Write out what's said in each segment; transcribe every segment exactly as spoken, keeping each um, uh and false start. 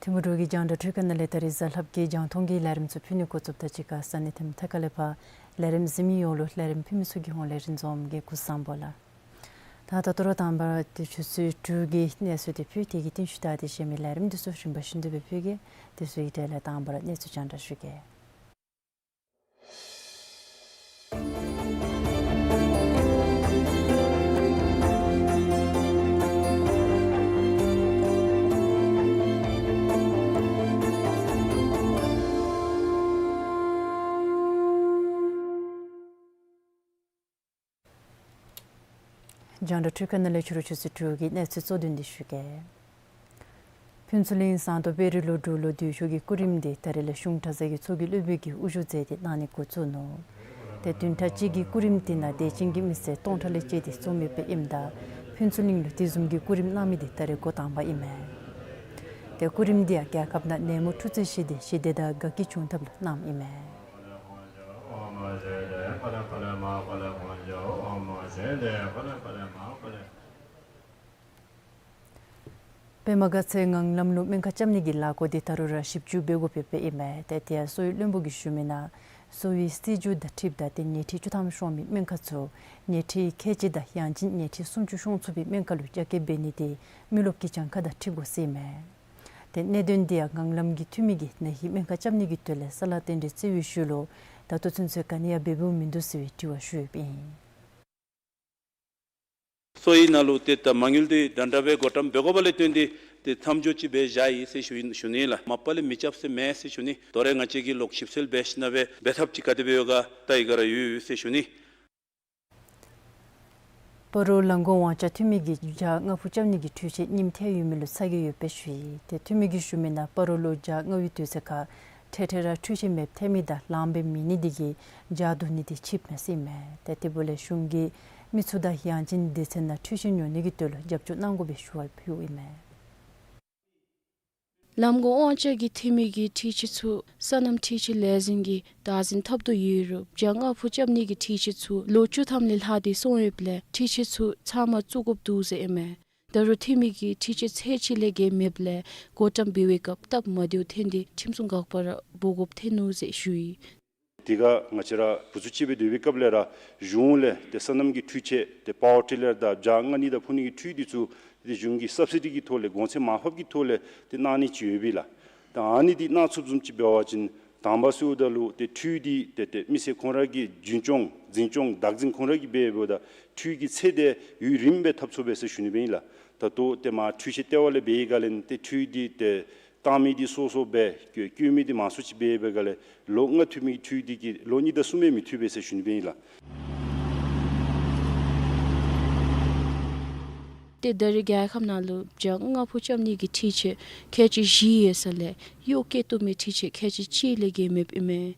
ཐིམ་ཕུ་འབྲུག་གི་རྒྱང་བསྒྲགས་འཕྲུལ་ཁང་ནང་ལས་ད་རིས་གཟའ་ལྷག་པའི་རྒྱང་མཐོང་གི་ལས་རིམ་ཚུ་ཕུལ་ནི་འགོ་བཙུགསཔ་དང་གཅིག་ཁར་ས་གནས་ཐིམ་ཐ་ཀ་ལས་ཕར་ལས་རིམ་གཟིགས་མི་ཡོངས་ལུ་ལས་རིམ་ཕུལ་མི་ཚུ་གི་ཧོངས་ལས་རིན་འཛོམས་ཀྱིས་སྐུ་གཟུགས་བཟང་པོ་ལགས། ད་ད་ལྟོ་ར་དང་པ་ར་ཏེ་ཆུ་ཚོད་དྲུག་གི་གནས་ཚུལ་དེ་ཕུལ། དེ་གི་རྟིང་ཤུལ་ད་དེ་གཞན་མི་ལས་རིམ་འདི་ཚུ་རིམ་པ་བཞིན་དུ་སྦེ་ཕུལ་གེ། དེ་ཚུ་གི་གྲས་ལས་དང་པ་ར་གནས་ཚུལ་རྒྱང་བསྒྲགས་ཞུ་གེ། རྒྱང་བསྒྲགས་འཕྲུལ་ཁང་ནང་ལས་ཕྱི་རུ་ཆུ་ཚོད་དྲུག་གི་གནས་ཚུལ་གཙོ་དོན་འདི་ཞུ་གེ། ཕུན་ཚོགས་གླིང་ཟངས་མདོག་དཔལ་རི་ལུ་འབྲུག་ལོ་དུས་ཆེན་གྱི་སྐུ་རིམ་དེ་ད་རིས་ལས་གཞུང་གྲྭ་ཚང་གི་ཚོགས་ཀྱི་སློབ་དཔོན་གྱིས་དབུ་བཞུགས་མཛད་དེ་གནང་ནི་འགོ་བཙུགས་ནུག། ཏེ་བདུན་ཕྲག་གཅིག་གི་སྐུ་རིམ་དེ་ནང་དད་ཅན་གྱི་མི་སེར་སྟོང་ཕྲག་ལས་བཅད་དེ་འཛོམས་ཡོདཔ་ཨིནམ་ད་ཕུན་ཚོགས་གླིང་ལུ་དེ་བཟུམ་གྱི་སྐུ་རིམ་གནང་མི་དེ་ད་རིས་འགོ་དང་པ་ཨིན་མས། ཏེ་སྐུ་རིམ་དེ་ཡང་རྒྱལ་ཁབ་ནང་ནད་མུག་འཁྲུག་རྩོད་ཞི་བདེ་ཞི་བདེ་དང་དགའ་སྐྱིད་འབྱུང་ཐབས་ལུ་གནངམ་ཨིན་མས། པདྨ་དགའ་ཚལ་ངང་ལམ་ལུ་སྨན་ཁང་རྐྱབ་ནི་གི་ལཱ་འགོ་དེ་ད་རུང་ར་ཞིབ་འཇུག་འབད་དགོཔ་ཡོདཔ་ཨིན་མས། ཏེ་དེ་ཡང་གསོ་བའི་བློན་པོ་གིས་ཞུ་མི་ནང་གསོ་བའི་སྲིད་བྱུས་དང་འཁྲིལཝ་ད་ཏེ་ཉལ་ཁྲི་བཅུ་ཐམ་ཤོང་མི་སྨན་ཁང་ཚུ་ཉལ་ཁྲི་ཁལ་གཅིག་དང་ཡང་ཅིན་ཉལ་ཁྲི་སུམ་ཅུ་ཤོང་ཚུགས་པའི་སྨན་ཁང་ལུ་རྒྱ་སྐྱེད་འབད་ནི་དེ་མི་རློབས་ཀྱི་གྱངས་ཁ་དང་འཁྲིལ་དགོ་ཟེར་ཨིན་མས། ཏེ་གནད་དོན་དེ་ཡང་ངང་ལམ་གྱི་འཐུས་མི་གིས་ན་ཧིང་སྨན་ཁང་རྐྱབ་ནི་གི་དོན་ལས་ས་ལཱ་རྟེན་འབྲེལ་བརྩི་བའི་ཤུལ་ལུ་ད་ལྟོ་ཚུན་ཚོད་ག་ནི་ཡང་འབད་འབདཝ་མིན་འདུག་ཟེར་བའི་དྲི་བ་ཞུ་ཡོདཔ་ཨིན། གསོ་བའི་ནང་ལུ་ཏེ་ད་མ་དངུལ་དེ་འདྲན་འདྲ་སྦེ་བགོ་བཀྲམ་འབད་དགོཔ་ལས་བརྟེན་ཏེ་ཏེ་མཚམས་འཇོག་ཅིག་འབད་བཞག་ཡི་ཟེར་ཞུ་ཡི་ཞུ་ནི་ལགས། མ་པ་ལས་མི་རྐྱབ་ཟེར་མེད་ཟེར་ཞུ་ནི། དོ་རུང་ང་བཅས་ཀྱིས་ལོག་ཞིབ་འཚོལ་འབད་ཞིནམ་སྦེ་འབད་ཐབས་ཅིག་ག་དེ་སྦེ་ཡོད་ག་ད་ཡི་ག་ར་ཡོད་ཡོད་ཟེར་ཞུ་ནི། སྤ་རོ་ལམ་གོང་དབང་ཆ་འཐུས་མི་གིས་ཇ་མངར་ཕུ་རྐྱབ་ནི་གི་འཕྲུལ་ཆས་རྙིངམ་ཐལ་ཡོད་མི་ལུ་ཚ་གྱང་ཡོདཔ་སྦེ་ཞུ་ཡི། ཏེ་འཐུས་མི་གིས་ཞུ་མི་ནང་སྤ་རོ་ལུ་ཇ་མངར་བའི་དུས་ཚོད་ཁར་འཕྲལ་འཕྲལ་ར་འཕྲུལ་ཆས་མེདཔ་ཐལ་མི་དང་ལངམ་སྦེ་མེད་ནི་དེ་གིས་ཇ་བསྡུ་ནི་དེ་ཆིབས་མས་ཟེར་ཨིན་མས། ཏེ་དེ་འབདཝ་ལས་གཞུང་གིས་མི་ཚུ་དང་ཡང་ཅིན་སྡེ་ཚན་ནང་འཕྲུལ་ཆས་ཉོ་ནི་གི་དོན་ལུ་རྒྱབ་སྐྱོར་གནང་དགོ་པའི་ཞུ་བ་ཕུལཝ་ཨིན་མས། ལམ་གོང་དབང་ཆ་གི་འཐུས་མི་གིས་འཕྲུལ་ཆས་ཚུ་སོ་ནམ་འཕྲུལ་ཆས་ལས་འཛིན་གྱིས་བདག་འཛིན་འཐབ་དོ་ཡོད་རུང་ཇ་མངར་ཕུ་རྐྱབ་ནི་གི་འཕྲུལ་ཆས་ཚུ་ལོ་བཅུ་ཐམ་ལས་ལྷག་སྟེ་སོང་ཡོདཔ་ལས་འཕྲུལ་ཆས་ཚུ་ཚབ་མ་བཙུགས་དགོཔ་འདུག་ཟེར་ཨིན་མས། ད་རུང་འཐུས་མི་གིས་འཕྲུལ་ཆས་ཚད་ཅིག་ལས་བརྒལ་མེདཔ་ལས་བགོ་བཀྲམ་འབད་བའི་སྐབས་སྟབས་མ་བདེཝ་ཐོན་ཏེ་ཁྲིམས་སྲུང་འགག་པ་ར་འབོ་དགོཔ་ཐོན་ནུག་ཟེར་ཞུ་ཡི། དེ་ཁར་ང་བཅས་ར་བུ་ཚུ་ཅིག་སྦེ་སྡོད་པའི་སྐབས་ལས་ར་གཞུང་ལས་ཏེ་སོ་ནམ་གྱི་འཕྲུལ་ཆས་ཏེ་པ་ཝར་ཊི་ལར་དང་ཇ་མངར་ནི་དང་ཕུ་ནི་གི་འཕྲུལ་འདི་ཚུ་ཏེ་གཞུང་གི་སབ་སི་ཌི་གི་ཐོག་ལས་གོང་ཚད་མར་ཕབ་ཀྱི་ཐོག་ལས་ཏེ་གནང་ནི་ཅིག་ཡོད་པས་ལགས། ད་ཨ་ནི་འདི་གནང་ཚུགསཔ་བཟུམ་ཅིག་འབད་བ་ཅིན་དང་པ་ཟེརཝ་ད་ལུ་ཏེ་འཕྲུལ་འདི་ཏེ་ཏེ་མི་སེར་ཁོང་ར་གི་རྒྱུན་སྐྱོང་འཛིན་སྐྱོང་བདག་འཛིན་ཁོང་ར་གིས་འབད་འབདཝ་ད་འཕྲུལ་གྱི་ཚད་དེ་ཡུན་རིངམོ་སྦེ་འཐབ་ཚུགས་པས་ཟེར་ཞུ་ནི་སྦེ་ཨིན་ལགས། ད་ལྟོ་ཏེ་མར་འཕྲུལ་ཆས་ལྟེ་བ་ལས་འབད་བའི་སྒང་ལས་ཏེ་འཕྲུལ་འདི་ཏེ་བཏང་མི་འདི་སོ་སོ་སྦེ་བཀོ་བཀོ་མི་འདི་མང་སུ་ཅིག་འབད་བའི་སྒང་ལས་ལོ་ལྔ་ཐུབ་མི་གི་འཕྲུལ་འདི་གིས་ལོ་གཉིས་དང་གསུམ་སྦེ་མི་ཐུབ་པས་ཟེར་ཞུ་ནི་སྦེ་ཨིན་ལགས། ཏེ་ད་རེས་རྒྱལ་ཁབ་ནང་ལུ་ཇ་མངར་ཕུ་རྐྱབ་ནི་གི་འཕྲུལ་ཆས་ཁལ་གཅིག་བཞི་ཡོད་ས་ལས་གཡོག་བཀོལ་བཏུབ་མི་འཕྲུལ་ཆས་ཁལ་གཅིག་གཅིག་ལས་བརྒལ་མེདཔ་ཨིན་མས།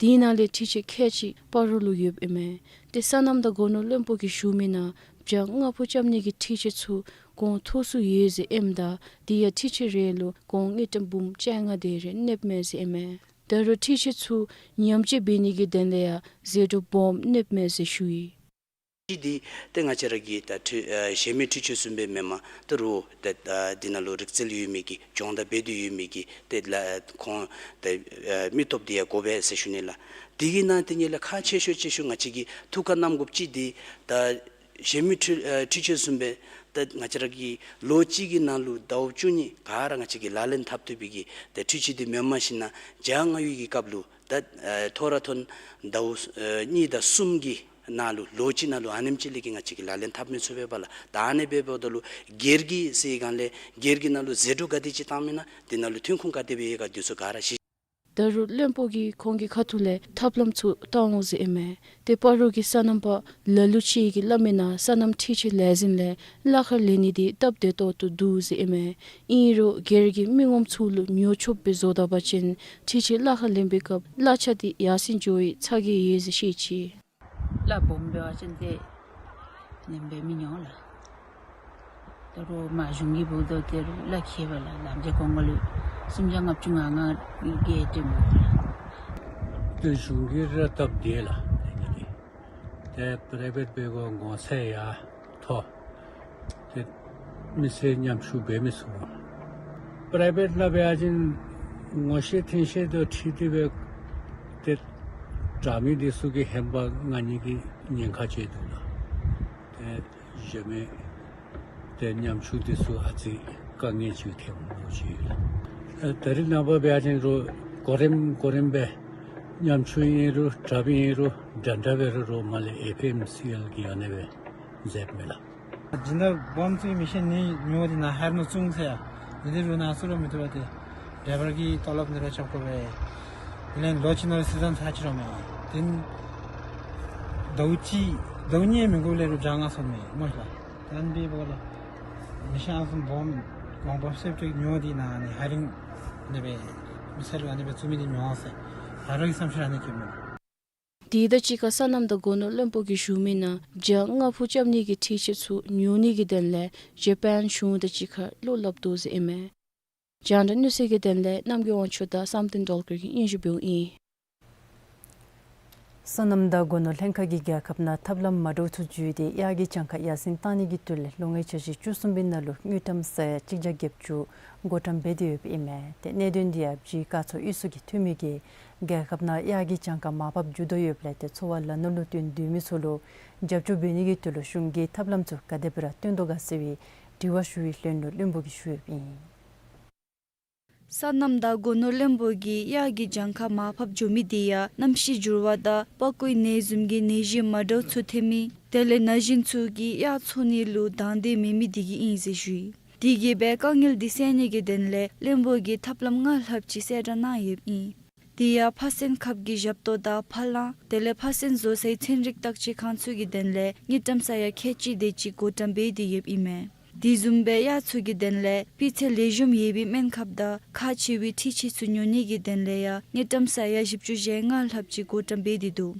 དེ་ནང་ལས་འཕྲུལ་ཆས་ཁལ་གཅིག་སྤ་རོ་ལུ་ཡོདཔ་ཨིན་མས། ཏེ་སོ་ནམ་དང་སྒོ་ནོར་བློན་པོ་གིས་ཞུ་མི་ནང་ བྱ་ལྔ་ཕུ་རྐྱབ་ནི་གི་འཕྲུལ་ཆས་ཚུ་གོང་མཐོ་སུ་ཡོད་ཟེར་ཨིནམ་ད་དེ་ཡང་འཕྲུལ་ཆས་རེ་ལུ་གོང་དངུལ་ཀྲམ་འབུམ་བཅོ་ལྔ་དེ་རེ་གནསཔ་མས་ཟེར་ཨིན་མས། ད་རུང་འཕྲུལ་ཆས་ཚུ་ཉམས་བཅོས་འབད་ནི་གི་དོན་ལས་ཡང་ཟད་འགྲོ་སྦོམ་གནསཔ་མས་ཟེར་ཞུ་ཡི། ཅིག་འདི་ཏེ་ང་བཅས་ར་གི་ད་འཕྲུལ་ཨ་གཞན་མི་འཕྲུལ་ཆས་བཟུམ་སྦེ་མེན་པར་ད་རུང་ད་ཨ་འདི་ནང་ལུ་རིག་རྩལ་ཡོད་མི་གི་སྦྱོང་བརྡར་འབད་དེ་ཡོད་མི་གི་ཏེ་ལགས་ཁོང་ད་ཨ་མི་སྟོབས་འདི་ཡང་དགོ་པས་ཟེར་ཞུ་ནི་ལགས། དེ་གི་ནང་དེ་ཉིད་ལས་ཁག་ཆེ་ཤོས་ཆེ་ཤོས་ང་བཅས་ཀྱིས་ཐུགས་ཁར་བསྣམ་དགོཔ་ཅིག་འདི་ད་གཞན་མི་འཕྲུལ་ཨ་འཕྲུལ་ཆས་བཟུམ་སྦེ་ད་ང་བཅས་ར་གི་ལོ་གཅིག་གི་ནང་ལུ་ཟླཝ་བཅུ་གཉིས་ག་ར་ང་བཅས་ཀྱིས་ལག་ལེན་འཐབ་བཏུབ་པའི་གི་ད་འཕྲུལ་ཆས་འདི་མེནམ་ཞིན་ན་བྱ་ལྔ་ཡོད་ཀྱི་སྐབས་ལུ་ད་ཨ་ཐོ་རངས་ཐོན་ཟླཝ་ཨ་གཉིས་དང་གསུམ་གྱི་ནང་ལུ་ལོ་གཅིག་ནང་ལུ་ཨ་ནེམ་ཅིག་ལས་ཀྱི་ང་བཅས་ཀྱིས་ལག་ལེན་འཐབ་མི་ཚུགས་པས་པ་ལགས། ད་ཨ་ནི་འབདཝ་ད་ལུ་སྒེར་གྱི་ཟེར་སྒང་ལས་སྒེར་གྱི་ནང་ལུ་ཟད་འགྲོ་ག་དེ་ཅིག་བཏངམ་ཨིན་ན་དེ་ནང་ལུ་ཐོན་ཁུངས་ག་དེ་སྦེ་ཡོད་ག་དེ་ཚུ་ག་ར་ཞུ། ད་རུང་བློན་པོ་གིས་ཁོང་གི་ཁ་ཐུག་ལས་ཐབས་ལམ་ཚུ་བཏང་འོང་ཟེར་ཨིན་མས། ཏེ་སྤ་རོ་གི་སོ་ནམ་པ་ལ་ལུ་ཅིག་གིས་སླབ་མིའི་ནང་སོ་ནམ་འཕྲུལ་ཆས་ལས་འཛིན་ལས་གླ་ཁར་ལེན་ནི་འདི་སྟབས་བདེ་ཏོག་ཏོ་འདུག་ཟེར་ཨིན་མས། ཨིན་རུང་སྒེར་གྱི་མི་ངོམ་ཚུ་ལུ་ཉོ་ཆོགཔ་སྦེ་བཟོ་ད་པ་ཅིན་འཕྲུལ་ཆས་གླ་ཁར་ལེན་པའི་སྐབས་གླ་ཆ་འདི་ཡར་སེང་འགྱོ་བའི་ཚ་གྱང་ཡོད་ཟེར་བཤད་ཅི། གླ་སྦོམ་འབད་བ་ཅིན་ཏེ་ལེན་འབད་མི་ཉོ་ལགས། ད་རུང་མ་གཞུང་གི་འབདཝ་ད་ཏེ་གླ་ཁེ་བ་ལགས། ལམ་འགྱོ་གོང་ག་ལུ་སུམ་བརྒྱ་ལྔ་བཅུ་ང་ལྔ་གི་སྟེང་འབད་ལགས། ཏེ་གཞུང་གི་ར་སྟབས་བདེ་ལགས། ཏེ་པ་རའི་བེཊ་འབད་དགོ་གོང་ཚད་ཡང་མཐོ། ཏེ་མི་སེར་ཉམ་ཆུང་འབད་མི་ཚུགས། པ་རའི་བེཊ་ནང་འབད་བ་ཅིན་ངོ་ཤེས་མཐུན་ཤེས་དང་འཁྲིལ་ཏེ་འབད་ཏེ་དྲག་མི་འདི་ཚུ་གིས་ཧེ་མ་མངའ་ནི་གི་ཉེན་ཁ་ཅིག་འདུག་ལགས། ཏེ་གཞན་མི་ཏེ་ཉམ་ཆུང་འདི་ཚུ་ཨ་ཙི་དཀའ་ངལ་ཅིག་ཐོན་འོང་ཅི་ལགས། ཨ་ད་རིས་ནངས་པ་འབད་བ་ཅིན་རུང་གོ་རིམ་གོ་རིམ་སྦེ་ཉམ་ཆུང་ཨིན་རུང་དྲག་མི་ཨིན་རུང་འདྲ་འདྲ་འབད་རུང་རུང་མར་ལས་ཨེཕ་ཨེམ་སི་ཨེལ་གིས་ཨ་ནི་སྦེ་མཛདཔ་མས་ལགས། སྦྱིན་བདག་སྦོམ་ཚུ་མི་ཤེས་ནི་ཉོ་སྟེ་ནཱ་ཧེར་ནོར་བཙུགས་ཟེར་ཡ། འདི་འདི་རུང་ནཱ་ཚུ་ར་མི་བཏུབ་པས། ཏེ་ཌའི་བར་གྱི་ཏོ་ལོབ་འདི་ར་རྐྱབ་དགོ་པས། དེ་ལས་ལོ་གཅིག་ནང་ལུ་སི་ཛན་ཚར་ཅི་རུང་མས། དེ་ཟླཝ་གཅིག་ཟླཝ་གཉིས་མི་འགོར་ལས་རུང་བྱ་ལྔ་སོང་མས་སྨོ་ལགས། ད་ཨ་ནི་འབདཝ་ལས་མི་ཤེས་ཨ་ནི་བཟུམ་སྦོམ་གོང་སྦོམ་སེབ་ཏེ་ཉོ་སྟེ་ནཱ་ཨ་ནི་ཧ་རིང་འདི་སྦེ་མི་སེར་ལུ་ཨ་ནི་སྦེ་བཙུགས་མི་འདི་ཉོ་ཟེར་ང་ར་གི་བསམ་ཤེས་ར་ཨ་ནི་སྐྱེཝ་མས། དེ་དང་གཅིག་ཁར་སོ་ནམ་དང་སྒོ་ནོར་བློན་པོ་གིས་ཞུ་མིའི་ནང་བྱ་ལྔ་ཕུ་རྐྱབ་ནི་གི་འཕྲུལ་ཆས་ཚུ་ཉོ་ནི་གི་དོན་ལས་ཇ་པཱན་གཞུང་དང་གཅིག་ཁར་བློ་སླབ་དོ་ཟེར་ཨིན་མས། རྒྱང་བསྒྲགས་གནས་ཚུལ་གྱི་དོན་ལས་རྣམ་རྒྱལ་དབང་ཕྱུག་དང་བསམ་གཏན་སྒྲོལ་དཀར་གྱིས་སྙན་ཞུ་འབདཝ་ཨིན། སོ་ནམ་དང་སྒོ་ནོར་ལྷན་ཁག་གིས་རྒྱལ་ཁབ་ནང་ཐབས་ལམ་མ་འདྲཝ་ཚུ་བརྒྱུད་དེ་གཡག་གི་གྱངས་ཁ་ཡར་སེང་བཏང་ནི་གི་དོན་ལས་ལོ་ལྔའི་འཆར་གཞི་བཅུ་གསུམ་པའི་ནང་ལུ་དངུལ་ཀྲམ་ས་ཡ་གཅིག་བརྒྱ་བརྒྱད་ཅུ་བགོ་བཀྲམ་འབད་དེ་ཡོདཔ་ཨིན་མས། ཏེ་གནད་དོན་འདི་ཡང་ཕྱི་བཀའ་ཚོགས་དབུས་སུ་གི་འཐུས་མི་གིས་རྒྱལ་ཁབ་ནང་གཡག་གི་གྱངས་ཁ་མར་ཕབ་འགྱོ་དོ་ཡོདཔ་ལས་ཏེ་འཚོ་བ་ལ་ནོར་ལུ་བརྟེན་སྡོད་མི་ཚུ་ལུ་རྒྱབ་སྐྱོར་འབད་ནི་གི་དོན་ལུ་གཞུང་གིས་ཐབས་ལམ་ཚུ་ག་དེ་སྦེ་ར་སྟོན་དོ་ག་ཟེར་བའི་དྲི་བ་ཞུ་བའི་ལན་ལུ་བློན་པོ་གིས་ཞུ་ཡོདཔ་ཨིན། སོ་ནམ་དང་སྒོ་ནོར་བློན་པོ་གིས་གཡག་གི་གྱངས་ཁ་མར་ཕབ་འགྱོ་མི་འདི་ཡང་གནམ་གཤིས་འགྱུར་བ་དང་པགས་ཀོའི་ནད་བཟུམ་གྱི་ནད་གཞི་མ་འདྲཝ་ཚུ་ཐོན་མི་དེ་ལས་ན་གཞོན་ཚུ་གིས་གཡག་འཚོ་ནི་ལུ་དང་འདོད་མེད་མི་འདི་གིས་ཨིན་ཟེར་ཞུ་ཡི། དེ་གིས་སྦེ་དཀའ་ངལ་འདི་སེལ་ནི་གི་དོན་ལས་བློན་པོ་གིས་ཐབས་ལམ་ལྔ་ལྷགཔ་ཅིག་གསལ་བསྒྲགས་གནང་ཡོདཔ་ཨིན། དེ་ཡང་ཕ་སེན་ཁབ་ཀྱི་ཞབས་ཏོག་དང་ཕ་ལང་དེ་ལས་ཕ་སེན་བཟོ་སའི་ཚན་རིག་བརྟག་དཔྱད་ཁང་ཚུ་གི་དོན་ལས་དངུལ་ཀྲམ་ས་ཡ་ཁལ་གཅིག་དེ་ཅིག་བགོ་བཀྲམ་འབད་དེ་ཡོདཔ་ཨིན་མས། དེ་བཟུམ་སྦེ་གཡག་ཚུ་གི་དོན་ལས་སྤུས་ཚད་ལེགས་ཤོམ་ཡོད་པའི་སྨན་ཁབ་དང་ཁག་ཆེ་བའི་འཕྲུལ་ཆས་ཚུ་ཉོ་ནི་གི་དོན་ལས་ཡང་དངུལ་ཀྲམ་ས་ཡ་བཞི་བཅུ་ཞེ་ལྔ་ལྷགཔ་ཅིག་བགོ་བཀྲམ་འབད་དེ་འདུག།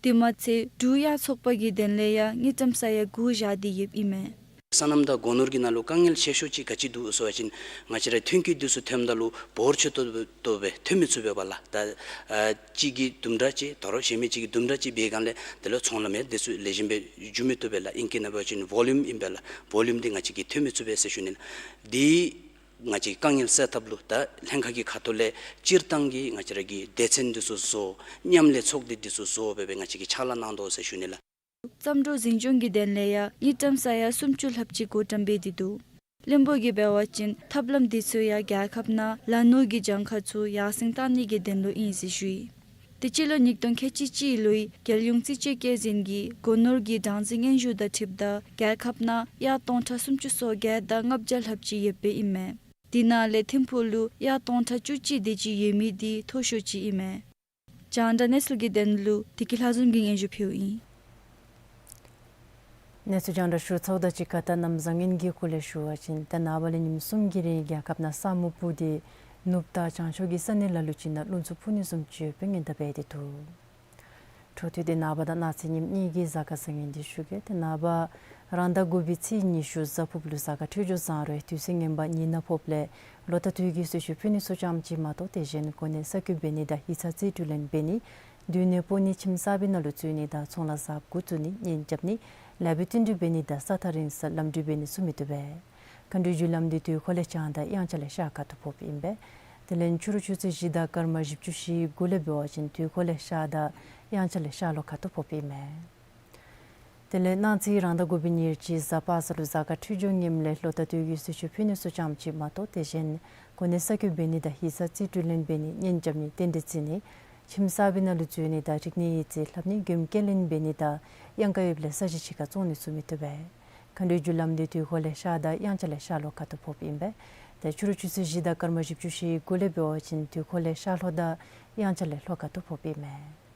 དེ་མ་ཚད་འབྲུག་གཡག་ཚོགས་པ་གི་དོན་ལས་ཡང་དངུལ་ཀྲམ་ས་ཡ་དགུ་བཞག་སྟེ་ཡོདཔ་ཨིན་མས། སོ་ནམ་དང་སྒོ་ནོར་གྱི་ནང་ལུ་དཀའ་ངལ་ཆེ་ཤོས་ཅིག་ག་ཅི་འདུག་ཟེར་བ་ཅིན་ང་བཅས་རའི་ཐོན་སྐྱེད་འདི་ཚུ་ཐོནམ་ད་ལུ་འབོར་ཆེ་ཏོག་ཏོ་སྦེ་ཐོན་མི་ཚུགས་པས་པ་ལགས། ད་ཨ་གཅིག་གིས་དུམ་གྲ་ཅིག་དོ་རུང་གཞན་མི་གཅིག་གིས་དུམ་གྲ་ཅིག་འབད་སྒང་ལས་དེ་ལུ་ཚོང་ལམ་ཡང་དེ་ཚུ་ལེགས་ཤོམ་སྦེ་འགྱོ་མི་བཏུབ་པས་ལགས། ཨིང་སྐད་ནང་འབད་བ་ཅིན་ཝོ་ལུམ་ཨིན་པས་ལགས། ཝོ་ལུམ་འདི་ང་བཅས་ཀྱིས་ཐོན་མི་ཚུགས་པས་ཟེར་ཞུ་ནི་ལགས། འདི་ང་བཅས་དཀའ་ངལ་སེལ་ཐབས་ལུ་ད་ལྷན་ཁག་གི་ཁ་ཐུག་ལས་སྤྱིར་བཏང་གི་ང་བཅས་ར་གི་སྡེ་ཚན་འདི་ཚུ་བཟོ་མཉམ་ལས་ཚོགས་སྡེ་འདི་ཚུ་བཟོ་སྦེ་སྦེ་ང་བཅས་ཀྱིས་ཕྱག་ལཱ་གནང་དོ་ཟེར་ཞུ་ནི་ལགས། བརྩམས་སྒྲུང་འཛིན་སྐྱོང་གི་དོན་ལས་ཡང་དངུལ་ཀྲམ་ས་ཡ་སུམ་ཅུ་ལྷགཔ་ཅིག་བགོ་བཀྲམ་འབད་དེ་འདུག། བློན་པོ་གིས་འབད་བ་ཅིན་ཐབས་ལམ་འདི་ཚུ་ཡང་རྒྱལ་ཁབ་ནང་ལ་ནོར་གྱི་གྱངས་ཁ་ཚུ་ཡར་སེང་བཏང་ནི་གི་དོན་ལུ་ཨིན་ཟེར་ཞུ་ཡི། ཏེ་སྤྱི་ལོ་ཉིས་སྟོང་ཁལ་གཅིག་གཅིག་ལོའི་རྒྱལ་ཡོངས་རྩིས་དཔྱད་བཀོད་འཛིན་གྱིས་སྒོ་ནོར་གྱི་གྲངས་འཛིན་སྙན་ཞུ་དང་འཁྲིལཝ་ད་རྒྱལ་ཁབ་ནང་གཡག་སྟོང་ཕྲག་སུམ་ཅུ་སོ་བརྒྱད་དང་ལྔ་བརྒྱ་ལྷགཔ་ཅིག་ཡོདཔ་ཨིན་མས། དེ་ནང་ལས་ཐིམ་ཕུག་ལུ་གཡག་སྟོང་ཕྲག་བཅུ་གཅིག་དེ་ཅིག་ཡོད་མི་འདི་མཐོ་ཤོས་ཅིག་ཨིན་མས། རྒྱང་བསྒྲགས་གནས་ཚུལ་གྱི་དོན་ལུ་བདེ་སྐྱིད་ལྷ་འཛོམས་ཀྱིས་སྙན་ཞུ་ཕུལཝ་ཨིན། གནས་ཚུལ་རྒྱང་བསྒྲགས་ཞུ་ཚརཝ་དང་གཅིག་ཁར་ད་གནམ་བཟང་ངན་གྱི་སྐོར་ལས་ཞུ་བ་ཅིན་ད་ནངས་པ་ལས་ཉིནམ་གསུམ་གྱི་རིང་རྒྱལ་ཁབ་ནང་ས་སྨུག་སྤུབས་ཏེ་ནུབ་དང་བྱང་ཕྱོགས་ཀྱི་ས་གནས་ལ་ལུ་ཅིག་ནང་རླུང་འཚུབ་འཕུ་ནི་བཟུམ་ཅིག་ཡོད་པའི་ཉེན་བརྡ་འབད་དེ་འདུག། འཕྲོ་མཐུད་དེ་ནངས་པ་དང་གནངས་ཚེ་ཉིནམ་གཉིས་ཀྱི་གཟའ་སྐར་བཟང་ངན་འདི་ཞུ་གེ། ཏེ་ནངས་པ་ རང་ཟླ་དགུ་པའི་ཚེས་ཉི་ཤུ་གཟའ་ཕུར་བུ་ལུ་གཟའ་སྐར་འཕྲོད་སྦྱོར་བཟང་རུང་དུས་ཚོད་ངན་པ་ཉིན་ནག་ཕོགཔ་ལས་ལོ་ཟླ་དུས་ཀྱི་གསོལ་མཆོད་ཕུལ་ནི་ཚུ་ཙམ་ཅིག་མ་གཏོགས་དེ་གཞན་གོ་གནས་གསར་བསྐོ་འབད་ནི་དང་ཡིག་ཚང་རྩིས་སྤྲོད་ལེན་འབད་ནི་སྡོད་གནས་སྤོ་ནི་ཁྱིམ་གསར་པའི་ནང་ལུ་འཛུལ་ནི་དང་ཚོང་ལཱ་གསརཔ་འགོ་བཙུགས་ནི་གཉེན་རྐྱབ་ནི་ལཱ་འབད་བསྟུན་གྲོས་འབད་ནི་དང་ས་ཐག་རིང་སར་ལམ་འགྲུལ་འབད་ནི་ཚུ་མི་བཏུབ་པས། མཁའ་འགྲོའི་རྒྱུ་ལམ་འདི་དུས་འཁོར་ལས་བྱང་དང་དབྱངས་འཆར་ལས་ཤར་ཁ་ཐུག་ཕོགཔ་ཨིན་པས། དེ་ལས་ཕྱི་རུ་ཆུ་ཚོད་བཞི་དང་སྐར་མ་བཞི་བཅུ་ཞེ་དགུ་ལས་འབད་བ་ཅིན་དུས་འཁོར་ལས་ཤར་དང་དབྱངས་འཆར་ལས་ཤར་ལྷོ་ཁ་ཐུག་ཕོགཔ་ཨིན་མས། དེ་ལས་གནངས་ཚེ་རང་ཟླ་དགུ་པའི་ཉེར་གཅིག་གཟའ་པ་སངས་ལུ་གཟའ་སྐར་འཕྲོད་སྦྱོར་ངནམ་ལས་ལོ་ཟླ་དུས་ཀྱི་གསོལ་མཆོད་ཕུལ་ནི་ཚུ་ཙམ་ཅིག་མ་གཏོགས་དེ་གཞན་གོ་གནས་གསར་བསྐོ་འབད་ནི་དང་ཡིག་ཚང་རྩིས་སྤྲོད་ལེན་འབད་ནི་གཉེན་རྐྱབ་ནི་རྟེན་འབྲེལ་བརྩི་ནི་ཁྱིམ་གསར་པའི་ནང་ལུ་འཛུལ་ནི་དང་རིག་གནས་ཡིག་རྩིས་ལྷབ་ནི་མགྱོནམ་སྐྱེལ་ལེན་འབད་ནི་དང་གཡང་ཁ་ཡོདཔ་ལས་ས་གཞི་ཕྱི་ཁར་བཙོང་ནི་ཚུ་མི་བཏུབ་པས། མཁའ་འགྲོའི་རྒྱུ་ལམ་འདི་དུས་འཁོར་ལས་ཤར་དང་དབྱངས་འཆར་ལས་ཤར་ལྷོ་ཁ་ཐུག་ཕོགཔ་ཨིན་པས། དེ་ཕྱི་རུ་ཆུ་ཚོད་བཞི་དང་སྐར་མ་བཞི་བཅུ་ཞེ་དགུ་ལས་འབད་བ་ཅིན་དུས་འཁོར་ལས་ཤར་ལྷོ་དང་དབྱངས་འཆར་ལས་ལྷོ་ཁ་ཐུག་ཕོགཔ་ཨིན་མས།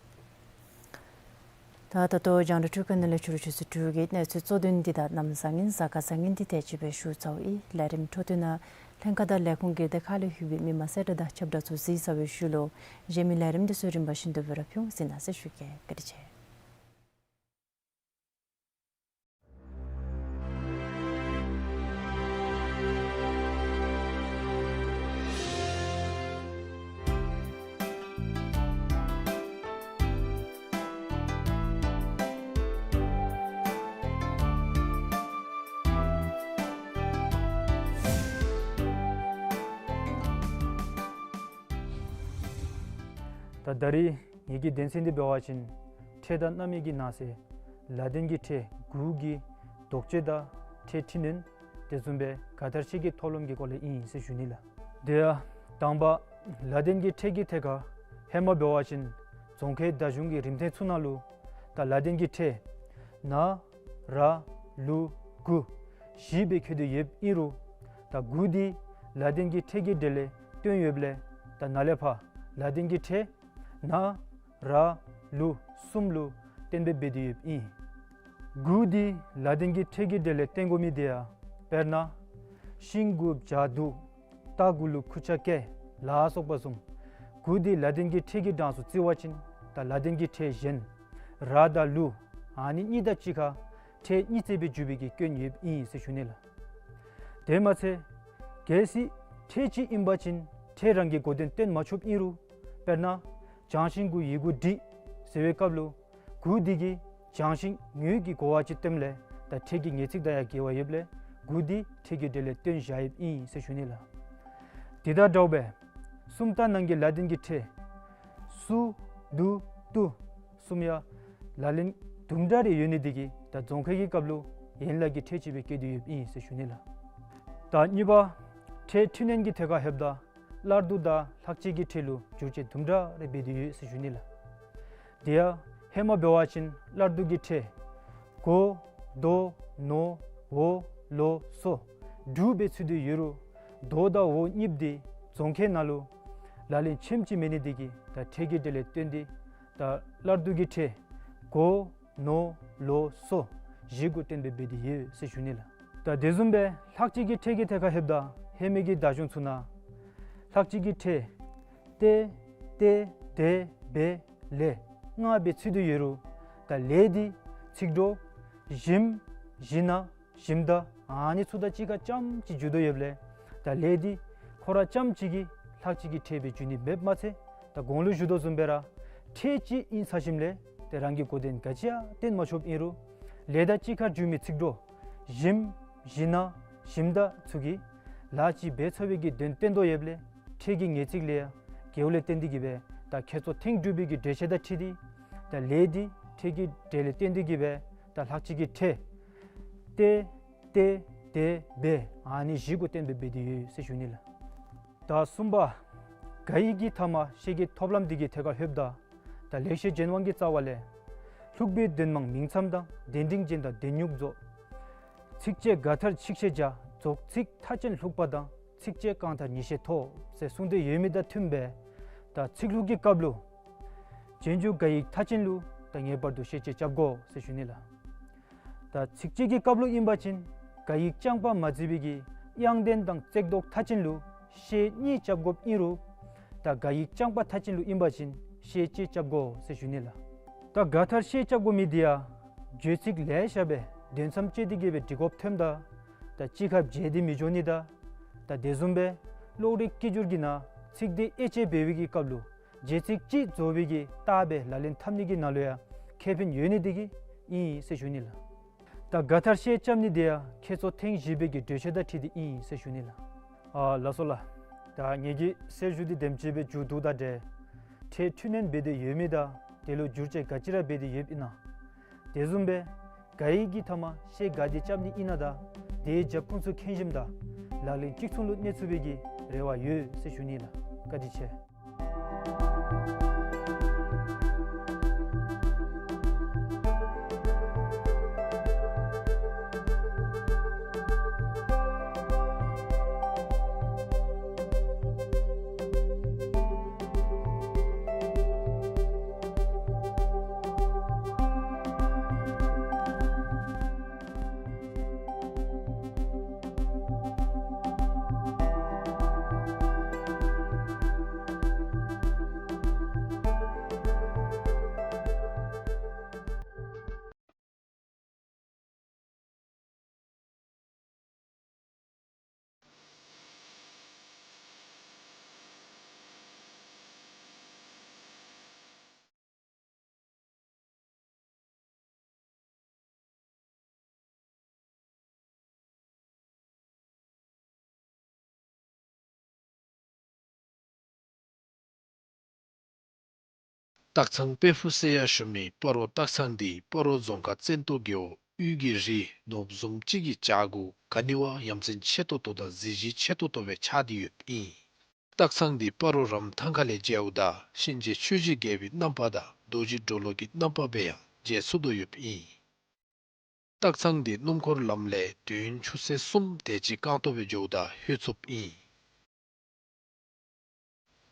ད་ད་ལྟོ་རྒྱང་བསྒྲགས་འཕྲུལ་ཁང་ནང་ལས་ཕྱི་རུ་ཆུ་ཚོད་དྲུག་གི་གནས་ཚུལ་གཙོ་དོན་འདི་དང་གནམ་བཟང་ངན་གཟའ་སྐར་བཟང་ངན་འདི་དེ་ཅིག་སྦེ་ཞུ་ཚརཝ་ཨིན། ལས་རིམ་འཕྲོ་མཐུད་ནང་ལྷན་ཁག་དང་ལས་ཁུངས་སྒེར་སྡེ་ཁག་ལས་ལྷོད་པའི་མི་མང་གསལ་བསྒྲགས་དང་ཁྱབ་བསྒྲགས་ཚུ་གཟིགས་ཚར་བའི་ཤུལ་ལུ་གཞན་མི་ལས་རིམ་འདི་ཚུ་རིམ་པ་བཞིན་དུ་སྦེ་ར་ཕུལ་འོང་གཟིགས་གནང་ཟེར་ཞུ་གེ། བཀའ་དྲིན་ཆེ། ད་ད་རིས་ངེ་གི་དོན་ཚན་འདི་འབད་བ་ཅིན་ཕྲད་དང་རྣམ་དབྱེ་གི་ནང་གསེས་ལ་ཏིན་གྱི་ཕྲད་དགུ་གི་ལྡོག་ཕྱོགས་དང་ཕྲད་འཕྲི་སྣོན་དེ་བཟུམ་སྦེ་ག་དར་ཤེས་ཀྱི་ཐོག་ལམ་གྱི་སྐོར་ལས་ཨིན་ཟེར་ཞུ་ནི་ལགས། དེ་ཡང་དང་པ་ལ་ཏིན་གྱི་ཕྲད་ཀྱི་ཐད་ཁར་ཧེ་མ་འབད་བ་ཅིན་རྫོང་ཁའི་བརྡ་གཞུང་གི་རིམ་ཐེངས་ཚུ་ནང་ལུ་ད་ལ་ཏིན་གྱི་ཕྲད་ན་ར་ལུ་གུ་བཞི་སྦེ་བཀོད་དེ་ཡོདཔ་ཨིན་རུང་ད་གུ་འདི་ལ་ཏིན་གྱི་ཕྲད་ཀྱི་གྲས་ལས་བཏོན་ཡོདཔ་ལས་ད་ནཱ་ལས་ཕར་ལ་ཏིན་གྱི་ཕྲད་ན་ར་ལུ་གསུམ་ལུ་གཏན་འབེབས་འབད་དེ་ཡོདཔ་ཨིན། གུ་འདི་ལ་ཏིན་གྱི་ཕྲད་ཀྱི་གྲས་ལས་བཏོན་དགོ་མི་དེ་ཡང་དཔེར་ན་ཤིང་གུ་བྱ་དུ་རྟ་གུ་ལུ་ཁུ་ཆ་ཀེ་ལ་སོགས་པ་བཟུམ་གུ་འདི་ལ་ཏིན་གྱི་ཕྲད་ཀྱི་གྲངས་སུ་བརྩི་བ་ཅིན་ད་ལ་ཏིན་གྱི་ཕྲད་གཞན་ར་དང་ལུ་ཨ་ནི་གཉིས་དང་གཅིག་ཁར་ཕྲད་གཉིས་བརྩེགས་སྦེ་འཇུག་པའི་གི་སྐྱོན་ཡོདཔ་ཨིན་ཟེར་ཞུ་ནི་ལགས། དེ་མ་ཚད་གལ་སྲིད་ཕྲད་གཅིག་ཨིན་པ་ཅིན་ཕྲད་རང་གི་གོ་དོན་སྟོན་མ་ཆོགཔ་ཨིན་རུང་དཔེར་ན་བྱང་ཤིང་གུ་ཡི་གུ་འབྲི་ཟེར་བའི་སྐབས་ལུ་གུ་འདི་གིས་བྱང་ཤིང་ངོས་ཀྱི་གོ་བ་ཅིག་སྟོནམ་ལས་ད་ཕྲད་ཀྱི་ངེས་ཚིག་དང་ཡང་འགལ་བ་ཡོདཔ་ལས་གུ་འདི་ཕྲད་ཀྱི་གྲས་ལས་བཏོན་བཞག་ཡོདཔ་ཨིན་ཟེར་ཞུ་ནི་ལགས། དེ་དང་འདྲཝ་སྦེ་སུམ་རྟགས་ནང་གི་ལ་ཏིན་གྱི་ཕྲད་སུ་དུ་ཏུ་གསུམ་ཡང་ལག་ལེན་དུམ་གྲ་རེ་ཡོད་ནི་དེ་གིས་ད་རྫོང་ཁའི་གི་སྐབས་ལུ་ཡན་ལག་གི་ཕྲད་ཅིག་སྦེ་བཀོད་དེ་ཡོདཔ་ཨིན་ཟེར་ཞུ་ནི་ལགས། ད་གཉིས་པ་ཕྲད་འཕྲི་སྣོན་གྱི་ཐད་ཁར་ལྷོདཔ་ད་སླར་བསྡུ་དང་ལྷག་བཅས་ཀྱི་ཕྲད་ལུ་འགྱུར་བཅོས་དུམ་གྲ་རེ་འབད་དེ་ཡོད་ཟེར་ཞུ་ནི་ལགས། དེ་ཡང་ཧེ་མ་འབད་བ་ཅིན་སླར་བསྡུ་གི་ཕྲད་གོ་དོ་ནོ་འོ་ལོ་སོ་དྲུག་སྦེ་ཚུད་དེ་ཡོད་རུང་དོ་དང་འོ་གཉིསཔོ་འདི་རྫོང་ཁའི་ནང་ལུ་ལག་ལེན་ཆོམ་ཅིག་མེད་ནི་དེ་གིས་ད་ཕྲད་ཀྱི་གྲས་ལས་བཏོན་ཏེ་ད་སླར་བསྡུ་གི་ཕྲད་གོ་ནོ་ལོ་སོ་བཞི་གུ་གཏན་འབེབས་འབད་དེ་ཡོད་ཟེར་ཞུ་ནི་ལགས། ད་དེ་བཟུམ་སྦེ་ལྷག་བཅས་ཀྱི་ཕྲད་ཀྱི་ཐད་ཁར་ལྷོདཔ་ད་ཧེ་མའི་གི་བརྡ་གཞུང་ཚུ་ནང་ལྷག་བཅས་ཀྱི་ཕྲད་ཏེ་ཏེ་དེ་བེ་ལེ་ལྔ་སྦེ་ཚུད་དེ་ཡོད་རུང་ད་ལེ་འདི་ཚིག་གྲོགས་ཞིམ་ཞི་ན་ཞིམ་ད་ཨ་ནི་ཚུ་དང་གཅིག་ཁར་རྐྱངམ་ཅིག་འཇུག་དོ་ཡོདཔ་ལས་ད་ལེ་འདི་ཁོ་ར་རྐྱངམ་ཅིག་གིས་ལྷག་བཅས་ཀྱི་ཕྲད་སྦེ་འགྱུར་ནི་མེདཔ་མ་ཚད་ད་གོང་ལུ་ཞུ་དོ་བཟུམ་སྦེ་ར་ཕྲད་གཅིག་ཨིན་ཚར་ཞིནམ་ལས་ཏེ་རང་གི་གོ་དོན་ག་ཅི་ཡང་སྟོན་མ་ཆོགཔ་ཨིན་རུང་ལེ་དང་གཅིག་ཁར་འཇུག་མི་ཚིག་གྲོགས་ཞིམ་ཞི་ན་ཞིམ་ད་ཚུ་གིས་ལཱ་ཅིག་འབད་ཚར་བའི་གི་དོན་སྟོན་དོ་ཡོདཔ་ལས་ཕྲད་ཀྱི་ངེས་ཚིག་ལས་ཡང་འགལཝ་ལས་བརྟེན་ཏེ་གིས་སྦེ་ད་ཁྱད་མཚར་ཐེངས་དྲུག་པའི་གི་གྲོས་ཆོད་དང་འཁྲིལ་ཏེ་ད་ལེ་འདི་ཕྲད་ཀྱི་གྲས་ལས་བཏོན་ཏེ་གིས་སྦེ་ད་ལྷག་བཅས་ཀྱི་ཕྲད་ཏེ་ཏེ་དེ་བེ་ཨ་ནི་བཞི་གུ་གཏན་འབེབས་འབད་དེ་ཡོད་ཟེར་ཞུ་ནི་ལགས། ད་གསུམ་པ་ག་ཡིག་གི་ཐ་མ་ཤེས་ཀྱི་ཐོབ་ལམ་འདི་གི་ཐད་ཁར་ལྷོདཔ་ད་ད་ལེགས་བཤད་ལྗོན་དབང་གི་རྩ་བ་ལས་ལྷུག་པའི་དོན་མང་མིང་ཙམ་དང་དོན་འབྲིང་རྒྱན་དང་དོན་སྙུང་རྫོགས། ཚིགས་བཅད་ག་མཐར་ཆིག་ཤད་བརྒྱ། རྫོགས་ཚིག་མཐའ་ཅན་ལྷུག་པ་དང་། ཚིགས་བཅད་རྐང་མཐར་ཉིས་ཤད་ཐོབ་ཟེར་གསུངས་ཏེ་ཡོད་མི་དང་མཐུནམ་སྦེ་ད་ཚིག་ལྷུག་གི་སྐབས་ལུ་རྗེས་འཇུག་ག་ཡིག་མཐའ་ཅན་ལུ་ད་ངེས་པར་དུ་ཤད་བཅད་རྐྱབ་དགོ་ཟེར་ཞུ་ནི་ལགས། ད་ཚིགས་བཅད་ཀྱི་སྐབས་ལུ་ཨིན་པ་ཅིན་ག་ཡིག་རྐྱང་པ་མ་བརྩི་བའི་གི་དབྱངས་ལྡན་དང་བརྩེགས་འདོགས་མཐའ་ཅན་ལུ་ཤད་གཉིས་རྐྱབ་དགོཔ་ཨིན་རུང་ད་ག་ཡིག་རྐྱང་པ་མཐའ་ཅན་ལུ་ཨིན་པ་ཅིན་ཤད་གཅིག་རྐྱབ་དགོ་ཟེར་ཞུ་ནི་ལགས། ད་ག་མཐར་ཤད་རྐྱབ་དགོ་མི་འདི་ཡང་བརྗོད་ཚིག་ལེ་ཤ་སྦེ་ དོན་མཚམས་བཅད་དེ་གི་སྦེ་འབྲི་དགོཔ་ཐོནམ་ད་ད་གཅིག་ཁར་བརྗེ་སྟེ་མི་འགྱོ་ནི་དང་ད་དེ་བཟུམ་སྦེ་གློག་རིག་སྐད་སྒྱུར་གྱི་ནང་ཚིག་དེ་དབྱེ་དཔྱད་འབད་བའི་གི་སྐབས་ལུ་རྗེས་ཚིག་གཅིག་རྫོགས་པའི་གི་རྟགས་སྦེ་ལག་ལེན་འཐབ་ནི་གི་ནང་ལུ་ཡང་ཁེ་ཕན་ཡོད་ནི་དེ་གིས་ཨིན་ཟེར་ཞུ་ནི་ལགས། ད་ག་ཐར་ཤད་རྐྱབ་ནི་དེ་ཡང་ཁྱེད་ཚོ་ཐེངས་བཞི་པའི་གི་གྲོས་ཆོད་དང་འཁྲིལ་ཏེ་ཨིན་ཟེར་ཞུ་ནི་ལགས། ཨ་ལགས་སོ་ལགས། ད་ངེ་གི་གསལ་ཞུ་འདི་དེམ་ཅིག་སྦེ་མཇུག་བསྡུཝ་ད་འདྲ། ཁྲལ་འཁྲུལ་ནན་འབད་དེ་ཡོད་མི་དང་དེ་ལུ་བསྒྱུར་བཅོས་ག་ཅི་ར་འབད་དེ་ཡོདཔ་ཨིན་ན། དེ་བཟུམ་སྦེ་ག་ཡི་གི་མཐའ་མ་ཤད་ག་དེ་རྐྱབ་ནི་ཨིན་ན་དང་དེའི་རྒྱབ་ཁུངས་ཚུ་མཁྱེན་ཞིནམ་ད་ལག་ལེན་གཅིག་མཚུངས་ལུ་གནས་ཚུགས་པའི་གི་རེ་བ་ཡོད་ཟེར་ཞུ་ནི་ལགས། བཀའ་དྲིན་ཆེ། སྟག་ཚང་དཔལ་ཕུག་ཟེར་ཡང་ཞུ་མི་སྤ་རོ་སྟག་ཚང་འདི་སྤ་རོ་རྫོང་ཁག་བཙན་ཏོ་རྒེད་འོག་དབུས་ཀྱི་རི་ནོར་བུ་བཟུམ་ཅིག་གི་བྱག་གུ་ག་ནི་བ་ཡ་མཚན་ཆེ་ཏོག་ཏོ་དང་གཟི་བརྗིད་ཆེ་ཏོག་ཏོ་སྦེ་ཆགས་ཏེ་ཡོདཔ་ཨིན། སྟག་ཚང་འདི་སྤ་རོ་རམ་ཐང་ཁ་ལས་མཇལཝ་ད་གཤིན་རྗེ་ཆོས་ཀྱི་རྒྱལ་པོའི་རྣམ་པ་དང་རྡོ་རྗེ་གྲོ་ལོད་ཀྱི་རྣམ་པ་སྦེ་ཡང་མཇལ་ཚུགས་དོ་ཡོདཔ་ཨིན། སྟག་ཚང་འདི་སྣུམ་འཁོར་ལམ་ལས་དུས་ཡུན་ཆུ་ཚོད་གསུམ་དེ་ཅིག་རྐང་སྟོང་སྦེ་འགྱོཝ་ད་ལྷོད་ཚུགསཔ་ཨིན།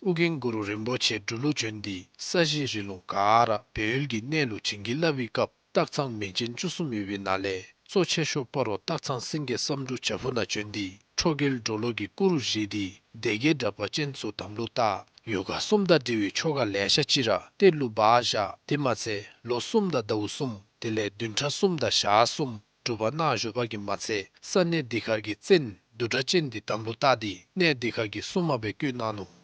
ཨོ་རྒྱན་གུ་རུ་རིན་པོ་ཆེ་འབྲུག་ལུ་བྱོན་ཏེ་ས་གཞི་རི་ལུང་ག་ར་སྦས་ཡུལ་གྱི་གནས་ལུ་བྱིན་གྱིས་བརླབས་པའི་སྐབས་སྟག་ཚང་མིང་ཅན་བཅུ་གསུམ་ཡོད་པའི་ནང་ལས་གཙོ་ཆེ་ཤོས་སྤ་རོ་སྟག་ཚང་སེང་གེ་བསམ་འགྲུབ་བྱག་ཕུག་ནང་བྱོན་ཏེ་ཁྲོ་རྒྱལ་གྲོ་ལོད་ཀྱི་སྐུ་རུ་བཞེངས་ཏེ་སྡེ་བརྒྱད་དྲེགས་པ་ཅན་ཚུ་དམ་ལུ་བཏགས། ཡོ་ག་གསུམ་དང་འབྲེལ་བའི་ཆོ་ག་ལེ་ཤ་ཅིག་ར་གཏེར་ལུ་སྦ་བཞག། དེ་མ་ཚད་ལོ་གསུམ་དང་ཟླཝ་གསུམ་དེ་ལས་བདུན་ཕྲག་གསུམ་དང་ཞག་གསུམ་སྒྲུབ་པ་གནང་བཞུགས་པ་གིས་མ་ཚད་ས་གནས་འདི་ཁར་གྱི་བཙན་བདུད་དྲེགས་ཅན་འདི་དམ་ལུ་བཏགས་ཏེ་གནས་འདི་ཁར་གྱི་སྲུང་མ་སྦེ་བསྐོས་གནང་ནུག།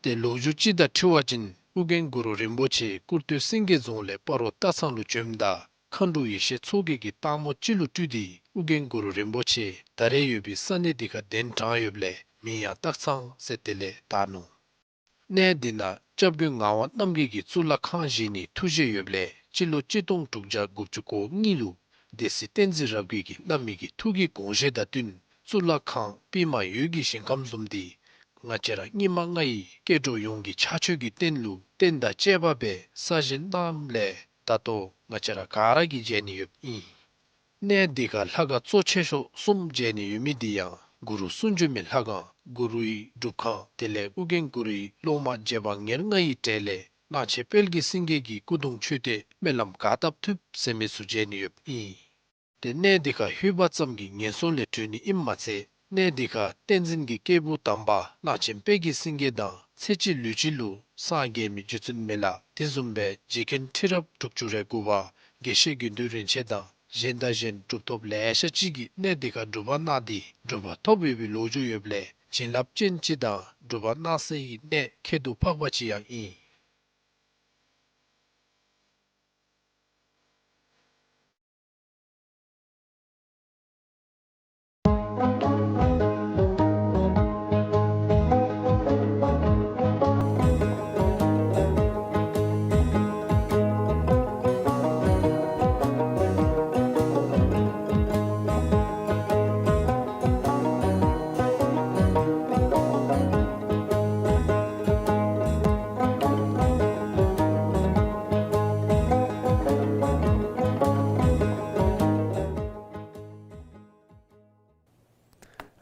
ཏེ་ལོ་རྒྱུས་ཅིག་དང་འཁྲིལ་བ་ཅིན་ཨོ་རྒྱན་གུ་རུ་རིན་པོ་ཆེ་ཀུར་སྟོད་སེང་གེ་རྫོང་ལས་སྤ་རོ་སྟག་ཚང་ལུ་བྱོནམ་ད་མཁའ་འགྲོ་ཡེ་ཤེས་མཚོ་རྒྱལ་གྱིས་སྟག་མོ་ཅིག་ལུ་སྤྲུལ་ཏེ་ཨོ་རྒྱན་གུ་རུ་རིན་པོ་ཆེ་ད་རེས་ཡོད་པའི་ས་གནས་འདི་ཁར་གདན་དྲངས་ཡོདཔ་ལས་མིང་ཡང་སྟག་ཚང་ཟེར་དེ་ལས་བཏགས་ནུག། གནས་འདི་ནང་སྐྱབས་མགོན་ངག་དབང་རྣམ་རྒྱལ་གྱིས་གཙུག་ལག་ཁང་བཞེངས་ནིའི་ཐུགས་བཞེད་ཡོདཔ་ལས་སྤྱི་ལོ་གཅིག་སྟོང་དྲུག་བརྒྱ་དགུ་བཅུ་གོ་གཉིས་ལུ་སྡེ་སྲིད་བསྟན་འཛིན་རབ་རྒྱས་ཀྱིས་གནང་མི་གི་ཐུགས་ཀྱི་དགོངས་བཞེད་དང་བསྟུན་གཙུག་ལག་ཁང་པདྨ་འོད་ཀྱི་ཞིང་ཁམས་བཟུམ་འདི་ང་བཅས་ར་སྙིགས་མ་ལྔ་ཡི་སྐྱེ་འགྲོ་ཡོངས་ཀྱི་ཕྱག་མཆོད་ཀྱི་རྟེན་ལུ་རྟེན་དང་བཅས་པ་སྦེ་གསར་བཞེངས་གནངམ་ལས་ད་ལྟོ་ང་བཅས་ར་ག་ར་གིས་མཇལ་ནི་ཡོདཔ་ཨིན། གནས་འདི་ཁར་ལྷ་ཁང་གཙོ་ཆེ་ཤོས་གསུམ་མཇལ་ནི་ཡོད་མི་འདི་ཡང་གུ་རུ་གསུང་བྱོན་མའི་ལྷ་ཁང་གུ་རུའི་སྒྲུབ་ཁང་དེ་ལས་ཨོ་རྒྱན་གུ་རུའི་སློབ་མ་རྗེ་འབངས་ཉེར་ལྔ་ཡི་གྲས་ལས་གླང་ཆེན་དཔལ་གྱི་སེང་གེ་གི་སྐུ་གདུང་མཆོད་རྟེན་སྨོན་ལམ་ག་བཏབ་ཐུབ་ཟེར་མི་ཚུ་མཇལ་ནི་ཡོདཔ་ཨིན། ཏེ་གནས་འདི་ཁར་ལྷོད་པ་ཙམ་གྱིས་ངན་སོང་ལས་གྲོལ་ནི་ཨིནམ་མ་ཚད་གནས་འདི་ཁར་བསྟན་འཛིན་གྱི་སྐྱེས་བུ་དམ་པ་གླང་ཆེན་དཔལ་གྱི་སེང་གེ་དང་ཚེ་གཅིག་ལུས་གཅིག་ལུ་སངས་རྒྱས་མི་རྗེ་བཙུན་མི་ལ་དེ་བཟུམ་སྦེ་རྗེ་མཁན་ཁྲི་རབས་དྲུག་ཅུ་རེ་དགུ་པ་དགེ་བཤེས་དགེ་འདུན་རིན་ཆེན་དང་གཞན་དང་གཞན་གྲུབ་ཐོབ་ལེ་ཤ་ཅིག་གིས་གནས་འདི་ཁར་སྒྲུབ་པ་གནང་སྟེ་གྲུབ་པ་ཐོབ་ཡོད་པའི་ལོ་རྒྱུས་ཡོདཔ་ལས་བྱིན་རླབས་ཅན་ཅིག་དང་སྒྲུབ་པ་གནང་སའི་གནས་ཁྱད་དུ་འཕགས་པ་ཅིག་ཡང་ཨིན།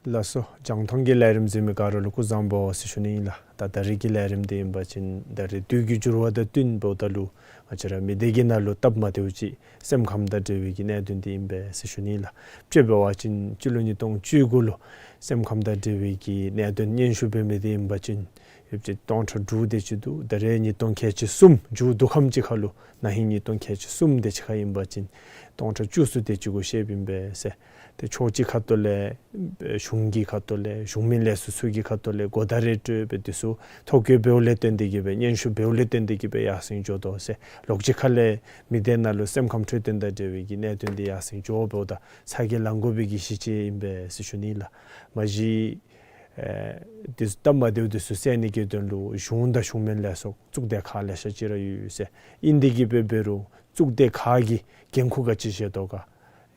ལགས་སོ། རྒྱང་མཐོང་གི་ལས་རིམ་གཟིགས་མི་ག་ར་ལུ་སྐུ་གཟུགས་བཟང་པོ་ཟེར་ཞུ་ནི་ཨིན་ལགས། ད་ད་རེས་ཀྱི་ལས་རིམ་འདི་ཨིན་པ་ཅིན་ད་རེས་དུས་ཀྱི་འགྱུར་བ་དང་བསྟུན་འབདཝ་ད་ལུ་ང་བཅས་ར་མི་སྡེ་གི་ནང་ལུ་སྟབས་མ་བདེཝ་ཅིག་སེམས་ཁམས་དང་འབྲེལ་བའི་གི་གནད་དོན་འདི་ཨིན་པས་ཟེར་ཞུ་ནི་ཨིན་ལགས། དཔྱེ་འབད་བ་ཅིན་སྤྱི་ལོ་ཉིས་སྟོང་བཅུ་དགུ་ལུ་སེམས་ཁམས་དང་འབྲེལ་བའི་གི་གནད་དོན་སྙན་ཞུ་འབད་མི་འདི་ཨིན་པ་ཅིན་ ཡོདཔ་ཅིག་སྟོང་ཕྲག་དྲུག་དེ་ཅིག་འདུག། ད་རེས་ཉིས་སྟོང་ཁལ་གཅིག་གསུམ་མཇུག་བསྡུ་ཁམས་ཅིག་ཁར་ལུ་ན་ཧིང་ཉིས་སྟོང་ཁལ་གཅིག་གསུམ་དེ་ཅིག་ཁར་ཨིན་པ་ཅིན་སྟོང་ཕྲག་བཅུ་གསུམ་དེ་ཅིག་གུ་བཤདཔ་ཨིན་པས་ཟེར། ཏེ་ཕྱོགས་གཅིག་ཁ་ཐུག་ལས་གཞུང་གི་ཁ་ཐུག་ལས་གཞུང་མིན་ལས་ཚོགས་ཚུ་གི་ཁ་ཐུག་ལས་གོ་བརྡ་རེ་སྤྲོད་སྦེ་དེ་ཚུ་ཐོ་བཀོད་འབདཝ་ལས་བརྟེན་ཏེ་གིས་སྦེ་སྙན་ཞུ་འབདཝ་ལས་བརྟེན་ཏེ་གིས་སྦེ་ཡར་སེང་འགྱོ་དོ་ཟེར། ལོགས་གཅིག་ཁ་ལས་མི་སྡེ་ནང་ལུ་སེམས་ཁམས་འཕྲོད་བསྟེན་དང་འབྲེལ་བའི་གི་གནད་དོན་འདི་ཡར་སེང་འགྱོ་འབདཝ་ད་ཚ་གྱང་ལང་དགོ་པའི་གི་གཞི་ཅིག་ཨིན་པས་ཟེར་ཞུ་ནི་ལགས། མ་གཞི་ཨེ་དེ་ཚུ་སྟབས་མ་བདེཝ་དེ་ཚུ་སེལ་ནི་གི་དོན་ལུ་གཞུང་དང་གཞུང་མིན་ལས་ཚོགས་གཙུག་སྡེ་ཁག་ལེ་ཤ་ཅིག་ར་ཡོད་ཟེར། ཨིན་དེ་གིས་སྦེ་འབད་རུང་གཙུག་སྡེ་ཁག་གིས་འགན་ཁུར་ག་ཅི་བཞེས་དོ་ག།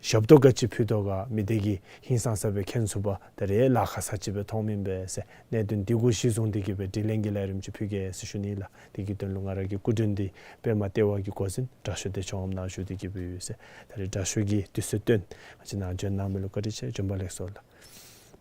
ཞབས་ཏོག་ག་ཅི་ཕུལ་དོ་ག། མི་སྡེ་གིས་ཧིང་སངས་ས་སྦེ་མཁྱེན་ཚུགས་པར་ད་རེས་ལཱ་ཁག་ས་ཅིག་སྦེ་མཐོངམ་ཨིན་པས་ཟེར། གནད་དོན་འདི་གུ་གཞི་བཟུང་སྟེ་གིས་སྦེ་དྲི་ལན་གྱི་ལས་རིམ་ཅིག་ཕུལ་གེ་ཟེར་ཞུ་ནི་ལགས། དེ་གི་དོན་ལུ་ང་ར་གི་སྐུ་མགྲོན་འདི་པདྨ་ལྟེ་བ་གི་འགོ་འཛིན་དྲག་ཤོས་བདེ་མཆོག་ངམ་ནཱ་བཞུགས་ཏེ་གིས་སྦེ་ཡོད་ཟེར། ད་རེས་དྲག་ཤོས་ཀྱིས་དུས་ཚོད་བཏོན་ང་བཅས་ནང་འབྱོན་གནང་མི་ལུ་བཀའ་དྲིན་ཆེ། བྱོན་པ་ལེགས་སོ་ལགས།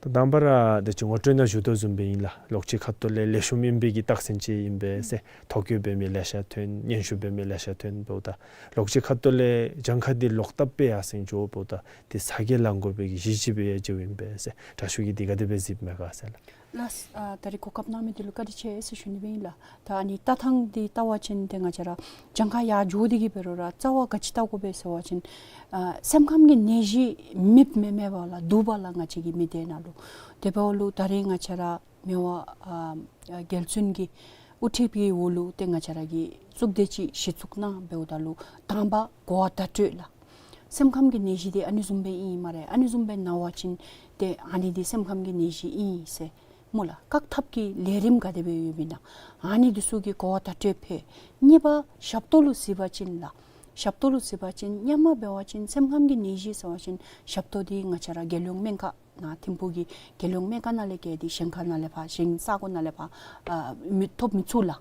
ད་དང་པ་ར་ད་ཅི་ངོ་སྤྲོད་ནང་ཞུ་དོ་བཟུམ་སྦེ་ཨིན་ལགས། ལོགས་གཅིག་ཁ་ཐུག་ལས་ལེགས་ཤོམ་ཨིན་པའི་གི་རྟགས་མཚན་ཅིག་ཨིན་པས་ཟེར། ཐོ་བཀོད་འབད་མི་ལེ་ཤ་ཐོན། སྙན་ཞུ་འབད་མི་ལེ་ཤ་ཐོན་འབདཝ་ད་ལོགས་གཅིག་ཁ་ཐུག་ལས་གྱངས་ཁ་འདི་ལོག་བཏབ་སྦེ་ཡར་སེང་འགྱོ་འབདཝ་ད་དེ་ཚ་གྱང་ལང་དགོ་པའི་གི་གཞི་ཅིག་སྦེ་ཡང་མཇལཝ་ཨིན་པས་ཟེར། དྲག་ཤོས་ཀྱིས་འདི་ག་དེ་སྦེ་གཟིགསཔ་མས་ག་ཟེར་ལགས། ལགས། ཨ་ད་རེས་གོ་སྐབས་གནང་མི་འདི་ལུ་བཀའ་དྲིན་ཆེ་ཟེར་ཞུ་ནི་སྦེ་ཨིན་ལགས། ད་ཨ་ནི་ལྟ་ཐངས་འདི་བལྟ་བ་ཅིན་ཏེ་ང་བཅས་ར་གྱངས་ཁ་ཡར་འགྱོ་སྟེ་གིས་འབད་རུང་ར་རྩ་བ་ག་ཅི་བལྟ་དགོ་པས་ཟེར་བ་ཅིན་ཨ་སེམས་ཁམས་ཀྱི་ནད་གཞི་མེདཔ་མེན་མེན་པ་ལགས། འདུག་པ་ལགས་ང་བཅས་ཀྱི་མི་སྡེ་ནང་ལུ། དེ་འབདཝ་ལུ་ད་རེས་ང་བཅས་ར་མི་དབང་ཨ་ཨ་རྒྱལ་བཙུན་གྱི་དབུ་ཁྲིདཔ་གི་འོག་ལུ་ཏེ་ང་བཅས་ར་གིས་གཙུག་སྡེ་ཅིག་གཞི་བཙུགས་གནང་འབདཝ་ད་ལུ་དང་པ་གོ་བ་བརྡ་སྤྲོད་ལགས། སེམས་ཁམས་ཀྱི་ནད་གཞི་འདི་ཨ་ནི་བཟུམ་སྦེ་ཨིན་སྨ་རེ། ཨ་ནི་བཟུམ་སྦེ་ན་བ་ཅིན་ཏེ་ཨ་ནི་འདི་སེམས་ཁམས་ཀྱི་ནད་གཞི་ཨིན་ཟེར་སྨོ་ལགས། བཀག་ཐབས་ཀྱི་ལས་རིམ་ག་དེ་སྦེ་ཡོདཔ་ཨིན་ན་ཨ་ནི་འདི་ཚུ་གི་གོ་བ་བརྡ་སྤྲོད་ཕུལ། གཉིས་པ་ཞབས་ཏོག་ལུ་གཟིགས་པ་ཅིན་ལགས། ཞབས་ཏོག་ལུ་གཟིགས་པ་ཅིན་སྔོན་མ་འབད་བ་ཅིན་སེམས་ཁམས་ཀྱི་ནད་གཞི་ཟེར་བ་ཅིན་ཞབས་ཏོག་འདི་ང་བཅས་ར་རྒྱལ་ཡོངས་སྨན་ཁང་ནང་ཐིམ་ཕུག་གི་རྒྱལ་ཡོངས་སྨན་ཁང་ནང་ལས་བརྒལ་ཏེ་གཞན་ཁ་ནང་ལས་ཕར་གཞན་ས་གོ་ནང་ལས་ཕར་ཨ་མི་ཐོབ་མི་ཚུགས་ལགས།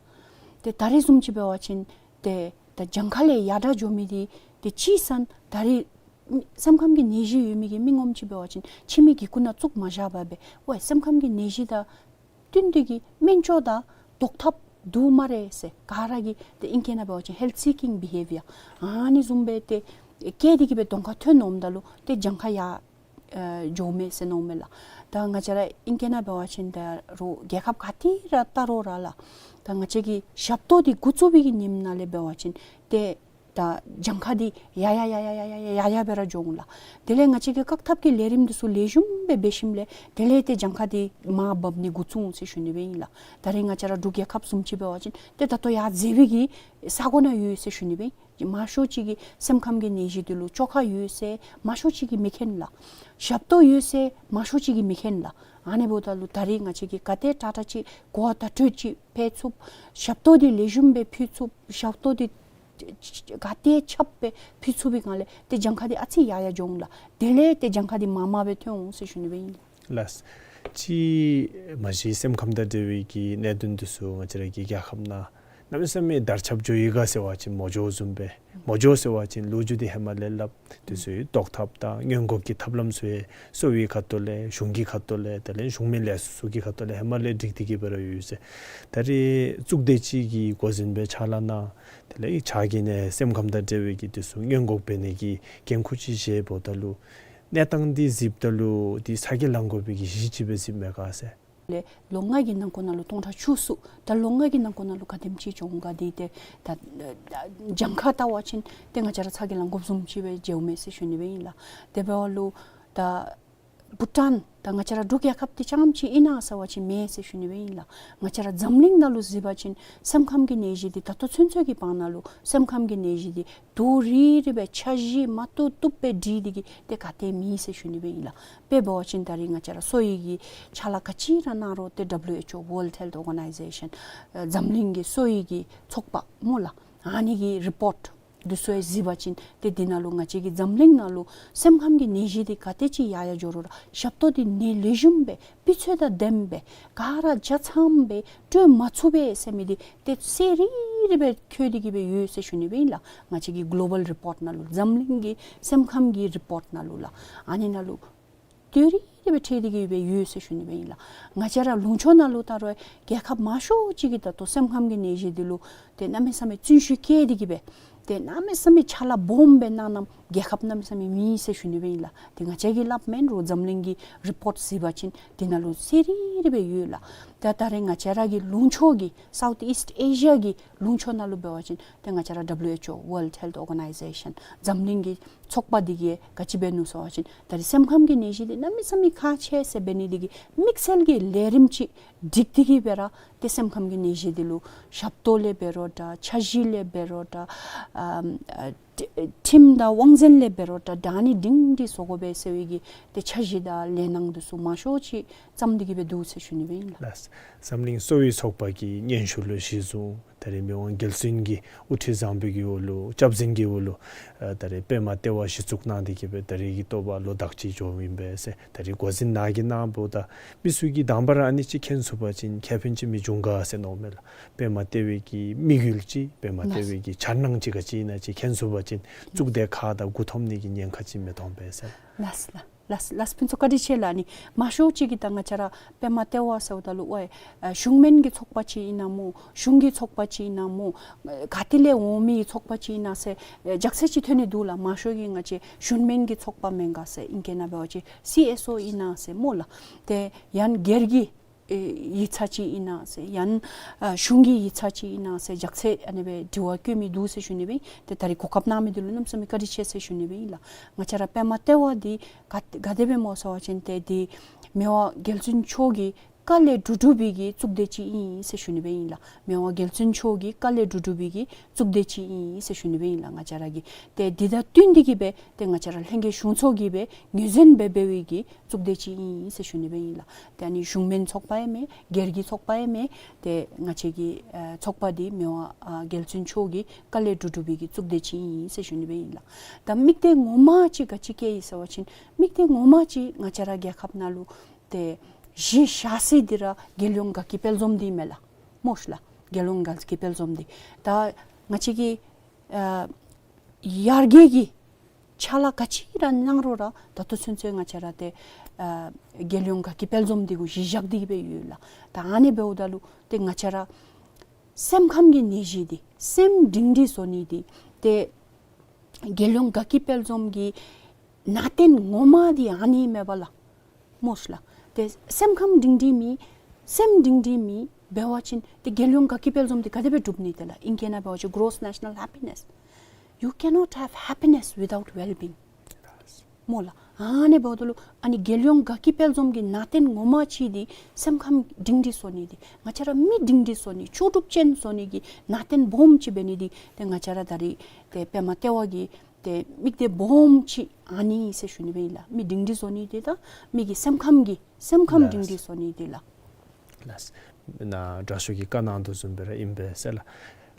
ཏེ་ད་རེས་བཟུམ་ཅིག་འབད་བ་ཅིན་ཏེ་ད་གྱངས་ཁ་ལས་ཡར་དྲགས་འགྱོ་མི་འདི་ཏེ་ཅིག་ཟེར་ན་ད་རེས་སེམས་ཁམས་ཀྱི་ནད་གཞི་ཡོད་མི་གི་མི་ངོམ་ཅིག་འབད་བ་ཅིན་ཁྱིམ་གྱི་སྒོ་ནང་བཙུགས་མ་བཞག་པར་སྦེ་ཝའི་སེམས་ཁམས་ཀྱི་ནད་གཞི་དང་བསྟུན་ཏེ་གིས་སྨན་བཅོས་དང་བཟློག་ཐབས་འདུག་སྨ་རེ་ཟེར་ག་ར་གིས་ཏེ་ཨིང་སྐད་ནང་འབད་བ་ཅིན་ཧེལཐ་སི་ཀིང་བི་ཧེ་བི་ཡར་ཨ་ནི་བཟུམ་སྦེ་ཏེ་བཀལ་ཏེ་གིས་སྦེ་གདོང་ཁར་ཐོན་འོངམ་ད་ལུ་ཏེ་གྱངས་ཁ་ཡར་ཨེ་འགྱོཝ་མས་ཟེར་མནོཝ་མས་ལགས། ད་ང་བཅས་ར་ཨིང་སྐད་ནང་འབད་བ་ཅིན་ད་རུང་རྒྱལ་ཁབ་ག་ཏེ་ར་བལྟ་རུང་ར་ལགས། ད་ང་བཅས་ཀྱི་ཞབས་ཏོག་འདི་འགོ་བཙུགས་པའི་གི་ཉིནམ་ནང་ལས་འབད་བ་ཅིན་ཏེ་ད་གྱངས་ཁ་འདི་ཡར་ཡར་ཡར་ཡར་སྦེ་ར་འགྱོ་འོང་ལགས། དེ་ལས་ང་བཅས་ཀྱི་བཀག་ཐབས་ཀྱི་ལས་རིམ་འདི་ཚུ་ལེགས་ཤོམ་སྦེ་འབད་ཞིནམ་ལས་དེ་ལས་ཏེ་གྱངས་ཁ་འདི་མར་འབབ་ནི་འགོ་བཙུགས་འོང་ཟེར་ཞུ་ནི་སྦེ་ཨིན་ལགས། ད་རེས་ང་བཅས་ར་འབྲུག་རྒྱལ་ཁབ་བཟུམ་ཅིག་འབད་བ་ཅིན་ཏེ་ད་ལྟོ་ཡར་འཛེགས་པའི་གི་ས་གོ་ནང་ཡོད་ཟེར་ཞུ་ནི་སྦེ་ཨིན། མང་ཤོས་ཅིག་གིས་སེམས་ཁམས་ཀྱི་ནད་གཞི་འདི་ལུ་བཅོས་ཁ་ཡོད་ཟེར་མང་ཤོས་ཅིག་གིས་མི་མཁྱེན་ལགས། ཞབས་ཏོག་ཡོད་ཟེར་མང་ཤོས་ཅིག་གིས་མི་མཁྱེན་ལགས། ཨ་ནི་འབདཝ་ད་ལུ་ད་རེས་ང་བཅས་ཀྱིས་ག་དེ་དྲག་དྲག་ཅིག་གོ་བ་བརྡ་སྤྲོད་ཅིག་ཕུལ་ཚུགས། ཞབས་ཏོག་འདི་ལེགས་ཤོམ་སྦེ་ཕུལ་ཚུགས། ཞབས་ཏོག་འདི་ག་དེ་ཁྱབ་སྦེ་ཕུལ་ཚུགས་པའི་སྒང་ལས་ཏེ་གྱངས་ཁ་འདི་ཨ་ཙི་ཡར་ཡར་འགྱོ་འོང་ལགས། དེ་ལས་ཏེ་གྱངས་ཁ་འདི་མར་མར་སྦེ་ཐོན་འོང་ཟེར་ཞུ་ནི་སྦེ་ཨིན་ལགས། ལགས། ཅིག་མ་གཞི་སེམས་ཁམས་དང་འབྲེལ་བའི་གི་གནད་དོན་འདི་ཚུ་ང་བཅས་ར་གི་རྒྱལ་ཁབ་ནང་གནམ་མེད་ས་མེད་དར་ཁྱབ་འགྱོ་ཡི་ག་ཟེར་བ་ཅིན་མོ་འགྱོ་བཟུམ་སྦེ་མོ་འགྱོ་ཟེར་བ་ཅིན་ལོ་རྒྱུས་འདི་ཧེ་མ་ལས་སླབ། འདི་ཚུ་ཡང་བཟློག་ཐབས་དང་སྔོན་འགོག་གི་ཐབས་ལམ་ཚུ་ཡང་གསོ་བའི་ཁ་ཐུག་ལས་གཞུང་གི་ཁ་ཐུག་ལས་དེ་ལས་གཞུང་མིན་ལས་ཚོགས་ཚུ་གི་ཁ་ཐུག་ལས་ཧེ་མ་ལས་སྒྲིག་སྟེ་གིས་སྦེ་ར་ཡོད་ཟེར། ད་རེས་གཙུག་སྡེ་ཅིག་གི་འགོ་འཛིན་སྦེ་ཕྱག་ལཱ་གནང་། དེ་ལས་ཕྱག་གི་ནི་སེམས་ཁམས་དང་འབྲེལ་བའི་གི་འདི་ཚུ་སྔོན་འགོག་འབད་ནི་གི་འགན་ཁུར་ཅིག་བཞེས་འབདཝ་ད་ལུ་གནས་སྟངས་འདི་གཟིགསཔ་ད་ལུ་འདི་ཚ་གྱང་ལང་དགོ་པའི་གི་གཞི་ཅིག་སྦེ་གཟིགསཔ་མས་ག་ཟེར། ལས་ལོ་ལྔ་གི་ནང་འཁོད་ནང་ལུ་སྟོང་ཕྲག་བཅུ་གསུམ། ད་ལོ་ལྔ་གི་ནང་འཁོད་ནང་ལུ་ག་དེམ་ཅིག་བྱུང་ག་འདི་ཏེ་ད་གྱངས་ཁ་བལྟ་བ་ཅིན་ཏེ་ང་བཅས་ར་ཚ་གྱང་ལང་དགོཔ་བཟུམ་ཅིག་སྦེ་མཇལཝ་མས་ཟེར་ཞུ་ནི་སྦེ་ཨིན་ལགས། དེ་འབདཝ་ལུ་ད་བྷུ་ཊཱན་ད་ང་བཅས་ར་འབྲུག་རྒྱལ་ཁབ་འདི་རྐྱངམ་ཅིག་ཨིན་ན་ཟེར་བ་ཅིན་མེན་ཟེར་ཞུ་ནི་སྦེ་ཨིན་ལགས། ང་བཅས་ར་འཛམ་གླིང་ནང་ལུ་གཟིགས་པ་ཅིན་སེམས་ཁམས་ཀྱི་ནད་གཞི་འདི་ད་ལྟོ་ཚུན་ཚོད་ཀྱི་བར་ན་ལུ་སེམས་ཁམས་ཀྱི་ནད་གཞི་འདི་དུས་རིང་རིང་སྦེ་འཆར་གཞི་མ་བཏུབ་བཏུབ་སྦེ་སྒྲིག་སྟེ་གིས་ཏེ་ག་ཏེ་མེད་ཟེར་ཞུ་ནི་སྦེ་ཨིན་ལགས། དཔེ་འབད་བ་ཅིན་ད་རེས་ང་བཅས་ར་གསོ་བའི་གི་ཕྱག་ལཱ་ག་ཅི་ར་གནང་རུང་ཏེ་ཌབ་ལུ་ཨེཆ་ཨོ་World Health Organization ཨ་འཛམ་གླིང་གི་གསོ་བའི་གི་ཚོགས་པ་སྨོ་ལགས། ཨ་ནི་གི་རི་པོརཊ་འདི་ཚུ་ཡང་གཟིགས་པ་ཅིན་ཏེ་འདི་ནང་ལུ་ང་བཅས་ཀྱི་འཛམ་གླིང་ནང་ལུ་སེམས་ཁམས་ཀྱི་ནད་གཞི་འདི་ག་དེ་ཅིག་ཡར་ཡར་འགྱོ་རུང་ར་ཞབས་ཏོག་འདི་ནི་ལེགས་ཤོམ་སྦེ་སྤུས་ཚད་དང་ལྡནམ་སྦེ་ག་ར་ཆ་ཚང་སྦེ་སྤྲོད་མ་ཚུགས་པས་ཟེར་མི་འདི་ཏེ་གསལ་རི་རི་སྦེ་འཁོད་དེ་གིས་སྦེ་ཡོད་ཟེར་ཞུ་ནི་སྦེ་ཨིན་ལགས། ང་བཅས་ཀྱི་གོ་ལོ་བཱལ་རི་པོརཊ་ནང་ལུ་འཛམ་གླིང་གི་སེམས་ཁམས་ཀྱི་རི་པོརཊ་ནང་ལུ་ལགས། ཨ་ནི་ནང་ལུ་དུས་རིང་རིང་སྦེ་འཁོད་དེ་གིས་སྦེ་ཡོད་ཟེར་ཞུ་ནི་སྦེ་ཨིན་ལགས། ང་བཅས་ར་ལུང་ཕྱོགས་ནང་ལུ་ད་རུང་རྒྱལ་ཁབ་མང་ཤོས་ཅིག་གིས་ད་ལྟོ་སེམས་ཁམས་ཀྱི་ནད་གཞི་འདི་ལུ་ཏེ་གནམ་མེད་ས་མེད་བརྩོན་ཤུགས་བསྐྱེད་དེ་གིས་སྦེ་ཏེ་གནམ་མེད་ས་མེད་ཕྱག་ལཱ་སྦོམ་སྦེ་གནང་གནངམ་ རྒྱལ་ཁབ་གནམ་མེད་ས་མེད་མེད་ཟེར་ཞུ་ནི་སྦེ་ཨིན་ལགས། ཏེ་ང་བཅས་ཀྱིས་སླབ་མེན་རུང་འཛམ་གླིང་གི་རི་པོརཊ་གཟིགས་པ་ཅིན་དེ་ནང་ལུ་གསལ་རི་རི་སྦེ་ཡོད་ལགས། ད་ད་རེས་ང་བཅས་ར་གི་ལུང་ཕྱོགས་ཀྱི་South East Asia གི་ལུང་ཕྱོགས་ནང་ལུ་འབད་བ་ཅིན་ཏེ་ང་བཅས་ར་W H O, World Health Organization འཛམ་གླིང་གི་ཚོགས་པ་འདི་གིས་ག་ཅི་འབད་ནུག་ཟེར་བ་ཅིན་ད་རེས་སེམས་ཁམས་ཀྱི་ནད་གཞི་འདི་གནམ་མེད་ས་མེད་ཁག་ཆེ་ཟེར་འབད་ནི་འདི་གིས་དམིགས་བསལ་གྱི་ལས་རིམ་ཅིག་སྒྲིག་སྟེ་གིས་སྦེ་ར་ཏེ་སེམས་ཁམས་ཀྱི་ནད་གཞི་འདི་ལུ་ཞབས་ཏོག་ལས་འབད་རུང་འདྲ་འཆར་གཞི་ལས་འབད་རུང་འདྲ་ཨམ་ཨ་ཁྲི་ཁྲིམས་དང་དབང་འཛིན་ལས་འབད་རུང་འདྲ་ད་ཨ་ནི་སྒྲིང་སྒྲི་བཟོ་དགོ་པས་ཟེར་བའི་གི་ཏེ་འཆར་གཞི་དང་ལས་སྣང་འདི་ཚུ་མང་ཤོས་ཅིག་བརྩམས་ཏེ་གིས་སྦེ་འདུག་ཟེར་ཞུ་ནི་སྦེ་ཨིན་ལགས། ལགས། འཛམ་གླིང་གསོ་བའི་ཚོགས་པ་གི་སྙན་ཞུ་ལུ་གཞི་བཟུང་ད་རེས་མི་དབང་རྒྱལ་བཙུན་གྱི་དབུ་ཁྲིད་བཟང་པོའི་གི་འོག་ལུ་སྐྱབས་འཛིན་གྱི་འོག་ལུ་ཨ་ད་རེས་པདྨ་ལྟེ་བ་གཞི་བཙུགས་གནང་སྟེ་གིས་སྦེ་ད་རེས་ཀྱི་ཐོབ་པ་ལོ་དག་ཅིག་འགྱོཝ་ཨིན་པས་ཟེར། ད་རེས་འགོ་འཛིན་ནཱ་གིས་གནངམ་ད་མི་ཚུ་གིས་དང་པ་ར་ཨ་ནི་ཅིག་མཁྱེན་ཚུགས་པ་ཅིན་ཁེ་ཕན་ཅིག་མི་འབྱུང་ག་ཟེར་མནོཝ་མས་ལགས། པདྨ་ལྟེ་བའི་གི་དམིགས་ཡུལ་ཅིག་པདྨ་ལྟེ་བའི་གི་འཆར་སྣང་ཅིག་ག་ཅི་ཨིན་ན་ཅིག་མཁྱེན་ཚུགས་པ་ཅིན་གཙུག་སྡེ་ཁག་དང་མགུ་འཐོམ་ནི་གི་ཉེན་ཁ་ཅིག་མི་ཐོན་པས་ཟེར། ལགས་ལགས། ལགས་ལགས། ཕུན་ཚོགས་བཀའ་དྲིན་ཆེ་ལགས། ཨ་ནི་མང་ཤོས་ཅིག་གིས་ད་ང་བཅས་ར་པདྨ་ལྟེ་བ་ཟེརཝ་ད་ལུ་ཝའི་ཨ་གཞུང་མིན་གྱི་ཚོགས་པ་ཅིག་ཨིན་ན་སྨོ། གཞུང་གི་ཚོགས་པ་ཅིག་ཨིན་ན་སྨོ། ག་ཏེ་ལས་འོང་མི་ཚོགས་པ་ཅིག་ཨིན་ན་ཟེར་ཨ་ཇག་ཚད་ཅིག་ཐོན་ནི་འདུག་ལགས། མང་ཤོས་ཀྱིས་ང་བཅས་གཞུང་མིན་གྱི་ཚོགས་པ་མེན་ག་ཟེར་ཨིང་སྐད་ནང་འབད་བ་ཅིན་སི་ཨེས་ཨོ་ཨིན་ན་ཟེར་སྨོ་ལགས། ཏེ་ཡང་སྒེར་གྱི་ཨེ་ཡིག་ཚང་ཅིག་ཨིན་ན་ཟེར་ཡང་ཨ་གཞུང་གི་ཡིག་ཚང་ཅིག་ཨིན་ན་ཟེར་ཇག་ཚད་ཨ་ནི་སྦེ་དྲི་བ་བཀོད་མི་འདུག་ཟེར་ཞུ་ནི་སྦེ་ཨིན། ཏེ་ད་རེས་གོ་སྐབས་གནང་མི་འདི་ལུ་གནམ་མེད་ས་མེད་བཀའ་དྲིན་ཆེ་ཟེར་ཞུ་ནི་སྦེ་ཨིན་ལགས། ང་བཅས་ར་པདྨ་ལྟེ་བ་འདི་ག་ག་དེ་སྦེ་སྨོ་ཟེར་བ་ཅིན་ཏེ་འདི་མི་དབང་རྒྱལ་བཙུན་མཆོག་གི་བཀའ་ལས་གྲུབ་གྲུབ་པའི་གི་གཙུག་སྡེ་ཅིག་ཨིན་ཟེར་ཞུ་ནི་སྦེ་ཨིན་ལགས། མི་དབང་རྒྱལ་བཙུན་མཆོག་གི་བཀའ་ལས་གྲུབ་གྲུབ་པའི་གི་གཙུག་སྡེ་ཅིག་ཨིན་ཟེར་ཞུ་ནི་སྦེ་ཨིན་ལགས། ང་བཅས་ར་གི་ཏེ་འདི་དང་བསྟུན་ཏེ་གིས་སྦེ་ཏེ་ང་བཅས་ར་ལྷན་རྒྱས་གཞུང་ཚོགས་ཀྱིས་སྦེ་ངོས་འཛིན་འབད་འབད་བའི་གི་གཙུག་སྡེ་ཅིག་ཨིན་ཟེར་ཞུ་ནི་སྦེ་ཨིན་ལགས། ཏེ་ཨ་ནི་གཞུང་མིན་ཚོགས་པ་ཡང་མེན་སྒེར་གྱི་ཚོགས་པ་ཡང་མེན། ཏེ་ང་བཅས་ཀྱི་ཨ་ཚོགས་པ་འདི་མི་དབང་ཨ་རྒྱལ་བཙུན་མཆོག་གི་བཀའ་ལས་གྲུབ་གྲུབ་པའི་གི་གཙུག་སྡེ་ཅིག་ཨིན་ཟེར་ཞུ་ནི་སྦེ་ཨིན་ལགས། ད་དམིགས་གཏད་ངོ་མ་ཅིག་ག་ཅི་བསྐྱེད་ཡི་ཟེར་བ་ཅིན་དམིགས་གཏད་ངོ་མ་ཅིག་ང་བཅས་ར་རྒྱལ་ཁབ་ནང་ལུ་ཏེ་གཞི་བཞག་ས་འདི་ར་རྒྱལ་ཡོངས་དགའ་སྐྱིད་དཔལ་འཛོམས་འདི་མས་ལགས། སྨོ་ཤ་ལགས། རྒྱལ་ཡོངས་དགའ་སྐྱིད་དཔལ་འཛོམས་འདི་ད་ང་བཅས་ཀྱི་ཨ་ཡར་རྒྱས་ཀྱི་ཕྱག་ལཱ་ག་ཅི་ར་གནང་རུང་ར་ད་ལྟོ་ཚུན་ཚོད་ང་བཅས་ར་ཏེ་ཨ་རྒྱལ་ཡོངས་དགའ་སྐྱིད་དཔལ་འཛོམས་འདི་གུ་གཞི་བཞག་སྟེ་གིས་སྦེ་ཡོད་ལགས། ད་ཨ་ནི་འབདཝ་ད་ལུ་ཏེ་ང་བཅས་ར་སེམས་ཁམས་ཀྱི་ནད་གཞི་འདི་སེམས་སྒྲིང་སྒྲི་བཟོ་ནི་འདི་ཏེ་རྒྱལ་ཡོངས་དགའ་སྐྱིད་དཔལ་འཛོམས་ཀྱི་ནང་རྟེན་ངོ་མ་འདི་ཨ་ནི་མས་པ་ལགས། སྨོ་ཤ་ལགས། ཏེ་སེམས་ཁམས་སྒྲིང་སྒྲི་མེད་སེམས་སྒྲིང་སྒྲི་མེད་འབད་བ་ཅིན་ཏེ་རྒྱལ་ཡོངས་དགའ་སྐྱིད་དཔལ་འཛོམས་འདི་ག་དེ་སྦེ་འགྲུབ་ནི་ཏེ་ལགས། ཨིང་སྐད་ནང་འབད་བ་ཅིན་gross national happiness. You cannot have happiness without well-being. སྨོ་ལགས། ཨ་ནི་འབདཝ་ད་ལུ་ཨ་ནི་རྒྱལ་ཡོངས་དགའ་སྐྱིད་དཔལ་འཛོམས་ཀྱི་ནང་རྟེན་ངོ་མ་ཅིག་འདི་སེམས་ཁམས་སྒྲིང་སྒྲི་བཟོ་ནི་འདི་ང་བཅས་ར་མི་སྒྲིང་སྒྲི་བཟོ་ནི་ལྕོགས་གྲུབ་ཅན་བཟོ་ནི་གི་ནང་རྟེན་སྦོམ་ཅིག་འབད་ནི་འདི་ཏེ་ང་བཅས་ར་ད་རེས་ཏེ་པདྨ་ལྟེ་བ་གི་ཏེ་དམིགས་གཏད་སྦོམ་ཅིག་ཨ་ནི་ཨིན་ཟེར་ཞུ་ནི་སྦེ་ཨིན་ལགས། མི་སྒྲིང་སྒྲི་བཟོ་ནི་འདི་དང་མི་གི་སེམས་ཁམས་ཀྱི་སེམས་ཁམས་ལགས། སྒྲིང་སྒྲི་བཟོ་ནི་འདི་ལགས། ལགས། ནཱ་དྲག་ཤོས་ཀྱིས་བཀའ་གནང་དོ་བཟུམ་སྦེ་ར་ཨིན་པས་ཟེར་ལགས།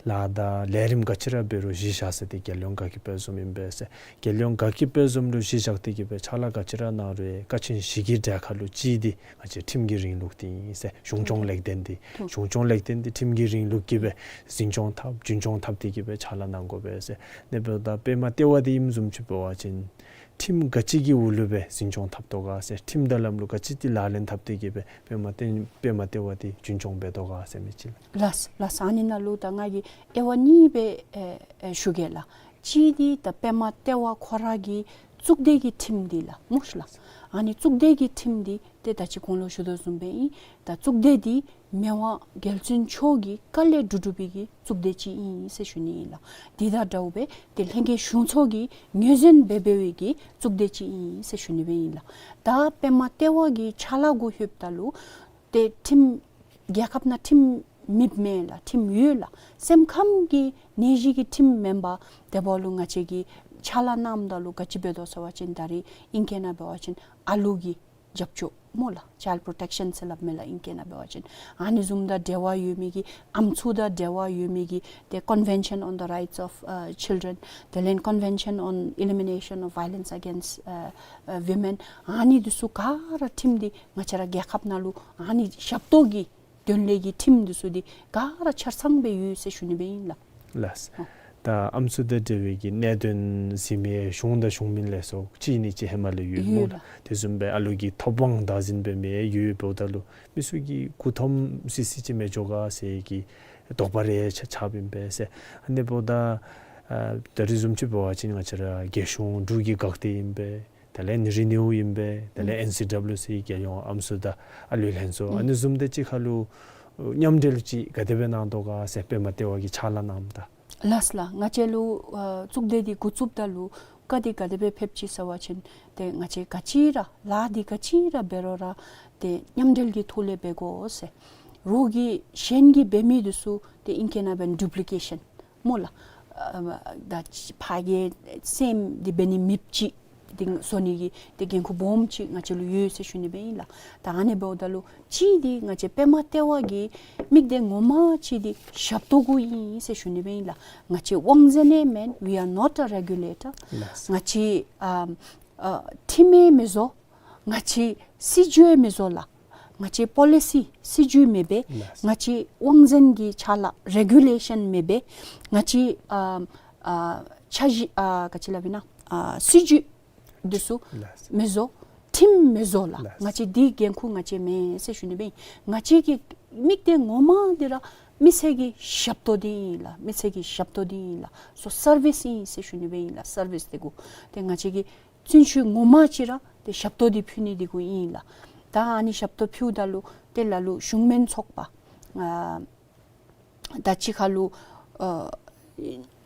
ལཱ་དང་ལས་རིམ་ག་ཅི་ར་འབད་རུང་གཞི་བཞག་ས་འདི་རྒྱལ་ཡོངས་དགའ་སྐྱིད་དཔལ་འཛོམས་ཨིན་པས་ཟེར། རྒྱལ་ཡོངས་དགའ་སྐྱིད་དཔལ་འཛོམས་ལུ་གཞི་བཞག་སྟེ་གིས་སྦེ་ཕྱག་ལཱ་ག་ཅི་ར་གནང་རུང་ཀ་ཆེན་བཞི་གི་གྲལ་ཁར་ལུ་གཅིག་འདི་ང་བཅས་ཁྲིམས་ཀྱི་རིང་ལུགས་འདི་ཨིན་ཟེར། གཞུང་སྐྱོང་ལེགས་ལྡན་འདི་གཞུང་སྐྱོང་ལེགས་ལྡན་འདི་ཁྲིམས་ཀྱི་རིང་ལུགས་ཀྱིས་སྦེ་འཛིན་སྐྱོང་འཐབ་རྒྱུན་སྐྱོང་འཐབ་སྟེ་གིས་སྦེ་ཕྱག་ལཱ་གནང་དགོ་པས་ཟེར། ཨ་ནི་འབདཝ་ད་པདྨ་ལྟེ་བ་འདི་ཨིནམ་བཟུམ་ཅིག་འབད་བ་ཅིན་ཁྲིམས་ག་ཅི་གི་འོག་ལུ་སྦེ་འཛིན་སྐྱོང་འཐབ་དོ་ག་ཟེར། ཁྲིམས་དང་ལམ་ལུགས་ག་ཅི་འདི་ལག་ལེན་འཐབ་སྟེ་གིས་སྦེ་པདྨ་ལྟེ་པདྨ་ལྟེ་བ་འདི་རྒྱུན་སྐྱོང་འབད་དོ་ག་ཟེར་མི་ཅིག་ལགས། ལགས་ལགས། ཨ་ནི་ནང་ལུ་ད་ང་གིས་དབྱེ་བ་གཉིས་སྦེ་ཨེ་ཨེ་ཞུ་གེ་ལགས། གཅིག་འདི་ད་པདྨ་ལྟེ་བ་ཁོ་ར་གི་གཙུག་སྡེ་གི་ཁྲིམས་འདི་ལགས། སྨོ་ཤ་ལགས། ཨ་ནི་གཙུག་སྡེ་གི་ཁྲིམས་འདི་ཏེ་ད་ཅི་གོང་ལུ་ཞུ་དོ་བཟུམ་སྦེ་ཨིན། ད་གཙུག་སྡེ་འདི་མི་དབང་རྒྱལ་བཙུན་མཆོག་གི་བཀའ་ལས་གྲུབ་གྲུབ་པའི་གི་གཙུག་སྡེ་ཅིག་ཨིན་ཟེར་ཞུ་ནི་ཨིན་ལགས། དེ་དང་འདྲཝ་སྦེ་ཏེ་ལྷན་རྒྱས་གཞུང་ཚོགས་ཀྱིས་ངོས་འཛིན་འབད་འབད་བའི་གི་གཙུག་སྡེ་ཅིག་ཨིན་ཟེར་ཞུ་ནི་སྦེ་ཨིན་ལགས། ད་པདྨ་ལྟེ་བ་གི་ཕྱག་ལཱ་གུ་ལྷོདཔ་ད་ལུ་ཏེ་ཁྲིམས་རྒྱལ་ཁབ་ནང་ཁྲིམས་མེདཔ་མེན་ལགས། ཁྲིམས་ཡོད་ལགས། སེམས་ཁམས་ཀྱི་ནད་གཞི་གི་ཁྲིམས་མེན་པར་དེ་འབདཝ་ལུ་ང་བཅས་ཀྱིས་ཕྱག་ལཱ་གནངམ་ད་ལུ་ག་ཅི་འབད་དོ་ཟེར་བ་ཅིན་ད་རེས་ཨིང་སྐད་ནང་འབད་བ་ཅིན་ཨ་ལུ་གི་རྒྱབ་སྐྱོར་སྨོ་ལགས། Child protection ཟེར་སླབ་མས་ལགས་ཨིང་སྐད་ནང་འབད་བ་ཅིན། ཨ་ནི་བཟུམ་དང་འབྲེལ་བ་ཡོད་མི་གི་ཨམ་སྲུ་དང་འབྲེལ་བ་ཡོད་མི་གི་ཏེ་Convention on the Rights of uh, Children དེ་ལས་Convention on Elimination of Violence Against uh, uh, Women ཨ་ནི་འདི་ཚུ་ག་ར་ཁྲིམས་འདི་ང་བཅས་ར་རྒྱལ་ཁབ་ནང་ལུ་ཨ་ནི་ཞབས་ཏོག་གི་དོན་ལས་ཀྱི་ཁྲིམས་འདི་ཚུ་འདི་ག་ར་ཆ་ཚང་སྦེ་ཡོད་ཟེར་ཞུ་ནི་སྦེ་ཨིན་ལགས། ལགས། ཨོ། ད་ཨམ་སྲུ་དང་འབྲེལ་བའི་གི་གནད་དོན་གཟིགས་མི་གཞུང་དང་གཞུང་མིན་ལས་ཚོགས་གཅིག་གཉིས་ཅིག་ཧེ་མ་ལས་ཡོད་སྨོ་ལགས། ཡོད་ལགས། དེ་བཟུམ་སྦེ་ཨ་ལུ་གི་ཐོབ་དབང་བདག་འཛིན་འབད་མི་ཡོདཔ་ད་ལུ་མི་ཚུ་གིས་མགུ་འཐོམ་སི་སི་ཅིག་མི་འགྱོ་ག་ཟེར་གྱི་དོགས་པ་རེ་ཆགས་ཆགསཔ་ཨིན་པས་ཟེར། ཨ་ནི་འབདཝ་ད་ ཨ་ད་རེས་བཟུམ་ཅིག་འབད་བ་ཅིན་ང་བཅས་ར་རྒྱལ་གཞུང་འབྲུག་གི་འགག་སྡེ་ཨིན་པས། དེ་ལས་ཨ་ནི་རི་ནིའུ་ཨིན་པས། དེ་ལས་ཨེན་སི་ཌབ་ལིའུ་སི་རྒྱལ་ཡོངས་ཨམ་སྲུ་དང་ཨ་ལུའི་ལྷན་ཚོགས། ཨ་ནི་བཟུམ་དེ་ཅིག་ཁར་ལུ་མཉམ་འབྲེལ་ཅིག་ག་དེ་སྦེ་གནང་དོ་ག་ཟེར་པདྨ་ལྟེ་བ་གིས་ཕྱག་ལཱ་གནངམ་ད། ལགས་ལགས། ང་བཅས་ལུ་ཨ་གཙུག་སྡེ་འདི་འགོ་བཙུགསཔ་ད་ལུ་བཀའ་འདི་ག་དེ་སྦེ་ཕེབས་ཅི་ཟེར་བ་ཅིན་ཏེ་ང་བཅས་ག་ཅི་ར་ལཱ་འདི་ག་ཅི་ར་འབད་རུང་ར་ཏེ་མཉམ་འབྲེལ་གྱི་ཐོག་ལས་འབད་དགོ་ཟེར། རོགས་ཀྱིས་གཞན་གྱིས་འབད་མི་འདི་ཚུ་ཏེ་ཨིང་སྐད་ནང་འབད་བ་ཅིན་ཌུབ་ལི་ཀེ་ཤཱན་སྨོ་ལགས། ཨ་ད་ཕར་གྱི་སེམས་འདི་འབད་ནི་མེདཔ་ཅིག་འདི་བཟོ་ནི་གི་ཏེ་འགན་ཁུར་སྦོམ་ཅིག་ང་བཅས་ལུ་ཡོད་ཟེར་ཞུ་ནི་སྦེ་ཨིན་ལགས། ད་ཨ་ནི་འབདཝ་ད་ལུ་གཅིག་འདི་ང་བཅས་པདྨ་ལྟེ་བ་གི་དམིགས་གཏད་ངོ་མ་ཅིག་འདི་ཞབས་ཏོག་གུ་ཨིན་ཟེར་ཞུ་ནི་སྦེ་ཨིན་ལགས། ང་བཅས་དབང་འཛིན་ཡང་མེན། We are not a regulator. ལགས། ང་བཅས་ཨ་ཨ་ཁྲིམས་ཡང་མི་བཟོ། ང་བཅས་སྲིད་བྱུས་ཡང་མི་བཟོ་ལགས། ང་བཅས་པོ་ལི་སི་སྲིད་བྱུས་མེད་པས། ལགས། ང་བཅས་དབང་འཛིན་གྱི་ཕྱག་ལཱ་རེ་གུ་ལེ་ཤཱན་མེད་པས། ང་བཅས་ཨ་ཨ་འཆར་གཞི་ཨ་ག་ཅི་སླབ་ཨིན་ན་ཨ་སྲིད་བྱུས་འདི་ཚུ་ལགས། མི་བཟོ། ཁྲིམས་མི་བཟོ་ལགས། ལགས། ང་བཅས་འདི་འགན་ཁུར་ང་བཅས་མེན་ཟེར་ཞུ་ནི་སྦེ་ཨིན། ང་བཅས་ཀྱི་དམིགས་གཏད་ངོ་མ་འདི་ར་མི་སེར་གྱི་ཞབས་ཏོག་འདི་ཨིན་ལགས། མི་སེར་གྱི་ཞབས་ཏོག་འདི་ཨིན་ལགས། སོ་སར་བིསི་ཨིན་ཟེར་ཞུ་ནི་སྦེ་ཨིན་ལགས། སར་བིསི་འདི་གུ་ཏེ་ང་བཅས་ཀྱི་བརྩོན་ཤུགས་ངོ་མ་ཅིག་ར་ཏེ་ཞབས་ཏོག་འདི་ཕུལ་ནི་འདི་གུ་ཨིན་ལགས། ད་ཨ་ནི་ཞབས་ཏོག་ཕུལཝ་ད་ལུ་ཏེ་ལ་ལུ་གཞུང་མིན་ཚོགས་པ་ཨ་ད་གཅིག་ཁར་ལུ་ཨ་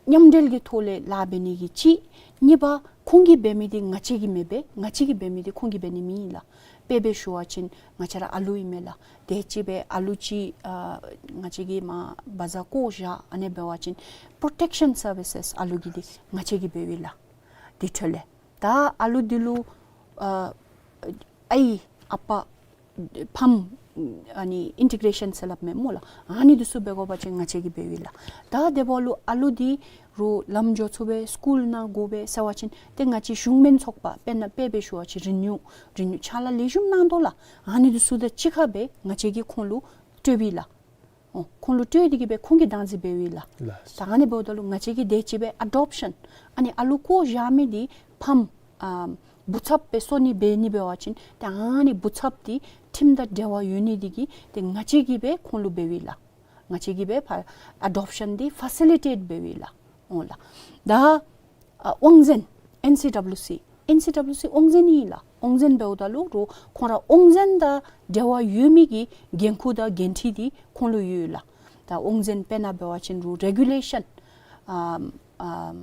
མཉམ་འབྲེལ་གྱི་ཐོག་ལས་ལཱ་འབད་ནི་གི་གཅིག། གཉིས་པ་ཁོང་གིས་འབད་མི་འདི་ང་བཅས་ཀྱིས་མི་འབད། ང་བཅས་ཀྱིས་འབད་མི་འདི་ཁོང་གིས་འབད་ནི་མེན་ལགས། དཔེ་སྦེ་ཞུ་བ་ཅིན་ང་བཅས་ར་ཨ་ལུ་ཨིན་མས་ལགས། དེ་ཅིག་སྦེ་ཨ་ལུ་ཅིག་ཨ་ང་བཅས་ཀྱིས་མར་བ་ཛ་བཀོ་བཞག་ཨ་ནི་འབད་བ་ཅིན་པྲོ་ཊེཀ་ཤཱན་སར་བི་སེས་ཨ་ལུ་གི་འདི་ང་བཅས་ཀྱིས་འབདཝ་ཨིན་ལགས། དེ་འཕྲོ་ལས་ད་ཨ་ལུ་འདི་ལུ་ཨ་ཨའི་ཨ་པ་ཕམ་ཨ་ནི་ཨིན་ཊི་གྲེ་ཤཱན་ཟེར་སླབ་མས་སྨོ་ལགས། ཨ་ནི་འདི་ཚུ་འབད་དགོ་པ་ཅིན་ང་བཅས་ཀྱིས་འབདཝ་ཨིན་ལགས། ད་དེ་འབདཝ་ད་ལུ་ཨ་ལུ་འདི་རུང་ལམ་འགྱོ་ཚུགས་པས། སི་ཀུལ་ནང་དགོ་པས་ཟེར་བ་ཅིན་ཏེ་ང་བཅས་གཞུང་མིན་ཚོགས་པ་དཔེར་ན་དཔེ་སྦེ་ཞུ་བ་ཅིན་རི་ནིའུ་རི་ནིའུ་ཕྱག་ལཱ་ལེགས་ཤོམ་གནང་དོ་ལགས། ཨ་ནི་འདི་ཚུ་དང་གཅིག་ཁར་སྦེ་ང་བཅས་ཀྱིས་ཁོང་ལུ་སྤྲོདཔ་ཨིན་ལགས། ཨོ་ཁོང་ལུ་སྤྲོད་དེ་གིས་སྦེ་ཁོང་གིས་བདག་འཛིན་འབདཝ་ཨིན་ལགས། ལགས། ད་ཨ་ནི་འབདཝ་ད་ལུ་ང་བཅས་ཀྱིས་དེ་ཅིག་སྦེ་ཨ་ཌོབ་ཤཱན་ཨ་ནི་ཨ་ལུ་བཀོ་བཞག་མི་འདི་ཕམ་ཨ་བུ་ཚབ་སྦེ་བཟོ་ནི་འབད་ནི་འབད་བ་ཅིན་ཏེ་ཨ་ནི་བུ་ཚབ་འདི་ཁྲིམས་དང་འབྲེལ་བ་ཡོད་ནི་འདི་གིས་ཏེ་ང་བཅས་ཀྱིས་སྦེ་ཁོང་ལུ་འབདཝ་ཨིན་ལགས། ང་བཅས་ཀྱིས་སྦེ་ཕར་ཨ་ཌོབ་ཤཱན་འདི་ཕ་སི་ལི་ཊེཊ་འབདཝ་ཨིན་ལགས། ཨོ་ལགས། ད་ཨ་དབང་འཛིན་ཨེན་སི་ཌབ་ལིའུ་སི་ཨེན་སི་ཌབ་ལིའུ་སི་དབང་འཛིན་ཨིན་ལགས། དབང་འཛིན་འབདཝ་ད་ལུ་རུང་ཁོང་ར་དབང་འཛིན་དང་འབྲེལ་བ་ཡོད་མི་གི་འགན་ཁུར་དང་འགན་འཁྲི་འདི་ཁོང་ལུ་ཡོད་ལགས། ད་དབང་འཛིན་དཔེར་ན་འབད་བ་ཅིན་རུང་རེ་གུ་ལེ་ཤཱན་ཨམ་ཨམ་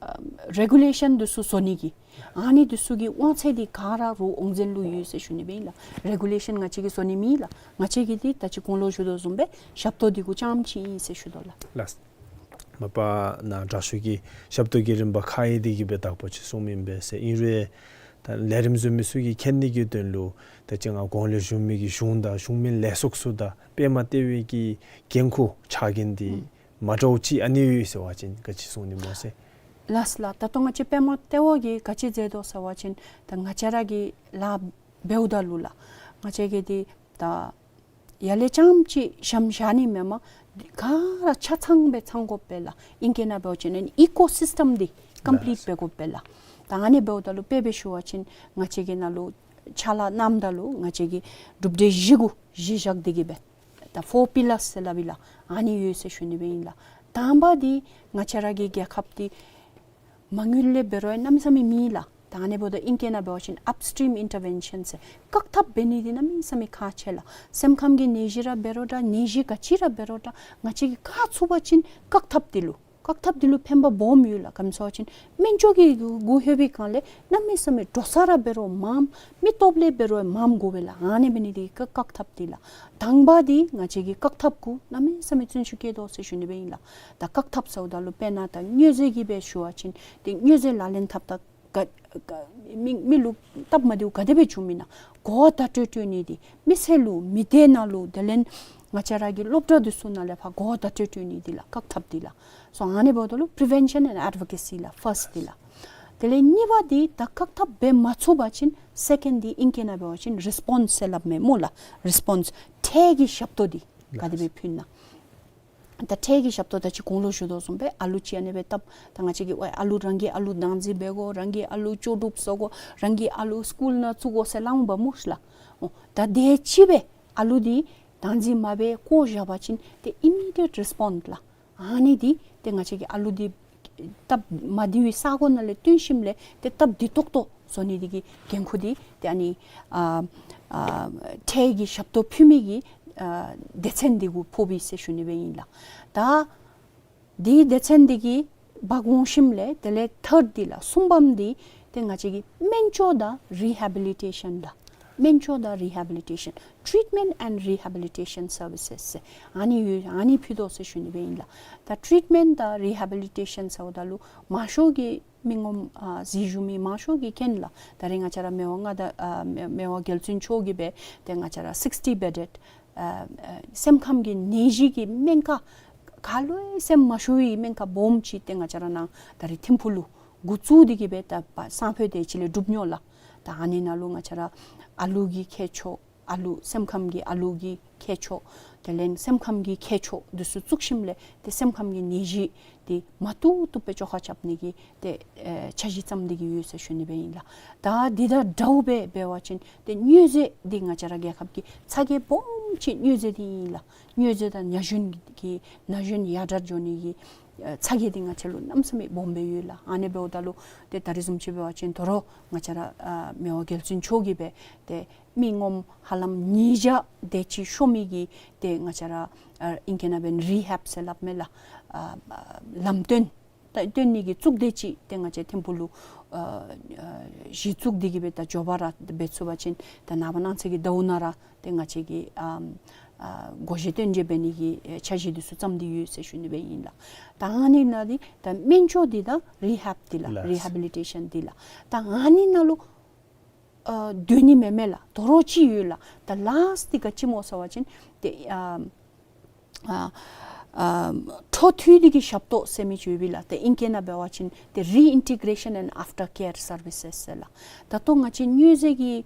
ཨམ་རེ་གུ་ལེ་ཤཱན་འདི་ཚུ་བཟོ་ནི་གི་ཨ་ནི་འདི་ཚུ་གི་དབང་ཚད་འདི་ག་ར་རུང་དབང་འཛིན་ལུ་ཡོད་ཟེར་ཞུ་ནི་སྦེ་ཨིན་ལགས། རེ་གུ་ལེ་ཤཱན་ང་བཅས་ཀྱིས་བཟོ་ནི་མེན་ལགས། ང་བཅས་ཀྱིས་འདི་ད་ཅི་གོང་ལུ་ཞུ་དོ་བཟུམ་སྦེ་ཞབས་ཏོག་འདི་གུ་རྐྱངམ་ཅིག་ཨིན་ཟེར་ཞུ་དོ་ལགས། ལགས། མ་པ་ནཱ་དྲག་ཤོས་ཀྱིས་ཞབས་ཏོག་གི་རིམ་པ་ཁག་ཡོད་དེ་གིས་སྦེ་དག་པ་ཅིག་གསུངམ་ཨིན་པས་ཟེར། ཨིན་རུང་ད་ལས་རིམ་བཟོ་མི་ཚུ་གིས་མཁྱེན་ནི་གི་དོན་ལུ་ད་ཅི་ང་གོང་ལས་ཞུ་མི་གི་གཞུང་དང་གཞུང་མིན་ལས་ཚོགས་ཚུ་དང་པདྨ་ལྟེ་བའི་གི་འགན་ཁུར་ཕྱག་འགན་འདི་མ་འདྲཝ་ཅིག་ཨ་ནི་ཡོད་ཟེར་བ་ཅིན་ག་ཅི་གསུང་ནི་སྨོ་ཟེར། ལགས་ལགས། ད་ལྟོ་ང་བཅས་པདྨ་ལྟེ་བ་གིས་ག་ཅི་མཛད་དོ་ཟེར་བ་ཅིན་ད་ང་བཅས་ར་གིས་ལཱ་འབདཝ་ད་ལུ་ལགས་ང་བཅས་ཀྱིས་འདི་ད་ཡར་ལས་རྐྱངམ་ཅིག་ཞྭམོ་བཞག་ནི་མེན་པར་ག་ར་ཆ་ཚང་སྦེ་ཚང་དགོ་པས་ལགས། ཨིང་སྐད་ནང་འབད་བ་ཅིན་ཨི་ཀོ་སིསི་ཊམ་འདི་ཀམ་པི་ལིཊ་འབད་དགོ་པས་ལགས། ད་ཨ་ནི་འབདཝ་ད་ལུ་དཔེ་སྦེ་ཞུ་བ་ཅིན་ང་བཅས་ཀྱི་ནང་ལུ་ཕྱག་ལཱ་གནངམ་ད་ལུ་ང་བཅས་ཀྱིས་གྲུབ་འབྲས་བཞི་གུ་གཞི་བཞག་སྟེ་གིས་སྦེ་ད་ཕོར་པི་ལརསི་ཟེར་སླབ་ཨིན་ལགས། ཨ་ནི་ཡོད་ཟེར་ཞུ་ནི་སྦེ་ཨིན་ལགས། དང་པ་འདི་ང་བཅས་ར་གི་རྒྱལ་ཁབ་འདི་མ་དངུལ་ལས་འབད་རུང་གནམ་མེད་ས་མེད་མེད་ལགས། ད་ཨ་ནི་འབདཝ་ད་ཨིང་སྐད་ནང་འབད་བ་ཅིན་ཨཔ་སི་ཊིམ་ཨིན་ཊར་བེན་ཤཱན་ཟེར་བཀག་ཐབས་འབད་ནི་འདི་གནམ་མེད་ས་མེད་ཁག་ཆེ་ལགས། སེམས་ཁམས་ཀྱི་ནད་གཞི་ར་འབད་རུང་འདྲ་ནད་གཞི་ག་ཅི་ར་འབད་རུང་འདྲ་ང་བཅས་ཀྱིས་བཀག་ཚུགས་པ་ཅིན་བཀག་ཐབས་འདི་ལུ་བཀག་ཐབས་འདི་ལུ་ཕན་པ་སྦོམ་ཡོད་ལགས། ག་ཅི་སྨོ་ཟེར་བ་ཅིན་སྨན་བཅོས་ཀྱི་གུ་ལྷོད་པའི་སྒང་ལས་གནམ་མེད་ས་མེད་འགྲོ་ས་ར་འབད་རུང་མངམ་མི་སྟོབས་ལས་འབད་རུང་མངམ་དགོ་པས་ལགས། ཨ་ནི་འབད་ནི་འདི་བཀག་བཀག་ཐབས་འདི་ལགས། དང་པ་འདི་ང་བཅས་ཀྱིས་བཀག་ཐབས་གུ་གནམ་མེད་ས་མེད་བརྩོན་ཤུགས་བསྐྱེད་དོ་ཟེར་ཞུ་ནི་སྦེ་ཨིན་ལགས། ད་བཀག་ཐབས་ཟེརཝ་ད་ལུ་དཔེར་ན་ད་མྱོས་རྫས་ཀྱི་སྦེ་ཞུ་བ་ཅིན་ཏེ་མྱོས་རྫས་ལག་ལེན་འཐབ་ད་ག་ག་མི་མི་ལུ་སྟབས་མ་བདེཝ་ག་དེ་སྦེ་བྱུངམ་ཨིན་ན་གོ་བརྡ་སྤྲོད་སྤྲོད་ནི་འདི་མི་སེར་ལུ་མི་སྡེ་ནང་ལུ་དེ་ལས་ང་བཅས་ར་གི་སློབ་གྲྭ་འདི་ཚུ་ནང་ལས་ཕར་གོ་བརྡ་སྤྲོད་སྤྲོད་ནི་འདི་ལགས་བཀག་ཐབས་འདི་ལགས། སོ་ཨ་ནི་འབདཝ་ད་ལུ་པི་རི་ཝེན་ཤཱན་ཨེནཌ་ཨེཌ་བོ་ཀེ་སི་ལགས་ཕརསཊ་འདི་ལགས། དེ་ལས་གཉིས་པ་འདི་ད་བཀག་ཐབས་འབད་མ་ཚུགས་པ་ཅིན་སེ་ཀེནཌ་འདི་ཨིང་སྐད་ནང་འབད་བ་ཅིན་རིས་པོནསི་ཟེར་སླབ་མས་སྨོ་ལགས། རིས་པོནསི་འཕྲལ་གྱི་ཞབས་ཏོག་འདི་ག་དེ་སྦེ་ཕུལ་ན། ད་འཕྲལ་གྱི་ཞབས་ཏོག་ད་ཅི་གོང་ལུ་ཞུ་དོ་བཟུམ་སྦེ་ཨ་ལུ་ཅིག་ཨ་ནི་སྦེ་བཏབ་ད་ང་བཅས་ཀྱིས་ཨ་ལུ་རང་གི་ཨ་ལུ་བདག་འཛིན་འབད་དགོ། རང་གི་ཨ་ལུ་ལྕོགས་གྲུབ་བཟོ་དགོ། རང་གི་ཨ་ལུ་སི་ཀུལ་ནང་བཙུགས་དགོ་ཟེར་སླབ་འོང་པ་སྨོ་ལགས། འོ་ད་དེ་ཅིག་སྦེ་ཨ་ལུ་འདི་བདག་འཛིན་མ་འབད་བཀོ་བཞག་པ་ཅིན་ཏེ་ཨི་མི་ཌི་ཡེཊ་རིས་པོནསི་ལགས། ཨ་ནི་འདི་ ཏེ་ང་བཅས་ཀྱི་ཨ་ལུ་འདི་སྟབས་མ་བདེ་བའི་ས་གོ་ནང་ལས་བཏོན་ཞིནམ་ལས་ཏེ་སྟབས་བདེ་ཏོག་ཏོ་བཟོ་ནི་འདི་གི་འགན་ཁུར་འདི་ཏེ་ཨ་ནི་ཨ་ཨ་འཕྲལ་གྱི་ཞབས་ཏོག་ཕུལ་མི་གི་ཨ་སྡེ་ཚན་འདི་གུ་ཕོག་པས་ཟེར་ཞུ་ནི་སྦེ་ཨིན་ལགས། ད་འདི་སྡེ་ཚན་འདི་གི་འབག་འོང་ཞིནམ་ལས་དེ་ལས་ཐརཌ་འདི་ལགས་གསུམ་པམ་འདི་ཏེ་ང་བཅས་ཀྱི་སྨན་བཅོས་དང་རི་ཧེ་བི་ལི་ཊེ་ཤཱན་ལགས། སྨན་བཅོས་དང་རི་ཧེ་བི་ལི་ཊེ་ཤཱན། Treatment and Rehabilitation Services ཟེར་ཨ་ནི་ཡོད། ཨ་ནི་ཕུལ་དོ་ཟེར་ཞུ་ནི་སྦེ་ཨིན་ལགས། ད་ཊི་རིཊ་མེནཊ་དང་རི་ཧེ་བི་ལི་ཊེ་ཤཱན་ཟེརཝ་ད་ལུ་མང་ཤོས་ཀྱི་མི་ངོམ་ཨ་གཟིགས་བཞུགས་མི་མང་ཤོས་ཀྱིས་མཁྱེན་ལགས། ད་རེས་ང་བཅས་ར་མི་དབང་མངའ་བདག་ཨ་མི་མི་དབང་རྒྱལ་བཙུན་མཆོག་གིས་སྦེ་ཏེ་ང་བཅས་ར་སིགསི་ཊི་བེ་ཌེཌ་ཨ་ཨ་སེམས་ཁམས་ཀྱི་ནད་གཞི་གི་སྨན་ཁང་ག་ལུ་ཡང་སེམས་མ་ཤོར་བའི་སྨན་ཁང་སྦོམ་ཅིག་ཏེ་ང་བཅས་ར་ནཱ་ད་རེས་ཐིམ་ཕུག་ལུ་འགོ་བཙུགས་ཏེ་གིས་སྦེ་ད་པ་སང་ཕོད་དེ་ཅིག་ལས་གྲུབ་ནི་ལགས། ད་ཨ་ནི་ནང་ལུ་ང་བཅས་ར་ཨ་ལུ་གི་མཁལ་མཆོག་ཨ་ལུ་སེམས་ཁམས་ཀྱི་ཨ་ལུ་གི་མཁལ་མཆོག་དེ་ལས་སེམས་ཁམས་ཀྱི་མཁལ་མཆོག་འདི་ཚུ་བཙུགས་ཞིནམ་ལས་ཏེ་སེམས་ཁམས་ཀྱི་ནད་གཞི་འདི་མ་བཏུབ་བཏུབ་སྦེ་བཅོ་ཁ་རྐྱབ་ནི་གི་ཏེ་ཨེ་འཆར་གཞི་བརྩམས་ཏེ་གིས་ཡོད་ཟེར་ཞུ་ནི་སྦེ་ཨིན་ལགས། ད་འདི་དང་འདྲཝ་སྦེ་འབད་བ་ཅིན་ཏེ་མྱོས་རྫས་འདི་ང་བཅས་ར་རྒྱལ་ཁབ་ཀྱི་ཚ་གྱང་སྦོམ་ཅིག་མྱོས་རྫས་འདི་ཨིན་ལགས། མྱོས་རྫས་དང་ན་གཞོན་གྱི་ན་གཞོན་ཡར་དྲག་འགྱོ་ནི་གི་ཨེ་ཚ་གྱང་འདི་ང་བཅས་ལུ་གནམ་མེད་ས་མེད་སྦོམ་སྦེ་ཡོད་ལགས། ཨ་ནི་འབདཝ་ད་ལུ་ཏེ་ད་རེས་བཟུམ་ཅིག་འབད་བ་ཅིན་དོ་རུང་ང་བཅས་ར་ཨ་མི་དབང་རྒྱལ་བཙུན་མཆོག་གིས་སྦེ་ཏེ་མི་ངོམ་ཧ་ལམ་ཉིས་བརྒྱ་དེ་ཅིག་ཤོར་མི་གི་ཏེ་ང་བཅས་ར་ཨ་ཨིང་སྐད་ནང་འབད་རི་ཧེབ་ཟེར་སླབ་མས་ལགས། ཨ་ཨ་ལམ་སྟོན་ད་སྟོན་ནི་གི་གཙུག་སྡེ་ཅིག་ཏེ་ང་བཅས་ཐིམ་ཕུག་ལུ་ཨ་ཨ་གཞི་བཙུགས་ཏེ་གིས་སྦེ་ད་མགྱོགས་པ་ར་འབད་ཚུགས་པ་ཅིན་ད་ནངས་པ་གནངས་ཚེ་གི་ཟླཝ་ནང་ར་ཏེ་ང་བཅས་ཀྱིས་ཨ་ཨ་བགོ་བཤའ་སྟོན་བྱེད་འབད་ནི་གི་ཨེ་འཆར་གཞི་འདི་ཚུ་བརྩམས་ཏེ་ཡོད་ཟེར་ཞུ་ནི་སྦེ་ཨིན་ལགས། ད་ཨ་ནི་ནང་འདི་ད་སྨན་བཅོས་འདི་དང་རི་ཧེབ་འདི་ལགས། ལགས། རི་ཧེ་བི་ལི་ཊེ་ཤཱན་འདི་ལགས། ད་ཨ་ནི་ནང་ལུ་ཨ་སྡོད་ནི་མེན་མས་ལགས། དོ་རུང་ཅིག་ཡོད་ལགས། ད་ལཱསཊ་འདི་ག་ཅི་སྨོ་ཟེར་བ་ཅིན་ཏེ་ཨ་ཨ་ཨ་འཕྲོ་མཐུད་དེ་གི་ཞབས་ཏོག་ཟེར་མི་ཅིག་ཡོད་པས་ལགས། ཏེ་ཨིང་སྐད་ནང་འབད་བ་ཅིན་ཏེ་རི་ཨིན་ཊི་གྲེ་ཤཱན་ཨེནཌ་ཨཕ་ཊར་ཀེར་སར་བི་སེས་ཟེར་ལགས། ད་ལྟོ་ང་བཅས་མྱོས་རྫས་ཀྱི་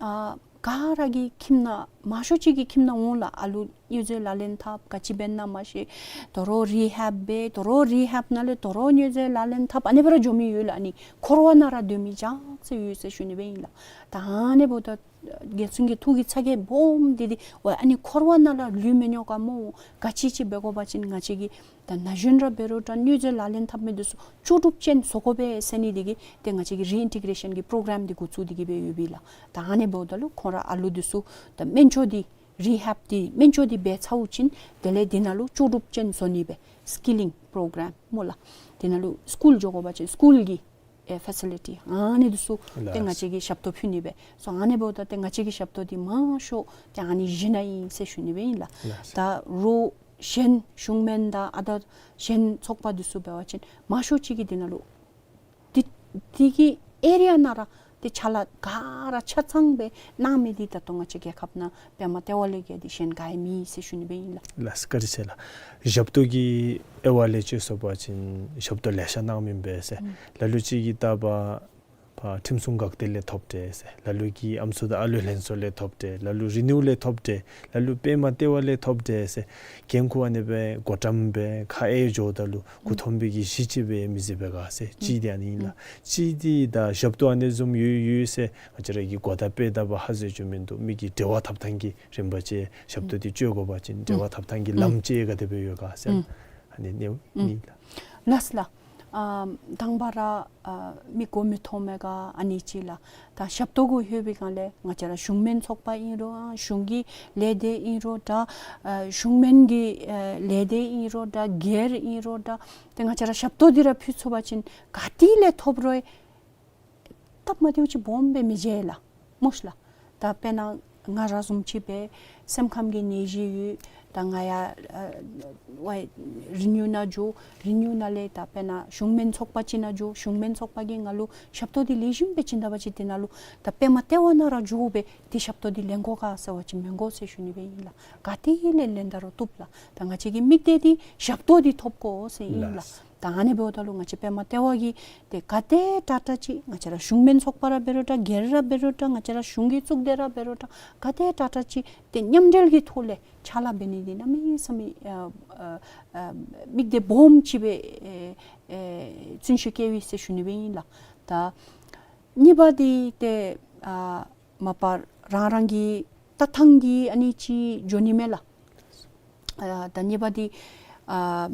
ཨ་ག་ར་གིས་ཁྱིམ་ནང་མང་ཤོས་ཅིག་གི་ཁྱིམ་ནང་འོང་ལགས། ཨ་ལུ་མྱོས་རྫས་ལག་ལེན་འཐབ་ག་ཅི་འབད་ན་མ་ཤེས། དོ་རུང་རི་ཧེབ་འབད། དོ་རུང་རི་ཧེབ་ནང་ལས་དོ་རུང་མྱོས་རྫས་ལག་ལེན་འཐབ། ཨ་ནི་སྦེ་ར་འགྱོ་མི་ཡོད་ལགས། ཨ་ནི་འཁོར་བ་ནང་ར་སྡོད་མི་ཅིག་ཡོད་ཟེར་ཞུ་ནི་སྦེ་ཨིན་ལགས། ད་ཨ་ནི་འབདཝ་ད་རྒྱལ་བཙུན་གྱི་ཐུགས་ཀྱི་ཚ་གྱང་སྦོམ་འདི་འདི་ཝའི་ཨ་ནི་འཁོར་བ་ནང་ལུ་ལུས་མི་ཉོ་ག་སྨོ། ག་ཅི་ཅིག་འབད་དགོ་པ་ཅིན་ང་བཅས་ཀྱིས་ད་ན་གཞོན་ར་འབད་རུང་ད་མྱོས་རྫས་ལག་ལེན་འཐབ་མི་འདི་ཚུ་ལྕོགས་གྲུབ་ཅན་བཟོ་དགོ་པས་ཟེར་ནི་འདི་གིས་ཏེ་ང་བཅས་ཀྱིས་རི་ཨིན་ཊི་གྲེ་ཤཱན་གྱི་པྲོ་གྲམ་འདི་འགོ་བཙུགས་ཏེ་གིས་སྦེ་ཡོད་པས་ལགས། ད་ཨ་ནི་འབདཝ་ད་ལུ་ཁོང་ར་ཨ་ལུ་འདི་ཚུ་ད་སྨན་བཅོས་འདི་རི་ཧེབ་འདི་སྨན་བཅོས་འདི་འབད་ཚརཝ་ཅིན་དེ་ལས་འདི་ནང་ལུ་ལྕོགས་གྲུབ་ཅན་བཟོ་ནི་སྦེ་སི་ཀི་ལིང་པྲོ་གྲམ་སྨོ་ལགས། འདི་ནང་ལུ་སི་ཀུལ་འགྱོ་དགོ་པ་ཅིན་སི་ཀུལ་གྱི་ཨེ་ཕེ་སི་ལི་ཊི་ཨ་ནི་འདི་ཚུ་ཏེ་ལགས། ང་བཅས་ཀྱིས་ཞབས་ཏོག་ཕུལ་ནི་སྦེ་སོང་། ཨ་ནི་འབདཝ་ད་ཏེ་ང་བཅས་ཀྱི་ཞབས་ཏོག་འདི་མང་ཤོས་ཏེ་ཨ་ནི་བཞི་ནང་ཨིན་ཟེར་ཞུ་ནི་སྦེ་ཨིན་ལགས། ལགས། ད་རོགས་གཞན་གཞུང་མིན་དང་ཨ་ད་གཞན་ཚོགས་པ་འདི་ཚུ་འབད་བ་ཅིན་མང་ཤོས་ཅིག་གིས་འདི་ནང་ལུ་འདི་འདི་གི་ཨེ་རི་ཡ་ནང་ར་ཏེ་ཅ་ལ་ག་ར་ཆ་ཚང་སྦེ་གནང་མི་འདི་ད་ལྟོ་ང་བཅས་རྒྱལ་ཁབ་ནང་པདྨ་ལྟེ་བ་ལས་བརྒལ་ཏེ་གཞན་ག་ཡང་མེད་ཟེར་ཞུ་ནི་སྦེ་ཨིན་ལགས། ལགས་སོ། བཀའ་དྲིན་ཆེ་ལགས། ཞབས་ཏོག་གི་དབྱེ་བ་ལས་ཅིག་ཟེར་བ་ཅིན་ཞབས་ཏོག་ལེ་ཤ་གནང་མི་ཨིན་པས་ཟེར། ཨུམ། ལ་ལུ་ཅིག་གིས་ད་པ་ཕར་ཁྲིམས་སྲུང་འགག་སྡེ་ལས་ཐོབ་སྟེ་ཟེར། ལ་ལུ་གིས་ཨམ་སྲུ་དང་ཨ་ལུ་ལྷན་ཚོགས་ལས་ཐོབ་སྟེ། ལ་ལུ་རི་ནིའུ་ལས་ཐོབ་སྟེ། ལ་ལུ་པདྨ་ལྟེ་བ་ལས་ཐོབ་སྟེ་ཟེར། འགན་ཁུར་ཨ་ནི་སྦེ་བགོ་བཀྲམ་སྦེ་ཁ་ཨེ་འགྱོཝ་ད་ལུ་མགུ་འཐོམ་པའི་གི་གཞི་ཅིག་སྦེ་མི་བཟོ་བས་ག་ཟེར། གཅིག་འདི་ཨ་ནི་ཨིན་ལགས། གཅིག་འདི་ད་ཞབས་ཏོག་ཨ་ནི་བཟུམ་ཡོད་ཡོད་ཟེར་ང་བཅས་ར་གིས་གོ་བརྡ་སྤེལ་ད་པ་ཧ་གོ་བཅུག་མིན་འདུག། མི་གི་འབྲེལ་བ་འཐབ་ཐངས་ཀྱི་རིམ་པ་ཅིག་ཞབས་ཏོག་འདི་སྤྱོད་དགོ་པ་ཅིན་འབྲེལ་བ་འཐབ་ཐངས་ཀྱི་ལམ་ཅིག་ག་དེ་སྦེ་ཡོད་ག་ཟེར། ཨ་ནི་ཨ་ནི་ཨིན་ལགས། ལགས་ལགས། ཨ་དང་པ་ར་ཨ་མི་མགུ་མི་འཐོམ་མི་ག་ཨ་ནི་ཅིག་ལགས། ད་ཞབས་ཏོག་གུ་ལྷོད་པའི་སྒང་ལས་ང་བཅས་ར་གཞུང་མིན་ཚོགས་པ་ཨིན་རུང་ཨ་གཞུང་གི་ལས་སྡེ་ཨིན་རུང་ད་ཨ་གཞུང་མིན་གྱི་ཨ་ལས་སྡེ་ཨིན་རུང་ད་སྒེར་ཨིན་རུང་ད་ཏེ་ང་བཅས་ར་ཞབས་ཏོག་འདི་ར་ཕུལ་ཚུགས་པ་ཅིན་ག་ཏེ་ལས་ཐོབ་རུང་སྟབས་མ་བདེཝ་ཅིག་སྦོམ་སྦེ་མི་འབྱུང་ལགས། མོ་ཤ་ལགས། ད་དཔེར་ན་ང་ར་བཟུམ་ཅིག་སྦེ་སེམས་ཁམས་ཀྱི་ནད་གཞི་ཡོད། ད་ང་ཡང་ཨ་ཝའི་རི་ནིའུ་ནང་འགྱོ། རི་ནིའུ་ནང་ལས་ད་དཔེར་ན་གཞུང་མིན་ཚོགས་པ་ཅིག་ནང་འགྱོ། གཞུང་མིན་ཚོགས་པ་གིས་ང་ལུ་ཞབས་ཏོག་འདི་ལེགས་ཤོམ་སྦེ་བྱིན་ད་པ་ཅིན་འདི་ནང་ལུ་ད་པདྨ་ལྟེ་བ་ནང་ར་འགྱོ་སྦེ་འདི་ཞབས་ཏོག་འདི་ལེན་དགོ་ག་ཟེར་བ་ཅིན་མི་དགོ་ཟེར་ཞུ་ནི་སྦེ་ཨིན་ལགས། ག་ཏེ་ལས་ལེན་ད་རུང་བཏུབ་ལགས། ད་ང་བཅས་ཀྱི་དམིགས་གཏད་འདི་ཞབས་ཏོག་འདི་ཐོབ་དགོ་ཟེར་ཨིན་ལགས། ལགས། ད་ཨ་ནི་འབདཝ་ད་ལུ་ང་བཅས་པདྨ་ལྟེ་བ་གིས་ཏེ་ག་དེ་དྲག་དྲག་ཅིག་ང་བཅས་ར་གཞུང་མིན་ཚོགས་པ་ར་འབད་རུང་ད་སྒེར་ར་འབད་རུང་ད་ང་བཅས་ར་གཞུང་གི་གཙུག་སྡེ་ར་འབད་རུང་ད་ག་དེ་དྲག་དྲག་ཅིག་ཏེ་མཉམ་འབྲེལ་གྱི་ཐོག་ལས་ཕྱག་ལཱ་འབད་ནི་འདི་གནམ་མེད་ས་མེད་ཨ་ཨ་ཨ་དམིགས་གཏད་སྦོམ་ཅིག་སྦེ་ཨེ་ཨེ་བརྩོན་ཤུགས་བསྐྱེད་པས་ཟེར་ཞུ་ནི་སྦེ་ཨིན་ལགས། ད་གཉིས་པ་འདི་ཏེ་ཨ་མ་པ་རང་རང་གི་ལྟ་ཐངས་ཀྱིས་ཨ་ནི་ཅིག་འགྱོ་ནི་མས་ལགས། ཨ་ད་གཉིས་པ་འདི་ཨ་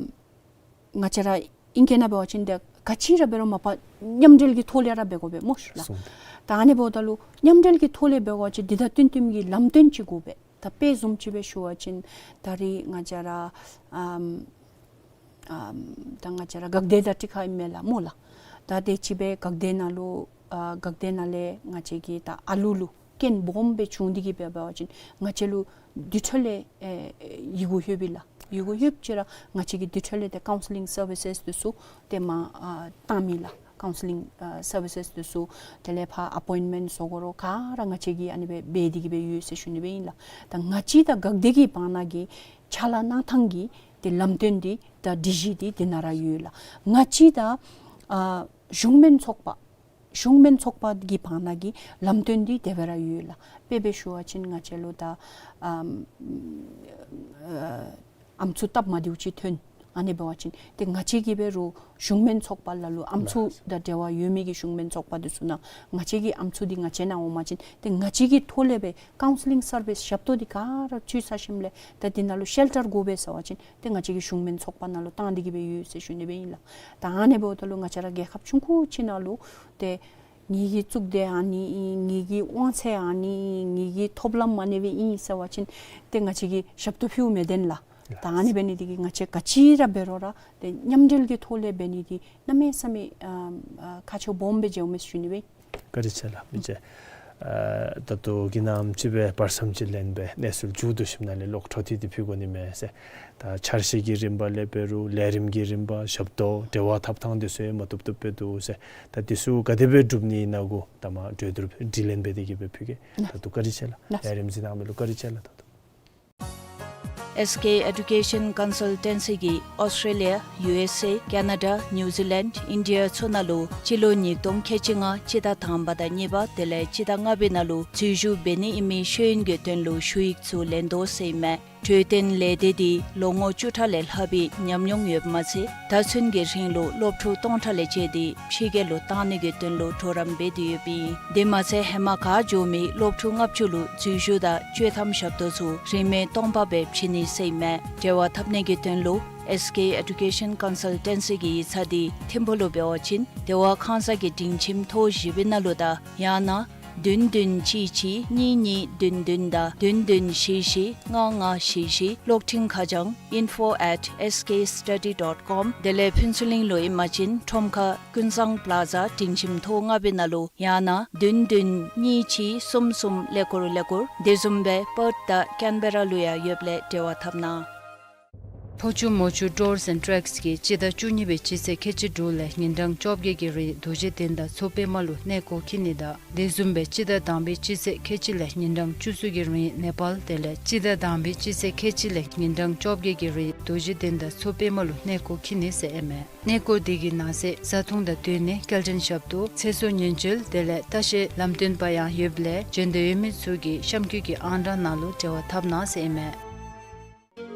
ང་བཅས་ར་ཨིང་སྐད་ནང་འབད་བ་ཅིན་ཏེ་ག་ཅི་ར་འབད་རུང་མ་པ་མཉམ་འབྲེལ་གྱི་ཐོག་ལས་ར་འབད་དགོ་པས་སྨོ་ཤིག་ལགས། སོང་། ད་ཨ་ནི་འབདཝ་ད་ལུ་མཉམ་འབྲེལ་གྱི་ཐོག་ལས་འབད་བ་ཅིན་འདི་དང་བསྟུན་བསྟུནམ་གྱི་ལམ་སྟོན་ཅིག་དགོ་པས། ད་དཔེ་བཟུམ་ཅིག་སྦེ་ཞུ་བ་ཅིན་ད་རིས་ང་བཅས་ར་ཨམ་ཨམ་ད་ང་བཅས་ར་འགག་སྡེ་དང་ཊི་ཁ་ཨིན་མས་ལགས་སྨོ་ལགས། ད་དེ་ཅིག་སྦེ་འགག་སྡེ་ནང་ལུ་ཨ་འགག་སྡེ་ནང་ལས་ང་བཅས་ཀྱི་ད་ཨ་ལུ་ལུ་རྐྱེན་སྦོམ་སྦེ་བྱུང་སྟེ་གིས་འབད་བ་ཅིན་ང་བཅས་ལུ་དེ་འཕྲོ་ལས་ཨེ་ཡི་གུ་ལྷོདཔ་ཨིན་ལགས། ཡི་གུ་ལྷོདཔ་ཅིག་ར་ང་བཅས་ཀྱིས་དེ་འཕྲོ་ལས་ཏེ་ཀའུན་སི་ལིང་སར་བི་སེས་འདི་ཚུ་ཏེ་མར་ཨ་བཏངམ་ཨིན་ལགས། ཀའུན་སི་ལིང་ཨ་སར་བི་སེས་འདི་ཚུ་དེ་ལས་ཕར་ཨ་པོའིནཊ་མེནཊ་བཟོ་དགོ་རུང་ག་ར་ང་བཅས་ཀྱིས་ཨ་ནི་སྦེ་འབད་དེ་གིས་སྦེ་ཡོད་ཟེར་ཞུ་ནི་སྦེ་ཨིན་ལགས། ད་ང་བཅས་དང་འགག་སྡེ་གི་བར་ན་གི་ཕྱག་ལཱ་གནང་ཐངས་ཀྱི་ཏེ་ལམ་སྟོན་འདི་དང་སྒྲིག་གཞི་འདི་འདི་ནང་ར་ཡོད་ལགས། ང་བཅས་དང་ཨ་གཞུང་མིན་ཚོགས་པ་གཞུང་མིན་ཚོགས་པ་གི་བར་ན་གི་ལམ་སྟོན་འདི་དེ་སྦེ་ར་ཡོད་ལགས། དཔེ་སྦེ་ཞུ་བ་ཅིན་ང་བཅས་ལུ་ད་ཨམ་ཨ་ཨམ་སྲུ་སྟབས་མ་བདེཝ་ཅིག་ཐོན། ཨ་ནི་འབད་བ་ཅིན་ཏེ་ང་བཅས་ཀྱིས་འབད་རུང་གཞུང་མིན་ཚོགས་པ་ལ་ལུ་ཨམ་སྲུ་དང་འབྲེལ་བ་ཡོད་མི་གི་གཞུང་མིན་ཚོགས་པ་འདི་ཚུ་ནང་ང་བཅས་ཀྱི་ཨམ་སྲུ་འདི་ང་བཅས་ནང་འོང་པ་ཅིན་ཏེ་ང་བཅས་ཀྱི་ཐོག་ལས་སྦེ་ཀའུན་སི་ལིང་སར་བི་སེས་ཞབས་ཏོག་འདི་ག་ར་ཚུད་ཚར་ཞིནམ་ལས་ད་འདི་ནང་ལུ་ཤེལ་ཊར་དགོ་པས་ཟེར་བ་ཅིན་ཏེ་ང་བཅས་ཀྱི་གཞུང་མིན་ཚོགས་པ་ནང་ལུ་བཏང་སྟེ་གིས་སྦེ་ཡོད་ཟེར་ཞུ་ནི་སྦེ་ཨིན་ལགས། ད་ཨ་ནི་འབདཝ་ད་ལུ་ང་བཅས་ར་རྒྱལ་ཁབ་ཆུང་ཀུ་ཅིག་ནང་ལུ་ཏེ་ངེ་གི་གཙུག་སྡེ་ཨ་ནི་ཨིན། ངེ་གི་དབང་ཚད་ཨ་ནི་ཨིན། ངེ་གི་ཐོབ་ལམ་ཨ་ནི་སྦེ་ཨིན་ཟེར་བ་ཅིན་ཏེ་ང་བཅས་ཀྱིས་ཞབས་ཏོག་ཕུལཝ་མི་བདེན་ལགས། ད་ཨ་ནི་འབད་ནི་འདི་གིས་ང་བཅས་ག་ཅི་ར་འབད་རུང་ར་ཏེ་མཉམ་འབྲེལ་གྱི་ཐོག་ལས་འབད་ནི་འདི་གནམ་མེད་ས་མེད་ཨ་ཨ་ཁག་ཆེཝ་སྦོམ་སྦེ་འགྱོཝ་མས་ཟེར་ཞུ་ནི་སྦེ། བཀའ་དྲིན་ཆེ་ལགས། མི་རྗེ་ཨ་ད་ལྟོ་གི་ནམ་ཅིག་སྦེ་བར་མཚམས་ཅིག་ལེན་སྦེ་གནས་ཚུལ་མཇུག་བསྡུ་ཞིནམ་ལས་ལོག་འཕྲོ་མཐུད་དེ་ཕུལ་དགོ་ནི་མས་ཟེར། ད་འཆར་གཞི་གི་རིམ་པ་ལས་འབད་རུང་ལས་རིམ་གྱི་རིམ་པ་ཞབས་ཏོག་འབྲེལ་བ་འཐབ་ཐངས་འདི་ཚུ་ཡང་མ་བཏུབ་བཏུབ་སྦེ་འདུག་ཟེར། ད་འདི་ཚུ་ག་དེ་སྦེ་སྒྲུབ་ནི་ཨིན་ན་གུ་ད་མ་གྲོས་བསྡུར་དྲི་ལན་འབད་དེ་གིས་སྦེ་ཕུལ་གེ། ད་ལྟོ་བཀའ་དྲིན་ཆེ་ལགས། ལགས། ལས་རིམ་གཟིགས་གནང་མི་ལུ་བཀའ་དྲིན་ཆེ་ལགས། ད་ལྟོ། ཨེས་ཀེ་ཨེ་ཌུ་ཀེ་ཤཱན་ཀོན་སཱལ་ཊེན་སི་གིས་ཨོསི་ཊྲེ་ལི་ཡ་ཡུ་ཨེསི་ཨེ་ཀེ་ན་ཌ་ནིའུ་ཛི་ལེནཌ་ཨིན་ཌི་ཡ་ཚུ་ནང་ལུ་སྤྱི་ལོ་ཉིས་སྟོང་ཁལ་གཅིག་ལྔ་སྤྱི་ཟླ་དང་པ་དང་གཉིས་པ་དེ་ལས་སྤྱི་ཟླ་ལྔ་པའི་ནང་ལུ་འཛུལ་ཞུགས་འབད་ནི་ཨིན་མི་ཤེས་ཡོན་གྱི་དོན་ལུ་ཞུ་ཡིག་ཚུ་ལེན་དོ་ཟེར་ཨིན་མས། འཕྲོད་བསྟེན་ལས་སྡེ་འདི་ལོ་ངོ་བཅུ་ཕྲག་ལས་ལྷག་པའི་ཉམས་མྱོང་ཡོདཔ་མ་ཚད་ད་ཚུན་གྱི་རིང་ལུ་སློབ་ཕྲུག་སྟོང་ཕྲག་ལས་བཅད་དེ་ཕྱི་རྒྱལ་ལུ་བཏང་ནི་གི་དོན་ལུ་གྲོགས་རམ་འབད་དེ་ཡོདཔ་ཨིན། དེ་མ་ཚད་ཧེ་མ་ག་འགྱོ་མི་སློབ་ཕྲུག་ལྔ་བཅུ་ལུ་འཛུལ་ཞུགས་དང་སྤྱོད་ཐམ་ཞབས་ཏོག་ཚུ་རིན་མེད་སྟོང་པ་སྦེ་བྱིན་ནི་ཟེར་ཨིན་མས། འབྲེལ་བ་འཐབ་ནི་གི་དོན་ལུ་ཨེས་ཀེ་ཨེ་ཌུ་ཀེ་ཤཱན་ཀོན་སཱལ་ཊེན་སི་གི་ཡིག་ཚང་འདི་ཐིམ་ཕུག་ལུ་འབད་བ་ཅིན་བདེ་བ་ཁང་གསར་གྱི་སྒྲིང་ཁྱིམ་ཐོག་བཞི་པའི་ནང་ལུ་དང་ཡང་ན་བདུན་བདུན་གཅིག་གཅིག་གཉིས་གཉིས་བདུན་བདུན་དང་བདུན་བདུན་བཞི་བཞི་ལྔ་ལྔ་བཞི་བཞི། གློག་འཕྲིན་ཁ་བྱང་info at S K study dot com། དེ་ལས་ཕུན་ཚོགས་གླིང་ལུ་ཨིན་པ་ཅིན་ཁྲོམ་ཁ་ཀུན་བཟང་པ་ལ་ཛ་སྒྲིང་ཁྱིམ་ཐོག་ལྔ་པའི་ནང་ལུ་ཡང་ན་བདུན་བདུན་གཉིས་གཅིག་གསུམ་གསུམ་ཀླད་ཀོར་ཀླད་ཀོར། དེ་བཟུམ་སྦེ་པརཐ་དང་ཀེན་བེ་ར་ལུ་ཡང་ཡོདཔ་ལས་འབྲེལ་བ་འཐབ་གནང་། ཕོ་ཆུ་མོ་ཆུ་ཊུརསི་ཨེནཌ་ཊེགསི་གིས་སྤྱི་ཟླ་བཅུ་གཉིས་པའི་སྤྱི་ཚེས་ཁལ་གཅིག་དྲུག་ལས་ཉིན་གྲངས་བཅོ་བརྒྱད་ཀྱི་རིང་རྡོ་རྗེ་གདན་དང་མཚོ་པདྨ་ལུ་གནས་སྐོར་འཁྱིད་ནི་དང་དེ་བཟུམ་སྦེ་སྤྱི་ཟླ་དང་པའི་སྤྱི་ཚེས་ཁལ་གཅིག་ལས་ཉིན་གྲངས་བཅུ་གསུམ་གྱི་རིང་ནེ་པཱལ་དེ་ལས་སྤྱི་ཟླ་དང་པའི་སྤྱི་ཚེས་ཁལ་གཅིག་ལས་ཉིན་གྲངས་བཅོ་བརྒྱད་ཀྱི་རིང་རྡོ་རྗེ་གདན་དང་མཚོ་པདྨ་ལུ་གནས་སྐོར་འཁྱིད་ནི་ཟེར་ཨིན་མས། གནས་སྐོར་དེ་གི་ནང་གསེས་བཟའ་འཐུང་དང་སྡོད་གནས་སྐྱེལ་འདྲེན་ཞབས་ཏོག་ཚེ་སྲོག་ཉེན་བཅོལ་དེ་ལས་ལྟ་བཤལ་ལམ་སྟོན་པ་ཡང་ཡོདཔ་ལས་བྱོན་འདོད་ཡོད་མི་ཚུ་གིས་གཤམ་འཁོད་ཀྱི་ཨང་གྲངས་ནང་ལུ་འབྲེལ་བ་འཐབ་གནང་ཟེར་ཨིན་མས།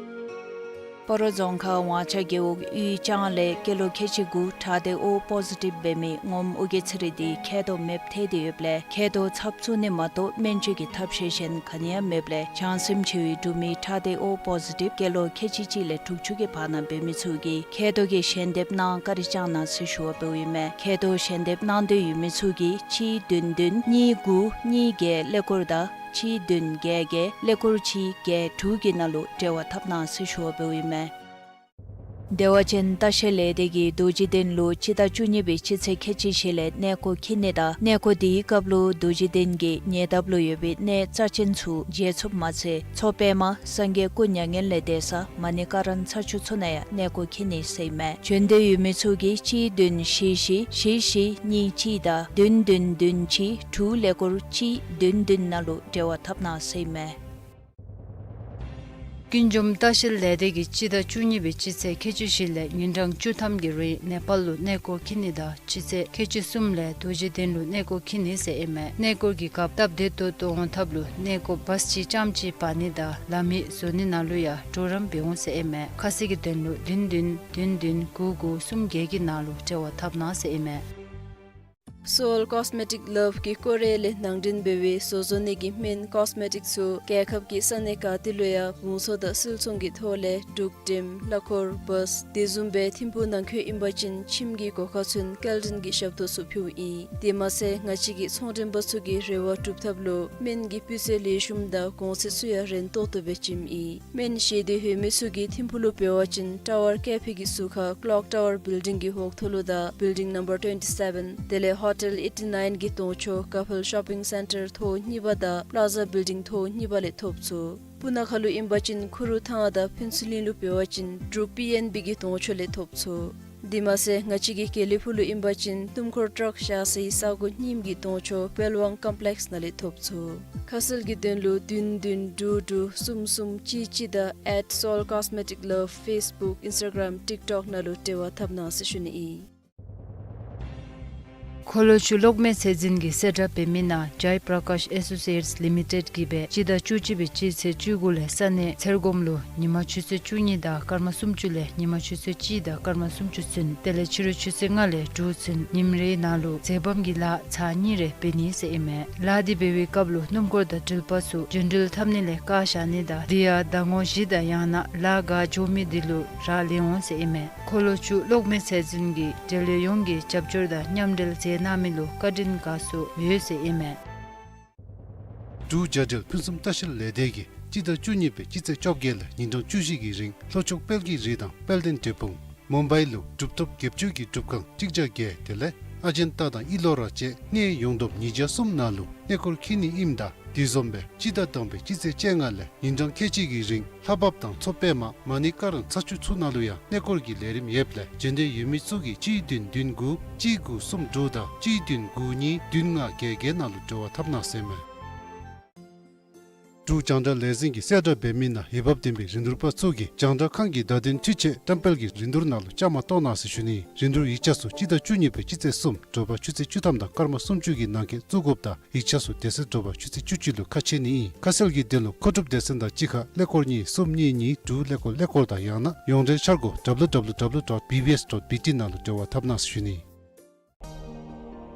སྤ་རོ་རྫོང་ཁག་ཝང་ཆ་རྒེད་འོག་གཡུས་ལྕང་ལས་སྐྱེས་ལོ་ཁལ་གཅིག་དགུ་ཁྲག་སྡེ་ཨོ་པོ་ཟི་ཊིབ་འབད་མི་ངོམ་ཨོ་རྒྱན་ཚེ་རིང་འདི་མཁལ་རྡོག་མེདཔ་ཐལ་ཏེ་ཡོདཔ་ལས་མཁལ་རྡོག་ཚབ་བཙུགས་ནི་མ་གཏོགས་སྨན་བཅོས་ཀྱི་ཐབས་ཤེས་གཞན་ག་ནི་ཡང་མེདཔ་ལས་བྱང་སེམས་ཆེ་བའི་འབྲུག་མི་ཁྲག་སྡེ་ཨོ་པོ་ཟི་ཊིབ་སྐྱེས་ལོ་ཁལ་གཅིག་གཅིག་ལས་དྲུག་ཅུ་གི་བར་ན་འབད་མི་ཚུ་གིས་མཁལ་རྡོག་གི་ཞལ་འདེབས་གནང་བཀའ་དྲིན་བསྐྱང་གནང་ཟེར་ཞུ་བ་འབདཝ་ཨིན་མས། མཁལ་རྡོག་ཞལ་འདེབས་གནང་འདོད་ཡོད་མི་ཚུ་གིས་གཅིག་བདུན་བདུན་གཉིས་དགུ་གཉིས་བརྒྱད་ཀླད་ཀོར་དང་གཅིག་བདུན་བརྒྱད་བརྒྱད་ཀླད་ཀོར་གཅིག་བརྒྱད་དྲུག་གི་ནང་ལུ་འབྲེལ་བ་འཐབ་གནང་ཟེར་ཞུ་བ་འབདཝ་ཨིན་མས། བདེ་བ་ཅན་ལྟ་བཤལ་ལས་སྡེ་གིས་རྡོ་རྗེ་གདན་ལུ་སྤྱི་ཟླ་བཅུ་གཉིས་པའི་སྤྱི་ཚེས་ཁལ་གཅིག་བཞི་ལས་གནས་སྐོར་འཁྱིད་ནི་དང་གནས་སྐོར་དེའི་སྐབས་ལུ་རྡོ་རྗེ་གདན་གྱི་ཉེ་འདབས་ལུ་ཡོད་པའི་གནས་རྩ་ཅན་ཚུ་མཇལ་ཚུགསཔ་མ་ཚད་མཚོ་པདྨ་སངས་རྒྱས་སྐུ་མྱ་ངན་ལས་འདས་ས་མ་ཎི་ཀ་རན་ས་ཆུ་ཚུ་ནང་ཡང་གནས་སྐོར་འཁྱིད་ནི་ཟེར་ཨིན་མས། བྱོན་འདོད་ཡོད་མི་ཚུ་གིས་གཅིག་བདུན་བཞི་བཞི་བཞི་བཞི་གཉིས་གཅིག་དང་བདུན་བདུན་བདུན་གཅིག་དྲུག་ཀླད་ཀོར་གཅིག་བདུན་བདུན་ནང་ལུ་འབྲེལ་བ་འཐབ་གནང་ཟེར་ཨིན་མས། ཀུན་འབྱུང་ལྟ་བཤལ་ལས་སྡེ་གིས་སྤྱི་ཟླ་བཅུ་གཉིས་པའི་སྤྱི་ཚེས་ཁལ་གཅིག་བཞི་ལས་ཉིན་གྲངས་བཅུ་ཐམ་གྱི་རིང་ནེ་པཱལ་ལུ་གནས་སྐོར་འཁྱིད་ནི་དང་སྤྱི་ཚེས་ཁལ་གཅིག་གསུམ་ལས་རྡོ་རྗེ་གདན་ལུ་གནས་སྐོར་འཁྱིད་ནི་ཟེར་ཨིན་མས། གནས་སྐོར་གྱི་སྐབས་སྟབས་བདེ་ཏོག་ཏོ་འོང་ཐབས་ལུ་གནས་སྐོར་བཱས་ཅིག་རྐྱངམ་ཅིག་འབག་ནི་དང་ལམ་ཡིག་བཟོ་ནི་ནང་ལུ་ཡང་གྲོགས་རམ་འབད་འོང་ཟེར་ཨིན་མས། ཁ་གསལ་གྱི་དོན་ལུ་བདུན་བདུན་བདུན་བདུན་དགུ་དགུ་གསུམ་བརྒྱད་ཀྱི་ནང་ལུ་འབྲེལ་བ་འཐབ་གནང་ཟེར་ཨིན་མས། སོལ་ཀོས་མེ་ཊིཀ་ལབ་ཀྱིས་ཀོ་རེ་ལས་ནང་འདྲེན་འབད་བའི་བཟོ་བཟོ་ནི་གི་སྨན་ཀོས་མེ་ཊིཀ་ཚུ་རྒྱལ་ཁབ་ཀྱི་ས་གནས་ག་ཏེ་ལུ་ཡང་བང་སོ་དང་སིལ་ཚོང་གི་ཐོག་ལས་འབྲུག་འགྲེམ་གླ་འཁོར་བཱས་དེ་བཟུམ་སྦེ་ཐིམ་ཕུག་ནང་འཁོད་ཨིན་པ་ཅིན་ཁྱིམ་གྱི་སྒོ་ཁར་ཚུན་སྐྱེལ་འདྲེན་གྱི་ཞབས་ཏོག་ཚུ་ཕུལཝ་ཨིན། དེ་མ་ཚད་ང་བཅས་ཀྱི་ཚོང་འགྲེམས་པ་ཚུ་གིས་རེ་བ་སྒྲུབ་ཐབས་ལུ་སྨན་གྱི་སྤུས་ཚད་ལེགས་ཤོམ་དང་གོང་ཚད་ཚུ་ཡང་རན་ཏོག་ཏོ་སྦེ་བྱིནམ་ཨིན། སྨན་བཞེས་འདོད་ཡོད་མི་ཚུ་གིས་ཐིམ་ཕུག་ལུ་འབད་བ་ཅིན་ཊ་ཝར་ཀེ་ཕེ་གི་ཟུར་ཁར་ཀློག་ཊ་ཝར་བིལ་ཌིང་གི་འོག་ཐོག་ལུ་དང་བིལ་ཌིང་ནམ་བར་ཊུ་ཝེན་ཊི་སེ་བེན་དེ་ལས་ཧོ་ཊེལ་ཨེ་ཊི་ནའིན་གྱི་གདོང་ཕྱོགས་ཀ་ཕེལ་ཤོ་པིང་སེན་ཊར་ཐོག་གཉིས་པ་དང་པླ་ཛ་བིལ་ཌིང་ཐོག་གཉིས་པ་ལས་ཐོབ་ཚུགས། སྤུ་ན་ཁ་ལུ་ཨིན་པ་ཅིན་ཁུ་རུ་ཐང་དང་ཕུན་ཚོགས་གླིང་ལུ་འབད་བ་ཅིན་འབྲུག་པི་ཨེན་བི་གི་གདོང་ཕྱོགས་ལས་ཐོབ་ཚུགས། དེ་མ་ཚད་ང་བཅས་ཀྱི་དགེ་ལེགས་ཕུག་ལུ་ཨིན་པ་ཅིན་སྟོང་འཁོར་ཊརཀ་བཞག་སའི་ས་གོ་རྙིངམ་གི་གདོང་ཕྱོགས་དཔལ་དབང་ཀོམ་པི་ལེཀསི་ནང་ལས་ཐོབ་ཚུགས། ཁ་གསལ་གྱི་དོན་ལུ་བདུན་བདུན་དྲུག་དྲུག་གསུམ་གསུམ་གཅིག་གཅིག་དང་ཨེཊ་སོལ་ཀོས་མེ་ཊིཀ་ལབ་ཕེསི་བུཀ་ཨིནསི་ཊ་གརམ་ཊིཀ་ཊོཀ་ནང་ལུ་འབྲེལ་བ་འཐབ་གནང་ཟེར་ཞུ་ནི་ཨིན། འཁོར་ལོ་ཆུ་གློག་མེ་ཚད་འཛིན་གྱིས་གསལ་བསྒྲགས་འབད་མི་ནང་ཇའི་པྲ་ཀཱཤ་ཨེ་སོ་སི་ཨེཊསི་ལི་མི་ཊེཌ་ཀྱིས་སྦེ་སྤྱི་ཟླ་བཅུ་གཅིག་པའི་སྤྱི་ཚེས་བཅུ་དགུ་ལས་ས་གནས་ཚེར་སྒོམ་ལུ་ཉིན་མ་ཆུ་ཚོད་བཅུ་གཉིས་དང་སྐར་མ་སུམ་ཅུ་ལས་ཉིན་མ་ཆུ་ཚོད་གཅིག་དང་སྐར་མ་སུམ་ཅུ་ཚུན་དེ་ལས་ཕྱི་རུ་ཆུ་ཚོད་ལྔ་ལས་དྲུག་ཚུན་ཉིནམ་རེའི་ནང་ལུ་མཛེས་བམ་གྱི་ལཱ་ཚར་གཉིས་རེ་འབད་ནི་ཟེར་ཨིན་མས། ལཱ་འདི་འབད་བའི་སྐབས་ལུ་སྣུམ་འཁོར་དང་འགྲུལ་པ་ཚུ་རྒྱུན་འགྲུལ་འཐབ་ནི་ལས་བཀག་བཞག་ནི་དང་དེ་ཡང་ཟླ་ངོ་བཞི་དང་ཡང་ན་ལཱ་འགོ་འགྱོ་མི་འདི་ལུ་རག་ལས་འོང་ཟེར་ཨིན་མས། འཁོར་ལོ་ཆུ་གློག་མེ་ཚད་འཛིན་གྱིས་འབྲེལ་ཡོད་ཡོངས་ཀྱི་རྒྱབ་སྐྱོར་དང་མཉམ་འབྲེལ་མཛད་གནང་མི་ལུ་བཀའ་དྲིན་དགའ་ཚོར་ཡོད་ཟེར་ཨིན་མས། འབྲུག་རྒྱ་འབྲེལ་ཕུན་སུམ་ལྟ་བཤལ་ལས་སྡེ་གིས་སྤྱི་ཟླ་བཅུ་གཉིས་པའི་སྤྱི་ཚེས་བཅོ་བརྒྱད་ལས་ཉིན་གྲངས་བཅུ་བཞི་གི་རིང་ལྷོ་ཕྱོགས་དཔལ་གྱི་རི་དང་དཔལ་ལྡན་འབྲས་སྤུངས་མུམ་བའི་ལུ་གྲུབ་ཐོབ་བརྒྱད་ཅུ་གི་སྒྲུབ་ཁང་གཅིག་བརྒྱ་བརྒྱད་དེ་ལས་ཨ་ཇན་ཏ་དང་ཨི་ལོ་ར་བཅས་གནས་ཡོངས་བསྡོམས་ཉིས་བརྒྱ་གསུམ་ནང་ལུ་གནས་སྐོར་འཁྱིད་ནི་ཨིནམ་ད་དེ་བཟུམ་སྦེ་སྤྱི་ཟླ་དང་པའི་སྤྱི་ཚེས་བཅོ་ལྔ་ལས་ཉིན་གྲངས་ཁལ་གཅིག་གི་རིང་ལྷ་བབས་དང་མཚོ་པདྨ་མ་ཎི་ཀ་ར་ཚ་ཆུ་ཚུ་ནང་ལུ་ཡང་གནས་སྐོར་གྱི་ལས་རིམ་ཡོདཔ་ལས་འབྱོན་འདོད་ཡོད་མི་ཚུ་གིས་གཅིག་བདུན་བདུན་དགུ་གཅིག་དགུ་གསུམ་དྲུག་དང་གཅིག་བདུན་དགུ་གཉིས་བདུན་ལྔ་བརྒྱད་བརྒྱད་ནང་ལུ་འབྲེལ་བ་འཐབ་གནང་ཟེར་མས། འབྲུག་རྒྱང་བསྒྲགས་ལས་འཛིན་གྱིས་གསལ་བསྒྲགས་འབད་མི་ནང་འོས་འབབ་ལྡན་པའི་རིན་བསྡུར་པ་ཚུ་གིས་རྒྱང་བསྒྲགས་ཁང་གི་བརྡ་དོན་འཕྲུལ་ཆས་བཀྲམ་སྤེལ་གྱི་རིན་བསྡུར་ནང་ལུ་བཅའ་མར་གཏོགས་གནང་ཟེར་ཞུ་ནི། རིན་བསྡུར་ཡིག་ཆ་ཚུ་སྤྱི་ཟླ་བཅུ་གཉིས་པའི་སྤྱི་ཚེས་གསུམ་དྲོ་པ་ཆུ་ཚོད་བཅུ་ཐམ་དང་སྐར་མ་སུམ་ཅུ་གི་ནང་འཁོད་བཙུགས་དགོཔ་དང་ཡིག་ཆ་ཚུ་དེ་ཚེ་དྲོ་པ་ཆུ་ཚོད་བཅུ་གཅིག་ལུ་ཁ་ཕྱེ་ནི་ཨིན། ཁ་གསལ་གྱི་དོན་ལུ་མཁོ་སྒྲུབ་སྡེ་ཚན་དང་གཅིག་ཁར་ཀླད་ཀོར་གཉིས་གསུམ་གཉིས་གཉིས་དྲུག་ཀླད་ཀོར་ཀླད་ཀོར་དང་ཡང་ན་ཡོངས་འབྲེལ་འཆར་སྒོ་W W W dot B B S dot B T ནང་ལུ་འབྲེལ་བ་འཐབ་གནང་ཟེར་ཞུ་ནི།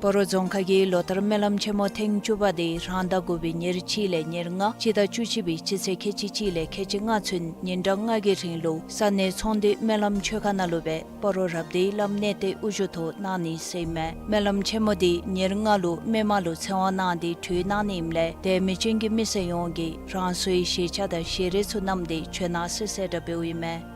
སྤ་རོ་རྫོང་ཁག་གི་ལོ་ལྟར་སྨོན་ལམ་ཆེན་མོ་ཐེངས་བཅུ་པ་དེ་རང་ཟླ་དགུ་པའི་ཉེར་གཅིག་ལས་ཉེར་ལྔ་སྤྱི་ཟླ་བཅུ་གཅིག་པའི་སྤྱི་ཚེས་ཁལ་གཅིག་གཅིག་ལས་ཁལ་གཅིག་ལྔ་ཚུན་ཉིན་གྲངས་ལྔ་གི་རིང་ལུ་ས་གནས་ཚོང་འདུས་སྨོན་ལམ་ཆོས་ཁང་ནང་ལུ་སྦེ་སྤ་རོ་རབ་སྡེའི་བླམ་གནས་བརྟན་དབུ་བཞུགས་ཐོག་གནང་ནི་ཟེར་ཨིན་མས། སྨོན་ལམ་ཆེན་མོ་དེ་ཉེར་ལྔ་ལུ་མི་མང་ལུ་ཚེ་དབང་གནང་སྟེ་གྲོལ་གནང་ནི་ཨིནམ་ལས་དད་མོས་ཅན་གྱི་མི་སེར་ཡོངས་ཀྱིས་རང་སོའི་བཞེས་ཆས་དང་བཞེས་རས་ཚུ་བསྣམས་ཏེ་བྱོན་གནང་ཟེར་གསལ་བསྒྲགས་འབདཝ་ཨིན་མས།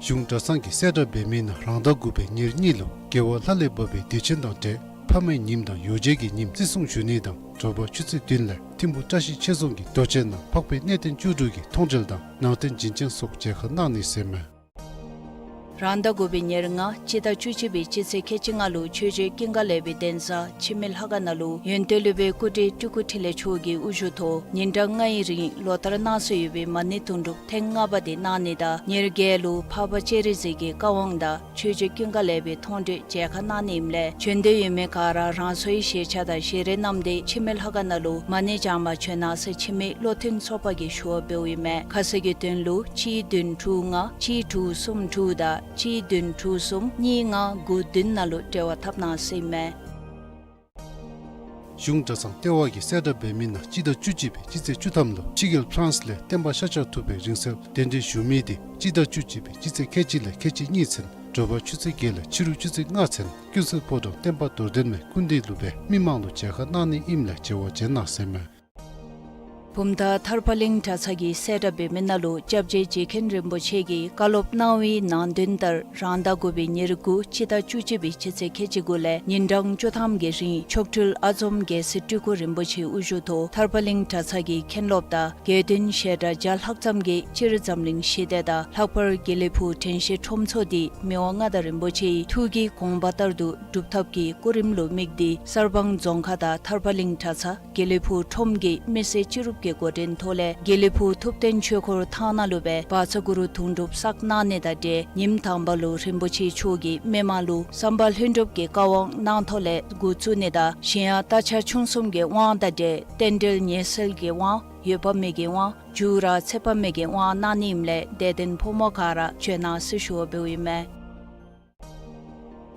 གཞུང་གྲྭ་ཚང་གིས་གསལ་བསྒྲགས་འབད་མི་ནང་རང་ཟླ་དགུ་པའི་ཉེར་གཉིས་ལུ་རྒྱལ་བ་ལྷ་ལས་བབས་པའི་དུས་ཆེན་དང་འབྲེལ་ཕ་མའི་ཉིནམ་དང་ཡོ་བྱད་ཀྱི་ཉིནམ་བརྩི་སྲུང་ཞུ་ནི་དང་དྲོ་པ་ཆུ་ཚོད་བདུན་ལས་ཐིམ་ཕུ་བཀྲ་ཤིས་ཆོས་རྫོང་གི་རྡོ་གཅལ་ནང་འཕགས་པའི་གནས་བརྟན་བཅུ་དྲུག་གི་མཐོང་གྲོལ་དང་ནང་རྟེན་བྱིན་ཅན་སོགས་མཇལ་ཁ་གནང་ནི་ཟེར་མས། རང་ཟླ་དགུ་པའི་ཉེར་ལྔ་སྤྱི་ཟླ་བཅུ་གཅིག་པའི་སྤྱི་ཚེས་ཁལ་གཅིག་ལྔ་ལུ་ཆོས་རྗེ་ཀུན་དགའ་ལེགས་པའི་གདན་ས་འཆི་མེད་ལྷ་ཁང་ནང་ལུ་ཡོན་ཏན་སློབ་དཔོན་སྐུ་བགྲེས་སྤྲུལ་སྐུ་འཕྲིན་ལས་མཆོག་གི་དབུ་བཞུགས་ཐོག་ཉིན་གྲངས་ལྔའི་རིང་ལོ་ལྟར་གནང་སྲོལ་ཡོད་པའི་མ་ཎི་དུང་སྒྲུབ་ཐེངས་ལྔ་པ་དེ་གནང་ནི་དང་ཉེར་བརྒྱད་ལུ་འཕགས་པ་སྤྱན་རས་གཟིགས་ཀྱི་བཀའ་དབང་དང་ཆོས་རྗེ་ཀུན་དགའ་ལེགས་པའི་མཐོང་གྲོལ་མཇལ་ཁ་གནང་ནི་ཨིནམ་ལས་བྱོན་འདོད་ཡོད་མི་ག་ར་རང་སོའི་བཞེས་ཆས་དང་བཞེས་རས་བསྣམས་ཏེ་འཆི་མེད་ལྷ་ཁང་ནང་ལུ་མ་ཎི་བགྱང་པར་བྱོན་གནང་ཟེར་འཆི་མེད་བློ་མཐུན་ཚོགས་པ་གིས་ཞུ་བ་འབདཝ་ཨིན་མས། ཁ་གསལ་གྱི་དོན་ལུ་གཅིག་བདུན་དྲུག་ལྔ་གཅིག་དྲུག་གསུམ་དྲུག་དང་གཅིག་བདུན་དྲུག་གསུམ་གཉིས་ལྔ་དགུ་བདུན་ནང་ལུ་འབྲེལ་བ་འཐབ་གནང་ཟེར་ཨིན་མས། གཞུང་གྲྭ་ཚང་ལྟེ་བ་གིས་གསལ་བསྒྲགས་འབད་མི་ནང་སྤྱི་ཟླ་བཅུ་གཅིག་པའི་སྤྱི་ཚེས་བཅུ་ཐམ་ལུ་ཕྱི་རྒྱལ་ཕ་རན་སི་ལས་བསྟན་པ་ཤཱཀྱ་ཐུབ་པའི་རིང་བསྲེལ་གདན་འདྲེན་ཞུ་མི་དེ་སྤྱི་ཟླ་བཅུ་གཅིག་པའི་སྤྱི་ཚེས་ཁལ་གཅིག་ལས་ཁལ་གཅིག་གཉིས་ཚུན་དྲོ་པ་ཆུ་ཚོད་བརྒྱད་ལས་ཕྱི་རུ་ཆུ་ཚོད་ལྔ་ཚུན་ཀུན་གསལ་ཕོ་བྲང་བསྟན་པ་རྡོར་གདན་མའི་སྐུ་མདུན་ལུ་སྦེ་མི་མང་ལུ་མཇལ་ཁ་གནང་ནི་ཨིནམ་ལས་མཇལ་བར་བྱོན་གནང་ཟེར་མས། བུམ་ཐང་ཐར་པ་གླིང་གྲྭ་ཚང་གིས་གསལ་བསྒྲགས་འབད་མི་ནང་ལུ་སྐྱབས་རྗེ་རྗེ་མཁན་རིན་པོ་ཆེ་གིས་བཀའ་སློབ་གནང་བའི་ནང་དོན་ལྟར་རང་ཟླ་དགུ་པའི་ཉེར་དགུ་སྤྱི་ཟླ་བཅུ་གཅིག་པའི་སྤྱི་ཚེས་ཁལ་གཅིག་དགུ་ལས་ཉིན་གྲངས་བཅུ་ཐམ་གྱི་རིང་མཆོག་སྤྲུལ་ཨ་འཛོམ་རྒྱལ་སྲས་སྤྲུལ་སྐུ་རིན་པོ་ཆེའི་དབུ་བཞུགས་ཐོག་ཐར་པ་གླིང་གྲྭ་ཚང་གི་མཁན་སློབ་དང་དགེ་འདུན་བཤད་གྲྭ་བརྒྱ་ལྷག་ཙམ་གྱིས་སྤྱིར་འཛམ་གླིང་ཞི་བདེ་དང་ལྷག་པར་དགེ་ལེགས་ཕུག་དྲན་ཤེས་ཁྲོམ་ཚོགས་འདི་མི་དབང་མངའ་བདག་རིན་པོ་ཆེའི་ཐུགས་ཀྱི་དགོངས་པ་ལྟར་དུ་སྒྲུབ་ཐབས་ཀྱི་སྐུ་རིམ་ལུ་དམིགས་ཏེ་གསར་སྤང་རྫོང་ཁག་དང་ཐར་པ་གླིང་གྲྭ་ཚང་དགེ་ལེགས་ཕུག་ཁྲོམ་གྱི་མི་སེར་སྤྱི་རུབ་ཀྱི་འགོ་འདྲེན་ཐོག་ལས་དགེ་ལེགས་ཕུག་ཐུབ་བསྟན་ཆོས་འཁོར་ཐང་ནང་ལུ་སྦེ་བཛྲ་གུ་རུ་དུང་སྒྲུབ་བསགས་གནང་ནི་དང་འབྲེལ་ཉིནམ་དང་པ་ལུ་རིན་པོ་ཆེ་མཆོག་གིས་མི་མང་ལུ་བསམ་པ་ལྷུན་གྲུབ་ཀྱི་བཀའ་དབང་གནང་ཐོག་ལས་འགོ་བཙུགས་ནི་དང་གཞན་ཡང་རྟ་ཕྱག་མཆོང་གསུམ་གྱི་དབང་དང་འབྲེལ་རྟེན་འབྲེལ་ཉེས་སེལ་གྱི་དབང་འོད་དཔག་མེད་ཀྱི་དབང་འཇུག་ར་ཚེ་དཔག་མེད་ཀྱི་དབང་གནང་ནི་ཨིནམ་ལས་དད་ལྡན་ཕོ་མོ་ག་ར་བྱོན་གནང་ཟེར་ཞུ་བ་འབདཝ་ཨིན་མས།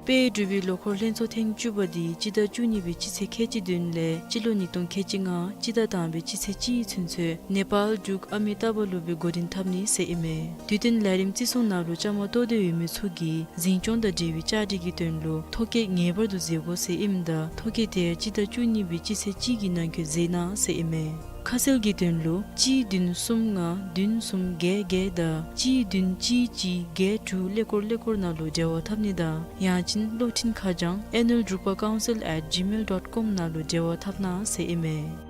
དཔལ་འབྲུག་པའི་ལོ་འཁོར་ལྷན་ཚོགས་ཐེངས་བཅུ་པ་འདི་སྤྱི་ཟླ་བཅུ་གཉིས་པའི་སྤྱི་ཚེས་ཁལ་གཅིག་བདུན་ལས་སྤྱི་ལོ་ཉིས་སྟོང་ཁལ་གཅིག་ལྔ་སྤྱི་ཟླ་དང་པའི་སྤྱི་ཚེས་གཅིག་ཚུན་ཚོད་ནེ་པཱལ་འབྲུག་ཨ་མི་ཏཱ་བ་ལུ་སྦེ་འགོ་འདྲེན་འཐབ་ནི་ཟེར་ཨིན་མས། དུས་སྟོན་ལས་རིམ་བརྩི་སྲུང་ནང་ལུ་བཅའ་མར་གཏོགས་ཏེ་ཡོད་མི་ཚུ་གིས་འཛིན་སྐྱོང་དང་འབྲེལ་བའི་བཅའ་སྒྲིག་གི་དོན་ལུ་ཐོ་བཀོད་ངེས་པར་དུ་མཛད་དགོ་ཟེར་ཨིནམ་ད་ཐོ་བཀོད་དེ་ཡང་སྤྱི་ཟླ་བཅུ་གཉིས་པའི་སྤྱི་ཚེས་གཅིག་གི་ནང་འཁོད་མཛད་གནང་ཟེར་ཨིན་མས། ཁ་གསལ་གྱི་དོན་ལུ་གཅིག་བདུན་གསུམ་ལྔ་བདུན་གསུམ་བརྒྱད་བརྒྱད་དང་གཅིག་བདུན་གཅིག་གཅིག་བརྒྱད་དྲུག་ཀླད་ཀོར་ཀླད་ཀོར་ནང་ལུ་འབྲེལ་བ་འཐབ་ནི་དང་ཡང་ཅིན་གློག་འཕྲིན་ཁ་བྱང་ཨེ་ནུལ་འབྲུག་པ་ཀའུན་སིལ་ཨེཊ་ཇི་མེལ་ཌོཊ་ཀོམ་ནང་ལུ་འབྲེལ་བ་འཐབ་གནང་ཟེར་ཨིན་མས།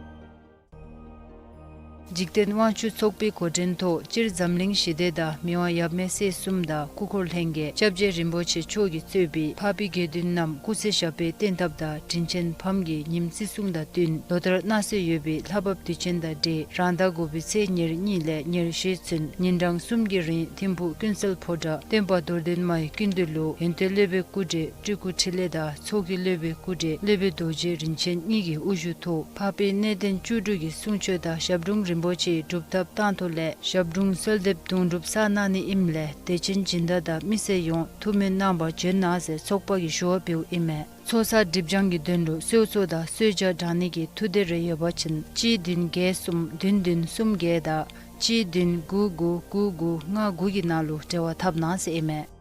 འཇིག་རྟེན་དབང་ཕྱུག་ཚོགས་པའི་འགོ་འདྲེན་ཐོག་སྤྱིར་འཛམ་གླིང་ཞི་བདེ་དང་མི་དབང་ཡབ་མེས་སྲས་གསུམ་དང་སྐུ་འཁོར་ལྷན་རྒྱས་སྐྱབས་རྗེ་རིན་པོ་ཆེ་མཆོག་གིས་གཙོས་པའི་འཕགས་པའི་དགེ་འདུན་རྣམས་སྐུ་ཚེ་ཞབས་པད་བརྟན་ཐབས་དང་དྲིན་ཅན་ཕམ་གྱི་ཉིནམ་བརྩི་སྲུང་དང་བསྟུན་ལོ་ལྟར་གནང་སྲོལ་ཡོད་པའི་ལྷ་བབས་དུས་ཆེན་དང་འབྲེལ་རང་ཟླ་དགུ་པའི་ཚེས་ཉེར་གཉིས་ལས་ཉེར་བཞི་ཚུན་ཉིན་གྲངས་གསུམ་གྱི་རིང་ཐིམ་ཕུག་ཀུན་གསལ་ཕོ་བྲང་སྟོན་པ་རྡོར་གདན་མའི་སྐུ་མདུན་ལུ་ཡོན་ཏན་སློབ་དཔོན་སྐུ་བགྲེས་སྤྲུལ་སྐུ་འཕྲིན་ལས་དང་ཚོགས་ཀྱི་སློབ་དཔོན་སྐུ་བགྲེས་སློབ་དཔོན་རྡོ་རྗེ་རིན་ཆེན་གཉིས་ཀྱི་དབུ་བཞུགས་ཐོག་འཕགས་པའི་གནས་བརྟན་བཅུ་དྲུག་གི་གསུང་ཆོག་དང་ཞབས་དྲུང་རིན་པོ་ཆེའི་སྒྲུབ་ཐབས་བཏང་ཐོག་ལས་ཞབས་དྲུང་གསོལ་འདེབས་དུང་སྒྲུབ་བསགས་གནང་ནི་ཨིནམ་ལས་དད་ཅན་སྦྱིན་བདག་དང་མི་སེར་ཡོངས་ཐུགས་སྨོན་གནང་བར་བྱོན་གནང་ཟེར་ཚོགས་པ་གིས་ཞུ་བ་ཕུལཝ་ཨིན་མས། ཚོགས་བསགས་སྒྲིབ་སྦྱང་གི་དོན་ལུ་གསོལ་ཚོགས་དང་གསོལ་ཇ་དྲང་ནི་གི་ཐུགས་འདོད་རེ་ཡོད་པ་ཅིན་གཅིག་བདུན་བརྒྱད་གསུམ་བདུན་བདུན་གསུམ་བརྒྱད་དང་གཅིག་བདུན་དགུ་དགུ་དགུ་དགུ་ལྔ་དགུ་གི་ནང་ལུ་འབྲེལ་བ་འཐབ་གནང་ཟེར་ཨིན་མས།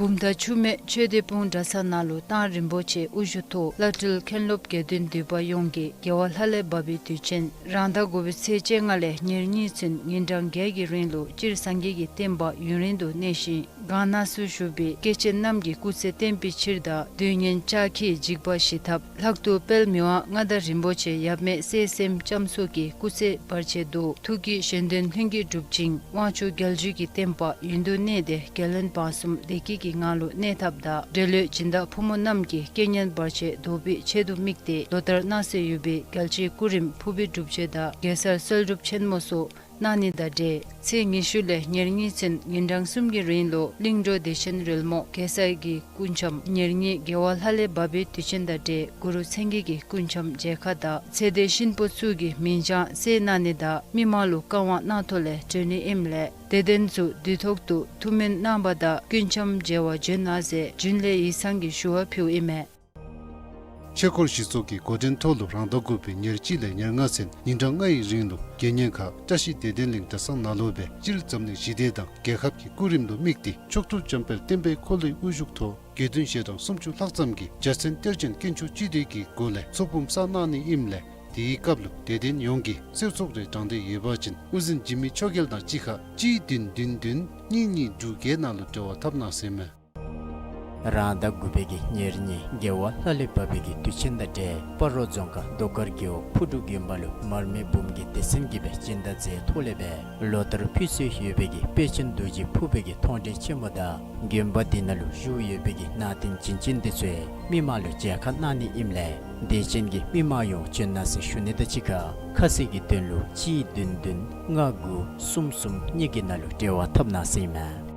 བུམ་ཐང་ཆུ་སྨད་ཆོས་སྡེ་སྤུངས་གྲྭ་ཚང་ནང་ལུ་གཏང་རིན་པོ་ཆེ་དབུ་བཞུགས་ཐོག་བླ་སྤྲུལ་མཁན་སློབ་དགེ་འདུན་འདུས་པ་ཡོངས་ཀྱིས་རྒྱལ་བ་ལྷ་ལས་བབས་པའི་དུས་ཆེན་རང་ཟླ་དགུ་པའི་ཚེས་བཅོ་ལྔ་ལས་ཉེར་གཉིས་ཚུན་ཉིན་གྲངས་བརྒྱད་ཀྱི་རིང་ལུ་སྤྱིར་སངས་རྒྱས་ཀྱི་བསྟན་པ་ཡུན་རིང་དུ་གནས་ཤིང་གང་ན་སུ་བཞུགས་པའི་སྐྱེས་ཆེན་རྣམས་ཀྱི་སྐུ་ཚེ་བརྟན་པའི་ཕྱིར་དང་དུས་ངན་ལྕགས་ཁྱིའི་འཇིགས་པ་ཞི་ཐབས་ལྷག་ཏུ་དཔལ་མི་དབང་མངའ་བདག་རིན་པོ་ཆེ་ཡབ་མེས་སྲས་གསུམ་ལྕམ་སྲོག་གི་སྐུ་ཚེ་བར་ཆད་དུ་ཐུགས་ཀྱི་གཞན་དོན་ལྷུན་གྱིས་འགྲུབ་ཅིང་དབང་ཕྱུག་རྒྱལ་བརྒྱུད་ཀྱི་བསྟན་པ་ཡུན་དུ་གནས་ཏེ་རྒྱལ་བློན་འབངས་གསུམ་བདེ་སྐྱིད་ཀྱི་ངང་ལུ་གནས་ཐབས་དང་འབྲེལ་ཡོད་སྦྱིན་བདག་ཕོ་མོ་རྣམས་ཀྱི་རྐྱེན་ངན་བར་ཆད་བཟློག་པའི་ཆེད་དུ་དམིགས་ཏེ་ལོ་ལྟར་གནང་སྲོལ་ཡོད་པའི་རྒྱལ་གཅེས་སྐུ་རིམ་ཕུར་བུའི་སྒྲུབ་མཆོད་དང་གེ་སར་གསོལ་སྒྲུབ་ཆེན་མོ་སོགས་གནང་ནི་དང་འབྲེལ་ཚེས་ཉི་ཤུ་ལས་ཉེར་གཉིས་ཚུན་ཉིན་གྲངས་གསུམ་གྱི་རིང་ལུ་གླིང་འགྲོ་བདེ་ཆེན་རོལ་མོ་གེ་སར་གྱི་སྐུ་འཆམ་ཉེར་གཉིས་རྒྱལ་བ་ལྷ་ལས་བབས་པའི་དུས་ཆེན་དང་འབྲེལ་གུ་རུ་མཚན་བརྒྱད་ཀྱི་སྐུ་འཆམ་མཇལ་ཁ་དང་ཚེ་འདས་གཤིན་པོ་ཚུ་གི་མིང་བྱང་གསལ་གནང་ནི་དང་མི་མང་ལུ་བཀའ་དབང་གནང་ཐོག་ལས་གྲོལ་ནི་ཨིནམ་ལས་དད་ལྡན་ཚུ་དུས་ཐོག་ཏུ་ཐུགས་སྨོན་གནང་བ་དང་སྐུ་འཆམ་མཇལ་བར་བྱོན་གནང་ཟེར་རྒྱུན་ལས་ཡིག་ཚང་གིས་ཞུ་བ་ཕུལཝ་ཨིན་མས། ཆོས་འཁོར་གཞི་ཚོགས་ཀྱི་འགོ་འདྲེན་ཐོག་ལུ་རང་ཟླ་དགུ་པའི་ཉེར་གཅིག་ལས་ཉེར་ལྔ་ཚུན་ཉིན་གྲངས་ལྔ་ཡི་རིང་ལུ་དགེ་བསྙེན་ཁག་བཀྲ་ཤིས་བདེ་ལྡན་གླིང་གྲྭ་ཚང་ནང་ལུ་སྦེ་སྤྱིར་འཛམ་གླིང་ཞི་བདེ་དང་རྒྱལ་ཁབ་ཀྱི་སྐུ་རིམ་ལུ་དམིགས་ཏེ་མཆོག་ཐུན་འཇམ་དཔལ་བསྟན་པའི་འཁོར་ལོའི་དབུ་བཞུགས་ཐོག་དགེ་འདུན་ཞལ་གྲངས་སུམ་ཅུ་ལྷག་ཙམ་གྱིས་རྒྱལ་མཚན་གཏེར་ཆེན་དཀོན་མཆོག་སྤྱི་འདུས་ཀྱི་སྒོ་ལས་ཚོགས་འབུམ་བསགས་གནང་ནི་ཨིནམ་ལས་དེའི་སྐབས་ལུ་དད་ལྡན་ཡོངས་ཀྱིས་གསོལ་ཚོགས་རེ་དྲང་འདོད་ཡོད་པ་ཅིན་དབུ་འཛིན་འཇིགས་མེད་ཆོས་རྒྱལ་དང་གཅིག་ཁར་གཅིག་བདུན་བདུན་བདུན་གཉིས་གཉིས་དྲུག་བརྒྱད་ནང་ལུ་འབྲེལ་བ་འཐབ་གནང་ཟེར་མས། རང་ཟླ་དགུ་པའི་གི་ཉེར་གཉིས་རྒྱལ་བ་ལྷ་ལས་བབས་པའི་གི་དུས་ཆེན་དང་འབྲེལ་སྤ་རོ་རྫོང་ཁག་རྡོ་དཀར་རྒེད་འོག་ཕུ་འབྲུག་དགོན་པ་ལུ་མར་མེ་འབུམ་གྱི་སྡེ་ཚན་གྱིས་སྦེ་སྦྱིན་བདག་མཛད་ཐོག་ལས་སྦེ་ལོ་ལྟར་ཕུལ་སྲོལ་ཡོད་པའི་གི་དཔལ་ཆེན་རྡོ་རྗེ་ཕུར་པའི་གི་མཐོང་གྲོལ་ཆེན་མོ་དང་དགོན་པ་འདི་ནང་ལུ་བཞུགས་ཡོད་པའི་གི་ནང་རྟེན་བྱིན་ཅན་འདི་ཚུ་མི་མང་ལུ་མཇལ་ཁ་གནང་ནི་ཨིནམ་ལས་དད་ཅན་གྱི་མི་མང་ཡོངས་བྱོན་གནང་ཟེར་ཞུ་ནི་དང་གཅིག་ཁར་ཁ་གསལ་གྱི་དོན་ལུ་གཅིག་བདུན་བདུན་ལྔ་དགུ་གསུམ་གསུམ་གཉིས་ཀྱི་ནང་ལུ་འབྲེལ་བ་འཐབ་གནང་ཟེར་ཨིན་མས།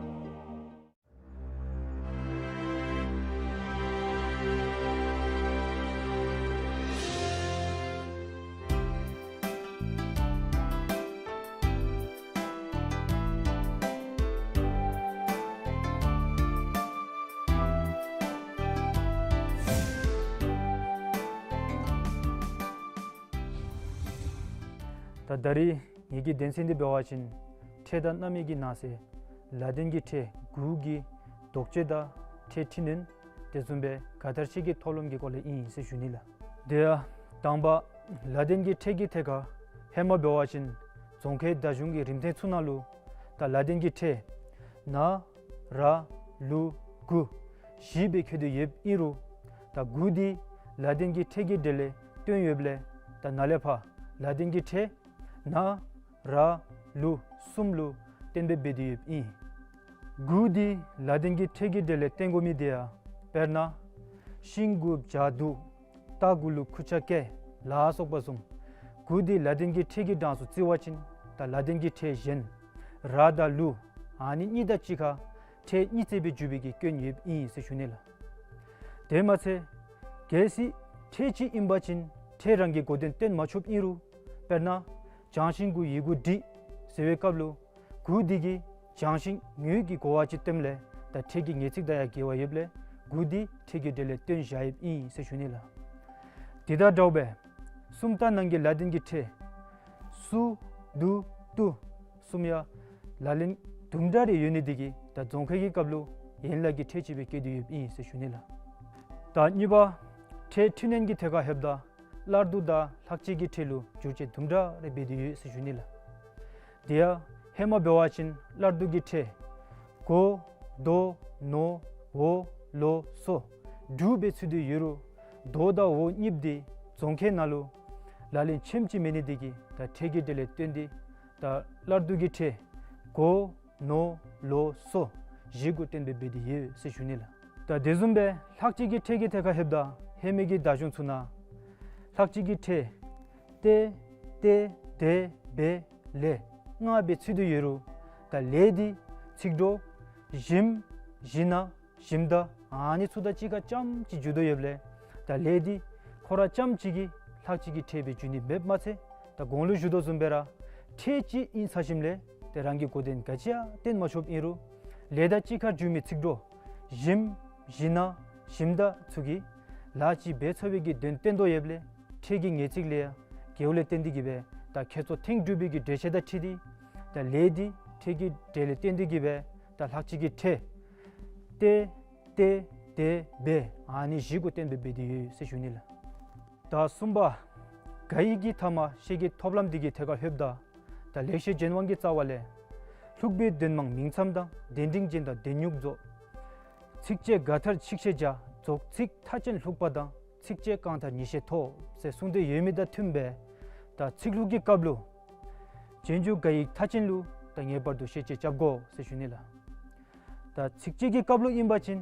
ད་ད་རིས་ངེ་གི་དོན་ཚན་འདི་འབད་བ་ཅིན་ཁྲལ་དང་རྣམ་གཡེང་གི་ནང་གསེས་ལ་དོན་གྱི་ཁྲལ་དགུ་གི་ལྡོག་ཕྱོགས་དང་ཁྲལ་འཕྲི་སྣོན་དེ་བཟུམ་སྦེ་ག་དར་ཆེ་གི་ཐོག་ལོམ་གྱི་སྐོར་ལས་ཨིན་ཟེར་ཞུ་ནི་ལགས། དེ་ཡང་དང་པ་ལ་དོན་གྱི་ཁྲལ་གྱི་ཐད་ཁར་ཧེ་མ་འབད་བ་ཅིན་རྫོང་ཁའི་བརྡ་གཞུང་གི་རིམ་ཐེངས་ཚུ་ནང་ལུ་ད་ལ་དོན་གྱི་ཁྲལ་ན་ར་ལུ་དགུ་བཞི་སྦེ་འཁོད་དེ་ཡོདཔ་ཨིན་རུང་ད་དགུ་འདི་ལ་དོན་གྱི་ཁྲལ་གྱི་གྲས་ལས་བཏོན་ཡོདཔ་ལས་ད་ནཱ་ལས་ཕར་ལ་དོན་གྱི་ཁྲལ་ན་ར་ལུ་གསུམ་ལུ་གཏན་འབེབས་འབད་དེ་ཡོདཔ་ཨིན། དགུ་འདི་ལ་དོན་གྱི་ཁྲལ་གྱི་གྲས་ལས་བཏོན་དགོ་མི་དེ་ཡང་དཔེར་ན་ཤིང་དགུ་བྱ་དུག་རྟ་དགུ་ལུ་ཁུར་ཆ་བཀལ་ལ་སོགས་པ་བཟུམ་དགུ་འདི་ལ་དོན་གྱི་ཁྲལ་གྱི་གྲངས་སུ་བརྩི་བ་ཅིན་ད་ལ་དོན་གྱི་ཁྲལ་གཞན་ར་དང་ལུ་ཨ་ནི་གཉིས་དང་གཅིག་ཁར་ཁྲལ་གཉིས་བརྩེགས་སྦེ་འཇུག་པའི་གི་སྐྱོན་ཡོདཔ་ཨིན་ཟེར་ཞུ་ནི་ལགས། དེ་མ་ཚད་གལ་སྲིད་ཁྲལ་གཅིག་ཨིན་པ་ཅིན་ཁྲལ་རང་གི་གོ་དོན་སྟོན་མ་ཆོགཔ་ཨིན་རུང་དཔེར་ན་བྱང་ཤིང་དགུ་ཡི་གུ་འབྲི་ཟེར་བའི་སྐབས་ལུ་དགུ་འདི་གིས་བྱང་ཤིང་ངོས་ཀྱི་གོ་བ་ཅིག་སྟོནམ་ལས་ད་ཁྲལ་གྱི་ངེས་ཚིག་དང་ཡང་འགལ་བ་ཡོདཔ་ལས་ དགུ་འདི་ཁྲལ་གྱི་གྲས་ལས་བཏོན་བཞག་ཡོདཔ་ཨིན་ཟེར་ཞུ་ནི་ལགས། དེ་དང་འདྲཝ་སྦེ་སུམ་རྟགས་ནང་གི་ལ་ཏིན་གྱི་ཕྲད་སུ་དུ་ཏུ་གསུམ་ཡང་ལག་ལེན་དུམ་གྲ་རེ་ཡོད་ནི་འདི་གིས་ད་རྫོང་ཁའི་གི་སྐབས་ལུ་ཡན་ལག་གི་ཕྲད་ཅིག་སྦེ་བཀོད་དེ་ཡོདཔ་ཨིན་ཟེར་ཞུ་ནི་ལགས། ད་གཉིས་པ་ཕྲད་འཕྲི་སྣོན་གྱི་ཐད་ཁར་ལྷོདཔ་ད་སླར་བསྡུ་དང་ལྷག་བཅས་ཀྱི་ཕྲད་ལུ་འགྱུར་བཅོས་དུམ་གྲ་རེ་འབད་དེ་ཡོད་ཟེར་ཞུ་ནི་ལགས། དེ་ཡང་ཧེ་མ་འབད་བ་ཅིན་སླར་བསྡུ་གི་ཕྲད་གོ་དོ་ནོ་འོ་ལོ་སོ་དྲུག་སྦེ་ཚུད་དེ་ཡོད་རུང་དོ་དང་འོ་གཉིས་འདི་རྫོང་ཁའི་ནང་ལུ་ལག་ལེན་ཆེམ་ཅིག་མེད་ནི་འདི་གིས་ད་ཁྲལ་གྱི་གྲས་ལས་བཏོན་ཏེ་ད་སླར་བསྡུ་གི་ཕྲད་གོ་ནོ་ལོ་སོ་བཞི་གུ་བཏོན་སྦེ་འབད་དེ་ཡོད་ཟེར་ཞུ་ནི་ལགས། ད་དེ་བཟུམ་སྦེ་ལྷག་བཅས་ཀྱི་ཕྲད་ཀྱི་ཐད་ཁར་ལྷོདཔ་ད་ཧེ་མའི་གི་བརྡ་གཞུང་ཚུ་ནང་ལྷག་བཅས་ཀྱི་ཕྲད་ཏེ་ཏེ་དེ་བེ་ལེ་ལྔ་སྦེ་ཚུད་དེ་ཡོད་རུང་ད་ལེ་འདི་ཚིག་གྲོགས་ཞིམ་ཞི་ན་ཞིམ་ད་ཨ་ནི་ཚུ་དང་གཅིག་ཁར་རྐྱངམ་ཅིག་འཇུག་དོ་ཡོདཔ་ལས་ད་ལེ་འདི་ཁོ་ར་རྐྱངམ་ཅིག་གིས་ལྷག་བཅས་ཀྱི་ཕྲད་སྦེ་འགྱུར་ནི་མེདཔ་མ་ཚད་ད་གོང་ལུ་ཞུ་དོ་བཟུམ་སྦེ་ར་ཕྲད་ཅིག་ཨིན་ཚར་ཞིནམ་ལས་ཏེ་རང་གི་གོ་དོན་ག་ཅི་ཡང་བསྟན་མ་ཆོགཔ་ཨིན་རུང་ལེ་དང་གཅིག་ཁར་འཇུག་མི་ཚིག་གྲོགས་ཞིམ་ཞི་ན་ཞིམ་ད་ཚུ་གིས་ལཱ་ཅིག་འབད་ཚུགས་པའི་གི་དོན་བསྟན་དོ་ཡོདཔ་ལས་ཕྲད་ཀྱི་ངེས་ཚིག་ལས་ཡང་གེའུ་ལས་བརྟེན་ཏེ་གིས་སྦེ་ད་ཁྱད་མཚར་ཐེངས་དྲུག་པའི་གི་འགྲེལ་བཤད་དང་འཁྲིལ་ཏེ་ད་ལེ་འདི་ཕྲད་ཀྱི་གྲས་ལས་བཏོན་ཏེ་གིས་སྦེ་ད་ལྷག་བཅས་ཀྱི་ཕྲད་ཏེ་ཏེ་དེ་བེ་ཨ་ནི་བཞི་གུ་བཏོན་སྦེ་འབད་དེ་ཡོད་ཟེར་ཞུ་ནི་ལགས། ད་གསུམ་པ་ག་ཡིག་གི་མཐའ་མ་ཤད་ཀྱི་ཐོབ་ལམ་འདི་གི་ཐད་ཁར་ལྷོདཔ་ད་ད་ལེགས་བཤད་ལྗོན་དབང་གི་རྩ་བ་ལས་ལྷུག་པའི་དོན་མང་མིང་མཚམས་དང་། དོན་འབྲིང་ཅན་དང་དོན་སྙུང་རྫོགས། ཚིགས་བཅད་དགའ་མཐར་ཆིག་ཤད་བརྒྱ། རྫོགས་ཚིག་མཐའ་ཅན་ལྷུག་པ་དང་། ཚིགས་བཅད་རྐང་མཐར་ཉིས་ཤད་ཐོབ་ཟེར་གསུངས་ཏེ་ཡོད་མི་དང་མཐུནམ་སྦེ་ད་ཚིག་ལྷུག་གི་སྐབས་ལུ་རྗེས་འཇུག་ག་ཡིག་མཐའ་ཅན་ལུ་ད་ངེས་པར་དུ་ཤད་བཅད་རྐྱབ་དགོ་ཟེར་ཞུ་ནི་ལགས། ད་ཚིགས་བཅད་ཀྱི་སྐབས་ལུ་ཨིན་པ་ཅིན་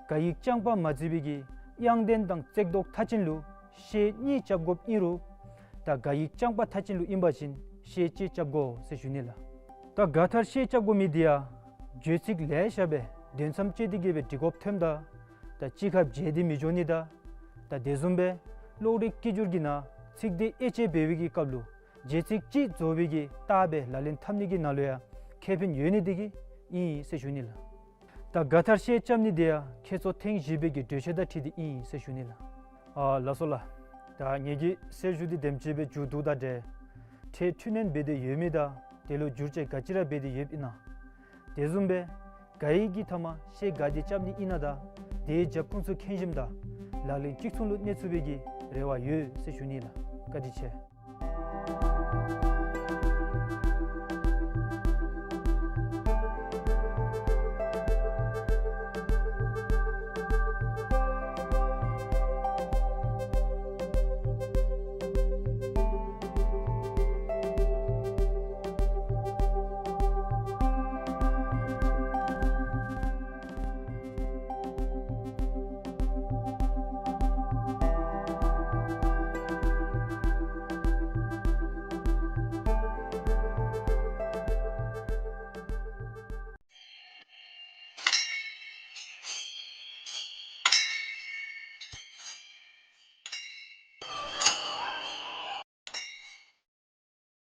ག་ཡིག་རྐྱང་པ་མ་བརྩི་བའི་གི་དབྱངས་ལྡན་དང་བརྩེགས་འདོགས་མཐའ་ཅན་ལུ་ཤད་གཉིས་རྐྱབ་དགོཔ་ཨིན་རུང་ད་ག་ཡིག་རྐྱང་པ་མཐའ་ཅན་ལུ་ཨིན་པ་ཅིན་ཤད་གཅིག་རྐྱབ་དགོ་ཟེར་ཞུ་ནི་ལགས། ད་དགའ་མཐར་ཤད་རྐྱབ་དགོ་མི་འདི་ཡང་བརྗོད་ཚིག་ལེ་ཤ་སྦེ་དོན་མཚམས་བཅད་དེ་གིས་སྦེ་འབྲི་དགོཔ་ཐོནམ་ད་ད་གཅིག་ཁར་བརྗེ་སྟེ་མི་འགྱོ་ནི་དང་ད་དེ་བཟུམ་སྦེ་ཀློག་རིག་སྐད་སྒྱུར་གྱི་ནང་ཚིག་སྡེ་དབྱེ་དཔྱད་འབད་བའི་གི་སྐབས་ལུ་རྗེས་ཚིག་གཅིག་རྫོགས་པའི་གི་རྟགས་སྦེ་ལག་ལེན་འཐབ་ནི་གི་ནང་ལུ་ཡང་ཁེ་ཕན་ཡོད་ནི་འདི་གིས་ཨིན་ཟེར་ཞུ་ནི་ལགས། ད་དགའ་མཐར་ཤད་རྐྱབ་ནི་འདི་ཡང་ཁྱད་མཚར་ཐེངས་བཞི་པའི་གི་འགྲེལ་བཤད་དང་འཁྲིལ་ཏེ་ཨིན་ཟེར་ཞུ་ནི་ལགས། ཨ་ལགས་སོ་ལགས། ད་ངེ་གི་གསལ་ཞུ་འདི་དེམ་ཅིག་སྦེ་མཇུག་བསྡུཝ་ད་འདྲ། ཕྲད་འཕྲི་སྣོན་འབད་དེ་ཡོད་མི་དང་དེ་ལུ་འགྱུར་བཅོས་ག་ཅི་ར་འབད་དེ་ཡོདཔ་ཨིན་ན། དེ་བཟུམ་སྦེ་ག་ཡིག་གི་མཐའ་མ་ཤད་ག་དེ་རྐྱབ་ནི་ཨིན་ན་དང་དེའི་རྒྱབ་ཁུངས་ཚུ་མཁྱེན་ཞིནམ་ད་ལག་ལེན་གཅིག་མཚུངས་ལུ་གནས་ཚུགས་པའི་གི་རེ་བ་ཡོད་ཟེར་ཞུ་ནི་ལགས། བཀའ་དྲིན་ཆེ།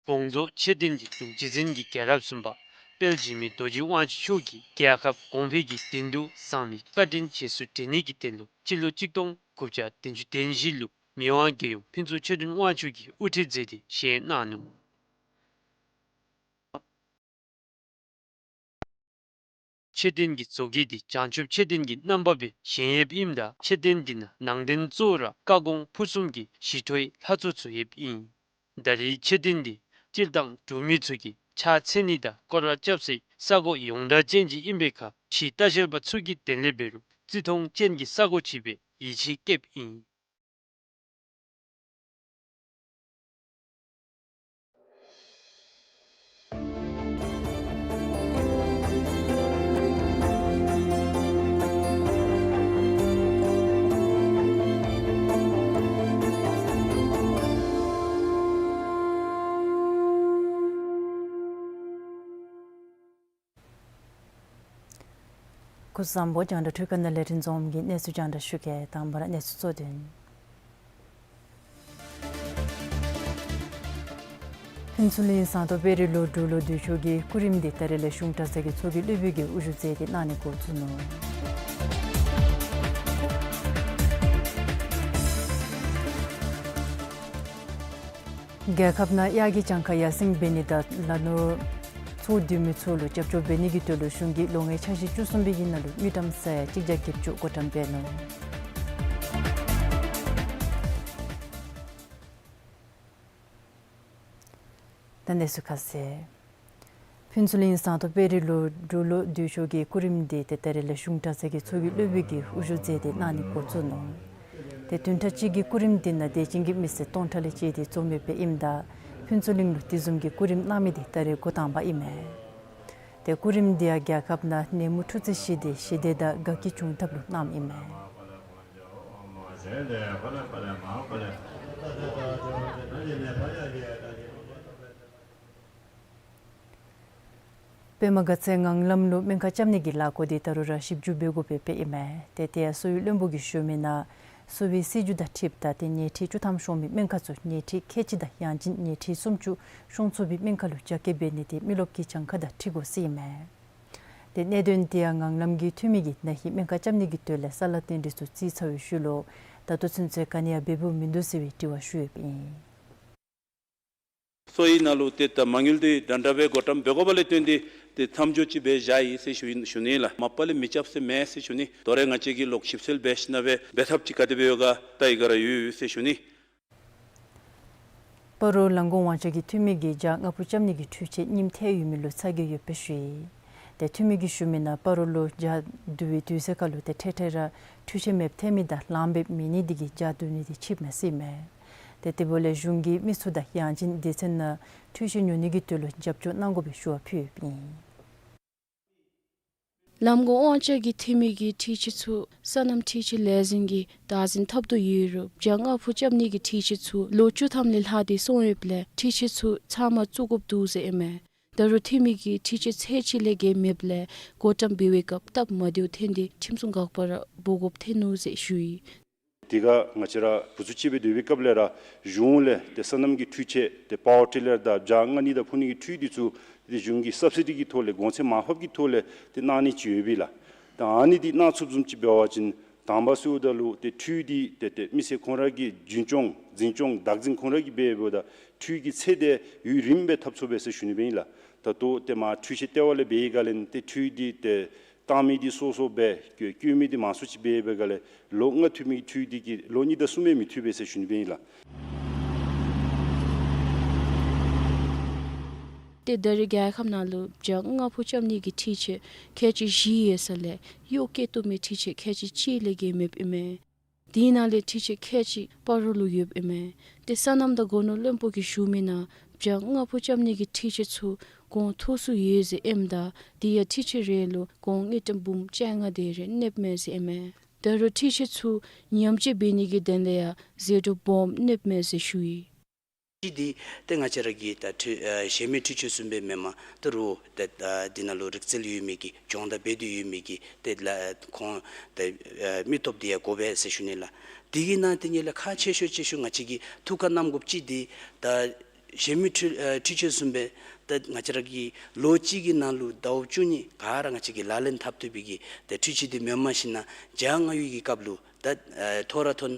བོང་རྫོང་མཆོད་རྟེན་གྱི་གདུང་རྗེ་བཙུན་གྱི་རྒྱལ་རབས་གསུམ་པ་དཔལ་འཇིགས་མེད་རྡོ་རྗེ་དབང་ཕྱུག་མཆོག་གིས་རྒྱལ་ཁབ་གོང་འཕེལ་གྱི་དོན་དུ་བཟང་ལས་བཀའ་དྲིན་རྗེས་སུ་དྲན་ནི་གི་དོན་ལུ་སྤྱི་ལོ་གཅིག་སྟོང་དགུ་བརྒྱ་བདུན་ཅུ་དོན་བཞི་ལུ་མི་དབང་རྒྱལ་ཡུམ་ཕུན་ཚོགས་ཆོས་སྒྲོན་དབང་ཕྱུག་གིས་དབུ་ཁྲིད་མཛད་དེ་བཞེངས་གནང་ནུག། མཆོད་རྟེན་གྱི་བཟོ་བཀོད་འདི་བྱང་ཆུབ་མཆོད་རྟེན་གྱི་རྣམ་པ་སྦེ་བཞེངས་ཡོདཔ་ཨིནམ་ད་མཆོད་རྟེན་འདི་ནང་ནང་རྟེན་གཙོ་བོ་ར་བཀའ་དགོངས་ཕུར་གསུམ་གྱི་ཞི་ཁྲོའི་ལྷ་ཚོགས་ཚུ་ཡོདཔ་ཨིན། ད་རེས་མཆོད་རྟེན་འདི་སྤྱིར་བཏང་འབྲུག་མི་ཚུ་གིས་ཕྱག་འཚལ་ནི་དང་སྐོར་ར་རྐྱབ་སའི་ས་གོ་ཡོངས་གྲགས་ཅན་ཅིག་ཨིན་པའི་ཁར་ཕྱིའི་ལྟ་བཤལ་པ་ཚུ་གིས་དེ་ལས་འབད་རུང་བརྩི་མཐོང་ཅན་གྱི་ས་གོ་ཅིག་སྦེ་ཡིད་ཆེས་བསྐྱེདཔ་ཨིན། སྐུ་གཟུགས་བཟང་པོ། རྒྱང་བསྒྲགས་འཕྲུལ་ཁང་ནང་ལས་རིན་འཛོམས་ཀྱིས་གནས་ཚུལ་རྒྱང་བསྒྲགས་ཞུ་གེ། དང་པ་ར་གནས་ཚུལ་གཙོ་དོན། ཕུན་ཚོགས་གླིང་ཟངས་མདོག་དཔལ་རི་ལོ་འབྲུག་ལོ་དུས་མཆོད་ཀྱི་སྐུ་རིམ་འདི་ད་རེས་ལས་གཞུང་གྲྭ་ཚང་གི་ཚོགས་ཀྱི་སློབ་དཔོན་གྱིས་དབུ་བཞུགས་མཛད་དེ་གནང་ནི་འགོ་བཙུགས་ནུག། རྒྱལ་ཁབ་ནང་དབྱར་གྱི་གྱངས་ཁ་ཡར་སེང་འབད་ནི་དང་ལ་ནོར་ཚོང་བསྡུ་མི་ཚུ་ལུ་རྒྱབ་སྐྱོར་འབད་ནི་གི་དོན་ལུ་གཞུང་གིས་ལོ་ལྔའི་འཆར་གཞི་བཅུ་གསུམ་པའི་ནང་ལུ་དངུལ་ཀྲམ་ས་ཡ་གཅིག་བརྒྱ་བརྒྱད་ཅུ་བགོ་བཀྲམ་འབད་ནུག། ད་གནས་ཚུལ་ཁ་གསལ། ཕུན་ཚོགས་གླིང་ཟངས་མདོག་དཔལ་རི་ལུ་འབྲུག་ལོ་དུས་མཆོད་ཀྱི་སྐུ་རིམ་འདི་ཏེ་ད་རེས་ལས་གཞུང་གྲྭ་ཚང་གི་ཚོགས་ཀྱི་སློབ་དཔོན་གྱིས་དབུ་བཞུགས་མཛད་དེ་གནང་ནི་འགོ་བཙུགས་ནུག། ཏེ་བདུན་ཕྲག་གཅིག་གི་སྐུ་རིམ་འདི་ནང་དད་ཅན་གྱི་མི་སེར་སྟོང་ཕྲག་ལས་བཅད་དེ་འཛོམས་ཡོདཔ་ཨིནམ་ད་ཕུན་ཚོགས་གླིང་ལུ་དེ་བཟུམ་གྱི་སྐུ་རིམ་གནང་མི་འདི་ད་རེས་འགོ་དང་པ་ཨིན་མས། ཏེ་སྐུ་རིམ་འདི་ཡང་རྒྱལ་ཁབ་ནང་ནད་མུག་འཁྲུག་རྩོད་ཞི་བདེ་ཞི་བདེ་དང་དགའ་སྐྱིད་འབྱུང་ཐབས་ལུ་གནངམ་ཨིན་མས། པདྨ་དགའ་ཚལ་ངང་ལམ་ལུ་སྨན་ཁང་བཅའ་ནི་གི་ལས་འགུལ་འདི་ད་རུང་ར་ཞིབ་འཇུག་འབད་དགོཔ་སྦེ་ཨིན་མས། ཏེ་དེ་ཡང་གསོ་བའི་བློན་པོ་གིས་ཞུ་མི་ནང་གསོ་བའི་སྲིད་བྱུས་དང་འཁྲིལཝ་ད་ཏེ་ཉལ་ཁྲི་བཅུ་ཐམ་ཤོང་མི་སྨན་ཁང་ཚུ་ཉལ་ཁྲི་ཁལ་གཅིག་དང་ཡང་ཅིན་ཉལ་ཁྲི་སུམ་ཅུ་ཤོང་ཚུགས་པའི་སྨན་ཁང་ལུ་རྒྱ་སྐྱེད་འབད་ནི་འདི་མི་རློབས་ཀྱི་གྱངས་ཁ་དང་འཁྲིལ་དགོ་ཟེར་ཨིན་མས། ཏེ་གནད་དོན་འདི་ཡང་ངང་ལམ་གྱི་འཐུས་མི་གིས་ན་ཧིང་སྨན་ཁང་བཅའ་ནི་གི་དོན་ལས་ས་ལཱ་བཏོན་དེ་ཚུ་བརྩིས་ཚར་བའི་ཤུལ་ལུ་ད་ལྟོ་ཚུན་ཚོད་ག་ནི་ཡང་འབད་འབདཝ་མིན་འདུག་ཟེར་བའི་དྲི་བ་ཞུ་ཡོདཔ་ཨིན། གསོ་བའི་ནང་ལུ་ཏེ་ད་མ་དངུལ་འདི་འདྲན་འདྲ་སྦེ་བགོ་བཀྲམ་འབད་དགོཔ་ལས་བརྟེན་ཏེ་ཏེ་མཚམས་འཇོག་ཅིག་འབད་བཞག་ཡི་ཟེར་ཞུ་ཞུ་ནི་ལགས། མ་པ་ལས་མི་རྐྱབ་ས་མེད་ཟེར་ཞུ་ནི། དོ་རུང་ང་བཅས་ཀྱིས་ལོག་ཞིབ་འཚོལ་འབད་ཞིནམ་ལས་འབད་ཐབས་ཅིག་ག་དེ་སྦེ་ཡོད་ག་ད་ཡི་ག་ར་ཡོད་ཡོད་ཟེར་ཞུ་ནི། སྤ་རོ་ལམ་གོང་དབང་ཆ་གི་འཐུས་མི་གིས་ཇ་ལྔ་ཕུ་རྐྱབ་ནི་གི་འཕྲུལ་ཆས་རྙིངམ་ཐལ་ཡོད་མི་ལུ་ཚ་གྱང་ཡོདཔ་སྦེ་ཞུ་ཡི། ཏེ་འཐུས་མི་གིས་ཞུ་མི་ནང་སྤ་རོ་ལུ་ཇ་བསྡུ་བའི་དུས་ཚོད་ཁར་ལུ་ཏེ་འཕྲལ་འཕྲལ་ར་འཕྲུལ་ཆས་མེདཔ་ཐལ་མི་དང་ལངམ་སྦེ་མེད་ནི་འདི་གིས་ཇ་བསྡུ་ནི་འདི་ཆིབས་མས་ཟེར་ཨིན་མས། ཏེ་དེ་འབདཝ་ལས་གཞུང་གིས་མི་ཚུ་དང་ཡང་ཅིན་སྡེ་ཚན་ནང་འཕྲུལ་ཆས་ཉོ་ནི་གི་དོན་ལུ་རྒྱབ་སྐྱོར་གནང་དགོ་པའི་ཞུ་བ་ཕུལ་ཡོདཔ་ཨིན། ལམ་གོང་དབང་ཆ་གི་འཐུས་མི་གིས་འཕྲུལ་ཆས་ཚུ་སོ་ནམ་འཕྲུལ་ཆས་ལས་འཛིན་གྱིས་བདག་འཛིན་འཐབ་དོ་ཡོད་རུང་ཇ་ལྔ་ཕུ་རྐྱབ་ནི་གི་འཕྲུལ་ཆས་ཚུ་ལོ་བཅུ་ཐམ་ལས་ལྷག་སྟེ་སོང་ཡོདཔ་ལས་འཕྲུལ་ཆས་ཚུ་ཚབ་མ་བཙུགས་དགོཔ་འདུག་ཟེར་ཨིན་མས། ད་རུང་འཐུས་མི་གིས་འཕྲུལ་ཆས་ཚད་ཅིག་ལས་བརྒལ་མེདཔ་ལས་བགོ་བཀྲམ་འབད་བའི་སྐབས་སྟབས་མ་བདེཝ་ཐོན་ཏེ་ཁྲིམས་སྲུང་འགག་པ་ར་འབོ་དགོཔ་ཐོན་ནུག་ཟེར་ཞུ་ཡི། དེ་ཁར་ང་བཅས་ར་བུ་ཚུ་ཅིག་སྦེ་སྡོད་པའི་སྐབས་ལས་ར་གཞུང་ལས་ཏེ་སོ་ནམ་གྱི་འཕྲུལ་ཆས་ཏེ་པ་ཝར་ཊི་ལར་དང་ཇ་མངག་ནི་དང་ཕུ་ནི་གི་འཕྲུལ་འདི་ཚུ་ཏེ་གཞུང་གི་སབ་སི་ཌི་གི་ཐོག་ལས་གོང་ཚད་མར་ཕབ་ཀྱི་ཐོག་ལས་ཏེ་གནང་ནི་ཅིག་ཡོད་པས་ལགས། ད་ཨ་ནི་འདི་གནང་ཚུགསཔ་བཟུམ་ཅིག་འབད་བ་ཅིན་དང་པ་ཟེརཝ་ད་ལུ་ཏེ་འཕྲུལ་འདི་ཏེ་ཏེ་མི་སེར་ཁོང་ར་གི་རྒྱུན་སྐྱོང་འཛིན་སྐྱོང་བདག་འཛིན་ཁོང་ར་གིས་འབད་འབདཝ་ད་འཕྲུལ་གྱི་ཚད་འདི་ཡུན་རིངམོ་སྦེ་འཐབ་ཚུགས་པས་ཟེར་ཞུ་ནི་སྦེ་ཨིན་ལགས། ད་ལྟོ་ཏེ་མར་འཕྲུལ་ཆས་ལྟེ་བ་ལས་འབད་བའི་སྒང་ལས་ཏེ་འཕྲུལ་འདི་ཏེ་བཏང་མི་འདི་སོ་སོ་སྦེ་བཀོ་བཀོ་མི་འདི་མང་སུ་ཅིག་འབད་བའི་སྒང་ལས་ལོ་ལྔ་ཐུབ་མི་འཕྲུལ་འདི་གིས་ལོ་གཉིས་དང་གསུམ་ཡང་མི་ཐུབ་པས་ཟེར་ཞུ་ནི་སྦེ་ཨིན་ལགས། ཏེ་ད་རེས་རྒྱལ་ཁབ་ནང་ལུ་ཇ་ལྔ་ཕུ་རྐྱབ་ནི་གི་འཕྲུལ་ཆས་ཁལ་གཅིག་བཞི་ཡོད་ས་ལས་གཡོག་བཀོལ་བཏུབ་མི་འཕྲུལ་ཆས་ཁལ་གཅིག་གཅིག་ལས་བརྒལ་མེདཔ་ཨིན་མས། དེ་ནང་ལས་འཕྲུལ་ཆས་ཁལ་གཅིག་སྤ་རོ་ལུ་ཡོདཔ་ཨིན་མས། ཏེ་སོ་ནམ་དང་སྒོ་ནོར་བློན་པོ་གིས་ཞུ་མི་ནང་ཇ་ལྔ་ཕུ་རྐྱབ་ནི་གི་འཕྲུལ་ཆས་ཚུ་གོང་མཐོ་སུ་ཡོད་ཟེར་ཨིནམ་ད་དེ་ཡང་འཕྲུལ་ཆས་རེ་ལུ་གོང་དངུལ་ཀྲམ་འབུམ་བཅོ་ལྔ་དེ་རེ་གནསཔ་མས་ཟེར་ཨིན་མས། ད་རུང་འཕྲུལ་ཆས་ཚུ་ཉམས་བཅོས་འབད་ནི་གི་དོན་ལས་ཡང་ཟད་འགྲོ་སྦོམ་གནསཔ་མས་ཟེར་ཞུ་ཡི། ཅིག་འདི་ཏེ་ང་བཅས་ར་གི་ད་འཕྲུལ་ཨ་གཞན་མི་འཕྲུལ་ཆས་བཟུམ་སྦེ་མེན་པར་ད་རུང་ཏེ་ཨ་འདི་ནང་ལུ་རིག་རྩལ་ཡོད་མི་གི་སྦྱོང་བརྡར་འབད་དེ་ཡོད་མི་གི་ཏེ་ལཱ་ཁོང་ཏེ་ཨ་མི་སྟོབས་འདི་ཡང་དགོ་པས་ཟེར་ཞུ་ནི་ལགས། དེ་གི་ནང་དེ་ཉིད་ལས་ཁག་ཆེ་ཤོས་ཆེ་ཤོས་ང་བཅས་ཀྱིས་ཐུགས་ཁར་བསྣམ་དགོཔ་ཅིག་འདི་ད་གཞན་མི་འཕྲུལ་ཨ་འཕྲུལ་ཆས་བཟུམ་སྦེ་ད་ང་བཅས་ར་གི་ལོ་གཅིག་གི་ནང་ལུ་ཟླཝ་བཅུ་གཉིས་ག་ར་ང་བཅས་ཀྱིས་ལག་ལེན་འཐབ་བཏུབ་པའི་གི་ཏེ་འཕྲུལ་ཆས་འདི་མེནམ་ཞིན་ན་ཇ་མངག་ཡུལ་གྱི་སྐབས་ལུ་ད་ཨ་ཐོ་རངས་ཐོན་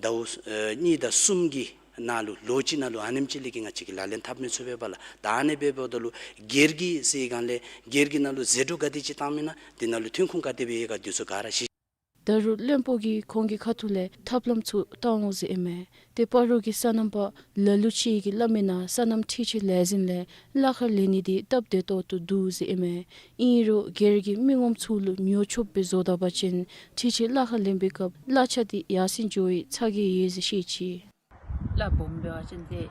ཟླཝ་ཨ་གཉིས་དང་གསུམ་གྱི་ནང་ལུ་ལོ་གཅིག་ནང་ལུ་ཨ་ནེམ་ཅིག་ལས་ཀྱི་ང་བཅས་ཀྱིས་ལག་ལེན་འཐབ་མི་ཚུགས་པས་པ་ལགས། ད་ཨ་ནི་འབདཝ་ད་ལུ་སྒེར་གྱི་ཟེར་སྒང་ལས་སྒེར་གྱི་ནང་ལུ་ཟད་འགྲོ་ག་དེ་ཅིག་བཏང་མི་ན་དེ་ནང་ལུ་ཐོན་ཁུངས་ག་དེ་སྦེ་ཡོད་ག་དེ་ཚུ་ག་ར་ཤེས། ད་རུང་བློན་པོ་གིས་ཁོང་གི་ཁ་ཐུག་ལས་ཐབས་ལམ་ཚུ་བལྟ་འོང་ཟེར་ཨིན་མས། ཏེ་སྤ་རོ་གི་སོ་ནམ་པ་ལ་ལུ་ཅིག་གིས་སླབ་མི་ནང་སོ་ནམ་འཕྲུལ་ཆས་ལས་འཛིན་ལས་གླ་ཁར་ལེན་ནི་འདི་སྟབས་བདེ་ཏོག་ཏོ་འདུག་ཟེར་ཨིན་མས། ཨིན་རུང་སྒེར་གྱི་མི་ངོམ་ཚུ་ལུ་ཉོ་ཆོགཔ་སྦེ་བཟོ་ད་པ་ཅིན་འཕྲུལ་ཆས་གླ་ཁར་ལེན་པའི་སྐབས་གླ་ཆ་འདི་ཡར་སེང་འགྱོ་བའི་ཚ་གྱང་ཡོད་ཟེར་བཤད་ཅི། གླ་སྦོམ་འབད་བ་ཅིན་ཏེ་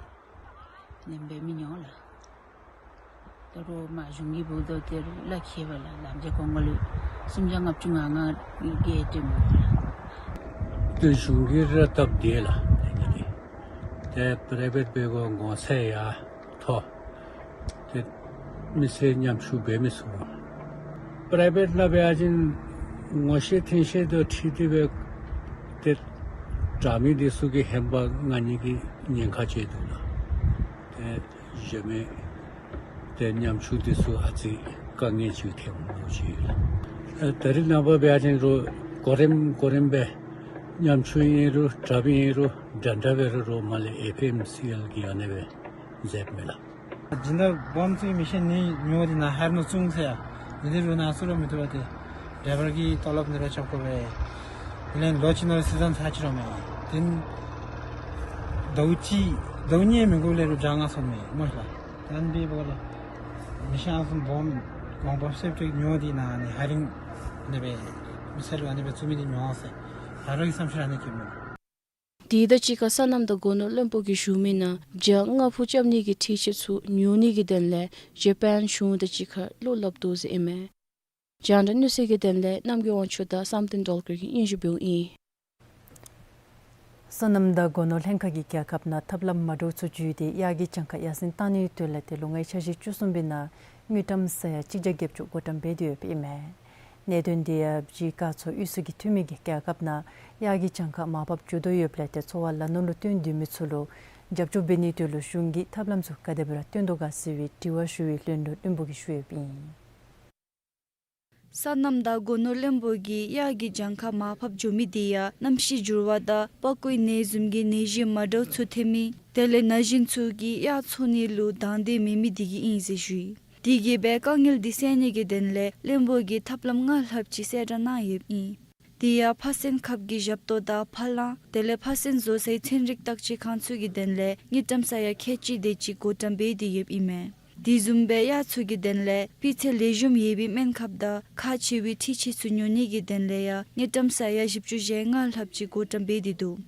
ནེམ་སྦེ་མི་ཉོ་ལགས། ད་རུང་མ་གཞུང་གིས་འབདཝ་ད་ཏེ་རུང་གླ་ཁེ་བ་ལགས། ལམ་འགྱོ་གོང་ལུ་སུམ་བརྒྱ་ལྔ་བཅུ་ང་ལྔ་བརྒལ་ཏེ་སྨོ་ལགས། ཏེ་གཞུང་གིས་ར་སྟབས་བདེ་ལགས། ཏེ་པ་རའི་བེཊ་འབད་དགོ་གོང་ཚད་ཡང་མཐོ། ཏེ་མི་སེར་ཉམ་ཆུང་འབད་མི་ཚུགས། པ་རའི་བེཊ་ནང་འབད་བ་ཅིན་ངོ་ཤེས་མཐུན་ཤེས་དང་འཁྲིལ་ཏེ་སྦེ་ཏེ་དྲ་མི་འདི་ཚུ་གིས་ཧེ་མ་མངག་ནི་གི་ཉེན་ཁ་ཅིག་འདུག་ལགས། ཏེ་གཞན་མི་ཏེ་ཉམ་ཆུང་འདི་ཚུ་ཨ་ཙི་དཀའ་ངལ་ཅིག་ཐོན་འོང་ཟེར་ཞུ་ཡི་ལགས། ཨ་ད་རེས་ནངས་པ་འབད་བ་ཅིན་རུང་གོ་རིམ་གོ་རིམ་སྦེ་ ཉམ་ཆུང་ཨིན་རུང་དྲགཔ་ཨིན་རུང་འདྲ་འདྲ་འབད་རུང་རོགས་མ་ལས་ཨེཕ་ཨེམ་སི་ཨེལ་གྱིས་ཨ་ནི་སྦེ་མཛདཔ་མས་ལགས། སྦྱིན་བདག་སྦོམ་ཚུ་མི་ཤེས་ནི་ཉོ་སྟེ་ནཱ་ཧེར་ནོར་བཙུགས་ཟེར་ཡ། འདི་རུང་ནཱ་ཚུར་ར་མི་བཏུབ་པས་ཏེ། ཌའི་བར་གྱི་ཏོ་ལོབ་འདི་ར་རྐྱབ་དགོ་པས། དེ་ལས་ལོ་གཅིག་ནང་སི་ཛན་ཚར་ཅི་རུང་མས། དེ་ཟླཝ་གཅིག་ཟླཝ་གཉིས་མི་འགོར་ལས་རུང་བྱ་ལྔ་སོང་མས་སྨོ་ལགས། ད་ཨ་ནི་འབདཝ་ལས་མི་ཤེས་ཨ་ནི་བཟུམ་སྦོམ་གོང་འཕེལ་སེབ་ཊིག་ཉོ་སྟེ་ནཱ་ཨ་ནི་ཧེ་རིང་ཨ་ནི་སྦེ་མི་སེར་ལུ་ཨ་ནི་སྦེ་བཙུགས་མི་འདི་ཉོ་ཟེར་ད་རུང་བསམ་ཤེས་ར་ཨ་ནི་ཁེབས་མས། དེ་དང་གཅིག་ཁར་སོ་ནམ་དང་སྒོ་ནོར་བློན་པོ་གིས་ཞུ་མི་ནང་བྱ་ལྔ་ཕུ་རྐྱབ་ནི་གི་འཕྲུལ་ཆས་ཚུ་ཉོ་ནི་གི་དོན་ལས་ཇ་པཱན་གཞུང་དང་གཅིག་ཁར་བློ་སླབ་དོ་ཟེར་ཨིན་མས། རྒྱང་བསྒྲགས་གནས་ཚུལ་གྱི་དོན་ལས་རྣམ་རྒྱལ་དབང་ཕྱུག་དང་བསམ་གཏན་སྒྲོལ་དཀར་གྱིས་སྙན་ཞུ་འབདཝ་ཨིན། སོ་ནམ་དང་སྒོ་ནོར་ལྷན་ཁག་གིས་རྒྱལ་ཁབ་ནང་ཐབས་ལམ་མ་འདྲཝ་ཚུ་བརྒྱུད་དེ་གཡག་གི་གྱངས་ཁ་ཡར་སེང་བཏང་ནིའི་དོན་ལས་ཏེ་ལོ་ལྔའི་འཆར་གཞི་བཅུ་གསུམ་པའི་ནང་དངུལ་ཀྲམ་ས་ཡ་གཅིག་བརྒྱ་བརྒྱད་ཅུ་བགོ་བཀྲམ་འབད་དེ་ཡོདཔ་ཨིན་མས། གནད་དོན་འདི་ཡང་བཞི་ཀ་ཚོགས་དབུས་སུ་གི་འཐུས་མི་གིས་རྒྱལ་ཁབ་ནང་གཡག་གི་གྱངས་ཁ་མར་ཕབ་འགྱོ་དོ་ཡོདཔ་ལས་ཏེ་འཚོ་བ་ལ་ནོར་ལུ་བརྟེན་སྡོད་མི་ཚུ་ལུ་རྒྱབ་སྐྱོར་འབད་ནིའི་དོན་ལུ་གཞུང་གིས་ཐབས་ལམ་ཚུ་ག་དེ་སྦེ་ར་སྟོན་དོ་ག་ཟེར་བའི་དྲི་བ་ཞུ་བའི་ལན་ལུ་བློན་པོ་གིས་ཞུ་ཡོདཔ་ཨིན། སོ་ནམ་དང་སྒོ་ནོར་བློན་པོ་གིས་གཡག་གི་གྱངས་ཁ་མར་ཕབ་འགྱོ་མི་འདི་ཡང་གནམ་གཤིས་འགྱུར་བ་དང་པགས་ཀོའི་ནད་བཟུམ་གྱི་ནད་གཞི་མ་འདྲཝ་ཚུ་ཐོན་མི་དེ་ལས་ན་གཞོན་ཚུ་གིས་གཡག་འཚོ་ནི་ལུ་དང་འདོད་མེད་མི་འདི་གིས་ཨིན་ཟེར་ཞུ་ཡི། དེ་གིས་སྦེ་དཀའ་ངལ་འདི་སེལ་ནི་གི་དོན་ལས་བློན་པོ་གིས་ཐབས་ལམ་ལྔ་ལྷགཔ་ཅིག་གསལ་བསྒྲགས་གནང་ཡོདཔ་ཨིན། དེ་ཡང་ཕ་སེན་ཁབ་ཀྱི་ཞབས་ཏོག་དང་ཕ་གླང་དེ་ལས་ཕ་སེན་བཟོ་སའི་ཚན་རིག་བརྟག་དཔྱད་ཁང་ཚུ་གི་དོན་ལས་དངུལ་ཀྲམ་ས་ཡ་ཁལ་གཅིག་དེ་ཅིག་བགོ་བཀྲམ་འབད་དེ་ཡོདཔ་ཨིན་མས། དེ་བཟུམ་སྦེ་གཡག་ཚུ་གི་དོན་ལས་སྤུས་ཚད་ལེགས་ཤོམ་ཡོད་པའི་སྨན་ཁབ་དང་ཁག་ཆེ་བའི་འཕྲུལ་ཆས་ཚུ་ཉོ་ནི་གི་དོན་ལས་ཡང་དངུལ་ཀྲམ་ས་ཡ་བཞི་བཅུ་ཞེ་ལྔ་ལྷགཔ་ཅིག་བགོ་བཀྲམ་འབད་དེ་འདུག།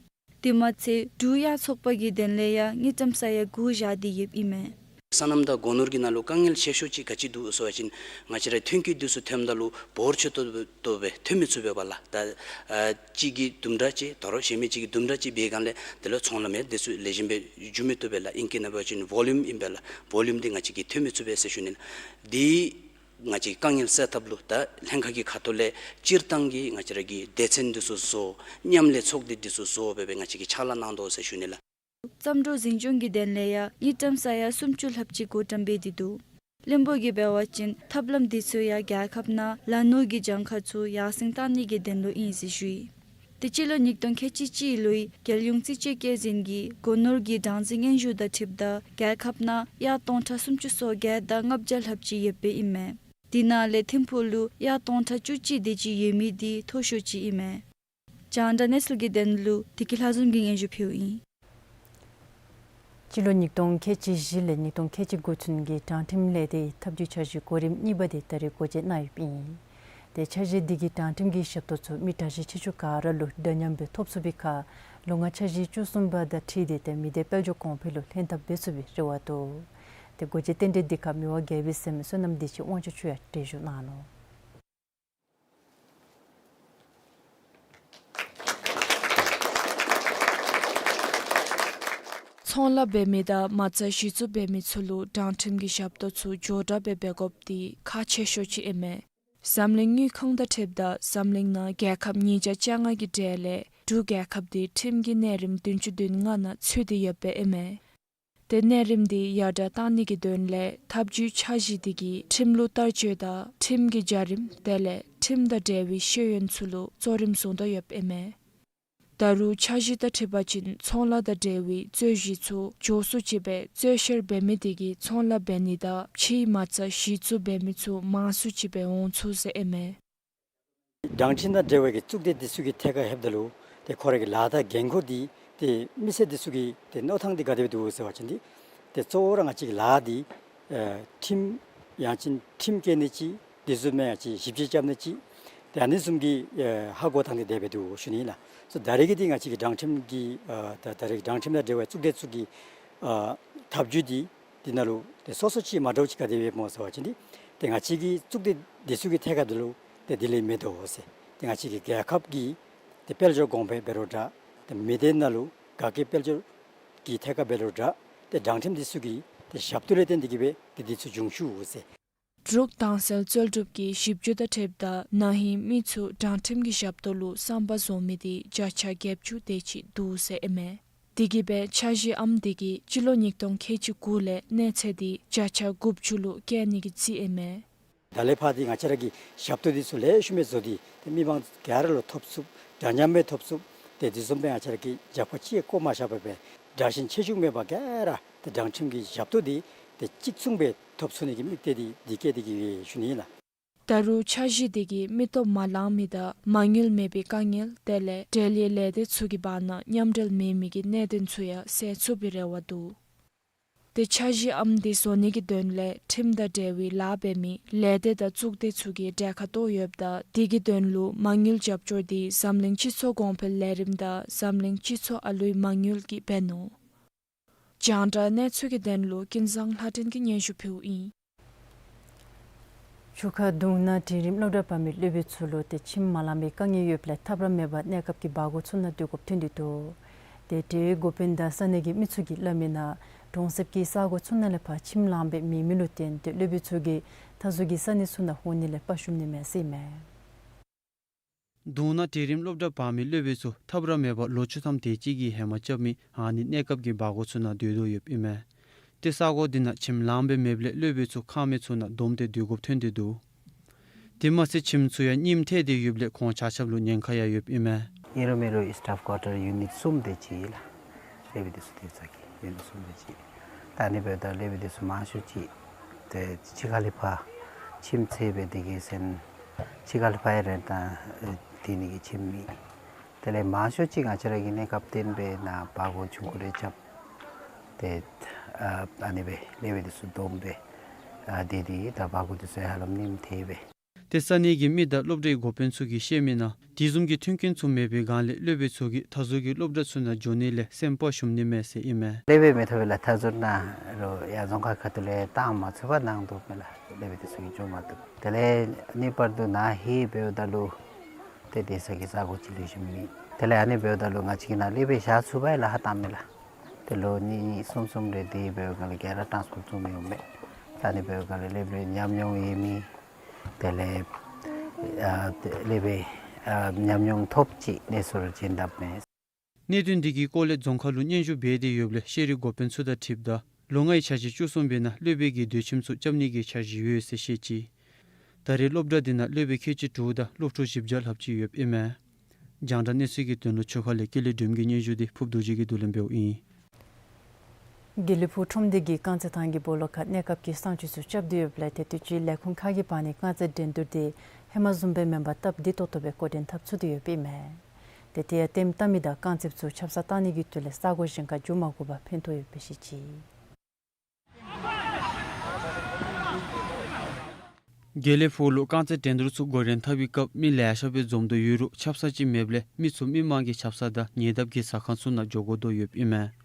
དེ་མ་ཚད་འབྲུག་གཡག་ཚོགས་པ་གི་དོན་ལས་ཡང་དངུལ་ཀྲམ་ས་ཡ་དགུ་བཞག་སྟེ་ཡོདཔ་ཨིན་མས། སོ་ནམ་དང་སྒོ་ནོར་གྱི་ནང་ལུ་དཀའ་ངལ་ཆེ་ཤོས་ཅིག་ག་ཅི་འདུག་ཟེར་བ་ཅིན་ང་བཅས་ར་ཐོན་སྐྱེད་འདི་ཚུ་ཐོནམ་ད་ལུ་འབོར་ཆེ་ཏོག་ཏོ་སྦེ་ཐོན་མི་ཚུགས་པས་པ་ལགས། ད་ཨ་གཅིག་གིས་དུམ་གྲ་ཅིག་ད་རུང་གཞན་མི་གཅིག་གིས་དུམ་གྲ་ཅིག་འབད་སྒང་ལས་དེ་ལུ་ཚོང་ལམ་ཡང་དེ་ཚུ་ལེགས་ཤོམ་སྦེ་འགྱོ་མི་བཏུབ་པས་ལགས། ཨིང་སྐད་ནང་འབད་བ་ཅིན་ཝོ་ལུམ་ཨིན་པས་ལགས། ཝོ་ལུམ་འདི་ང་བཅས་ཀྱིས་ཐོན་མི་ཚུགས་པས་ཟེར་ཞུ་ནི་ལགས། འདི་ང་བཅས་དཀའ་ངལ་སེལ་ཐབས་ལུ་ད་ལྷན་ཁག་གི་ཁ་ཐུག་ལས་སྤྱིར་བཏང་གི་ང་བཅས་ར་གི་སྡེ་ཚན་འདི་ཚུ་བཟོ་མཉམ་ལས་ཚོགས་སྡེ་འདི་ཚུ་བཟོ་སྦེ་སྦེ་ང་བཅས་ཀྱིས་ཕྱག་ལཱ་གནང་དོ་ཟེར་ཞུ་ནི་ལགས། བརྩམས་སྒྲུང་འཛིན་སྐྱོང་གི་དོན་ལས་ཡང་དངུལ་ཀྲམ་ས་ཡ་སུམ་ཅུ་ལྷགཔ་ཅིག་བགོ་བཀྲམ་འབད་དེ་འདུག། བློན་པོ་གིས་འབད་བ་ཅིན་ཐབས་ལམ་འདི་ཚུ་ཡང་རྒྱལ་ཁབ་ནང་ལ་ནོར་གྱི་གྱངས་ཁ་ཚུ་ཡར་སེང་བཏང་ནི་གི་དོན་ལུ་ཨིན་ཟེར་ཞུ་ཡི། ཏེ་སྤྱི་ལོ་ཉིས་སྟོང་ཁལ་གཅིག་གཅིག་ལོའི་རྒྱལ་ཡོངས་རྩིས་དཔྱད་བཀོད་འཛིན་གྱི་སྒོ་ནོར་གྱི་གྲངས་འཛིན་སྙན་ཞུ་དང་འཁྲིལཝ་ད་རྒྱལ་ཁབ་ནང་གཡག་སྟོང་ཕྲག་སུམ་ཅུ་སོ་བརྒྱད་དང་ལྔ་བརྒྱ་ལྷགཔ་ཅིག་ཡོདཔ་ཨིན་མས། དེ་ནང་ལས་ཐིམ་ཕུག་ལུ་གཡག་སྟོང་ཕྲག་བཅུ་གཅིག་དེ་ཅིག་ཡོད་མི་འདི་མཐོ་ཤོས་ཅིག་ཨིན་མས། རྒྱང་བསྒྲགས་གནས་ཚུལ་གྱི་དོན་ལུ་བདེ་སྐྱིད་ལྷ་འཛོམས་ཀྱིས་སྙན་ཞུ་ཕུལཝ་ཨིན། སྤྱི་ལོ་ཉིས་སྟོང་ཁལ་གཅིག་བཞི་ལས་ཉིས་སྟོང་ཁལ་གཅིག་དགུ་ཚུན་གྱི་དྲང་ཁྲིམས་ལས་སྡེའི་ཐབས་ཇུས་འཆར་གཞི་གོ་རིམ་གཉིས་པ་དེ་ད་རེས་སྒོ་འབྱེད་གནང་ཡོདཔ་ཨིན། ཏེ་འཆར་གཞི་འདི་གིས་དྲང་ཁྲིམས་ཀྱི་ཞབས་ཏོག་ཚུ་མི་གྲངས་གཞི་ཆེ་ཆུང་ག་ར་ལུ་འདྲ་མཉམ་སྦེ་ཐོབ་ཚུགས་པའི་ཁར་ལོ་ལྔའི་འཆར་གཞི་བཅུ་གསུམ་པ་དང་འཁྲིལ་ཏེ་ཏེ་མི་སྡེ་དཔལ་འབྱོར་གོང་འཕེལ་ལུ་ལྷན་ཐབས་འབད་ཚུགས་པའི་རེ་བ་འདུག། ཏེ་སྒོ་འབྱེད་རྟེན་འབྲེལ་འདི་ཁར་མི་དབང་རྒྱལ་པོའི་སྲསམོ་བསོད་ནམས་བདེ་ཆེན་དབང་ཕྱུག་མཆོག་ཡང་གྲལ་བཞུགས་གནང་ནུག། ཚོང་ལཱ་འབད་མི་དང་མ་རྩ་གཞི་བཙུགས་འབད་མི་ཚུ་ལུ་དྲང་ཁྲིམས་ཀྱི་ཞབས་ཏོག་ཚུ་མགྱོགས་དྲགས་སྦེ་འབད་དགོཔ་འདི་ཁག་ཆེ་ཤོས་ཅིག་ཨིན་མས། འཛམ་གླིང་དངུལ་ཁང་དང་འཁྲིལཝ་ད་འཛམ་གླིང་ནང་རྒྱལ་ཁབ་ཉིས་བརྒྱ་བཅོ་ལྔ་གི་གྲས་ལས་འབྲུག་རྒྱལ་ཁབ་འདི་ཁྲིམས་ཀྱི་གནས་རིམ་བདུན་ཅུ་དོན་ལྔ་ནང་ཚུད་དེ་ཡོདཔ་ཨིན་མས། ཏེ་གནས་རིམ་འདི་ཡར་དྲག་གཏང་ནི་གི་དོན་ལས་ཐབས་ཇུས་འཆར་གཞི་འདི་གིས་ཁྲིམས་ལུགས་བསྟར་སྤྱོད་དང་ཁྲིམས་ཀྱི་བྱ་རིམ་དེ་ལས་ཁྲིམས་དང་འབྲེལ་བའི་ཤེས་ཡོན་ཚུ་ལུ་གཙོ་རིམ་བཟུང་དོ་ཡོདཔ་ཨིན་མས། ད་རུང་འཆར་གཞི་དང་འཁྲིལ་བ་ཅིན་ཚོང་ལཱ་དང་འབྲེལ་བའི་རྩོད་གཞི་ཚུ་མགྱོགས་སུ་ཅིག་སྦེ་རྩོད་བཤེར་འབད་མི་དེ་གིས་ཚོང་ལཱ་འབད་ནི་དང་ཕྱིའི་མ་རྩ་གཞི་བཙུགས་འབད་མི་ཚུ་མང་སུ་ཅིག་སྦེ་འོང་ཚུགས་ཟེར་ཨིན་མས། དྲང་ཁྲིམས་དང་འབྲེལ་བའི་གི་གཙུག་སྡེ་འདི་ཚུ་གི་ཐད་ཁར་ལྷོདཔ་ད་ལུ་ཏེ་ཁོང་རའི་གི་ལཱ་དང་འགན་ཁུར་འདི་ཏེ་མི་སེར་འདི་ཚུ་གི་ཏེ་མནོ་ཐངས་འདི་ག་དེ་སྦེ་འདུག་ཟེར་བ་ཅིན་འདི་ཏེ་གཙོ་བོ་ར་ང་བཅས་ཀྱི་ལཱ་འདི་ཨེ་ཁྲིམས་ཡང་ཅིན་ཁྲིམས་བཀལ་ནི་ཅིག་དེ་བཟུམ་མའི་ཡང་ཅིན་ཞིབ་དཔྱད་རྐྱབ་ནི་ཅིག་ཏེ་ཨ་ནི་བཟུམ་གྱི་ཨེ་ཧ་གོ་ཐངས་འདི་དེ་སྦེ་འདུག་ཞུ་ནི་ཨིན་ལགས། སོ་ད་རེས་ཀྱི་འདི་ང་བཅས་ཀྱི་དྲང་ཁྲིམས་ཀྱི་ཨ་ད་ད་རེས་ཀྱི་དྲང་ཁྲིམས་དང་འབྲེལ་བའི་གཙུག་སྡེ་ཚུ་གི་ཨ་ཐབས་ཇུས་འདི་འདི་ནང་ལུ་ཏེ་སོ་སོ་ཅིག་མ་འདྲཝ་ཅིག་ག་དེ་སྦེ་སྨོ་ཟེར་བ་ཅིན་འདི་ཏེ་ང་བཅས་ཀྱི་གཙུག་སྡེ་འདི་ཚུ་གི་ཐད་ཁར་འདི་ལུ་ཏེ་དེ་ལས་མེད་དོ་ཟེར། ཏེ་ང་བཅས་ཀྱི་རྒྱལ་ཁབ་ཀྱི་ཏེ་དཔལ་འབྱོར་གོང་འཕེལ་འབད་རུང་འདྲ་ཏེ་མི་སྡེ་ནང་ལུ་དགའ་སྐྱིད་དཔལ་འབྱོར་གྱི་ཐད་ཁར་འབད་རུང་འདྲ་ཏེ་དྲང་ཁྲིམས་འདི་ཚུ་གི་ཏེ་ཞབས་ཏོག་ལས་བརྟེན་ཏེ་གིས་སྦེ་ཏེ་འདི་ཚུ་འབྱུང་ཚུགས་ཟེར། འབྲུག་དྭངས་གསལ་རྩོལ་སྒྲུབ་ཀྱི་ཞིབ་འཇུག་དང་འཁྲིལཝ་ད་ན་ཧིང་མི་ཚུ་དྲང་ཁྲིམས་ཀྱི་ཞབས་ཏོག་ལུ་བསམ་པ་བཟོ་མི་འདི་བརྒྱ་ཆ་བརྒྱད་ཅུ་དེ་ཅིག་འདུག་ཟེར་ཨིན་མས། དེ་གིས་སྦེ་འཆར་གཞིའམ་འདི་གིས་སྤྱི་ལོ་ཉིས་སྟོང་ཁལ་གཅིག་དགུ་ལས་གནས་ཚད་འདི་བརྒྱ་ཆ་དགུ་བཅུ་ལུ་བཀལ་ནི་གི་རྩིས་ཨིན་མས། ད་ལས་ཕར་འདི་ང་བཅས་ར་གིས་ཞབས་ཏོག་འདི་ཚུ་ལེགས་ཤོམ་སྦེ་བཟོ་སྟེ་ཏེ་མི་མང་ག་ར་ལུ་ཐོབ་ཚུགསཔ་འདྲ་མཉམ་སྦེ་ཐོབ་ཚུགསཔ་ ཏེ་དེ་བཟུམ་སྦེ་ང་བཅས་ར་གིས་རྒྱབ་ཁར་ཅིག་བཀོ་མ་བཞག་པར་སྦེ་དྲག་ཞན་ཆེ་ཆུང་མེད་པར་ག་ར་ཏེ་དྲང་ཁྲིམས་ཀྱི་ཞབས་ཏོག་འདི་ཏེ་གཅིག་མཚུངས་སྦེ་ཐོབ་ཚུགས་ནི་གི་དམིགས་གཏད་འདི་འདི་བསྐྱེད་དེ་གིས་ཞུ་ནི་ཨིན་ལགས། ད་རུང་འཆར་གཞི་འདི་གིས་མི་སྟོབས་མ་ལང་མི་དང་མ་དངུལ་མེད་པའི་དཀའ་ངལ་དེ་ལས་འབྲེལ་ཡོད་ལས་སྡེ་ཚུ་གི་བར་ན་མཉམ་འབྲེལ་མེད་མི་གི་གནད་དོན་ཚུ་ཡང་སེལ་ཚུགས་པའི་རེ་བ་འདུག། ཏེ་འཆར་གཞི་ཨམ་འདི་བཟོ་ནི་གི་དོན་ལས་ཁྲིམས་དང་འབྲེལ་བའི་ལཱ་འབད་མི་ལས་སྡེ་དང་གཙུག་སྡེ་ཚུ་གིས་གྲལ་ཁར་གཏོགས་ཡོདཔ་ད་དེ་གི་དོན་ལུ་མ་དངུལ་རྒྱབ་སྐྱོར་འདི་འཛམ་གླིང་སྤྱི་ཚོགས་གོང་འཕེལ་ལས་རིམ་དང་འཛམ་གླིང་སྤྱི་ཚོགས་ཨ་ལུའི་མ་དངུལ་གྱིས་འབད་ནུག། རྒྱང་བསྒྲགས་གནས་ཚུལ་གྱི་དོན་ལུ་ཀུན་བཟང་ལྷ་སྒྲོན་གྱིས་སྙན་ཞུ་ཕུལཝ་ཨིན། ཆུ་ཁ་གདུང་ན་འབྲིང་རིམ་སློབ་གྲྭ་འབག་མི་སློབ་དཔོན་ཚུ་ལུ་ཏེ་ཁྱིམ་མ་ལང་པའི་དཀའ་ངལ་ཡོདཔ་ལས་ཐབས་ར་མེད་པར་གནས་སྐབས་ཀྱི་སྦ་སྒོར་ཚུ་ནང་སྡོད་དགོཔ་ཐོན་ཏེ་འདུག། ཏེ་འབྲེལ་ཡོད་འགོ་དཔོན་དང་ས་གནས་ཀྱི་མི་ཚུ་གིས་སླབ་མི་ནང་གྲོང་གསེབ་ཀྱི་ས་གོ་ཚུ་ནང་ལས་ཕར་ཁྱིམ་ལང་པའི་མེད་མི་ལུ་བརྟེན་ཏེ་སློབ་དཔོན་ཚུ་གིས་མཐའ་ཟུར་གྱི་ས་གནས་ཚུ་ནང་ལྷོད་ནི་ལས་དཔའ་ཞུམ་ནི་མས་ཟེར་ཨིན་མས། གདུང་ན་འབྲིང་རིམ་སློབ་གྲྭ་འབག་མི་སློབ་དཔོན་ཚུ་ཐབས་ར་མེད་པར་ལོ་བཅུ་ཐམ་དེ་ཅིག་གི་ཧེ་མ་རྐྱབ་མི་ཨ་ནི་གནས་སྐབས་ཀྱི་སྦ་སྒོར་ཚུ་ནང་སྡོད་དོ་ཡོདཔ་ཨིན་མས། ཏེ་ས་གོ་འདི་ནང་ཁྱིམ་ལང་པའི་མེདཔ་ལས་སློབ་དཔོན་ཚུ་ཁང་མིག་ཚུ་ནང་བསྡོམས་ཏེ་སྡོད་དགོཔ་ཐོན་ཏེ་འདུག། དེ་མ་ཚད་ཁྱིམ་ཚུ་ཡང་རྙིངམ་ཐལ་ཏེ་ཡོདཔ་ལས་ཁོང་ཆ་ཁྱབ་ལུ་ཉེན་ཁ་ཡང་ཡོདཔ་ཨིན་མས། ཨིན་རུང་མེན་རུང་སི་ཊཱཕ་ཀོར་ཊར་ཡུ་ནིཊ་གསུམ་དེ་ཅིག་ལགས། སློབ་དཔོན་འདི་ཚུ་སྡོད་ས་གི་ཡུ་ནིཊ་གསུམ་དེ་ཅིག། ད་ཨ་ནི་འབདཝ་ད་སློབ་དཔོན་འདི་ཚུ་མང་ཤོས་ཅིག་ཏེ་ཕྱི་ཁ་ལས་ཕར་ཁྱིམ་འཚོལ་སྦེ་སྡོད་དགོ་ཟེར་ན་ཕྱི་ཁ་ལས་ཕར་ཡང་རེནཊ་བཏང་སྡོད་ནི་གི་ཁྱིམ་མེད། དེ་ལས་མང་ཤོས་ཅིག་ང་བཅས་ར་གི་གནས་སྐབས་བརྟེན་སྦེ་ནཱ་སྦ་སྒོར་ཆུང་ཀུ་རེ་རྐྱབ། ཏེ་ཨ་ཨ་ནི་སྦེ་སློབ་དཔོན་འདི་ཚུ་བསྡོམས་སྦེ་ཨ་སྡོད་དེ་ད་སྦ་སྒོར་འདི་ཚུ་ཧ་ལམ་རྙིངམ་ཐལ་སྦེ། ཏེ་ས་གནས་ཀྱི་མི་དང་སློབ་གྲྭའི་འགོ་དཔོན་ཚུ་གིས་བཤད་མི་ནང་དེ་བཟུམ་གྱི་མཐུན་རྐྱེན་ཚུ་མེད་པའི་སྒང་ལས་སློབ་དཔོན་ཚུ་གིས་མཐའ་ཟུར་གྱི་སློབ་གྲྭ་ཚུ་ནང་འགྱོ་ནི་ལས་སེམས་དཔའ་ཞུམ་ནི་མས་ཟེར་ཨིན་མས། སློབ་དཔོན་མི་ཐོབ་པས་ལགས། མཐའ་ཟུར་ནང་རོགས་ཡར་རྫོང་ཁག་ཁ་ཐུག་ལས་བཏང་མ་ཚུགས་པར་ནང་འདུག་མས་ལགས། སློབ་དཔོན་འདི་ཚུ་གིས་འགྱོ་མ་བཏུབ། དེ་ལས་ངེས་པར་དུ་ནཱ་ཧེ་འབདཝ་ད་ལུ་ཏེ་སྡོད་ས་གི་ས་གོ་ཅིག་ལེགས་ཤོམ་མེད། དེ་ལས་ཨ་ནི་འབདཝ་ད་ལུ་ང་བཅས་ཀྱིས་ནཱ་སློབ་དཔོན་བཞག་ཚུགས་པས་ལགས། ཧ་བཏང་མས་ལགས། ཏེ་ལོ་གཉིས་གསུམ་གསུམ་རེ་སྡོད་འབདཝ་སྒང་ལས་ག་ར་ཊཱནསི་ཕར་བཙུགས་མི་འོང་མས། ད་ཨ་ནི་འབདཝ་སྒང་ལས་སློབ་དཔོན་ཉམས་མྱོང་ཡོད་མི་དེ་ལས་ཨ་ཏེ་སློབ་དཔོན་ཨ་ཉམས་མྱོང་ཐོབ་ཅིག་གནས་ཚུལ་བྱིན་དཔ་མས། གནད་དོན་འདི་གི་སྐོར་ལས་རྫོང་ཁག་ལུ་སྙན་ཞུ་འབད་དེ་ཡོདཔ་ལས་ཤེས་རིག་འགོ་དཔོན་ཚུ་དང་འཁྲིལཝ་ད་ལོ་ལྔའི་འཆར་གཞི་བཅུ་གསུམ་པའི་ནང་སློབ་དཔོན་གྱི་སྡོད་ཁྱིམ་ཚུ་རྐྱབ་ནི་གི་འཆར་གཞི་ཡོད་ཟེར་བཤད་ཅི། ད་རེས་སློབ་གྲྭ་འདི་ནང་སློབ་དཔོན་ཁལ་གཅིག་དྲུག་དང་སློབ་ཕྲུག་བཞི་བརྒྱ་ལྷགཔ་ཅིག་ཡོདཔ་ཨིན་མས། རྒྱང་བསྒྲགས་གནས་ཚུལ་གྱི་དོན་ལུ་ཆུ་ཁ་ལས་ཀུན་ལེགས་སྒྲོལམ་གྱི་སྙན་ཞུ་འདི་ཕུབ་རྡོ་རྗེ་གིས་བསྡུ་ལེན་འབདཝ་ཨིན། དགེ་ལེགས་ཕུག་ཁྲོམ་སྡེ་གིས་རྐང་རྩེད་ཐང་གི་སྦོ་ལོགས་ཁར་གནས་སྐབས་ཀྱི་གསང་སྤྱོད་ཚུ་རྐྱབ་སྟེ་ཡོདཔ་ལས་ཏེ་དུས་ཅི་ལས་ཁུངས་ཁག་གི་བར་ནས་རྐང་རྩེད་འགྲན་བསྡུར་འདི་ཧེ་མ་བཟུམ་སྦེ་མེན་པར་སྟབས་བདེ་ཏོག་ཏོ་སྦེ་འགོ་འདྲེན་འཐབ་ཚུགས་ཏེ་ཡོདཔ་ཨིན་མས། ཏེ་དེ་ཡང་ལྟདམོ་བལྟ་མི་དང་རྐང་རྩེདཔ་ཚུ་ཆབ་གསང་བཏང་ནི་གི་དོན་ལས་ས་གོ་གཞན་ཁར་འགྱོ་མ་དགོ་པར་ཕན་ཐོགས་ཡོདཔ་སྦེ་བཤད་ཅི། དགེ་ལེགས་ཕུག་ལུ་རྐང་རྩེད་འགྲན་བསྡུར་ཚུ་འགོ་འདྲེན་འཐབ་པའི་སྐབས་མི་ལེ་ཤ་སྦེ་འཛོམས་དོ་ཡོད་རུང་ཆབ་གསང་ཅིག་མེདཔ་ལས་མི་ཚུ་མི་མང་གི་ཆབ་གསང་དང་ཉེ་འདབས་ཀྱི་ཟ་ཁང་ཚུ་ནང་འགྱོ་དགོ་དོ་ཡོདཔ་ཨིན་མས།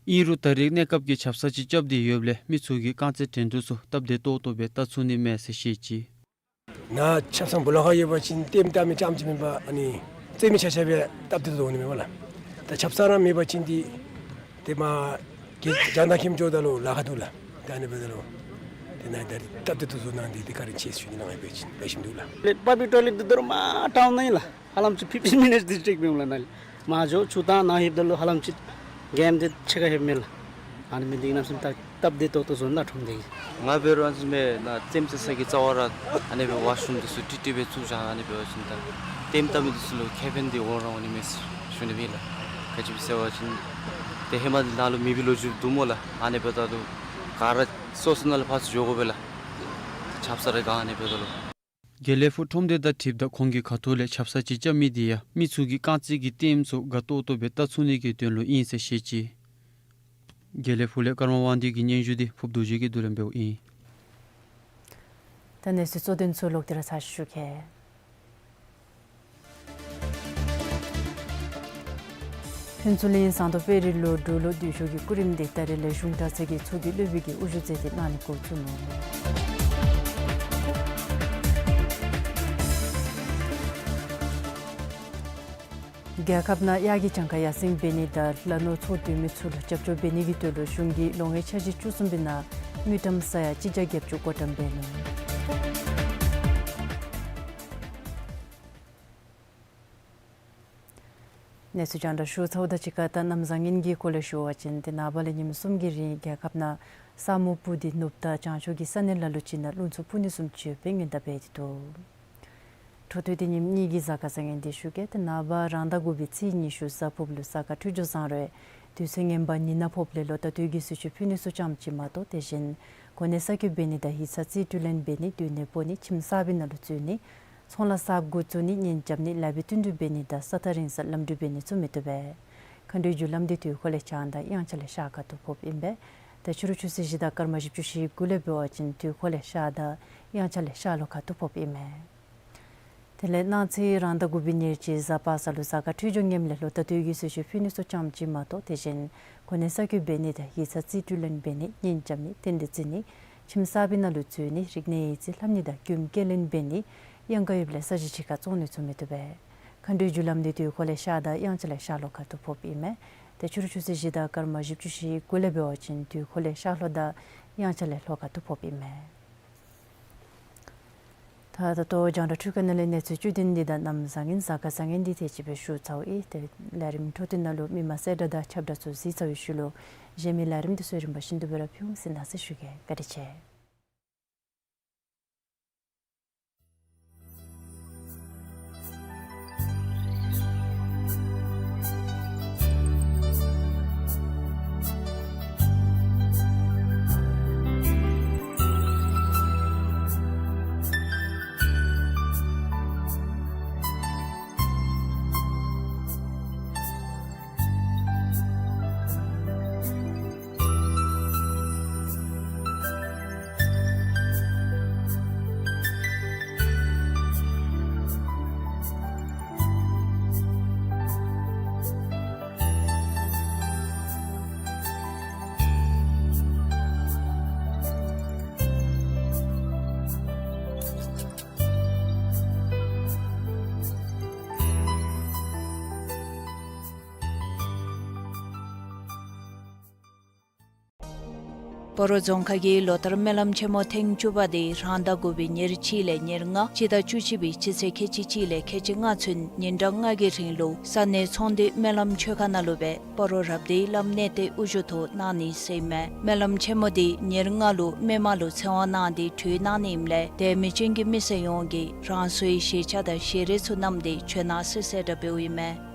ཨིན་རུང་ད་རེས་གནས་སྐབས་ཀྱི་ཆབ་གསང་ཅིག་རྐྱབ་སྟེ་ཡོདཔ་ལས་མི་ཚུ་གིས་རྐང་རྩེད་འགྲན་བསྡུར་ཚུ་སྟབས་བདེ་ཏོག་ཏོ་སྦེ་བལྟ་ཚུགས་ནི་མས་ཟེར་བཤད་ཅི། ནཱ་ཆབ་གསང་སྦོ་ལོགས་ཁར་ཡོད་པ་ཅིན་ལྟདམོ་བལྟ་མི་རྐྱངམ་ཅིག་མེན་པར་ཨ་ནི་རྩེད་མི་ཆ་ཁྱབ་སྦེ་སྟབས་བདེ་ཏོག་ཏོ་འོང་ནི་མས་པ་ལགས། ད་ཆབ་གསང་ར་མེད་པ་ཅིན་འདི་ཏེ་མར་གི་རྒྱང་བསྒྲགས་ཁྱིམ་འགྱོཝ་ད་ལུ་ལཱ་ཁག་འདུག་ལགས། ད་ཨ་ནི་འབདཝ་ད་ལུ་ཏེ་ནཱ་ད་རིས་སྟབས་བདེ་ཏོག་ཏོ་བཟོ་གནང་སྟེ་ཏེ་བཀའ་དྲིན་ཆེ་ཟེར་ཞུ་ནི་ལགས། ང་ཡང་འབད་བ་ཅིན་ལེགས་ཤོམ་འདུག་ལགས། ལས་པབ་ལིཀ་ཊོ་ལེཊ་འདི་ད་རུང་མར་ཊའུན་ནང་ཨིན་ལགས། ཧ་ལམ་ཅིག་ཕིཕ་ཊིན་མི་ནིཊསི་འདི་ཅིག་འབད་འོང་ལགས། ནཱ་ལས་མར་འགྱོ་ཆུ་བཏང་ནཱ་ལྷོདཔ་ད་ལུ་ཧ་ལམ་ཅིག་གེམ་འདི་ཕྱེད་ཀ་ལྷོདཔ་མས་ལགས། ཨ་ནི་མི་འདི་གནམ་མེད་ས་མེད་སྟབས་བདེ་ཏོག་ཏོ་བཟོ་ནི་ལགས་ཁྲོམ་སྡེ་གིས། ང་འབད་རུང་ཨ་ནི་བཟུམ་སྦེ་ནཱ་རྩེདམོ་རྩེ་ས་གི་རྩ་བར་ར་ཨ་ནི་སྦེ་ཝཱཤ་རུམ་འདི་ཚུ་ཀྲིག་ཀྲི་སྦེ་བཙུགས་བཞག། ཨ་ནི་འབད་བ་ཅིན་ད་ལྟདམོ་བལྟ་མི་འདི་ཚུ་ལུ་ཁེ་ཕན་འདི་འོང་ར་འོང་ནི་མས་ཟེར་ཞུ་ནི་ཨིན་ལགས། ག་ཅི་སྦེ་ཟེར་བ་ཅིན་ཏེ་ཧེ་མ་འདི་ནང་ལུ་མེད་པའི་ལོ་རྒྱུས་འདུག་སྨོ་ལགས། ཨ་ནི་འབདཝ་ད་ལུ་ག་ར་སོ་སོ་ནང་ལུ་ཕར་ཚུར་འགྱོ་དགོ་པས་ལགས། ཆབ་གསང་རེ་ག་ཨ་ནི་འབདཝ་ད་ལུ། དགེ་ལེགས་ཕུག་ཁྲོམ་སྡེ་དང་འཁྲིལཝ་ད་ཁོང་གི་ཁ་ཐུག་ལས་ཆབ་གསང་ཅིག་རྐྱབ་མི་འདི་ཡང་མི་ཚུ་གིས་རྐང་རྩེད་ཀྱི་ལྟདམོ་ཚུ་དགའ་ཏོག་ཏོ་སྦེ་བལྟ་ཚུགས་ནི་གི་དོན་ལུ་ཨིན་ཟེར་བཤད་ཅི། དགེ་ལེགས་ཕུག་ལས་ཀརྨ་དབང་འདུས་ཀྱི་སྙན་ཞུ་འདི་ཕུབ་རྡོ་རྗེ་གིས་བསྡུ་ལེན་འབདཝ་ཨིན། ད་གནས་ཚུལ་གཙོ་དོན་ཚུ་ལོག་སྟེ་ར་ཚར་ཅིག་ཞུ་གེ། ཕུན་ཚོགས་གླིང་ཟངས་མདོག་དཔལ་རི་ལུ་འབྲུག་ལོ་འདུས་ཞུགས་ཀྱི་སྐུ་རིམ་འདི་ད་རེས་ལས་གཞུང་དྲག་ཚད་ཀྱི་ཚོགས་ཀྱི་སློབ་དཔོན་གྱིས་དབུ་བཞུགས་མཛད་དེ་གནང་ནི་འགོ་བཙུགས་ནུག། རྒྱལ་ཁབ་ནང་དབྱར་གྱི་གྱངས་ཁ་ཡར་སེང་འབད་ནི་དང་ལ་ནོར་འཚོ་སྡོད་མི་ཚུ་ལུ་རྒྱབ་སྐྱོར་འབད་ནི་གི་དོན་ལུ་གཞུང་གིས་ལོ་ལྔའི་འཆར་གཞི་བཅུ་གསུམ་པའི་ནང་དངུལ་ཀྲམ་ས་ཡ་གཅིག་བརྒྱ་བརྒྱད་ཅུ་བགོ་བཀྲམ་འབད་ནུག། གནས་ཚུལ་རྒྱང་བསྒྲགས་ཞུ་ཚརཝ་དང་གཅིག་ཁར་ད་གནམ་བཟང་ངན་གྱི་སྐོར་ལས་ཞུ་བ་ཅིན་ཏེ་ནངས་པ་ལས་ཉིནམ་གསུམ་གྱི་རིང་རྒྱལ་ཁབ་ནང་ས་སྨུག་སྤུབས་ཏེ་ནུབ་དང་བྱང་ཕྱོགས་ཀྱི་ས་གནས་ལ་ལུ་ཅིག་ནང་རླུང་འཚུབ་འཕུ་ནི་བཟུམ་ཅིག་ཡོད་པའི་སྔོན་བརྡ་འབད་དེ་འདུག། འཕྲོ་མཐུད་དེ་ཉིནམ་གཉིས་ཀྱི་གཟའ་སྐར་བཟང་ངན་འདི་ཞུ་གེ། ཏེ་ནངས་པ་རང་ཟླ་དགུ་པའི་ཚེས་ཉི་ཤུ་གཟའ་ཕུར་བུ་ལུ་གཟའ་སྐར་འཕྲོད་སྦྱོར་བཟང་རུང་དུས་ཚོད་ངན་པ་ཉིན་ནག་ཕོགཔ་ལས་ལོ་ཟླ་དུས་ཀྱི་ཟས་བཅུད་ཕུལ་ནི་ཚུ་ཙམ་ཅིག་མ་གཏོགས། དེ་བཞིན་གོ་གནས་གསར་བསྐོ་འབད་ནི་དང་ཡིག་ཚང་རྩིས་སྤྲོད་ལེན་འབད་ནི། སྡོད་གནས་སྤོ་ནི། ཁྱིམ་གསར་པའི་ནང་ལུ་འཛུལ་ནི། ཚོང་ལཱ་གསརཔ་འགོ་བཙུགས་ནི། གཉེན་རྐྱབ་ནི། ལཱ་འབད་བསྟུན་གྲོས་འབད་ནི་དང་ས་ཐག་རིང་སར་ལམ་འགྲུལ་འབད་ནི་ཚུ་མི་བཏུབ་པས། མཁའ་འགྲོའི་རྒྱུ་ལམ་འདི་དུས་འཁོར་ལས་ཤར་དང་དབྱངས་འཆར་ལས་ཤར་ཁ་ཐུག་ཕོགཔ་ཨིན་པས། ཏེ་ཕྱི་རུ་ཆུ་ཚོད་བཞི་དང་སྐར་མ་བཞི་བཅུ་ཞེ་དགུ་ལས་འབད་བ་ཅིན་དུས་འཁོར་ལས་ཤར་དང་དབྱངས་འཆར་ལས་ཤར་ལྷོ་ཁ་ཐུག་ཕོགཔ་ཨིན་མས། དེ་ལས་གནངས་ཚེ་རང་ཟླ་དགུ་པའི་ཉེར་གཅིག་གཟའ་པ་སངས་ལུ་གཟའ་སྐར་འཕྲོད་སྦྱོར་ངནམ་ལས་ལོ་ཟླ་དུས་ཀྱི་ཟས་བཅུད་ཕུལ་ནི་ཚུ་ཙམ་ཅིག་མ་གཏོགས། དེ་བཞིན་གོ་གནས་གསར་བསྐོ་འབད་ནི་དང་ཡིག་ཚང་རྩིས་སྤྲོད་ལེན་འབད་ནི། གཉེན་རྐྱབ་ནི། རྟེན་འབྲེལ་བརྩི་ནི། ཁྱིམ་གསར་པའི་ནང་ལུ་འཛུལ་ནི། རིག་གནས་ཡིག་རྩིས་ལྷབ་ནི་དང་མགྱོནམ་སྐྱེལ་ལེན་འབད་ནི། གཡང་ཁ་ཡོདཔ་ལས་ས་གཞི་ཕྱི་ཁར་བཙོང་ནི་ཚུ་མི་བཏུབ་པས། མཁའ་འགྲོའི་རྒྱུ་ལམ་འདི་དུས་འཁོར་ལས་ཤར་དང་དབྱངས་འཆར་ལས་ཤར་ལྷོ་ཁ་ཐུག་ཕོགཔ་ཨིན་མས། ཏེ་ཕྱི་རུ་ཆུ་ཚོད་བཞི་དང་སྐར་མ་བཞི་བཅུ་ཞེ་དགུ་ལས་འབད་བ་ཅིན་དུས་འཁོར་ལས་ཤར་ལྷོ་དང་དབྱངས་འཆར་ལས་ལྷོ་ཁ་ཐུག་ཕོགཔ་ཨིན་མས། ད་ད་ལྟོ་རྒྱང་བསྒྲགས་འཕྲུལ་ཁང་ནང་ལས་གནས་ཚུལ་བཅུད་དོན་འདི་དང་གནམ་བཟང་ངན་གཟའ་སྐར་བཟང་ངན་འདི་དེ་ཅིག་སྦེ་ཞུ་ཚརཝ་ཨིན། ཏེ་ལས་རིམ་འཕྲོ་མཐུད་ནང་ལུ་མི་མང་གསལ་བསྒྲགས་དང་ཁྱབ་བསྒྲགས་ཚུ་གཟིགས་ཚར་བའི་ཤུལ་ལུ་གཞན་མི་ལས་རིམ་འདི་ཚུ་རིམ་པ་བཞིན་དུ་སྦེ་ར་ཕུལ་འོང་ཟེར་གནང་ཟེར་ཞུ་གེ། བཀའ་དྲིན་ཆེ། སྤ་རོ་རྫོང་ཁག་གི་ལོ་ལྟར་སྨོན་ལམ་ཆེན་མོ་ཐེངས་བཅུ་པ་དེ་རང་ཟླ་དགུ་པའི་ཉེར་གཅིག་ལས་ཉེར་ལྔ་སྤྱི་ཟླ་བཅུ་གཅིག་པའི་སྤྱི་ཚེས་ཁལ་གཅིག་གཅིག་ལས་ཁལ་གཅིག་ལྔ་ཚུན་ཉིན་གྲངས་ལྔ་གི་རིང་ལུ་ས་གནས་ཚོང་འདུས་སྨོན་ལམ་ཆོས་ཁང་ནང་ལུ་སྦེ་སྤ་རོ་རབ་སྡེའི་བླམ་གནས་བརྟན་དབུ་བཞུགས་ཐོག་གནང་ནི་ཟེར་ཨིན་མས། སྨོན་ལམ་ཆེན་མོ་དེ་ཉེར་ལྔ་ལུ་སྨོན་མ་ལུ་ཚེ་དབང་གནང་སྟེ་གྲོལ་གནང་ནི་ཨིནམ་ལས་དད་མོས་ཅན་གྱི་མི་སེར་ཡོངས་ཀྱིས་རང་སོའི་བཞེས་ཆ་དང་བཞེས་རས་ཚུ་བསྣམས་ཏེ་བྱོན་གནང་ཟེར་གསལ་བསྒྲགས་འབདཝ་ཨིན་མས།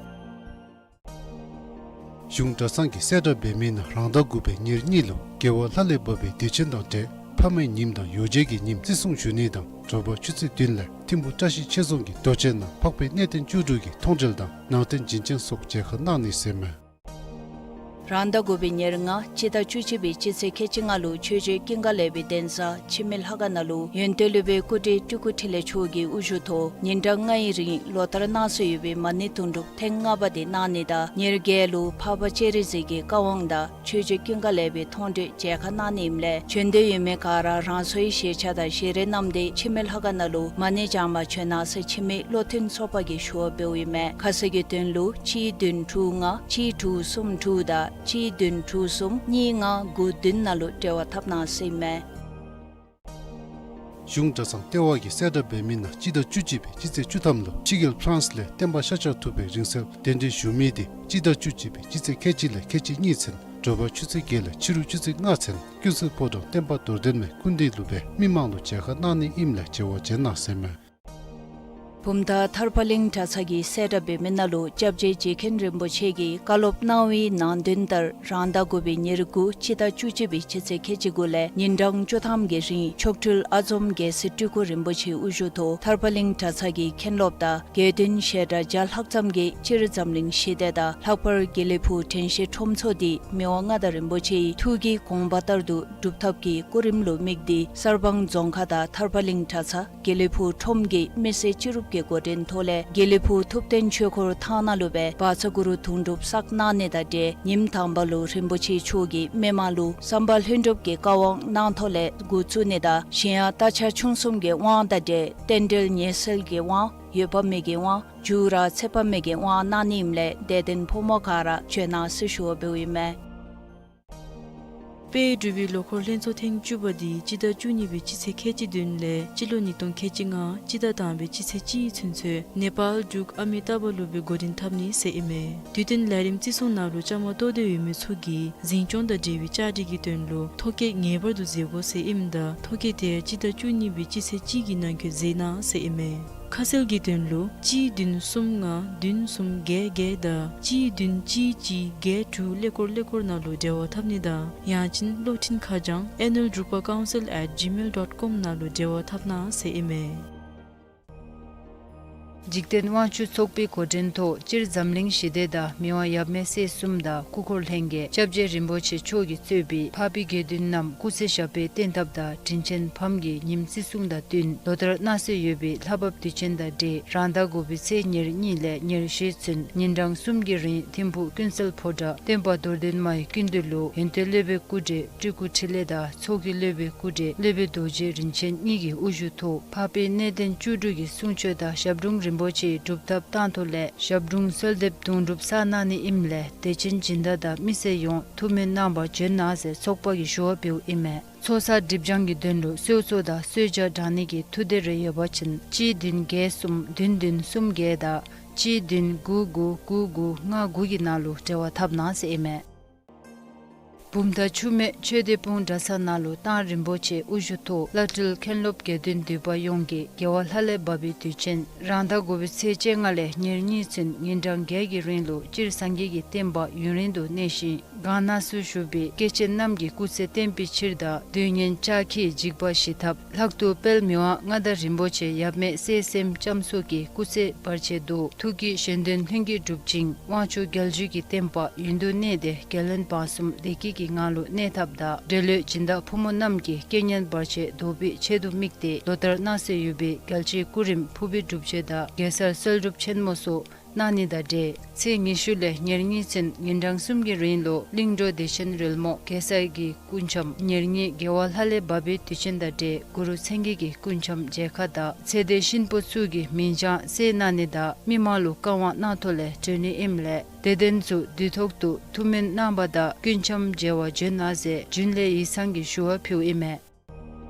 གཞུང་གྲྭ་ཚང་གིས་གསལ་བསྒྲགས་འབད་མི་ནང་རང་ཟླ་དགུ་པའི་ཉེར་གཉིས་ལུ་རྒྱལ་བ་ལྷ་ལས་བབས་པའི་དུས་ཆེན་དང་འབྲེལ་ཕ་མའི་ཉིནམ་དང་ཡོ་བྱད་ཀྱི་ཉིནམ་བརྩི་སྲུང་ཞུ་ནི་དང་དྲོ་པ་ཆུ་ཚོད་བདུན་ལས་ཐིམ་ཕུ་བཀྲ་ཤིས་ཆོས་རྫོང་གི་རྡོ་གཅལ་ནང་འཕགས་པའི་གནས་བརྟན་བཅུ་དྲུག་གི་མཐོང་གྲོལ་དང་ནང་རྟེན་བྱིན་ཅན་སོགས་མཇལ་ཁ་གནང་ནི་ཟེར་ཨིན་མས། རང་ཟླ་དགུ་པའི་ཉེར་ལྔ་སྤྱི་ཟླ་བཅུ་གཅིག་པའི་སྤྱི་ཚེས་ཁལ་གཅིག་ལྔ་ལུ་ཆོས་རྗེ་ཀུན་དགའ་ལེགས་པའི་གདན་ས་འཆི་མེད་ལྷ་ཁང་ནང་ལུ་ཡོན་ཏན་སློབ་དཔོན་སྐུ་བགྲེས་སྤྲུལ་སྐུ་འཕྲིན་ལས་མཆོག་གི་དབུ་བཞུགས་ཐོག་ཉིན་གྲངས་ལྔའི་རིང་ལོ་ལྟར་གནང་སྲོལ་ཡོད་པའི་མ་ཎི་དུང་སྒྲུབ་ཐེངས་ལྔ་པ་དེ་གནང་ནི་དང་ཉེར་བརྒྱད་ལུ་འཕགས་པ་སྤྱན་རས་གཟིགས་ཀྱི་བཀའ་དབང་དང་ཆོས་རྗེ་ཀུན་དགའ་ལེགས་པའི་མཐོང་གྲོལ་མཇལ་ཁ་གནང་ནི་ཨིནམ་ལས་བྱོན་འདོད་ཡོད་མི་ག་ར་རང་སོའི་བཞེས་ཆ་དང་བཞེས་རས་བསྣམས་ཏེ་འཆི་མེད་ལྷ་ཁང་ནང་ལུ་མ་ཎི་བགྱང་པར་བྱོན་གནང་ཟེར་འཆི་མེད་བློ་མཐུན་ཚོགས་པ་གིས་ཞུ་བ་འབདཝ་ཨིན་མས། ཁ་གསལ་གྱི་དོན་ལུ་གཅིག་བདུན་དྲུག་ལྔ་གཅིག་དྲུག་གསུམ་དྲུག་དང་གཅིག་བདུན་དྲུག་གསུམ་གཉིས་ལྔ་དགུ་བདུན་ནང་ལུ་འབྲེལ་བ་འཐབ་གནང་ཟེར་ཨིན་མས། གཞུང་གྲྭ་ཚང་ལྟེ་བ་གིས་གསལ་བསྒྲགས་འབད་མི་ནང་སྤྱི་ཟླ་བཅུ་གཅིག་པའི་སྤྱི་ཚེས་བཅུ་ཐམ་ལུ་ཕྱི་རྒྱལ་ཕ་རན་སི་ལས་བསྟན་པ་ཤཱཀྱ་ཐུབ་པའི་རིང་བསྲེལ་གདན་འདྲེན་ཞུ་མི་དེ་སྤྱི་ཟླ་བཅུ་གཅིག་པའི་སྤྱི་ཚེས་ཁལ་གཅིག་ལས་ཁལ་གཅིག་གཉིས་ཚུན་དྲོ་པ་ཆུ་ཚོད་བརྒྱད་ལས་ཕྱི་རུ་ཆུ་ཚོད་ལྔ་ཚུན་ཀུན་གསལ་ཕོ་བྲང་བསྟན་པ་རྡོར་གདན་མའི་སྐུ་མདུན་ལུ་སྦེ་མི་མང་ལུ་མཇལ་ཁ་གནང་ནི་ཨིནམ་ལས་མཇལ་བར་བྱོན་གནང་ཟེར་ཨིན་མས། བུམ་ཐང་ཐར་པ་གླིང་གྲྭ་ཚང་གིས་གསལ་བསྒྲགས་འབད་མི་ནང་ལུ་སྐྱབས་རྗེ་རྗེ་མཁན་རིན་པོ་ཆེ་གིས་བཀའ་སློབ་གནང་བའི་ནང་དོན་ལྟར་རང་ཟླ་དགུ་པའི་ཉེར་དགུ་སྤྱི་ཟླ་བཅུ་གཅིག་པའི་སྤྱི་ཚེས་ཁལ་གཅིག་དགུ་ལས་ཉིན་གྲངས་བཅུ་ཐམ་གྱི་རིང་མཆོག་སྤྲུལ་ཨ་འཛོམ་རྒྱལ་སྲས་སྤྲུལ་སྐུ་རིན་པོ་ཆེའི་དབུ་བཞུགས་ཐོག་ཐར་པ་གླིང་གྲྭ་ཚང་གི་མཁན་སློབ་དང་དགེ་འདུན་བཤད་གྲྭ་བརྒྱ་ལྷག་ཙམ་གྱིས་སྤྱིར་འཛམ་གླིང་ཞི་བདེ་དང་ལྷག་པར་དགེ་ལེགས་ཕུག་དྲན་ཤེས་ཁྲོམ་ཚོགས་འདི་མི་དབང་མངའ་བདག་རིན་པོ་ཆེའི་ཐུགས་ཀྱི་དགོངས་པ་ལྟར་དུ་སྒྲུབ་ཐབས་ཀྱི་སྐུ་རིམ་ལུ་དམིགས་ཏེ་གསར་སྤང་རྫོང་ཁག་དང་ཐར་པ་གླིང་གྲྭ་ཚང་དགེ་ལེགས་ཕུག་ཁྲོམ་གྱི་མི་སེར་སྤྱི་རུབ་ཀྱི་འགོ་འདྲེན་ཐོག་ལས་དགེ་ལེགས་ཕུག་ཐུབ་བསྟན་ཆོས་འཁོར་ཐང་ནང་ལུ་སྦེ་བཛྲ་གུ་རུ་དུང་སྒྲུབ་བསགས་གནང་ནི་དང་འབྲེལ་ཉིནམ་དང་པ་ལུ་རིན་པོ་ཆེ་མཆོག་གིས་མི་མང་ལུ་བསམ་པ་ལྷུན་གྲུབ་ཀྱི་བཀའ་དབང་གནང་ཐོག་ལས་འགོ་བཙུགས་ནི་དང་གཞན་ཡང་རྟ་ཕྱག་མཆོང་གསུམ་གྱི་དབང་དང་འབྲེལ་རྟེན་འབྲེལ་ཉེས་སེལ་གྱི་དབང་འོད་དཔག་མེད་ཀྱི་དབང་འགྱུར་བ་ཚེ་དཔག་མེད་ཀྱི་དབང་གནང་ནི་ཨིནམ་ལས་དད་ལྡན་ཕོ་མོ་ག་ར་བྱོན་གནང་ཟེར་ཞུ་བ་འབདཝ་ཨིན་མས། དཔལ་འབྲུག་པའི་ལོ་འཁོར་ལྷན་ཚོགས་ཐེངས་བཅུ་པ་འདི་སྤྱི་ཟླ་བཅུ་གཉིས་པའི་སྤྱི་ཚེས་ཁལ་གཅིག་བདུན་ལས་སྤྱི་ལོ་ཉིས་སྟོང་ཁལ་གཅིག་ལྔ་སྤྱི་ཟླ་དང་པའི་སྤྱི་ཚེས་གཅིག་ཚུན་ཚོད་ནེ་པཱལ་འབྲུག་ཨ་མི་ཏཱ་བ་ལུ་སྦེ་འགོ་འདྲེན་འཐབ་ནི་ཟེར་ཨིན་མས། དུས་སྟོན་ལས་རིམ་བརྩི་སྲུང་ནང་ལུ་བཅའ་མར་གཏོགས་ཏེ་ཡོད་མི་ཚུ་གིས་འཛིན་སྐྱོང་དང་འབྲེལ་བའི་བཅའ་སྒྲིག་གི་དོན་ལུ་ཐོ་བཀོད་ངེས་པར་དུ་མཛད་དགོ་ཟེར་ཨིནམ་ད་ཐོ་བཀོད་དེ་སྤྱི་ཟླ་བཅུ་གཉིས་པའི་སྤྱི་ཚེས་གཅིག་གི་ནང་འཁོད་མཛད་གནང་ཟེར་ཨིན་མས། ཁ་གསལ་གྱི་དོན་ལུ་གཅིག་བདུན་གསུམ་ལྔ་བདུན་གསུམ་བརྒྱད་བརྒྱད་དང་གཅིག་བདུན་གཅིག་གཅིག་བརྒྱད་དྲུག་ཀླད་ཀོར་ཀླད་ཀོར་ནང་ལུ་འབྲེལ་བ་འཐབ་ནི་དང་ཡང་ཅིན་གློག་འཕྲིན་ཁ་བྱང་ཨན་ནུལ་འབྲུག་པ་ཀའུན་སིལ་ཨེཊ་ཇི་མེལ་ཌོཊ་ཀོམ་ནང་ལུ་འབྲེལ་བ་འཐབ་གནང་ཟེར་ཨིན་མས། འཇིག་རྟེན་དབང་ཕྱུག་ཚོགས་པའི་འགོ་འདྲེན་ཐོག་སྤྱིར་འཛམ་གླིང་ཞི་བདེ་དང་མི་དབང་ཡབ་མེས་སྲས་གསུམ་དང་སྐུ་འཁོར་ལྷན་རྒྱས་སྐྱབས་རྗེ་རིན་པོ་ཆེ་མཆོག་གིས་གཙོས་པའི་འཕགས་པའི་དགེ་འདུན་རྣམས་སྐུ་ཚེ་ཞབས་པད་བརྟན་ཐབས་དང་དྲིན་ཆེན་ཕམ་གྱི་ཉིནམ་བརྩི་སྲུང་དང་བསྟུན་ལོ་ལྟར་གནང་སྲོལ་ཡོད་པའི་ལྷ་བབས་དུས་ཆེན་དང་འབྲེལ་རང་ཟླ་དགུ་པའི་ཚེས་ཉེར་གཉིས་ལས་ཉེར་བཞི་ཚུན་ཉིན་གྲངས་གསུམ་གྱི་རིང་ཐིམ་ཕུག་ཀུན་གསལ་ཕོ་བྲང་སྟོན་པ་རྡོར་གདན་མའི་སྐུ་མདུན་ལུ་ཡོན་ཏན་སློབ་དཔོན་སྐུ་བགྲེས་སྤྲུལ་སྐུ་འཕྲིན་ལས་དང་ཚོགས་ཀྱི་སློབ་དཔོན་སྐུ་བགྲེས་སློབ་དཔོན་རྡོ་རྗེ་རིན་ཆེན་གཉིས་ཀྱི་དབུ་བཞུགས་ཐོག་འཕགས་པའི་གནས་བརྟན་བཅུ་དྲུག་གི་གསུང་ཆོག་དང་ཞབས་དྲུང་རིན་པོ་ཆེའི་སྒྲུབ་ཐབས་བཏང་ཐོག་ལས་ཞབས་དྲུང་གསོལ་འདེབས་དུང་སྒྲུབ་གསར་གནང་ནི་ཨིནམ་ལས་དད་ཅན་སྦྱིན་བདག་དང་མི་སེར་ཡོངས་ཐུགས་སྨོན་གནང་བར་བྱོན་གནང་ཟེར་ཚོགས་པ་གིས་ཞུ་བ་འབདཝ་ཨིན་མས། ཚོགས་བསགས་སྒྲིབ་སྦྱང་གི་དོན་ལུ་གསོལ་ཚོགས་དང་གསོལ་ཇ་དྲང་ནི་གི་ཐུགས་འདོད་རེ་ཡོད་པ་ཅིན་གཅིག་བདུན་བརྒྱད་གསུམ་བདུན་བདུན་གསུམ་བརྒྱད་དང་གཅིག་བདུན་དགུ་དགུ་དགུ་དགུ་ལྔ་དགུ་གི་ནང་ལུ་འབྲེལ་བ་འཐབ་གནང་ཟེར་ཨིན་མས། བུམ་ཐང་ཆུ་སྨད་ཆོས་སྡེ་སྤུངས་གྲྭ་ཚང་ནང་ལུ་གཏང་རིན་པོ་ཆེ་དབུ་བཞུགས་ཐོག་བླ་སྤྲུལ་མཁན་སློབ་དགེ་འདུན་འདུས་པ་ཡོངས་ཀྱིས་རྒྱལ་བ་ལྷ་ལས་བབས་པའི་དུས་ཆེན་རང་ཟླ་དགུ་པའི་ཚེས་བཅོ་ལྔ་ལས་ཉེར་གཉིས་ཚུན་ཉིན་གྲངས་བརྒྱད་ཀྱི་རིང་ལུ་སྤྱིར་སངས་རྒྱས་ཀྱི་བསྟན་པ་ཡུན་རིང་དུ་གནས་ཤིང་གང་ན་སུ་བཞུགས་པའི་སྐྱེས་ཆེན་རྣམས་ཀྱི་སྐུ་ཚེ་བརྟན་པའི་ཕྱིར་དང་དུས་ངན་ལྕགས་ཁྱིའི་འཇིགས་པ་ཞི་ཐབས་ལྷག་ཏུ་དཔལ་མི་དབང་མངའ་བདག་རིན་པོ་ཆེ་ཡབ་མེས་སྲས་སེམས་ལྕམ་སོགས་ཀྱི་སྐུ་ཚེ་བར་ཆད་དུ་ཐུགས་ཀྱི་གཞན་དོན་ལྷུན་གྱིས་གྲུབ་ཅིང་དབང་ཕྱུག་རྒྱལ་བརྒྱུད་ཀྱི་བསྟན་པ་ཡུན་དུ་གནས་ཏེ་རྒྱལ་བློན་འབངས་གསུམ་བདེ་སྐྱིད་ཀྱི་ངང་ལུ་གནས་ཐབས་དང་འབྲེལ་ཡོད་སྦྱིན་བདག་ཕོ་མོ་རྣམས་ཀྱི་རྐྱེན་ངན་བར་ཆད་བཟློག་པའི་ཆེད་དུ་དམིགས་ཏེ་ལོ་ལྟར་གནང་སྲོལ་ཡོད་པའི་རྒྱལ་སྤྱིའི་སྐུ་རིམ་ཕུར་བུའི་སྒྲུབ་མཆོད་དང་གེ་སར་གསོལ་སྒྲུབ་ཆེན་མོ་སོགས་གནང་ནི་དང་འབྲེལ་ཚེས་ཉི་ཤུ་ལས་ཉེར་གཉིས་ཚུན་ཉིན་གྲངས་གསུམ་གྱི་རིང་ལུ་གླིང་འགྲོ་བདེ་ཆེན་རོལ་མོ་གེ་སར་གྱི་སྐུ་འཆམ་ཉེར་གཉིས་རྒྱལ་བ་ལྷ་ལས་བབས་པའི་དུས་ཆེན་དང་འབྲེལ་གུ་རུ་མཚན་བརྒྱད་ཀྱི་སྐུ་འཆམ་མཇལ་ཁ་དང་ཚེ་འདས་གཤིན་པོ་ཚུ་གི་མིང་བྱང་གསལ་གནང་ནི་དང་མི་མང་ལུ་བཀའ་དབང་གནང་ཐོག་ལས་གྲོལ་ནི་ཨིནམ་ལས་དད་ལྡན་ཚུ་དུས་ཐོག་ཏུ་ཐུགས་སྨོན་གནང་བ་དང་སྐུ་འཆམ་མཇལ་བར་བྱོན་གནང་ཟེར་རྒྱུན་ལས་ཡིག་ཚང་གིས་ཞུ་བ་ཕུལཝ་ཨིན་མས།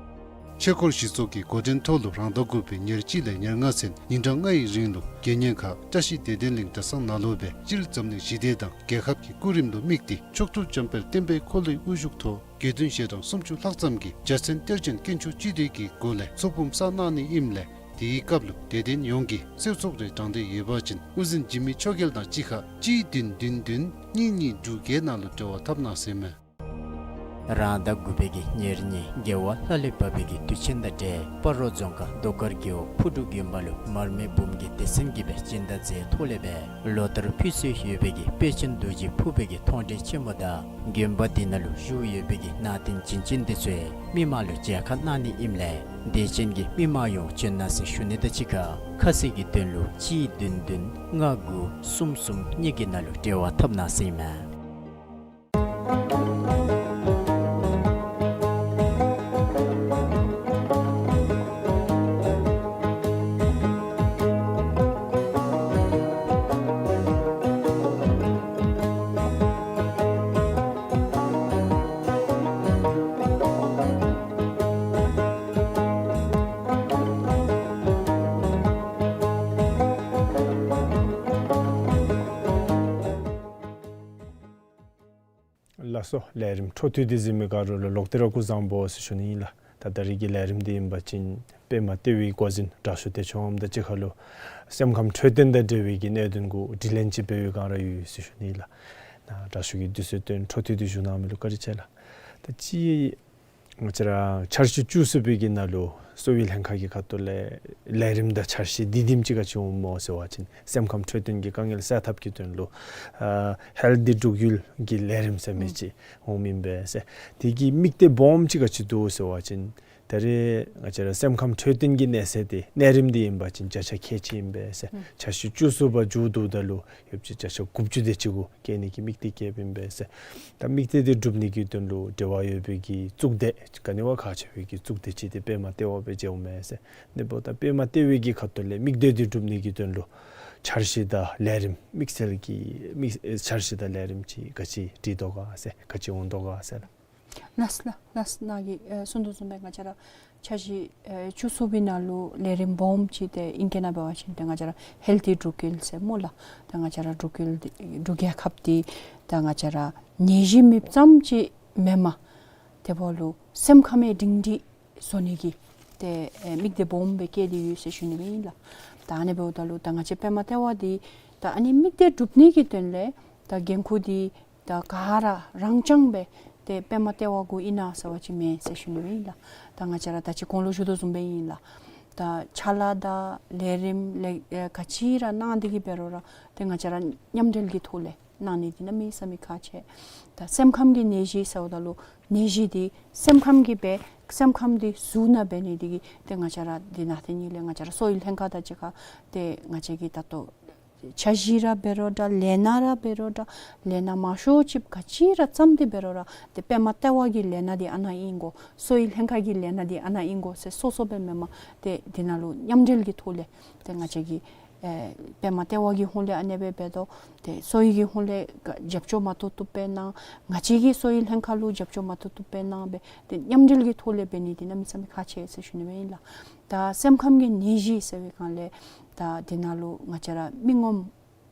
ཆོས་འཁོར་ཞི་ཚོགས་ཀྱི་འགོ་འདྲེན་ཐོག་ལུ་རང་ཟླ་དགུ་པའི་ཉེར་གཅིག་ལས་ཉེར་ལྔ་ཚུན་ཉིན་གྲངས་ལྔ་ཡི་རིང་ལུ་དགེ་བསྙེན་ཁག་བཀྲ་ཤིས་བདེ་ལྡན་གླིང་གྲྭ་ཚང་ནང་ལུ་སྦེ་སྤྱིར་འཛམ་གླིང་ཞི་བདེ་དང་རྒྱལ་ཁབ་ཀྱི་སྐུ་རིམ་ལུ་དམིགས་ཏེ་མཆོག་ཐུབ་འཇམ་དཔལ་བསྟན་པའི་འཁོར་ལོའི་དབུ་བཞུགས་ཐོག་དགེ་འདུན་ཞལ་གྲངས་སུམ་ཅུ་ལྷག་ཙམ་གྱིས་འཇའ་ཚོན་གཏེར་ཅན་དཀོན་མཆོག་སྤྱི་འདུས་ཀྱི་སྒོ་ལས་ཚོགས་འབུམ་བསགས་གནང་ནི་ཨིནམ་ལས་དེའི་སྐབས་ལུ་དད་ལྡན་ཡོངས་ཀྱིས་གསོལ་ཚོགས་རེ་དྲང་འདོད་ཡོད་པ་ཅིན་དབུ་འཛིན་འཇིགས་མེད་ཆོས་རྒྱལ་དང་གཅིག་ཁར་གཅིག་བདུན་བདུན་བདུན་གཉིས་གཉིས་དྲུག་བརྒྱད་ནང་ལུ་འབྲེལ་བ་འཐབ་གནང་ཟེར་མས། རང་ཟླ་དགུ་པའི་གི་ཉེར་གཉིས་རྒྱལ་བ་ལྷ་ལས་བབས་པའི་གི་དུས་ཆེན་དང་འབྲེལ་སྤ་རོ་རྫོང་ཁག་རྡོ་དཀར་རྒེད་འོག་ཕུ་འབྲུག་དགོན་པ་ལུ་མར་མེ་འབུམ་གྱི་སྡེ་ཚན་གྱིས་སྦེ་སྦྱིན་བདག་མཛད་ཐོག་ལས་སྦེ་ལོ་ལྟར་ཕུལ་སྲོལ་ཡོད་པའི་གི་དཔལ་ཆེན་རྡོ་རྗེ་ཕུར་པའི་གི་མཐོང་གྲོལ་ཆེན་མོ་དང་དགོན་པ་འདི་ནང་ལུ་བཞུགས་ཡོད་པའི་གི་གནང་རྟེན་བྱིན་ཅན་འདི་ཚུ་མི་མང་ལུ་མཇལ་ཁ་གནང་ནི་ཨིནམ་ལས་དད་ཅན་གྱི་མི་མང་ཡོངས་བྱོན་གནང་ཟེར་ཞུ་ནི་དང་གཅིག་ཁར་ཁ་གསལ་གྱི་དོན་ལུ་གཅིག་བདུན་བདུན་ལྔ་དགུ་གསུམ་གསུམ་གཉིས་ཀྱི་ནང་ལུ་འབྲེལ་བ་འཐབ་གནང་ཟེར་ཨིན་མས། ལགས་སོ། ལས་རིམ་འཕྲོ་མཐུད་དེ་གཟིགས་མི་ག་ར་ལུ་ལོག་སྟེ་ར་སྐུ་གཟུགས་བཟང་པོ་ཟེར་ཞུ་ནི་ཨིན་ལགས། ད་ད་རིས་ཀྱི་ལས་རིམ་འདི་ཨིན་པ་ཅིན་པདྨ་ལྟེ་བའི་འགོ་འཛིན་དྲག་ཤོས་བདེ་མཆོག་དབངམོ་དང་གཅིག་ཁར་ལུ་སེམས་ཁམས་འཕྲོད་བསྟེན་དང་འབྲེལ་བའི་གི་གནད་དོན་གུ་དྲི་ལན་ཅིག་འབད་བའི་སྒང་ར་ཡོད་ཟེར་ཞུ་ནི་ཨིན་ལགས། ད་དྲག་ཤོས་ཀྱིས་དུས་ཚོད་བཏོན་འཕྲོ་མཐུད་དེ་བཞུགས་གནང་མི་ལུ་བཀའ་དྲིན་ཆེ་ལགས། ད་ཅི་ང་བཅས་ར་འཆར་གཞི་བཅུ་གསུམ་པའི་གི་ནང་ལུ་གསོ་བའི་ལྷན་ཁག་གི་ཁ་ཐུག་ལས་ལས་རིམ་དང་འཆར་གཞི་འདི་དེམ་ཅིག་ག་ཅི་འོང་སྨོ་ཟེར་བ་ཅིན་སེམས་ཁམས་འཕྲོད་བསྟེན་གྱི་དཀའ་ངལ་སེལ་ཐབས་ཀྱི་དོན་ལུ་ཨ་ཧེལ་ཐི་འབྲུག་ཡུལ་གྱི་ལས་རིམ་ཟེར་མི་ཅིག་འོངམ་ཨིན་པས་ཟེར། དེ་གི་དམིགས་གཏད་སྦོམ་ཅིག་ག་ཅི་འདུག་ཟེར་བ་ཅིན་ད་རེས་ང་བཅས་ར་སེམས་ཁམས་འཕྲོད་བསྟེན་གྱི་གནས་ཚད་དེ་གནས་རིམ་འདི་ཨིན་པ་ཅིན་བརྒྱ་ཆ་ཁལ་གཅིག་ཨིན་པས་ཟེར། འཆར་གཞི་བཅུ་གསུམ་པ་མཇུག་བསྡུཝ་ད་ལུ་ཡོད་ཅིག་བརྒྱ་ཆ་དགུ་བཅུ་དེ་ཅིག་གུ་བསྐྱལ་ནི་གི་དམིགས་གཏད་བསྐྱེདཔ་ཨིན་པས་ཟེར། ད་དམིགས་གཏད་དེ་འགྲུབ་ནི་གི་དོན་ལུ་འབྲེལ་བ་ཡོད་པའི་གི་གཙུག་སྡེ་ག་ནི་བ་ཁག་ཆེ་བའི་གི་གཙུག་སྡེ་ཅིག་དེ་པདྨ་ལྟེ་བ་སྦེ་མཇལཝ་མས་ཟེར། ཨ་ནི་འབདཝ་ད་པདྨ་ལྟེ་བའི་གི་ཁ་ཐུག་ལས་དམིགས་གཏད་དེ་འགྲུབ་ནི་གི་དོན་ལུ་འཆར་གཞི་དང་ལས་རིམ་དམིགས་བསལ་གྱི་དམིགས་འཆར་གཞི་དང་ལས་རིམ་ཅིག་ག་ཅི་སྒྲིག་དོ་ག་ཟེར་ག་ཅི་འོང་དོ་ག་ཟེར་ལགས། ལགས་ལགས་ལགས། ནཱ་གིས་ཨེ་གསུངས་དོ་བཟུམ་སྦེ་ང་བཅས་ར་འཆར་གཞི་ཨེ་བཅུ་གསུམ་པའི་ནང་ལུ་ལས་རིམ་སྦོམ་ཅིག་དེ་ཨིང་སྐད་ནང་འབད་བ་ཅིན་ཏེ་ང་བཅས་ར་ཧེལ་ཐི་འབྲུག་ཡུལ་ཟེར་སྨོ་ལགས། ཏེ་ང་བཅས་ར་འབྲུག་ཡུལ་འདི་འབྲུག་རྒྱལ་ཁབ་འདི་ཏེ་ང་བཅས་ར་ནད་གཞི་མེདཔ་ཙམ་ཅིག་མེན་པར་དེ་འབདཝ་ལུ་སེམས་ཁམས་སྒྲིང་སྒྲི་བཟོ་ནི་གི་ ཏེ་ཨེ་དམིགས་གཏད་སྦོམ་སྦེ་བསྐྱེད་དེ་ཡོད་ཟེར་ཞུ་ནི་སྦེ་ཨིན་ལགས། ད་ཨ་ནི་འབདཝ་ད་ལུ་ད་ང་བཅས་པདྨ་ལྟེ་བ་འདི་ད་ཨ་ནི་དམིགས་གཏད་སྒྲུབ་ནི་གི་དོན་ལས་ད་འགན་ཁུར་འདི་ད་ག་ར་རང་རྐྱང་སྦེ་ཏེ་པདྨ་ལྟེ་བ་གུ་ཨིན་ན་ཟེར་བ་ཅིན་མེན་ཟེར་ཞུ་ནི་སྦེ་ཨིན་ལགས། ད་ང་བཅས་ར་ད་ཅི་གོང་ལུ་ཞུ་དོ་བཟུམ་སྦེ་ཨིན་ལགས། ད་ཕྱག་ལཱ་དང་ལས་རིམ་ལས་ཨེ་ག་ཅི་ར་གནང་སྟེ་གི་འབད་རུང་ར་ཏེ་ང་བཅས་ར་མཉམ་འབྲེལ་གྱི་ཐོག་ལས་གནང་ནི་འདི་གནམ་མེད་ས་མེད་ཁག་ཆེ། ད་སེམས་ཁམས་ཀྱི་ནད་གཞི་ཟེརཝ་ད་ལུ་ནད་གཞི་འདི་སེམས་ཁམས་ཀྱིས་འབད་སེམས་ཁམས་འདི་ཟུར་ནང་འབད་ནི་འདི་གིས་ཏེ་ང་བཅས་ར་འདི་ནང་ཏེ་ནི་ལས་ང་བཅས་ར་གསོ་བའི་ལྷན་ཁག་དང་གཅིག་ཁར་ཏེ་ང་བཅས་ཀྱི་ད་ལྟོ་འཆར་གཞི་ར་འབད་རུང་འདྲ་ལས་སྣ་ར་འབད་རུང་འདྲ་ལས་སྣ་མང་ཤོས་ཅིག་ག་ཅི་ར་བརྩམས་ཏེ་འབད་རུང་ར་ཏེ་པདྨ་ལྟེ་བ་གི་ལས་སྣ་འདི་ཨ་ནཱ་ཨིན་དགོ་གསོ་བའི་ལྷན་ཁག་གི་ལས་སྣ་འདི་ཨ་ནཱ་ཨིན་དགོ་ཟེར་སོ་སོ་སྦེ་མེན་པར་ཏེ་འདི་ནང་ལུ་མཉམ་འབྲེལ་གྱི་ཐོག་ལས་ཏེ་ང་བཅས་ཀྱི་ཨེ་པདྨ་ལྟེ་བ་གི་ཧོང་ལས་ཨ་ནེ་སྦེ་འབད་དོ། ཏེ་གསོ་བའི་གི་ཧོང་ལས་ག་རྒྱབ་སྐྱོར་མ་ཐུབ་ཐུབ་སྦེ་གནང་། ང་བཅས་ཀྱི་གསོ་བའི་ལྷན་ཁག་ལུ་རྒྱབ་སྐྱོར་མ་ཐུབ་ཐུབ་སྦེ་གནང་སྦེ་ཏེ་མཉམ་འབྲེལ་གྱི་ཐོག་ལས་འབད་ནི་འདི་གནམ་མེད་ས་མེད་ཁག་ཆེ་ཟེར་ཞུ་ནི་སྦེ་ཨིན་ལགས། ད་སེམས་ཁམས་ཀྱི་ནད་གཞི་ཟེར་བའི་སྒང་ལས་ད་འདི་ནང་ལུ་ང་བཅས་ར་མི་ངོམ་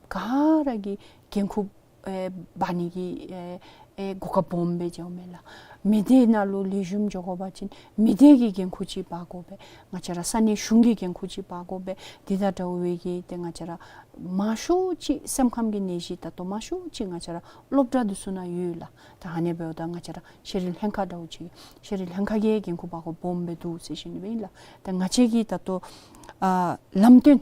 ག་ར་གིས་འགན་ཁུར་ཨེ་འབག་ནི་གི་ཨེ་ཨེ་གོ་སྐབས་སྦོམ་སྦེ་མཇལཝ་མས་ལགས། མི་སྡེ་ནང་ལུ་ལེགས་ཤོམ་འགྱོ་དགོ་པ་ཅིན་མི་སྡེ་གི་འགན་ཁུར་ཅིག་འབག་དགོ་པས། ང་བཅས་ར་ས་གནས་གཞུང་གི་འགན་ཁུར་ཅིག་འབག་དགོ་པས། འདི་དང་འདྲཝ་སྦེ་གི་ཏེ་ང་བཅས་ར་མང་ཤོས་ཅིག་སེམས་ཁམས་ཀྱི་ནད་གཞི་ད་ལྟོ་མང་ཤོས་ཅིག་ང་བཅས་ར་སློབ་གྲྭ་འདི་ཚུ་ནང་ཡོད་ལགས། ད་ཨ་ནི་འབདཝ་ད་ང་བཅས་ར་ཤེས་རིག་ལྷན་ཁག་འདྲཝ་ཅིག་ཤེས་རིག་ལྷན་ཁག་གི་འགན་ཁུར་འབག་དགོཔ་སྦོམ་སྦེ་འདུག་ཟེར་ཞུ་ནི་སྦེ་ཨིན་ལགས། ད་ང་བཅས་ཀྱི་ད་ལྟོ་ཨ་ལམ་སྟོན་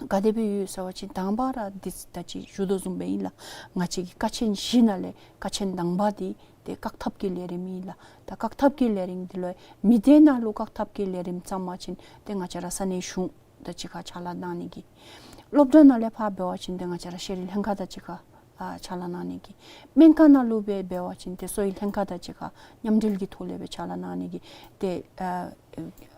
ག་དེ་སྦེ་ཡོད་ཟེར་བ་ཅིན་དང་པ་ར་འདི་ད་ཅི་ཞུ་དོ་བཟུམ་སྦེ་ཨིན་ལགས། ང་བཅས་ཀྱི་ཀ་ཆེན་བཞི་ནང་ལས་ཀ་ཆེན་དང་པ་འདི་ཏེ་བཀག་ཐབས་ཀྱི་ལས་རིམ་ཨིན་ལགས། ད་བཀག་ཐབས་ཀྱི་ལས་རིམ་འདི་ལུ་མི་སྡེ་ནང་ལུ་བཀག་ཐབས་ཀྱི་ལས་རིམ་བརྩམ་པ་ཅིན་ཏེ་ང་བཅས་ར་ས་གནས་གཞུང་དང་གཅིག་ཁར་ཕྱག་ལཱ་གནང་ནི་གི། སློབ་གྲྭ་ནང་ལས་ཕར་འབད་བ་ཅིན་ཏེ་ང་བཅས་ར་ཤེས་རིག་ལྷན་ཁག་དང་གཅིག་ཁར་ཨ་ཕྱག་ལཱ་གནང་ནི་གི། སྨན་ཁང་ནང་ལུ་སྦེ་འབད་བ་ཅིན་ཏེ་གསོ་བའི་ལྷན་ཁག་དང་གཅིག་ཁར་མཉམ་འབྲེལ་གྱི་ཐོག་ལས་སྦེ་ཕྱག་ལཱ་གནང་ནི་གི། ཏེ་ཨ་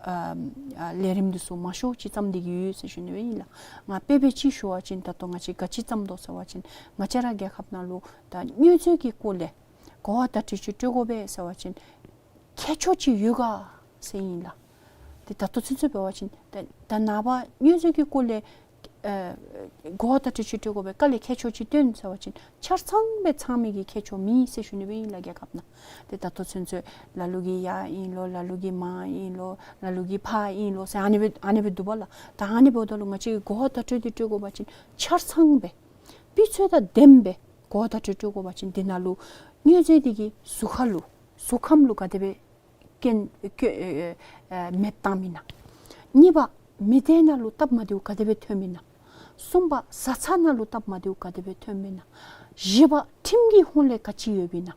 ཨ་ཨ་ལས་རིམ་འདི་ཚུ་མང་ཤོས་ཅིག་བརྩམས་ཏེ་གི་ཡོད་ཟེར་ཞུ་ནི་སྦེ་ཨིན་ལགས། ང་དཔེ་འབད་ཅིག་ཞུ་བ་ཅིན་ད་ལྟོ་ང་བཅས་ག་ཅི་བརྩམས་དོ་ཟེར་བ་ཅིན་ང་བཅས་ར་རྒྱལ་ཁབ་ནང་ལུ་ད་མྱོས་རྫས་ཀྱི་སྐོར་ལས་གོ་བ་བརྡ་སྤྲོད་ཅིག་སྤྲོད་དགོ་པས་ཟེར་བ་ཅིན་ཁྱད་ཆོས་ཅིག་ཡོད་ག་ཟེར་ཨིན་ལགས། ཏེ་ད་ལྟོ་ཚུན་ཚོད་འབད་བ་ཅིན་ད་ད་ནངས་པ་མྱོས་རྫས་ཀྱི་སྐོར་ལས་ཨེ་གོ་བ་བརྡ་སྤྲོད་ཅིག་སྤྲོད་དགོ་པས། དཀའ་ལས་ཁྱད་ཆོས་ཅིག་སྟོན་ཟེར་བ་ཅིན་ཆ་ཚང་སྦེ་ཚང་མི་གི་ཁྱད་ཆོས་མེད་ཟེར་ཞུ་ནི་སྦེ་ཨིན་ལགས་རྒྱལ་ཁབ་ནང་། ཏེ་ད་ལྟོ་ཚུན་ཚོད་ལ་ལུ་གིས་ཡར་ཨིན་ལོ་ལ་ལུ་གིས་མར་ཨིན་ལོ་ལ་ལུ་གིས་ཕར་ཨིན་ལོ་ཟེར་ཨ་ནི་སྦེ་ཨ་ནི་སྦེ་འདུག་པ་ལགས། ད་ཨ་ནི་འབདཝ་ད་ལུ་ང་བཅས་ཀྱིས་གོ་བ་བརྡ་སྤྲོད་འདི་སྤྲོད་དགོ་པ་ཅིན་ཆ་ཚང་སྦེ་སྤུས་ཚད་དང་ལྡནམ་སྦེ་གོ་བ་བརྡ་སྤྲོད་སྤྲོད་དགོ་པ་ཅིན་འདི་ནང་ལུ་མྱོས་རྫས་འདི་གིས་གཟུགས་ཁ་ལུ་གཟུགས་ཁམས་ལུ་ག་དེ་སྦེ་རྐྱེན་ཨེ་ཨེ་ཨེ་མེདཔ་བཏངམ་ཨིན་ན། གཉིས་པ་མི་སྡེ་ནང་ལུ་སྟབས་མ་བདེཝ་ག་དེ་སྦེ་ཐོནམ་ཨིན་ན། གསུམ་པ་བཟའ་ཚང་ནང་ལུ་སྟབས་མ་བདེཝ་ག་དེ་སྦེ་ཐོནམ་ཨིན་ན། བཞི་པ་ཁྲིམས་ཀྱི་ཧོང་ལས་ག་ཅི་ཡོདཔ་ཨིན་ན།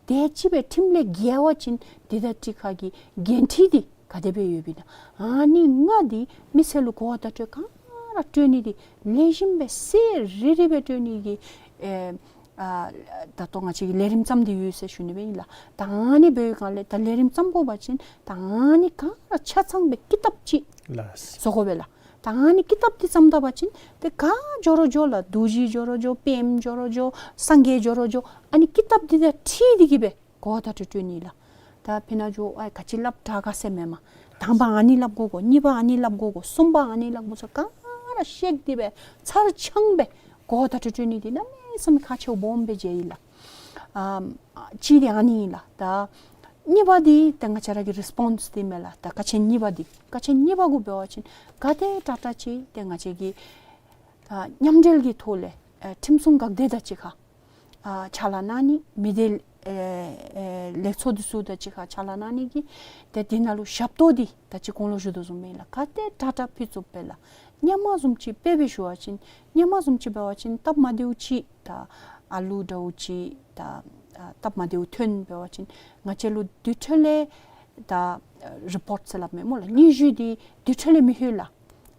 དེ་ཅིག་སྦེ་ཁྲིམས་ལས་འགལ་བ་ཅིན་དེ་དང་གཅིག་ཁར་གྱི་འགན་འཁྲི་འདི་ག་དེ་སྦེ་ཡོདཔ་ཨིན་ན། ཨ་ནི་ལྔ་འདི་མི་སེར་ལུ་གོ་བ་བརྡ་སྤྲོད་ག་ར་སྤྲོད་ནི་འདི་ལེགས་ཤོམ་སྦེ་གསལ་རི་རི་སྦེ་སྤྲོད་ནི་གི་ཨེ་ཨ་ད་ལྟོ་ང་བཅས་ཀྱིས་ལས་རིམ་བརྩམས་ཏེ་ཡོད་ཟེར་ཞུ་ནི་སྦེ་ཨིན་ལགས། ད་ཨ་ནི་འབད་བའི་སྒང་ལས་ད་ལས་རིམ་བརྩམ་དགོ་པ་ཅིན་ད་ཨ་ནི་ག་ར་ཆ་ཚང་སྦེ་ཀི་དེབ་ཅིག་ལགས། བཟོ་དགོ་པས་ལགས། ད་ཨ་ནི་ཀི་དེབ་འདི་བརྩམ་ད་པ་ཅིན་ཏེ་ག་འགྱོ་རུང་འགྱོ་ལགས། རྡོ་རྗེ་འགྱོ་རུང་འགྱོ་པདྨ་འགྱོ་རུང་འགྱོ་སངས་རྒྱས་འགྱོ་རུང་འགྱོ་ཨ་ནི་ཀི་དེབ་འདི་དང་འཁྲིལ་ཏེ་གི་སྦེ་གོ་བ་བརྡ་སྤྲོད་སྤྲོད་ནི་ལགས། ད་ཕི་ན་འགྱོ་ཨ་ག་ཅི་སླབ་དྲག་ག་ཟེར་མེན་མས། དང་པ་ཨ་ནི་སླབ་དགོ་གོ། གཉིས་པ་ཨ་ནི་སླབ་དགོ་གོ། གསུམ་པ་ཨ་ནི་སླབ་དགོ་ཟེར་ག་ར་ཤེས་ཏེ་སྦེ་ཚར་ཚང་སྦེ་གོ་བ་བརྡ་སྤྲོད་སྤྲོད་ནི་འདི་གནམ་མེད་ས་མེད་ཁག་ཆེཝ་སྦོམ་སྦེ་མཇལ་ཡི་ལགས། ཨམ་གཅིག་འདི་ཨ་ནི་ཨིན་ལགས། ད་གཉིས་པ་འདི་ཏེ་ང་བཅས་ར་གི་རི་སི་པོན་སི་འདི་མས་ལགས། ད་ཀ་ཆེན་གཉིས་པ་འདི་ཀ་ཆེན་གཉིས་པ་གུ་འབད་བ་ཅིན་ག་དེ་དྲག་དྲག་ཅིག་ཏེ་ང་བཅས་ཀྱིས་ད་མཉམ་འབྲེལ་གྱི་ཐོག་ལས་ཨེ་ཁྲིམས་སྲུང་འགག་སྡེ་དང་གཅིག་ཁར་ཨ་ཕྱག་ལཱ་གནང་ནི། མི་སྡེ་ཨེ་ཨེ་ལས་ཚོགས་འདི་ཚུ་དང་གཅིག་ཁར་ཕྱག་ལཱ་གནང་ནི་གི་ཏེ་འདི་ནང་ལུ་ཞབས་ཏོག་འདི་ད་ཅི་གོང་ལུ་ཞུ་དོ་བཟུམ་སྦེ་ལགས། ག་དེ་དྲག་དྲག་ཕུལ་ཚུགས་པས་ལགས། སྔོན་མ་བཟུམ་ཅིག་དཔེ་སྦེ་ཞུ་བ་ཅིན་སྔོན་མ་བཟུམ་ཅིག་འབད་བ་ཅིན་སྟབས་མ་བདེཝ་ཅིག་ད་ཨ་ལུ་འདྲཝ་ཅིག་ད་ཨ་སྟབས་མ་བདེཝ་ཐོན་འབད་བ་ཅིན་ང་བཅས་ལུ་དེ་འཕྲོ་ལས་ད་རི་པོརཊ་ཟེར་སླབ་མས་སྨོ་ལགས། སྙན་ཞུ་འདི་དེ་འཕྲོ་ལས་མི་ལྷོད་ལགས།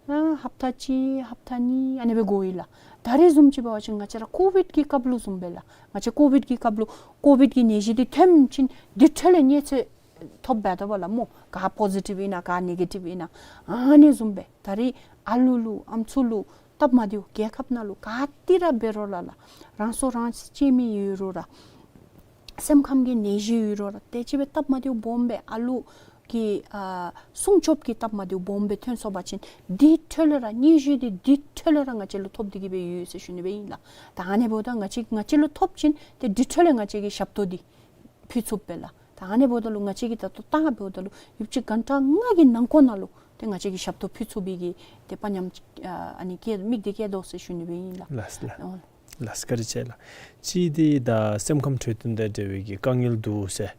ཨ་ཧབ་ཏ་གཅིག་ཧབ་ཏ་གཉིས་ཨ་ནི་སྦེ་འགོར་ཡི་ལགས། ད་རེས་བཟུམ་ཅིག་འབད་བ་ཅིན་ང་བཅས་ར་ཀོ་བིཌ་ཀྱི་སྐབས་ལུ་བཟུམ་སྦེ་ལགས། ང་བཅས་ཀོ་བིཌ་ཀྱི་སྐབས་ལུ་ཀོ་བིཌ་ཀྱི་ནད་གཞི་འདི་ཐོན་ཞིནམ་དེ་འཕྲོ་ལས་གནས་ཚུལ་ཐོབ་འབད་དོ་བ་ལགས་སྨོ། ག་པོ་ཟི་ཊིབ་ཨིན་ན་ག་ནེ་གེ་ཊིབ་ཨིན་ན་ཨ་ནི་བཟུམ་སྦེ་ད་རེས་ཨ་ལུ་ལུ་ཨམ་སྲུ་ལུ་སྟབས་མ་བདེཝ་རྒྱལ་ཁབ་ནང་ལུ་ག་ཏེ་ར་འབད་རུང་ལགས་ལགས། རང་སྲོག་རང་གཅེས་མི་ཡོད་རུང་ར་སེམས་ཁམས་ཀྱི་ནད་གཞི་ཡོད་རུང་ར་དེ་ཅིག་སྦེ་སྟབས་མ་བདེཝ་སྦོམ་སྦེ་ཨ་ལུ་གི་ཨ་སྲུང་སྐྱོབ་ཀྱི་སྟབས་མ་བདེཝ་སྦོམ་སྦེ་ཐོན་སོང་པ་ཅིན་དེ་འཕྲོ་ལས་ར་སྙན་ཞུ་འདི་དེ་འཕྲོ་ལས་ར་ང་བཅས་ལུ་ཐོབ་སྟེ་གི་སྦེ་ཡོད་ཟེར་ཞུ་ནི་སྦེ་ཨིན་ལགས། ད་ཨ་ནི་འབདཝ་ད་ང་བཅས་ང་བཅས་ལུ་ཐོབ་ཅིན་ཏེ་དེ་འཕྲོ་ལས་ང་བཅས་ཀྱིས་ཞབས་ཏོག་འདི་ཕུལ་ཚུགས་པས་ལགས། ད་ ད་ཨ་ནི་འབདཝ་ད་ལུ་ང་བཅས་ཀྱིས་ད་ལྟོ་ད་འབདཝ་ད་ལུ་ཡུདཔ་ཅིག་གྷན་ཊ་ལྔ་གི་ནང་འཁོད་ནང་ལུ་ཏེ་ང་བཅས་ཀྱིས་ཞབས་ཏོག་ཕུལ་ཚུགས་པའི་གི་ཏེ་དཔའ་ཉམས་ཨ་ཨ་ནི་བསྐྱེད་དམིགས་འདི་བསྐྱེད་དོ་ཟེར་ཞུ་ནི་སྦེ་ཨིན་ལགས། ལགས་ལགས། ཨོ། ལགས་བཀའ་དྲིན་ཆེ་ལགས། གཅིག་འདི་ད་སེམས་ཁམས་འཕྲོད་བསྟེན་དང་འབྲེལ་བའི་གི་དཀའ་ངལ་འདུག་ཟེར།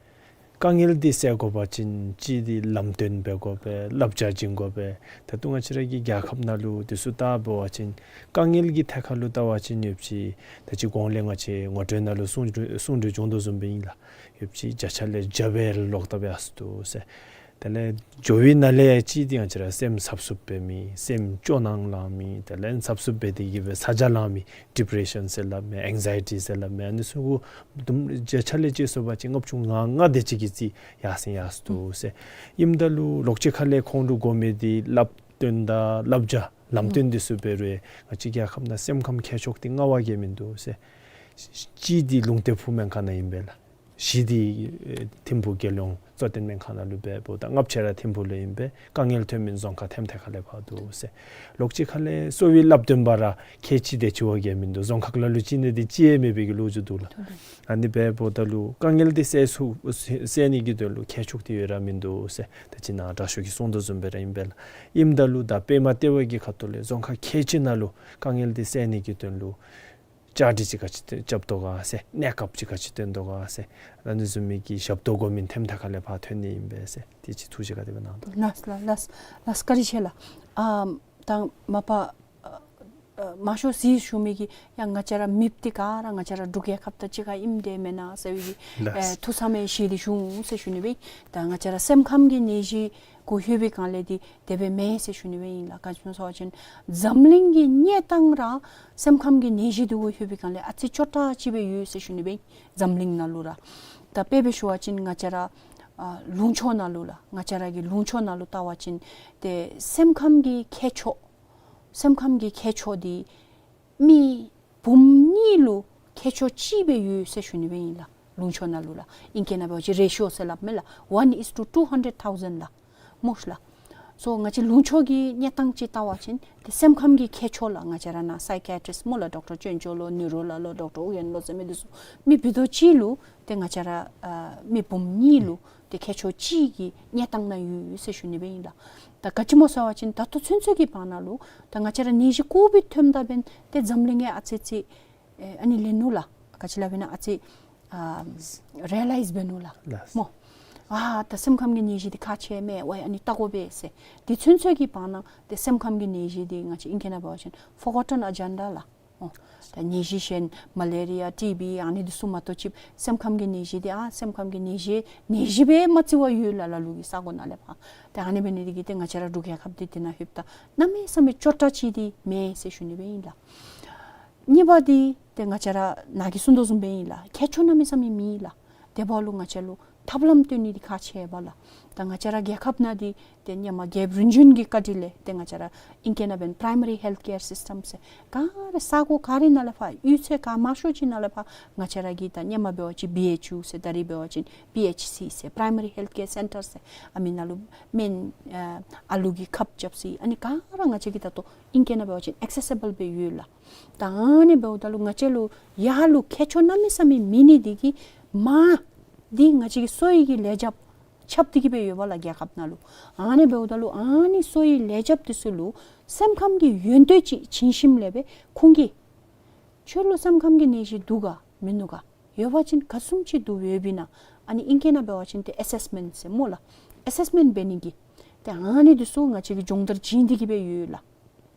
དཀའ་ངལ་འདི་བསལ་དགོ་པ་ཅིན་གཅིག་འདི་ལམ་སྟོན་འབད་དགོ་པས། བསླབ་བྱ་བྱིན་དགོ་པས། ད་ལྟོ་ང་བཅས་ར་གི་རྒྱལ་ཁབ་ནང་ལུ་འདི་ཚུ་ད་འབད་བ་ཅིན་དཀའ་ངལ་གྱི་ཐད་ཁར་ལུ་བལྟ་བ་ཅིན་ཡུདཔ་ཅིག་ད་ཅི་གོང་ལས་ང་བཅས་ངོ་སྤྲོད་ནང་ལུ་གསུང་གསུང་གྲོས་བྱུང་དོ་བཟུམ་སྦེ་ཨིན་ལགས། ཡུདཔ་ཅིག་བརྒྱ་ཆ་ལས་བརྒྱ་སྦེ་ལོག་ལྟ་སྦེ་ཡར་སོ་འདུག་ཟེར། དེ་ལས་འགྱོ་བའི་ནང་ལས་གཅིག་འདི་ང་བཅས་ར་སེམས་འཚབ་འཚུབ་འབད་མི་སེམས་སྐྱོ་སྣང་ལང་མི་དེ་ལས་འཚབ་འཚུབ་འབད་དེ་གི་སྦེ་ཚ་གྱང་ལང་མི་ཌི་པི་རེ་ཤཱན་ཟེར་སླབ་མི་ཨེང་ཛའི་ཊི་ཟེར་སླབ་མི་ཨ་ནི་ཚུ་གུ་དུམ་བརྒྱ་ཆ་ལས་ཅིག་སོང་པ་ཅིན་ལྔ་བཅུ་ང་ལྔ་དེ་ཅིག་གི་རྩིས་ཡར་སེང་ཡར་སོ་འདུག་ཟེར། ཨིནམ་ད་ལུ་ལོགས་ཅིག་ཁ་ལས་ཁོང་ལུ་དགོ་མི་འདི་བསླབ་སྟོན་དང་བསླབ་བྱ་ལམ་སྟོན་འདི་ཚུ་འབད་རུང་ང་བཅས་རྒྱལ་ཁབ་ནང་སེམས་ཁམས་ཁྱད་ཆོས་འདི་མངའ་བ་གིས་མིན་འདུག་ཟེར། གཅིག་འདི་ལུང་སྟེང་ཕུ་སྨན་ཁང་ནང་ཨིན་པས་ལགས། བཞི་འདི་ཨེ་ཐིམ་ཕུག་རྒྱལ་ཡོངས་གཙོ་བསྟེན་སྨན་ཁང་ནང་ལུ་འབདཝ་ད་ལྔ་བཅུ་ར་ཐིམ་ཕུག་ལུ་ཨིན་པས། དཀའ་ངལ་ཐོན་མི་རྫོང་ཁག་ཐེམ་ཐེ་ཁ་ལས་ཕར་འདུག་ཟེར། ལོགས་ཅིག་ཁ་ལས་གསོ་བའི་བསླབ་སྟོན་པ་ར་ཁལ་གཅིག་དེ་ཅིག་བ་གིས་མིན་འདུག། རྫོང་ཁག་ལ་ལུ་གཅིག་ནི་འདི་གཅིག་ཡང་མེད་པའི་གི་ལོ་རྒྱུས་འདུག་ལགས། ཨ་ནི་འབདཝ་ད་ལུ་དཀའ་ངལ་འདི་བསལ་ཚུགས་བསལ་ནི་གི་དོན་ལུ་ཁྱད་ཆོས་འདི་ཡོད་ར་མིན་འདུག་ཟེར། ད་ཅི་ནཱ་དྲག་ཤོས་ཀྱིས་གསུངས་དོ་བཟུམ་སྦེ་ར་ཨིན་པས་ལགས། ཨིནམ་ད་ལུ་ད་པདྨ་ལྟེ་བ་གི་ཁ་ཐུག་ལས་རྫོང་ཁག་ཁལ་གཅིག་ནང་ལུ་དཀའ་ངལ་འདི་བསལ་ནི་གི་དོན་ལུ་བཅའ་སྒྲིག་ཅིག་ག་ཅི་རྐྱབ་དོ་ག་ཟེར། གནས་སྐབས་ཅིག་ག་ཅི་སྟོན་དོ་ག་ཟེར། ཨ་ནི་བཟུམ་མའི་གི་ཞབས་ཏོག་དགོ་མི་ཐེམ་ཐེ་ཁ་ལས་ཕར་ཐོན་ནི་ཨིན་པས་ཟེར། དེ་ཅིག་ཐུགས་བཞེད་ག་དེ་སྦེ་གནང་དོ། ལགས་ལགས་ལགས་ལགས། བཀའ་དྲིན་ཆེ་ལགས། ཨ་ད་མ་པ་ཨ་མང་ཤོས་ཅིག་ཞུ་མི་གིས་ཡ་ང་བཅས་ར་མེདཔ་འདི་ག་ར་ང་བཅས་ར་འབྲུག་རྒྱལ་ཁབ་དང་གཅིག་ཁར་ཨིནམ་འདི་མེན་ན་ཟེར་བའི་གི་ལགས། ཨེ་ཐུགས་བསམ་བཞེས་ཏེ་བཞུགས་ཟེར་ཞུ་ནི་སྦེ། ད་ང་བཅས་ར་སེམས་ཁམས་ཀྱི་ནད་གཞི་གུ་ལྷོད་པའི་སྒང་ལས་འདི་དེ་སྦེ་མེན་ཟེར་ཞུ་ནི་སྦེ་ཨིན་ལགས། ག་ཅི་སྨོ་ཟེར་བ་ཅིན་འཛམ་གླིང་གི་གནས་སྟངས་ར་སེམས་ཁམས་ཀྱི་ནད་གཞི་འདི་གུ་ལྷོད་པའི་སྒང་ལས་ཨ་ཙི་སྐྱོ་དྲགས་ཅིག་སྦེ་ཡོད་ཟེར་ཞུ་ནི་སྦེ་ཨིན། འཛམ་གླིང་ནང་ལུ་ར། ད་དཔེ་སྦེ་ཞུ་བ་ཅིན་ང་བཅས་ར་ཨ་ལུང་ཕྱོགས་ནང་ལུ་ལགས། ང་བཅས་ར་གི་ལུང་ཕྱོགས་ནང་ལུ་བལྟ་བ་ཅིན་ཏེ་སེམས་ཁམས་ཀྱི་ཁྱད་ཆོས་སེམས་ཁམས་ཀྱི་ཁྱད་ཆོས་འདི་མི་འབུམ་གཉིས་ལུ་ཁྱད་ཆོས་གཅིག་སྦེ་ཡོད་ཟེར་ཞུ་ནི་སྦེ་ཨིན་ལགས། ལུང་ཕྱོགས་ནང་ལུ་ལགས། ཨིང་སྐད་ནང་འབད་བ་ཅིན་རེ་ཤི་ཡོ་ཟེར་སླབ་མས་ལགས། One is to two hundred thousand ལགས། སྨོ་ལགས། སོ་ང་བཅས་ལུང་ཕྱོགས་ཀྱི་གནས་སྟངས་ཅིག་བལྟ་བ་ཅིན་ཏེ་སེམས་ཁམས་ཀྱི་ཁྱད་ཆོས་ལགས། ང་བཅས་ར་ནཱ་སའི་ཀི་ཡ་ཊི་རིསཊ་སྨོ་ལགས། ཌོག་ཊར་ཅོན་ཅོ་ལོ་ནིའུ་རོ་ལགས་ལོ་ཌོག་ཊར་ཨུ་ཡན་ལོ་ཟེར་མི་འདི་ཚུ་མི་བརྒྱ་དང་གཅིག་ལུ་ཏེ་ང་བཅས་ར་ཨ་མི་འབུམ་གཉིས་ལུ་ཏེ་ཁྱད་ཆོས་གཅིག་གི་གནས་སྟངས་ནང་ཡོད་ཟེར་ཞུ་ནི་སྦེ་ཨིན་ལགས། ད་ག་ཅི་སྨོ་ཟེར་བ་ཅིན་ད་ལྟོ་ཚུན་ཚོད་ཀྱི་བར་ན་ལུ་ད་ང་བཅས་ར་ནད་གཞི་ཀོ་བིཌ་ཐོནམ་ད་འབདན་ཏེ་འཛམ་གླིང་ཡང་ཨ་ཙི་ཅིག་ཨེ་ཨ་ནི་ལེན་ནུག་ལགས། ག་ཅི་སླབ་ཨིན་ན་ཨ་ཙི་ཨ་རི་ཡ་ལའིཛ་འབད་ནུག་ལགས། ལགས། སྨོ། ཨ་ད་སེམས་ཁམས་ཀྱི་ནད་གཞི་འདི་ཁག་ཆེ་མས། ཝའི་ཨ་ནི་བལྟ་དགོ་པས་ཟེར། དེ་ཚུན་ཚོད་ཀྱི་བར་ན་ཏེ་སེམས་ཁམས་ཀྱི་ནད་གཞི་འདི་ང་བཅས་ཨིང་སྐད་ནང་འབད་བ་ཅིན་ཕོར་གོ་ཊོན་ཨེ་ཇེན་ཌ་ལགས། ཨོ། ད་ནད་གཞི་གཞན་མ་ལེ་རི་ཡ་ཊི་བི་ཨ་ནི་འདི་ཚུ་མ་གཏོགས་ཅིག་སེམས་ཁམས་ཀྱི་ནད་གཞི་འདི་ཨ་སེམས་ཁམས་ཀྱི་ནད་གཞི་ནད་གཞི་སྦེ་མ་བརྩི་བར་ཡོད་ལགས། ལ་ལུ་གི་ས་གོ་ནང་ལས་ཕར། ཏེ་ཨ་ནི་འབད་ནི་འདི་གིས་ཏེ་ང་བཅས་ར་འབྲུག་རྒྱལ་ཁབ་འདི་འདི་ནང་ལྷོདཔ་ད་གནམ་མེད་ས་མེད་སྐྱོ་དྲགས་ཅིག་འདི་མེན་ཟེར་ཞུ་ནི་སྦེ་ཨིན་ལགས། གཉིས་པ་འདི་ཏེ་ང་བཅས་ར་ནཱ་གིས་གསུངས་དོ་བཟུམ་སྦེ་ཨིན་ལགས། ཁྱད་ཆོས་གནམ་མེད་ས་མེད་མེད་ལགས། དེ་འབདཝ་ལུ་ང་བཅས་ལུ་ཐབས་ལམ་སྟོན་ནི་འདི་ཁག་ཆེ་བས་ལགས། ད་ང་བཅས་ར་རྒྱལ་ཁབ་ནང་འདི་ཏེ་སྔོན་མ་རྒྱལཔོ་རིམ་བྱོན་གྱི་བཀའ་དྲིན་ལས་ཏེ་ང་བཅས་ར་ཨིང་སྐད་ནང་འབདན་པ་རའི་མ་རི་ཧེལཐ་ཀེར་སིསི་ཊམ་ཟེར་ག་ར་ས་གོ་ག་ར་ནང་ལས་ཕར་གཡུས་ཚན་ག་མང་ཤོས་ཅིག་ནང་ལས་ཕར་ང་བཅས་ར་གི་ད་སྔོན་མ་འབད་བ་ཅིན་བི་ཨེཆ་ཡུ་ཟེར་ད་རིས་འབད་བ་ཅིན་པི་ཨེཆ་སི་ཟེར་པ་རའི་མ་རི་ཧེལཐ་ཀེར་སེན་ཊར་ཟེར་ཨ་མི་ནང་ལུ་སྨན་ཨ་ཨ་ལུ་གི་ཁབ་རྐྱབ་ས་ཨ་ནི་ག་ར་ང་བཅས་ཀྱིས་ད་ལྟོ་ཨིང་སྐད་ནང་འབད་བ་ཅིན་ཨེག་སེ་སི་བཱལ་སྦེ་ཡོད་ལགས། ད་ཨ་ནི་འབདཝ་ད་ལུ་ང་བཅས་ལུ་ཡར་ལུ་ཁྱད་ཆོས་གནམ་མེད་ས་མེད་མེད་ནི་འདི་གིས་མར་འདི་ང་བཅས་ཀྱི་གསོ་བའི་གི་ལེགས་ཆ་ཁྱབ་སྟེ་གི་སྦེ་ཡོད་པས་ལགས་རྒྱལ་ཁབ་ནང་ལུ། ཨ་ནི་འབདཝ་ད་ལུ་ཨ་ནི་གསོ་བའི་ལེགས་ཆ་འདི་ཚུ་ལུ་སེམས་ཁམས་ཀྱི་ཡོན་ཏན་ཅིག་བྱིན་ཞིནམ་ལས་སྦེ་ཁོང་གིས་ཁྱོད་ལུ་སེམས་ཁམས་ཀྱི་ནད་གཞི་འདུག་ག་མིན་ནུག་ག། ཡོད་པ་ཅིན་ག་བཟུམ་ཅིག་འདུག་ཡོདཔ་ཨིན་ན། ཨ་ནི་ཨིང་སྐད་ནང་འབད་བ་ཅིན་ཏེ་ཨེ་སེསི་མེནཊ་ཟེར་སྨོ་ལགས། ཨེ་སེསི་མེནཊ་འབད་ནི་གི་ཏེ་ཨ་ནི་འདི་ཚུ་ང་བཅས་ཀྱིས་སྦྱོང་བརྡར་བྱིན་ཏེ་གི་སྦེ་ཡོད་ལགས།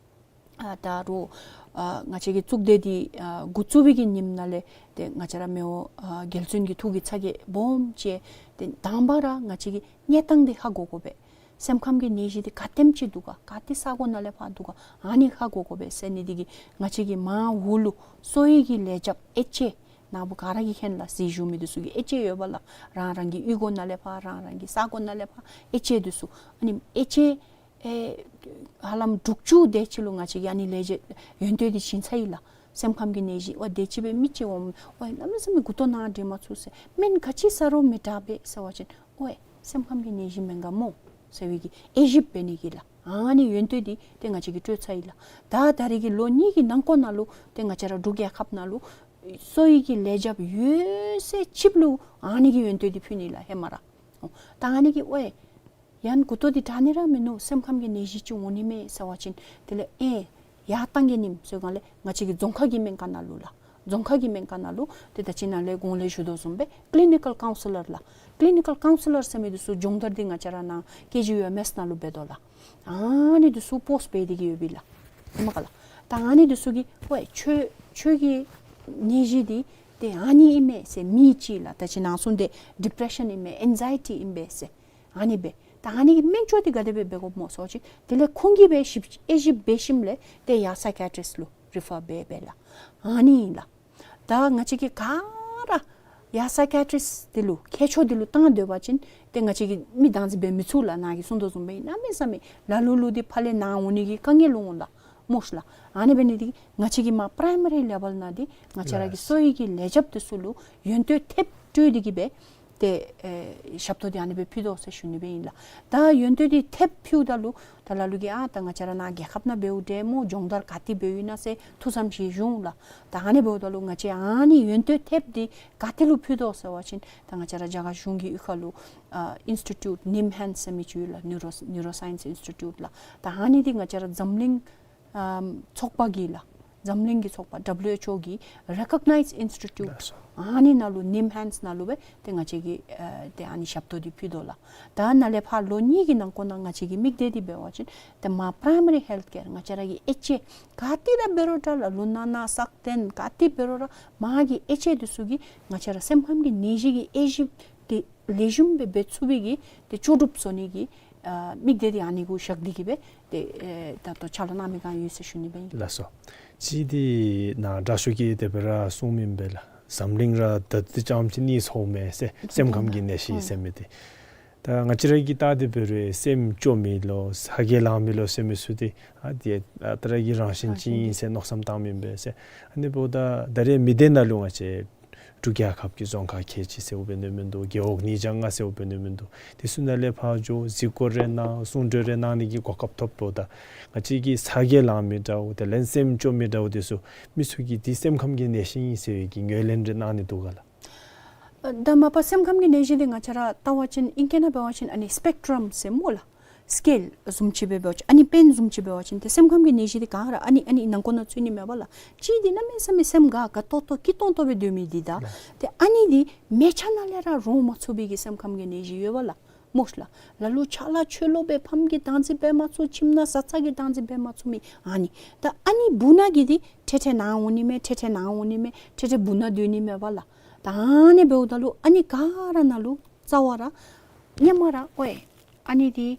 ཨ་ད་རུང་ཨ་ང་བཅས་ཀྱི་གཙུག་སྡེ་འདི་ཨ་འགོ་བཙུགས་པའི་གི་ཉིནམ་ནང་ལས་ཏེ་ང་བཅས་ར་མི་དབང་ཨ་རྒྱལ་བཙུན་གྱི་ཐུགས་ཀྱི་ཚ་གྱང་སྦོམ་བཅད་དེ་དང་པ་ར་ང་བཅས་ཀྱིས་གནས་སྟངས་འདི་ཧ་གོ་དགོ་པས། སེམས་ཁམས་ཀྱི་ནད་གཞི་འདི་ག་དེམ་ཅིག་འདུག་ག། ག་ཏེ་ས་གོ་ནང་ལས་ཕར་འདུག་ག། ཨ་ནི་ཧ་གོ་དགོ་པས་ཟེར་ནི་འདི་གིས་ང་བཅས་ཀྱིས་མར་འོག་ལུ་གསོ་བའི་གི་ལེགས་ཆ་ཨེ་ཅེ་ནཱ་བུ་ག་ར་གིས་མཁྱེན་ལགས། གཟིགས་བཞུགས་མི་འདི་ཚུ་གིས་ཨེ་ཅེ་ཡོད་པས་ལགས། རང་རང་གི་གཡུས་སྒོ་ནང་ལས་ཕར་རང་རང་གི་ས་གོ་ནང་ལས་ཕར་ཨེ་ཅེ་འདི་ཚུ་ཨ་ནི་ཨེ་ཅེ་ཨེ་ཧ་ལམ་དྲུག་ཅུ་དེ་ཅིག་ལུ་ང་བཅས་ཀྱིས་ཨ་ནི་ལེགས་ཆ་ཡོན་ཏན་འདི་བྱིན་ཚར་ཡི་ལགས། སེམས་ཁམས་ཀྱི་ནད་གཞི་ཝའི་དེ་ཅིག་སྦེ་མི་ཅིག་འོང་ཝའི་གནམ་མེད་ས་མེད་མགུ་ཏོ་ནང་འདྲེན་མ་ཚུགས་ཟེར། སྨན་ག་ཅི་ཟ་རུང་མི་དྲག་པས་ཟེར་བ་ཅིན་ཝའི་སེམས་ཁམས་ཀྱི་ནད་གཞི་མེན་ག་སྨོ་ཟེར་བའི་གི་ཨེ་ཞིབ་འབད་ནི་གི་ལགས། ཨ་ནི་ཡོན་ཏན་འདི་ཏེ་ང་བཅས་ཀྱིས་སྤྲོད་ཚར་ཡི་ལགས། ད་ད་རེས་ཀྱི་ལོ་གཉིས་ཀྱི་ནང་འཁོད་ནང་ལུ་ཏེ་ང་བཅས་ར་འབྲུག་རྒྱལ་ཁབ་ནང་ལུ་ གསོ་བའི་གི་ལས་བྱབ་ཡོད་ས་ཅིག་ལུ་ཨ་ནི་གི་ཡོན་ཏན་འདི་ཕུལ་ནི་ལགས་ཧེ་མ་ར། ཨོ་ད་ཨ་ནི་གིས་ཝའེ་ཡང་མགུ་ཏོ་འདི་དྲག་ནི་ར་མིན་ནུག། སེམས་ཁམས་ཀྱི་ནད་གཞི་ཅིག་འོང་ནི་མས་ཟེར་བ་ཅིན་དེ་ལས་ཨེ་ཡར་བཏང་གེ་ནི་ཟེར་ག་ལས་ང་བཅས་ཀྱི་རྫོང་ཁ་གི་སྨན་ཁང་ནང་ལུ་ལགས། རྫོང་ཁ་གི་སྨན་ཁང་ནང་ལུ་ཏེ་ད་ཅི་ནཱ་ལས་གོང་ལས་ཞུ་དོ་བཟུམ་སྦེ་ཀི་ལི་ནི་ཀལ་ཀའུན་སི་ལར་ལགས། ཀི་ལི་ནི་ཀལ་ཀའུན་སི་ལར་ཟེར་མི་འདི་ཚུ་སྦྱོང་བརྡར་འདི་ང་བཅས་ར་ནཱ་ཀེ་ཇི་ཡུ་ཨེམ་ཨེསི་ནང་ལུ་འབད་དོ་ལགས། ཨ་ནི་འདི་ཚུ་པོསཊ་འབད་དེ་གི་ཡོད་པས་ལགས། ཧེ་མ་ག་ལགས། ད་ཨ་ནི་འདི་ཚུ་གིས་ཝའེ་ཁྱོད་ཁྱོད་ཀྱི་ནད་གཞི་འདི་ཏེ་ཨ་ནི་ཨིན་མས་ཟེར་མི་ཅིག་ལགས། ད་ཅི་ནཱ་གསུངས་ཏེ་ཌི་པི་རེ་ཤཱན་ཨིན་མས། ཨེང་ཛའི་ཊི་ཨིན་པས་ཟེར། ཨ་ནི་སྦེ། ད་ཨ་ནི་གི་སྨན་བཅོས་འདི་ག་དེ་སྦེ་འབད་དགོཔ་སྨོ་ཟེར་བ་ཅིན་དེ་ལས་ཁོང་གིས་འབད་ཞིབ་དབྱེ་ཞིབ་འབད་ཞིནམ་ལས་ཏེ་ཡར་སའི་ཀི་ཡ་ཊི་རིསཊ་ལུ་རི་ཕར་འབད་འབད་ལགས། ཨ་ནི་ཨིན་ལགས། ད་ང་བཅས་ཀྱིས་ག་ར་ཡར་སའི་ཀི་ཡ་ཊི་རིསཊ་འདི་ལུ་མཁས་མཆོག་འདི་ལུ་བཏང་སྡོད་པ་ཅིན་ཏེ་ང་བཅས་ཀྱིས་མི་བདག་འཛིན་འབད་མི་ཚུགས་ལགས། ནཱ་གིས་གསུངས་དོ་བཟུམ་སྦེ་གནམ་མེད་ས་མེད་ལ་ལུ་ལུ་འདི་ཕར་ལས་ནཱ་འོང་ནི་གི་དཀའ་ངལ་འོང་ལགས། སྨོ་ཤ་ལགས། ཨ་ནི་འབད་ནི་འདི་ང་བཅས་ཀྱིས་མར་པ་རའི་མ་རི་ལེ་བཱལ་ནང་འདི་ང་བཅས་ར་གི་གསོ་བའི་གི་ལས་བྱབ་འདི་ཚུ་ལུ་ཡོན་ཏན་ཐེབས་སྤྲོད་དེ་གི་སྦེ་ཏེ་ཨེ་ཞབས་ཏོག་འདི་ཨ་ནི་སྦེ་ཕུལ་དོ་ཟེར་ཞུ་ནི་སྦེ་ཨིན་ལགས། ད་ཡོན་ཏན་འདི་ཐེབས་ཕུལཝ་ད་ལུ་ད་ལ་ལུ་གིས་ཨ་ད་ང་བཅས་ར་ནཱ་རྒྱལ་ཁབ་ནང་འབདཝ་འདྲས་སྨོ། སྦྱོང་བརྡར་ག་ཏེ་འབདཝ་ཨིན་ན་ཟེར་ཐུགས་བསམ་བཞེས་བཞུགས་ལགས། ད་ཨ་ནི་འབདཝ་ད་ལུ་ང་བཅས་ཨ་ནི་ཡོན་ཏན་ཐེབས་འདི་ག་ཏེ་ལུ་ཕུལ་དོ་ཟེར་བ་ཅིན་ད་ང་བཅས་ར་རྒྱ་གར་གཞུང་གི་གཡུས་ཁ་ལུ་ཨ་ཨིནསི་ཊི་ཊིའུཊ་ནིམ་ཧེནཌསི་ཟེར་མི་ཅིག་ཡོད་ལགས། ནིའུ་རོ་ནིའུ་རོ་སའིནསི་ཨིནསི་ཊི་ཊིའུཊ་ལགས། ད་ཨ་ནི་འདི་ང་བཅས་ར་འཛམ་གླིང་ཨམ་ཚོགས་པ་གིས་ལགས། འཛམ་གླིང་གི་ཚོགས་པ་ཌབ་ལུ་ཨེཆ་ཨོ་གིས་རེ་ཀོག་ནའིཛ་ཨིནསི་ཊི་ཊིའུཊ་ལགས་སོ། ཨ་ནི་ནང་ལུ་ནིམ་ཧེནཌསི་ནང་ལུ་སྦེ་ཏེ་ང་བཅས་ཀྱིས་ཨ་ཏེ་ཨ་ནི་ཞབས་ཏོག་འདི་ཕུལ་དོ་ལགས། ད་ནཱ་ལས་ཕར་ལོ་གཉིས་ཀྱི་ནང་འཁོད་ནང་ང་བཅས་ཀྱི་དམིགས་གཏད་འདི་འབད་བ་ཅིན་ཏེ་མར་པ་རའི་མ་རི་ཧེལཐ་ཀེར་ང་བཅས་ར་གི་དབྱེ་འབྱེད་ག་ཏེ་ར་འབད་རུང་འདྲ་ལགས། ལུ་ནག་ན་སག་སྟེང་ག་ཏེ་འབད་རུང་ར་མར་གྱི་དབྱེ་འབྱེད་འདི་ཚུ་གིས་ང་བཅས་ར་སེམས་ཁམས་ཀྱི་ནད་གཞི་གི་དབྱེ་ཞིབ་འདི་ལེགས་ཤོམ་སྦེ་འབད་ཚུགས་པའི་གི་ཏེ་ལྕོགས་གྲུབ་བཟོ་ནི་གི་ཨ་དམིགས་གཏད་འདི་ཨ་ནི་གུ་བཞག་སྟེ་གི་སྦེ་ཏེ་ཨེ་ད་ལྟོ་ཕྱག་ལཱ་གནང་མི་གང་ཡོད་ཟེར་ཞུ་ནི་སྦེ་ཨིན། ལགས་སོ། གཅིག་འདི་ནཱ་དྲག་ཤོས་ཀྱིས་དེ་སྦེ་ར་གསུངས་མི་ཨིན་པས་ལགས། འཛམ་གླིང་ར་ད་ལྟོ་རྐྱངམ་ཅིག་གནས་སོང་མས་ཟེར། སེམས་ཁམས་ཀྱི་ནད་གཞི་ཟེར་མི་འདི། ད་ང་བཅས་ར་གིས་བལྟ་སྟེ་འབད་རུང་སེམས་སྐྱོ་མི་ལོ་ཚ་གྱང་ལང་མི་ལོ་ཟེར་མི་ཚུ་འདི་ཨ་འདི་ཨ་ད་རེས་ཀྱི་རང་བཞིན་ཅིག་ཨིན་ཟེར་མནོ་བསམ་བཏང་མི་ཨིན་པས་ཟེར། ཨ་ནི་འབདཝ་ད་ད་རེས་མི་སྡེ་ནང་ལུ་ང་བཅས་འབྲུག་རྒྱལ་ཁབ་ཀྱི་རྫོང་ཁག་ཁལ་གཅིག་ཟེརཝ་འབད་ནི་མིན་འདུག། རྒེད་འོག་ཉིས་བརྒྱ་ལྔ་ཟེརཝ་འབད་ནི་མིན་འདུག། དེ་ཚུ་ནང་ལས་ཕར་འགྱོ་གཟིགས་སྐོར་རེ་གནང་གསུང་གྲོས་རེ་གནང་ནི་གི་གོ་སྐབས་ཐོབ་འབདཝ་ད་ང་བཅས་ཀྱི་ཚ་གྱང་ལང་མི་འདྲཝ་དེ་ལས་སེམས་སྐྱོ་མི་འདྲཝ་དེ་ཚུ་མི་ཚུ་གིས་འདི་སེམས་ཁམས་ཀྱི་ནད་གཞི་ཨིན་ཟེར་བའི་གི་ངོས་ལེན་རེ་གནང་ནི་འདུག་ག་ལགས། ཨ་ད་མ་པ་སེམས་ཁམས་ཀྱི་ནད་གཞི་འདི་ང་བཅས་ར་བལྟ་བ་ཅིན་ཨིང་སྐད་ནང་འབད་བ་ཅིན་ཨ་ནི་སི་པེག་ཊྲམ་ཟེར་སྨོ་ལགས། སི་ཀེལ་བཟུམ་ཅིག་སྦེ་འབད་བ་ཅིན་ཨ་ནི་པེན་བཟུམ་ཅིག་འབད་བ་ཅིན་ཏེ་སེམས་ཁམས་ཀྱི་ནད་གཞི་འདི་ག་ར་ཨ་ནི་ཨ་ནི་ནང་འཁོད་ནང་ཚུད་ནི་མས་པ་ལགས། གཅིག་འདི་གནམ་མེད་ས་མེད་སེམས་དགའ་དགའ་ཏོག་ཏོ་སྐྱིད་ཏོང་ཏོ་སྦེ་སྡོད་མི་འདི་དང་ལགས། ཏེ་ཨ་ནི་འདི་མལ་ཆ་ནང་ལས་ར་རོ་མ་ཚུགས་པའི་གི་སེམས་ཁམས་ཀྱི་ནད་གཞི་ཡོད་པ་ལགས། སྨོ་ཤ་ལགས། ལ་ལུ་ཆ་ལ་ཆོས་ལུ་སྦེ་ཕམ་གྱིས་བདག་འཛིན་འབད་མ་ཚུགས། ཁྱིམ་ནང་བཟའ་ཚང་གིས་བདག་འཛིན་འབད་མ་ཚུགས་མི་ཨ་ནི། ད་ཨ་ནི་སྦུག་ན་གི་འདི་ཐེ་ཐེ་ནཱ་འོང་ནི་མས། ཐེ་ཐེ་ནཱ་འོང་ནི་མས། ཐེ་ཐེ་སྦུག་ན་སྡོད་ནི་མས་པ་ལགས། ད་ཨ་ནི་འབདཝ་ད་ལུ་ཨ་ནི་ག་ར་ནང་ལུ་རྩ་བ་ར་སྔོན་མ་ར་ཨོའི་ཨ་ནི་འདི་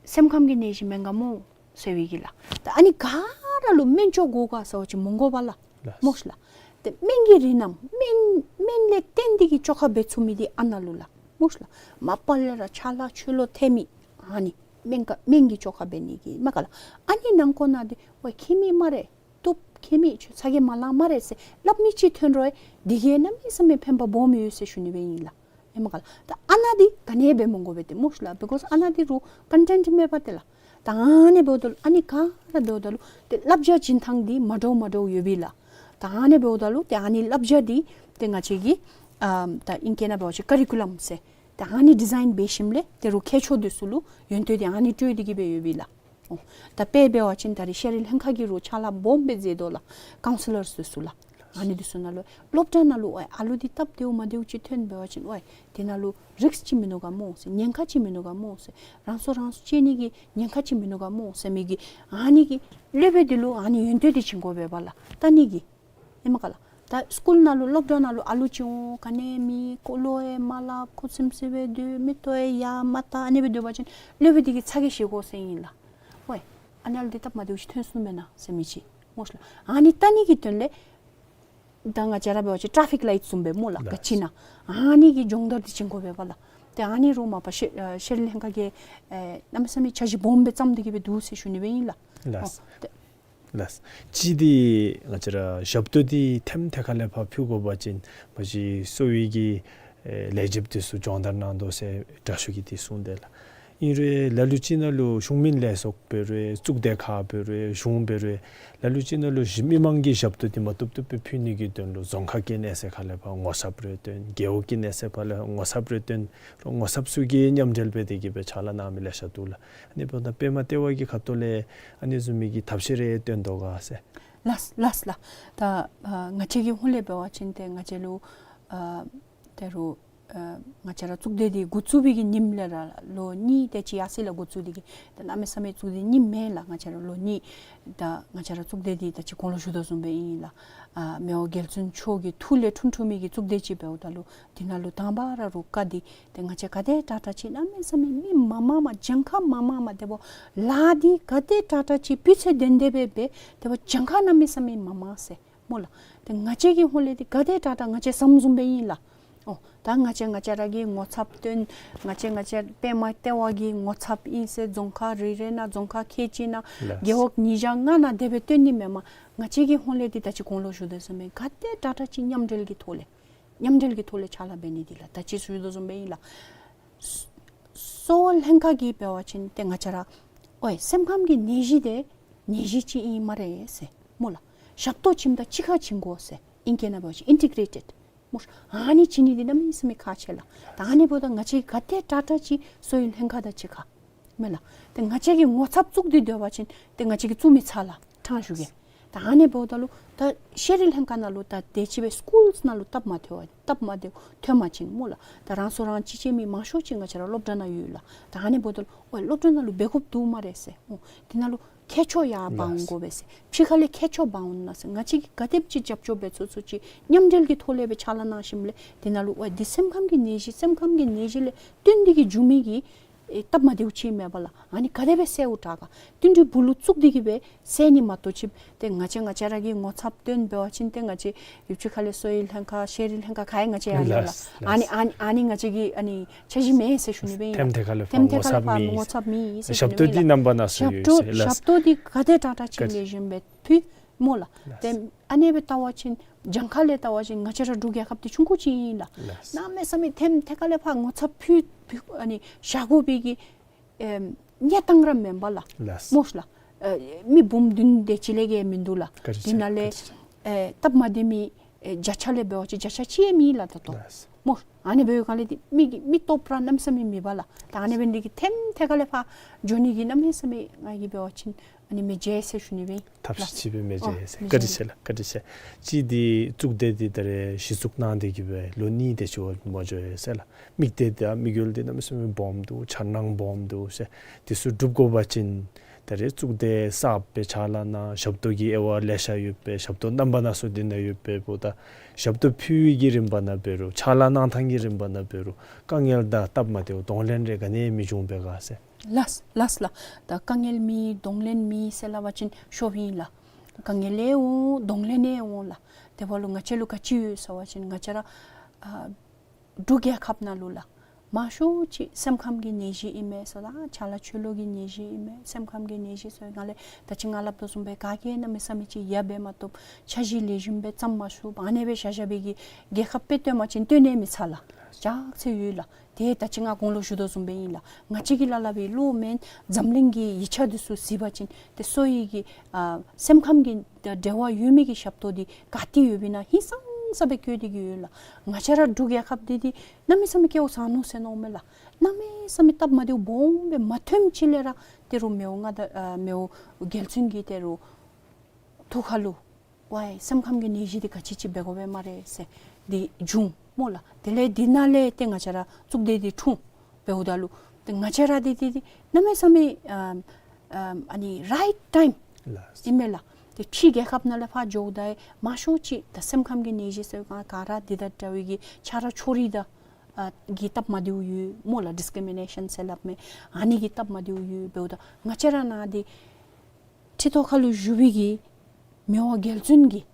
སེམས་ཁམས་ཀྱི་ནད་གཞི་མེན་ག་སྨོ་ཟེར་བའི་གི་ལགས། ད་ཨ་ནི་ག་ར་ལུ་སྨན་བཅོས་དགོ་ག་ཟེར་བ་ཅིན་མི་དགོ་པ་ལགས། ལགས། སྨོ་ཤ་ལགས། ཏེ་སྨན་གྱི་རིགས་རྣམས་སྨན་སྨན་ལས་བརྟེན་ཏེ་གི་བཅོས་ཁ་འབད་ཚུགས་མི་འདི་ཨ་ནཱ་ལུ་ལགས། སྨོ་ཤ་ལགས། མ་པ་ལས་ར་ཆ་ལ་ཆོས་ལུ་ཐེ་མི་ཨ་ནི་སྨན་ག་སྨན་གྱི་བཅོས་ཁ་འབད་ནི་གི་མས་ག་ལགས། ཨ་ནི་ནང་འཁོད་ནང་འདི་ཝའི་མཁྱེན་མི་སྨ་རེ། བཏུབ། མཁྱེན་མི་ཁྱོད་ཚ་གྱང་མ་ལང་སྨ་རེ་ཟེར་སླབ་མི་ཅིག་ཐོན་རུང་འདི་གིས་གནམ་མེད་ས་མེད་ཕན་པ་སྦོམ་ཡོད་ཟེར་ཞུ་ནི་སྦེ་ཨིན་ལགས། ཨིན་མས་ག་ལགས། ད་ཨ་ནཱ་འདི་ག་ནི་འབད་མི་དགོ་པས་ཏེ་སྨོ་ཤ་ལགས། because ཨ་ནཱ་འདི་རུང་ཀོན་ཊེནཊ་མེད་པས་ཏེ་ལགས། ད་ཨ་ནི་འབདཝ་ད་ལུ་ཨ་ནི་ག་ར་འབདཝ་ད་ལུ་ཏེ་བསླབ་བྱ་བྱིན་ཐངས་འདི་མ་འདྲཝ་མ་འདྲཝ་ཡོད་པས་ལགས། ད་ཨ་ནི་འབདཝ་ད་ལུ་ཏེ་ཨ་ནི་བསླབ་བྱ་འདི་ཏེ་ང་བཅས་ཀྱི་ཨ་ད་ཨིང་སྐད་ནང་འབད་བ་ཅིན་ཀ་རི་ཀུ་ལམ་ཟེར་ཏེ་ཨ་ནི་ཌི་ཛའིན་འབད་ཞིནམ་ལས་ཏེ་རུང་མཁས་མཆོག་འདི་ཚུ་ལུ་ཡོན་ཏན་འདི་ཨ་ནི་སྤྲོད་དེ་གི་སྦེ་ཡོད་པས་ལགས། ཨོ། ད་དཔེ་འབད་བ་ཅིན་ད་རེས་ཤེས་རིག་ལྷན་ཁག་གིས་རུང་ཕྱག་ལཱ་སྦོམ་སྦེ་མཛད་དོ་ལགས། ཀའུན་སི་ལར་འདི་ཚུ་ལགས། ཨ་ནི་འདི་ཚུ་ནང་ལུ་སློབ་གྲྭ་ནང་ལུ་ཝའི་ཨ་ལུ་འདི་སྟབས་བདེཝ་མ་བདེཝ་ཅིག་ཐོན་འབད་བ་ཅིན་ཝའི་དེ་ནང་ལུ་རིསཀ་ཅིག་མིན་ནུག་ག་སྨོ་ཟེར། ཉེན་ཁ་ཅིག་མིན་ནུག་ག་སྨོ་ཟེར། རང་སྲོག་རང་གཅོད་ནི་གི་ཉེན་ཁ་ཅིག་མིན་ནུག་ག་སྨོ་ཟེར་མི་གི་ཨ་ནི་གི་སློབ་དཔོན་འདི་ལུ་ཨ་ནི་ཡོན་ཏན་འདི་བྱིན་དགོ་པས་པ་ལགས། ད་ཨ་ནི་གི་ཨིན་མས་ག་ལགས། ད་སི་ཀུལ་ནང་ལུ་སློབ་གྲྭ་ནང་ལུ་ཨ་ལུ་ཅིག་འོང་ག་ནི་མེད་ཁོ་ལུ་ཡང་མ་སླབ། ཁོ་ཚིམ་ཚིམ་སྦེ་སྡོད། མིག་ཏོ་ཡང་ཡར་མ་བལྟ། ཨ་ནི་སྦེ་སྡོད་པ་ཅིན་སློབ་དཔོན་འདི་གིས་ཚ་གྱང་བཞེས་དགོ་ཟེར་ཨིན་ལགས། ཝའི་ཨ་ནཱ་ལུ་འདི་སྟབས་མ་བདེཝ་ཅིག་ཐོན་སོང་མེན་ན་ཟེར་མི་ཅིག་སྨོ་ཤ་ལགས། ཨ་ནི་བལྟ་ནི་གི་དོན་ལས་ད་ང་བཅས་ར་འབད་བ་ཅིན་ཊ་ར་ཕིག་ལའིཊ་བཟུམ་སྦེ་སྨོ་ལགས། ལགས། ག་ཅི་ན་ཨ་ནི་གི་སྦྱོང་བརྡར་འདི་བྱིན་དགོ་པས་པ་ལགས། ཏེ་ཨ་ནི་རུང་མ་པ་ཤེས་ཨ་ཤེས་རིག་ལྷན་ཁག་གིས་ཨེ་གནམ་མེད་ས་མེད་འཆར་གཞི་སྦོམ་སྦེ་བརྩམས་ཏེ་གི་སྦེ་འདུག་ཟེར་ཞུ་ནི་སྦེ་ཨིན་ལགས། ལགས། ཨོ་ཏེ་ལགས། གཅིག་འདི་ང་བཅས་ར་ཞབས་ཏོག་འདི་ཐེམ་ཐེ་ཁ་ལས་ཕར་ཕུལ་དགོ་པ་ཅིན་མ་གཞི་གསོ་བའི་གི་ཨེ་ལས་བྱེདཔ་འདི་ཚུ་སྦྱོང་བརྡར་གནང་དོ་ཟེར་དྲག་ཤོས་ཀྱིས་འདི་གསུངས་དེས་ལགས། ཨིན་རུང་ལ་ལུ་ཅིག་ནང་ལུ་གཞུང་མིན་ལས་ཚོགས་འབད་རུང་གཙུག་སྡེ་ཁག་འབད་རུང་གཞུང་འབད་རུང་ལ་ལུ་ཅིག་ནང་ལུ་གཞི་མི་མང་གི་ཞབས་ཏོག་འདི་མ་བཏུབ་བཏུབ་སྦེ་ཕུལ་ནི་གི་དོན་ལུ་རྫོང་ཁག་དཀྱིལ་ན་ཟེར་ཁ་ལས་ཕར་ངོ་ཚབ་རེ་བཏོན། རྒེད་འོག་དཀྱིལ་ན་ཟེར་ཕར་ལས་ངོ་ཚབ་རེ་བཏོན། རོགས་ངོ་ཚབ་ཚུ་གིས་མཉམ་འབྲེལ་འབད་དེ་གིས་སྦེ་ཕྱག་ལཱ་གནང་མི་ལེ་ཤ་འདུག་ལགས། ཨ་ནི་འབདཝ་ད་པདྨ་ལྟེ་བ་གི་ཁ་ཐུག་ལས་ཨ་ནི་བཟུམ་མའི་གི་ཐབས་ཤེས་རེ་བཏོན་དོ་ག་ཟེར། ལགས་ལགས་ལགས། ད་ཨ་ང་བཅས་ཀྱི་ཧོངས་ལས་འབད་བ་ཅིན་ཏེ་ང་བཅས་ལུ་ཨ་ད་རུང་ཨ་ང་བཅས་ར་གཙུག་སྡེ་འདི་འགོ་བཙུགས་པའི་གི་ཉིནམ་ལས་ར་ལོ་གཉིས་དེ་ཅིག་ཡར་སོ་ཡི་ལགས། འགོ་བཙུགས་ཏེ་གིས་ད་གནམ་མེད་ས་མེད་གཙུག་སྡེ་རྙིངམ་མེན་ལགས། ང་བཅས་ར་ལོ་གཉིས་ད་ང་བཅས་ར་གཙུག་སྡེ་འདི་ད་ཅི་གོང་ལུ་ཞུ་དོ་བཟུམ་སྦེ་ཨིན་ལགས། ཨ་མི་དབང་རྒྱལ་བཙུན་མཆོག་གི་ཐུགས་ལས་འཁྲུངས་འཁྲུངས་མི་གི་གཙུག་སྡེ་ཅིག་འབདཝ་ད་ལུ་འདི་ནང་ལུ་དང་པ་ར་རུ་བཀའ་འདི་ཏེ་ང་བཅས་ག་དེ་དྲག་དྲག་ཅིག་གནམ་མེད་ས་མེད་མི་མང་མང་མ་གྱངས་ཁ་མང་མང་མ་དེ་འབདཝ་ལཱ་འདི་ག་དེ་དྲག་དྲག་ཅིག་སྤུས་ཚད་ལྡན་ཏེ་སྦེ་འབད་དེ་འབདཝ་གྱངས་ཁ་གནམ་མེད་ས་མེད་མང་མང་ཟེར་སྨོ་ལགས། ཏེ་ང་བཅས་ཀྱི་ཧོངས་ལས་འདི་ག་དེ་དྲག་དྲག་ང་བཅས་བསམ་བཟུམ་སྦེ་ཨིན་ལགས། ཨོ་ད་ང་བཅས་ང་བཅས་ར་གིས་ངོ་ཚབ་བཏོན། ང་བཅས་ང་བཅས་པདྨ་ལྟེ་བ་གི་ངོ་ཚབ་ཨིན་ཟེར་རྫོང་ཁག་རེ་རེ་ནང་རྫོང་ཁག་ཁལ་གཅིག་ནང་ལགས། རྒེད་འོག་ཉིས་བརྒྱ་ལྔ་ནང་དེ་སྦེ་བཏོན་ནི་མེན་མས། ང་བཅས་ཀྱི་ཧོངས་ལས་འདི་ད་ཅི་གོང་ལུ་ཞུ་དོ་བཟུམ་སྦེ་ག་དེ་དྲག་དྲག་ཅིག་མཉམ་འབྲེལ་གྱི་ཐོག་ལས་མཉམ་འབྲེལ་གྱི་ཐོག་ལས་ཕྱག་ལཱ་འབད་ནི་འདི་ལགས། ད་ཅི་ཞུ་དོ་བཟུམ་སྦེ་ཨིན་ལགས། གསོ་བ་ལྷན་ཁག་གིས་འབད་བ་ཅིན་ཏེ་ང་བཅས་ར་ཨོའི་སེམས་ཁམས་ཀྱི་ནད་གཞི་དེ་ནད་གཞི་ཅིག་ཨིན་སྨ་རེ་ཟེར་སྨོ་ལགས། ཞབས་ཏོག་བྱིནམ་ད་གཅིག་ཁར་བྱིན་དགོ་ཟེར། ཨིང་སྐད་ནང་འབད་བ་ཅིན་ཨིན་ཊི་གྲེ་ཊེཌ་སྨོ། ཨ་ནི་བྱིན་ནི་འདི་གནམ་མེད་ས་མེད་ཁག་ཆེ་ལགས། ད་ཨ་ནི་འབདཝ་ད་ང་བཅས་ག་དེ་དྲག་དྲག་ཅིག་གསོ་བའི་ལྷན་ཁག་དང་གཅིག་ཁར་མེན་ལགས། ཏེ་ང་བཅས་ཀྱིས་ངོ་ཚབ་བཙུགས་ཏེ་སྡོད་པ་ཅིན་ཏེ་ང་བཅས་ཀྱིས་བཙུགས་མི་ཚར་ལགས། ཕྲང་ཞུ་གེ། ད་ཨ་ནི་འབདཝ་ད་ལུ་ད་ཤེས་རིག་ལྷན་ཁག་ནང་ལུ་ད་དེ་ཅིག་སྦེ་སི་ཀུལསི་ནང་ལུ་སྟབས་མ་བདེཝ་སྟབས་མ་བདེཝ་ཐོན་པ་ཅིན་སྨོ་ལགས། ད་རང་སོ་རང་ཅིག་ཅིག་མི་མང་ཤོས་ཅིག་ང་བཅས་ར་སློབ་གྲྭ་ནང་ཡོད་ལགས། ད་ཨ་ནི་འབདཝ་ད་ལུ་ཨོའི་སློབ་གྲྭ་ནང་ལུ་འབད་དགོཔ་འདུག་སྨ་རེ་ཟེར། ཨོ་དེ་ནང་ལུ་ཁྱད་ཆོས་ཡར་འབག་འོང་དགོ་པས་ཟེར། ཕྱི་ཁ་ལས་ཁྱད་ཆོས་འབག་འོང་ན་ཟེར། ང་བཅས་ཀྱིས་ག་དེམ་ཅིག་རྒྱབ་སྐྱོར་འབད་ཚུགས་ཚུགས་ཅིག་མཉམ་འབྲེལ་གྱི་ཐོག་ལས་སྦེ་ཕྱག་ལཱ་གནང་ཞིནམ་ལས་དེ་ནང་ལུ་ཨོའི་འདི་སེམས་ཁམས་ཀྱི་ནད་གཞི་སེམས་ཁམས་ཀྱི་ནད་གཞི་ལས་བརྟེན་ཏེ་གིས་འབྱུང་མི་གི་ཨེ་སྟབས་མ་བདེཝ་ཅིག་མེད་པ་ལགས། ཨ་ནི་ག་དེ་སྦེ་སེལཝ་དྲག་ག་བསྟུན་གྲོས་སྦུག་ལུ་བཙུགས་ཏེ་གིས་སྦེ་སེལ་ནི་མ་གཏོགས་ཅིག་ཏེ་ང་བཅས་ང་བཅས་ར་གིས་ངོ་ཚབ་བཏོན་འབད་བ་ཅིན་ཏེ་ང་བཅས་ཡུལ་ཕྱོགས་ཁ་ལས་གསོ་བའི་ལྷན་ཁག་ཤེས་རིག་ལྷན་ཁག་ག་ཡང་ང་བཅས་ཡང་ཡོད་ལགས། ལགས། ཨ་ནི་ཨ་ནི་ཨ་ནི་ང་བཅས་ཀྱི་ཨ་ནི་འཆར་གཞི་མེད་ཟེར་ཞུ་ནི་སྦེ་ཨིན་ལགས། ཐེམ་ཐེ་ཁ་ལས་ཐེམ་ཐེ་ཁ་ལས་ཕར་ངོ་ཚབ་མེད་ཟེར་ཞུ་ནི་སྦེ་ཨིན་ལགས། ཞབས་ཏོག་འདི་རྣམ་པ་སྣ་ཚོགས་ཡོད་ཟེར་ལགས། ཞབས་ཏོག་འདི་ག་དེ་དྲག་དྲག་ཅིག་ལེགས་ཤོམ་སྦེ་ཕུལ་སྨོ་ལགས། ལགས། ཏེ་ཨ་ནི་སྦེ་བལྟ་བ་ཅིན་གྱངས་ཁ་ལས་བལྟ་བ་ཅིན་ང་བཅས་ར་འབྲུག་རྒྱལ་ཁབ་འདི་ཆུང་ཀུ་ཅིག་ཨིན་ལགས། ལགས། གནམ་མེད་ས་མེད་ཐེམ་ཐེ་ཁ་ལས་ཕར་ངོ་ཚབ་ཕུལ་ཕུལ་ཨ་ནི་བཞག་དགོ་པའི་གི་ཨེམ་གནས་སྟངས་ར་མེན་པ་ལགས། ལགས། སྨོ་ལགས། ཨེ་མི་འབུམ་བདུན་དེ་ཅིག་ལས་བརྒལ་མིན་འདུག་ལགས། བཀའ་དྲིན་ཆེ། དེ་ནང་ལས་བཀའ་དྲིན་ཆེ། ཨེ་སྟབས་མ་བདེ་མི་ཨེ་བརྒྱ་ཆ་ལས་འབད་བ་ཅིན་བརྒྱ་ཆ་གཅིག་ཡང་མེད་ལགས་ད་ལྟོ། ལགས། སྨོ། ཨ་ནི་འབདཝ་ལས་བརྟེན་ཏེ་མི་གི་མི་སྟོབས་ར་གནམ་མེད་ས་མེད་མེད་པ་ལགས། ད་ཨ་ནི་འབད་ནི་དེ་གིས་ཐེམ་ཐེ་ཁ་ལས་ཕར་འགྱོ་ནི་གི་གནམ་མེད་ས་མེད་ང་གིས་འབད་བ་ཅིན་ཨ་ནི་མི་བརྗེད་ཟེར་ཞུ་ནི་སྦེ་ཨིན་ལགས། ཐབས་ཤེས་ཅིག་སྦེ་མི་བརྗེད་ཨོ་ཟེར། མི་བཀའ་དྲིན་བརྗེད་ཆེ་ལགས། བཀའ་དྲིན་ཆེ། གཅིག་འདི་གཙུག་སྡེ་འདི་ད་རེས་གཞི་བཙུགས་གནང་སྟེ་གིས་སྦེ་ལོ་གཉིས་དེ་ཅིག་འོང་མ་འགྱོ་ཡི་ཟེར་ལགས། དམིགས་གཏད་འདི་དམིགས་ཡུལ་འདི་གནམ་མེད་ས་མེད་སྦོམ་འདུག། འཆར་སྣང་སྦོམ་འདུག་ཟེར། འདི་ཚུ་འགྲུབ་དགོ་པ་ཅིན་ད་རེས་གཙུག་སྡེ་གསརཔ་སྦེ་ཕྱག་ལཱ་གནང་ཞབས་ཏོག་གི་དབྱེ་བ་ལེ་ཤ་ཡོད་པས། ཞབས་ཏོག་རྣམ་པ་སྣ་ཚོགས་འདི་ནང་ཡོད་པས། འབདཝ་ད་ཞབས་ཏོག་ཕུལ་བའི་གི་རིམ་པ་ནང་འབད་རུང་ཕྱག་ལཱ་གནང་ཐངས་ཀྱི་རིམ་པ་ནང་འབད་རུང་དཀའ་ངལ་དང་སྟབས་མ་བདེཝ་གདོང་ལེན་རེ་ག་ནི་མི་འབྱུང་པས་ག་ཟེར། ལགས་ལགས་ལགས། ད་དཀའ་ངལ་མེད་གདོང་ལེན་མེད་ཟེར་སླབ་པ་ཅིན་ཤོབ་ཨིན་ལགས། དཀའ་ངལ་ཡང་འོང་གདོང་ལེན་ཡང་འོང་ལགས། དེ་འབདཝ་ལུ་ང་བཅས་ལུ་ག་ཅི་ཡོད་ཟེར་བ་ཅིན་ང་བཅས་ར་ཨ་འབྲུག་རྒྱལ་ཁབ་ནང་ལུ་ལགས་མང་ཤོས་ཅིག་སེམས་ཁམས་ཀྱི་ནད་གཞི་ཨིན་མས་ཟེར་དང་ཆ་ལ་ཆོས་ལུགས་ཀྱི་ནད་གཞི་ཨིན་མས། སེམས་ཁམས་ཀྱི་ནད་གཞི་ཟེར་ང་ལས་ད་ཅི་ང་སླབ་དོ་བཟུམ་སྦེ་ག་གིས་གནམ་མེད་ས་མེད་ཅིག་ཡང་འབད་མ་བཏུབ། འཆར་གཞི་ལེགས་ཤོམ་སྦེ་བརྩམ་མ་ཚུགས། ཨ་ནི་སྦེ་བཞག་བཞག་པའི་གི་རྒྱལ་ཁབ་སྦེ་སྟོན་པ་ཅིན་སྟོན་ནི་མི་ཚར་ལགས། ལྕགས་ཚེ་ཡོད་ལགས། ཏེ་ད་ཅི་ང་གོང་ལུ་ཞུ་དོ་བཟུམ་སྦེ་ཨིན་ལགས། ང་བཅས་ཀྱི་ལཱ་སླབ་པའི་བློ་མེན། འཛམ་གླིང་གི་ཡིག་ཆ་འདི་ཚུ་གཟིགས་པ་ཅིན་ཏེ་གསོ་བའི་གི་ཨ་སེམས་ཁམས་ཀྱི་འབྲེལ་བ་ཡོད་མི་གི་ཞབས་ཏོག་འདི་ག་ཏེ་ཡོདཔ་ཨིན་ན་ཧིང་སངས་ས་སྦེ་བཀོད་དེ་གིས་ཡོད་ལགས། ང་བཅས་ར་འབྲུག་རྒྱལ་ཁབ་འདི་འདི་གནམ་མེད་ས་མེད་སྐལ་བ་བཟང་ནུག་ཟེར་མནོཝ་མས་ལགས། གནམ་མེད་ས་མེད་སྟབས་མ་བདེཝ་སྦོམ་སྦེ་མ་ཐོནམ་ཅིག་ལས་ར་ཏེ་རུང་མི་དབང་མངའ་བདག་ཨ་མི་དབང་རྒྱལ་བཙུན་གྱི་ཏེ་རུང་ཐུགས་ཁ་ལུ་ཝའི་སེམས་ཁམས་ཀྱི་ནད་གཞི་འདི་ག་ཅི་ཅིག་འབད་དགོ་པས་སྨ་རེ་ཟེར་འདི་བྱུང་སྨོ་ལགས། དེ་ལས་འདི་ནང་ལས་ཏེ་ང་བཅས་ར་གཙུག་སྡེ་འདི་འཁྲུངས་འབདཝ་ད་ལུ་ཏེ་ང་བཅས་ར་འདི་འདི་འདི་གནམ་མེད་ས་མེད་ཨམ་ཨམ་ཨ་ནི་རའིཊ་ཊའིམ་ལགས། ཨིན་མས་ལགས། ཏེ་ཕྱི་རྒྱལ་ཁབ་ནང་ལས་ཕར་འགྱོཝ་ད་མང་ཤོས་ཅིག་ད་སེམས་ཁམས་ཀྱི་ནད་གཞི་ཟེར་ག་ག་ར་འདི་དང་འདྲ་བའི་གི་ཆ་ར་ཕྱོགས་རིས་དང་ཨ་གི་སྟབས་མ་བདེཝ་ཡོད་སྨོ་ལགས། ཌིསི་ཀི་རི་མི་ནེ་ཤཱན་ཟེར་སླབ་མས། ཨ་ནི་གི་སྟབས་མ་བདེཝ་ཡོད་འབདཝ་ད་ང་བཅས་ར་ནང་འདི་ཁྲི་ཐོག་ཁ་ལུ་བཞུགས་པའི་གི་མི་དབང་རྒྱལ་བཙུན་གྱིས་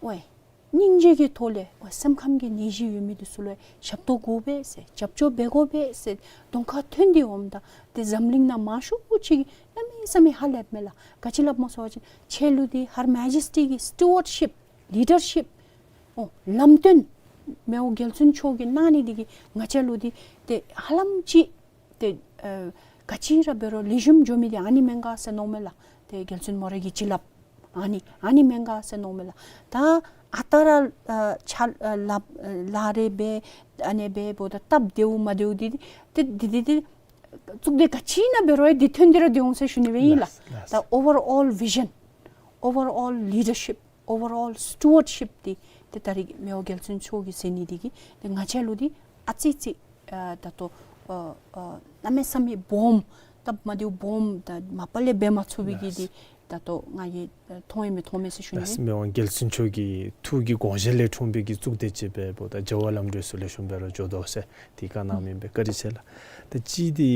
ཝའི་སྙིང་རྗེ་གི་ཐོག་ལས་ཝའི་སེམས་ཁམས་ཀྱི་ནད་གཞི་ཡོད་མི་འདི་ཚུ་ལུ་ཞབས་ཏོག་དགོ་པས་ཟེར་རྒྱབ་སྐྱོར་འབད་དགོ་པས་ཟེར་གདོང་ཁར་ཐོན་ཏེ་འོངམ་ད་ཏེ་འཛམ་གླིང་ནང་མང་ཤོས་ཅིག་གནམ་མེད་ས་མེད་ཧ་ལས་མས་ལགས། ག་ཅི་སླབ་སྨོ་ཟེར་བ་ཅིན་ཁྱེད་ལུ་འདི་Her Majesty གི་སི་ཊི་ཝཊ་ཤིཔ་ལི་ཌར་ཤིཔ་ཨོ་ལམ་སྟོན་མི་དབང་རྒྱལ་བཙུན་མཆོག་གིས་གནང་ནི་འདི་གིས་ང་བཅས་ལུ་འདི་ཏེ་ཧ་ལམ་ཅིག་ ཏེ་ཨ་ག་ཅི་ར་འབད་རུང་ལེགས་ཤོམ་འགྱོ་མི་འདི་ཨ་ནི་མེན་ག་ཟེར་མནོཝ་མས་ལགས། ཏེ་རྒྱལ་བཙུན་མོ་རའི་གི་བྱིན་རླབས་ཨ་ནི་ཨ་ནི་མེན་ག་ཟེར་མནོཝ་མས་ལགས། ད་ཨ་རྟག་ར་ཨ་ཆ་ཨ་ལག་ཨ་ལག་རེ་འབད་ཨ་ནི་འབདཝ་ད་སྟབས་བདེཝ་མ་བདེཝ་འདི་ཏེ་འདི་འདི་ཏེ་གཙུག་སྡེ་ག་ཅི་ནང་འབད་རུང་འདི་ཐོན་ཏེ་ར་འདུག་འོང་ཟེར་ཞུ་ནི་སྦེ་ཨིན་ལགས། ལགས་ལགས། ད་overall vision, overall leadership, overall stewardship འདི་ཏེ་ད་རིས་མི་དབང་རྒྱལ་བཙུན་མཆོག་གིས་མཛད་ནི་འདི་གིས་ཏེ་ང་བཅས་ལུ་འདི་ཨ་ཙི་ཅིག་ཨ་ད་ལྟོ་ཨ་ཨ་གནམ་མེད་ས་མེད་སྦོམ་སྟབས་མ་བདེཝ་སྦོམ་ད་མ་པ་ལས་འབད་མ་ཚུགས་པའི་གི་ལགས། འདི་ད་ལྟོ་ང་གིས་ཨ་མཐོང་ཡང་མི་མཐོང་མས་ཟེར་ཞུ་ནི། ལགས། མི་དབང་རྒྱལ་བཙུན་མཆོག་གི་ཐུགས་ཀྱི་དགོངས་བཞེད་ལས་འཁྲུངས་པའི་གི་གཙུག་སྡེ་ཅིག་འབདཝ་ད་བྱ་བ་ལམ་འགྲོ་ཚུ་ལེགས་ཤོམ་སྦེ་ར་འགྱོ་དོ་ཟེར་འདི་བཀའ་གནང་མི་ཨིན་པས། བཀའ་དྲིན་ཆེ་ལགས། ད་ཅི་འདི་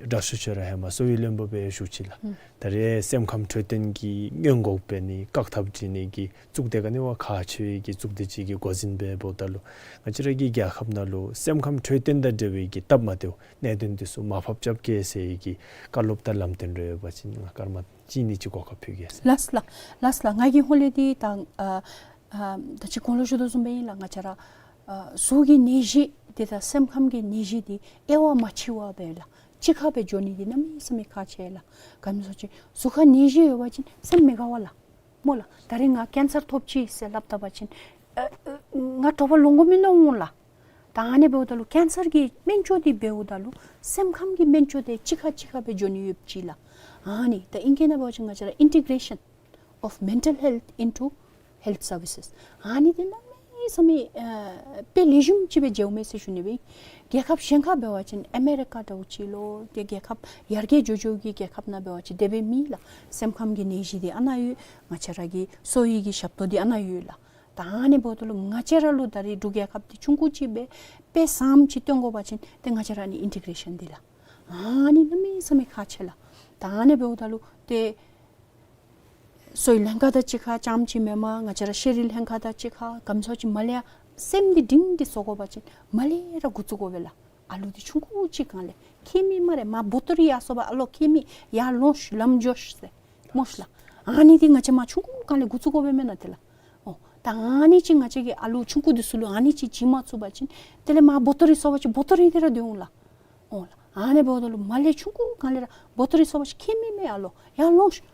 དྲག་ཤོས་ཁྱོད་ར་ཧེ་མ་གསོ་བའི་བློན་པོ་སྦེ་བཞུགས་ཅི་ལགས། ཨུམ། ད་རེས་སེམས་ཁམས་འཕྲོད་བསྟེན་གྱི་སྔོན་འགོག་འབད་ནི་བཀག་ཐབས་འབད་ནི་གི་གཙུག་སྡེ་ག་ནི་བ་ཁག་ཆེ་བའི་གི་གཙུག་སྡེ་ཅིག་གི་འགོ་འཛིན་འབདཝ་ད་ལུ་ང་བཅས་ར་གི་རྒྱལ་ཁབ་ནང་ལུ་སེམས་ཁམས་འཕྲོད་བསྟེན་དང་འབྲེལ་བའི་གི་སྟབས་མ་བདེཝ་གནད་དོན་འདི་ཚུ་མར་ཕབ་རྐྱབ་གེ་ཟེར་བའི་གི་བཀའ་སློབ་དང་ལམ་སྟོན་རེ་ཡོད་པ་ཅིན་ང་སྐར་མ་གཅིག་གཉིས་ཅིག་གོ་སྐབས་ཕུལ་གེ་ཟེར། ལགས་ལགས། ལགས་ལགས། ང་གི་ཧོང་ལས་འདི་ད་ཨ་ཨ་ད་ཅི་གོང་ལུ་ཞུ་དོ་བཟུམ་སྦེ་ཨིན་ལགས། ང་བཅས་ར་ཨ་གཟུགས་ཀྱི་ནད་གཞི་འདི་དང་སེམས་ཁམས་ཀྱི་ནད་གཞི་འདི་དབྱེ་བ་མ་ཕྱེ་བར་སྦེ་ལགས་གཅིག་ཁར་སྦེ་འགྱོ་ནི་འདི་གནམ་མེད་ས་མེད་ཁག་ཆེ་ལགས། ག་ཅི་སྨོ་ཟེར་བ་ཅིན་གཟུགས་ཁར་ནད་གཞི་ཡོད་པ་ཅིན་སེམས་མི་དགའ་བས་ལགས། སྨོ་ལགས། ད་རིས་ང་ཀེན་སར་ཐོབ་ཅི་ཟེར་སླབ་ད་པ་ཅིན་ཨ་ཨ་ང་དྲོ་པ་ལོང་དགོ་མི་མནོ་འོང་ལགས། ད་ཨ་ནི་འབདཝ་ད་ལུ་ཀེན་སར་གྱི་སྨན་བཅོས་འདི་འབདཝ་ད་ལུ་སེམས་ཁམས་ཀྱི་སྨན་བཅོས་འདི་གཅིག་ཁར་གཅིག་ཁར་སྦེ་འགྱོ་ནི་ཡོདཔ་ཅིག་ལགས། ཨ་ནི་ད་ཨིང་སྐད་ནང་འབད་བ་ཅིན་ང་བཅས་ར་integration of mental health into health services ཨ་ནི་འདི་གནམ་མེད་ས་མེད་ཨ་དཔེ་ལེགས་ཤོམ་ཅིག་སྦེ་མཇལཝ་མས་ཟེར་ཞུ་ནི་སྦེ། རྒྱལ་ཁབ་གཞན་ཁར་འབད་བ་ཅིན་ཨ་མེ་རི་ཀ་འདྲཝ་ཅིག་ལོ་ཏེ་རྒྱལ་ཁབ་ཡར་རྒྱས་འགྱོ་འགྱོཝ་གི་རྒྱལ་ཁབ་ནང་འབད་བ་ཅིན་དེ་སྦེ་མེད་ལགས། སེམས་ཁམས་ཀྱི་ནད་གཞི་འདི་ཨ་ནཱ་ཡོད། ང་བཅས་ར་གི་གསོ་བའི་གི་ཞབས་ཏོག་འདི་ཨ་ནཱ་ཡོད་ལགས། ད་ཨ་ནི་འབདཝ་ད་ལུ་ང་བཅས་ར་ལུ་ད་རིས་འབྲུག་རྒྱལ་ཁབ་འདི་ཆུང་ཀུ་ཅིག་སྦེ་དཔེ་བཟངམ་ཅིག་སྟོན་དགོ་པ་ཅིན་ཏེ་ང་བཅས་ར་ཨ་ནི་ཨིན་ཊི་གེ་རེ་ཤཱན་འདི་ལགས། ཨ་ནི་གནམ་མེད་ས་མེད་ཁག་ཆེ་ལགས། ད་ཨ་ནི་འབདཝ་ད་ལུ་ཏེ་གསོ་བའི་ལྷན་ཁག་དང་གཅིག་ཁར་རྐྱངམ་ཅིག་མེན་པར་ང་བཅས་ར་ཤེས་རིག་ལྷན་ཁག་དང་གཅིག་ཁར་ག་ཅི་སྨོ་ཟེར་བ་ཅིན་མར་ལས་སེམས་འདི་འདྲིང་སྟེ་བཟོ་དགོ་པ་ཅིན་མར་ལས་ར་འགོ་བཙུགས་དགོ་པས་ལགས། ཨ་ལོ་འདི་ཆུང་ཀུ་ཅིག་སྒང་ལས་ཁྱད་མེད་སྨ་རེ་མར་བོ་ཏོ་རེ་ཡར་སོང་པ་ཨ་ལོ་ཁྱད་མེད་ཡར་ལོངས་ཤིག་ལམ་འགྱོ་ཤིག་ཟེར་སྨོ་ཤིག་ལགས། ཨ་ནི་འདི་ང་བཅས་མར་ཆུང་ཀུ་སྒང་ལས་འགོ་བཙུགས་དགོ་པས་མེན་ན་ཏེ་ལགས། འོ་ད་ཨ་ནི་ཅིག་ང་བཅས་ཀྱིས་ཨ་ལོ་ཆུང་ཀུ་འདི་ཚུ་ལུ་ཨ་ནི་ཅིག་བྱིན་མ་ཚུགས་པ་ཅིན་དེ་ལས་མར་བོ་ཏོ་རེ་སོང་པ་ཅིན་བོ་ཏོ་རེ་འདི་ར་སྡོད་འོང་ལགས། འོ་ཨ་ནི་འབདཝ་ད་ལུ་མར་ལས་ཆུང་ཀུ་སྒང་ལས་ར་བོ་ཏོ་རེ་སོང་པ་ཅིན་ཁྱད་མེད་མེད་ཨ་ལོ་ཡར་ལོངས་ཤིག།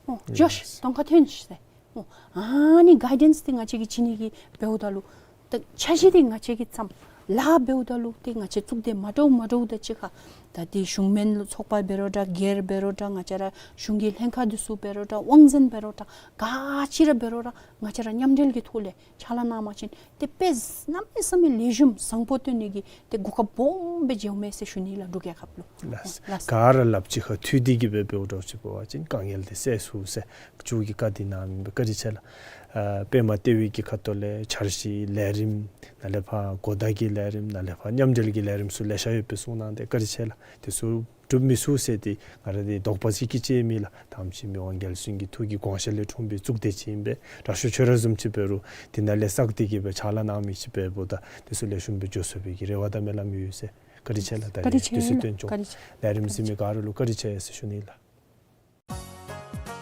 འོ་འགྱོ་ཤིག། གདོང་ཁར་ཐོན་ཤིག་ཟེར། འོ་ཨ་ནི་གའི་ཌེནསི་འདི་ང་བཅས་ཀྱིས་བྱིན་ནི་གི་འབདཝ་ད་ལུ་ད་འཆར་གཞི་འདི་ང་བཅས་ཀྱིས་བརྩམས། ལཱ་འབདཝ་ད་ལུ་ཏེ་ང་བཅས་གཙུག་སྡེ་མ་འདྲཝ་མ་འདྲཝ་དང་གཅིག་ཁར་ད་ཏེ་གཞུང་མིན་ཚོགས་པ་འབད་རུང་འདྲ་སྒེར་འབད་རུང་འདྲ་ང་བཅས་ར་གཞུང་གི་ལྷན་ཁག་འདི་ཚུ་འབད་རུང་འདྲ་དབང་འཛིན་འབད་རུང་འདྲ་ག་ཅི་ར་འབད་རུང་འདྲ་ང་བཅས་ར་མཉམ་འབྲེལ་གྱི་ཐོག་ལས་ཕྱག་ལཱ་གནང་པ་ཅིན་ཏེ་དཔེ་གནམ་མེད་ས་མེད་ལེགས་ཤོམ་བཟང་པོ་སྟོན་ནི་གི་ཏེ་གོ་སྐབས་སྦོམ་སྦེ་མཇལཝ་མས་ཟེར་ཞུ་ནི་ལགས་འབྲུག་རྒྱལ་ཁབ་ལུ། ལགས། ལགས། ག་ར་ལགཔ་གཅིག་ཁར་མཐུད་དེ་གི་སྦེ་འབདཝ་འདྲཝ་ཅིག་འབད་བ་ཅིན་དཀའ་ངལ་འདི་སེལ་ཚུགས་ཟེར་མཆོག་གིས་བཀའ་འདི་གནང་མི་འབད་བཀའ་དྲིན་ཆེ་ལགས། ཨ་པདྨ་ལྟེ་བའི་གི་ཁ་ཐུག་ལས་འཆར་གཞི་ལས་རིམ་ནཱ་ལས་ཕར་གོ་བརྡ་གི་ལས་རིམ་ནཱ་ལས་ཕར་མཉམ་འབྲེལ་གྱི་ལས་རིམ་ཚུ་ལེ་ཤ་ཡོད་པའི་གསུང་གནང་སྟེ་བཀའ་དྲིན་ཆེ་ལགས། དེ་ཚུ་འགྲུབ་མི་ཚུགས་ཟེར་ཏེ་ང་ར་འདི་དོགས་པ་ཅིག་གི་ཅིག་མེད་ལགས། དམ་ཅིག་མི་དབང་རྒྱལ་བཙུན་གྱི་ཐུགས་ཀྱི་དགོངས་བཞེད་ལས་འཁྲུངས་པའི་གཙུག་སྡེ་ཅིག་ཨིན་པས། དྲག་ཤོས་ཁྱོད་ར་བཟུམ་ཅིག་འབད་རུང་འདི་ནང་ལས་བསགས་ཏེ་གི་སྦེ་ཕྱག་ལཱ་གནང་མི་ཅིག་འབདཝ་ད་དེ་ཚུ་ལེགས་ཤོམ་སྦེ་འགྱོ་ཚུགས་པའི་གི་རེ་བ་དང་སྨོན་ལམ་ཡོད་ཟེར། བཀའ་དྲིན་ཆེ་ལགས། ད་བཀའ་དྲིན་ཆེ་དུས་ཚོད་ལགས། བཀའ་དྲིན་ཆེ། ལས་རིམ་གཟིགས་མི་ག་ར་ལུ་བཀའ་དྲིན་ཆེ་ཟེར་ཞུ་ནི་ལགས།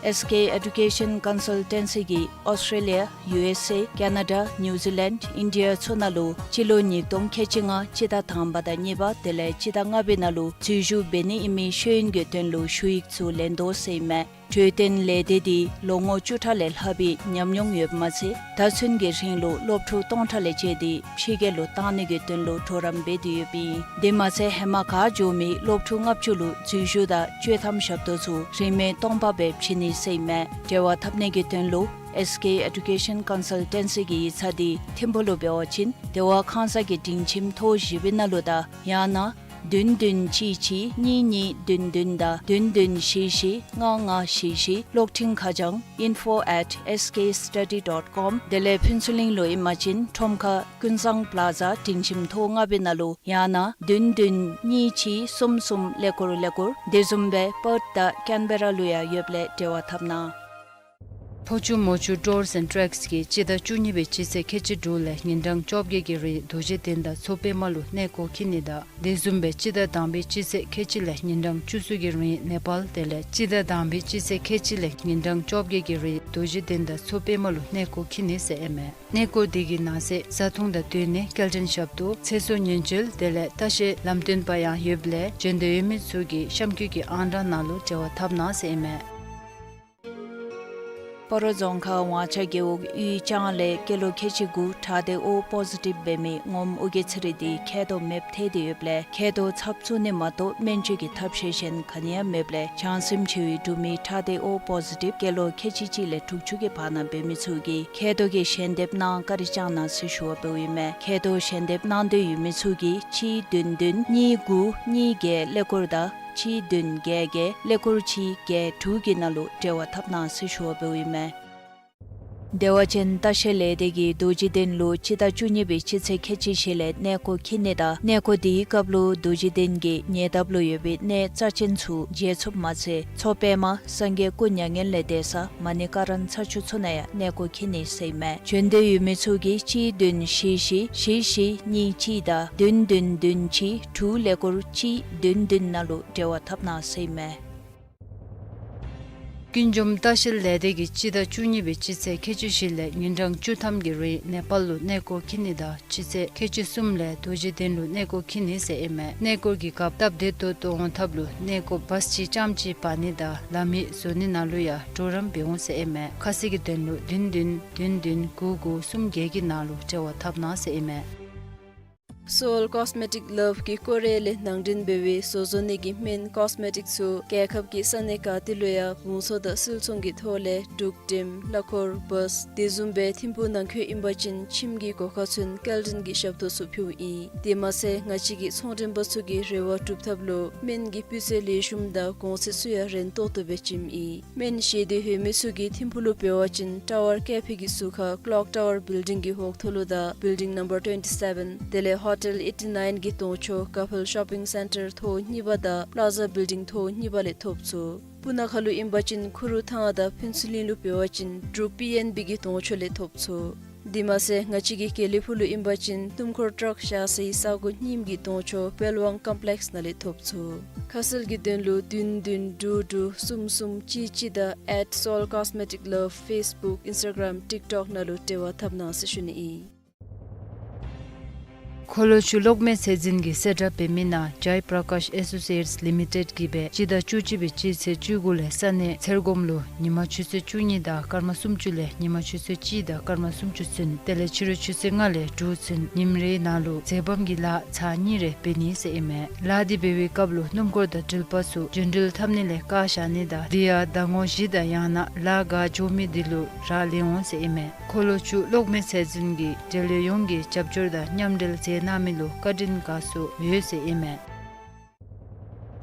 ཨེསི་ཀེ་ཨེ་ཌུ་ཀེ་ཤཱན་ཀོན་སཱལ་ཊེན་སི་གིས་ཨོསི་ཊྲེ་ལི་ཡ་ཡུ་ཨེསི་ཨེ་ཀེ་ན་ཌ་ནིའུ་ཛི་ལེནཌ་ཨིན་ཌི་ཡ་ཚུ་ནང་ལུ་སྤྱི་ལོ་ཉིས་སྟོང་ཁལ་གཅིག་ལྔ་སྤྱི་ཟླ་དང་པ་དང་གཉིས་པ་དེ་ལས་སྤྱི་ཟླ་ལྔ་པའི་ནང་ལུ་འཛུལ་ཞུགས་འབད་ནི་ཨིན་མི་ཤེས་ཡོན་གྱི་དོན་ལུ་ཞུ་ཡིག་ཚུ་ལེན་དོ་ཟེར་ཨིན་མས། འཕྲོད་བསྟེན་ལས་སྡེ་འདི་ལོ་ངོ་བཅུ་ཕྲག་ལས་ལྷག་པའི་ཉམས་མྱོང་ཡོདཔ་མ་ཚད་ད་ཚུན་གྱི་རིང་ལུ་སློབ་ཕྲུག་སྟོང་ཕྲག་ལས་བཅད་དེ་ཕྱི་རྒྱལ་ལུ་བཏང་ནི་གི་དོན་ལུ་གྲོགས་རམ་འབད་དེ་ཡོདཔ་ཨིན། དེ་མ་ཚད་ཧེ་མ་ག་འགྱོ་མི་སློབ་ཕྲུག་ལྔ་བཅུ་ལུ་འཛུལ་ཞུགས་དང་བཅོས་ཐམ་ཞབས་ཏོག་ཚུ་རིན་མེད་སྟོང་པ་སྦེ་བྱིན་ནི་ཟེར་ཨིན་མས། འབྲེལ་བ་འཐབ་ནི་གི་དོན་ལུ་ཨེསི་ཀེ་ཨེ་ཌུ་ཀེ་ཤཱན་ཀོན་སཱལ་ཊེན་སི་གི་ཡིག་ཚང་འདི་ཐིམ་ཕུག་ལུ་འབད་བ་ཅིན་བདེ་བ་ཁང་གསར་གྱི་སྒྲིང་ཁྱིམ་ཐོག་བཞི་པའི་ནང་ལུ་དང་ཡང་ན་བདུན་བདུན་གཅིག་གཅིག་གཉིས་གཉིས་བདུན་བདུན་དང་བདུན་བདུན་བཞི་བཞི་ལྔ་ལྔ་བཞི་བཞི། གློག་འཕྲིན་ཁ་བྱང་info at S K study dot com། དེ་ལས་ཕུན་ཚོགས་གླིང་ལུ་ཨིན་པ་ཅིན་ཁྲོམ་ཁ་ཀུན་བཟང་པ་ལ་ཛ་སྒྲིང་ཁྱིམ་ཐོག་ལྔ་པའི་ནང་ལུ་ཡང་ན་བདུན་བདུན་གཉིས་གཅིག་གསུམ་གསུམ་ཀླད་ཀོར་ཀླད་ཀོར། དེ་བཟུམ་སྦེ་པརཐ་དང་ཀེན་བེ་ར་ལུ་ཡང་ཡོདཔ་ལས་འབྲེལ་བ་འཐབ་གནང་། ཕོ་ཆུ་མོ་ཆུ་Tours and Treks གིས་སྤྱི་ཟླ་བཅུ་གཉིས་པའི་སྤྱི་ཚེས་ཁལ་གཅིག་དྲུག་ལས་ཉིན་གྲངས་བཅོ་བརྒྱད་ཀྱི་རིང་རྡོ་རྗེ་གདན་དང་མཚོ་པདྨ་ལུ་གནས་སྐོར་འཁྱིད་ནི་དང་དེ་བཟུམ་སྦེ་སྤྱི་ཟླ་དང་པའི་སྤྱི་ཚེས་ཁལ་གཅིག་ལས་ཉིན་གྲངས་བཅུ་གསུམ་གྱི་རིང་ནེ་པཱལ་དེ་ལས་སྤྱི་ཟླ་དང་པའི་སྤྱི་ཚེས་ཁལ་གཅིག་ལས་ཉིན་གྲངས་བཅོ་བརྒྱད་ཀྱི་རིང་རྡོ་རྗེ་གདན་དང་མཚོ་པདྨ་ལུ་གནས་སྐོར་འཁྱིད་ནི་ཟེར་ཨིན་མས། གནས་སྐོར་དེ་གི་ནང་གསེས་བཟའ་འཐུང་དང་སྡོད་གནས་སྐྱེལ་འདྲེན་ཞབས་ཏོག་ཚེ་སྲོག་ཉེན་བཅོལ་དེ་ལས་ལྟ་བཤལ་ལམ་སྟོན་པ་ཡང་ཡོདཔ་ལས་བྱོན་འདོད་ཡོད་མི་ཚུ་གིས་གཤམ་འཁོད་ཀྱི་ཨང་གྲངས་ནང་ལུ་འབྲེལ་བ་འཐབ་གནང་ཟེར་ཨིན་མས། སྤ་རོ་རྫོང་ཁག་ཝང་ཆ་རྒེད་འོག་གཡུས་ལྕང་ལས་སྐྱེས་ལོ་ཁལ་གཅིག་དགུ་ཁྲག་སྡེ་ཨོ་པོ་ཟི་ཊིབ་འབད་མི་ངོམ་ཨོ་རྒྱན་ཚེ་རིང་དེ་མཁལ་རྡོག་མེདཔ་ཐལ་ཏེ་ཡོདཔ་ལས་མཁལ་རྡོག་ཚབ་བཙུགས་ནི་མ་གཏོགས་སྨན་བཅོས་ཀྱི་ཐབས་ཤེས་གཞན་ག་ནི་ཡང་མེདཔ་ལས་བྱང་སེམས་ཆེ་བའི་འབྲུག་མི་ཁྲག་སྡེ་ཨོ་པོ་ཟི་ཊིབ་སྐྱེས་ལོ་ཁལ་གཅིག་གཅིག་ལས་དྲུག་ཅུ་གི་བར་ན་འབད་མི་ཚུ་གིས་མཁལ་རྡོག་གི་ཞལ་འདེབས་ནང་བཀའ་དྲིན་བསྐྱང་གནང་ཟེར་ཞུ་བ་འབདཝ་ཨིན་མས། མཁལ་རྡོག་ཞལ་འདེབས་གནང་འདོད་ཡོད་མི་ཚུ་གིས་གཅིག་བདུན་བདུན་གཉིས་དགུ་གཉིས་བརྒྱད་ཀླད་ཀོར་དང་གཅིག་བདུན་བརྒྱད་བརྒྱད་ཀླད་ཀོར་གཅིག་བརྒྱད་དྲུག་གི་ནང་ལུ་འབྲེལ་བ་འཐབ་གནང་ཟེར་ཞུ་བ་འབདཝ་ཨིན་མས། བདེ་བ་ཅན་ལྟ་བཤལ་ལས་སྡེ་གིས་རྡོ་རྗེ་གདན་ལུ་སྤྱི་ཟླ་བཅུ་གཉིས་པའི་སྤྱི་ཚེས་ཁལ་གཅིག་བཞི་ལས་གནས་སྐོར་འཁྱིད་ནི་དང་གནས་སྐོར་དེའི་སྐབས་ལུ་རྡོ་རྗེ་གདན་གྱི་ཉེ་འདབས་ལུ་ཡོད་པའི་གནས་རྩ་ཅན་ཚུ་མཇལ་ཚུགསཔ་མ་ཚད་མཚོ་པདྨ་སངས་རྒྱས་སྐུ་མྱ་ངན་ལས་འདས་ས་མ་ཎི་ཀ་ར་ན་ཚ་ཆུ་ཚུ་ནང་ཡང་གནས་སྐོར་འཁྱིད་ནི་ཟེར་ཨིན་མས། བྱོན་འདོད་ཡོད་མི་ཚུ་གིས་གཅིག་བདུན་བཞི་བཞི་བཞི་བཞི་གཉིས་གཅིག་དང་བདུན་བདུན་བདུན་གཅིག་དྲུག་ཀླད་ཀོར་གཅིག་བདུན་བདུན་ནང་ལུ་འབྲེལ་བ་འཐབ་གནང་ཟེར་ཨིན་མས། ཀུན་འབྱུང་ལྟ་བཤལ་ལས་སྡེ་གིས་སྤྱི་ཟླ་བཅུ་གཉིས་པའི་སྤྱི་ཚེས་ཁལ་གཅིག་བཞི་ལས་ཉིན་གྲངས་བཅུ་ཐམ་གྱི་རིང་ནེ་པཱལ་ལུ་གནས་སྐོར་འཁྱིད་ནི་དང་སྤྱི་ཚེས་ཁལ་གཅིག་གསུམ་ལས་རྡོ་རྗེ་གདན་ལུ་གནས་སྐོར་འཁྱིད་ནི་ཟེར་ཨིན་མས། གནས་སྐོར་གྱི་སྐབས་སྟབས་བདེ་ཏོག་ཏོ་འོང་ཐབས་ལུ་གནས་སྐོར་བཱས་ཅིག་རྐྱངམ་ཅིག་འབག་ནི་དང་ལམ་ཡིག་བཟོ་ནི་ནང་ལུ་ཡང་གྲོགས་རམ་འབད་འོང་ཟེར་ཨིན་མས། ཁ་གསལ་གྱི་དོན་ལུ་བདུན་བདུན་བདུན་བདུན་དགུ་དགུ་གསུམ་བརྒྱད་ཀྱི་ནང་ལུ་འབྲེལ་བ་འཐབ་གནང་ཟེར་ཨིན་མས། Seoul Cosmetic Love གིས་ཀོ་རི་ཡ་ལས་ནང་འདྲེན་འབད་བའི་བཟོ་བཟོ་ནི་གི་སྨན་ཀོས་མེ་ཊིཀ་ཚུ་རྒྱལ་ཁབ་ཀྱི་ས་གནས་ག་ཏེ་ལུ་ཡང་བང་སོ་དང་སིལ་ཚོང་གི་ཐོག་ལས་འབྲུག་འགྲེམ་གླ་འཁོར་བཱས་དེ་བཟུམ་སྦེ་ཐིམ་ཕུག་ནང་འཁོད་ཨིན་པ་ཅིན་ཁྱིམ་གྱི་སྒོ་ཁར་ཚུན་སྐྱེལ་འདྲེན་གྱི་ཞབས་ཏོག་ཚུ་ཕུལཝ་ཨིན། དེ་མ་ཚད་ང་བཅས་ཀྱི་ཚོང་འགྲེམས་པ་ཚུ་གི་རེ་བ་སྒྲུབ་ཐབས་ལུ་སྨན་གྱི་སྤུས་ཚད་ལེགས་ཤོམ་དང་གོང་ཚད་ཚུ་ཡང་རན་ཏོག་ཏོ་སྦེ་བྱིནམ་ཨིན། སྨན་བཞེས་འདོད་ཡོད་མི་ཚུ་གིས་ཐིམ་ཕུག་ལུ་འབད་བ་ཅིན་ཊ་ཝར་ཀེ་ཕེ་གི་ཟུར་ཁར་ཀློག་ཊ་ཝར་བིལ་ཌིང་གི་འོག་ཐོག་ལུ་དང་བིལ་ཌིང་ནམ་བར་ཊུ་ཝེན་ཊི་སེ་བེན་དེ་ལས་ཧོ་ཊེལ་ཨེ་ཊི་ནའིན་གི་གདོང་ཕྱོགས་ཀ་ཕེལ་ཤོ་པིང་སེན་ཊར་ཐོག་གཉིས་པ་དང་པླ་ཛ་བིལ་ཌིང་ཐོག་གཉིས་པ་ལས་ཐོབ་ཚུགས། སྤུ་ན་ཁ་ལུ་ཨིན་པ་ཅིན་ཁུ་རུ་ཐང་དང་ཕུན་ཚོགས་གླིང་ལུ་འབད་བ་ཅིན་འབྲུག་པི་ཨེན་བི་གི་གདོང་ཕྱོགས་ལས་ཐོབ་ཚུགས། དེ་མ་ཚད་ང་བཅས་ཀྱི་དགེ་ལེགས་ཕུག་ལུ་ཨིན་པ་ཅིན་སྣུམ་འཁོར་ཊརཀ་བཞག་སའི་ས་གོ་རྙིངམ་གི་གདོང་ཕྱོགས་པེལ་ཝང་ཀོམ་པི་ལེཀསི་ནང་ལས་ཐོབ་ཚུགས། ཁ་གསལ་གྱི་དོན་ལུ་བདུན་བདུན་དྲུག་དྲུག་གསུམ་གསུམ་གཅིག་གཅིག་དང་ཨེཊ་སོལ་ཀོས་མེ་ཊིཀ་ལབ་ཕེསི་བུཀ་ཨིནསི་ཊ་གརམ་ཊིཀ་ཊོཀ་ནང་ལུ་འབྲེལ་བ་འཐབ་གནང་ཟེར་ཞུ་ནི་ཨིན། འཁོར་ལོ་ཆུ་གློག་མེ་ཚད་འཛིན་གྱིས་གསལ་བསྒྲགས་འབད་མི་ནང་ཇའི་པྲ་ཀཱཤ་ཨེ་སོ་སི་ཨེཊསི་ལི་མི་ཊེཌ་ཀྱིས་སྦེ་སྤྱི་ཟླ་བཅུ་གཅིག་པའི་སྤྱི་ཚེས་བཅུ་དགུ་ལས་ས་གནས་ཚེར་སྒོམ་ལུ་ཉིན་མ་ཆུ་ཚོད་བཅུ་གཉིས་དང་སྐར་མ་སུམ་ཅུ་ལས་ཉིན་མ་ཆུ་ཚོད་གཅིག་དང་སྐར་མ་སུམ་ཅུ་ཚུན་དེ་ལས་ཕྱི་རུ་ཆུ་ཚོད་ལྔ་ལས་དྲུག་ཚུན་ཉིནམ་རེའི་ནང་ལུ་འཛེམ་བམ་གྱི་ལཱ་ཚར་གཉིས་རེ་འབད་ནི་ཟེར་ཨིན་མས། ལཱ་འདི་འབད་བའི་སྐབས་ལུ་སྣུམ་འཁོར་དང་འགྲུལ་པ་ཚུ་རྒྱུན་འགྲུལ་འཐབ་ནི་ལས་བཀག་བཞག་ནི་དང་དེ་ཡང་ཟླ་ངོ་བཞི་དང་ཡང་ན་ལཱ་འགོ་འགྱོ་མི་དེ་ལུ་རག་ལས་འོང་ཟེར་ཨིན་མས། འཁོར་ལོ་ཆུ་གློག་མེ་ཚད་འཛིན་གྱིས་འབྲེལ་ཡོད་ཡོངས་ཀྱི་རྒྱབ་སྐྱོར་དང་མཉམ་འབྲེལ་མཛད་གནང་མི་ལུ་བཀའ་དྲིན་དགའ་ཚོར་ཡོད་ཟེར་ཨིན་མས།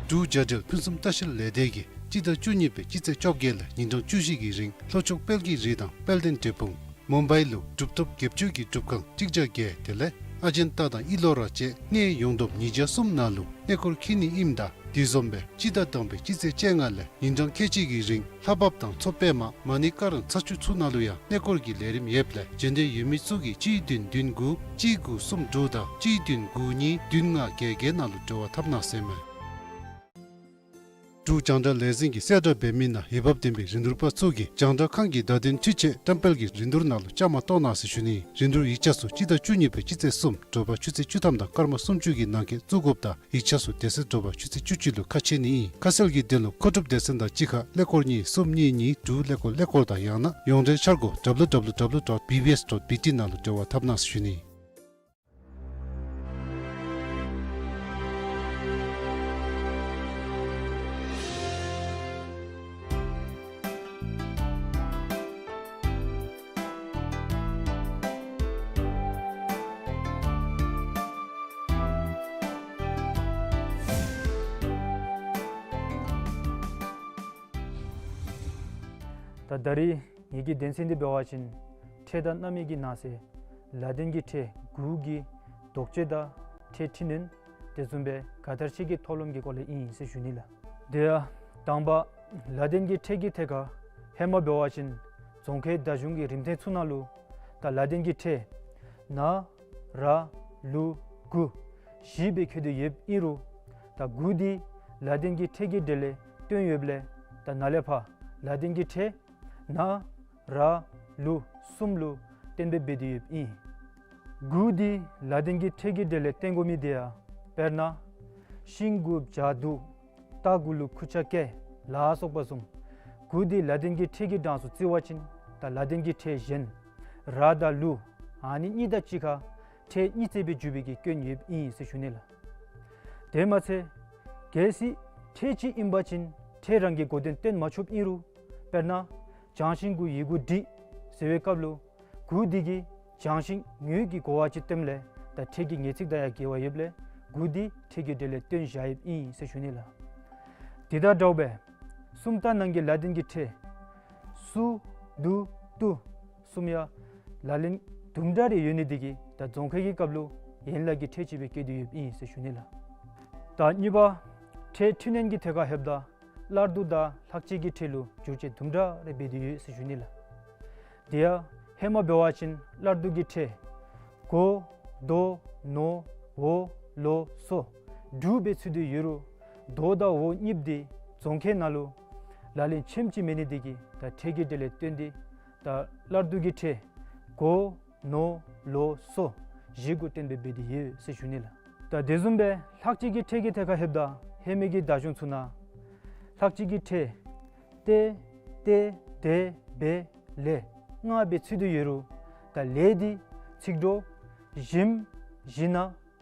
འབྲུག་རྒྱ་འབྲེལ་ཕུན་སུམ་ལྟ་བཤལ་ལས་སྡེ་གིས་སྤྱི་ཟླ་བཅུ་གཉིས་པའི་སྤྱི་ཚེས་བཅོ་བརྒྱད་ལས་ཉིན་གྲངས་བཅུ་བཞི་གི་རིང་ལྷོ་ཕྱོགས་དཔལ་གྱི་རི་དང་དཔལ་ལྡན་འབྲས་སྤུངས་མུམ་བའི་ལུ་གྲུབ་ཐོབ་བརྒྱད་ཅུ་གི་སྒྲུབ་ཁང་ཁྲི་བརྒྱ་བརྒྱད་དེ་ལས་ཨ་ཇན་ཏ་དང་ཨི་ལོ་ར་བཅས་གནས་ཡོངས་བསྡོམས་ཉིས་བརྒྱ་གསུམ་ནང་ལུ་གནས་སྐོར་འཁྱིད་ནི་ཨིནམ་ད་དེ་བཟུམ་སྦེ་སྤྱི་ཟླ་དང་པའི་སྤྱི་ཚེས་བཅོ་ལྔ་ལས་ཉིན་གྲངས་ཁལ་གཅིག་གི་རིང་ལྷ་བབས་དང་མཚོ་པདྨ་མ་ཎི་ཀ་ར་ན་ཚ་ཆུ་ཚུ་ནང་ལུ་ཡང་གནས་སྐོར་གྱི་ལས་རིམ་ཡོདཔ་ལས་བྱོན་འདོད་ཡོད་མི་ཚུ་གིས་གཅིག་བདུན་བདུན་དགུ་གཅིག་དགུ་གསུམ་དྲུག་དང་གཅིག་བདུན་དགུ་གཉིས་བདུན་ལྔ་བརྒྱད་བརྒྱད་ནང་ལུ་འབྲེལ་བ་འཐབ་གནང་ཟེར་མས། འབྲུག་རྒྱང་བསྒྲགས་ལས་འཛིན་གྱིས་གསལ་བསྒྲགས་འབད་མི་ནང་འོས་འབབ་ལྡན་པའི་རིན་བསྡུར་པ་ཚུ་གིས་རྒྱང་བསྒྲགས་ཁང་གི་བརྡ་དོན་འཕྲི་ཆད་བཀྲམ་སྤེལ་གྱི་རིན་བསྡུར་ནང་ལུ་བཅའ་མར་གཏོགས་གནང་ཟེར་ཞུ་ནི། རིན་བསྡུར་ཡིག་ཆ་ཚུ་སྤྱི་ཟླ་བཅུ་གཉིས་པའི་སྤྱི་ཚེས་གསུམ་དྲོ་པ་ཆུ་ཚོད་བཅུ་ཐམ་དང་སྐར་མ་སུམ་ཅུ་གི་ནང་འཁོད་བཙུགས་དགོཔ་དང་ཡིག་ཆ་ཚུ་དེ་ཚེ་དྲོ་པ་ཆུ་ཚོད་བཅུ་གཅིག་ལུ་ཁ་ཕྱེ་ནི་ཨིན། ཁ་གསལ་གྱི་དོན་ལུ་མཁོ་སྒྲུབ་སྡེ་ཚན་དང་གཅིག་ཁར་ཀླད་ཀོར་གཉིས་གསུམ་གཉིས་གཉིས་དྲུག་ཀླད་ཀོར་ཀླད་ཀོར་དང་ཡང་ན་ཡོངས་འབྲེལ་འཆར་སྒོ་W W W dot B B S dot B T ནང་ལུ་འབྲེལ་བ་འཐབ་གནང་ཟེར་ཞུ་ནི། ད་ད་རིས་ངེ་གི་དོན་ཚན་འདི་འབད་བ་ཅིན་འཕྲལ་དང་རྣམ་གཡེང་གི་ནང་གསེས་ལ་དོན་གྱི་ཕྲད་དགུ་གི་དོགས་གཅོད་དང་ཕྲད་འཕྲི་སྣོན་དེ་བཟུམ་སྦེ་ག་དར་ཅིག་གི་མཐོ་རློམ་གྱི་སྐོར་ལས་ཨིན་ཟེར་ཞུ་ནི་ལགས། དེ་ཡང་དང་པ་ལ་དོན་གྱི་ཕྲད་ཀྱི་ཐད་ཁར་ཧེ་མ་འབད་བ་ཅིན་ རྫོང་ཁའི་བརྡ་གཞུང་གི་རིམ་ཐེངས་ཚུ་ནང་ལུ་ད་ལ་ཏིན་གྱི་ཕྲད་ན་ར་ལུ་གུ་བཞི་སྦེ་འཁོད་དེ་ཡོདཔ་ཨིན་རུང་ད་གུ་འདི་ལ་ཏིན་གྱི་ཕྲད་ཀྱི་གྲས་ལས་བཏོན་ཡོདཔ་ལས་ད་ནཱ་ལས་ཕར་ལ་ཏིན་གྱི་ཕྲད་ན་ར་ལུ་གསུམ་ལུ་གཏན་འབེབས་འབད་དེ་ཡོདཔ་ཨིན། གུ་འདི་ལ་ཏིན་གྱི་ཕྲད་ཀྱི་གྲས་ལས་བཏོན་དགོ་མི་དེ་ཡང་དཔེར་ན་ཤིང་གུ་བྱ་དུ། རྟ་གུ་ལུ་ཁུ་ཆ་ཀེ་ལ་སོགས་པ་བཟུམ་གུ་འདི་ལ་ཏིན་གྱི་ཕྲད་ཀྱི་གྲངས་སུ་བརྩི་བ་ཅིན་ད་ལ་ཏིན་གྱི་ཕྲད་གཞན་ར་དང་ལུ་ཨ་ནི་གཉིས་དང་གཅིག་ཁར་ཕྲད་གཉིས་བརྩེགས་སྦེ་འཇུག་པའི་གི་སྐྱོན་ཡོདཔ་ཨིན་ཟེར་ཞུ་ནི་ལགས། དེ་མ་ཚད་གལ་སྲིད་ཕྲད་ཅིག་ཨིན་པ་ཅིན་ཕྲད་རང་གི་གོ་དོན་སྟོན་མ་ཆོགཔ་ཨིན་རུང་དཔེར་ན་བྱང་ཤིང་གུ་ཡི་གུ་འབྲི་ཟེར་བའི་སྐབས་ལུ་གུ་འདི་གིས་བྱང་ཤིང་ངོས་ཀྱི་གོ་བ་ཅིག་སྟོནམ་ལས་ད་ཕྲད་ཀྱི་ངེས་ཚིག་དང་ཡང་འགལ་བ་ཡོདཔ་ལས་གུ་འདི་ཕྲད་ཀྱི་གྲས་ལས་བཏོན་བཞག་ཡོདཔ་ཨིན་ཟེར་ཞུ་ནི་ལགས། དེ་དང་འདྲཝ་སྦེ་སུམ་རྟགས་ནང་གི་ལ་ཏིན་གྱི་ཕྲད་སུ་དུ་ཏུ་གསུམ་ཡང་ལག་ལེན་དུམ་གྲ་རེ་ཡོད་ནི་དེ་གིས་ད་རྫོང་ཁའི་གི་སྐབས་ལུ་ཡན་ལག་གི་ཕྲད་ཅིག་སྦེ་བཀོད་དེ་ཡོདཔ་ཨིན་ཟེར་ཞུ་ནི་ལགས། ད་གཉིས་པ་ཕྲད་འཕྲི་སྣོན་གྱི་ཐད་ཁར་ལྷོདཔ་ད་བླ་རྡོ་དང་ལྷག་བཅས་ཀྱི་ཕྲད་ལུ་འགྱུར་བཅོས་དུམ་གྲ་རེ་འབད་དེ་ཡོད་ཟེར་ཞུ་ནི་ལགས། དེ་ཡང་ཧེ་མ་འབད་བ་ཅིན་བླ་རྡོ་གི་ཕྲད་གོ་དོ་ནོ་འོ་ལོ་སོ་དྲུག་སྦེ་ཚུད་དེ་ཡོད་རུང་དོ་དང་འོ་གཉིསཔོ་འདི་རྫོང་ཁའི་ནང་ལུ་ལག་ལེན་ཆེམ་ཅིག་མེད་ནི་དེ་གིས་ད་ཕྲད་ཀྱི་གྲས་ལས་བཏོན་ཏེ་ད་བླ་རྡོ་གི་ཕྲད་གོ་ནོ་ལོ་སོ་བཞི་གུ་གཏན་འབེབས་འབད་དེ་ཡོད་ཟེར་ཞུ་ནི་ལགས། ད་དེ་བཟུམ་སྦེ་ལྷག་བཅས་ཀྱི་ཕྲད་ཀྱི་ཐད་ཁར་ལྷོདཔ་ད་ཧེ་མའི་གི་བརྡ་གཞུང་ཚུ་ནང་ལྷག་བཅས་ཀྱི་ཕྲད་ཏེ་ཏེ་དེ་བེ་ལེ་ལྔ་སྦེ་ཚུད་དེ་ཡོད་རུང་ད་ལེ་འདི་ཚིག་གྲོགས་ཞིམ་ཞི་ན་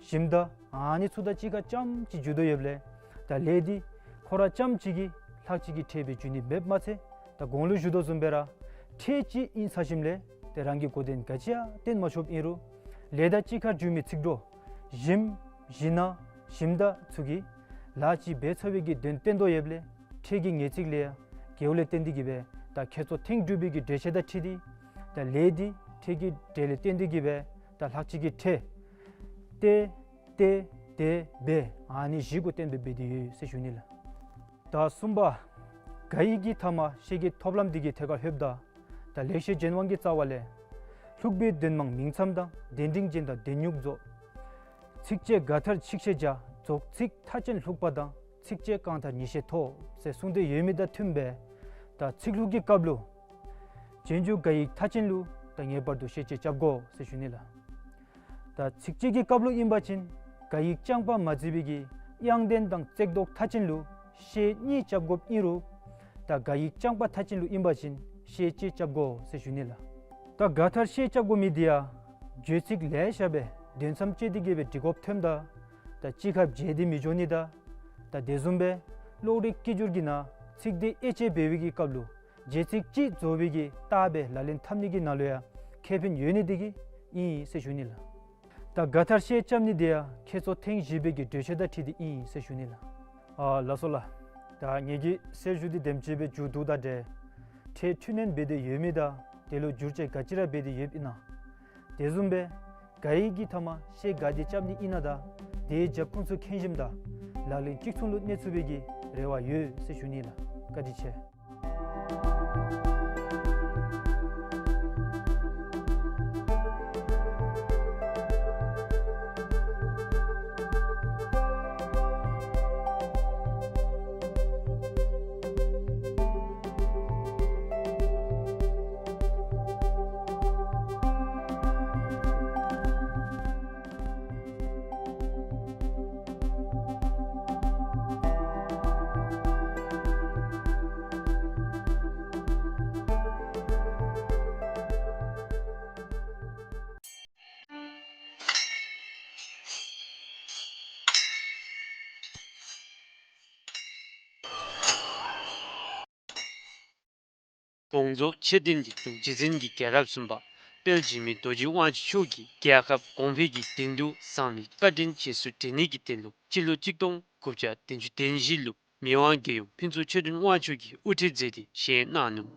ཞིམ་ད་ཨ་ནི་ཚུ་དང་གཅིག་ཁར་རྐྱངམ་ཅིག་འཇུག་དོ་ཡོདཔ་ལས་ད་ལེ་འདི་ཁོ་ར་རྐྱངམ་ཅིག་གིས་ལྷག་བཅས་ཀྱི་ཕྲད་སྦེ་འགྱུར་ནི་མེདཔ་མ་ཚད་ད་གོང་ལུ་ཞུ་དོ་བཟུམ་སྦེ་ར་ཕྲད་ཅིག་ཨིན་ཚར་ཞིནམ་ལས་ཏེ་རང་གི་གོ་དོན་ག་ཅི་ཡང་སྟོན་མ་ཆོགཔ་ཨིན་རུང་ལེ་དང་གཅིག་ཁར་འཇུག་མི་ཚིག་གྲོགས་ཞིམ་ཞི་ན་ཞིམ་ད་ཚུ་གིས་ལཱ་ཅིག་འབད་ཚར་བའི་གི་དོན་སྟོན་དོ་ཡོདཔ་ལས་ཕྲད་ཀྱི་ངེས་ཚིག་ལས་ཡང་འགལཝ་ལས་བརྟེན་ཏེ་གིས་སྦེ་ད་ཁྱད་མཚར་ཐེངས་དྲུག་པའི་གི་འགྲེལ་བཤད་དང་འཁྲིལ་ཏེ་ད་ལེ་འདི་ཕྲད་ཀྱི་གྲས་ལས་བཏོན་ཏེ་གིས་སྦེ་ད་ལྷག་བཅས་ཀྱི་ཕྲད་ཏེ་ཏེ་དེ་བེ་ཨ་ནི་བཞི་གུ་གཏན་འབེབས་འབད་དེ་ཡོད་ཟེར་ཞུ་ནི་ལགས། ད་གསུམ་པ་ག་ཡིག་གི་མཐའ་མ་ཤད་ཀྱི་ཐོབ་ལམ་འདི་གི་ཐད་ཁར་ལྷོདཔ་ད་ད་ལེགས་བཤད་ལྗོན་དབང་གི་རྩ་བ་ལས་ལྷུག་པའི་དོན་མང་མིང་མཚམས་དང་གདན་འདྲེན་ཅན་དང་གདན་སྙུང་རྫོགས། ཚིགས་བཅད་ག་མཐར་ཆིག་ཤད་བརྒྱ། རྫོགས་ཚིག་མཐའ་ཅན་ལྷུག་པ་དང་། ཚིགས་བཅད་རྐང་མཐར་ཉིས་ཤད་ཐོབ་ཟེར་གསུངས་ཏེ་ཡོད་མི་དང་མཐུནམ་སྦེ་ད་ཚིག་ལྷུག་གི་སྐབས་ལུ་རྗེས་འཇུག་ག་ཡིག་མཐའ་ཅན་ལུ་ད་ངེས་པར་དུ་ཤད་བཅད་རྐྱབ་དགོ་ཟེར་ཞུ་ནི་ལགས། ད་ཚིགས་བཅད་ཀྱི་སྐབས་ལུ་ཨིན་པ་ཅིན་ག་ཡིག་རྐྱང་པ་མ་བརྩི་བའི་གི་དབྱངས་ལྡན་དང་བརྩེགས་འདོགས་མཐའ་ཅན་ལུ་ཤད་གཉིས་རྐྱབ་དགོཔ་ཨིན་རུང་ད་ག་ཡིག་རྐྱང་པ་མཐའ་ཅན་ལུ་ཨིན་པ་ཅིན་ཤད་གཅིག་རྐྱབ་དགོ་ཟེར་ཞུ་ནི་ལགས། ད་ག་མཐར་ཤད་རྐྱབ་དགོ་མི་འདི་ཡང་བརྗོད་ཚིག་ལེ་ཤ་སྦེ་དོན་མཚམས་བཅད་དེ་གིས་སྦེ་འབྲི་དགོཔ་ཐོནམ་ད་ད་གཅིག་ཁར་བརྗེ་སྟེ་མི་འགྱོ་ནི་དང་ད་དེ་བཟུམ་སྦེ་གློག་རིག་སྐད་སྒྱུར་གྱི་ནང་ཚིག་སྡེ་དབྱེ་དཔྱད་འབད་བའི་གི་སྐབས་ལུ་རྗེས་ཚིག་གཅིག་རྫོགས་པའི་གི་རྟགས་སྦེ་ལག་ལེན་འཐབ་ནི་གི་ནང་ལུ་ཡང་ཁེ་ཕན་ཡོད་ནི་དེ་གིས་ཨིན་ཟེར་ཞུ་ནི་ལགས། ད་ག་མཐར་ཤད་རྐྱབ་ནི་དེ་ཡང་ཁྱད་མཚར་ཐེངས་བཞི་པའི་གི་འགྲེལ་བཤད་དང་འཁྲིལ་ཏེ་ཨིན་ཟེར་ཞུ་ནི་ལགས། ཨ་ལགས་སོ་ལགས། ད་ངེ་གི་གསལ་ཞུ་འདི་དེམ་ཅིག་སྦེ་མཇུག་བསྡུཝ་ད་ཏེ་ཕྲད་འཕྲི་སྣོན་འབད་དེ་ཡོད་མི་དང་དེ་ལུ་བསྒྱུར་བཅོས་ག་ཅི་ར་འབད་དེ་ཡོདཔ་ཨིན་ན། དེ་བཟུམ་སྦེ་ག་ཡིག་གི་མཐའ་མ་ཤད་ག་དེ་རྐྱབ་ནི་ཨིན་ན་དང་དེའི་རྒྱབ་ཁུངས་ཚུ་མཁྱེན་ཞིནམ་ད་ལག་ལེན་གཅིག་མཚུངས་ལུ་གནས་ཚུགས་པའི་གི་རེ་བ་ཡོད་ཟེར་ཞུ་ནི་ལགས། བཀའ་དྲིན་ཆེ། དགོངས་རྫོགས་ཆོས་ལྡན་གྱི་གདུང་རྗེ་བཙུན་གྱི་རྒྱལ་རབས་གསུམ་པ་དཔལ་འཇིགས་མེད་རྡོ་རྗེ་དབང་ཕྱུག་མཆོག་གིས་རྒྱལ་ཁབ་གོང་འཕེལ་གྱི་དོན་དུ་གསང་བའི་བཀའ་དྲིན་རྗེས་སུ་དྲན་ནི་གི་དོན་ལུ་སྤྱི་ལོ་གཅིག་སྟོང་དགུ་བརྒྱ་བདུན་ཅུ་དོན་བཞི་ལུ་མི་དབང་རྒྱལ་ཡུམ་ཕུན་ཚོགས་ཆོས་སྒྲོན་དབང་ཕྱུག་གིས་དབུ་ཁྲིད་མཛད་དེ་བཞེངས་གནང་ནུག།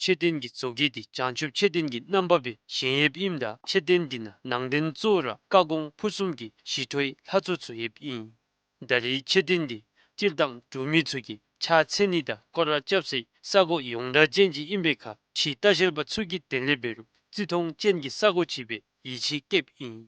ཆོས་ལྡན་གྱི་མཛོད་དགེ་འདི་བྱང་ཆུབ་ཆོས་ལྡན་གྱི་རྣམ་པ་སྦེ་བཞེངས་ཡོདཔ་ཨིནམ་ད་ཆོས་ལྡན་འདི་ནང་ནང་རྟེན་གཙོ་བོ་ར་བཀའ་དགོངས་ཕུར་གསུམ་གྱི་ཞི་ཁྲོའི་ལྷ་ཚོགས་ཚུ་ཡོདཔ་ཨིན། ད་རེས་ཆོས་ལྡན་འདི་ སྤྱིར་བཏང་འབྲུག་མི་ཚུ་གིས་ཕྱག་འཚལ་ནི་དང་སྐོར་ར་རྐྱབ་སའི་ས་གོ་ཡོངས་གྲགས་ཅན་ཅིག་ཨིན་པའི་ཁར་ཕྱིའི་ལྟ་བཤལ་པ་ཚུ་གིས་དེ་ལས་འབད་རུང་བརྩི་མཐོང་ཅན་གྱི་ས་གོ་ཅིག་སྦེ་ཡིད་ཆེས་བསྐྱེདཔ་ཨིན།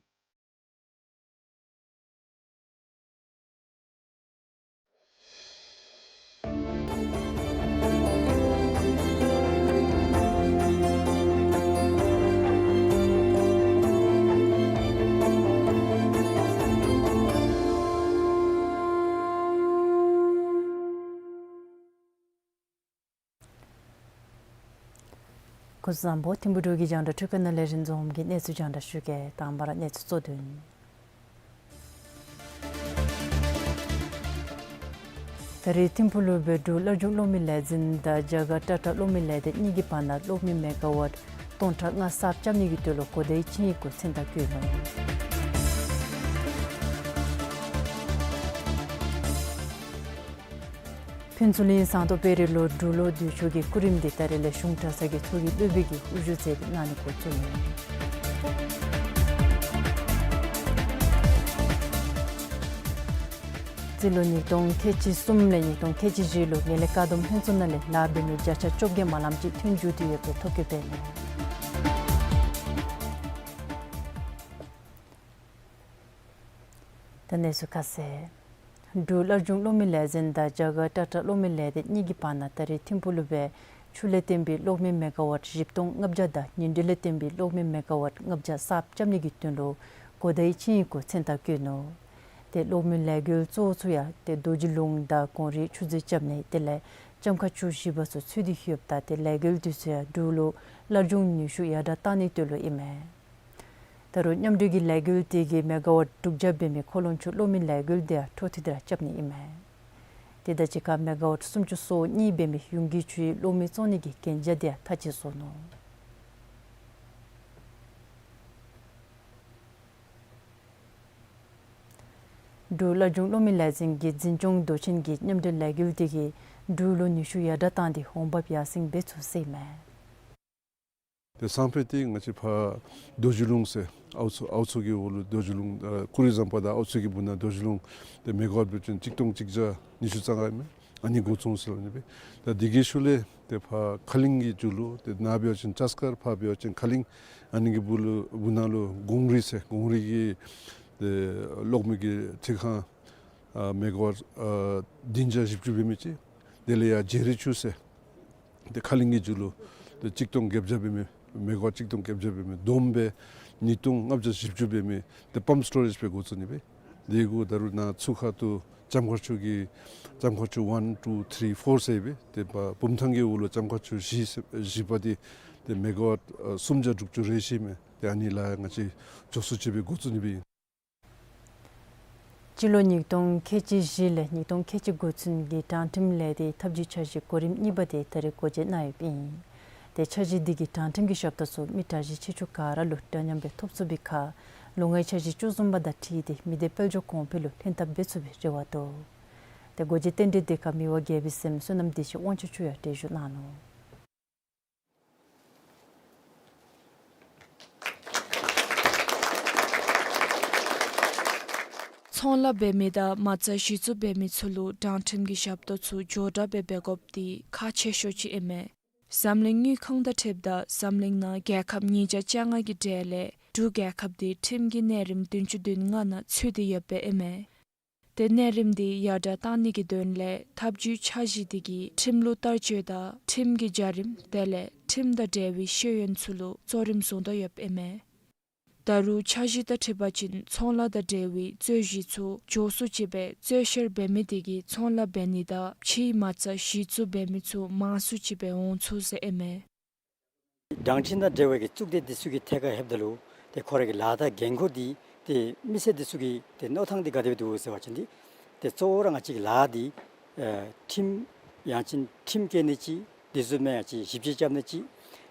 སྐུ་གཟུགས་བཟང་པོ། ཐིམ་ཕུག་འབྲུག་གི་རྒྱང་བསྒྲགས་འཕྲུལ་ཁང་ནང་ལས་རིན་འཛོམས་ཀྱིས་གནས་ཚུལ་རྒྱང་བསྒྲགས་ཞུ་གེ། དང་པ་ར་གནས་ཚུལ་གཙོ་དོན། ད་རེས་ཐིམ་ཕུག་ལུ་སྦེ་འབྲུག་སླར་འབྱུང་གློག་མེ་ལས་འཛིན་དང་རྒྱ་གར་ཊ་ཊ་གློག་མེ་ལས་སྡེ་གཉིས་ཀྱི་བར་ན་གློག་མེ་མེ་ག་ཝཊ་སྟོང་ཕྲག་ལྔ་གསརཔ་རྐྱབ་ནི་གི་དོན་ལུ་གོ་བརྡའི་ཆིངས་ཡིག་གུ་མཚན་རྟགས་བཀོད་ནུག། ཕུན་ཚོགས་གླིང་ཟངས་མདོག་དཔལ་རི་ལུ་འབྲུག་ལོ་དུས་མཆོད་ཀྱི་སྐུ་རིམ་འདི་ད་རེས་ལས་གཞུང་གྲྭ་ཚང་གི་ཚོགས་ཀྱི་སློབ་དཔོན་གྱིས་དབུ་བཞུགས་མཛད་དེ་གནང་ནི་འགོ་བཙུགས་ནུག། རྩིས་ལོ་ཉིས་སྟོང་ཁལ་གཅིག་གསུམ་ལས་ཉིས་སྟོང་ཁལ་གཅིག་བཞི་ལུ་ངན་ལྷད་བཀག་སྡོམ་ལྷན་ཚོགས་ནང་ལས་ལཱ་འབད་མི་བརྒྱ་ཆ་བཅོ་བརྒྱད་མ་ལངམ་ཅིག་ཐོན་འགྱོ་སྟེ་ཡོདཔ་སྦེ་ཐོ་བཀོད་འབད་ནུག། ད་གནས་ཚུལ་ཁ་གསལ། འབྲུག་སླར་འབྱུང་གློག་མེ་ལས་འཛིན་དང་རྒྱ་གར་ཊ་ཊ་གློག་མེ་ལས་སྡེ་གཉིས་ཀྱི་བར་ན་ད་རེས་ཐིམ་ཕུག་ལུ་སྦེ་ཆུ་ལས་བཏོན་པའི་གློག་མེ་མེ་ག་ཝཊ་བཞི་སྟོང་ལྔ་བརྒྱ་དང་ཉིན་དྲོད་ལས་བཏོན་པའི་གློག་མེ་མེ་ག་ཝཊ་ལྔ་བརྒྱ་གསརཔ་རྐྱབ་ནི་གི་དོན་ལུ་གོ་བརྡའི་ཆིངས་ཡིག་གུ་མཚན་རྟགས་བཀོད་ནུག། ཏེ་གློག་མེ་ལས་འགུལ་གཙོ་བོ་ཚུ་ཡང་ཏེ་རྡོ་རྗེ་ལུང་དང་གངས་རི་ཆུ་མཛོད་རྐྱབ་ནི་དེ་ལས་ལྕམ་མཁར་ཆུ་བཞི་པ་ཚུ་ཚུད་དེ་ཡོདཔ་ད་ཏེ་ལས་འགུལ་འདི་ཚུ་ཡང་འབྲུག་ལུ་སླར་འབྱུང་ནུས་ཤུགས་ཡར་དྲག་བཏང་ནིའི་དོན་ལུ་ཨིན་མས། ད་རུང་མཉམ་འབྲེལ་གྱི་ལས་འགུལ་དེ་གིས་མེ་ག་ཝཊ་དྲུག་བརྒྱ་འབད་མི་ཁོ་ལོང་ཆུ་གློག་མེ་ལས་འགུལ་དེ་ཡང་འཕྲོ་མཐུད་དེ་ར་རྐྱབ་ནི་ཨིན་མས། དེ་དང་གཅིག་ཁར་མེ་ག་ཝཊ་སུམ་ཅུ་སོ་གཉིས་འབད་མི་ཡུངས་ཀྱི་ཆུའི་གློག་མེ་བཙོང་ནི་གི་གན་རྒྱ་དེ་ཡང་མཐའ་དཔྱད་བཟོ་ནུག། འབྲུག་སླར་འབྱུང་གློག་མེ་ལས་འཛིན་གྱི་འཛིན་སྐྱོང་མདོ་ཆེན་གྱི་མཉམ་འབྲེལ་ལས་འགུལ་དེ་གིས་འབྲུག་ལུ་ནུས་ཤུགས་ཡར་དྲག་བཏང་སྟེ་འོང་འབབ་ཡར་སེང་འབད་ཚུགས་ཟེར་ཨིན་མས། ཏེ་སང་ཕོད་འདི་ང་བཅས་ཕར་རྡོ་རྗེ་ལུང་ཟེར་ཨའུ་མཚོ་ཨའུ་མཚོ་གི་འོག་ལུ་རྡོ་རྗེ་ལུང་ཨ་ཀུ་རི་ཟམ་པ་དང་ཨའུ་མཚོ་གི་སྦུག་ན་རྡོ་རྗེ་ལུང་ཏེ་མེ་ག་ཝཊ་འབད་བ་ཅིན་གཅིག་སྟོང་གཅིག་བརྒྱ་ཉི་ཤུ་རྩ་ལྔ་ཨིན་མས། ཨ་ནི་འགོ་བཙུགས་ཟེར་ཨ་ནི་སྦེ། ད་དེ་གི་ཤུལ་ལས་ཏེ་ཕར་ཁ་གླིང་གི་མཇུག་ལུ་ཏེ་ནཱ་འབད་བ་ཅིན་ཅཱསྐར་ཕར་འབད་བ་ཅིན་ཁ་གླིང་ཨ་ནི་གི་སྦུག་ལུ་སྦུག་ན་ལུ་གངས་རི་ཟེར་གངས་རི་གི་ཏེ་གློག་མེ་གི་འཕྲུལ་ཁང་ཨ་མེ་ག་ཝཊ་ཨ་བདུན་བརྒྱ་བཞི་བཅུ་འབད་མི་ཅིག། དེ་ལས་ཡར་བྱེ་རི་ཆུ་ཟེར་ཏེ་ཁ་གླིང་གི་མཇུག་ལུ་ཏེ་གཅིག་སྟོང་བརྒྱད་བརྒྱ་འབད་མི་མེ་ག་ཝཊ་གཅིག་སྟོང་བརྒྱད་བརྒྱ་འབད་མི་བསྡོམས་སྦེ་ཉིས་སྟོང་ལྔ་བརྒྱ་བཞི་བཅུ་འབད་མི་ཏེ་པམཔ་སི་ཊོ་རེཇ་སྦེ་འགོ་བཙུགས་ནི་སྦེ། དེ་གུ་ད་རུང་ནཱ་ཚུར་ཁ་ཐུག་ལྕམ་མཁར་ཆུ་གི་ལྕམ་མཁར་ཆུ་ཝན་ཊུ་ཐི་རི་ཕོར་ཟེར་སྦེ་ཏེ་བུམ་ཐང་གི་འོག་ལུ་ལྕམ་མཁར་ཆུ་བཞི་ཟེར་བཞི་པ་འདི་ཏེ་མེ་ག་ཝཊ་ཨ་སུམ་བརྒྱ་དྲུག་ཅུ་རེ་བཞི་མས། ཏེ་ཨ་ནི་ལཱ་ཡང་ང་བཅས་མགྱོགས་སུ་ཅིག་སྦེ་འགོ་བཙུགས་ནི་སྦེ་ཨིན། སྤྱི་ལོ་ཉིས་སྟོང་ཁལ་གཅིག་བཞི་ལས་ཉིས་སྟོང་ཁལ་གཅིག་དགུ་ཚུན་གྱི་དྲང་ཁྲིམས་ལས་སྡེའི་ཐབས་ཇུས་འཆར་གཞི་གོ་རིམ་གཉིས་པ་དེ་ད་རེས་སྒོ་འབྱེད་གནང་ཡོདཔ་ཨིན། ཏེ་འཆར་གཞི་འདི་གིས་དྲང་ཁྲིམས་ཀྱི་ཞབས་ཏོག་ཚུ་མི་གྲངས་གཞི་ཆེ་ཆུང་ག་ར་ལུ་འདྲ་མཉམ་སྦེ་ཐོབ་ཚུགས་པའི་ཁར་ལོ་ལྔའི་འཆར་གཞི་བཅུ་གསུམ་པ་དང་འཁྲིལ་ཏེ་མི་སྡེ་དཔལ་འབྱོར་གོང་འཕེལ་ལུ་ལྷན་ཐབས་འབད་ཚུགས་པའི་རེ་བ་འདུག། ཏེ་སྒོ་འབྱེད་རྟེན་འབྲེལ་དེ་ཁར་མི་དབང་རྒྱལ་པོའི་སྲསམོ་བསོད་ནམས་བདེ་ཆེན་དབང་ཕྱུག་མཆོག་ཡང་གྲལ་བཞུགས་གནང་ནུག། ཚོང་ལཱ་འབད་མི་དང་མ་རྩ་གཞི་བཙུགས་འབད་མི་ཚུ་ལུ་དྲང་ཁྲིམས་ཀྱི་ཞབས་ཏོག་ཚུ་མགྱོགས་དྲགས་སྦེ་འབད་དགོཔ་འདི་ཁག་ཆེ་ཤོས་ཅིག་ཨིན་མས། འཛམ་གླིང་དངུལ་ཁང་དང་འཁྲིལཝ་ད་འཛམ་གླིང་ནང་རྒྱལ་ཁབ་ཉིས་བརྒྱ་བཅོ་ལྔ་གི་གྲས་ལས་འབྲུག་རྒྱལ་ཁབ་འདི་ཁྲིམས་ཀྱི་གནས་རིམ་བདུན་ཅུ་དོན་ལྔ་ནང་ཚུད་དེ་ཡོདཔ་ཨིན་མས། ཏེ་གནས་རིམ་འདི་ཡར་དྲགས་གཏང་ནི་གི་དོན་ལས་ཐབས་ཇུས་འཆར་གཞི་འདི་གིས་ཁྲིམས་ལུགས་བསྟར་སྤྱོད་དང་ཁྲིམས་ཀྱི་བྱ་རིམ་དེ་ལས་ཁྲིམས་དང་འབྲེལ་བའི་ཤེས་ཡོན་ཚུ་ལུ་གཙོ་རིམ་བཟུང་དོ་ཡོདཔ་ཨིན་མས། ད་རུང་འཆར་གཞི་དང་འཁྲིལ་བ་ཅིན་ཚོང་ལཱ་དང་འབྲེལ་བའི་རྩོད་གཞི་ཚུ་མགྱོགས་སུ་ཅིག་སྦེ་རྩོད་བཤེར་འབད་མི་དེ་གིས་ཚོང་ལཱ་འབད་ནི་དང་ཕྱིའི་མ་རྩ་གཞི་བཙུགས་འབད་མི་ཚུ་མང་སུ་ཅིག་སྦེ་འོང་ཚུགས་ཟེར་ཨིན་མས། དྲང་ཁྲིམས་དང་འབྲེལ་བའི་གི་གཙུག་སྡེ་འདི་ཚུ་གི་ཐད་ཁར་ལྷོདཔ་ད་ལུ་ཏེ་ཁོང་རའི་གི་ལཱ་དང་འགན་ཁུར་འདི་ཏེ་མི་སེར་འདི་ཚུ་གི་ཏེ་མནོ་ཐངས་འདི་ག་དེ་སྦེ་འདུག་ཟེར་བ་ཅིན་འདི་ཏེ་གཙོ་བོ་ར་ང་བཅས་ཀྱི་ལཱ་འདི་ཨེ་ཁྲིམས་ཡང་ཅིན་ཁྲིམས་བཀལ་ནི་ཅིག། དེ་བཟུམ་སྦེ་ཡང་ཅིག་ཞིབ་དཔྱད་རྐྱབ་ནི་ཅིག།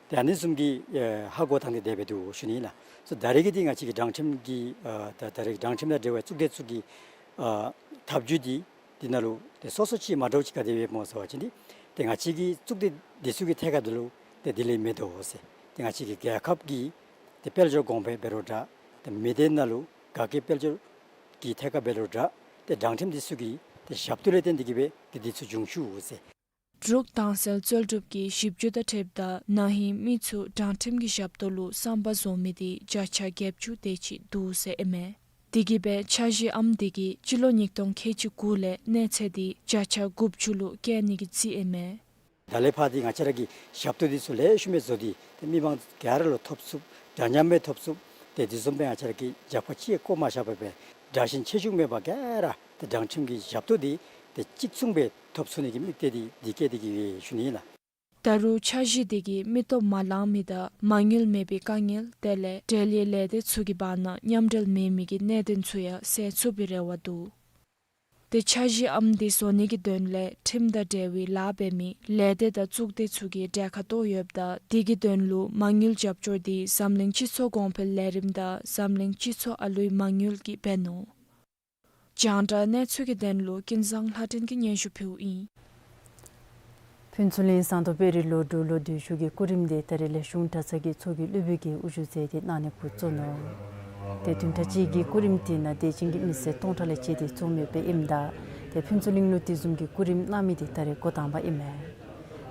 ཏེ་ཨ་ནི་བཟུམ་གྱི་ཨེ་ཧ་གོ་ཐངས་འདི་དེ་སྦེ་འདུག་ཞུ་ནི་ཨིན་ལགས། སོ་ད་རེས་ཀྱི་འདི་ང་བཅས་ཀྱི་དྲང་ཁྲིམས་ཀྱི་ཨ་ད་ད་རེས་དྲང་ཁྲིམས་དང་འབྲེལ་བའི་གཙུག་སྡེ་ཚུ་གི་ཨ་ཐབས་ཇུས་འདི་འདི་ནང་ལུ་ཏེ་སོ་སོ་ཅིག་མ་འདྲཝ་ཅིག་ག་དེ་སྦེ་སྨོ་ཟེར་བ་ཅིན་འདི་ཏེ་ང་བཅས་ཀྱི་གཙུག་སྡེ་འདི་ཚུ་གི་ཐད་ཁར་འདི་ལུ་ཏེ་དེ་ལས་མེད་དོ་ཟེར། ཏེ་ང་བཅས་ཀྱི་རྒྱལ་ཁབ་ཀྱི་ཏེ་དཔལ་འབྱོར་གོང་འཕེལ་འབད་རུང་འདྲ། ཏེ་མི་སྡེ་ནང་ལུ་དགའ་སྐྱིད་དཔལ་འབྱོར་གྱི་ཐད་ཁར་འབད་རུང་འདྲ། ཏེ་དྲང་ཁྲིམས་འདི་ཚུ་གི་ ཏེ་ཞབས་ཏོག་ལས་བརྟེན་ཏེ་གིས་སྦེ་ཏེ་འདི་ཚུ་འབྱུང་ཚུགས་ཟེར། འབྲུག་དྭངས་གསལ་རྩོལ་སྒྲུབ་ཀྱིས་ཞིབ་འཇུག་དང་འཁྲིལཝ་ད་ན་ཧིང་མི་ཚུ་དྲང་ཁྲིམས་ཀྱི་ཞབས་ཏོག་ལུ་བསམ་པ་བཟོ་མི་དེ་བརྒྱ་ཆ་བརྒྱད་ཅུ་དེ་ཅིག་འདུག་ཟེར་ཨིན་མས། དེ་གིས་སྦེ་འཆར་གཞི་ཨམ་དེ་གིས་སྤྱི་ལོ་ཉིས་སྟོང་ཁལ་གཅིག་དགུ་ལས་གནས་ཚད་དེ་བརྒྱ་ཆ་དགུ་བཅུ་ལུ་བཀལ་ནི་གི་རྩིས་ཨིན་མས། ད་ལས་ཕར་འདི་ང་བཅས་ར་གིས་ཞབས་ཏོག་འདི་ཚུ་ལེགས་ཤོམ་སྦེ་བཟོ་སྟེ་ཏེ་མི་མང་ག་ར་ལུ་ཐོབ་ཚུགསཔ་འདྲ་མཉམ་སྦེ་ཐོབ་ཚུགསཔ་ཏེ་འདི་བཟུམ་སྦེ་ང་བཅས་ར་གིས་རྒྱབ་ཁར་ཅིག་བཀོ་མ་བཞག་པར་སྦེ་དྲག་ཞན་ཆེ་ཆུང་མེད་པར་ག་ར་ཏེ་དྲང་ཁྲིམས་ཀྱི་ཞབས་ཏོག་འདི་ཏེ་གཅིག་མཚུངས་སྦེ་ཐོབ་ཚུགས་ནི་གི་དམིགས་གཏད་འདི་འདི་བསྐྱེད་དེ་གིས་ཡོད་ཞུ་ནི་ཨིན་ལགས། ད་རུང་འཆར་གཞི་དེ་གིས་མི་སྟོབས་མ་ལང་མི་དང་མ་དངུལ་མེད་པའི་དཀའ་ངལ་དེ་ལས་འབྲེལ་ཡོད་ལས་སྡེ་ཚུ་གི་བར་ན་མཉམ་འབྲེལ་མེད་མི་གི་གནད་དོན་ཚུ་ཡང་སེལ་ཚུགས་པའི་རེ་བ་འདུག། ཏེ་འཆར་གཞི་ཨམ་དེ་བཟོ་ནི་གི་དོན་ལས་ཁྲིམས་དང་འབྲེལ་བའི་ལཱ་འབད་མི་ལས་སྡེ་དང་གཙུག་སྡེ་ཚུ་གིས་གྲལ་ཁར་གཏོགས་ཡོདཔ་ད་དེ་གི་དོན་ལུ་མ་དངུལ་རྒྱབ་སྐྱོར་དེ་འཛམ་གླིང་སྤྱི་ཚོགས་གོང་འཕེལ་ལས་རིམ་དང་འཛམ་གླིང་སྤྱི་ཚོགས་ཨ་ལུའི་མ་དངུལ་གྱིས་འབད་ནུག། རྒྱང་བསྒྲགས་གནས་ཚུལ་གྱི་དོན་ལུ་ཀུན་བཟང་ལྷ་སྒྲོན་གྱིས་སྙན་ཞུ་ཕུལཝ་ཨིན། ཕུན་ཚོགས་གླིང་ཟངས་མདོག་དཔལ་རི་ལོ་འབྲུག་ལོ་དུས་ཆེན་གྱི་སྐུ་རིམ་དེ་ད་རེས་ལས་གཞུང་གྲྭ་ཚང་གི་ཚོགས་ཀྱི་སློབ་དཔོན་གྱིས་དབུ་བཞུགས་མཛད་དེ་གནང་ནི་འགོ་བཙུགས་ནུག། ཏེ་བདུན་ཕྲག་གཅིག་གི་སྐུ་རིམ་དེ་ནང་དད་ཅན་གྱི་མི་སེར་སྟོང་ཕྲག་ལས་བཅད་དེ་འཛོམས་ཡོདཔ་ཨིནམ་ད་ཏེ་ཕུན་ཚོགས་གླིང་ལུ་དེ་བཟུམ་གྱི་སྐུ་རིམ་གནང་མི་དེ་ད་རེས་འགོ་དང་པ་ཨིན་མས།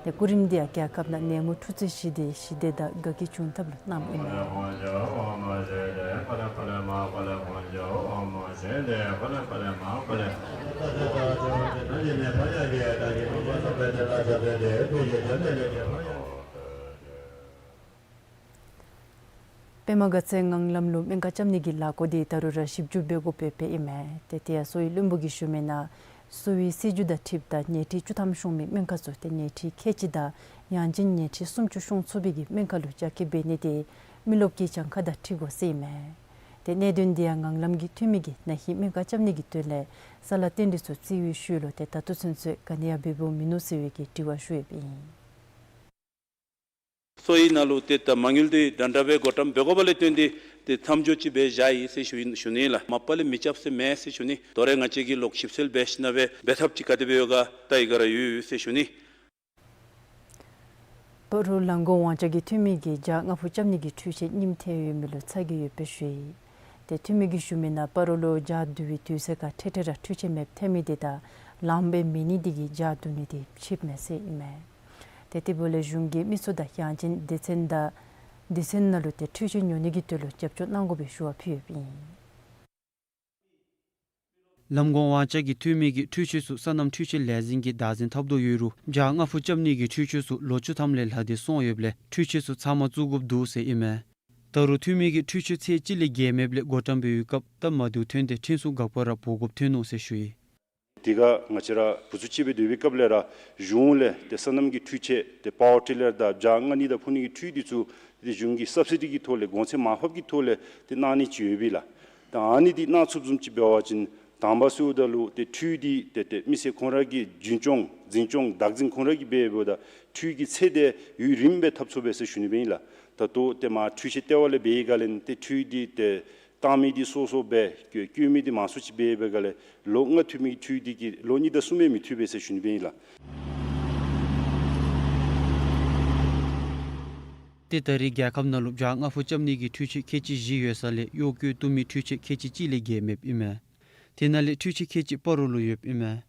ཏེ་སྐུ་རིམ་དེ་ཡང་རྒྱལ་ཁབ་ནང་ནད་མུག་འཁྲུག་རྩོད་ཞི་བདེ་ཞི་བདེ་དང་དགའ་སྐྱིད་འབྱུང་ཐབས་ལུ་གནངམ་ཨིན་མས། པདྨ་དགའ་ཚལ་ངང་ལམ་ལུ་སྨན་ཁང་རྐྱབ་ནི་གི་ལཱ་འགོ་དེ་ད་རུང་ར་ཞིབ་འཇུག་འབད་དགོཔ་སྦེ་ཨིན་མས། ཏེ་དེ་ཡང་གསོ་བའི་བློན་པོ་གིས་ཞུ་མི་ནང་གསོ་བའི་སྲིད་བྱུས་དང་འཁྲིལཝ་ད་ཉལ་ཁྲི་བཅུ་ཐམ་ཤོང་མི་སྨན་ཁང་ཚུ་ཏེ་ཉལ་ཁྲི་ཁལ་གཅིག་དང་ཡང་ཅིན་ཉལ་ཁྲི་སུམ་ཅུ་ཤོང་ཚུགས་པའི་གི་སྨན་ཁང་ལུ་རྒྱ་སྐྱེད་འབད་ནི་དེ་མི་རློབས་ཀྱི་གྱངས་ཁ་དང་འཁྲིལ་དགོ་ཟེར་ཨིན་མས། ཏེ་གནད་དོན་དེ་ཡང་ངང་ལམ་གྱི་འཐུས་མི་གིས་ན་ཧིང་སྨན་ཁང་རྐྱབ་ནི་གི་དོན་ལས་ས་ལཱ་རྟེན་འབྲེལ་ཚུ་བརྩི་བའི་ཤུལ་ལུ་ཏེ་ད་ལྟོ་ཚུན་ཚོད་ག་ནི་ཡང་འབད་འབདཝ་མིན་ནུག་ཟེར་བའི་གི་དྲི་བ་ཞུ་ཡོདཔ་ཨིན། གསོ་བའི་ནང་ལུ་ཏེ་ད་མ་དངུལ་དེ་འདྲན་འདྲ་སྦེ་བགོ་བཀྲམ་འབད་དགོཔ་ལས་བརྟེན་ཏེ་ཏེ་མཚམས་འཇོག་ཅིག་འབད་བཞག་ཡི་ཟེར་ཞུ་ཡི་ཞུ་ནི་ལགས། མ་པ་ལས་མི་རྐྱབ་ཟེར་མེན་ཟེར་ཞུ་ནི། དོ་རུང་ང་བཅས་ཀྱིས་ལོག་ཞིབ་འཚོལ་འབད་ཞིནམ་སྦེ་འབད་ཐབས་ཅིག་ག་དེ་སྦེ་ཡོད་ག་བལྟ་ཡི་ག་ར་ཡོད་ཡོད་ཟེར་ཞུ་ནི། སྤ་རོ་ལམ་གོང་དབང་ཆ་གི་འཐུས་མི་གིས་ཇ་སྔ་ཕུ་རྐྱབ་ནི་གི་འཕྲུལ་ཆས་རྙིངམ་ཐལ་ཡོད་མི་ལུ་ཚ་གྱང་ཡོདཔ་སྦེ་ཞུ་ཡི། ཏེ་འཐུས་མི་གིས་ཞུ་མི་ནང་སྤ་རོ་ལུ་ཇ་བསྡུ་བའི་དུས་ཚོད་ཁར་འཕྲལ་འཕྲལ་ར་འཕྲུལ་ཆས་མེདཔ་ཐལ་མི་དེ་དང་ལངམ་སྦེ་མེད་ནི་དེ་གིས་ཇ་བསྡུ་ནི་དེ་ཕྱིས་མས་ཟེར་ཨིན་མས། ཏེ་དེ་འབདཝ་ལས་གཞུང་གིས་མི་སོ་དང་ཡང་ཅིན་སྡེ་ཚན་དང་སྡེ་ཚན་ནང་ལུ་ཏེ་འཕྲུལ་ཆས་ཉོ་ནི་གི་དོན་ལུ་རྒྱབ་སྐྱོར་གནང་དགོ་པའི་ཞུ་བ་ཕུལ་ཡོདཔ་ཨིན། ལམ་གོང་དབང་ཆ་གི་འཐུས་མི་གིས་འཕྲུལ་ཆས་ཚུ་སོ་ནམ་འཕྲུལ་ཆས་ལས་འཛིན་གྱིས་བདག་འཛིན་འཐབ་དོ་ཡོད་རུང་ཇ་སྔ་ཕུ་རྐྱབ་ནི་གི་འཕྲུལ་ཆས་ཚུ་ལོ་བཅུ་ཐམ་ལས་ལྷག་སྟེ་སོང་ཡོདཔ་ལས་འཕྲུལ་ཆས་ཚུ་ཚབ་མ་བཙུགས་དགོཔ་འདུག་ཟེར་ཨིན་མས། ད་རུང་འཐུས་མི་གིས་འཕྲུལ་ཆས་ཚད་གཅིག་ལས་བརྒལ་མེདཔ་ལས་བགོ་བཀྲམ་འབད་བའི་སྐབས་སྟབས་མ་བདེཝ་ཐོན་ཏེ་འཕྲིན་བཟོ་འགག་པ་ར་འབོ་དགོཔ་ཐོན་ནུག་ཟེར་ཞུ་ཡི། དེ་ཁར་ང་བཅས་ར་བུ་ཚུ་གཅིག་སྦེ་སྡོད་པའི་སྐབས་ལས་ར་གཞུང་ལས་ཏེ་སོ་ནམ་གྱི་འཕྲུལ་ཆས་ཏེ་པ་ཝར་ཊི་ལར་དང་ཇ་མངགས་ནི་དང་ཕུ་ནི་གི་འཕྲུལ་དེ་ཚུ་ཏེ་གཞུང་གི་སབ་སི་ཌི་གི་ཐོག་ལས་གོང་ཚད་མར་ཕབ་ཀྱི་ཐོག་ལས་ཏེ་གནང་ནི་ཅིག་ཡོད་པས་ལགས། ད་ཨ་ནི་འདི་གནང་ཚུགསཔ་བཟུམ་ཅིག་འབད་བ་ཅིན་དང་པ་ཟེརཝ་ད་ལུ་ཏེ་འཕྲུལ་འདི་ཏེ་ཏེ་མི་སེར་ཁོང་ར་གི་རྒྱུན་སྐྱོང་འཛིན་སྐྱོང་བདག་འཛིན་ཁོང་ར་གིས་འབད་འབདཝ་ད་འཕྲུལ་གྱི་ཚད་དེ་ཡུན་རིངམོ་སྦེ་འཐབ་ཚུགས་པས་ཟེར་ཞུ་ནི་སྦེ་ཨིན་ལགས། ད་ལྟོ་ཏེ་མར་འཕྲུལ་ཆས་ལྟེ་བ་ལས་འབད་བའི་སྒང་ལས་ཏེ་འཕྲུལ་འདི་ཏེ་བཏང་མི་འདི་སོ་སོ་སྦེ་བཀོ་བཀོ་མི་འདི་མང་སུ་ཅིག་འབད་བའི་སྒང་ལས་ལོ་ལྔ་ཐུབ་མི་འཕྲུལ་འདི་གིས་ལོ་གཉིས་དང་གསུམ་ཡང་མི་ཐུབ་པས་ཟེར་ཞུ་ནི་སྦེ་ཨིན་ལགས། ཏེ་ད་རེས་རྒྱལ་ཁབ་ནང་ལུ་ཇ་སྔ་ཕུ་རྐྱབ་ནི་གི་འཕྲུལ་ཆས་ཁལ་གཅིག་བཞི་ཡོད་ས་ལས་གཡོག་བཀོལ་བཏུབ་མི་འཕྲུལ་ཆས་ཁལ་གཅིག་གཅིག་ལས་བརྒལ་མེདཔ་ཨིན་མས། དེ་ནང་ལས་འཕྲུལ་ཆས་ཁལ་གཅིག་སྤ་རོ་ལུ་ཡོདཔ་ཨིན་མས།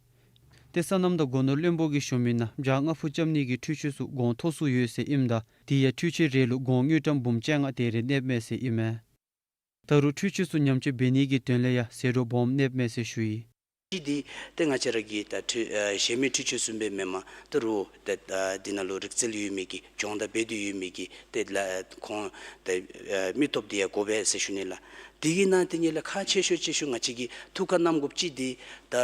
ཏེ་སོ་ནམ་དང་སྒོ་ནོར་བློན་པོ་གིས་ཞུ་མི་ནང་ཇ་སྔ་ཕུ་རྐྱབ་ནི་གི་འཕྲུལ་ཆས་ཚུ་གོང་མཐོ་སུ་ཡོད་ཟེར་ཨིནམ་ད་དེ་ཡང་འཕྲུལ་ཆས་རེ་ལུ་གོང་དངུལ་ཀྲམ་འབུམ་བཅོ་ལྔ་དེ་རེ་གནསཔ་མས་ཟེར་ཨིན་མས། ད་རུང་འཕྲུལ་ཆས་ཚུ་ཉམས་བཅོས་འབད་ནི་གི་དོན་ལས་ཡང་ཟད་འགྲོ་སྦོམ་གནསཔ་མས་ཟེར་ཞུ་ཡི། ཅིག་འདི་ཏེ་ང་བཅས་ར་གི་ད་འཕྲུལ་ཨ་གཞན་མི་འཕྲུལ་ཆས་བཟུམ་སྦེ་མེན་པར་ད་རུང་ཏེ་ཨ་འདི་ནང་ལུ་རིག་རྩལ་ཡོད་མི་གི་སྦྱོང་བརྡར་འབད་དེ་ཡོད་མི་གི་ཏེ་ལགས་ཁོང་ཏེ་ཨ་མི་སྟོབས་འདི་ཡང་དགོ་པས་ཟེར་ཞུ་ནི་ལགས། དེ་གི་ནང་དེ་ཉིད་ལས་ཁག་ཆེ་ཤོས་ཆེ་ཤོས་ང་བཅས་ཀྱིས་ཐུགས་ཁར་བསྣམ་དགོཔ་ཅིག་འདི་ད་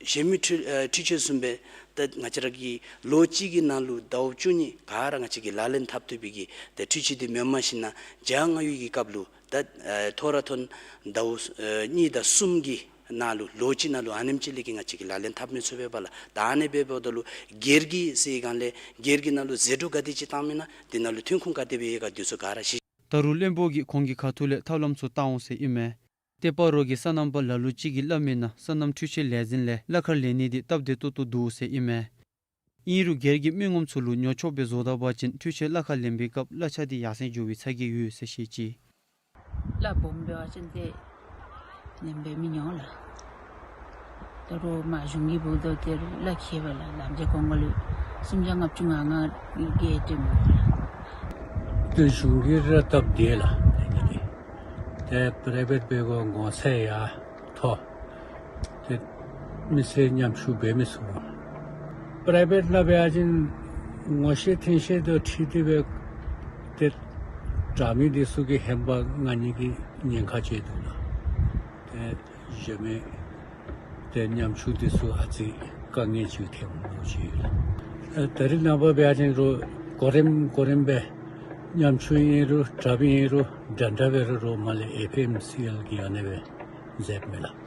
གཞན་མི་འཕྲུལ་ཨ་འཕྲུལ་ཆས་བཟུམ་སྦེ་ད་ང་བཅས་ར་གི་ལོ་གཅིག་གི་ནང་ལུ་ཟླཝ་བཅུ་གཉིས་ག་ར་ང་བཅས་ཀྱིས་ལག་ལེན་འཐབ་བཏུབ་པའི་གི་ཏེ་འཕྲུལ་ཆས་འདི་མེནམ་ཞིན་ན་ཇ་མངག་ཡུལ་གྱི་སྐབས་ལུ་ད་ཨ་ཐོ་ར་ཐོན་ཟླཝ་ཨ་གཉིས་དང་གསུམ་གྱི་ནང་ལུ་ལོ་གཅིག་ནང་ལུ་ཨ་ནེམ་ཅིག་ལས་ཀྱི་ང་བཅས་ཀྱིས་ལག་ལེན་འཐབ་མི་ཚུགས་པས་པ་ལགས། ད་ཨ་ནི་འབདཝ་ད་ལུ་སྒེར་གྱི་ཟེར་བའི་སྒང་ལས་སྒེར་གྱི་ནང་ལུ་ཟད་འགྲོ་ག་དེ་ཅིག་བཏང་མི་ན་དེ་ནང་ལུ་ཐོན་ཁུངས་ག་དེ་སྦེ་ཡོད་ག་འདི་ཚུ་ག་ར་ཤེས། ད་རུང་བློན་པོ་གིས་ཁོང་གི་ཁ་ཐུག་ལས་ཐབས་ལམ་ཚུ་བཏང་འོང་ཟེར་ཨིན་མས། ཏེ་སྤ་རོ་གི་སོ་ནམ་པ་ལ་ལུ་ཅིག་གིས་སླབ་མི་ནང་སོ་ནམ་འཕྲུལ་ཆས་ལས་འཛིན་ལས་གླ་ཁར་ལེན་ནི་འདི་སྟབས་བདེ་ཏོག་ཏོ་འདུག་ཟེར་ཨིན་མས། ཨིན་རུང་སྒེར་གྱི་མི་ངོམ་ཚུ་ལུ་ཉོ་ཆོག་སྦེ་བཟོ་ད་པ་ཅིན་འཕྲུལ་ཆས་གླ་ཁར་ལེན་པའི་སྐབས་གླ་ཆ་འདི་ཡར་སེང་འགྱོ་བའི་ཚ་གྱང་ཡོད་ཟེར་བཤད་ཅི། གླ་སྦོམ་འབད་བ་ཅིན་ཏེ་ལེན་པའི་མི་ཉུང་ལགས། ད་རུང་མ་གཞུང་གི་འབདཝ་ད་དེ་ལཱ་ཁེ་བ་ལགས། ལམ་འཇལ་གོང་གོང་ལུ་སུམ་བརྒྱ་ལྔ་བཅུ་ང་ལྔ་གི་སྟོནམ་ལགས། ཏེ་གཞུང་གིས་ར་སྟབས་བདེ་ལགས། ཏེ་པ་རའི་བེཊ་འབད་དགོ་གོང་ཚད་ཡང་མཐོ། ཏེ་མི་སེར་ཉམ་ཆུང་འབད་མི་ཚུགས། པ་རའི་བེཊ་ནང་འབད་བ་ཅིན་ངོ་ཤེས་མཐོང་ཤེས་དང་འཁྲིལ་ཏེ་འབད་ཏེ་དྲག་མི་འདི་ཚུ་གིས་ཧེ་མ་ང་ནི་གི་ཉེན་ཁ་ཅིག་འདུག་ལགས། ཏེ་གཞན་མི་ཏེ་ཉམ་ཆུང་འདི་ཚུ་ཨ་ཙི་དཀའ་ངལ་ཅིག་ཐོནམ་ལོ་ཅིག་ཡོད་ལགས། ཨ་ད་རིས་ནངས་པ་འབད་བ་ཅིན་རུང་གོ་རིམ་གོ་རིམ་སྦེ་ཉམ་ཆུང་ཨིན་རུང་དྲག་མི་ཨིན་རུང་འདྲ་འདྲ་འབད་རུང་རུང་མར་ལས་ཨེཕ་ཨེམ་སི་ཨེལ་གིས་ཨ་ནེ་སྦེ་མཛདཔ་མས་ལགས།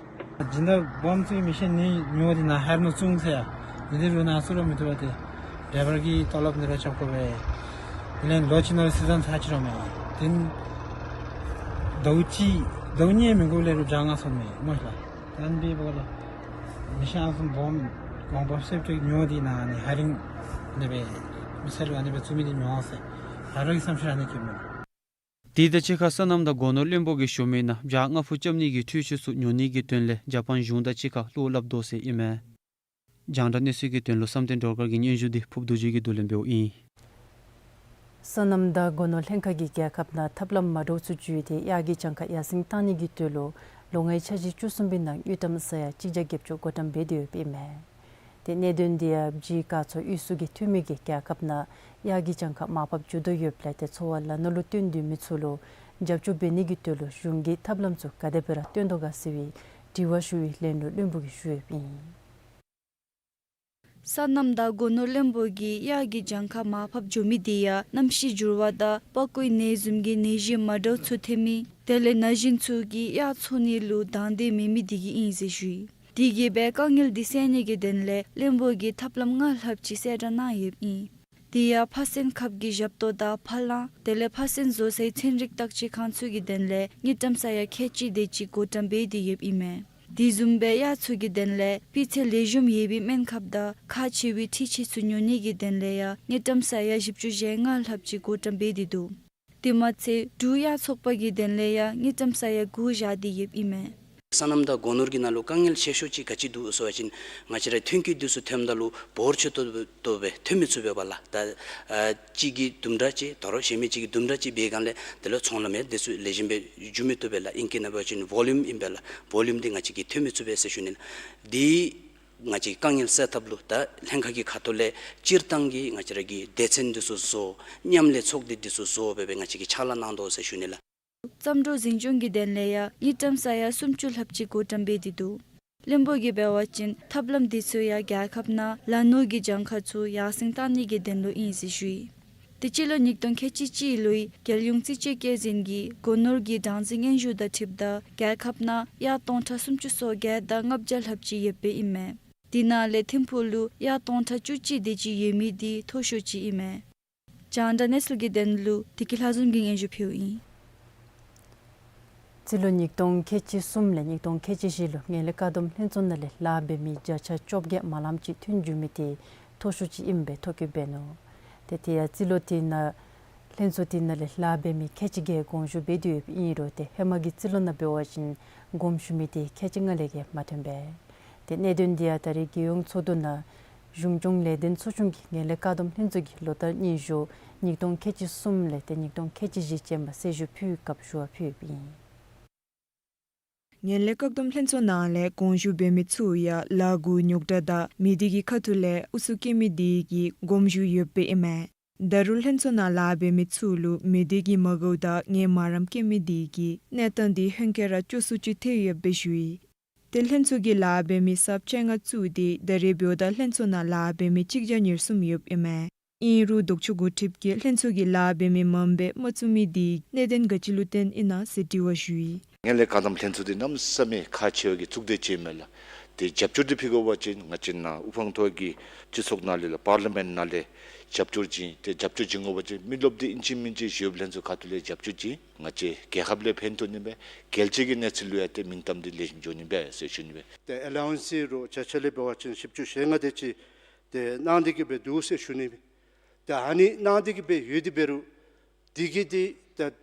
སྦྱིན་བདག་སྦོམ་ཚུ་མི་ཤེས་ནི་ཉོ་སྟེ་ནཱ་ཧེར་ནུ་བཙུགས་ཟེར་ཡ། འདི་རུང་ནཱ་ཚུ་ར་མི་བཏུབ་པས། ཏེ་ཌའི་བར་གི་ཏོ་ལོབ་འདི་ར་རྐྱབ་དགོ་པས། དེ་ལས་ལོ་གཅིག་ནང་སི་ཛན་ཚར་ཅི་ར་མས། དེ་ལས་ཟླཝ་གཅིག་ཟླཝ་གཉིས་མི་འགོར་ལས་རུང་བརྒྱ་ལྔ་སོང་མས་སྨོ་ལགས། ད་ཨ་ནི་འབདཝ་ལས་མི་ཤེས་ཨ་ནི་བཟུམ་སྦོམ་གོང་སྦོམ་སེབ་ཏེ་ཉོ་སྟེ་ནཱ་ཨ་ནི་ཧེ་རིང་ཨ་ནེ་སྦེ་མི་སེར་ལུ་ཨ་ནེ་སྦེ་བཙུགས་མི་འདི་ཉོ་ཟེར་ང་ར་གི་བསམ་ཤེས་ར་ཨ་ནི་ཁེབས་མས། དེ་དང་གཅིག་ཁར་སོ་ནམ་དང་སྒོ་ནོར་བློན་པོ་གིས་ཞུ་མི་ནང་བྱཱ་རྔ་ཕུ་རྐྱབ་ནི་གི་འཐུས་ཤོག་ཚུ་ཉོ་ནི་གི་དོན་ལས་ཇ་པཱན་གཞུང་དང་གཅིག་ཁར་བློ་སླབ་དོ་ཟེར་ཨིན་མས། རྒྱང་བསྒྲགས་གནས་ཚུལ་གྱི་དོན་ལུ་བསམ་གཏན་སྒྲོལ་དཀར་གྱི་སྙན་ཞུ་འདི་ཕུརབ་རྡོ་རྗེ་གིས་བསྡུ་ལེན་འབདཝ་ཨིན། སོ་ནམ་དང་སྒོ་ནོར་ལྷན་ཁག་གིས་རྒྱལ་ཁབ་ནང་ཐབས་ལམ་མ་འདྲཝ་ཚུ་བརྒྱུད་དེ་གཡག་གི་གྱངས་ཁ་ཡར་སེང་བཏང་ནི་གི་དོན་ལུ་ལོ་ལྔའི་འཆར་གཞི་བཅུ་གསུམ་པའི་ནང་དངུལ་ཀྲམ་ས་ཡ་གཅིག་བརྒྱ་བརྒྱད་ཅུ་བགོ་བཀྲམ་འབད་དེ་ཡོདཔ་ཨིན་མས། ཏེ་གནད་དོན་འདི་ཡང་སྦྱིས་དཀར་མཚོ་དབུས་སུ་གི་འཐུས་མི་གིས་རྒྱལ་ཁབ་ནང་གཡག་གི་གྱངས་ཁ་མར་ཕབ་འགྱོ་དོ་ཡོདཔ་ལས་ཏེ་འཚོ་བ་ལ་ནོར་ལུ་བརྟེན་སྡོད་མི་ཚུ་ལུ་རྒྱབ་སྐྱོར་འབད་ནི་གི་དོན་ལུ་གཞུང་གིས་ཐབས་ལམ་ཚུ་ག་དེ་སྦེ་ར་སྟོན་དོ་ག་ཟེར་བའི་དྲི་བ་ཞུ་བའི་ལན་ལུ་བློན་པོ་གིས་ཞུ་ཡོདཔ་ཨིན། སོ་ནམ་དང་སྒོ་ནོར་བློན་པོ་གིས་གཡག་གི་གྱངས་ཁ་མར་ཕབ་འགྱོ་མི་འདི་ཡང་གནམ་གཤིས་འགྱུར་བ་དང་པགས་ཀོའི་ནད་བཟུམ་གྱི་ནད་གཞི་མ་འདྲཝ་ཚུ་ཐོན་མི་དེ་ལས་ན་གཞོན་ཚུ་གིས་གཡག་འཚོ་ནི་ལུ་དང་འདོད་མེད་མི་འདི་གིས་ཨིན་ཟེར་ཞུ་ཡི། དེ་གིས་འབད་དཀའ་ངལ་འདི་སེལ་ནི་གི་དོན་ལས་བློན་པོ་གིས་ཐབས་ལམ་ལྔ་ལྷགཔ་ཅིག་གསལ་བསྒྲགས་གནང་ཡོདཔ་ཨིན། དེ་ཡང་ཕ་སེན་ཁབ་ཀྱི་ཞབས་ཏོག་དང་ཕ་ལང་དེ་ལས་ཕ་སེན་བཟོ་སའི་ཚན་རིག་བརྟག་དཔྱད་ཁང་ཚུ་གི་དོན་ལས་དངུལ་ཀྲམ་ས་ཡ་ཁལ་གཅིག་དེ་ཅིག་བགོ་བཀྲམ་འབད་དེ་ཡོདཔ་ཨིན་མས། དེ་བཟུམ་སྦེ་གཡག་ཚུ་གི་དོན་ལས་སྤུས་ཚད་ལེགས་ཤོམ་ཡོད་པའི་སྨན་ཁབ་དང་ཁག་ཆེ་བའི་འཕྲུལ་ཆས་ཚུ་ཉོ་ནི་གི་དོན་ལས་ཡང་དངུལ་ཀྲམ་ས་ཡ་བཞི་བཅུ་ཞེ་ལྔ་ལྷགཔ་ཅིག་བགོ་བཀྲམ་འབད་དེ་འདུག། དེ་མ་ཚད་འབྲུག་གཡག་ཚོགས་པ་གི་དོན་ལས་ཡང་དངུལ་ཀྲམ་ས་ཡ་དགུ་བཞག་སྟེ་ཡོདཔ་ཨིན་མས། སོ་ནམ་དང་སྒོ་ནོར་གྱི་ནང་ལུ་དཀའ་ངལ་ཆེ་ཤོས་ཅིག་ག་ཅི་འདུག་ཟེར་བ་ཅིན་ང་བཅས་རའི་ཐོན་སྐྱེད་འདི་ཚུ་ཐོནམ་ད་ལུ་འབོར་ཆེ་ཏོག་ཏོ་སྦེ་ཐོན་མི་ཚུགས་པས་པ་ལགས། ད་ཨ་གཅིག་གིས་དུམ་གྲ་ཅིག་དོ་རུང་གཞན་མི་གཅིག་གིས་དུམ་གྲ་ཅིག་འབད་སྒང་ལས་དེ་ལུ་ཚོང་ལམ་ཡང་དེ་ཚུ་ལེགས་ཤོམ་སྦེ་འགྱོ་མི་བཏུབ་པས་ལགས། ཨིང་སྐད་ནང་འབད་བ་ཅིན་བོ་ལུམ་ཨིན་པས་ལགས། བོ་ལུམ་འདི་ང་བཅས་ཀྱིས་ཐོན་མི་ཚུགས་པས་ཟེར་ཞུ་ནི་ལགས། འདི་ང་བཅས་དཀའ་ངལ་སེལ་ཐབས་ལུ་ད་ལྷན་ཁག་གི་ཁ་ཐུག་ལས་སྤྱིར་བཏང་གི་ང་བཅས་ར་གི་སྡེ་ཚན་འདི་ཚུ་བཟོ་མཉམ་ལས་ཚོགས་སྡེ་འདི་ཚུ་བཟོ་སྦེ་སྦེ་ང་བཅས་ཀྱིས་ཕྱག་ལཱ་གནང་དོ་ཟེར་ཞུ་ནི་ལགས། བརྩམས་སྒྲུང་འཛིན་སྐྱོང་གི་དོན་ལས་ཡང་དངུལ་ཀྲམ་ས་ཡ་སུམ་ཅུ་ལྷགཔ་ཅིག་བགོ་བཀྲམ་འབད་དེ་འདུག། བློན་པོ་གིས་འབད་བ་ཅིན་ཐབས་ལམ་འདི་ཚུ་ཡང་རྒྱལ་ཁབ་ནང་ལ་ནོར་གྱི་གྱངས་ཁ་ཚུ་ཡར་སེང་བཏང་ནི་གི་དོན་ལུ་ཨིན་ཟེར་ཞུ་ཡི། ཏེ་སྤྱི་ལོ་ཉིས་སྟོང་ཁལ་གཅིག་གཅིག་ལོའི་རྒྱལ་ཡོངས་རྩིས་དཔྱད་བཀོད་འཛིན་གྱིས་སྒོ་ནོར་གྱི་གྲངས་འཛིན་སྙན་ཞུ་དང་འཁྲིལཝ་ད་རྒྱལ་ཁབ་ནང་གཡག་སྟོང་ཕྲག་སུམ་ཅུ་སོ་བརྒྱད་དང་ལྔ་བརྒྱ་ལྷགཔ་ཅིག་ཡོདཔ་ཨིན་མས། དེ་ནང་ལས་ཐིམ་ཕུག་ལུ་གཡག་སྟོང་ཕྲག་བཅུ་གཅིག་དེ་ཅིག་ཡོད་མི་འདི་མཐོ་ཤོས་ཅིག་ཨིན་མས། རྒྱང་བསྒྲགས་གནས་ཚུལ་གྱི་དོན་ལུ་བདེ་སྐྱིད་ལྷ་འཛོམས་ཀྱིས་སྙན་ཞུ་ཕུལཝ་ཨིན། རྩིས་ལོ་ཉིས་སྟོང་ཁལ་གཅིག་གསུམ་ལས་ཉིས་སྟོང་ཁལ་གཅིག་བཞི་ལུ་ངན་ལྷད་བཀག་སྡོམ་ལྷན་ཚོགས་ནང་ལས་ལཱ་འབད་མི་བརྒྱ་ཆ་བཅོ་བརྒྱད་མ་ལངམ་ཅིག་ཐོན་འགྱོ་མི་དེ་མཐོ་ཤོས་ཅིག་ཨིནམ་སྦེ་ཐོ་བཀོད་འབད་ནུག། ཏེ་དེ་ཡང་རྩིས་ལོ་དེ་ནང་ལྷན་ཚོགས་དེ་ནང་ལས་ལཱ་འབད་མི་ཁལ་གཅིག་བརྒྱད་དགོངས་ཞུ་འབད་དེ་ཡོདཔ་ཨིན་རུང་ཏེ་ཧེ་མ་གི་རྩིས་ལོ་ནང་འབད་བ་ཅིན་དགོངས་ཞུ་མི་དེ་ཁལ་གཅིག་ལྔ་ལས་བརྒལ་མ་ཐོན་པས། ཏེ་གནད་དོན་འདི་ཡང་ད་རེས་རྒྱལ་ཡོངས་ཚོགས་འདུ་ནང་གཞུང་སྐྱོང་ལས་དོན་ཚོགས་ཆུང་གིས་ངན་ལྷད་བཀག་སྡོམ་ལྷན་ཚོགས་ཀྱི་ལོ་བསྟར་སྙན་ཞུ་ཉིས་སྟོང་ཁལ་གཅིག་གསུམ་ལས་ཏེ་ཉིས་སྟོང་ཁལ་གཅིག་བཞི་ཅན་པ་གསལ་ཞུ་ཕུལ་བའི་སྐབས་ཞུ་བ་ཕུལཝ་ཨིན། ངན་ལྷད་བཀག་སྡོམ་ལྷན་ཚོགས་ནང་ལས་དགོངས་ཞུ་འབད་མི་ཚུ་ཡང་ལཱ་འགོ་རྙོག་དྲ་དང་མི་སྡེ་གི་ཁ་ཐུག་ལས་ཨུ་ཚུགས་བཀལ་མི་དེ་གིས་དགོངས་ཞུ་ཡོདཔ་ཨིན་མས། ད་རུང་ལྷན་ཚོགས་ནང་ལཱ་འབད་མི་ཚུ་ལུ་མི་སྡེ་གི་མ་དགའཝ་དང་ངན་སྨ་རམ་བཀལ་མི་དེ་གིས་གནས་སྟངས་དེ་ཧེང་སྐལ་ར་སྐྱོ་སུ་ཅིག་ཐལ་ཡོདཔ་སྦེ་ཞུ་ཡི། ཏེ་ལྷན་ཚོགས་ཀྱི་ལཱ་འབད་མི་གསརཔ་བཅོ་ལྔ་བཙུགས་ཏེ་ད་རེས་འབདཝ་ད་ལྷན་ཚོགས་ནང་ལཱ་འབད་མི་གཅིག་བརྒྱ་ཉེར་གསུམ་ཡོདཔ་ཨིན་མས། ཨིན་རུང་ལྡོག་ཕྱོགས་འགོ་ཁྲིདཔ་གིས་ལྷན་ཚོགས་ཀྱི་ལཱ་འབད་མི་མངམ་སྦེ་མ་བཙུགས་མི་དེ་གནད་དོན་ག་ཅི་ལུ་བརྟེན་ཨིན་ན་ཟེར་དྲི་བ་ཞུ་ཡི། ངན་ལྷད་བཀག་སྡོམ་ལྷན་ཚོགས་འདི་གནམ་མེད་ས་མེད་ཁག་ཆེ་བའི་གི་ཚོགས་སྡེ་ཅིག་ཨིན་མས་ལགས། ཏེ་རྒྱབ་སྐྱོར་འདི་ཕུལ་དགོ་པ་ཅིན་ང་བཅས་ནཱ་དབུ་འཕང་མཐོ་གི་སྤྱི་ཚོགས་ནང་ལས་ལགས་པར་ལི་མེནཊ་ནང་ལས་རྒྱབ་སྐྱོར་བྱིན། ཏེ་རྒྱབ་སྐྱོར་བྱིན་དགོ་པ་ཅིན་མི་རློབས་འདི་ཨིན་ཅི་མིན་ཅི་ཞི་གཡོགཔ་ལྷན་ཚོགས་ཁ་ཐུག་ལས་རྒྱབ་སྐྱོར་བྱིན། ང་བཅས་རྒྱལ་ཁབ་ལུ་ཕན་ཐོགས་ནི་མས། རྒྱལ་སྤྱི་གི་གནས་ཚུལ་ལུ་ཡང་ཏེ་མིང་གཏམ་འདི་ལེགས་ཤོམ་འགྱོ་ནི་མས་ཟེར་ཞུ་ནི་མས། ཏེ་ཨེ་ལའོ་ཝན་སི་རུང་ཆ་ཆ་ལས་འབད་བ་ཅིན་བཞི་བཅུ་ཞེ་ལྔ་དེ་ཅིག་ཏེ་གནང་སྟེ་གི་སྦེ་འདུག་ཟེར་ཞུ་ནི་མས། ཏེ་ཨ་ནི་གནང་སྟེ་གི་སྦེ་ཡོད་དེ་འབད་རུང་དེ་གིས་ཏེ་ད་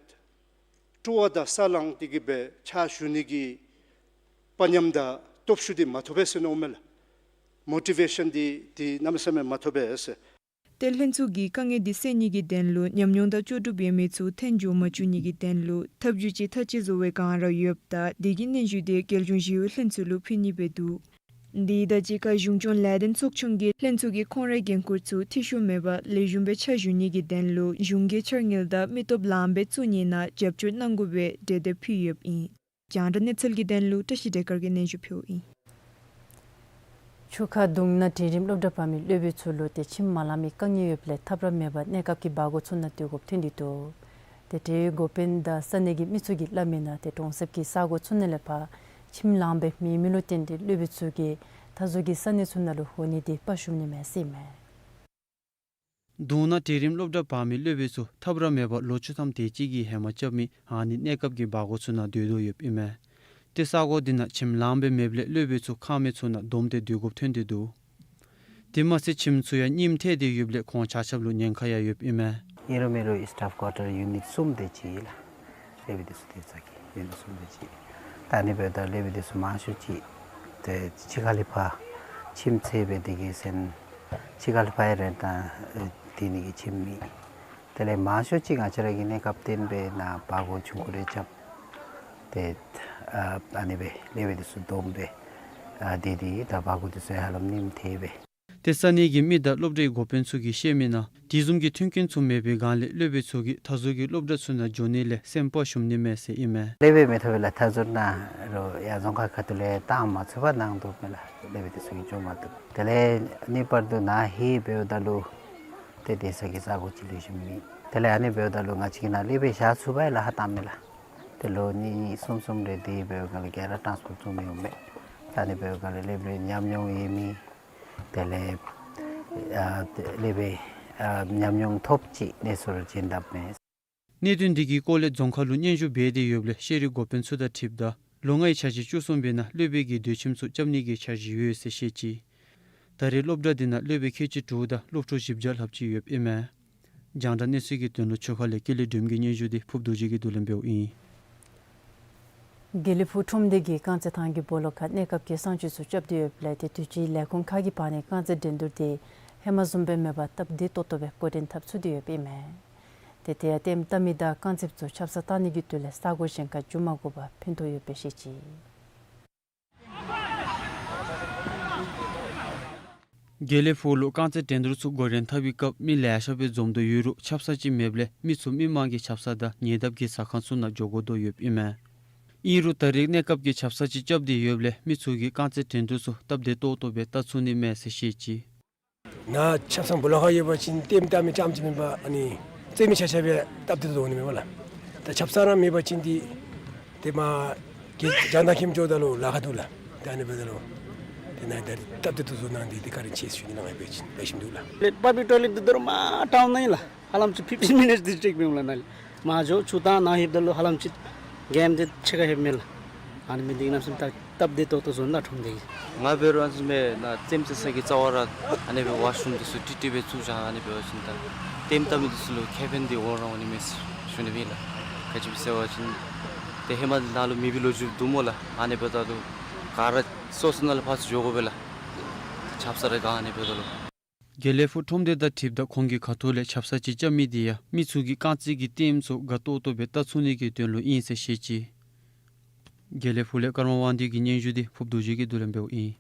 སྤྲོ་བ་དང་ས་ལང་སྟེ་གི་སྦེ་ཕྱག་ཞུ་ནི་གི་དཔའ་ཉམས་དང་ སྟོབས་ཤུགས་འདི་མ་ཐོབ་པས་ཟེར་མནོཝ་མས་ལགས། མོ་ཊི་ཝེ་ཤཱན་འདི་འདི་གནམ་མེད་ས་མེད་མ་ཐོབ་པས་ཟེར། ཏེ་ལྷན་ཚོགས་ཀྱིས་དཀའ་ངལ་འདི་སེལ་ནི་གི་དོན་ལུ་ཉམས་མྱོང་དང་ལྕོགས་གྲུབ་ཡོད་མི་ཚུ་འཐོན་འགྱོ་མ་བཅུག་ནི་གི་དོན་ལུ་ཐབས་བྱུས་ཅིག་ཐག་བཅད་བཟོ་བའི་བསྒང་ར་ཡོདཔ་ད་དེ་གི་སྙན་ཞུ་དེ་རྒྱལ་གཞུང་ཞི་གཡོག་ལྷན་ཚོགས་ལུ་ཕུལ་ནི་སྦེ་འདུག། དེ་དང་གཅིག་ཁར་གཞུང་སྐྱོང་ལས་དོན་ཚོགས་ཆུང་གིས་ལྷན་ཚོགས་ཀྱི་ཁོང་རའི་འགན་ཁུར་ཚུ་འཐུས་ཤོར་མེད་པར་ལེགས་ཤོམ་སྦེ་ཕྱག་ཞུ་ནི་གི་དོན་ལུ་གཞུང་གི་འཆར་དངུལ་དང་མི་སྟོབས་ལངམ་སྦེ་བཙུགས་ནི་ནང་རྒྱབ་སྐྱོར་གནང་དགོ་པའི་གྲོས་འདེབས་ཕུལ་ཡོདཔ་ཨིན། རྒྱང་བསྒྲགས་གནས་ཚུལ་གྱི་དོན་ལུ་བཀྲ་ཤིས་བདེ་དཀར་གྱིས་སྙན་ཞུ་ཕུལཝ་ཨིན། ཆུ་ཁ་གདུང་ན་འབྲིང་རིམ་སློབ་གྲྭ་འབག་མི་སློབ་དཔོན་ཚུ་ལུ་ཏེ་ཁྱིམ་མ་ལང་མི་དཀའ་ངལ་ཡོདཔ་ལས་ཐབས་ར་མེད་པར་གནས་སྐབས་ཀྱི་སྦ་སྒོར་ཚུ་ནང་སྡོད་དགོཔ་ཐོན་ཏེ་འདུག། ཏེ་དེའི་འགོ་དཔོན་དང་ས་གནས་ཀྱི་མི་ཚུ་གིས་སླབ་མི་ནང་ཏེ་གྲོང་གསེབ་ཀྱི་ས་གོ་ཚུ་ནང་ལས་ཕར་ཁྱིམ་ལང་སྦེ་མེད་མི་ལུ་བརྟེན་ཏེ་སློབ་དཔོན་ཚུ་གིས་མཐའ་ཟུར་གྱི་ས་གནས་ཚུ་ནང་ལུ་འོང་ནི་དེ་དཔའ་ཞུམ་ནི་མས་ཟེར་ཨིན་མས། གདུང་ན་འབྲིང་རིམ་སློབ་གྲྭ་འབག་མི་སློབ་དཔོན་ཚུ་ཐབས་ར་མེད་པར་ལོ་བཅུ་ཐམ་དེ་ཅིག་གི་ཧེ་མ་རྐྱབ་མི་ཨ་ནི་གནས་སྐབས་ཀྱི་སྦ་སྒོར་ཚུ་ནང་སྡོད་དོ་ཡོདཔ་ཨིན་མས། ཏེ་ས་གོ་འདི་ནང་ཁྱིམ་ལང་སྦེ་མེདཔ་ལས་སློབ་དཔོན་ཚུ་ཁང་མིག་ཚུ་ནང་བསྡོམས་ཏེ་སྡོད་དགོཔ་ཐོན་ཏེ་འདུག། དེ་མ་ཚད་ཁྱིམ་ཚུ་ཡང་རྙིངམ་ཐལ་ཏེ་ཡོདཔ་ལས་ཁོང་ཆ་ཁྱབ་ལུ་ཉེན་ཁ་ཡང་ཡོདཔ་ཨིན་མས། ཨིན་རུང་མེན་རུང་སི་ཊཱཕ་ཀོ་ཊར་ཡུ་ནིཊ་གསུམ་དེ་ཅིག་ལགས། སློབ་དཔོན་དེ་ཚུ་སྡོད་ས་གི་ཡུ་ནིཊ་གསུམ་དེ་ཅིག། ད་ཨ་ནི་འབདཝ་ད་སློབ་དཔོན་དེ་ཚུ་མང་ཤོས་ཅིག་ཏེ་ཕྱི་ཁ་ལས་ཕར་ཁྱིམ་འཚོལ་སྦེ་དེ་གི་ཟེར་ན་ཕྱི་ཁ་ལས་ཕར་ཡང་རེནཊ་བཏང་ཨེ་སྡོད་ནི་གི་ཁྱིམ་མེད། དེ་ལས་མང་ཤོས་ཅིག་ང་བཅས་ར་གི་གནས་སྐབས་བརྟེན་སྦེ་ནཱ་སྦ་སྒོར་ཆུང་ཀུ་རེ་རྐྱབ། ཏེ་ཨ་ཨ་ནི་སྦེ་སློབ་དཔོན་དེ་ཚུ་བསྡོམས་སྦེ་ཨ་སྡོད་དེ་ད་སྦ་སྒོར་དེ་ཚུ་ཧ་ལམ་རྙིངམ་ཐལ་སྦེ། ཏེ་ས་གནས་ཀྱི་མི་དང་སློབ་གྲྭའི་འགོ་དཔོན་ཚུ་གིས་བཤད་མི་ནང་དེ་བཟུམ་གྱི་མཐུན་རྐྱེན་ཚུ་མེད་པའི་སྒང་ལས་སློབ་དཔོན་ཚུ་གིས་མཐའ་ཟུར་གྱི་སློབ་གྲྭ་ཚུ་ནང་འགྱོ་ནི་ལས་སེམས་དཔའ་ཞུམ་ནི་མས་ཟེར་ཨིན་མས། སློབ་དཔོན་མི་ཐོབ་པས་ལགས། མཐའ་ཟུར་ནང་རོགས་ཡར་རྫོང་ཁག་ཁ་ཐུག་ལས་བཏང་མ་ཚུགས་པར་ནང་འདུག་མས་ལགས། སློབ་དཔོན་དེ་ཚུ་གིས་འགྱོ་མ་བཏུབ། དེ་ལས་ངེས་པར་དུ་ནཱ་ཧེ་འབདཝ་ད་ལུ་ཏེ་སྡོད་ས་གི་ས་གོ་ཅིག་ལེགས་ཤོམ་མེད། དེ་ལས་ཨ་ནི་འབདཝ་ད་ལུ་ང་བཅས་ཀྱིས་ནཱ་སློབ་དཔོན་བཞག་ཚུགས་པས་ལགས་ཧ་བཏང་མས་ལགས། ཏེ་ལོ་གཉིས་གསུམ་གསུམ་རེ་དེ་འབདཝ་ད་ལུ་ག་ར་ཊཱནསི་ཕར་བཙུགས་མི་འོང་མས། ད་ཨ་ནི་འབདཝ་ད་ལུ་སློབ་དཔོན་ཉམས་མྱོང་ཡོད་མི་དེ་ལས་ཨ་སློབ་དཔོན་ཨ་ཉམས་མྱོང་ཐོབ་ཅིག་གནས་ཚུལ་ར་བྱིན་དཔ་མས། གནད་དོན་འདི་གི་སྐོར་ལས་རྫོང་ཁག་ལུ་སྙན་ཞུ་འབད་དེ་ཡོདཔ་ལས་ཤེས་རིག་འགོ་དཔོན་ཚུ་དང་འཁྲིལཝ་ད་ལོ་ལྔའི་འཆར་གཞི་བཅུ་གསུམ་པའི་ནང་སློབ་དཔོན་གྱི་སྡོད་ཁྱིམ་ཚུ་རྐྱབ་ནི་གི་འཆར་གཞི་ཡོད་ཟེར་བཤད་ཅི། ད་རེས་སློབ་གྲྭ་འདི་ནང་སློབ་དཔོན་ཁལ་གཅིག་དྲུག་དང་སློབ་ཕྲུག་བཞི་བརྒྱ་ལྷགཔ་ཅིག་ཡོདཔ་ཨིན་མས། རྒྱང་བསྒྲགས་གནས་ཚུལ་གྱི་དོན་ལུ་ཆུ་ཁ་ལས་ཀུན་ལེགས་སྒྲོལམ་གྱི་སྙན་ཞུ་འདི་ཕུརཔ་རྡོ་རྗེ་གིས་བསྡུ་ལེན་འབདཝ་ཨིན། དགེ་ལེགས་ཕུག་ཁྲོམ་སྡེ་གིས་རྐང་རྩེད་ཐང་གི་སྦོ་ལོགས་ཁར་གནས་སྐབས་ཀྱི་གསང་སྤྱོད་ཚུ་རྐྱབ་སྟེ་ཡོདཔ་ལས་ཏེ་དུས་ཅི་ལས་ཁུངས་ཁག་གི་བར་ནས་རྐང་རྩེད་འགྲན་བསྡུར་དེ་ཧེ་མ་བཟུམ་སྦེ་མེད་པར་སྟབས་བདེ་ཏོག་ཏོ་སྦེ་འགོ་འདྲེན་འཐབ་ཚུགས་ཏེ་ཡོདཔ་ཨིན་མས། ཏེ་དེ་ཡང་ལྟདམོ་བལྟ་མི་དང་རྐང་རྩེདཔ་ཚུ་ཆབ་གསང་བཏང་ནི་གི་དོན་ལས་ས་གོ་གཞན་ཁར་འགྱོ་མ་དགོ་པར་ཕན་ཐོགས་ཡོདཔ་སྦེ་བཤད་ཅི། དགེ་ལེགས་ཕུག་ལུ་རྐང་རྩེད་འགྲན་བསྡུར་ཚུ་འགོ་འདྲེན་འཐབ་པའི་སྐབས་མི་ལེ་ཤ་སྦེ་འཛོམས་དོ་ཡོད་རུང་ཆབ་གསང་ཅིག་མེདཔ་ལས་མི་ཚུ་མི་མང་གི་ཆབ་གསང་དང་ཉེ་འདབས་ཀྱི་ཟ་ཁང་ཚུ་ནང་འགྱོ་དགོ་དོ་ཡོདཔ་ཨིན་མས། ཨིན་རུང་ད་རེས་གནས་སྐབས་ཀྱི་ཆབ་གསང་ཅིག་རྐྱབ་སྟེ་ཡོདཔ་ལས་མི་ཚུ་གིས་རྐང་རྩེད་འགྲན་བསྡུར་ཚུ་སྟབས་བདེ་ཏོག་ཏོ་སྦེ་བལྟ་ཚུགས་ནི་མས་ཟེར་བཤད་ཅི། ནཱ་ཆབ་གསང་སྦོ་ལོགས་ཁར་ཡོད་པ་ཅིན་ལྟདམོ་བལྟ་མི་རྐྱངམ་ཅིག་མེན་པར་ཨ་ནི་རྩེད་མི་ཆ་ཁྱབ་སྦེ་སྟབས་བདེ་ཏོག་ཏོ་འོང་ནི་མས་པ་ལགས། ད་ཆབ་གསང་ར་མེད་པ་ཅིན་འདི་ཏེ་མར་གི་རྒྱང་ཐག་ཁེམ་འགྱོཝ་ད་ལུ་ལཱ་ཁག་འདུག་ལགས། ད་ཨ་ནི་འབདཝ་ད་ལུ་ཏེ་ནཱ་ད་སྟབས་བདེ་ཏོག་ཏོ་བཟོ་གནང་སྟེ་ཏེ་བཀའ་དྲིན་ཆེ་ཟེར་ཞུ་ནི་ལགས། ང་ཡང་འབད་བ་ཅིན་ལེགས་ཤོམ་འདུག་ལགས། ལགས་པབ་ལིཀ་ཊོ་ཡ་ལེཊ་འདི་ད་རུང་མར་ཊའུན་ནང་ཨིན་ལགས། ཧ་ལམ་ཅིག་ཕིཕ་ཊིན་མི་ནིཊསི་འདི་ཊེཀ་མི་འོང་ལགས། ནཱ་ལས་མར་འགྱོ་ཆུ་བཏང་ནཱ་ལྷོདཔ་ད་ལུ་ཧ་ལམ་ཅིག་གེམ་འདི་ཕྱེད་ཀ་ལྷོདཔ་མས་ལགས། ཨ་ནི་མི་འདི་གནམ་མེད་ས་མེད་སྟབས་བདེ་ཏོག་ཏོ་བཟོ་གནང་ད་ཁྲོམ་སྡེ་གིས། ང་འབད་རུང་ཨ་ནི་སྦེ་ནཱ་རྩེདམོ་རྩེ་ས་གི་རྩ་བ་ར་ཨ་ནི་སྦེ་ཝཱཤ་རུམ་འདི་ཚུ་ཀྲིག་ཀྲི་སྦེ་བཙུགས་བཞག། ཨ་ནི་འབད་བ་ཅིན་ད་ལྟདམོ་བལྟ་མི་འདི་ཚུ་ལུ་ཁེ་ཕན་འདི་འོང་ར་འོང་ནི་མས་ཟེར་ཞུ་ནི་ཨིན་ལགས། ག་ཅི་སྦེ་ཟེར་བ་ཅིན་ཏེ་ཧེ་མ་འདི་ནང་ལུ་མེད་པའི་ལོ་རྒྱུས་འདུག་སྨོ་ལགས། ཨ་ནི་འབདཝ་ད་ལུ་ག་ར་སོ་སོ་ནང་ལུ་ཕར་ཚུར་འགྱོ་དགོ་པས་ལགས། ཆབ་གསང་རེ་ག་ཨ་ནི་འབདཝ་ད་ལུ། དགེ་ལེགས་ཕུག་ཁྲོམ་སྡེ་དང་འཁྲིལཝ་ད་ཁོང་གི་ཁ་ཐུག་ལས་ཆབ་གསང་ཅིག་རྐྱབ་མི་འདི་ཡང་མི་ཚུ་གིས་རྐང་རྩེད་ཀྱི་ལྟདམོ་ཚུ་དགའ་ཏོག་ཏོ་སྦེ་བལྟ་ཚུགས་ནི་གི་དོན་ལུ་ཨིན་ཟེར་བཤད་ཅི། དགེ་ལེགས་ཕུག་ལས་ཀརྨ་དབང་འདུས་ཀྱི་སྙན་ཞུ་འདི་ཕུརཔ་རྡོ་རྗེ་གིས་བསྡུ་ལེན་འབདཝ་ཨིན།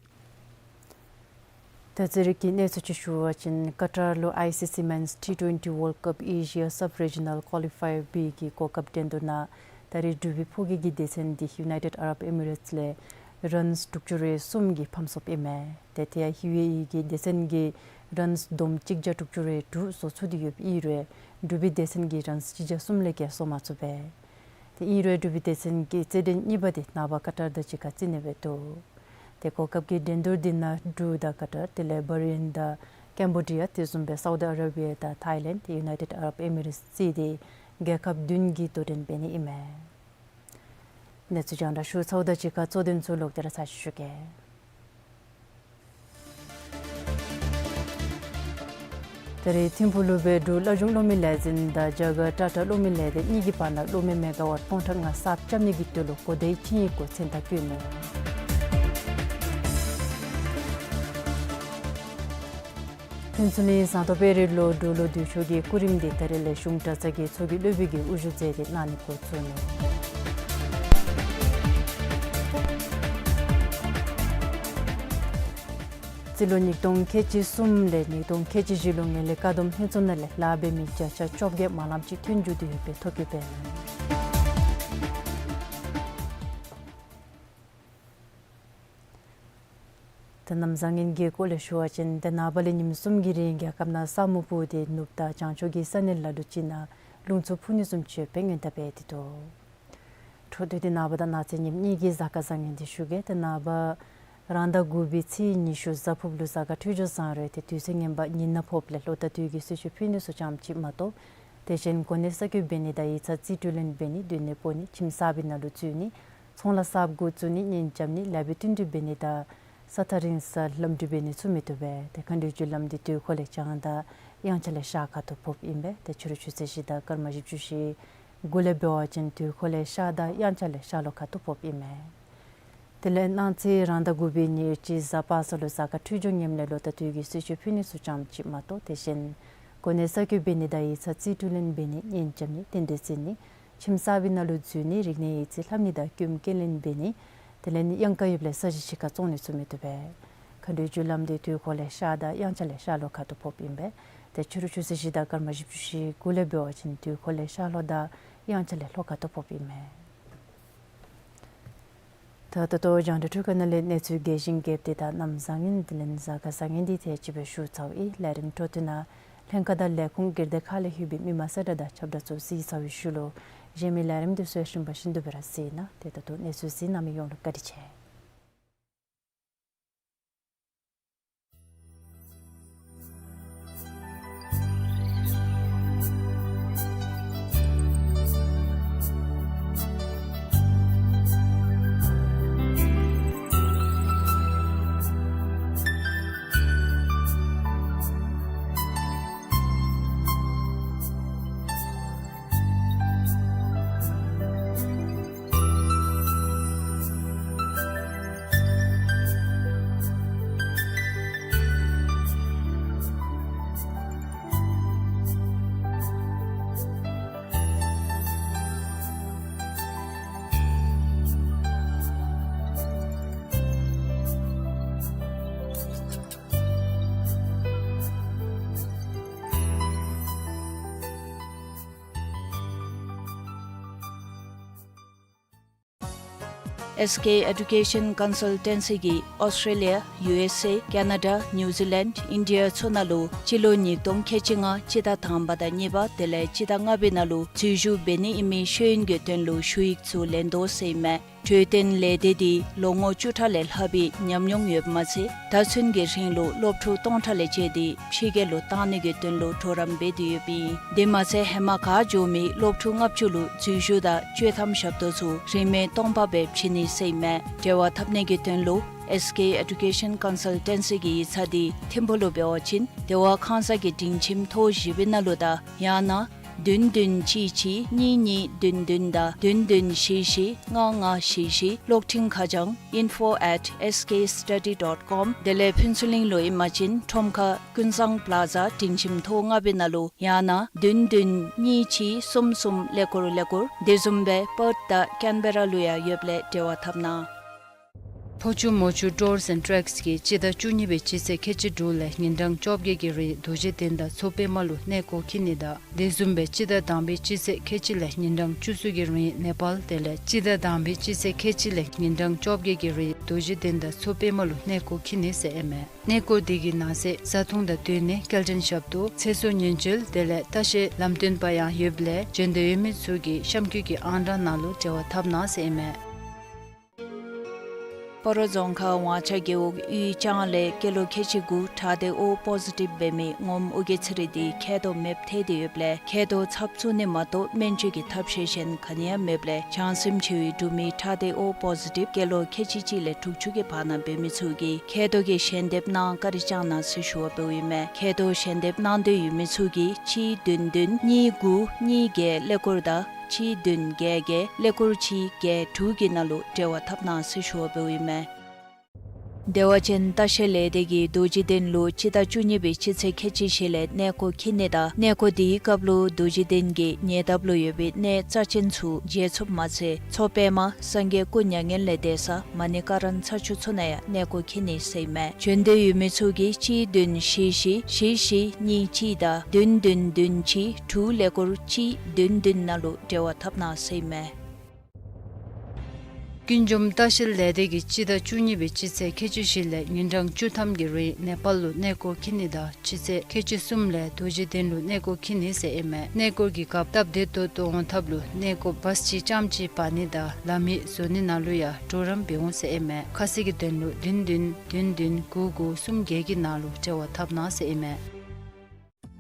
ད་རྩེད་རིགས་ཀྱི་གནས་ཚུལ་ཅིག་ཞུ་བ་ཅིན་ཀ་ཊར་ལུ་ཨའི་སི་སི་མེནསི་ཊི་ཊོན་ཊི་ཝཱལཌ་ཀཔ་ཨེ་ཤི་ཡ་སབ་རི་ཇི་ནཱལ་ཀོ་ལི་ཕའི་ཡར་བི་གི་གོ་སྐབས་འགྲན་བསྡུར་ནང་ད་རེས་འབྲུག་པའི་ཕོ་སྐྱེས་ཀྱི་སྡེ་ཚན་འདི་ཡུ་ནའི་ཊེཌ་ཨ་རབ་ཨེ་མི་རེཊསི་ལས་རཱནསི་དྲུག་ཅུ་རེ་གསུམ་གྱིས་ཕམ་སོཔ་ཨིན་མས། ཏེ་དེ་ཡང་ཡུ་ཨེ་ཨི་གི་སྡེ་ཚན་གྱིས་རཱནསི་བསྡོམས་གཅིག་བརྒྱ་དྲུག་ཅུ་རེ་དྲུག་བཟོ་ཚུགས་ཏེ་ཡོདཔ་ཨིན་རུང་འབྲུག་པའི་སྡེ་ཚན་གྱིས་རཱནསི་གཅིག་བརྒྱ་གསུམ་ལས་བརྒལ་བཟོ་མ་ཚུགས་པས། ཏེ་ཨིན་རུང་འབྲུག་པའི་སྡེ་ཚན་གྱི་རྩེད་འགྲན་གཉིས་པ་འདི་ནངས་པ་ཀ་ཊར་དང་གཅིག་ཁར་རྩེ་ནི་སྦེ་འདུག། ཏེ་གོ་སྐབས་ཀྱི་འགྲན་བསྡུར་འདི་ནང་འབྲུག་དང་ཀ་ཊར་དེ་ལས་བྷ་རེན་དང་ཀེམ་བོ་ཌི་ཡ་དེ་བཟུམ་སྦེ་སའུ་དི་ཨ་ར་བི་ཡ་དང་ཐའི་ལེནཌ་ཡུ་ནའི་ཊེཌ་ཨ་རབ་ཨེ་མི་རེཊསི་བརྩིས་ཏེ་རྒྱལ་ཁབ་བདུན་གྱིས་དོ་འགྲན་འབད་ནི་ཨིན་མས། གནས་ཚུལ་རྒྱང་བསྒྲགས་ཞུ་ཚརཝ་དང་གཅིག་ཁར་གཙོ་དོན་ཚུ་ལོག་སྟེ་ར་ཚར་ཅིག་ཞུ་གེ། ད་རེས་ཐིམ་ཕུག་ལུ་སྦེ་འབྲུག་བླ་གཞུང་གློག་མེ་ལས་འཛིན་དང་རྒྱ་གར་ཊ་ཊ་གློག་མེ་ལས་སྡེ་གཉིས་ཀྱི་བར་ན་གློག་མེ་མེ་ག་ཝཊ་སྟོང་ཕྲག་ལྔ་གསརཔ་རྐྱབ་ནི་གི་དོན་ལུ་གོ་བརྡའི་ཆིངས་ཡིག་སྒོ་མཚན་བཏབ་བཀོད་ནུག། ཕུན་ཚོགས་གླིང་ཟངས་མདོག་དཔལ་རི་ལོ་འབྲུག་ལོ་དུས་མཆོད་ཀྱི་སྐུ་རིམ་འདི་ད་རེས་ལས་གཞུང་གྲྭ་ཚང་གི་ཚོགས་ཀྱི་སློབ་དཔོན་གྱིས་དབུ་བཞུགས་མཛད་དེ་གནང་ནི་འགོ་བཙུགས་ནུག། རྩིས་ལོ་ཉིས་སྟོང་ཁལ་གཅིག་གསུམ་ལས་ཉིས་སྟོང་ཁལ་གཅིག་བཞི་ལོ་ངོས་ལས་བཀག་སྡོམ་ལྷན་ཚོགས་ནང་ལས་ལཱ་འབད་མི་བརྒྱ་ཆ་བཅོ་བརྒྱད་མ་ལམ་ཅིག་ཐོན་འགྱོ་དོ་ཡོད་པའི་ཐོ་བཀོད་འབད་ནུག། ད་གནམ་བཟང་ངན་གྱི་སྐོར་ལས་ཞུ་བ་ཅིན་ཏེ་ནངས་པ་ལས་ཉིནམ་གསུམ་གྱི་རིང་རྒྱལ་ཁབ་ནང་ས་སྨུག་སྤུབས་ཏེ་ནུབ་དང་བྱང་ཕྱོགས་ཀྱི་ས་གནས་ལ་ལུ་ཅིག་ནང་རླུང་འཚུབ་འཕུ་ནི་བཟུམ་ཅིག་ཡོད་པའི་སྔོན་བརྡ་འབད་དེ་འདུག། འཕྲོ་མཐུད་དེ་ནངས་པ་དང་གནངས་ཚེ་ཉིནམ་གཉིས་ཀྱི་གཟའ་སྐར་བཟང་ངན་འདི་ཞུ་གེ། ཏེ་ནངས་པ་རང་ཟླ་དགུ་པའི་ཚེས་ཉི་ཤུ་གཟའ་ཕུརཔ་ལུ་གཟའ་སྐར་འཕྲོད་སྦྱོར་བཟང་རུང་ཏེ་དུས་ཚོད་ངན་པ་ཉིན་ནག་ཕོགཔ་ལས་ལོ་དང་དུས་ཀྱི་གསོལ་མཆོད་ཕུལ་ནི་ཚུ་ཙམ་ཅིག་མ་གཏོགས་དེ་བཞིན་གོ་གནས་གསར་བསྐོ་འབད་ནི་དང་ཡིག་ཚང་རྩིས་སྤྲོད་ལེན་འབད་ནི་སྡོད་གནས་སྤོ་ནི་ཁྱིམ་གསརཔ་ནང་ལུ་འཛུལ་ནི་ཚོང་ལཱ་གསརཔ་འགོ་བཙུགས་ནི་གཉེན་རྐྱབ་ནི་ལཱ་འབད་བསྟུན་གྲོས་འབད་ནི་དང་ས་ཐག་རིང་སར་ལམ་འགྲུལ་འབད་ནི་ཚུ་མི་བཏུབ་པས། ཏེ་མཁའ་འགྲོའི་རྒྱུ་ལམ་འདི་དུས་འཁོར་ལས་བྱང་དང་དབྱངས་འཆར་ལས་ཤར་ཁ་ཐུག་ཕོགཔ་ཨིན་པས། ཏེ་ཕྱི་རུ་ཆུ་ཚོད་བཞི་དང་སྐར་མ་བཞི་བཅུ་ཞེ་དགུ་ལས་འབད་བ་ཅིན་དུས་འཁོར་ལས་ཤར་དང་དབྱངས་འཆར་ལས་ཤར་ལྷོ་ཁ་ཐུག་ཕོགཔ་ཨིན་མས། དེ་ལས་གནངས་ཚེ་རང་ཟླ་དགུ་པའི་ཉེར་གཅིག་གཟའ་པ་སངས་ལུ་གཟའ་སྐར་འཕྲོད་སྦྱོར་ངནམ་ལས་ལོ་དང་དུས་ཀྱི་གསོལ་མཆོད་ཕུལ་ནི་ཚུ་ཙམ་ཅིག་མ་གཏོགས་དེ་བཞིན་གོ་གནས་གསར་བསྐོ་འབད་ནི་དང་ཡིག་ཚང་རྩིས་སྤྲོད་ལེན་འབད་ནི་གཉེན་རྐྱབ་ནི་རྟེན་འབྲེལ་བརྩི་ནི་ཁྱིམ་གསརཔ་ནང་ལུ་འཛུལ་ནི་རིག་གནས་ཡིག་རྩིས་ལྷབ་ནི་དང་སྐྱོན་སྐྱེལ་ལེན་འབད་ནི་དེ་ལས་གཡང་ཁ་ཡོདཔ་ལས་ས་གཞི་ཕྱི་ཁར་བཙོང་ནི་ཚུ་མི་བཏུབ་པས། མཁའ་འགྲོའི་རྒྱུ་ལམ་འདི་དུས་འཁོར་ལས་ཤར་དང་དབྱངས་འཆར་ལས་ཤར་ལྷོ་ཁ་ཐུག་ཕོགཔ་ཨིན་པས། ཏེ་ཕྱི་རུ་ཆུ་ཚོད་བཞི་དང་སྐར་མ་བཞི་བཅུ་ཞེ་དགུ་ལས་འབད་བ་ཅིན་དུས་འཁོར་ལས་ཤར་ལྷོ་དང་དབྱངས་འཆར་ལས་ལྷོ་ཁ་ཐུག་ཕོགཔ་ཨིན་མས། ད་ད་ལྟོ་རྒྱང་བསྒྲགས་འཕྲུལ་ཁང་ནང་ལས་གནས་ཚུལ་རྒྱས་ཤིང་རྒྱསཔ་འདི་དང་གནམ་བཟང་ངན་དེ་ལས་གཟའ་སྐར་བཟང་ངན་འདི་ཏེ་ཅིག་སྦེ་ཞུ་ཚརཝ་ཨིན། ལས་རིམ་འཕྲོ་མཐུད་ནང་ལྷན་ཁག་དང་ལས་ཁུངས་སྒེར་སྡེ་ཁག་ལས་ལྷོད་པའི་མི་མང་གསལ་བསྒྲགས་དང་ཁྱབ་བསྒྲགས་ཚུ་གཟིགས་ཚར་བའི་ཤུལ་ལུ་གཞན་མི་ལས་རིམ་འདི་ཚུ་ཡང་རིམ་པ་བཞིན་དུ་སྦེ་ར་གཟིགས་གནང་། ཏེ་ད་ལྟོ་གནས་ཚུལ་གཟིགས་གནང་མི་ཡོངས་ལུ་བཀའ་དྲིན་ཆེ། ཨེས་ཀེ་ཨེ་ཌུ་ཀེ་ཤཱན་ཀོན་སཱལ་ཊེན་སི་གིས་ཨོསི་ཊྲེ་ལི་ཡ་ཡུ་ཨེསི་ཨེ་ཀེ་ན་ཌ་ནིའུ་ཛི་ལེནཌ་ཨིན་ཌི་ཡ་ཚུ་ནང་ལུ་སྤྱི་ལོ་ཉིས་སྟོང་ཁལ་གཅིག་ལྔ་སྤྱི་ཟླ་དང་པ་དང་གཉིས་པ་དེ་ལས་སྤྱི་ཟླ་ལྔ་པའི་ནང་ལུ་འཛུལ་ཞུགས་འབད་ནི་ཨིན་མི་ཤེས་ཡོན་གྱི་དོན་ལུ་ཞུ་ཡིག་ཚུ་ལེན་དོ་ཟེར་ཨིན་མས། འཕྲོད་བསྟེན་ལས་སྡེ་འདི་ལོ་ངོ་བཅུ་ཕྲག་ལས་ལྷག་པའི་ཉམས་མྱོང་ཡོདཔ་མ་ཚད་ད་ཚུན་གྱི་རིང་ལུ་སློབ་ཕྲུག་སྟོང་ཕྲག་ལས་བཅད་དེ་ཕྱི་རྒྱལ་ལུ་བཏང་ནི་གི་དོན་ལུ་གྲོགས་རམ་འབད་དེ་ཡོདཔ་ཨིན། དེ་མ་ཚད་ཧེ་མ་ག་འགྱོ་མི་སློབ་ཕྲུག་ལྔ་བཅུ་ལུ་འཛུལ་ཞུགས་དང་བཅོས་ཐམ་ཞབས་ཏོག་ཚུ་རིན་མེད་སྟོང་པ་སྦེ་བྱིན་ནི་ཟེར་ཨིན་མས། འབྲེལ་བ་འཐབ་ནི་གི་དོན་ལུ་ཨེས་ཀེ་ཨེ་ཌུ་ཀེ་ཤཱན་ཀོན་སཱལ་ཊེན་སི་གི་ཡིག་ཚང་འདི་ཐིམ་ཕུག་ལུ་འབད་བ་ཅིན་བདེ་བ་ཁང་གསར་གྱི་སྒྲིང་ཁྱིམ་ཐོག་བཞི་པའི་ནང་ལུ་དང་ཡང་ན་བདུན་བདུན་གཅིག་གཅིག་གཉིས་གཉིས་བདུན་བདུན་དང་བདུན་བདུན་བཞི་བཞི་ལྔ་ལྔ་བཞི་བཞི། གློག་འཕྲིན་ཁ་བྱང་ཨིན་ཕོ་ཨེཊ་ཨེས་ཀེ་སི་ཊ་ཌི་ཌོཊ་ཀོམ། དེ་ལས་ཕུན་ཚོགས་གླིང་ལུ་ཨིན་པ་ཅིན་ཁྲོམ་ཁ་ཀུན་བཟང་པ་ལ་ཛ་སྒྲིང་ཁྱིམ་ཐོག་ལྔ་པའི་ནང་ལུ་ཡང་ན་བདུན་བདུན་གཉིས་གཅིག་གསུམ་གསུམ་ཀླད་ཀོར་ཀླད་ཀོར། དེ་བཟུམ་སྦེ་པརཐ་དང་ཀེན་བེ་ར་ལུ་ཡང་ཡོདཔ་ལས་འབྲེལ་བ་འཐབ་གནང་། ཕོ་ཆུ་མོ་ཆུ་ཊུར་སི་ཨེནཌ་ཊུརསི་གིས་སྤྱི་ཟླ་བཅུ་གཉིས་པའི་སྤྱི་ཚེས་ཁལ་གཅིག་དྲུག་ལས་ཉིན་གྲངས་བཅོ་བརྒྱད་ཀྱི་རིང་རྡོ་རྗེ་གདན་དང་མཚོ་པདྨ་ལུ་གནས་སྐོར་འཁྱིད་ནི་དང་དེ་བཟུམ་སྦེ་སྤྱི་ཟླ་དང་པའི་སྤྱི་ཚེས་ཁལ་གཅིག་ལས་ཉིན་གྲངས་བཅུ་གསུམ་གྱི་རིང་ནེ་པཱལ་དེ་ལས་སྤྱི་ཟླ་དང་པའི་སྤྱི་ཚེས་ཁལ་གཅིག་ལས་ཉིན་གྲངས་བཅོ་བརྒྱད་ཀྱི་རིང་རྡོ་རྗེ་གདན་དང་མཚོ་པདྨ་ལུ་གནས་སྐོར་འཁྱིད་ནི་ཟེར་ཨིན་མས། གནས་སྐོར་དེ་གི་ནང་གསེས་བཟའ་འཐུང་དང་སྡོད་གནས་སྐྱེལ་འདྲེན་ཞབས་ཏོག་ཚེ་སྲོག་ཉེན་བཅོལ་དེ་ལས་ལྟ་བཤལ་ལམ་སྟོན་པ་ཡང་ཡོདཔ་ལས་བྱོན་འདོད་ཡོད་མི་ཚུ་གིས་གཤམ་འཁོད་ཀྱི་ཨང་གྲངས་ནང་ལུ་འབྲེལ་བ་འཐབ་གནང་ཟེར་ཨིན་མས། སྤ་རོ་རྫོང་ཁག་ཝང་ཆ་རྒེད་འོག་གཡུས་ལྕང་ལས་སྐྱེས་ལོ་ཁལ་གཅིག་དགུ་ཁྲག་སྡེ་ཨོ་པོ་ཟི་ཊིབ་འབད་མི་ངོམ་ཨོ་རྒྱན་ཚེ་རིང་འདི་མཁལ་རྡོག་མེདཔ་ཐལ་ཏེ་ཡོདཔ་ལས་མཁལ་རྡོག་ཚབ་བཙུགས་ནི་མ་གཏོགས་སྨན་བཅོས་ཀྱི་ཐབས་ཤེས་གཞན་ག་ནི་ཡང་མེདཔ་ལས་བྱང་སེམས་ཆེ་བའི་འབྲུག་མི་ཁྲག་སྡེ་ཨོ་པོ་ཟི་ཊིབ་སྐྱེས་ལོ་ཁལ་གཅིག་གཅིག་ལས་དྲུག་ཅུ་གི་བར་ན་འབད་མི་ཚུ་གིས་མཁལ་རྡོག་གི་ཞལ་འདེབས་གནང་བཀའ་དྲིན་བསྐྱང་གནང་ཟེར་ཞུ་བ་འབདཝ་ཨིན་མས། མཁལ་རྡོག་ཞལ་འདེབས་གནང་འདོད་ཡོད་མི་ཚུ་གིས་གཅིག་བདུན་བདུན་གཉིས་དགུ་གཉིས་བརྒྱད་ཀླད་ཀོར་དང་གཅིག་བདུན་བརྒྱད་བརྒྱད་ཀླད་ཀོར་གཅིག་བརྒྱད་དྲུག་གི་ནང་ལུ་འབྲེལ་བ་འཐབ་གནང་ཟེར་ཞུ་བ་འབདཝ་ཨིན་མས། བདེ་བ་ཅན་ལྟ་བཤལ་ལས་སྡེ་གིས་རྡོ་རྗེ་གདན་ལུ་སྤྱི་ཟླ་བཅུ་གཉིས་པའི་སྤྱི་ཚེས་ཁལ་གཅིག་བཞི་ལས་གནས་སྐོར་འཁྱིད་ནི་དང་གནས་སྐོར་དེའི་སྐབས་ལུ་རྡོ་རྗེ་གདན་གྱི་ཉེ་འདབས་ལུ་ཡོད་པའི་གནས་རྩ་ཅན་ཚུ་མཇལ་ཚུགསཔ་མ་ཚད་མཚོ་པདྨ་སངས་རྒྱས་སྐུ་མྱ་ངན་ལས་འདས་ས་མ་ཎི་ཀ་ར་ན་ཚ་ཆུ་མཚོ་ནང་ཡང་གནས་སྐོར་འཁྱིད་ནི་ཟེར་ཨིན་མས། བྱོན་འདོད་ཡོད་མི་ཚུ་གིས་གཅིག་བདུན་བཞི་བཞི་བཞི་བཞི་གཉིས་གཅིག་དང་བདུན་བདུན་བདུན་གཅིག་དྲུག་ཀླད་ཀོར་གཅིག་བདུན་བདུན་ནང་ལུ་འབྲེལ་བ་འཐབ་གནང་ཟེར་ཨིན་མས། ཀུན་འབྱུང་ལྟ་བཤལ་ལས་སྡེ་གིས་སྤྱི་ཟླ་བཅུ་གཉིས་པའི་སྤྱི་ཚེས་ཁལ་གཅིག་བཞི་ལས་ཉིན་གྲངས་བཅུ་ཐམ་གྱི་རིང་ནེ་པཱལ་ལུ་གནས་སྐོར་འཁྱིད་ནི་དང་སྤྱི་ཚེས་ཁལ་གཅིག་གསུམ་ལས་རྡོ་རྗེ་གདན་ལུ་གནས་སྐོར་འཁྱིད་ནི་ཟེར་ཨིན་མས། གནས་སྐོར་གྱི་སྐབས་སྟབས་བདེ་ཏོག་ཏོ་འོང་ཐབས་ལུ་གནས་སྐོར་བཱས་ཅིག་ལྕམ་ཅིག་འབག་ནི་དང་ལམ་ཡིག་བཟོ་ནི་ནང་ལུ་ཡང་གྲོགས་རམ་འབད་འོང་ཟེར་ཨིན་མས། ཁ་གསལ་གྱི་དོན་ལུ་བདུན་བདུན་བདུན་བདུན་དགུ་དགུ་གསུམ་བརྒྱད་ཀྱི་ནང་ལུ་འབྲེལ་བ་འཐབ་གནང་ཟེར་ཨིན་མས།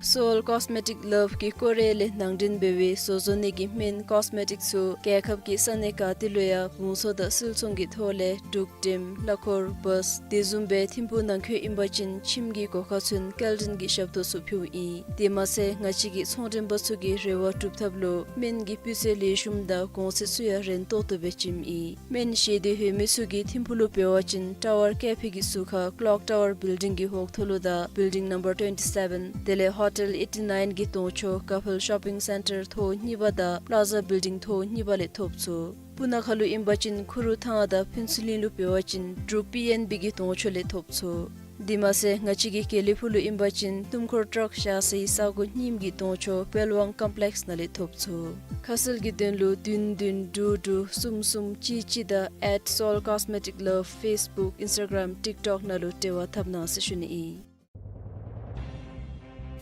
སོལ་ཀོས་མེ་ཊིག་ལབ་ཀྱིས་ཀོ་རི་ཡ་ལས་ནང་འདྲེན་འབད་བའི་བཟོ་བཟོ་ནི་གི་སྨན་ཀོས་མེ་ཊིག་ཚུ་རྒྱལ་ཁབ་ཀྱི་ས་གནས་ག་ཏེ་ལུ་ཡང་བང་སོ་དང་སིལ་ཚོང་གི་ཐོག་ལས་འབྲུག་འགྲེམ་གླ་འཁོར་བཱས་དེ་བཟུམ་སྦེ་ཐིམ་ཕུག་ནང་འཁོད་ཨིན་པ་ཅིན་ཁྱིམ་གྱི་སྒོ་ཁར་ཚུན་སྐྱེལ་འདྲེན་གྱི་ཞབས་ཏོག་ཚུ་ཕུལཝ་ཨིན། དེ་མ་ཚད་ང་བཅས་ཀྱི་ཚོང་འགྲེམས་པ་ཚུ་གི་རེ་བ་སྒྲུབ་ཐབས་ལུ་སྨན་གྱི་སྤུས་ཚད་ལེགས་ཤོམ་དང་གོང་ཚད་ཚུ་ཡང་རན་ཏོག་ཏོ་སྦེ་བྱིནམ་ཨིན། སྨན་བཞེས་འདོད་ཡོད་མི་ཚུ་གིས་ཐིམ་ཕུག་ལུ་འབད་བ་ཅིན་ཊ་ཝར་ཀེ་ཕེ་གི་ཟུར་ཁར་ཀློག་ཊ་ཝར་བིལ་ཌིང་གི་འོག་ཐོག་ལུ་དང་བིལ་ཌིང་ནམ་བར་ཊུ་ཝེན་ཊི་སེ་བེན་དེ་ལས་ཧོ་ཊེལ་ཨེ་ཊི་ནའིན་གྱི་གདོང་ཕྱོགས་ཀ་ཕེལ་ཤོ་པིང་སེན་ཊར་ཐོག་གཉིས་པ་དང་པ་ལཱ་ཛ་བིལ་ཌིང་ཐོག་གཉིས་པ་ལས་ཐོབ་ཚུགས། སྤུ་ན་ཁ་ལུ་ཨིན་པ་ཅིན་ཁུ་རུ་ཐང་དང་ཕུན་ཚོགས་གླིང་ལུ་འབད་བ་ཅིན་འབྲུག་པི་ཨེན་བི་གི་གདོང་ཕྱོགས་ལས་ཐོབ་ཚུགས། དེ་མ་ཚད་ང་བཅས་ཀྱི་དགེ་ལེགས་ཕུག་ལུ་ཨིན་པ་ཅིན་སྣུམ་འཁོར་ཊརཀ་བཞག་སའི་ས་གོ་རྙིངམ་གྱི་གདོང་ཕྱོགས་པེལ་ཝང་ཀོམ་པི་ལེགསི་ནང་ལས་ཐོབ་ཚུགས། ཁ་གསལ་གྱི་དོན་ལུ་བདུན་བདུན་དྲུག་དྲུག་གསུམ་གསུམ་གཅིག་གཅིག་དང་ཨེཊ་སོལ་ཀོས་མེ་ཊིག་ལབ་ཕེསི་བུཀ་ཨིནསི་ཊ་གརམ་ཊིཀ་ཊོཀ་ནང་ལུ་འབྲེལ་བ་འཐབ་གནང་ཟེར་ཞུ་ནི་ཨིན།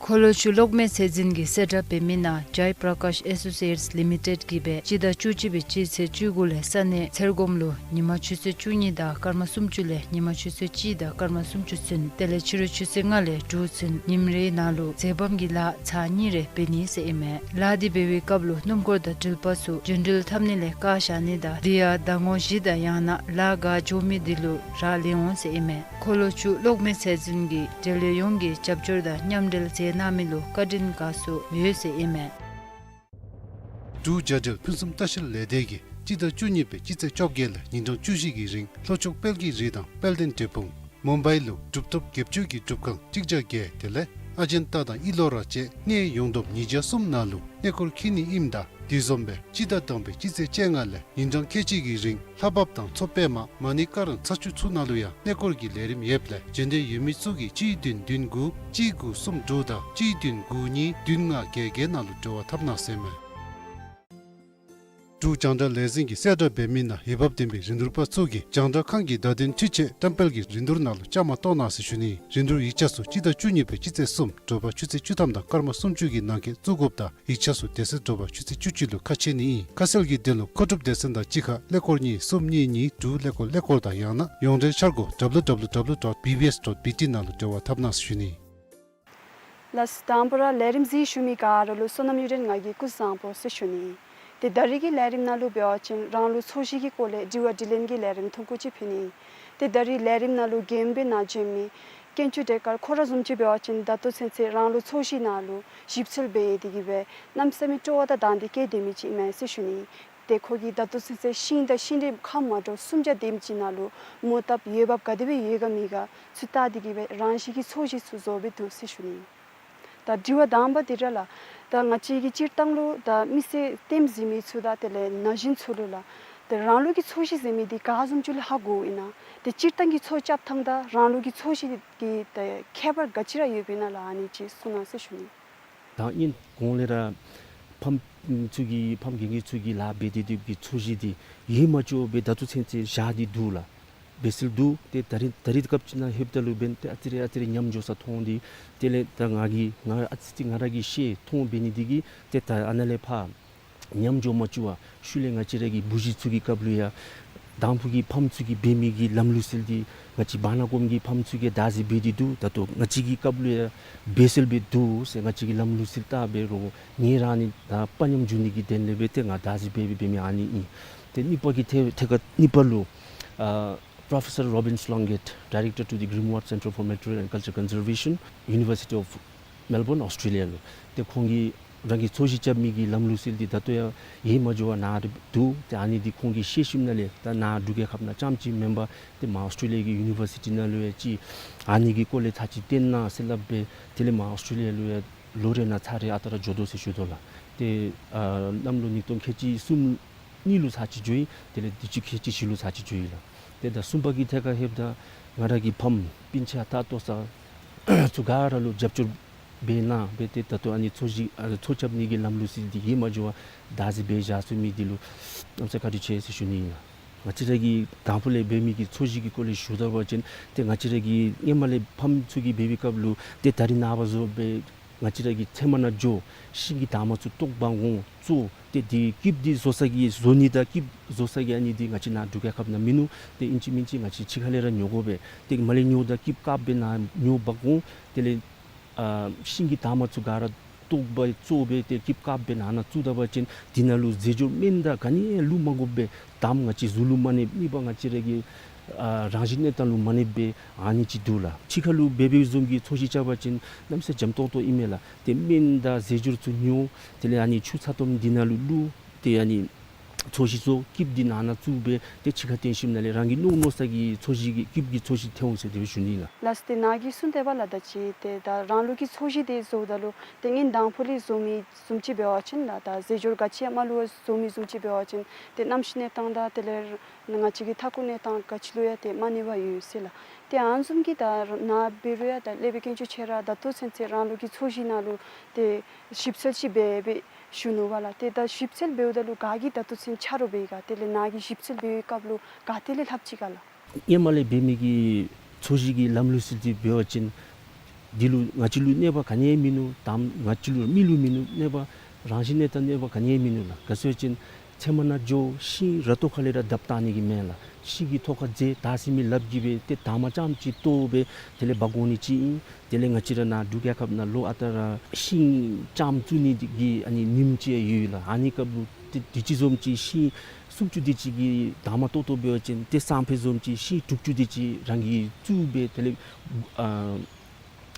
འཁོར་ལོ་བཅུ་གློག་མེ་ཚད་འཛིན་གྱིས་གསལ་བསྒྲགས་འབད་མི་ནང་ཇའི་པྲ་ཀཱཤ་ཨེ་སོ་སི་ཨེཊསི་ལི་མི་ཊེཌ་ཀྱིས་སྦེ་སྤྱི་ཟླ་བཅུ་གཅིག་པའི་སྤྱི་ཚེས་བཅུ་དགུ་ལས་ས་གནས་ཚེར་སྒོམ་ལུ་ཉིན་མ་ཆུ་ཚོད་བཅུ་གཉིས་དང་སྐར་མ་སུམ་ཅུ་ལས་ཉིན་མ་ཆུ་ཚོད་གཅིག་དང་སྐར་མ་སུམ་ཅུ་ཚུན་དེ་ལས་ཕྱི་རུ་ཆུ་ཚོད་ལྔ་ལས་དྲུག་ཚུན་ཉིནམ་རེའི་ནང་ལུ་འཛེམ་བམ་གྱི་ལཱ་ཚར་གཉིས་རེ་འབད་ནི་ཟེར་ཨིན་མས། ལཱ་འདི་འབད་བའི་སྐབས་ལུ་སྣུམ་འཁོར་དང་འགྲུལ་པ་ཚུ་རྒྱུན་འགྲུལ་འཐབ་ནི་ལས་བཀག་བཞག་ནི་དང་དེ་ཡང་ཟླ་ངོ་བཞི་དང་ཡང་ན་ལཱ་འགོ་འགྱོ་མི་དེ་ལུ་རག་ལས་འོང་ཟེར་ཨིན་མས། འཁོར་ལོ་བཅུ་གློག་མེ་ཚད་འཛིན་གྱིས་འབྲེལ་ཡོད་ཡོངས་ཀྱིས་རྒྱབ་སྐྱོར་དང་མཉམ་འབྲེལ་མཛད་གནང་མི་ལུ་བཀའ་དྲིན་དགའ་ཚོར་ཡོད་ཟེར་ཨིན་མས། འབྲུག་རྒྱལ་འབྲེལ་ཕུན་སུམ་ལྟ་བཤལ་ལས་སྡེ་གིས་སྤྱི་ཟླ་བཅུ་གཉིས་པའི་སྤྱི་ཚེས་བཅོ་བརྒྱད་ལས་ཉིན་གྲངས་བཅུ་བཞི་གི་རིང་ལྷོ་ཕྱོགས་དཔལ་གྱི་རི་དང་དཔལ་ལྡན་འབྲས་སྤུངས་མུམ་བའི་ལུ་གྲུབ་ཐོབ་བརྒྱད་ཅུ་གི་སྒྲུབ་ཁང་གཅིག་བརྒྱ་བརྒྱད་དེ་ལས་ཨ་ཇན་ཏ་དང་ཨི་ལོ་ར་བཅས་གནས་ཡོངས་བསྡོམས་ཉིས་བརྒྱ་གསུམ་ནང་ལུ་གནས་སྐོར་འཁྱིད་ནི་ཨིནམ་ད་དེ་བཟུམ་སྦེ་སྤྱི་ཟླ་དང་པའི་སྤྱི་ཚེས་བཅོ་ལྔ་ལས་ཉིན་གྲངས་ཁལ་གཅིག་གི་རིང་ལྷ་བབས་དང་མཚོ་པདྨ་མ་ཎི་ཀ་ར་ན་ཚ་ཆུ་ཚུ་ནང་ལུ་ཡང་གནས་སྐོར་གྱི་ལས་རིམ་ཡོདཔ་ལས་བྱོན་འདོད་ཡོད་མི་ཚུ་གིས་གཅིག་བདུན་བདུན་དགུ་གཅིག་དགུ་གསུམ་དྲུག་དང་གཅིག་བདུན་དགུ་གཉིས་བདུན་ལྔ་བརྒྱད་བརྒྱད་ནང་ལུ་འབྲེལ་བ་འཐབ་གནང་ཟེར་མས། འབྲུག་རྒྱང་བསྒྲགས་ལས་འཛིན་གྱིས་གསལ་བསྒྲགས་འབད་མི་ནང་འོས་འབབ་ལྡན་པའི་རིན་བསྡུར་པ་ཚུ་གིས་རྒྱང་བསྒྲགས་ཁང་གི་བརྡ་དོན་འཕྲུལ་ཆས་བཀྲམ་སྤེལ་གྱི་རིན་བསྡུར་ནང་ལུ་བཅའ་མར་གཏོགས་གནང་ཟེར་ཞུ་ནི། རིན་བསྡུར་ཡིག་ཆ་ཚུ་སྤྱི་ཟླ་བཅུ་གཉིས་པའི་སྤྱི་ཚེས་གསུམ་དྲོ་པ་ཆུ་ཚོད་བཅུ་ཐམ་དང་སྐར་མ་སུམ་ཅུ་གི་ནང་འཁོད་བཙུགས་དགོཔ་དང་ཡིག་ཆ་ཚུ་དེ་ཚེ་དྲོ་པ་ཆུ་ཚོད་བཅུ་གཅིག་ལུ་ཁ་ཕྱེ་ནི་ཨིན། ཁ་གསལ་གྱི་དོན་ལུ་མཁོ་སྒྲུབ་སྡེ་ཚན་དང་གཅིག་ཁར་ཀླད་ཀོར་གཉིས་གསུམ་གཉིས་གཉིས་དྲུག་ཀླད་ཀོར་ཀླད་ཀོར་དང་ཡང་ན་ཡོངས་འབྲེལ་འཆར་སྒོ་W W W dot B B S dot B T ནང་ལུ་འབྲེལ་བ་འཐབ་གནང་ཟེར་ཞུ་ནི། ལགས་སོ། དང་པ་ར་ལས་རིམ་གཟིགས་བཞུགས་མི་ག་ར་ལུ་བསོད་ནམས་གཡུ་སྒྲོན་ང་གིས་སྐུ་གཟུགས་བཟང་པོ་ཟེར་ཞུ་ནི། ཏེ་ད་རིས་ཀྱི་ལས་རིམ་ནང་ལུ་འབད་བ་ཅིན་རང་ལུགས་ཚོས་གཞི་གི་སྐོར་ལས་དྲི་བ་དྲིས་ལན་གྱི་ལས་རིམ་ཐུང་ཀུ་ཅིག་ཕུལ་ནི། ཏེ་ད་རིས་ལས་རིམ་ནང་ལུ་རྒྱན་འབད་ནི་བྱོན་མི་དཀོན་མཆོག་གྲལ་དཀར་ཁོ་ར་བཟུམ་ཅིག་འབད་བ་ཅིན་ད་ལྟོ་ཚུན་ཚོད་རང་ལུགས་ཚོས་གཞི་ནང་ལུ་ཞིབ་འཚོལ་འབད་དེ་གིས་སྦེ་གནམ་མེད་ས་མེད་སྤྲོ་བ་དང་དང་འདོད་བསྐྱེད་སྡོད་མི་ཅིག་ཨིན་མས་ཟེར་ཞུ་ནི། ཏེ་ཁོ་གིས་ད་ལྟོ་ཚུན་ཚོད་ཤིང་དང་ཤིང་འབྲས་ཁམས་མ་འདྲཝ་སུམ་བརྒྱ་དེམ་ཅིག་ནང་ལུ་མོ་བཏབ་འོས་འབབ་ག་དེ་སྦེ་ཡོད་ག་མེད་ག་ཚུ་བལྟ་སྟེ་གིས་སྦེ་རང་བཞིན་གྱི་ཚོས་གཞི་ཚུ་བཟོ་སྦེ་འདུག་ཟེར་ཞུ་ནི། ད་དྲི་བ་དང་པ་འདི་ར་ལགས། ད་ང་བཅས་ཀྱི་སྤྱིར་བཏང་ལུ་ད་མི་སེར་ལྟདམོ་གཟིགས་མི་ཚུ་དང་དེ་ལས་ན་གཞོན་ཚུ་ལུ་ལགས། ད་རང་ལུགས་ཀྱི་ཚོས་གཞི་ཟེར་མི་འདི་ག་བཟུམ་ཅིག་ལུ་ཧ་གོཝ་ཨིན་ན། ཏེ་སྤྱིར་བཏང་གི་ཚོས་རྐྱབ་ཐངས་དང་རང་ལུགས་ཀྱི་ཚོས་གཞི་གི་ཏེ་ཁྱད་པར་ག་ཅི་ར་ཡོདཔ་ཨིན་ན་ལགས། ཨ་ནི་ཅིག་གསུང་གནང་ཟེར་ཞུ་ནི། ད་ཨིན་གོང་ལས་ར་ཕམ་ཚུ་གིས་ཕམ་རྒན་རྒས་ཚུ་གིས་ལཱ་འབད་དེ་དེ་གི་ཚོས་གཞི་འདི་ཡོད་མ་བཅུག་སྦེ་ད་ལྟོ་ཚུན་ཚོད་བཞག་སྟེ་འདུག་ལགས། འབད་སྲོལ་འདུག། ཏེ་ད་རིས་ད་རིས་སྐབས་ཅིག་ནང་ལྷོདཔ་ད་ལུ་འབདན་ཏེ་ཨ་ཙི་རེ་ཨ་ཙི་རེ་ཉམས་འགྱོ་ས་མཐོང་སྟེ་དེ་ལས་ད་ང་གིས་ང་ཨ་ཙི་ཅིག་ང་ར་གིས་ཤེས་མཐོང་འབད་ནི་དེ་གིས་ཏེ་ད་ཨ་ནཱ་ལས་ཕར་ཉམས་འགྱོ་མ་བཅུག་པར་ཤུལ་ལས་ང་བཅས་ར་གི་བུ་གཞི་ཚུ་གི་སྐབས་ལུ་ཡང་དང་ཕུ་གི་ཕམ་ཚུ་གིས་འབད་མི་གི་ལམ་ལུགས་སྲོལ་འདི་ང་བཅས་བར་ན་གོམ་གྱི་ཕམ་ཚུ་གིས་བདག་འཛིན་འབད་དེ་འདུག། ད་ལྟོ་ང་བཅས་ཀྱི་སྐབས་ལུ་ཡང་འབད་སྲོལ་སྦེ་འདུག་ཟེར། ང་བཅས་ཀྱི་ལམ་ལུགས་སྲོལ་ལྟ་འབད་རུང་ངེ་ར་ནི་ད་དཔའ་ཉམས་འགྱོ་ནི་གི་དོན་ལས་སྦེ་ཏེ་ང་བདག་འཛིན་འབད་འབད་མི་ཨ་ནི་ཨིན། ཏེ་གཉིས་པ་གི་ཐད་ཐད་ཀར་གཉིས་པ་ལུ་ཨ་Professor Robin Sloggett, Director to the Grimwald Centre for Material and Culture Conservation, University of Melbourne, Australia ལུ་ཏེ་ཁོང་གིས་ རང་གི་འཚོ་བཞིན་རྐྱབ་མི་གི་ལམ་ལུགས་ཟེར་འདི་ད་ལྟོ་ཡང་ཡལ་མ་འགྱོ་བར་ནཱ་འདུག། ཏེ་ཨ་ནི་འདི་ཁོང་གིས་ཤེས་ཞིནམ་ལས་ད་ནཱ་འབྲུག་རྒྱལ་ཁབ་ནང་རྐྱངམ་ཅིག་མེན་པར་ཏེ་མར་ཨོསི་ཊྲེ་ལི་ཡ་གི་ཡུ་ནི་བར་སི་ཊི་ནང་ལུ་ཡང་ཅིག་ཨ་ནི་གི་སྐོར་ལས་ཚར་གཅིག་སྟོན་གནང་ཟེར་སླབ་སྦེ་དེ་ལས་མར་ཨོསི་ཊྲེ་ལི་ཡ་ལུ་ཡང་ལོ་རེ་ནང་ཚར་རེ་ཨ་རྟག་ར་འགྱོ་དོ་ཟེར་ཞུ་དོ་ལགས། ཏེ་ཨ་གནམ་ལོ་ཉིས་སྟོང་ཁལ་གཅིག་གསུམ་གཉིས་ལུ་ཚར་གཅིག་འགྱོ་ཡི། དེ་ལས་དུས་ཅི་ཁལ་གཅིག་བཞི་ལུ་ཚར་གཅིག་འགྱོ་ཡི་ལགས། ཏེ་ད་གསུམ་པ་གི་ཐད་ཁར་ལྷོདཔ་ད་ང་ར་གི་ཕམ་སྤུན་ཆ་ད་ལྟོ་ཚུ་ག་ར་ལུ་རྒྱབ་སྐྱོར་འབད་གནང་སྦེ་ཏེ་ད་ལྟོ་ཨ་ནི་འཚོ་བཞིན་ཨ་འཚོ་རྐྱབ་ནི་གི་ལམ་ལུགས་ཟེར་འདི་ཡལ་མ་འགྱོ་བར་བདག་འཛིན་འབད་བཞག་ཚུགས་མི་འདི་ལུ་གནམ་མེད་ས་མེད་བཀའ་དྲིན་ཆེ་ཟེར་ཞུ་ནི་ཨིན་ལགས། ང་བཅས་ར་གི་དང་ཕུ་ལས་འབད་མི་གི་འཚོ་བཞིན་གྱི་སྐོར་ལས་ཞུ་ད་པ་ཅིན་ཏེ་ང་བཅས་ར་གི་སྔོན་མ་ལས་ཕམ་ཚུ་གིས་འབད་བའི་སྐབས་ལུ་ཏེ་ད་རིས་ནངས་པ་བཟུམ་སྦེ་ང་བཅས་ར་གིས་ཚལ་མ་ནང་འགྱོ་ཤིང་གི་འདབ་མ་ཚུ་བཏོག་འབག་འོང་བཙོ། ཏེ་འདི་སྐྱིདཔ་འདི་བཟོ་ས་གི་བཟོ་ནི་དང་སྐྱིདཔ་བཟོ་ས་གི་ཨ་ནི་འདི་ང་བཅས་ནཱ་འབྲུག་རྒྱལ་ཁབ་ནང་མིན་ནུག། ཏེ་ཨིན་ཅི་མིན་ཅི་ང་བཅས་ཕྱི་ཁ་ལས་ར་ཉོ་དགོ་པས། ཏེ་མར་ལས་ཉོཝ་ད་སྐྱིདཔ་བཀབ་སྦེ་ནཱ་ཉོ་འབག་འོང་། དེ་ལས་ཨ་ཤིང་གི་འདབ་མ་ཚུ་ག་ར་བཏོག་སྦེ་བཙོ་སྦེ་ཏེ་སྐྱིདཔ་བཀབ་སྦེ་ནང་ན་བཙུགས་ད་པ་ཅིན་འདི་ནང་ལུ་རྫས་སྦྱོར་སྨན་དང་ག་ནི་ཡང་བླུག་མ་དགོ་པར་འདམ་ང་བཅས་གཟུགས་ལུ་མ་གནོད་མི་པ་ང་བཅས་ར་གི་ཨ་རང་བཞིན་གནས་སྟངས་ལུ་མ་གནོད་པར་ཨ་ནི་ཅིག་འདུག་ལགས། ཕྱི་ཁ་ལུ་འབད་འབདཝ་བཟུམ་གྱི་འཚོ་བཞིན་རྐྱབ་པ་ཅིན་གནམ་མེད་ས་མེད་འཇམ་ཏོང་ཏོ་ཨིན་མས་ལགས། ཏེ་སྨན་དང་རྫས་སྦྱོར་ཚུ་ཉོ། དེ་ལས་ཨ་ནི་ཆུ་ཚ་ཏོམ་འདི་ནང་ལུ་བླུག། ཏེ་ཨ་ནི་འཚོ་བཞིན་བཙོ། སྐྱིདཔ་འདི་ནང་ན་བཙུགས་སྦེ་ཏེ་ཕྱི་ཁར་བཏོན་ཞིནམ་ལས་རང་གི་མནོ་མནོ་ས་གི་འཚོ་བཞིན་གྱི་སྐྱིདཔ་གི་འཚོ་བཞིན་ཐོན་འོང་ཟེར་དེ་སྦེ་ཞུ་ནི་ལགས། ལགས་སོ། ཏེ་ནཱ་གིས་གསུངས་ཏེ་འབདཝ་ལས་ད་ཅི་ཏེ་ད་རང་ལུགས་ཀྱི་འཚོ་བཞིན་འདི་བཟོཝ་ད་ལུ་ཏེ་སྔོན་དང་ཕུ་ལས་བཟོ་མི་བཟུམ་ཅིག་འབད་བ་ཅིན་ལགས། ད་རྫས་སྦྱོར་ག་ཅི་ཡང་མ་བླུག་པར་བཟོ་མི་བཟུམ་ཅིག་འབད་བ་ཅིན་ཏེ་གནམ་གཤིས་གནས་སྟངས་དང་དེ་ལས་ང་བཅས་ཀྱི་མཐའ་འཁོར་གནས་སྟངས་ག་ཅི་ལུ་ཡང་ཏེ་མ་གནོད་པ་ཡོད་ཟེར་ལགས། ཏེ་ཨ་ནི་བཟུམ་གྱི་ད་ནཱ་འབད་རུང་ཡང་ད་སློབ་དཔོན་དཀོན་མཆོག་ཁྱོད་ར་ད་ལྟོ་ཚུན་ཚོད་རང་ལུགས་ཀྱི་འཚོ་བཞིན་ནང་ལུ་ཏེ་ཞིབ་འཚོལ་ཅིག་འབད་འབད་ཞུ་ནུག་པ་ལགས། ཏེ་ད་ཞིབ་འཚོལ་འབདཝ་ད་ལུ་ག་གིས་ད་ལྟོ་ཚུན་ཆ་རོགས་འབད་ཡི་ག། དེ་ལས་ནཱ་གིས་ཞིབ་འཚོལ་འབད་བའི་སྐབས་ལུ་ག་ཏེ་ལས་ལྷབ་ཅི་ག་ལགས། སྔོན་མ་ལས་འབད་མི་གི་འཚོ་བཞིན་གྱི་ལམ་ལུགས་ཟེར་འདི་འབད་བ་ཅིན་འདི་ལུ་ང་བཅས་ལུ་གནོད་པ་ག་ནི་ཡང་མིན་ནུག། དམ་ང་བཅས་ལུ་མི་ལུ་མིན་ནུག། གནོད་པ་རང་བཞིན་གནས་སྟངས་གནོད་པ་ག་ནི་ཡང་མིན་ནུག་ལགས། ག་ཅི་སྦེ་ཟེར་བ་ཅིན་ཚལ་མ་ནང་འགྱོ་ཤིང་ར་ཏོག་ཁ་ལས་ར་བརྡབ་བཏང་ནི་གི་མེན་ལགས། ཤིང་གི་ཐོག་ཁར་འཛེགས་བཏང་ཟེར་མི་ལགཔ་གིས་སྦེ་ཏེ་འདབ་མ་རྐྱངམ་ཅིག་བཏོག་སྦེ་དེ་ལས་འབག་འོང་ནི་ཅིག་ཨིན། དེ་ལས་ང་བཅས་ར་ནཱ་འབྲུག་རྒྱལ་ཁབ་ནང་ལོ་ཨ་རྟག་ར་ཤིང་རྐྱངམ་བཙུགས་ནི་གི་ཨ་ནི་ཉིནམ་ཅིག་ཡོད་ལགས། ཨ་ནི་སྐབས་ལུ་ཏེ་དུས་ཅི་བཟུམ་ཅིག་ཤིང་སུམ་ཅུ་དེ་ཅིག་གི་འདབ་མ་བཏོག་བཏོགཔ་འབད་བ་ཅིན་ཏེ་སང་ཕོད་བཟུམ་ཅིག་ཤིང་དྲུག་ཅུ་དེ་ཅིག་རང་གིས་བཙུགས་སྦེ་དེ་ལས་ཨ་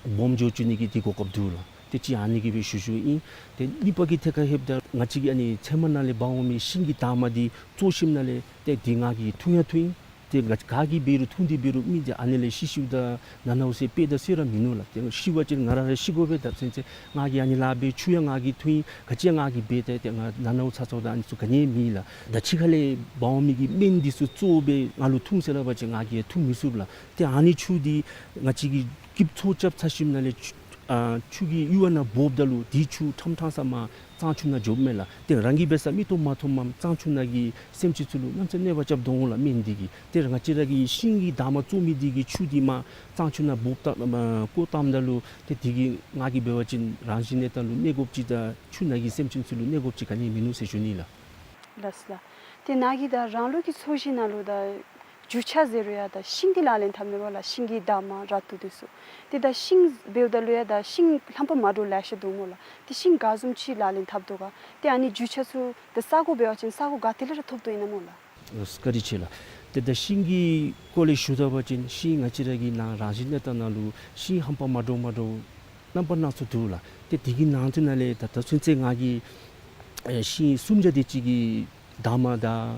སྦོམ་འགྱོ་བཅུག་ནི་གི་ཏེ་གོ་སྐབས་འདུག་ལགས། ཏེ་ཅིག་ཨ་ནི་གི་སྦེ་ཞུ་ཞུཝ་ཨིན། ཏེ་གཉིས་པ་གི་ཐད་ཁར་ལྷོདཔ་ད་ང་བཅས་ཀྱིས་ཨ་ནི་ཚལ་མ་ནང་ལས་འབག་འོང་མི་ཤིང་གི་འདབ་མ་འདི་བཙོ་ཞིནམ་ལས་ཏེ་འདི་ང་གིས་འཐུང་ཡང་འཐུང་ཡི། ཏེ་ག་ག་གིས་འབད་རུང་འཐུང་སྟེ་འབད་རུང་མི་འདི་ཨ་ནི་ལས་ཤི་ཤིཝ་ད་ན་ནཝ་ཟེར་དཔེ་དང་སྲོལ་ར་མིན་ནུག་ལགས། ཏེ་ཤི་བ་ཅིན་ང་ར་ར་ཤི་དགོ་པས། ད་ཚུན་ཚོད་ང་གིས་ཨ་ནི་ལཱ་འབད་ཆུ་ཡང་ང་གིས་འཐུང་ཡི། ག་ཅི་ཡང་ང་གིས་འབད་ཏེ་ཏེ་ང་ན་ནཝ་ཚ་ཚཝ་དང་ཨ་ནི་ཚུ་ག་ནི་ཡང་མེད་ལགས། ད་ཕྱི་ཁ་ལས་འབག་འོང་མི་གི་སྨན་འདི་ཚུ་བཙོ་སྦེ་ང་ལུ་འཐུང་ཟེར་སླབ་པ་ཅིན་ང་གིས་ཡང་འཐུང་མི་ཚུགས་ལགས། ཏེ་ཨ་ནི་ཆུ་འདི་ང་བཅས་ཀྱིས་སྐྱིདཔ་འཚོ་རྐྱབ་ཚར་ཞིནམ་ལས་ཆུ་ཨ་ཆུ་གི་ཡུར་བ་ནང་འབོཝ་ད་ལུ་འདི་ཆུ་ཕྲང་ཕྲང་ས་མར་གཙང་ཆུ་ནང་འགྱོཝ་མས་ལགས། ཏེ་རང་གིས་འབད་ས་མིག་ཏོ་མ་མཐོངམ་གཙང་ཆུ་ནང་གི་སེམས་ཅན་ཚུ་ལུ་གནམ་མེད་ས་མེད་གནོད་པ་རྐྱབ་དོ་འོང་ལགས་སྨན་འདི་གིས། ཏེ་ང་བཅས་ར་གི་ཤིང་གི་འདབ་མ་བཙོ་མི་འདི་གི་ཆུ་འདི་མར་གཙང་ཆུ་ནང་འབོཝ་ད་མར་བཀོ་བཏངམ་ད་ལུ་ཏེ་འདི་གིས་ང་གིས་འབད་བ་ཅིན་རང་བཞིན་གནས་སྟངས་ལུ་གནོད་དགོཔ་ཅིག་དང་ཆུ་ནང་གི་སེམས་ཅན་ཚུ་ལུ་གནོད་དགོཔ་ཅིག་ག་ནི་ཡང་མིན་ནུག་ཟེར་ཞུ་ནི་ལགས། ལགས་སོ་ལགས། ཏེ་ནཱ་གིས་ད་རང་ལུགས་ཀྱི་འཚོ་བཞིན་ནང་ལུ་ད་རྒྱུ་ཆ་ཟེར་རུང་ཡང་ད་ཤིང་འདི་ལག་ལེན་འཐབ་མས་པ་ལགས། ཤིང་གི་འདབ་མ་ར་ཏོ་འདི་ཚུ། ཏེ་ད་ཤིང་འབདཝ་ད་ལུ་ཡང་ད་ཤིང་ལྷམ་པ་མ་འདྲཝ་ལེ་ཤ་འདུག་སྨོ་ལགས། ཏེ་ཤིང་ག་བཟུམ་ཅིག་ལག་ལེན་འཐབ་དོ་ག། ཏེ་ཨ་ནི་རྒྱུ་ཆ་ཚུ་ད་ས་གོ་འབད་བ་ཅིན་ས་གོ་ག་ཏེ་ལས་ར་ཐོབ་དོ་ཨིན་ན་སྨོ་ལགས། བཀའ་དྲིན་ཆེ་ལགས། ཏེ་ད་ཤིང་གི་སྐོར་ལས་ཞུ་ད་པ་ཅིན་ཤིང་ང་བཅས་ར་གི་ནཱ་རང་བཞིན་གནས་སྟངས་ནང་ལུ་ཤིང་ལྷམ་པ་མ་འདྲཝ་མ་འདྲཝ་རྣམ་པ་སྣ་ཚོགས་འདུག་ལགས། ཏེ་འདི་གི་ནང་དོན་ནང་ལས་ད་ད་ཚུན་ཚོད་ང་གིས་ཨེ་ཤིང་སུམ་བརྒྱ་དེ་ཅིག་གི་འདབ་མ་དང་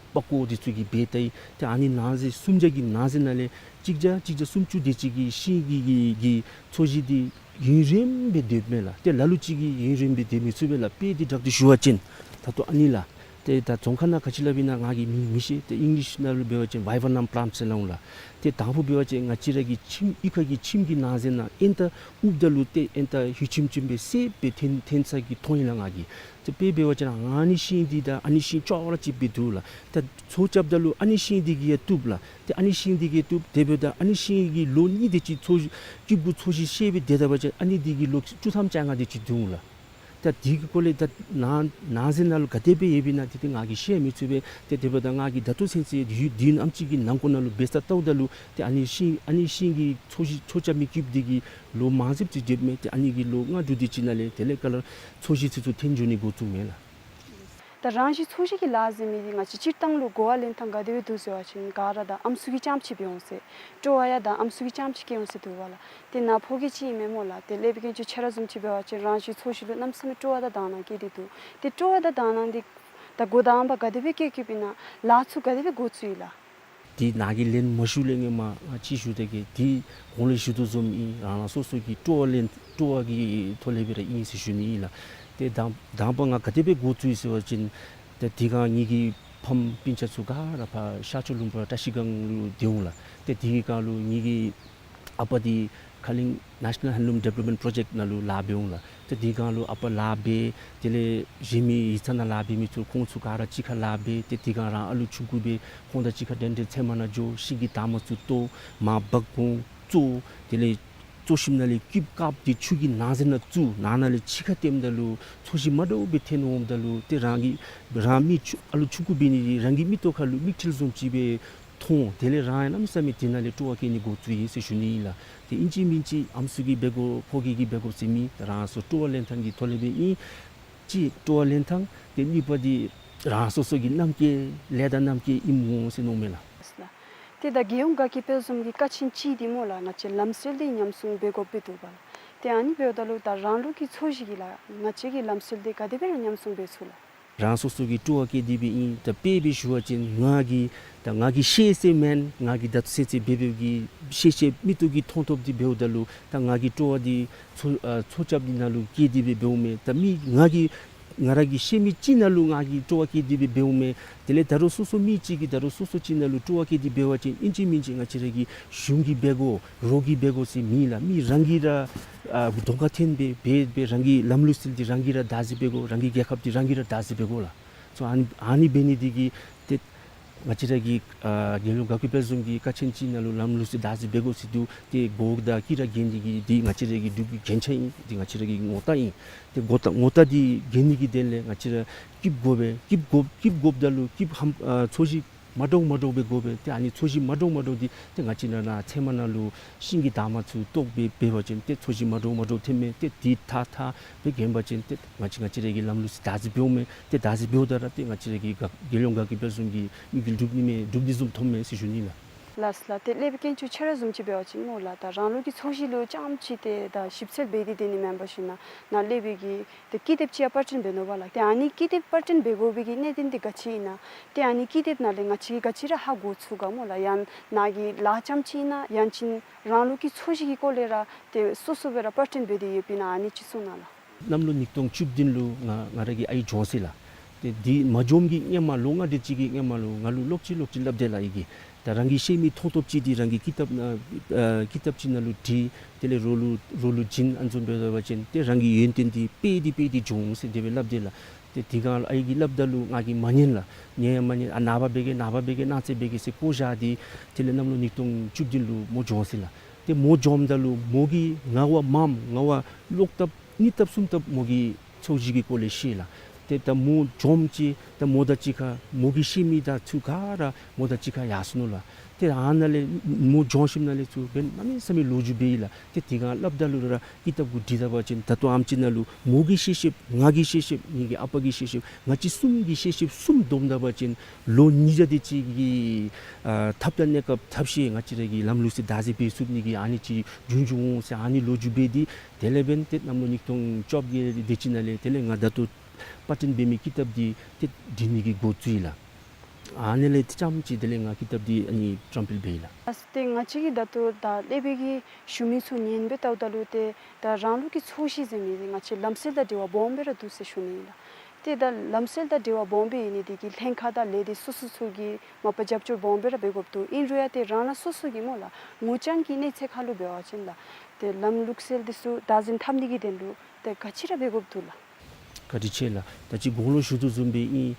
པགས་ཀོ་དེ་ཚུ་གིས་འབད་ད་ཡི། ཏེ་ཨ་ནི་ནང་གསེས་སུམ་བརྒྱ་གི་ནང་གསེས་ནང་ལས་གཅིག་བརྒྱ་གཅིག་བརྒྱ་སུམ་ཅུ་དེ་ཅིག་གི་ཤིང་གི་གི་གི་འཚོ་བཞིན་འདི་ཡུན་རིངམོ་སྦེ་སྡོདཔ་མས་ལགས། ཏེ་ལ་ལུ་ཅིག་གིས་ཡུན་རིངམོ་སྦེ་སྡོད་མི་ཚུགས་པས་ལགས། དཔེ་འདི་དྲག་སྟེ་ཞུ་བ་ཅིན་ད་ལྟོ་ཨ་ནི་ལགས། ཏེ་ད་རྫོང་ཁ་ནང་ག་ཅི་སླབ་ཨིན་ན་ང་གིས་མིང་མི་ཤེས། ཏེ་ཨིང་ལིཤ་ནང་ལུ་འབད་བ་ཅིན་བའི་བ་ནམ་པ་ལཱནཊ་ཟེར་སླབ་འོང་ལགས། ཏེ་དང་ཕུ་འབད་བ་ཅིན་ང་བཅས་ར་གི་ཁྱིམ་གཡུས་ཁ་གི་ཁྱིམ་གྱི་ནང་གསེས་ནང་ཨེན་ཏ་ཨུབ་ད་ལུ་ཏེ་ཨེན་ཏ་ཧུད་ཆིམ་ཆིམ་སྦེ་སེརཔོ་སྦེ་ཐོན་ཐོན་ས་གི་མཐོང་ཡི་ལགས་ང་གིས། ཏེ་དཔེ་འབད་བ་ཅིན་ཨ་ནི་ཤིང་འདི་དང་ཨ་ནི་ཤིང་ཅོག་ར་གཅིགཔ་སྦེ་འདུག་ལགས། ཏེ་འཚོ་རྐྱབ་ད་ལུ་ཨ་ནི་ཤིང་འདི་གིས་ཡང་བཏུབ་ལགས། ཏེ་ཨ་ནི་ཤིང་འདི་གིས་བཏུབ། དེ་འབདཝ་ད་ཨ་ནི་ཤིང་གི་ལོ་གཉིས་དེ་ཅིག་འཚོ་སྐྱིདཔ་གུ་འཚོ་བཞིན་བཤལ་སྦེ་སྡོད་ད་པ་ཅིན་ཨ་ནི་འདི་གིས་ལོ་བཅུ་ཐམ་བཅོ་ལྔ་དེ་ཅིག་འདུག་ལགས། ད་འདི་གི་སྐོར་ལས་ད་ནང་ནང་གསེས་ནང་ལུ་ག་དེ་སྦེ་ཡོདཔ་ཨིན་ན་དེ་ཏེ་ང་གིས་ཤེས་མི་ཚུགས་པས། ཏེ་དེ་འབདཝ་ད་ང་གིས་ད་ལྟོ་ཚུན་ཚོད་ཡུན་བདུན་ཨམ་ཅིག་གི་ནང་འཁོད་ནང་ལུ་འབད་ས་ལྟཝ་ད་ལུ་ཏེ་ཨ་ནི་ཤིང་ཨ་ནི་ཤིང་གི་འཚོ་བཞིན་འཚོ་རྐྱབ་མི་སྐྱིདཔ་འདི་གིས་ལོ་མང་སུ་ཅིག་སྡོདཔ་མས། ཏེ་ཨ་ནི་གིས་ལོ་ལྔ་དྲུག་དེ་ཅིག་ནང་ལས་དེ་ལས་ཁ་ལས་འཚོ་བཞིན་ཚུ་ཚུ་ཐོན་འགྱོ་ནི་འགོ་བཙུགས་མས་ལགས། ད་རང་བཞིན་ཚོས་གཞི་གི་ལཱ་ཟེར་མི་འདི་ང་བཅས་སྤྱིར་བཏང་ལུ་གོ་བ་ལེན་ཐངས་ག་དེ་སྦེ་འདུག་ཟེར་བ་ཅིན་ག་ར་ད་ཨམ་སྲུ་གིས་རྐྱངམ་ཅིག་འབད་འོང་ཟེར། སྤྲོ་བ་ཡང་ད་ཨམ་སྲུ་གིས་རྐྱངམ་ཅིག་བསྐྱལ་འོང་ཟེར་འདུག་པ་ལགས། ཏེ་ནཱ་ཕོ་སྐྱེས་ཅིག་ཨིན་མས་སྨོ་ལགས། ཏེ་ཀླད་པའི་མཁན་ཆུང་ཁྱོད་ར་བཟུམ་ཅིག་འབད་བ་ཅིན་རང་བཞིན་ཚོས་གཞི་ལུ་གནམ་མེད་ས་མེད་སྤྲོ་བ་དང་དག་སྣང་བསྐྱེད་དེ་འདུག། ཏེ་སྤྲོ་བ་དང་དག་སྣང་འདི་ད་འགོ་དང་པ་ག་དེ་སྦེ་བསྐྱེད་བསྐྱེདཔ་ཨིན་ན་ལཱ་ཚུ་ག་དེ་སྦེ་འགོ་བཙུགས་ཡི་ལགས། འདི་ནཱ་གིས་ལན་མ་ཞུ་ལས་སྔོན་མ་ང་ཅིག་ཞུ་སྟེ་གི་འདི་གོང་ལས་ཞུ་དོ་བཟུམ་ཨིན། རང་རང་སོ་སོ་གི་སྤྲོ་བ་ལེན་སྤྲོ་བ་གི་ཐོག་ལས་སྦེ་ར་ཨིན་ཟེར་ཞུ་ནི་ཨིན་ལགས། ཏེ་དང་དང་པ་ང་ག་དེ་སྦེ་འགོ་བཙུགས་ཡི་ཟེར་བ་ཅིན་ཏེ་དེ་སྒང་ངེ་གི་ཕམ་སྤུན་ཆ་ཚུ་ག་ར་ཕར་ཤར་ཕྱོགས་ལུང་པ་བཀྲ་ཤིས་སྒང་ལུ་སྡོད་འོང་ལགས། ཏེ་དེ་གི་སྒང་ལུ་ངེ་གི་ཨ་པ་འདི་ཁ་གླིང་National Handloom Development Project ནང་ལུ་ལཱ་འབད་འོང་ལགས། ཏེ་དེ་སྒང་ལུ་ཨ་པ་ལཱ་འབད། དེ་ལས་གཞན་མི་ཡིག་ཚང་ནང་ལཱ་འབད་མི་ཚུ་ཁོང་ཚུ་ག་ར་གཅིག་ཁར་ལཱ་འབད། ཏེ་དེ་སྒང་རང་ཨ་ལུ་ཆུང་ཀུ་སྦེ་ཁོང་དང་གཅིག་ཁར་འགྲན་འགྲན་ཚལ་མ་ནང་འགྱོ། ཤིང་གི་འདབ་མ་ཚུ་བཏོག། མར་འབག་འོང་བཙོ། དེ་ལས་བཙོ་ཞིནམ་ལས་སྐུདཔ་དཀརཔོ་འདི་ཆུ་གི་ནང་གཟེར་ནང་བཙུགས། ནང་ན་ལས་ཕྱི་ཁར་བཏོནམ་ད་ལུ་ཚོས་གཞི་མ་འདྲཝ་སྦེ་ཐོན་འོངམ་ད་ལུ་ཏེ་རང་གི་རང་མི་ཆུང་ཨ་ལུ་ཆུང་ཀུ་འབད་ནི་འདི་རང་གི་མིག་ཏོ་ཁར་ལུ་མིག་འཕྲུལ་བཟུམ་ཅིག་སྦེ་མཐོང་། དེ་ལས་རང་ཡང་གནམ་མེད་ས་མེད་དེ་ནང་ལས་སྤྲོ་བ་བསྐྱེད་ནི་འགོ་བཙུགས་ཡི་ཟེར་ཞུ་ནི་ཨིན་ལགས། ཏེ་ཨིན་ཅི་མིན་ཅི་ཨམ་སྲུ་གིས་འབད་དགོ། ཕོ་སྐྱེས་ཀྱིས་འབད་དགོ་ཟེར་མེད། རང་སོ་སྤྲོ་བ་ལེན་ཐངས་ཀྱི་ཐོག་ལས་སྦེ་ཨིན། གཅིག་སྤྲོ་བ་ལེན་ཐངས། ཏེ་གཉིས་པ་འདི་རང་སོ་སོ་གི་རྣམ་ཀེ་ལས་དང་རྣམ་ཀེ་ཨིནམ་འོང་ཟེར་མནོཝ་མས་ལགས། ཏེ་ད་རྒྱལ་ཡོངས་དགའ་སྐྱིད་དཔལ་འཛོམས་ཀྱི་ཀ་ཆེན་ཅིག་འདི་སྨོ་ལགས། ང་བཅས་ལམ་སྲོལ་འདི་ཉམས་སྲུང་འབད་དགོཔ་སྦེ་འདུག་པ་ལགས། ཏེ་ཨ་ནི་འབདཝ་ད་ལུ་ད་རང་ལུགས་ཀྱི་ཚོས་གཞི་གི་ལགས་ང་བཅས་ཀྱི་ལམ་སྲོལ་འདི་ག་དེ་སྦེ་ར་ཉམས་སྲུང་འབད་ཚུགས་ལགས། རང་སོ་སོ་གི་སྤྲོ་བ་བསྐྱེད་དེ་སྦེ་ཨིན། ད་དཔེ་སྦེ་ཞུ་བ་ཅིན་ང་གིས་ད་ང་གིས་ཤེས་ཤེསཔ་མེན། ང་གིས་ད་ལྟོ་ཚེ་ཚེ་འབད་འབདཝ་གི་ཤེས་ཤེསཔ་མིག་ཏོ་གིས་མཐོང་ཐོབ་འདི་འབདཝ་ད་ལུ་ད་ང་གི་སྤྲོ་བ་འདི་ཚོས་ཨ་ཚོས་རྐྱབ་འདི་ནང་ལུ་བསྐྱེད་དེ་སྦེ་འབདཝ་མས། ད་མི་ང་གིས་ང་ར་གིས་ཤེས་མི་ཅིག་ནང་ལུ་ང་གིས་སྤྲོ་བ་བསྐྱེད་དེ་སྦེ་འབདཝ་མས། དེ་ལས་ད་རུང་སོ་སོ་མི་ཅིག་གིས་ད་རུང་སོ་སོ་ཅིག་ནང་ལུ་སྤྲོ་བ་བསྐྱེད་དེ་འབད་བ་ཅིན་ཨིན་ཅི་མིན་ཅི་ང་བཅས་ར་གིས་གཞུང་གིས་འབད་དགོ། རོགས་ཀྱིས་འབད་དགོ་ཟེར་མེད་ལགས། མི་རང་གིས་ར་ཨ་གདོང་ཁར་འཐོན་སྦེ་འབད་སྦེ་རང་གི་ལམ་ལུགས་སྲོལ་འདི་རང་གིས་ར་བདག་འཛིན་འབད་དགོ། རང་གི་རྒྱལ་ཁབ་འདི་རང་གིས་ར་བདག་འཛིན་འབད་དགོ་ལགས། སོ་ཨ་ནི་ཨ་ནི་འབད་ནི་འདི་གིས་ཏེ་ང་བཅས་ར་གི་ཨ་རྒྱལ་ཡོངས་དགའ་སྐྱིད་དཔལ་འཛོམས་ཀྱི་ཀ་ཆེན་ཅིག་ནང་ལུ་ལམ་ལུགས་སྲོལ་བདག་འཛིན་འབད་དགོ་ཟེར་འདུག། ཏེ་མགུ་དང་དཀྱི་ར་གྱོན་ནི་གི་འདི་ང་བཅས་ར་གི་འབྲུག་གི་རྒྱན་ཆ་ཨིན། འདི་ང་བཅས་ར་གི་ངོ་རྟགས་ཨིན། ཏེ་ངོ་རྟགས་ངོ་རྟགས་འདི་གྱོན་ནི་གི་དོན་ལས་ང་བཅས་ར་སྐྱིདཔ་དགོ་པས། སྐྱིདཔ་དགོ་སྐྱིདཔ་དགོཔ་ད་ལུ་སྐྱིདཔ་ཧམ་ཨ་ཚོས་གཞི་མ་འདྲཝ་མ་འདྲཝ་སྦེ་དགོ་པས། ཏེ་ཨ་ནི་ཚོས་གཞི་མ་འདྲཝ་མ་འདྲཝ་འདི་ཏེ་ང་བཅས་ནཱ་ནཱ་ཚལ་མ་ནང་ལུ་ཤིང་གི་འདབ་མ་ཚུ་བཏོག་སྦེ་འབད་བ་ཅིན་ཏེ་ཚོས་གཞི་མ་འདྲཝ་མ་འདྲཝ་ཐོནམ་མས། ཏེ་འདི་ཐགས་ཐགས་སྦེ་གྱོན་པ་ཅིན་ཏེ་ང་བཅས་ང་བཅས་ར་གི་ལམ་ལུགས་སྲོལ་བདག་འཛིན་འབདཝ་མས། ཏེ་བདག་འཛིན་འབདཝ་ད་ར་ཏེ་ང་བཅས་ར་གི་དགའ་རྒྱལ་ཡོངས་དགའ་སྐྱིད་དཔལ་འཛོམས་ཀྱི་དམིགས་ཡུལ་འགྲུབ་ནི་མས། འགྲུབ་ནི་བཟུམ་མཐོངམ་མས་ཟེར་ཞུ་ནི་ལགས། ལགས་ལགས། ཏེ་ཀླད་པའི་མཁན་ཆུང་ཁྱོད་ར་བཟུམ་ཅིག་འབད་བ་ཅིན་སྨོ་ལགས། ད་རང་ལུགས་ཀྱི་ཚོས་གཞི་ལུ་རྐྱངམ་ཅིག་ཏེ་ད་ཞིབ་འཚོལ་འབད་དེ་སྡོད་ནི་མེན་པར་ཞིན་ན་ནཱ་ཀླད་པའི་གི་ཏེ་ཀི་དེབ་ཅིག་ཡང་པར་སྐྲུན་འབད་ནུག་པ་ལགས། ཏེ་ཨ་ནི་ཀི་དེབ་པར་སྐྲུན་འབད་དགོ་པའི་གི་གནད་དོན་འདི་ག་ཅི་ཨིན་ན། ཏེ་ཨ་ནི་ཀི་དེབ་ནང་ལས་ང་བཅས་ཀྱིས་ག་ཅི་ར་ཧ་གོ་ཚུགས་ག་སྨོ་ལགས། ཡང་ནཱ་གི་ལཱ་རྐྱངམ་ཅིག་ཨིན་ན་ཡང་ཅིན་རང་ལུགས་ཀྱི་ཚོས་གཞི་གི་སྐོར་ལས་ར་ཏེ་སོ་སོ་སྦེ་ར་པར་སྐྲུན་འབད་དེ་ཡོདཔ་ཨིན་ན་ཨ་ནི་ཅིག་གསུང་གནང་ལགས། གནམ་ལོ་ཉིས་སྟོང་བཅུ་བདུན་ལུ་ང་ང་ར་གི་ཨའི་གྱོངས་ཅི་ལགས། ཏེ་འདི་མ་གྱོངམ་གི་སྔོན་མ་ལོ་ལྔ་དེ་ཅིག་གི་སྔོན་མ་ལུ་ང་ལུ་ལོག་ཅི་ལོག་ཅི་སླབ་དེས་ལགས། ཨའི་གིས་ད་རང་གིས་ཤེས་མི་མཐོང་ཐོབ་ཅིག་འདི་རང་གི་ཀི་དེབ་ནང་ཨ་ཀི་དེབ་ཅིག་ནང་ལུ་བྲིས། དེ་ལས་རོགས་ལུ་རོགས་ལུ་བྱིན། ཨ་ནི་བཟུམ་འབད་བ་ཅིན་ཏེ་རང་གི་ཡོན་ཏན་འདི་སྤེལ་ཏེ་སྤེལ་ཏེ་འགྱོ་འོང་ཟེར་དེ་སྦེ་སླབ་དེས་ལགས། ཏེ་དེ་སྒང་ཨའི་གིས་སླབ་ད་ལུ་ང་གིས་མ་ཉན་ལགས། ཉན་ཡང་མ་ཉན། ཨ་ནངས་པ་འབད་གེ་ནངས་པ་འབད་གེ་གནངས་ཚེ་འབད་གེ་ཟེར་བཀོ་བཞག་སྟེ་དེ་ལས་གནམ་ལོ་ཉིས་སྟོང་བཅུ་བདུན་ལུ་མོ་གྱོངས་ཅི་ལགས། ཏེ་མོ་གྱོངམ་ད་ལུ་མོ་གིས་ང་བ་མངམ་ང་བ་ལོག་ལྟབ་གཉིས་ལྟབ་གསུམ་ལྟབ་མོ་གིས་ཚོས་གཞི་གི་སྐོར་ལས་ཤེས་ལགས། ཏེ་ད་མོ་གྱོངམ་ཅིག་ད་མོ་དང་གཅིག་ཁར་མོ་གིས་ཤེས་མི་དང་ཚུ་ག་ར་མོ་དང་གཅིག་ཁར་ཡར་སོ་ནུག་ལགས། ཏེ་ཨ་ནཱ་ལས་མོ་གྱོངས་ཞིནམ་ལས་ཚུར་འབདན་གནམ་མེད་ས་མེད་ལོ་རྒྱུས་འབད་ཡི་ལགས། ཏེ་དེ་སྒང་སླབ་ད་ལུ་ར་ཀི་དེབ་གུ་བྲིས་ད་པ་ཅིན་ད་ལྟོ་ཨམ་ཅིག་ནང་ལུ་མོ་གིས་ཤེས་ཤེསཔ་ང་གིས་ཤེས་ཤེསཔ་ངེ་གི་ཨ་པ་གིས་ཤེས་ཤེསཔ་ང་བཅས་གསུམ་གྱིས་ཤེས་ཤེསཔ་གསུམ་བསྡོམས་ད་པ་ཅིན་ལོ་ཉིས་བརྒྱ་དེ་ཅིག་གི་ཨ་ཐབས་དང་གནས་སྐབས་ཐབས་ཤེས་ང་བཅས་ར་གི་ལམ་ལུགས་སྲོལ་བདག་འཛིན་འབད་ཚུགས་ནི་གི་ཨ་ནི་ཅིག་རྒྱུན་བྱུང་འོང་ཟེར་ཨ་ནི་ལོ་རྒྱུས་འབད་དེ་དེ་ལས་འབདན་ཏེ་གནམ་ལོ་ཉིས་སྟོང་བཅོ་བརྒྱད་དེ་ཅིག་ནང་ལས་དེ་ལས་ང་ད་ལྟོ་པར་སྐྲུན་འབད་མི་ཀི་དེབ་འདི་ཏེ་འབྲི་ནི་གི་འགོ་བཙུགས་ཡི་ལགས། ཨ་ནི་ལས་ཏེ་རྐྱངམ་ཅིག་དེ་ལས་ང་ཀི་དེབ་འདི་ཨ་ནི་བཀྲམ་སྤེལ་འབད་ཡི་ལགས། ཨ་ཏེ་ང་བཅས་ཀྱིས་ད་ལྟོ་ད་ཀླད་པའི་གི་ཞུ་མི་ཚུ་ཉན་སྦེ་བལྟཝ་ད་ལུ་ཏེ་ད་རང་ལུགས་ཀྱི་ཚོས་གཞི་ཟེར་མི་འདི་ང་བཅས་ལམ་སྲོལ་དང་འབྲེལ་བ་སྦོམ་སྦེ་ར་འདུག་ཟེར་ཞུ་ནི་ཨིན་ལགས། ཏེ་ད་ལམ་སྲོལ་དང་འབྲེལ་བ་སྦོམ་སྦེ་ཨིན་ནི་འདི་གིས་ལྷན་ཁག་དང་ལས་སྡེ་སོ་སོ་ཚུ་གིས་མ་པ་རྒྱབ་སྐྱོར་སྦོམ་སྦེ་ར་འབད་དགོཔ་འདུག། ཨིན་རུང་ཡང་ཏེ་རང་རང་སོ་སོ་གི་སྨོ་ལགས་ངོ་རྐྱང་གི་གནས་ཚད་ཁར་ལུ་འབད་བ་ཅིན་ལགས་ཏེ་ལམ་ལུགས་སྲོལ་འདི་ཚུ་བདག་འཛིན་འཐབ་ནི་གི་དོན་ལུ་ཏེ་ག་ཅི་ར་འབད་དགོཔ་འདུག་ལགས། བཀའ་དྲིན་ཆེ་ལགས། ད་ཅི་གོང་ལུ་ཞུ་དོ་བཟུམ་སྦེ་ཨིན།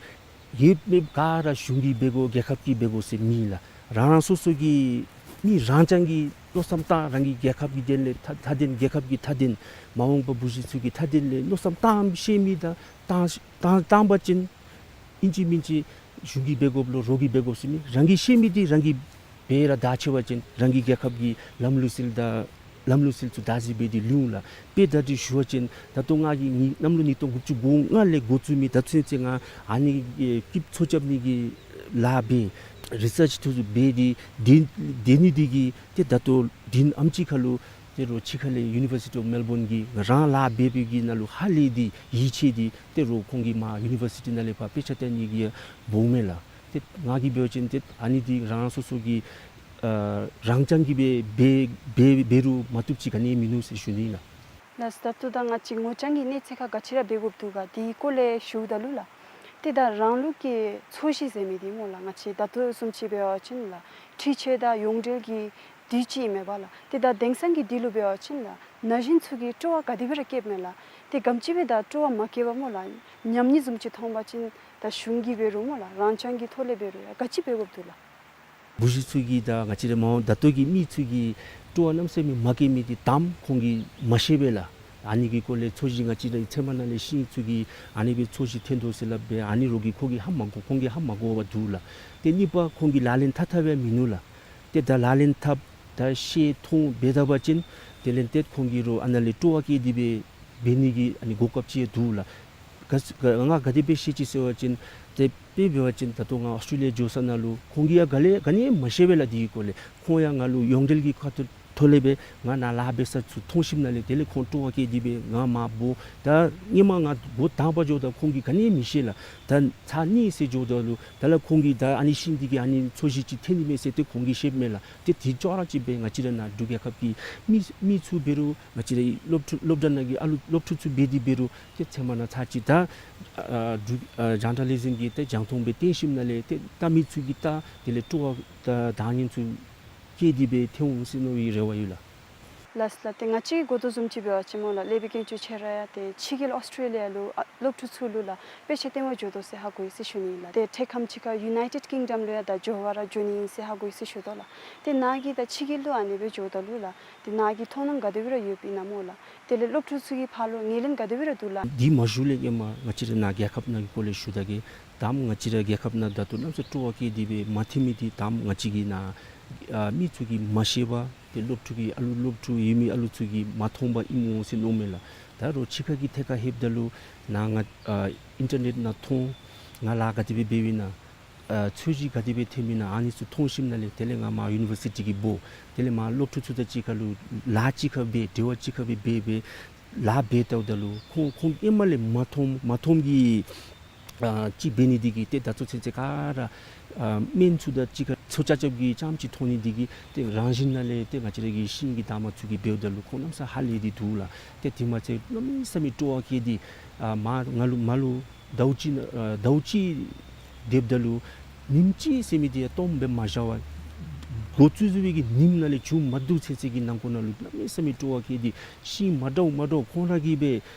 ཡོད་མེད་ག་ར་གཞུང་གིས་འབད་དགོ་རྒྱལ་ཁབ་ཀྱིས་འབད་དགོ་ཟེར་མེད་ལགས། རང་རང་སོ་སོ་གི་མི་རང་རྐྱང་གིས་མནོ་བསམ་བཏང་རང་གི་རྒྱལ་ཁབ་ཀྱི་དོན་ལས་མཐའ་མཐའ་དོན་རྒྱལ་ཁབ་ཀྱི་མཐའ་དོན་མ་འོངས་པ་བུ་གཞི་ཚུ་གི་མཐའ་དོན་ལས་མནོ་བསམ་བཏང་ཤེས་མི་དང་བཏང་བཏང་བཏང་པ་ཅིན་ཨིན་ཅི་མིན་ཅི་གཞུང་གིས་འབད་དགོཔ་ལོ་རོགས་ཀྱིས་འབད་དགོ་ཟེར་མེད། རང་གིས་ཤེས་མི་འདི་རང་གིས་འབད་ར་བདག་ཆ་བ་ཅིན་རང་གི་རྒྱལ་ཁབ་ཀྱི་ལམ་ལུགས་སྲོལ་དང་ ལམ་ལུགས་སྲོལ་ཚུ་བདག་འཛིན་འབད་དེ་ལུས་འོང་ལགས། དཔེ་ད་འདི་ཞུ་བ་ཅིན་ད་ལྟོ་ང་གིས་ནི་གནམ་ལོ་ཉིས་སྟོང་དགུ་བཅུ་གོ་ལྔ་ལས་འགོ་བཙུགས་མི་ད་ཚུན་ཚོད་ང་ཨ་ནི་ཨེ་སྐྱིདཔ་འཚོ་རྐྱབ་ནི་གི་ལཱ་འབད་རི་སརཆ་ཚུ་འབད་དེ་སྡོད་སྡོད་ནི་འདི་གིས་ཏེ་ད་ལྟོ་དུས་ཨེམ་ཅིག་ཁར་ལུ་ཏེ་རོགས་ཕྱི་ཁ་ལས་ཡུ་ནི་བར་སི་ཊི་ཨོཕ་མེལ་བོརན་གྱིས་ང་རང་ལཱ་འབད་བའི་གི་ནང་ལུ་ཧ་ལས་ཏེ་ཡིད་ཆེས་ཏེ་ཏེ་རོགས་ཁོང་གིས་མར་ཡུ་ནི་བར་སི་ཊི་ནང་ལས་ཕར་དཔེ་ཆ་སྟོན་ནི་གི་འབོཝ་མས་ལགས། ཏེ་ང་གིས་འབད་བ་ཅིན་ཏེ་ཨ་ནི་འདི་རང་རང་སོ་སོ་གི་ཨ་རང་རྐྱང་གིས་འབད་འབད་འབད་འབད་རུང་མ་བཏུབ་ཅིག་ག་ནི་ཡང་མིན་ནུག་ཟེར་ཞུ་ནི་ལགས། ལགས་སོ། ད་ལྟོ་ད་ང་བཅས་ངོ་རྐྱང་གི་གནས་ཚད་ཁར་ག་ཅི་ར་འབད་དགོཔ་འདུག་ག་དེའི་སྐོར་ལས་ཞུཝ་ད་ལུ་ལགས། ཏེ་ད་རང་ལུགས་ཀྱི་འཚོ་གཞི་ཟེར་མི་འདི་སྨོ་ལགས། ང་བཅས་ད་ལྟོ་བཟུམ་ཅིག་འབད་བ་ཅིན་ལགས། འཕྲུལ་ཆས་དང་ཡོངས་འབྲེལ་གྱི་དུས་ཅིག་ཨིན་མས་པ་ལགས། ཏེ་ད་དེང་སང་གི་དུས་ལུ་འབད་བ་ཅིན་ལགས། ན་གཞོན་ཚུ་གིས་སྤྲོ་བ་ག་དེ་སྦེ་ར་བསྐྱེདཔ་མས་ལགས། ཏེ་ག་དེམ་ཅིག་སྦེ་ད་སྤྲོ་བ་མ་བསྐྱེད་པར་སྨོ་ལགས། ཉམས་ཉེས་བཟུམ་ཅིག་མཐོང་བ་ཅིན་ད་གཞུང་གིས་འབད་རུང་སྨོ་ལགས། རང་རྐྱང་གི་ཐོག་ལས་འབད་རུང་ཡང་ག་ཅི་འབད་དགོཔ་འདུག་ལགས། བུ་གཞི་ཚུ་གིས་ད་ང་བཅས་ར་མ་འོངས་ད་ལྟོ་གི་མི་ཚུ་གིས་སྤྲོ་བ་གནམ་མེད་ས་མེད་མ་བསྐྱེད་མི་འདི་དང་པ་ཁོང་གིས་མ་ཤེས་པས་ལགས། ཨ་ནི་གི་སྐོར་ལས་འཚོ་གཞི་ང་བཅས་རའི་ཚལ་མ་ནང་ལས་ཤིང་ཚུ་གིས་ཨ་ནི་སྦེ་འཚོ་གཞི་འཐོན་དོ་ཟེར་སླབ་སྦེ་ཨ་ནི་རོགས་ཀྱིས་ཁོང་གིས་ཧ་མ་གོ་ཁོང་གིས་ཧ་མ་གོ་བར་འདུག་ལགས། ཏེ་གཉིས་པ་ཁོང་གིས་ལག་ལེན་འཐབ་འཐབ་ཡང་མིན་ནུག་ལགས། ཏེ་ད་ལག་ལེན་འཐབ་ད་ཤེས་མཐོང་འབད་ད་པ་ཅིན་དེ་ལས་ཏེ་ཁོང་གིས་རོགས་ཨ་ནཱ་ལས་སྤྲོ་བ་བསྐྱེད་དེ་སྦེ་འབད་ནི་གི་ཨ་ནི་གོ་སྐབས་ཅིག་ཡང་འདུག་ལགས། ག་ག་ང་ག་དེ་སྦེ་ཤེས་ཅི་ཟེར་བ་ཅིན་ཏེ་དཔེ་འབད་བ་ཅིན་ད་ལྟོ་ང་ཨོསི་ཊྲེ་ལི་ཡ་འགྱོ་ས་ནང་ལུ་ཁོང་གིས་ཡང་ག་ལས་ག་ནི་ཡང་མ་ཤེས་པས་ལགས། དེའི་སྐོར་ལས་ཁོང་ཡང་ང་ལུ་ཡོངས་འབྲེལ་གྱི་ཁ་ཐུག་ཐོག་ལས་སྦེ་ང་ནཱ་ལཱ་འབད་ས་ཚུ་མཐོང་ཞིནམ་ལས་དེ་ལས་ཁོང་སྤྲོ་བ་བསྐྱེད་དེ་སྦེ་ང་མར་འབོ། ད་སྔོན་མ་ང་འགོ་དང་པ་འགྱོཝ་ད་ཁོང་གིས་ག་ནི་ཡང་མི་ཤེས་ལགས། ད་ཚར་གཉིས་ཟེར་འགྱོཝ་ད་ལུ་ད་ལགས་ཁོང་གིས་ད་ཨ་ནི་ཤིང་འདི་གིས་ཨ་ནི་འཚོ་གཞི་ཅིག་འཐོན་ནི་མས་ཟེར་ཏེ་ཁོང་གིས་ཤེསཔ་མས་ལགས། ཏེ་དེ་ཅོག་ར་གཅིག་སྦེ་ང་བཅས་ར་ནཱ་འབྲུག་རྒྱལ་ཁབ་ཀྱི་མི་མི་ཚུ་འབད་རུང་ང་བཅས་རའི་སློབ་ཕྲུག་སློབ་གྲྭ་ནང་གི་ཨ་ལུ་སློབ་ཕྲུག་ཚུ་འབད་དེ་འབད་རུང་ཏེ་ཚལ་མ་ནང་ཚར་གཅིག་ད་ཨ་འབྲུག་ཨ་རྒྱང་བསྒྲགས་ལས་འཛིན་གྱིས་ཏེ་རྒྱང་མཐོང་སྦེ་སྟོན་ཞིནམ་ལས་ཏེ་ད་མི་ཚུ་གིས་ད་དེ་ལས་སྤྲོ་བ་ད་དང་ཉིན་ཚུ་བསྐྱེད་དེ་སྦེ་འཐོན་འོང་ཟེར་མནོ་བའི་རེ་བ་ཡོད་ལགས། ལགས་སོ་ལགས། ཏེ་ང་བཅས་ཀྱིས་གོ་དོ་བཟུམ་ཅིག་འབད་བ་ཅིན་སྨོ་ལགས། ལས་བྱེད་དཀོན་མཆོག་ཁྱོད་ར་ཡང་ཏེ་ཕྱི་རྒྱལ་ཨོསི་ཊྲེ་ལི་ཡ་ལུ་ཨ་སློབ་ཕྲུག་ཚུ་ལུ་ལགས་དཔེ་ཆ་སྟོན་པར་འགྱོ་དོ་ཟེར་ཧ་གོ་ཡི་ཟེར་ཞུ་ནི་ཨིན་ལགས། ཏེ་འཕྲལ་ཁམས་ཅིག་ཁར་ཡུ་ནའི་ཊེཌ་ཀིང་ཌམ་ལུ་ཡང་ད་འགྱོ་བར་འགྱོ་ནི་ཨིན་ཟེར་ཧ་གོ་ཡི་ཟེར་ཞུ་དོ་ལགས། ཏེ་ནཱ་གིས་ད་ཕྱི་རྒྱལ་ལུ་ཨ་ནི་སྦེ་འགྱོཝ་ད་ལུ་ལགས་ཏེ་ནཱ་གི་མཐོང་སྣང་ག་དེ་སྦེ་ར་ཡོདཔ་ཨིན་ན་སྨོ་ལགས། དེ་ལས་སློབ་ཕྲུག་ཚུ་གི་ཕར་ལུ་ངོས་ལེན་ག་དེ་སྦེ་ར་འདུག་ལགས། འདི་མ་ཞུ་ལས་སྔོན་མ་ང་བཅས་ར་ནཱ་རྒྱལ་ཁབ་ནང་གི་སྐོར་ལས་ཞུ་ད་གེ། དང་པ་ང་བཅས་ར་རྒྱལ་ཁབ་ནང་ད་ལྟོ་གནམ་མེད་ས་མེད་སྤྲོ་བ་བསྐྱེད་དེ་སྦེ་མ་འཐོན་མི་འདི་དང་པ་ང་བཅས་ཀྱི་ནཱ་ཨ་མི་ཚུ་གིས་མ་ཤེས་པར་ཏེ་སློབ་ཕྲུག་གི་ཨ་ལུ་སློབ་ཕྲུག་ཡོད་མི་ཨ་ལུ་ཚུ་གིས་མ་མཐོང་པར་ཨིནམ་འོང་ཟེར་མནོཝ་མས་ལགས། ད་རོགས་ཕྱི་ཁ་གི་ཐད་ཁར་ལྷོདཔ་ད་ལུ་ནཱ་ང་ཨ་ཨིན་ཊར་ནེཊ་ནང་མཐོང་ང་ལཱ་ག་དེ་སྦེ་འབདཝ་ཨིན་ན་ཨ་འཚོ་གཞི་ག་དེ་སྦེ་འཐོནམ་ཨིན་ན་ཨ་ནི་ཚུ་མཐོང་ཞིནམ་ལས་དེ་ལས་ང་མར་ཡུ་ནི་བར་སི་ཊི་གི་འབོ། དེ་ལས་མར་སློབ་ཕྲུག་ཚུ་དང་གཅིག་ཁར་ལུ་ལཱ་གཅིག་ཁར་སྦེ་འབྲེལ་བ་གཅིག་ཁར་སྦེ་འབད་སྦེ་ལཱ་འབད་ལྟཝ་ད་ལུ་ཁོང་ཁོང་ཧེ་མ་ལས་མ་མཐོང་མ་མཐོངམ་གི་ཨ་ཅིག་འབད་ནི་འདི་གིས་ཏེ་ད་ཚུན་ཚོད་ག་ར་ཨ་སྨན་ཚུ་དང་གཅིག་ཁར་ཚོ་རྐྱབ་རྐྱབ་ཀྱི་ཙམ་ཅིག་མཐོང་ནི་འདི་གིས་ཏེ་རང་བཞིན་ནང་ལས་ཏེ་ང་བཅས་ར་གི་ཤིང་གི་འདབ་མ་ཚུ་གིས་འབདཝ་ད་ལུ་ཁོང་གནམ་མེད་ས་མེད་ཧ་ལས་ཏེ་འདུག་ལགས། ཏེ་དེ་མ་ཚད་གནམ་མེད་ས་མེད་སྤྲོ་བ་བསྐྱེད་དེ་ཨ་མར་ང་ལུ་མར་ལུ་ཟླཝ་གཅིག་ཨ་ཟླཝ་གཅིག་སྡོདཔ་ད་ལུ་ཉིནམ་གཅིག་ཟེར་མི་འདི་ཡང་སྟོངམ་སྦེ་མ་བཞག་པར་འགོ་བཙུགས་བཙུགས་པའི་གི་ཉིནམ་ནང་ལས་མཇུག་མ་བསྡུ་ཚུན་ཚོད་ཀྱི་ནང་འཁོད་ནང་ལུ་གནམ་མེད་ས་མེད་སྤྲོ་བ་བསྐྱེད་དེ་ཤིང་མ་འདྲཝ་མ་འདྲཝ་ཁོང་ར་གིས་སྦེ་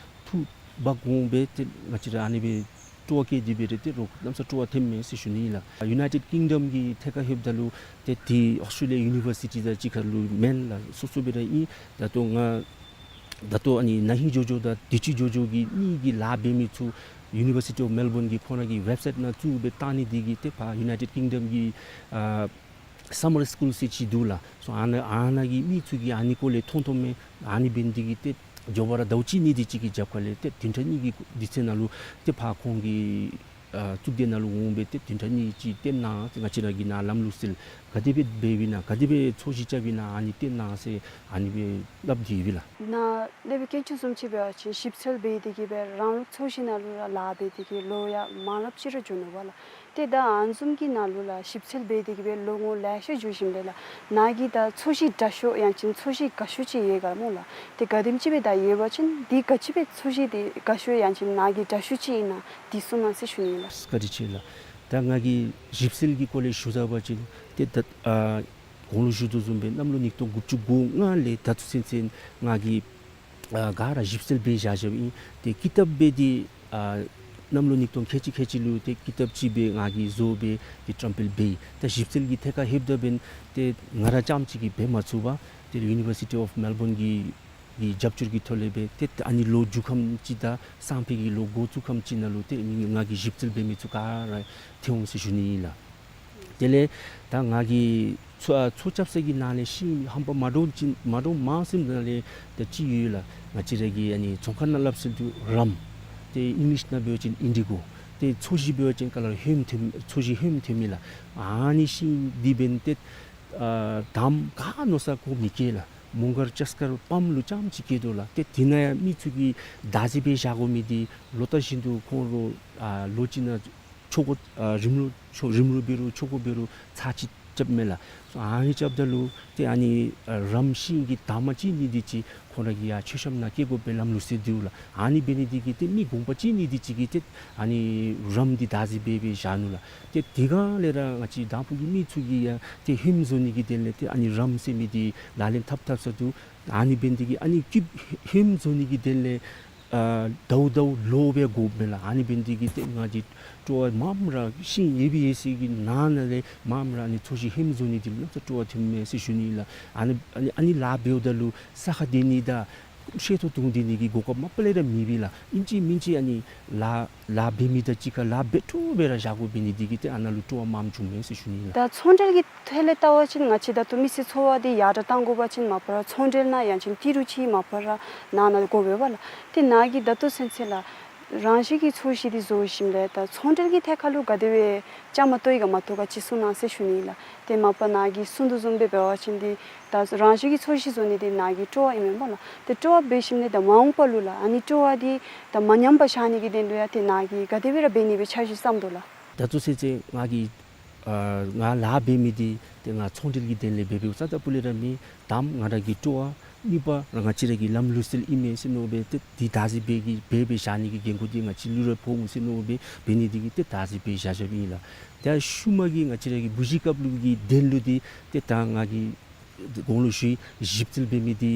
འཐུ་འབག་འོང་སྦེ་ཏེ་ང་བཅས་ར་ཨ་ནི་སྦེ་སྤྲོ་བ་བསྐྱེད་དེ་སྦེ་ར་ཏེ་རོགས་གནམ་མེད་ས་མེད་སྤྲོ་བ་འཐོནམ་མས་ཟེར་ཞུ་ནི་ཨིན་ལགས། ཡུ་ནའི་ཊེཌ་ཀིང་ཌམ་གི་ཐད་ཁར་ལྷོདཔ་ད་ལུ་ཏེ་དེ་ཨོསི་ཊྲེ་ལི་ཡ་ཡུ་ནི་བར་སི་ཊི་དང་གཅིག་ཁར་ལུ་མེན་ལགས། སོ་སོ་སྦེ་ར་ཨིན། ད་ལྟོ་ང་ད་ལྟོ་ཨ་ནི་ན་ཧིང་ཇོ་ཇོ་དང་དུས་ཅི་ཇོ་ཇོ་གི་གཉིས་ཀྱི་ལཱ་འབད་མི་ཚུ་ཡུ་ནི་བར་སི་ཊི་ཨོཕ་མེལ་བོརན་གྱིས་ཁོང་ར་གི་ཝེབ་སའིཊ་ནང་བཙུགས་སྦེ་བཏང་ནི་འདི་གིས་ཏེ་ཕར་ཡུ་ནའི་ཊེཌ་ཀིང་ཌམ་གི་ཨ་སམ་མར་སི་ཀུལ་ཟེར་ཅིག་འདུག་ལགས། སོ་ཨ་ནཱ་ཨ་ནཱ་གི་མི་ཚུ་གིས་ཨ་ནི་སྐོར་ལས་མཐོང་མཐོངམ་མས། ཨ་ནི་འབད་ནི་འདི་གིས་ཏེ་མགྱོགས་པ་ར་ཟླཝ་གཅིག་གཉིས་དེ་ཅིག་གི་རྒྱབ་ཁ་ལས་ཏེ་བདུན་ཕྲག་གཉིས་ཀྱི་དུས་ཚོད་ནང་ལུ་ཏེ་ཕར་ཁོང་གི་ཨ་གཙུག་སྡེ་ནང་ལུ་འོང་སྦེ་ཏེ་བདུན་ཕྲག་གཉིས་ཅིག་སྟོན་གནང་ཟེར། ང་བཅས་ར་གི་ནཱ་ལམ་ལུགས་སྲོལ་ག་དེ་སྦེ་འབདཝ་ཨིན་ན་ག་དེ་སྦེ་འཚོ་གཞི་རྐྱབ་ཨིན་ན་ཨ་ནི་སྟོན་གནང་ཟེར་ཨ་ནི་སྦེ་སླབ་དེས་ལགས། ནཱ་ལས་སྦེ་དཀོན་མཆོག་བཟུམ་ཅིག་འབད་བ་ཅིན་ཞིབ་འཚོལ་འབད་དེ་གིས་སྦེ་རང་ལུགས་འཚོ་གཞི་ནང་ལུ་ར་ལཱ་འབད་དེ་གིས་ལོ་ཡང་མང་རབས་ཅིག་ར་འགྱོ་ནུག་པ་ལགས། ཏེ་ད་ཨ་ནི་བཟུམ་གྱི་ནང་ལུ་ལགས་ཞིབ་འཚོལ་འབད་དེ་གིས་སྦེ་ལོ་ངོ་ལེ་ཤ་འགྱོ་ཞིནམ་ལས་ལགས་ནཱ་གི་ད་འཚོ་གཞི་དྲག་ཤོས་ཡང་ཅིན་འཚོ་གཞི་དགའ་ཤོས་ཅིག་ཡོད་ག་སྨོ་ལགས། ཏེ་ག་དེམ་ཅིག་སྦེ་ད་ཡོད་པ་ཅིན་འདི་ག་ཅི་སྦེ་འཚོ་གཞི་འདི་དགའ་ཤོས་ཡང་ཅིན་ནཱ་གི་དྲག་ཤོས་ཅིག་ཨིན་ན་འདི་གསུང་གནང་ཟེར་ཞུ་ནི་ཨིན་ལགས། བཀའ་དྲིན་ཆེ་ལགས། ད་ང་གིས་ཞིབ་འཚོལ་གྱི་སྐོར་ལས་ཞུ་ད་པ་ཅིན་ཏེ་ད་ཨ་གོང་ལུ་ཞུ་དོ་བཟུམ་སྦེ་གནམ་ལོ་ཉིས་སྟོང་དགུ་བཅུ་གོ་ལྔ་ལས་ད་ཚུན་ཚོད་ང་གིས་ཨ་ག་ར་ཞིབ་འཚོལ་འབད་བཞག་བཞགཔ་ཨིན། ཏེ་ཀི་ཏབ་སྦེ་འདི་ཨ་གནམ་ལོ་ཉིས་སྟོང་ཁལ་གཅིག་ཁལ་གཅིག་ལུ་ཏེ་ཀི་ཏབ་ཅིག་སྦེ་ང་གིས་བཟོ་སྦེ་ཏེ་བཀྲམ་སྤེལ་འབད་ཡི། ད་ཞིབ་འཚོལ་གྱི་ཐད་ཁར་ལྷོདཔ་ད་འབདན་ཏེ་ང་ར་རྐྱངམ་ཅིག་གིས་འབད་མ་ཚུགས་པར་ཏེ་ཡུ་ནི་བར་སི་ཊི་ཨོཕ་མེལ་བོརན་གྱི་གི་རྒྱབ་སྐྱོར་གྱི་ཐོག་ལས་སྦེ་ཏེ་ཨ་ནི་ལོ་མཇུག་ཁམས་ཅིག་དང་སང་ཕོད་ཀྱི་ལོ་འགོ་བཙུགས་ཁམས་ཅིག་ནང་ལུ་ཏེ་ང་གིས་ཞིབ་འཚོལ་འབད་མི་ཚུ་ག་ར་འཐོན་འོང་ཟེར་ཞུ་ནི་ཨིན་ལགས། དེ་ལས་ད་ང་གིས་ མཚོ་ཨ་མཚོ་རྐྱབ་ས་གི་ནང་ལས་ཤིང་ཧམ་པ་མ་འདྲཝ་ཅིག་མ་འདྲཝ་མང་སུ་ནང་ལས་ད་ཅིག་ཡོད་ལགས། ང་བཅས་ར་གི་ཨ་ནི་རྫོང་ཁ་ནང་སླབ་སྲོལ་འདུག་རམ། ཏེ་ཨིང་ལིཤ་ནང་འབད་བ་ཅིན་ཨིན་ཌི་གོ། ཏེ་མཚོ་བཞི་འབད་བ་ཅིན་ག་ལ་ཧོནམ་ཐོན་མཚོ་བཞི་ཧོནམ་ཐོན་མས་ལགས། ཨ་ནི་ཤིང་འདི་འབད་ནི་ཏེ་ཨ་དངམ་ག་མནོ་ས་གོ་མི་སྐྱེ་ལགས། མོང་སྒར་ལྕགས་མཁར་སྤམ་ལུ་རྐྱངམ་ཅིག་སྐྱེ་དོ་ལགས། ཏེ་དེ་ནང་ཡང་མི་ཚུ་གིས་བདག་འཛིན་འབད་བཞག་དགོ་མི་འདི་ལོ་ལྟར་བཞིན་དུ་ཁོང་ར་ཨ་ལོ་གཅིག་ནང་ཆོ་ག་ཨ་རིམ་ལུགས་ཆོ་རིམ་ལུགས་འབད་རུང་ཆོ་ག་འབད་རུང་ཚར་གཅིག་རྐྱབ་མས་ལགས། ཨ་ནི་རྐྱབ་ད་ལུ་ཏེ་ཨ་ནི་ཨ་རམ་ཤིང་གི་དངམ་ཅིག་ནི་འདི་ཅིག་ཁོང་ར་གི་ཡར་མཆོད་བཤམ་ནང་བཀལ་དགོ་པའི་ལམ་ལུགས་སྲོལ་འདུག་ལགས། ཨ་ནི་འབད་ནི་འདི་གིས་ཏེ་མི་གོང་པ་ཅིག་ནི་འདི་ཅིག་གིས་ཏེ་ཨ་ནི་རམ་འདི་བདག་འཛིན་འབད་འབད་བཞག་ནུག་ལགས། ཏེ་དེ་སྒང་ལས་ར་ང་བཅས་དང་ཕུ་གི་མི་ཚུ་གིས་ཡང་ཏེ་ཧོནམ་བཟོ་ནི་གི་དོན་ལས་ཏེ་ཨ་ནི་རམ་ཟེར་མི་འདི་ལག་ལེན་འཐབ་འཐབ་ས་འདུག། ཨ་ནི་འབད་ནི་འདི་གིས་ཨ་ནི་སྐྱིད་ཧོནམ་བཟོ་ནི་གི་དོན་ལས་ཨ་ཟླཝ་ཟླཝ་ལོ་སྦེ་དགོཔ་མས་ལགས། ཨ་ནི་འབད་ནི་འདི་གིས་ཏེ་ང་བཅས་སྤྲོ་བ་མངམ་ར་ཤིང་ཡོད་པའི་ཡོད་ས་གི་ནང་ན་ལས་མངམ་ར་ཨ་ནི་མཚོ་བཞི་ཧོནམ་བཟོ་ནི་འདི་ལུ་ཡོངས་སུ་སྤྲོ་བ་ཐོནམ་མས་ཟེར་ཞུ་ནི་ལགས། ཨ་ནི་ཨ་ནི་ཨ་ནི་ལཱ་འབདཝ་ད་ལུ་ས་ཁར་སྡོད་ནི་དང་ཤེལ་ཏོག་བརྡུང་སྡོད་ནི་གི་གོ་སྐབས་མ་པ་ལས་ར་མེད་པས་ལགས། ཨིན་ཅི་མིན་ཅི་ཨ་ནི་ལཱ་ལཱ་འབད་མི་དང་གཅིག་ཁར་ལཱ་འབད་འཕྲོ་སྦེ་ར་བཞག་དགོ་པའི་ནི་འདི་གིས་ཏེ་ཨ་ནཱ་ལུ་སྤྲོ་བ་མངམ་བྱུངམ་མས་ཟེར་ཞུ་ནི་ལགས། ད་ཚོང་འབྲེལ་གྱི་ཐད་ལས་བལྟ་བ་ཅིན་ང་བཅས་ད་ལྟོ་མི་སེར་འཚོ་བ་འདི་ཡར་དྲག་གཏང་དགོ་པ་ཅིན་མ་པ་ར་ཚོང་འབྲེལ་ནང་ཡང་ཅིན་ཏི་རུ་ཅིག་མ་པ་ར་ནང་ན་དགོ་པས་པ་ལགས། ཏེ་ནཱ་གིས་ད་ལྟོ་ཚུན་ཚོད་ལགས་རང་བཞིན་གྱི་མཚོ་བཞི་འདི་བཟོ་ཞིནམ་ལས་ད་ཚོང་འབྲེལ་གྱི་ཐད་ཁར་ལུ་ག་དེ་སྦེ་བཅའ་མར་གཏོགས་ཡི་ག་མ་གཏོགས་ག་ཅིག་གསུང་གནང་ཟེར་ཞུ་ནི་ལགས། ཏེ་མ་པ་ནཱ་གིས་གསུང་དོ་བཟུམ་སྦེ་འབད་བ་ཅིན་འདི་ད་རང་བཞིན་གྱི་མཚོ་བཞི་བཟོ་ནི་འདི་ནཱ་གི་སྤྲོ་བ་ཨིན་མས་པ་ལགས། ཏེ་སྤྲོ་བ་འབད་ཞིནམ་ལས་ད་མ་འོངས་པ་ལུ་ལགས་ཨ་ནི་སྤྲོ་བ་འདི་ད་མ་ཉམས་པར་བཞག་ནི་གི་དོན་ལུ་ཡང་ཏེ་ནཱ་གིས་ག་དེ་སྦེ་ར་འབད་ནི་སྦེ་འཆར་གཞི་བརྩམ་དོ་ལགས། ད་ལྟོ་ཚུན་ཚོད་ང་གིས་ཨ་ང་ལཱ་འབད་མི་འདི་ཏེ་ང་ཚོང་འབྲེལ་གྱི་དོན་ལས་འབད་འབདཝ་རྩ་དང་སྤུ་ལས་ར་མེན། དངམ་ང་ར་གི་སྤྲོ་བ། གཉིས་པ་ར་ང་བཅས་ར་གི་ལམ་ལུགས་སྲོལ་ཨིན་མས་ཟེར་མནོ་སྦེ་ཏེ་འདི་བདག་འཛིན་འབད་གི་འབད་འབད་བཞག་ནི་གི་འགན་ཁུར་འདི་ང་བཅས་ལུ་ར་ཕོག་འོང་ཟེར་མནོ་སྦེ་འབད་ནི་འདི་གིས་ཏེ་བདག་འཛིན་འབད་བཞག་བཞགཔ་ཨིན་ལགས། ཏེ་ཤུལ་མ་གི་ང་བཅས་ར་གི་བུ་གཞི་སྐབས་ལུ་གི་དོན་ལུ་འདི་ཏེ་ད་ང་གིས་གོང་ལུ་ཞུ་ཡི་ཞིབ་འཚོལ་འབད་མི་འདི་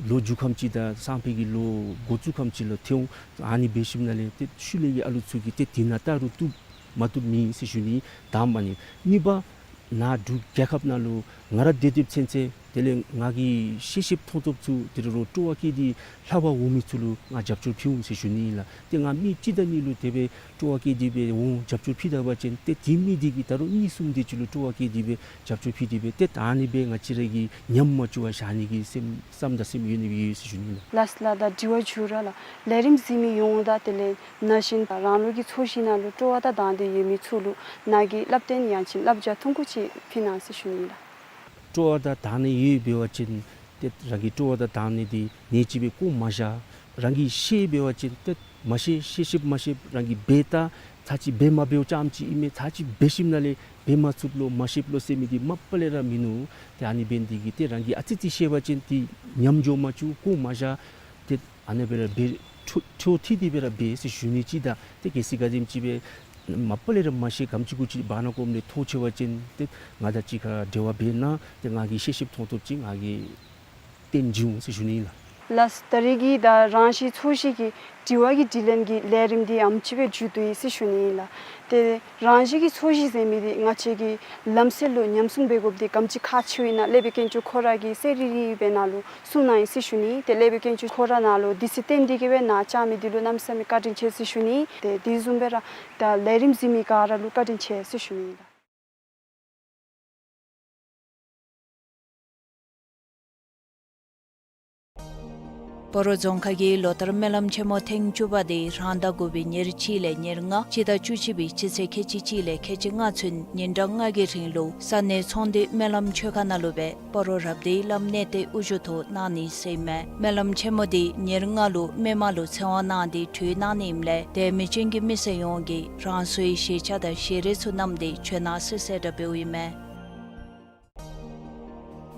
ལོ་མཇུག་ཁམས་ཅིག་དང་སང་ཕོད་ཀྱི་ལོ་འགོ་བཙུགས་ཁམས་ཅིག་ལུ་ཐོན་འོང་། ཨ་ནི་འབད་ཞིནམ་ལས་ཏེ་ཤུལ་ལས་ཀྱི་ཨ་ལུ་ཚུ་གིས་ཏེ་དེ་ནང་བལྟ་རུང་བཏུབ་མ་བཏུབ་མེད་ཟེར་ཞུ་ནི་དངམ་ཨ་ནི། གཉིས་པ་ནཱ་འབྲུག་རྒྱལ་ཁབ་ནང་ལུ་ང་ར་སྡོད་སྡོདཔ་ཚུན་ཚོད་དེ་ལས་ང་གིས་ཤེས་ཤེསཔ་མཐོང་ཐོབ་ཚུ་དེ་རུ་སྤྲོ་བ་བསྐྱེད་དེ་ལྷབ་པར་འོང་མི་ཚུ་ལུ་ང་རྒྱབ་སྐྱོར་ཕུལ་འོང་ཟེར་ཞུ་ནི་ཨིན་ལགས། ཏེ་ང་མི་གཅིག་དང་གཉིས་ལུ་དེ་སྦེ་སྤྲོ་བ་བསྐྱེད་དེ་སྦེ་འོང་རྒྱབ་སྐྱོར་ཕུལ་ད་པ་ཅིན་ཏེ་དེ་མི་འདི་གིས་ད་རུང་གཉིས་གསུམ་དེ་ཅིག་ལུ་སྤྲོ་བ་བསྐྱེད་དེ་སྦེ་རྒྱབ་སྐྱོར་ཕུལ་དེ་སྦེ་ཏེ་ད་ཨ་ནི་སྦེ་ང་བཅས་ར་གིས་ཉམས་མ་བཅུག་པར་བཞག་ནི་གི་སེམས་བསམ་དང་སེམས་ཡོད་ནི་སྦེ་ཡོད་ཟེར་ཞུ་ནི་ལགས། ལགས་སོ་ལགས། ད་དྲི་བ་མཇུག་ར་ལགས་ལས་རིམ་གཟིགས་མི་ཡོངས་ལུ་དང་དེ་ལས་ན་གཞོན་རང་ལུགས་ཀྱི་ཚོས་གཞི་ནང་ལུ་སྤྲོ་བ་དང་དང་འདོད་ཡོད་མི་ཚུ་ལུ་ནཱ་གིས་སླབ་སྟོན་ཡང་ཅིན་བསླབ་བྱ་ཐུང་ཀུ་ཅིག་ཕུལ་གནང་ཟེར་ཞུ་ནི་ལགས། སྤྲོ་བ་དང་དང་འདོད་ཡོད་འབད་བ་ཅིན་ཏེ་རང་གི་སྤྲོ་བ་དང་དང་འདོད་འདི་ནེ་ཅིག་སྦེ་བཀོ་མ་བཞག། རང་གིས་ཤེས་འབད་བ་ཅིན་ཏེ་མ་ཤེས་ཤེས་ཤེསཔ་མ་ཤེསཔ་རང་གིས་འབད་ད་ཚར་གཅིག་འབད་མ་འབདཝ་ཙམ་ཅིག་ཨིན་མས། ཚར་གཅིག་འབད་ཞིནམ་ལས་འབད་མ་ཚུགས་ལོ་མ་ཤེས་ལོ་ཟེར་མི་འདི་མ་པ་ལས་ར་མིན་ནུག། ཏེ་ཨ་ནི་འབད་ནི་འདི་གིས་ཏེ་རང་གིས་ཨ་ཙི་ཅིག་ཤེས་པ་ཅིན་འདི་ཉམས་འགྱོ་མ་བཅུག་བཀོ་མ་བཞག། ཏེ་ཨ་ནི་སྦེ་ར་འབད་འཕྲོ་འཕྲོ་མཐུད་དེ་སྦེ་ར་འབད་ཟེར་ཞུ་ནི་ཅིག་དང་ཏེ་གལ་སྲིད་ག་དེམ་ཅིག་སྦེ་མ་པ་ལས་ར་མ་ཤེས་གམ་ཅིག་གུ་ཅིག་བར་ན་གོམ་ལས་མཐོང་ཆེ་བ་ཅིན་ཏེ་ང་དང་གཅིག་ཁར་འབྲེལ་བ་འབད་གནང་། ཏེ་ང་གིས་ཤེས་ཤེསཔ་མཐོང་ཐོབ་ཅིག་ང་གིས་སྟོན་བྱིན་འོང་ཟེར་ཞུ་ནི་ཨིན་ལགས། ལགས་སོ། ད་རིས་ཀྱི་ད་རང་བཞིན་ཚོས་གཞི་གི་དྲི་བ་གི་དྲིས་ལན་གྱི་ལས་རིམ་འདི་ཨམ་ཅིག་སྦེ་མཇུག་བསྡུ་ཡི་ཟེར་ཞུ་ནི་ཨིན་ལགས། ཏེ་རང་བཞིན་གྱི་ཚོས་གཞི་ཟེར་མི་འདི་ང་བཅས་ཀྱི་ལམ་སྲོལ་ལུ་ཉམས་སྲུང་འབད་དགོཔ་འདི་ག་དེམ་ཅིག་ཁག་ཆེཝ་ཨིན་ན་སློབ་དཔོན་དཀོན་མཆོག་ཁོ་ར་གིས་གསལ་རི་རི་སྦེ་ནཱ་ལུ་གསུངས་གནང་ཡི་ཟེར་ཞུ་ནི། ཏེ་སློབ་དཔོན་དཀོན་མཆོག་ཁོ་ར་ནཱ་ལུ་དུས་ཚོད་བཏོན་ཏེ་གིས་སྦེ་ནཱ་བཅར་མི་འདི་ལུ་གནམ་མེད་ས་མེད་བཀའ་དྲིན་ཆེ་ཟེར་ཞུ་ནི། ཏེ་དེ་བཟུམ་སྦེ་ར་ད་ལས་རིམ་གཟིགས་མི་ག་ར་ལུ་བཀའ་དྲིན་ཆེ་ཟེར་ཞུ་ནི་ཨིན་ལགས། སྤ་རོ་རྫོང་ཁག་གི་ལོ་ལྟར་སྨོན་ལམ་ཆེན་མོ་ཐེངས་བཅུ་པ་དེ་རང་ཟླ་དགུ་པའི་ཉེར་གཅིག་ལས་ཉེར་ལྔ་སྤྱི་ཟླ་བཅུ་གཅིག་པའི་སྤྱི་ཚེས་ཁལ་གཅིག་གཅིག་ལས་ཁལ་གཅིག་ལྔ་ཚུན་ཉིན་གྲངས་ལྔ་གི་རིང་ལུ་ས་གནས་ཚོང་འདུས་སྨོན་ལམ་ཆོས་ཁང་ནང་ལུ་སྦེ་སྤ་རོ་རབ་སྡེའི་བླམ་གནས་བརྟན་དབུ་བཞུགས་ཐོག་གནང་ནི་ཟེར་ཨིན་མས། སྨོན་ལམ་ཆེན་མོ་དེ་ཉེར་ལྔ་ལུ་མི་མང་ལུ་ཚེ་དབང་གནང་སྟེ་གྲོལ་གནང་ནི་ཨིནམ་ལས་དད་མོས་ཅན་གྱི་མི་སེར་ཡོངས་ཀྱིས་རང་སོའི་བཞེས་ཆས་དང་བཞེས་རས་ཚུ་བསྣམས་ཏེ་བྱོན་གནང་ཟེར་གསལ་བསྒྲགས་འབདཝ་ཨིན་མས།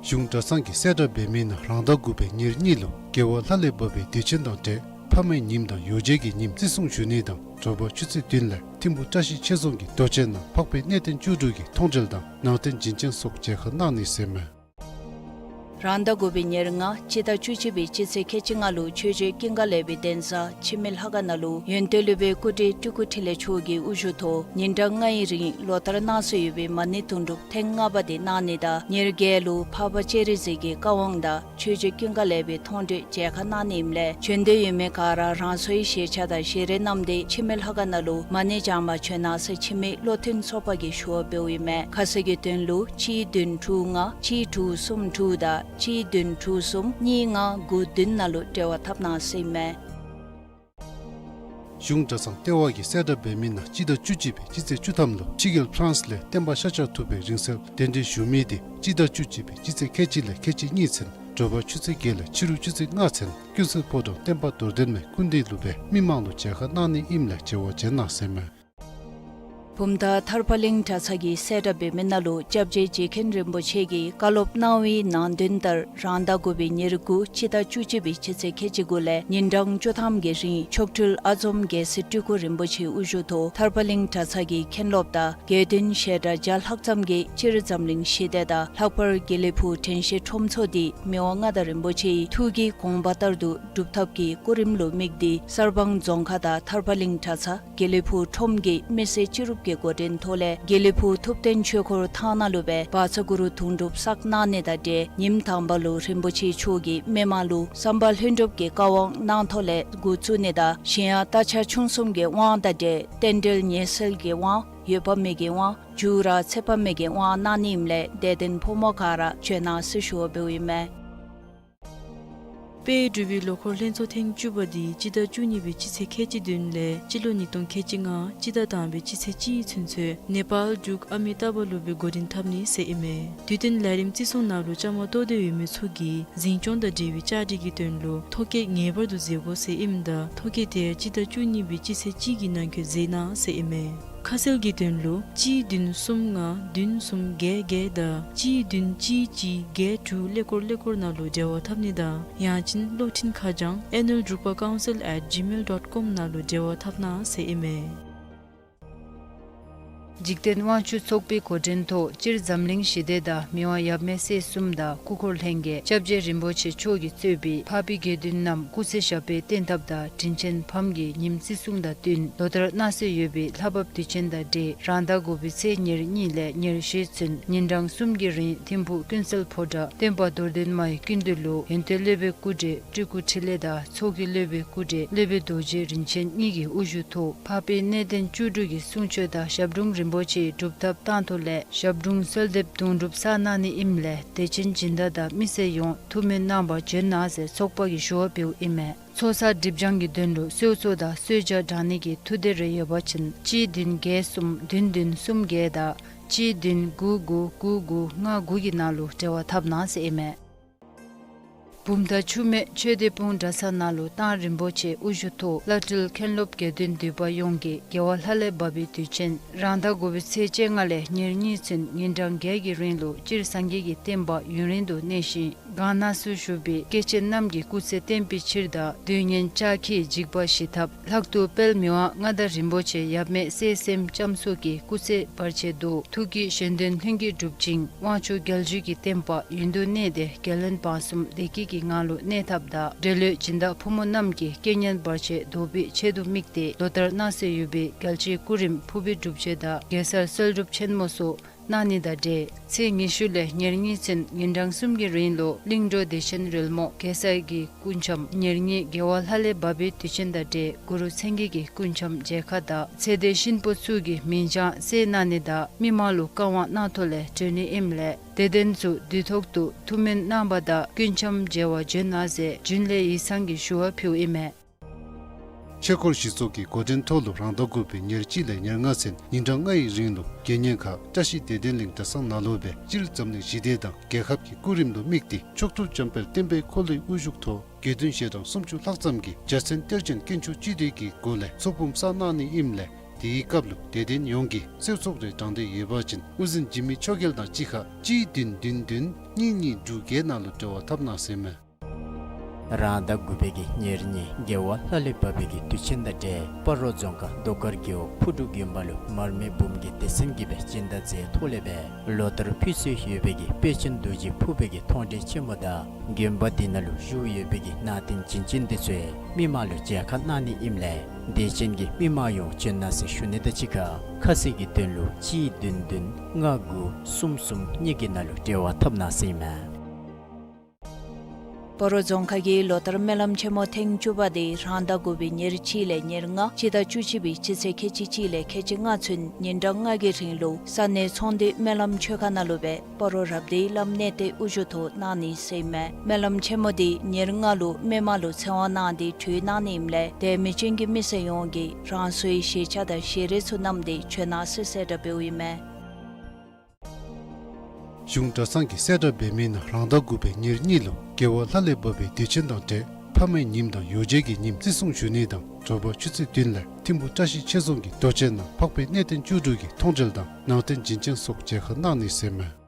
གཞུང་གྲྭ་ཚང་གིས་གསལ་བསྒྲགས་འབད་མི་ནང་རང་ཟླ་དགུ་པའི་ཉེར་གཉིས་ལུ་རྒྱལ་བ་ལྷ་ལས་བབས་པའི་དུས་ཆེན་དང་འབྲེལ་ཕ་མའི་ཉིནམ་དང་ཡོ་བྱད་ཀྱི་ཉིནམ་བརྩི་སྲུང་ཞུ་ནི་དང་དྲོ་པ་ཆུ་ཚོད་བདུན་ལས་ཐིམ་ཕུ་བཀྲ་ཤིས་ཆོས་རྫོང་གི་རྡོ་གཅལ་ནང་འཕགས་པའི་གནས་བརྟན་བཅུ་དྲུག་གི་མཐོང་གྲོལ་དང་ནང་རྟེན་བྱིན་ཅན་སོགས་མཇལ་ཁ་གནང་ནི་ཟེར་ཨིན་མས། རང་ཟླ་དགུ་པའི་ཉེར་ལྔ་སྤྱི་ཟླ་བཅུ་གཅིག་པའི་སྤྱི་ཚེས་ཁལ་གཅིག་ལྔ་ལུ་ཆོས་རྗེ་ཀུན་དགའ་ལེགས་པའི་གདན་ས་འཆི་མེད་ལྷ་ཁང་ནང་ལུ་ཡོན་ཏན་སློབ་དཔོན་སྐུ་བགྲེས་སྤྲུལ་སྐུ་འཕྲིན་ལས་མཆོག་གི་དབུ་བཞུགས་ཐོག་ཉིན་གྲངས་ལྔའི་རིང་ལོ་ལྟར་གནང་སྲོལ་ཡོད་པའི་མ་ཎི་དུང་སྒྲུབ་ཐེངས་ལྔ་པ་དེ་གནང་ནི་དང་ཉེར་བརྒྱད་ལུ་འཕགས་པ་སྤྱན་རས་གཟིགས་ཀྱི་བཀའ་དབང་དང་ཆོས་རྗེ་ཀུན་དགའ་ལེགས་པའི་མཐོང་གྲོལ་མཇལ་ཁ་གནང་ནི་ཨིནམ་ལས་བྱོན་འདོད་ཡོད་མི་ག་ར་རང་སོའི་བཞེས་ཆས་དང་བཞེས་རས་བསྣམས་ཏེ་འཆི་མེད་ལྷ་ཁང་ནང་ལུ་མ་ཎི་བགྱང་པར་བྱོན་གནང་ཟེར་འཆི་མེད་བློ་མཐུན་ཚོགས་པ་གིས་ཞུ་བ་འབདཝ་ཨིན་མས། ཁ་གསལ་གྱི་དོན་ལུ་གཅིག་བདུན་དྲུག་ལྔ་གཅིག་དྲུག་གསུམ་དྲུག་དང་གཅིག་བདུན་དྲུག་གསུམ་གཉིས་ལྔ་དགུ་བདུན་ནང་ལུ་འབྲེལ་བ་འཐབ་གནང་ཟེར་ཨིན་མས། གཞུང་གྲྭ་ཚང་ལྟེ་བ་གིས་གསལ་བསྒྲགས་འབད་མི་ནང་སྤྱི་ཟླ་བཅུ་གཅིག་པའི་སྤྱི་ཚེས་བཅུ་ཐམ་ལུ་ཕྱི་རྒྱལ་ཕ་རན་སི་ལས་བསྟན་པ་ཤཱཀྱ་ཐུབ་པའི་རིང་བསྲེལ་གདན་འདྲེན་ཞུ་མི་དེ་སྤྱི་ཟླ་བཅུ་གཅིག་པའི་སྤྱི་ཚེས་ཁལ་གཅིག་ལས་ཁལ་གཅིག་གཉིས་ཚུན་དྲོ་པ་ཆུ་ཚོད་བརྒྱད་ལས་ཕྱི་རུ་ཆུ་ཚོད་ལྔ་ཚུན་ཀུན་གསལ་ཕོ་བྲང་བསྟན་པ་རྡོར་གདན་མའི་སྐུ་མདུན་ལུ་སྦེ་མི་མང་ལུ་མཇལ་ཁ་གནང་ནི་ཨིནམ་ལས་མཇལ་བར་བྱོན་གནང་ཟེར་ཨིན་མས། བུམ་ཐང་ཐར་པ་གླིང་གྲྭ་ཚང་གིས་གསལ་བསྒྲགས་འབད་མི་ནང་ལུ་སྐྱབས་རྗེ་རྗེ་མཁན་རིན་པོ་ཆེ་གིས་བཀའ་སློབ་གནང་བའི་ནང་དོན་ལྟར་རང་ཟླ་དགུ་པའི་ཉེར་དགུ་སྤྱི་ཟླ་བཅུ་གཅིག་པའི་སྤྱི་ཚེས་ཁལ་གཅིག་དགུ་ལས་ཉིན་གྲངས་བཅུ་ཐམ་གྱི་རིང་མཆོག་སྤྲུལ་ཨ་འཛོམ་རྒྱལ་སྲས་སྤྲུལ་སྐུ་རིན་པོ་ཆེའི་དབུ་བཞུགས་ཐོག་ཐར་པ་གླིང་གྲྭ་ཚང་གི་མཁན་སློབ་དང་དགེ་འདུན་བཤད་གྲྭ་བརྒྱ་ལྷག་ཙམ་གྱིས་སྤྱིར་འཛམ་གླིང་ཞི་བདེ་དང་ལྷག་པར་དགེ་ལེགས་ཕུག་དྲན་ཤེས་ཁྲོམ་ཚོགས་འདི་མི་དབང་མངའ་བདག་རིན་པོ་ཆེའི་ཐུགས་ཀྱི་དགོངས་པ་ལྟར་དུ་སྒྲུབ་ཐབས་ཀྱི་སྐུ་རིམ་ལུ་དམིགས་ཏེ་གསར་སྤང་རྫོང་ཁག་དང་ཐར་པ་གླིང་གྲྭ་ཚང་དགེ་ལེགས་ཕུག་ཁྲོམ་གྱི་མི་སེར་སྤྱི་རུབ་ཀྱི་འགོ་འདྲེན་ཐོག་ལས་དགེ་ལེགས་ཕུག་ཐུབ་བསྟན་ཆོས་འཁོར་ཐང་ནང་ལུ་སྦེ་བཛྲ་གུ་རུ་དུང་སྒྲུབ་བསགས་གནང་ནི་དང་འབྲེལ་ཉིནམ་དང་པ་ལུ་རིན་པོ་ཆེ་མཆོག་གིས་མི་མང་ལུ་བསམ་པ་ལྷུན་གྲུབ་ཀྱི་བཀའ་དབང་གནང་ཐོག་ལས་འགོ་བཙུགས་ནི་དང་གཞན་ཡང་རྟ་ཕྱག་མཆོང་གསུམ་གྱི་དབང་དང་འབྲེལ་རྟེན་འབྲེལ་ཉེས་སེལ་གྱི་དབང་འོད་དཔག་མེད་ཀྱི་དབང་འཇུག་ར་ཚེ་དཔག་མེད་ཀྱི་དབང་གནང་ནི་ཨིནམ་ལས་དད་ལྡན་ཕོ་མོ་ག་ར་བྱོན་གནང་ཟེར་ཞུ་བ་འབདཝ་ཨིན་མས། དཔལ་འབྲུག་པའི་ལོ་འཁོར་ལྷན་ཚོགས་ཐེངས་བཅུ་པ་འདི་སྤྱི་ཟླ་བཅུ་གཉིས་པའི་སྤྱི་ཚེས་ཁལ་གཅིག་བདུན་ལས་སྤྱི་ལོ་ཉིས་སྟོང་ཁལ་གཅིག་ལྔ་སྤྱི་ཟླ་དང་པའི་སྤྱི་ཚེས་གཅིག་ཚུན་ཚོད་ནེ་པཱལ་འབྲུག་ཨ་མི་ཏཱ་བ་ལུ་སྦེ་འགོ་འདྲེན་འཐབ་ནི་ཟེར་ཨིན་མས། དུས་སྟོན་ལས་རིམ་བརྩི་སྲུང་ནང་ལུ་བཅའ་མར་གཏོགས་ཏེ་ཡོད་མི་ཚུ་གིས་འཛིན་སྐྱོང་དང་འབྲེལ་བའི་བཅའ་སྒྲིག་གི་དོན་ལུ་ཐོ་བཀོད་ངེས་པར་དུ་མཛད་དགོ་ཟེར་ཨིནམ་ད་ཐོ་བཀོད་དེ་སྤྱི་ཟླ་བཅུ་གཉིས་པའི་སྤྱི་ཚེས་གཅིག་གི་ནང་འཁོད་མཛད་གནང་ཟེར་ཨིན་མས། ཁ་གསལ་གྱི་དོན་ལུ་གཅིག་བདུན་གསུམ་ལྔ་བདུན་གསུམ་བརྒྱད་བརྒྱད་དང་གཅིག་བདུན་གཅིག་གཅིག་བརྒྱད་དྲུག་ཀླད་ཀོར་ཀླད་ཀོར་ནང་ལུ་འབྲེལ་བ་འཐབ་ནི་དང་ཡང་ཅིན་གློག་འཕྲིན་ཁ་བྱང་ཨེ་ནུལ་འབྲུག་པ་ཀའུན་སིལ་ཨེཊ་ཇི་མེལ་ཌོཊ་ཀོམ་ནང་ལུ་འབྲེལ་བ་འཐབ་གནང་ཟེར་ཨིན་མས། འཇིག་རྟེན་དབང་ཕྱུག་ཚོགས་པའི་འགོ་འདྲེན་ཐོག་སྤྱིར་འཛམ་གླིང་ཞི་བདེ་དང་མི་དབང་ཡབ་མེས་སྲས་གསུམ་དང་སྐུ་འཁོར་ལྷན་རྒྱས་སྐྱབས་རྗེ་རིན་པོ་ཆེ་མཆོག་གིས་གཙོས་པའི་འཕགས་པའི་དགེ་འདུན་རྣམས་སྐུ་ཚེ་ཞབས་པད་བརྟན་ཐབས་དང་དྲིན་ཆེན་ཕམ་གྱི་ཉིནམ་བརྩི་སྲུང་དང་བསྟུན་ལོ་ལྟར་གནང་སྲོལ་ཡོད་པའི་ལྷ་བབས་དུས་ཆེན་དང་འབྲེལ་རང་ཟླ་དགུ་པའི་ཚེས་ཉེར་གཉིས་ལས་ཉེར་བཞི་ཚུན་ཉིན་གྲངས་གསུམ་གྱི་རིང་ཐིམ་ཕུག་ཀུན་གསལ་ཕོ་བྲང་བསྟན་པ་རྡོར་གདན་མའི་ཀུན་འདུས་ལུ་ཡོན་ཏན་སློབ་དཔོན་སྐུ་བགྲེས་སྤྲུལ་སྐུ་འཕྲིན་ལས་དང་ཚོགས་ཀྱི་སློབ་དཔོན་སྐུ་བགྲེས་སློབ་དཔོན་རྡོ་རྗེ་རིན་ཆེན་གཉིས་ཀྱི་དབུ་བཞུགས་ཐོག་འཕགས་པའི་གནས་བརྟན་བཅུ་དྲུག་གི་གསུང་ཆོག་དང་ཞབས་དྲུང་རིན་པོ་ཆེའི་སྒྲུབ་ཐབས་བཏང་ཐོག་ལས་ཞབས་དྲུང་གསོལ་འདེབས་དུང་སྒྲུབ་བསགས་གནང་ནི་ཨིནམ་ལས་དད་ཅན་སྦྱིན་བདག་དང་མི་སེར་ཡོངས་ཐུགས་སྨོན་གནང་བར་བྱོན་གནང་ཟེར་ཚོགས་པ་གིས་ཞུ་བ་འབདཝ་ཨིན་མས། ཚོགས་བསགས་སྒྲིབ་སྦྱང་གི་དོན་ལུ་གསོལ་ཚོགས་དང་གསོལ་ཇ་དྲང་ནི་གི་ཐུགས་འདོད་རེ་ཡོད་པ་ཅིན་གཅིག་བདུན་བརྒྱད་གསུམ་བདུན་བདུན་གསུམ་བརྒྱད་དང་གཅིག་བདུན་དགུ་དགུ་དགུ་དགུ་ལྔ་དགུ་གི་ནང་ལུ་འབྲེལ་བ་འཐབ་གནང་ཟེར་ཨིན་མས། བུམ་ཐང་ཆུ་སྨད་ཆོས་སྡེ་སྤུངས་གྲྭ་ཚང་ནང་ལུ་ཏང་རིན་པོ་ཆེ་དབུ་བཞུགས་ཐོག་བླ་སྤྲུལ་མཁན་སློབ་དགེ་འདུན་འདུས་པ་ཡོངས་ཀྱིས་རྒྱལ་བ་ལྷ་ལས་བབས་པའི་དུས་ཆེན་རང་ཟླ་དགུ་པའི་ཚེས་བཅོ་ལྔ་ལས་ཉེར་གཉིས་ཚུན་ཉིན་གྲངས་བརྒྱད་ཀྱི་རིང་ལུ་སྤྱིར་སངས་རྒྱས་ཀྱི་བསྟན་པ་ཡུན་རིང་དུ་གནས་ཤིང་གང་ན་སུ་བཞུགས་པའི་སྐྱེས་ཆེན་རྣམས་ཀྱི་སྐུ་ཚེ་བརྟན་པའི་ཕྱིར་དང་དུས་ངན་ལྕགས་ཁྱིའི་འཇིགས་པ་ཞི་ཐབས། ལྷག་ཏུ་དཔལ་མི་དབང་མངའ་བདག་རིན་པོ་ཆེ་ཡབ་མེས་སྲས་གསུམ་ལྕམ་སྲོག་གི་སྐུ་ཚེ་བར་ཆད་བཟློག་ཐུགས་ཀྱི་བཞེད་དོན་ལྷུན་གྱིས་འགྲུབ་ཅིང་དབང་ཕྱུག་རྒྱལ་བརྒྱུད་ཀྱི་བསྟན་པ་ཡུན་དུ་གནས་ཏེ་རྒྱལ་བློན་འབངས་གསུམ་བདེ་སྐྱིད་ཀྱི་ངང་ལུ་གནས་ཐབས་དང་འབྲེལ་ཡོད་སྦྱིན་བདག་ཕོ་མོ་རྣམས་ཀྱི་རྐྱེན་ངན་བར་ཆད་བཟློག་པའི་ཆེད་དུ་དམིགས་ཏེ་ལོ་ལྟར་གནང་སྲོལ་ཡོད་པའི་རྒྱལ་སྤྱིའི་སྐུ་རིམ་ཕུར་བུའི་སྒྲུབ་མཆོད་དང་གེ་སར་གསོལ་སྒྲུབ་ཆེན་མོ་སོགས་གནང་ནི་དང་འབྲེལ་ཚེས་ཉི་ཤུ་ལས་ཉེར་གཉིས་ཚུན་ཉིན་གྲངས་གསུམ་གྱི་རིང་ལུ་གླིང་འགྲོ་བདེ་ཆེན་རོལ་མོ་གེ་སར་གྱི་སྐུ་འཆམ་ཉེར་གཉིས་རྒྱལ་བ་ལྷ་ལས་བབས་པའི་དུས་ཆེན་དང་འབྲེལ་གུ་རུ་མཚན་བརྒྱད་ཀྱི་སྐུ་འཆམ་མཇལ་ཁ་དང་ཚེ་འདས་གཤིན་པོ་ཚུ་གི་མིང་བྱང་གསལ་གནང་ནི་དང་མི་མང་ལུ་བཀའ་དབང་གནང་ཐོག་ལས་གྲོལ་ནི་ཨིནམ་ལས་དད་ལྡན་ཚུ་དུས་ཐོག་ཏུ་ཐུགས་སྨོན་གནང་བ་དང་སྐུ་འཆམ་མཇལ་བར་བྱོན་གནང་ཟེར་རྒྱུན་ལས་ཡིག་ཚང་གིས་ཞུ་བ་ཕུལཝ་ཨིན་མས། ཆོས་འཁོར་གཞི་ཚོགས་ཀྱི་འགོ་འདྲེན་ཐོག་ལུ་རང་ཟླ་དགུ་པའི་ཉེར་གཅིག་ལས་ཉེར་ལྔ་ཚུན་ཉིན་གྲངས་ལྔའི་རིང་ལུ་དགེ་བསྙེན་ཁག་བཀྲ་ཤིས་བདེ་ལྡན་གླིང་གྲྭ་ཚང་ནང་ལུ་སྦེ་སྤྱིར་འཛམ་གླིང་ཞི་བདེ་དང་རྒྱལ་ཁབ་ཀྱི་སྐུ་རིམ་ལུ་དམིགས་ཏེ་མཆོག་སྤྲུལ་འཇམ་དཔལ་བསྟན་པའི་འཁོར་ལོའི་དབུ་བཞུགས་ཐོག་དགེ་འདུན་ཞལ་གྲངས་སུམ་ཅུ་ལྷག་ཙམ་གྱིས་འཇའ་ཚོན་གཏེར་ཆེན་དཀོན་མཆོག་སྤྱི་འདུས་ཀྱི་སྒོ་ལས་ཚོགས་འབུམ་བསགས་གནང་ནི་ཨིནམ་ལས་དེའི་སྐབས་ལུ་དད་ལྡན་ཡོངས་ཀྱིས་གསོལ་ཚོགས་རེ་དྲང་འདོད་ཡོད་པ་ཅིན་དབུ་འཛིན་འཇིགས་མེད་ཆོས་རྒྱལ་དང་གཅིག་ཁར་གཅིག་བདུན་བདུན་བདུན་གཉིས་གཉིས་དྲུག་བརྒྱད་ནང་ལུ་འབྲེལ་བ་འཐབ་གནང་ཟེར་ཨིན་མས། རང་ཟླ་དགུ་པའི་གི་ཉེར་གཉིས་རྒྱལ་བ་ལྷ་ལས་བབས་པའི་གི་དུས་ཆེན་དང་འབྲེལ་སྤ་རོ་རྫོང་ཁག་རྡོ་དཀར་རྒེད་འོག་ཕུ་འབྲུག་དགོན་པ་ལུ་མར་མེ་འབུམ་གྱི་སྡེ་ཚན་གྱིས་སྦེ་སྦྱིན་བདག་མཛད་ཐོག་ལས་སྦེ་ལོ་ལྟར་ཕུལ་སྲོལ་ཡོད་པའི་གི་དཔལ་ཆེན་རྡོ་རྗེ་ཕུར་པའི་གི་མཐོང་གྲོལ་ཆེན་མོ་དང་དགོན་པ་འདི་ནང་ལུ་བཞུགས་ཡོད་པའི་གི་ནང་རྟེན་བྱིན་ཅན་འདི་ཚུ་མི་མང་ལུ་མཇལ་ཁ་གནང་ནི་ཨིནམ་ལས་དད་ཅན་གྱི་མི་མང་ཡོངས་བྱོན་གནང་ཟེར་ཞུ་ནི་དང་གཅིག་ཁར་ཁ་གསལ་གྱི་དོན་ལུ་གཅིག་བདུན་བདུན་ལྔ་དགུ་གསུམ་གསུམ་གཉིས་ཀྱི་ནང་ལུ་འབྲེལ་བ་འཐབ་གནང་ཟེར་ཨིན་མས། སྤ་རོ་རྫོང་ཁག་གིས་ལོ་ལྟར་སྨོན་ལམ་ཆེན་མོ་ཐེངས་བཅུ་པ་དེ་རང་ཟླ་དགུ་པའི་ཉེར་གཅིག་ལས་ཉེར་ལྔ་སྤྱི་ཟླ་བཅུ་གཅིག་པའི་སྤྱི་ཚེས་ཁལ་གཅིག་གཅིག་ལས་ཁལ་གཅིག་ལྔ་ཚུན་ཉིན་གྲངས་ལྔ་གི་རིང་ལུ་ས་གནས་ཚོང་འདུས་སྨོན་ལམ་ཆོས་ཁང་ནང་ལུ་སྦེ་སྤ་རོ་རབ་སྡེའི་བླམ་གནས་བརྟན་དབུ་བཞུགས་ཐོག་གནང་ནི་ཟེར་ཨིན་མས། སྨོན་ལམ་ཆེན་མོ་དེ་ཉེར་ལྔ་ལུ་མི་མང་ལུ་ཚེ་དབང་གནང་སྟེ་གྲོལ་གནང་ནི་ཨིནམ་ལས་དད་མོས་ཅན་གྱི་མི་སེར་ཡོངས་ཀྱིས་རང་སོའི་བཞེས་ཆ་དང་བཞེས་རས་ཚུ་བསྣམས་ཏེ་བྱོན་གནང་ཟེར་གསལ་བསྒྲགས་འབདཝ་ཨིན་མས། གཞུང་གྲྭ་ཚང་གིས་གསལ་བསྒྲགས་འབད་མི་ནང་རང་ཟླ་དགུ་པའི་ཉེར་གཉིས་ལུ་རྒྱལ་བ་ལྷ་ལས་བབས་པའི་དུས་ཆེན་དང་འབྲེལ་ཕ་མའི་ཉིནམ་དང་ཡོ་བྱད་ཀྱི་ཉིནམ་བརྩི་སྲུང་ཞུ་ནི་དང་དྲོ་པ་ཆུ་ཚོད་བདུན་ལས་ཐིམ་ཕུ་བཀྲ་ཤིས་ཆོས་རྫོང་གི་རྡོ་གཅལ་ནང་འཕགས་པའི་གནས་བརྟན་བཅུ་དྲུག་གི་མཐོང་གྲོལ་དང་ནང་རྟེན་བྱིན་ཅན་སོགས་མཇལ་ཁ་གནང་ནི་ཟེར་ཨིན་མས།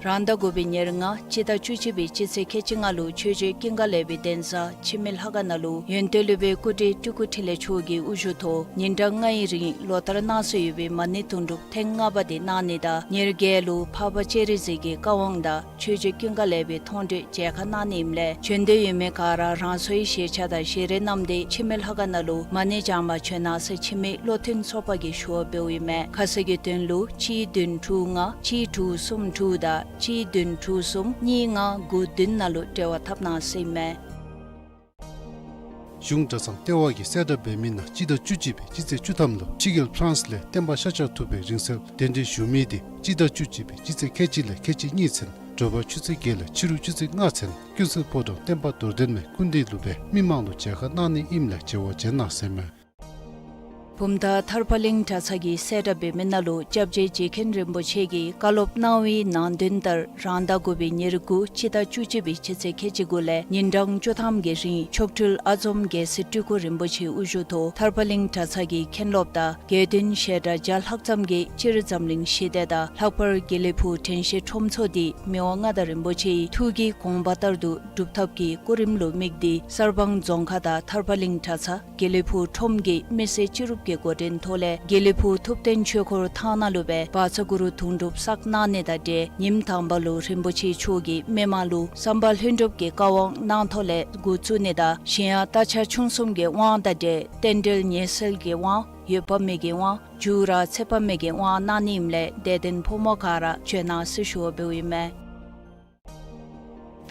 རང་ཟླ་དགུ་པའི་ཉེར་ལྔ་སྤྱི་ཟླ་བཅུ་གཅིག་པའི་སྤྱི་ཚེས་ཁལ་གཅིག་ལྔ་ལུ་ཆོས་རྗེ་ཀུན་དགའ་ལེགས་པའི་གདན་ས་འཆི་མེད་ལྷ་ཁང་ནང་ལུ་ཡོན་ཏན་སློབ་དཔོན་སྐུ་བགྲེས་སྤྲུལ་སྐུ་འཕྲིན་ལས་མཆོག་གི་དབུ་བཞུགས་ཐོག་ཉིན་གྲངས་ལྔའི་རིང་ལོ་ལྟར་གནང་སྲོལ་ཡོད་པའི་མ་ཎི་དུང་སྒྲུབ་ཐེངས་ལྔ་པ་དེ་གནང་ནི་དང་ཉེར་བརྒྱད་ལུ་འཕགས་པ་སྤྱན་རས་གཟིགས་ཀྱི་བཀའ་དབང་དང་ཆོས་རྗེ་ཀུན་དགའ་ལེགས་པའི་མཐོང་གྲོལ་མཇལ་ཁ་གནང་ནི་ཨིནམ་ལས་བྱོན་འདོད་ཡོད་མི་ག་ར་རང་སོའི་བཞེས་ཆ་དང་བཞེས་རས་བསྣམས་ཏེ་འཆི་མེད་ལྷ་ཁང་ནང་ལུ་མ་ཎི་བགྱང་པར་བྱོན་གནང་ཟེར་འཆི་མེད་བློ་མཐུན་ཚོགས་པ་གིས་ཞུ་བ་འབདཝ་ཨིན་མས། ཁ་གསལ་གྱི་དོན་ལུ་གཅིག་བདུན་དྲུག་ལྔ་གཅིག་དྲུག་གསུམ་དྲུག་དང་གཅིག་བདུན་དྲུག་གསུམ་གཉིས་ལྔ་དགུ་བདུན་ནང་ལུ་འབྲེལ་བ་འཐབ་གནང་ཟེར་ཨིན་མས། གཞུང་གྲྭ་ཚང་ལྟེ་བ་གིས་གསལ་བསྒྲགས་འབད་མི་ནང་སྤྱི་ཟླ་བཅུ་གཅིག་པའི་སྤྱི་ཚེས་བཅུ་ཐམ་ལུ་ཕྱི་རྒྱལ་ཕ་རན་སི་ལས་བསྟན་པ་ཤཱཀྱ་ཐུབ་པའི་རིང་བསྲེལ་གདན་འདྲེན་ཞུ་མི་དེ་སྤྱི་ཟླ་བཅུ་གཅིག་པའི་སྤྱི་ཚེས་ཁལ་གཅིག་ལས་ཁལ་གཅིག་གཉིས་ཚུན་དྲོ་པ་ཆུ་ཚོད་བརྒྱད་ལས་ཕྱི་རུ་ཆུ་ཚོད་ལྔ་ཚུན་ཀུན་གསལ་ཕོ་བྲང་བསྟན་པ་རྡོར་གདན་མའི་སྐུ་མདུན་ལུ་སྦེ་མི་མང་ལུ་མཇལ་ཁ་གནང་ནི་ཨིནམ་ལས་མཇལ་བར་བྱོན་གནང་ཟེར་ཨིན་མས། བུམ་ཐང་ཐར་པ་གླིང་གྲྭ་ཚང་གིས་གསལ་བསྒྲགས་འབད་མི་ནང་ལུ་སྐྱབས་རྗེ་རྗེ་མཁན་རིན་པོ་ཆེ་གིས་བཀའ་སློབ་གནང་བའི་ནང་དོན་ལྟར་རང་ཟླ་དགུ་པའི་ཉེར་དགུ་སྤྱི་ཟླ་བཅུ་གཅིག་པའི་སྤྱི་ཚེས་ཁལ་གཅིག་དགུ་ལས་ཉིན་གྲངས་བཅུ་ཐམ་གྱི་རིང་མཆོག་སྤྲུལ་ཨ་འཛོམ་རྒྱལ་སྲས་སྤྲུལ་སྐུ་རིན་པོ་ཆེའི་དབུ་བཞུགས་ཐོག་ཐར་པ་གླིང་གྲྭ་ཚང་གི་མཁན་སློབ་དང་དགེ་འདུན་བཤད་གྲྭ་བརྒྱ་ལྷག་ཙམ་གྱིས་སྤྱིར་འཛམ་གླིང་ཞི་བདེ་དང་ལྷག་པར་དགེ་ལེགས་ཕུག་དྲན་ཤེས་ཁྲོམ་ཚོགས་འདི་མི་དབང་མངའ་བདག་རིན་པོ་ཆེའི་ཐུགས་ཀྱི་དགོངས་པ་ལྟར་དུ་སྒྲུབ་ཐབས་ཀྱི་སྐུ་རིམ་ལུ་དམིགས་ཏེ་གསར་སྤང་རྫོང་ཁག་དང་ཐར་པ་གླིང་གྲྭ་ཚང་དགེ་ལེགས་ཕུག་ཁྲོམ་གྱི་མི་སེར་སྤྱི་རུབ་ཀྱི་འགོ་འདྲེན་ཐོག་ལས་དགེ་ལེགས་ཕུག་ཐུབ་བསྟན་ཆོས་འཁོར་ཐང་ནང་ལུ་སྦེ་བཛྲ་གུ་རུ་དུང་སྒྲུབ་བསགས་གནང་ནི་དང་འབྲེལ་ཉིནམ་དང་པ་ལུ་རིན་པོ་ཆེ་མཆོག་གིས་མི་མང་ལུ་བསམ་པ་ལྷུན་གྲུབ་ཀྱི་བཀའ་དབང་གནང་ཐོག་ལས་འགོ་བཙུགས་ནི་དང་གཞན་ཡང་རྟ་ཕྱག་མཆོང་གསུམ་གྱི་དབང་དང་འབྲེལ་རྟེན་འབྲེལ་ཉེས་སེལ་གྱི་དབང་འོད་དཔག་མེད་ཀྱི་དབང་འགྱུར་བ་ཚེ་དཔག་མེད་ཀྱི་དབང་གནང་ནི་ཨིནམ་ལས་དད་ལྡན་ཕོ་མོ་ག་ར་བྱོན་གནང་ཟེར་ཞུ་བ་འབདཝ་ཨིན་མས།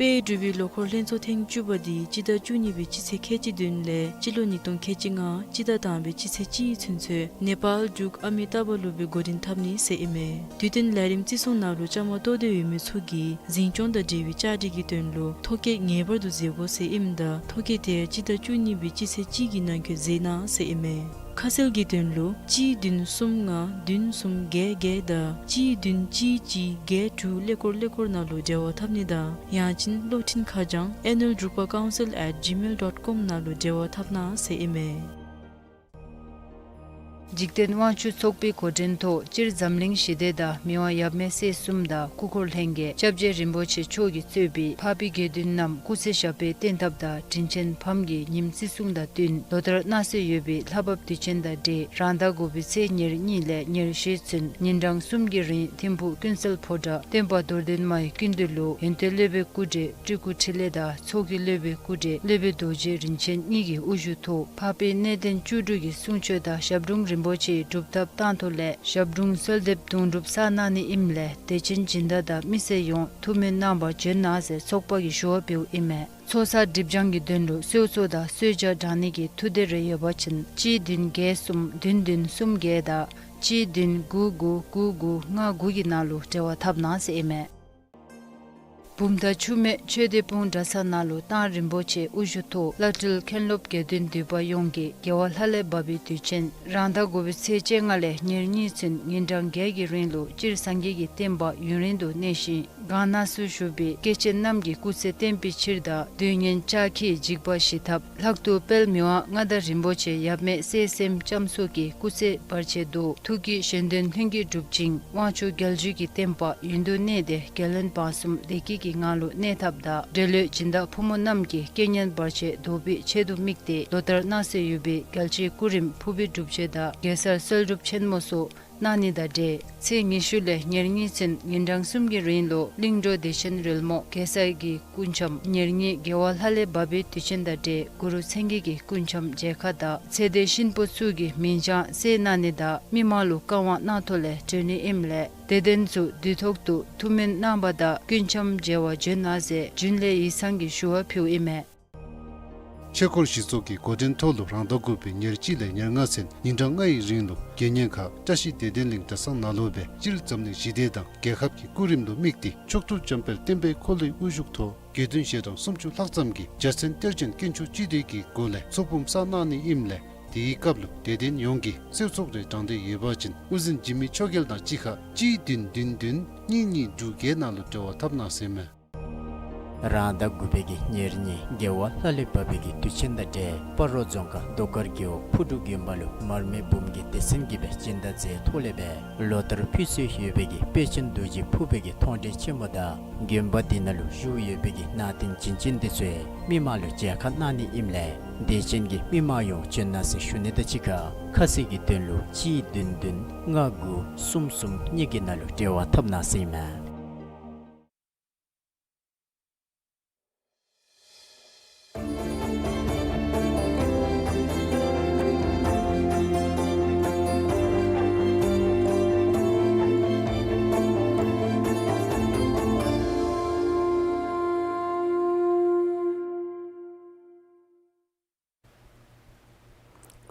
དཔལ་འབྲུག་པའི་ལོ་འཁོར་ལྷན་ཚོགས་ཐེངས་བཅུ་པ་འདི་སྤྱི་ཟླ་བཅུ་གཉིས་པའི་སྤྱི་ཚེས་ཁལ་གཅིག་བདུན་ལས་སྤྱི་ལོ་ཉིས་སྟོང་ཁལ་གཅིག་ལྔ་སྤྱི་ཟླ་དང་པའི་སྤྱི་ཚེས་གཅིག་ཚུན་ཚོད་ནེ་པཱལ་འབྲུག་ཨ་མི་ཏཱ་བ་ལུ་སྦེ་འགོ་འདྲེན་འཐབ་ནི་ཟེར་ཨིན་མས། དུས་སྟོན་ལས་རིམ་བརྩི་སྲུང་ནང་ལུ་བཅའ་མར་གཏོགས་ཏེ་ཡོད་མི་ཚུ་གིས་འཛིན་སྐྱོང་དང་འབྲེལ་བའི་བཅའ་སྒྲིག་གི་དོན་ལུ་ཐོ་བཀོད་ངེས་པར་དུ་མཛད་དགོ་ཟེར་ཨིནམ་ད་ཐོ་བཀོད་དེ་སྤྱི་ཟླ་བཅུ་གཉིས་པའི་སྤྱི་ཚེས་གཅིག་གི་ནང་འཁོད་མཛད་གནང་ཟེར་ཨིན་མས། ཁ་གསལ་གྱི་དོན་ལུ་གཅིག་བདུན་གསུམ་ལྔ་བདུན་གསུམ་བརྒྱད་བརྒྱད་དང་གཅིག་བདུན་གཅིག་གཅིག་བརྒྱད་དྲུག་ཀླད་ཀོར་ཀླད་ཀོར་ནང་ལུ་འབྲེལ་བ་འཐབ་ནི་དང་ཡང་ཅིན་གློག་འཕྲིན་ཁ་བྱང་ཨེ་ནེལ་འབྲུག་པ་ཀའུན་སིལ་ཨེཊ་ཇི་མེལ་ཌོཊ་ཀོམ་ནང་ལུ་འབྲེལ་བ་འཐབ་གནང་ཟེར་ཨིན་མས། འཇིག་རྟེན་དབང་ཕྱུག་ཚོགས་པའི་འགོ་འདྲེན་ཐོག་སྤྱིར་འཛམ་གླིང་ཞི་བདེ་དང་མི་དབང་ཡབ་མེས་སྲས་གསུམ་དང་སྐུ་འཁོར་ལྷན་རྒྱས་སྐྱབས་རྗེ་རིན་པོ་ཆེ་མཆོག་གིས་གཙོས་པའི་འཕགས་པའི་དགེ་འདུན་རྣམས་སྐུ་ཚེ་ཞབས་པད་བརྟན་ཐབས་དང་དྲིན་ཆེན་ཕམ་གྱི་ཉིནམ་བརྩི་སྲུང་དང་བསྟུན་ལོ་ལྟར་གནང་སྲོལ་ཡོད་པའི་ལྷ་བབས་དུས་ཆེན་དང་འབྲེལ་རང་ཟླ་དགུ་པའི་ཚེས་ཉེར་གཉིས་ལས་ཉེར་བཞི་ཚུན་ཉིན་གྲངས་གསུམ་གྱི་རིང་ཐིམ་ཕུག་ཀུན་གསལ་ཕོ་བྲང་བསྟན་པ་རྡོར་གདན་མའི་སྐུ་མདུན་ལུ་ཡོན་ཏན་སློབ་དཔོན་སྐུ་བགྲེས་སྤྲུལ་སྐུ་འཕྲིན་ལས་དང་ཚོགས་ཀྱི་སློབ་དཔོན་སྐུ་བགྲེས་སློབ་དཔོན་རྡོ་རྗེ་རིན་ཆེན་གཉིས་ཀྱི་དབུ་བཞུགས་ཐོག་འཕགས་པའི་གནས་བརྟན་བཅུ་དྲུག་གི་གསུང་ཆོག་དང་ཞབས་དྲུང་རིན་པོ་ཆེའི་སྒྲུབ་ཐབས་བཏང་ཐོག་ལས་ཞབས་དྲུང་གསོལ་འདེབས་དུང་སྒྲུབ་བསགས་གནང་ནི་ཨིནམ་ལས་དད་ཅན་སྦྱིན་བདག་དང་མི་སེར་ཡོངས་ཐུགས་སྨོན་གནང་བར་བྱོན་གནང་ཟེར་ཚོགས་པ་གིས་ཞུ་བ་འབདཝ་ཨིན་མས། ཚོགས་བསགས་སྒྲིབ་སྦྱང་གི་དོན་ལུ་གསོལ་ཚོགས་དང་གསོལ་ཇ་དྲང་ནི་གི་ཐུགས་འདོད་རེ་ཡོད་པ་ཅིན་གཅིག་བདུན་བརྒྱད་གསུམ་བདུན་བདུན་གསུམ་བརྒྱད་དང་གཅིག་བདུན་དགུ་དགུ་དགུ་དགུ་ལྔ་དགུ་གི་ནང་ལུ་འབྲེལ་བ་འཐབ་གནང་ཟེར་ཨིན་མས། བུམ་ཐང་ཆུ་སྨད་ཆོས་སྡེ་སྤུངས་གྲྭ་ཚང་ནང་ལུ་ཏང་རིན་པོ་ཆེ་དབུ་བཞུགས་ཐོག་བླ་སྤྲུལ་མཁན་སློབ་དགེ་འདུན་འདུས་པ་ཡོངས་ཀྱིས་རྒྱལ་བ་ལྷ་ལས་བབས་པའི་དུས་ཆེན་རང་ཟླ་དགུ་པའི་ཚེས་བཅོ་ལྔ་ལས་ཉེར་གཉིས་ཚུན་ཉིན་གྲངས་བརྒྱད་ཀྱི་རིང་ལུ་སྤྱིར་སངས་རྒྱས་ཀྱི་བསྟན་པ་ཡུན་རིང་དུ་གནས་ཤིང་གང་ན་སུ་བཞུགས་པའི་སྐྱེས་ཆེན་རྣམས་ཀྱི་སྐུ་ཚེ་བརྟན་པའི་ཕྱིར་དང་དུས་ངན་ལྕགས་ཁྱིའི་འཇིགས་པ་ཞི་ཐབས། ལྷག་ཏུ་དཔལ་མི་དབང་མངའ་བདག་རིན་པོ་ཆེ་ཡབ་མེས་སྲས་གསུམ་ལྕམ་སོགས་ཀྱི་སྐུ་ཚེ་བར་ཆད་དུ་ཐུགས་ཀྱི་གཞན་དོན་ལྷུན་གྱིས་འགྲུབ་ཅིང་དབང་ཕྱུག་རྒྱལ་བརྒྱུད་ཀྱི་བསྟན་པ་ཡུན་དུ་གནས་ཏེ་རྒྱལ་བློན་འབངས་གསུམ་བདེ་སྐྱིད་ཀྱི་ ངང་ལུ་གནས་ཐབས་དང་འབྲེལ་ཡོད་སྦྱིན་བདག་ཕོ་མོ་རྣམས་ཀྱིས་རྐྱེན་ངན་བར་ཆད་བཟློག་པའི་ཆེད་དུ་དམིགས་ཏེ་ལོ་ལྟར་གནང་སྲོལ་ཡོད་པའི་རྒྱལ་སྤྱིའི་སྐུ་རིམ་ཕུར་བུའི་སྒྲུབ་མཆོད་དང་གེ་སར་གསོལ་སྒྲུབ་ཆེན་མོ་སོགས་གནང་ནི་དང་འབྲེལ་ཚེས་ཉི་ཤུ་ལས་ཉེར་གཉིས་ཚུན་ཉིན་གྲངས་གསུམ་གྱི་རིང་ལུ་གླིང་འགྲོ་བདེ་ཆེན་རོལ་མོ་གེ་སར་གྱི་སྐུ་འཆམ་ཉེར་གཉིས་རྒྱལ་བ་ལྷ་ལས་བབས་པའི་དུས་ཆེན་དང་འབྲེལ་གུ་རུ་མཚན་བརྒྱད་ཀྱི་སྐུ་འཆམ་མཇལ་ཁ་དང་ཚེ་འདས་གཤིན་པོ་ཚུ་གི་མིང་བྱང་གསལ་གནང་ནི་དང་མི་མང་ལུ་བཀའ་དབང་གནང་ཐོག་ལས་གྲོལ་ནི་ཨིནམ་ལས་དད་ལྡན་ཚུ་དུས་ཐོག་ཏུ་ཐུགས་སྨོན་གནང་བ་དང་སྐུ་འཆམ་མཇལ་བར་འབྱོན་གནང་ཟེར་རྒྱུན་ལས་ཡིག་ཚང་གིས་ཞུ་བ་ཕུལཝ་ཨིན་མས། ཆོས་འཁོར་གཞི་ཚོགས་ཀྱི་འགོ་འདྲེན་ཐོག་ལུ་རང་ཟླ་དགུ་པའི་ཉེར་གཅིག་ལས་ཉེར་ལྔ་ཚུན་ཉིན་གྲངས་ལྔ་ཡི་རིང་ལུ་དགེ་བསྙེན་ཁག་བཀྲ་ཤིས་བདེ་ལྡན་གླིང་གྲྭ་ཚང་ནང་ལུ་སྦེ་སྤྱིར་འཛམ་གླིང་ཞི་བདེ་དང་རྒྱལ་ཁབ་ཀྱི་སྐུ་རིམ་ལུ་དམིགས་ཏེ་མཆོག་ཐུབ་འཇམ་དཔལ་བསྟན་པའི་འཁོར་ལོའི་དབུ་བཞུགས་ཐོག་དགེ་འདུན་ཞལ་གྲངས་སུམ་ཅུ་ལྷག་ཙམ་གྱིས་རྒྱལ་མཚན་གཏེར་ཆེན་དཀོན་མཆོག་སྤྱི་འདུས་ཀྱི་སྒོ་ལས་ཚོགས་འབུམ་བསགས་གནང་ནི་ཨིནམ་ལས་དེའི་སྐབས་ལུ་དད་ལྡན་ཡོངས་ཀྱིས་གསོལ་ཚོགས་རེ་དྲང་སྟེ་ཡོད་པ་ཅིན་དབུ་འཛིན་འཇིགས་མེད་ཆོས་རྒྱལ་དང་གཅིག་ཁར་གཅིག་བདུན་བདུན་བདུན་གཉིས་གཉིས་དྲུག་བརྒྱད་ནང་ལུ་འབྲེལ་བ་འཐབ་གནང་ཟེར་མས། རང་ཟླ་དགུ་པའི་གི་ཉེར་གཉིས་རྒྱལ་བ་ལྷ་ལས་བབས་པའི་གི་དུས་ཆེན་དང་འབྲེལ་སྤ་རོ་རྫོང་ཁག་རྡོ་དཀར་རྒེད་འོག་ཕུ་འབྲུག་དགོན་པ་ལུ་མར་མེ་འབུམ་གྱི་སྡེ་ཚན་གྱིས་སྦེ་སྦྱིན་བདག་མཛད་ཐོག་ལས་སྦེ་ལོ་ལྟར་ཕུལ་སྲོལ་ཡོད་པའི་གི་དཔལ་ཆེན་རྡོ་རྗེ་ཕུར་པའི་གི་མཐོང་གྲོལ་ཆེན་མོ་དང་དགོན་པ་འདི་ནང་ལུ་བཞུགས་ཡོད་པའི་གི་གནང་རྟེན་བྱིན་ཅན་འདི་ཚུ་མི་མང་ལུ་མཇལ་ཁ་གནང་ནི་ཨིནམ་ལས་དད་ཅན་གྱི་མི་མང་ཡོངས་བྱོན་གནང་ཟེར་ཞུ་ནི་དང་གཅིག་ཁར་ཁ་གསལ་གྱི་དོན་ལུ་གཅིག་བདུན་བདུན་ལྔ་དགུ་གསུམ་གསུམ་གཉིས་ཀྱི་ནང་ལུ་འབྲེལ་བ་འཐབ་གནང་ཟེར་ཨིན་མས།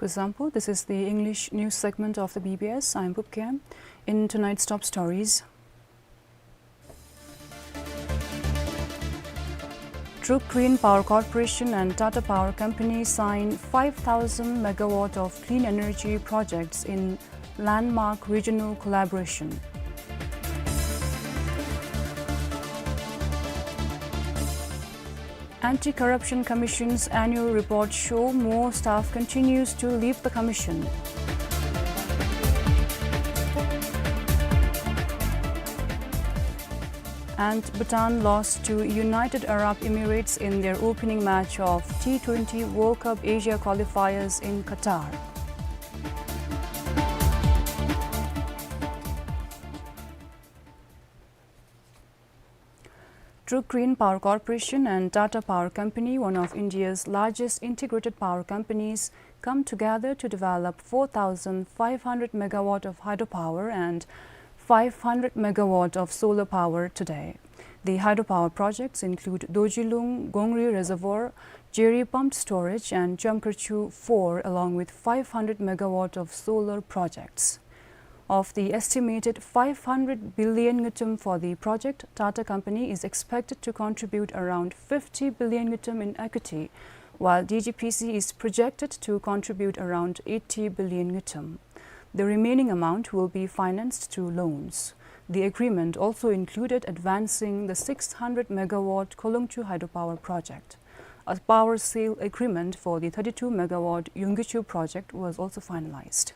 Kuzuzangpo, this is the English news segment of the B B S. I'm Pupkem. In tonight's top stories, Druk Green Power Corporation and Tata Power Company sign five thousand megawatt of clean energy projects in landmark regional collaboration. Anti-Corruption Commission's annual report show more staff continues to leave the commission. And Bhutan lost to United Arab Emirates in their opening match of T twenty World Cup Asia qualifiers in Qatar. Druk Green Power Corporation and Tata Power Company, one of India's largest integrated power companies, come together to develop four thousand five hundred megawatt of hydropower and five hundred megawatt of solar power today. The hydropower projects include Dorjilung Gongri Reservoir, Jeri Pumped Storage and Chamkyrchu four, along with five hundred megawatt of solar projects. Of the estimated five hundred billion ngultrum for the project, Tata Company is expected to contribute around fifty billion ngultrum in equity, while D G P C is projected to contribute around eighty billion ngultrum. The remaining amount will be financed through loans. The agreement also included advancing the six hundred megawatt Kolongchu hydropower project. A power sale agreement for the thirty-two megawatt Yonggichu project was also finalized.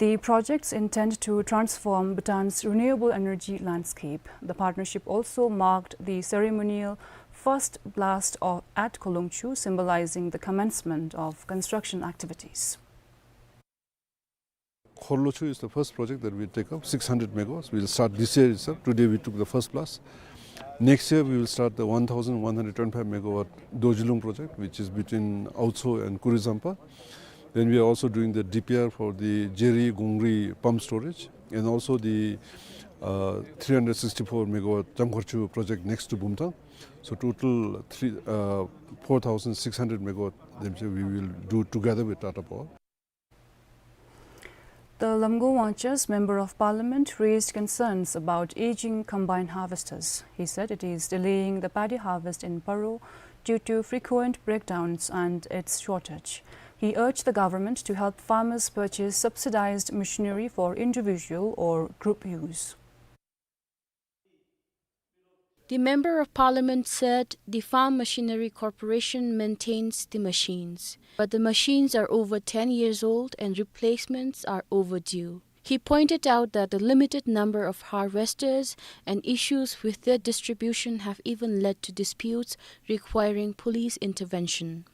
The projects intend to transform Bhutan's renewable energy landscape. The partnership also marked the ceremonial first blast of, at Kolongchu, symbolizing the commencement of construction activities. Kholongchu is the first project that we take up, six hundred megawatts. We'll start this year itself. Today we took the first blast. Next year we will start the one thousand one hundred twenty-five megawatt Dorjilung project, which is between Aotso and Kurizampa. Then we are also doing the D P R for the Jeri Gongri pump storage and also the, uh, three hundred sixty-four megawatt Chamkyrchu project next to Bumthang. So total three, uh, four thousand six hundred megawatt, them say we will do together with Tata Power. The Lamgor Wangchas Member of Parliament raised concerns about aging combine harvesters. He said it is delaying the paddy harvest in Paro due to frequent breakdowns and its shortage. He urged the government to help farmers purchase subsidized machinery for individual or group use. The Member of Parliament said the Farm Machinery Corporation maintains the machines, but the machines are over ten years old and replacements are overdue. He pointed out that the limited number of harvesters and issues with their distribution have even led to disputes requiring police intervention.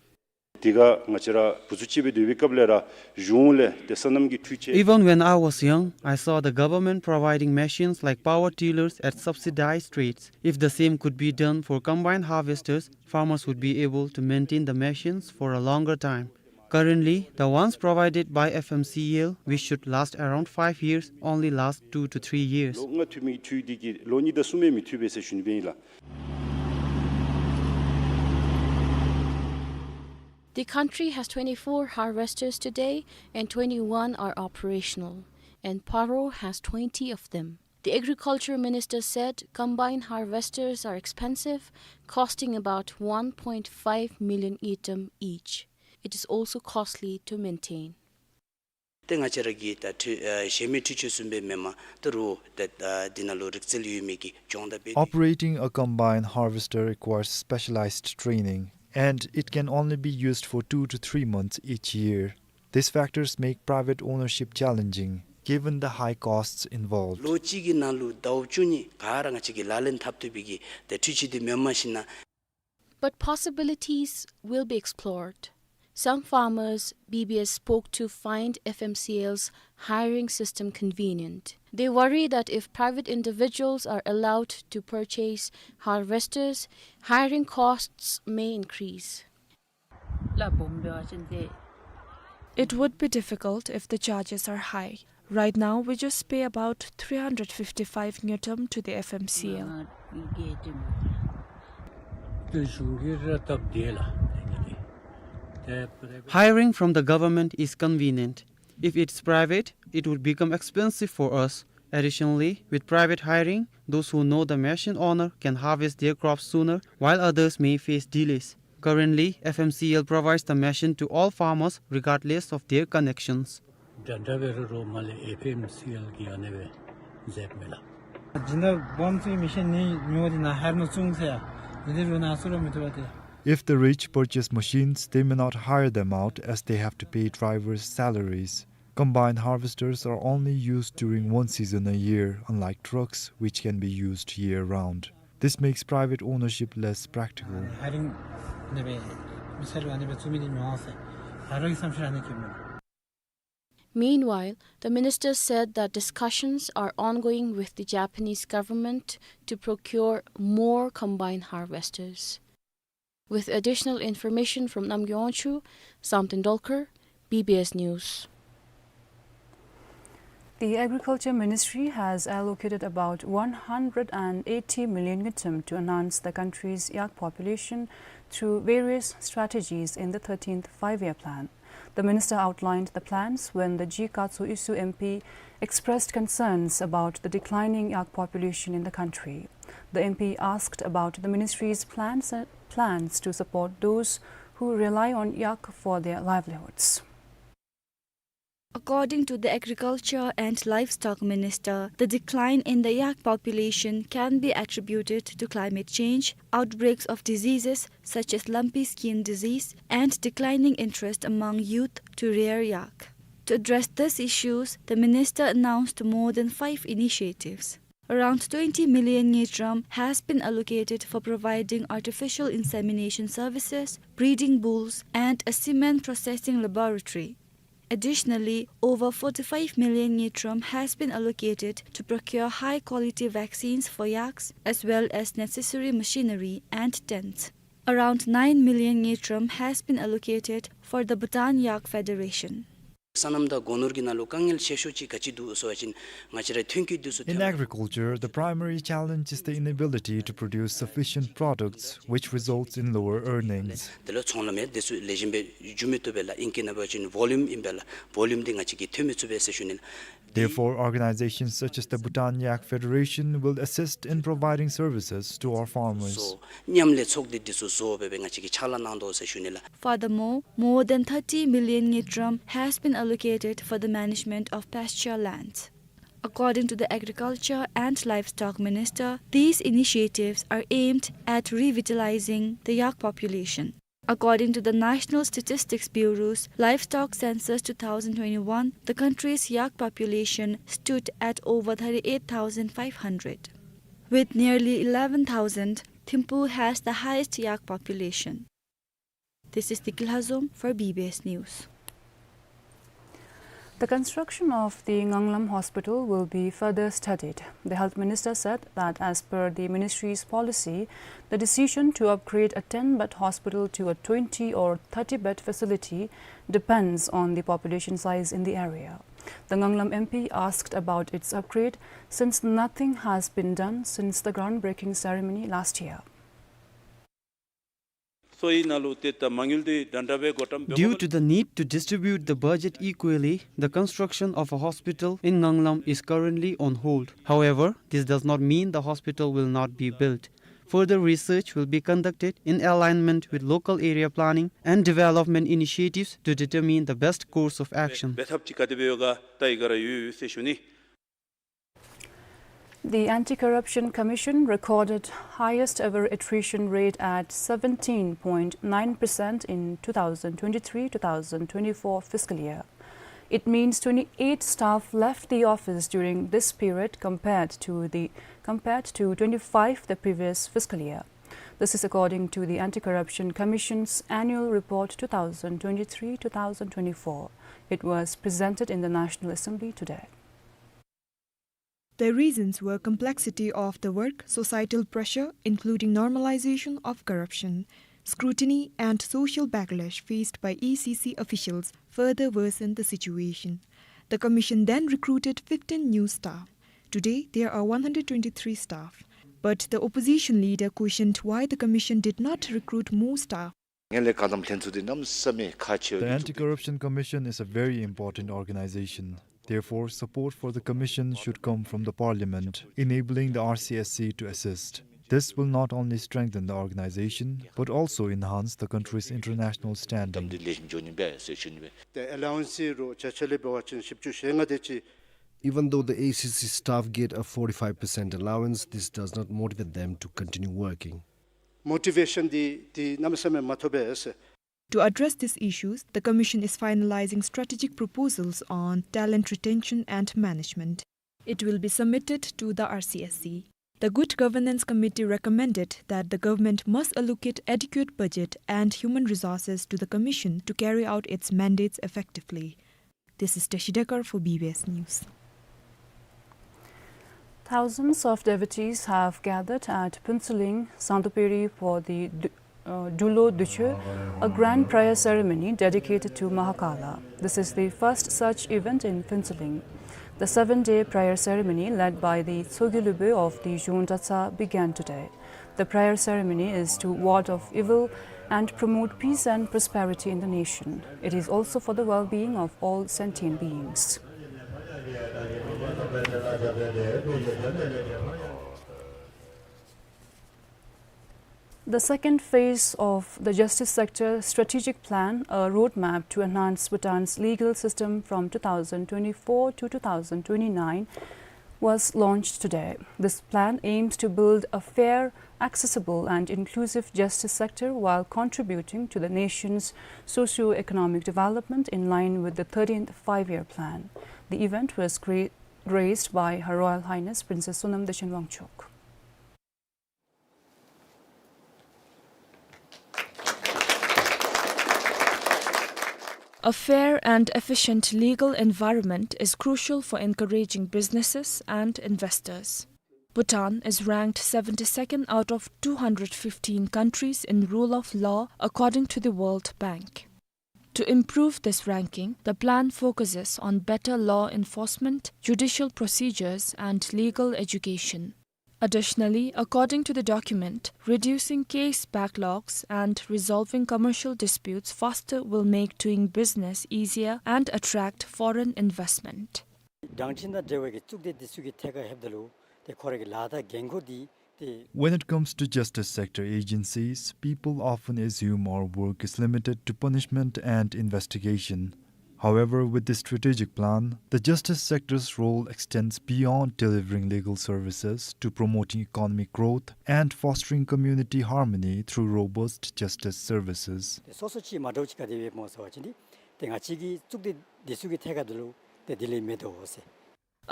དེ་སྒང་ང་བཅས་ར་བུ་ཚུ་གཅིག་སྦེ་སྡོད་པའི་སྐབས་ལས་ར་གཞུང་ལས་ཏེ་སོ་ནམ་གྱི་འཕྲུལ་ཆས། Even when I was young, I saw the government providing machines like power tillers at subsidized rates. If the same could be done for combined harvesters, farmers would be able to maintain the machines for a longer time. Currently, the ones provided by F M C L, which should last around five years, only last two to three years. ལོ་ལྔ་ཐུབ་མི་འཕྲུལ་འདི་གིས་ལོ་གཉིས་དང་གསུམ་ཡང་མི་ཐུབ་པས་ཟེར་ཞུ་ནི་སྦེ་ཨིན་ལགས། The country has twenty-four harvesters today and twenty-one are operational, and Paro has twenty of them. The agriculture minister said combined harvesters are expensive, costing about one point five million ngultrum each. It is also costly to maintain. ཏེ་ང་བཅས་ར་གིས་ད་འཕྲུལ་ཨ་གཞན་མི་འཕྲུལ་ཆས་བཟུམ་སྦེ་མེན་པར་ད་རུང་ཏེ་ཨ་འདི་ནང་ལུ་རིག་རྩལ་ཡོད་མི་གི་སྦྱོང་བརྡར་འབད། Operating a combine harvester requires specialized training, and it can only be used for two to three months each year. These factors make private ownership challenging, given the high costs involved. ལོ་གཅིག་གི་ནང་ལུ་ཟླཝ་བཅུ་གཉིས་ག་ར་ང་བཅས་ཀྱིས་ལག་ལེན་འཐབ་བཏུབ་པའི་གི་ཏེ་འཕྲུལ་ཆས་འདི་མེན་པར་ཞིན་ན། But possibilities will be explored. Some farmers B B S spoke to find F M C L's hiring system convenient. They worry that if private individuals are allowed to purchase harvesters, hiring costs may increase. It would be difficult if the charges are high. Right now, we just pay about three hundred fifty-five ngultrum to the F M C L. Hiring from the government is convenient. If it's private, it would become expensive for us. Additionally, with private hiring, those who know the machine owner can harvest their crops sooner, while others may face delays. Currently, F M C L provides the machine to all farmers regardless of their connections. འདྲ་འདྲ་འབད་རུང་རོགས་མ་ལས་ཨེཕ་ཨེམ་སི་ཨེལ་གྱིས་ཨ་ནེ་སྦེ་མཛདཔ་མས་ལགས། ཇི་ནང་སྦོམ་ཚུ་མི་ཤེས་ནི་ཉོ་སྟེ་ནཱ་ཧེར་མི་ཚུ་ཟེར་ཡ། འདི་འདི་རུང་ནཱ་ཚུ་ར་མི་བཏུབ་པས་ཏེ། If the rich purchase machines, they may not hire them out as they have to pay drivers' salaries. Combine harvesters are only used during one season a year, unlike trucks, which can be used year-round. This makes private ownership less practical. ཧེ་རིང་ཨ་ནེ་སྦེ་མི་སེར་ལུ་ཨ་ནེ་སྦེ་བཙུགས་མི་འདི་ཉོ་ཟེར་ད་རུང་གི་བསམ་ཤེས་ར་ཨ་ནེ་སྐྱེཝ་མས། Meanwhile, the minister said that discussions are ongoing with the Japanese government to procure more combine harvesters. With additional information from Namgay Wangchuk, Samten Dolkar, B B S News. The Agriculture Ministry has allocated about one hundred and eighty million ngultrum to enhance the country's yak population through various strategies in the thirteenth Five-Year Plan. The minister outlined the plans when the G. Katsoo Yusuf M P expressed concerns about the declining yak population in the country. The M P asked about the ministry's plans, plans to support those who rely on yak for their livelihoods. According to the Agriculture and Livestock Minister, the decline in the yak population can be attributed to climate change, outbreaks of diseases such as lumpy skin disease, and declining interest among youth to rear yak. To address these issues, the minister announced more than five initiatives. Around twenty million ngultrum has been allocated for providing artificial insemination services, breeding bulls, and a semen processing laboratory. Additionally, over forty-five million ngultrum has been allocated to procure high-quality vaccines for yaks, as well as necessary machinery and tents. Around nine million ngultrum has been allocated for the Bhutan Yak Federation. སོ་ནམ་དང་སྒོ་ནོར་གྱི་ནང་ལུ་དཀའ་ངལ་ཆེ་ཤོས་ཅིག་ག་ཅི་འདུག་ཟེར་བ་ཅིན་ང་བཅས་ར་ཐོན་སྐྱེད་འདི་ཚུ། In agriculture, the primary challenge is the inability to produce sufficient products, which results in lower earnings. དེ་ལས་ཚོང་ལམ་ཡང་དེ་ཚུ་ལེགས་ཤོམ་སྦེ་འགྱོ་མི་བཏུབ་པས་ལགས། ཨིང་སྐད་ནང་འབད་བ་ཅིན་ཝོ་ལུམ་ཨིན་པས་ལགས། ཝོ་ལུམ་འདི་ང་བཅས་ཀྱིས་ཐོན་མི་ཚུགས་པས་ཟེར་ཞུ་ནི་ལགས། Therefore, organizations such as the Bhutan Yak Federation will assist in providing services to our farmers. བཟོ་མཉམ་ལས་ཚོགས་སྡེ་འདི་ཚུ་བཟོ་སྦེ་སྦེ་ང་བཅས་ཀྱིས་ཕྱག་ལཱ་གནང་དོ་ཟེར་ཞུ་ནི་ལགས། Furthermore, more than thirty million ngultrum has been allocated for the management of pasture lands. According to the Agriculture and Livestock Minister, these initiatives are aimed at revitalizing the yak population. According to the National Statistics Bureau's Livestock Census two thousand twenty-one, the country's yak population stood at over thirty-eight thousand five hundred. With nearly eleven thousand, Thimphu has the highest yak population. This is Diki Lhazom for B B S News. The construction of the Nganglam Hospital will be further studied. The health minister said that as per the ministry's policy, the decision to upgrade a ten-bed hospital to a twenty or thirty-bed facility depends on the population size in the area. The Nganglam M P asked about its upgrade since nothing has been done since the groundbreaking ceremony last year. Due to the need to distribute the budget equally, the construction of a hospital in Nganglam is currently on hold. However, this does not mean the hospital will not be built. Further research will be conducted in alignment with local area planning and development initiatives to determine the best course of action. The Anti-Corruption Commission recorded highest ever attrition rate at seventeen point nine percent in two thousand twenty-three two thousand twenty-four fiscal year. It means twenty-eight staff left the office during this period compared to the, compared to twenty-five the previous fiscal year. This is according to the Anti-Corruption Commission's annual report two thousand twenty-three two thousand twenty-four. It was presented in the National Assembly today. The reasons were complexity of the work, societal pressure, including normalization of corruption, scrutiny and social backlash faced by A C C officials further worsened the situation. The commission then recruited fifteen new staff. Today, there are one hundred twenty-three staff. But the opposition leader questioned why the commission did not recruit more staff. The Anti-Corruption Commission is a very important organization. Therefore, support for the commission should come from the parliament, enabling the R C S C to assist. This will not only strengthen the organization, but also enhance the country's international standing. Even though the A C C staff get a forty-five percent allowance, this does not motivate them to continue working. Motivation འདི་འདི་གནམ་མེད་ས་མེད་མ་ཐོབ་པས། To address these issues, the commission is finalizing strategic proposals on talent retention and management. It will be submitted to the R C S C. The Good Governance Committee recommended that the government must allocate adequate budget and human resources to the commission to carry out its mandates effectively. This is Tashi Dekar for B B S News. Thousands of devotees have gathered at Phuntsholing Sangduperi for the Du-, uh, Dulo Ducho, a grand prayer ceremony dedicated to Mahakala. This is the first such event in Phuntsholing. The seven-day prayer ceremony, led by the Tshogyi Lhubey of the Zhong Dratshang, began today. The prayer ceremony is to ward off evil and promote peace and prosperity in the nation. It is also for the well-being of all sentient beings. The second phase of the Justice Sector Strategic Plan, a roadmap to enhance Bhutan's legal system from two thousand twenty-four to two thousand twenty-nine, was launched today. This plan aims to build a fair, accessible and inclusive justice sector while contributing to the nation's socio-economic development in line with the thirteenth Five-Year Plan. The event was gra-, graced by Her Royal Highness Princess Sonam Dechen Wangchuck. A fair and efficient legal environment is crucial for encouraging businesses and investors. Bhutan is ranked seventy-second out of two hundred fifteen countries in rule of law, according to the World Bank. To improve this ranking, the plan focuses on better law enforcement, judicial procedures, and legal education. Additionally, according to the document, reducing case backlogs and resolving commercial disputes faster will make doing business easier and attract foreign investment. དྲང་ཆིངས་དང་འབྲེལ་བའི་གི་གཙུག་སྡེ་འདི་ཚུ་གི་ཐད་ཁར་ལྷོདཔ་ད་ལུ་ཏེ་ཁོ་རའི་གི་ལཱ་དང་འགན་ཁུར་འདི་ཏེ། When it comes to justice sector agencies, people often assume our work is limited to punishment and investigation. However, with this strategic plan, the justice sector's role extends beyond delivering legal services to promoting economic growth and fostering community harmony through robust justice services. ཏེ་སོ་སོ་ཅིག་མ་འདྲཝ་ཅིག་ག་དེ་སྦེ་སྨོ་ཟེར་བ་ཅིན་ཏེ་ཏེ་ང་བཅས་ཀྱི་གཙུག་སྡེ་འདི་ཚུ་གི་ཐད་ཁར་འདི་ལུ་ཏེ་དེ་ལས་མེད་དོ་ཟེར།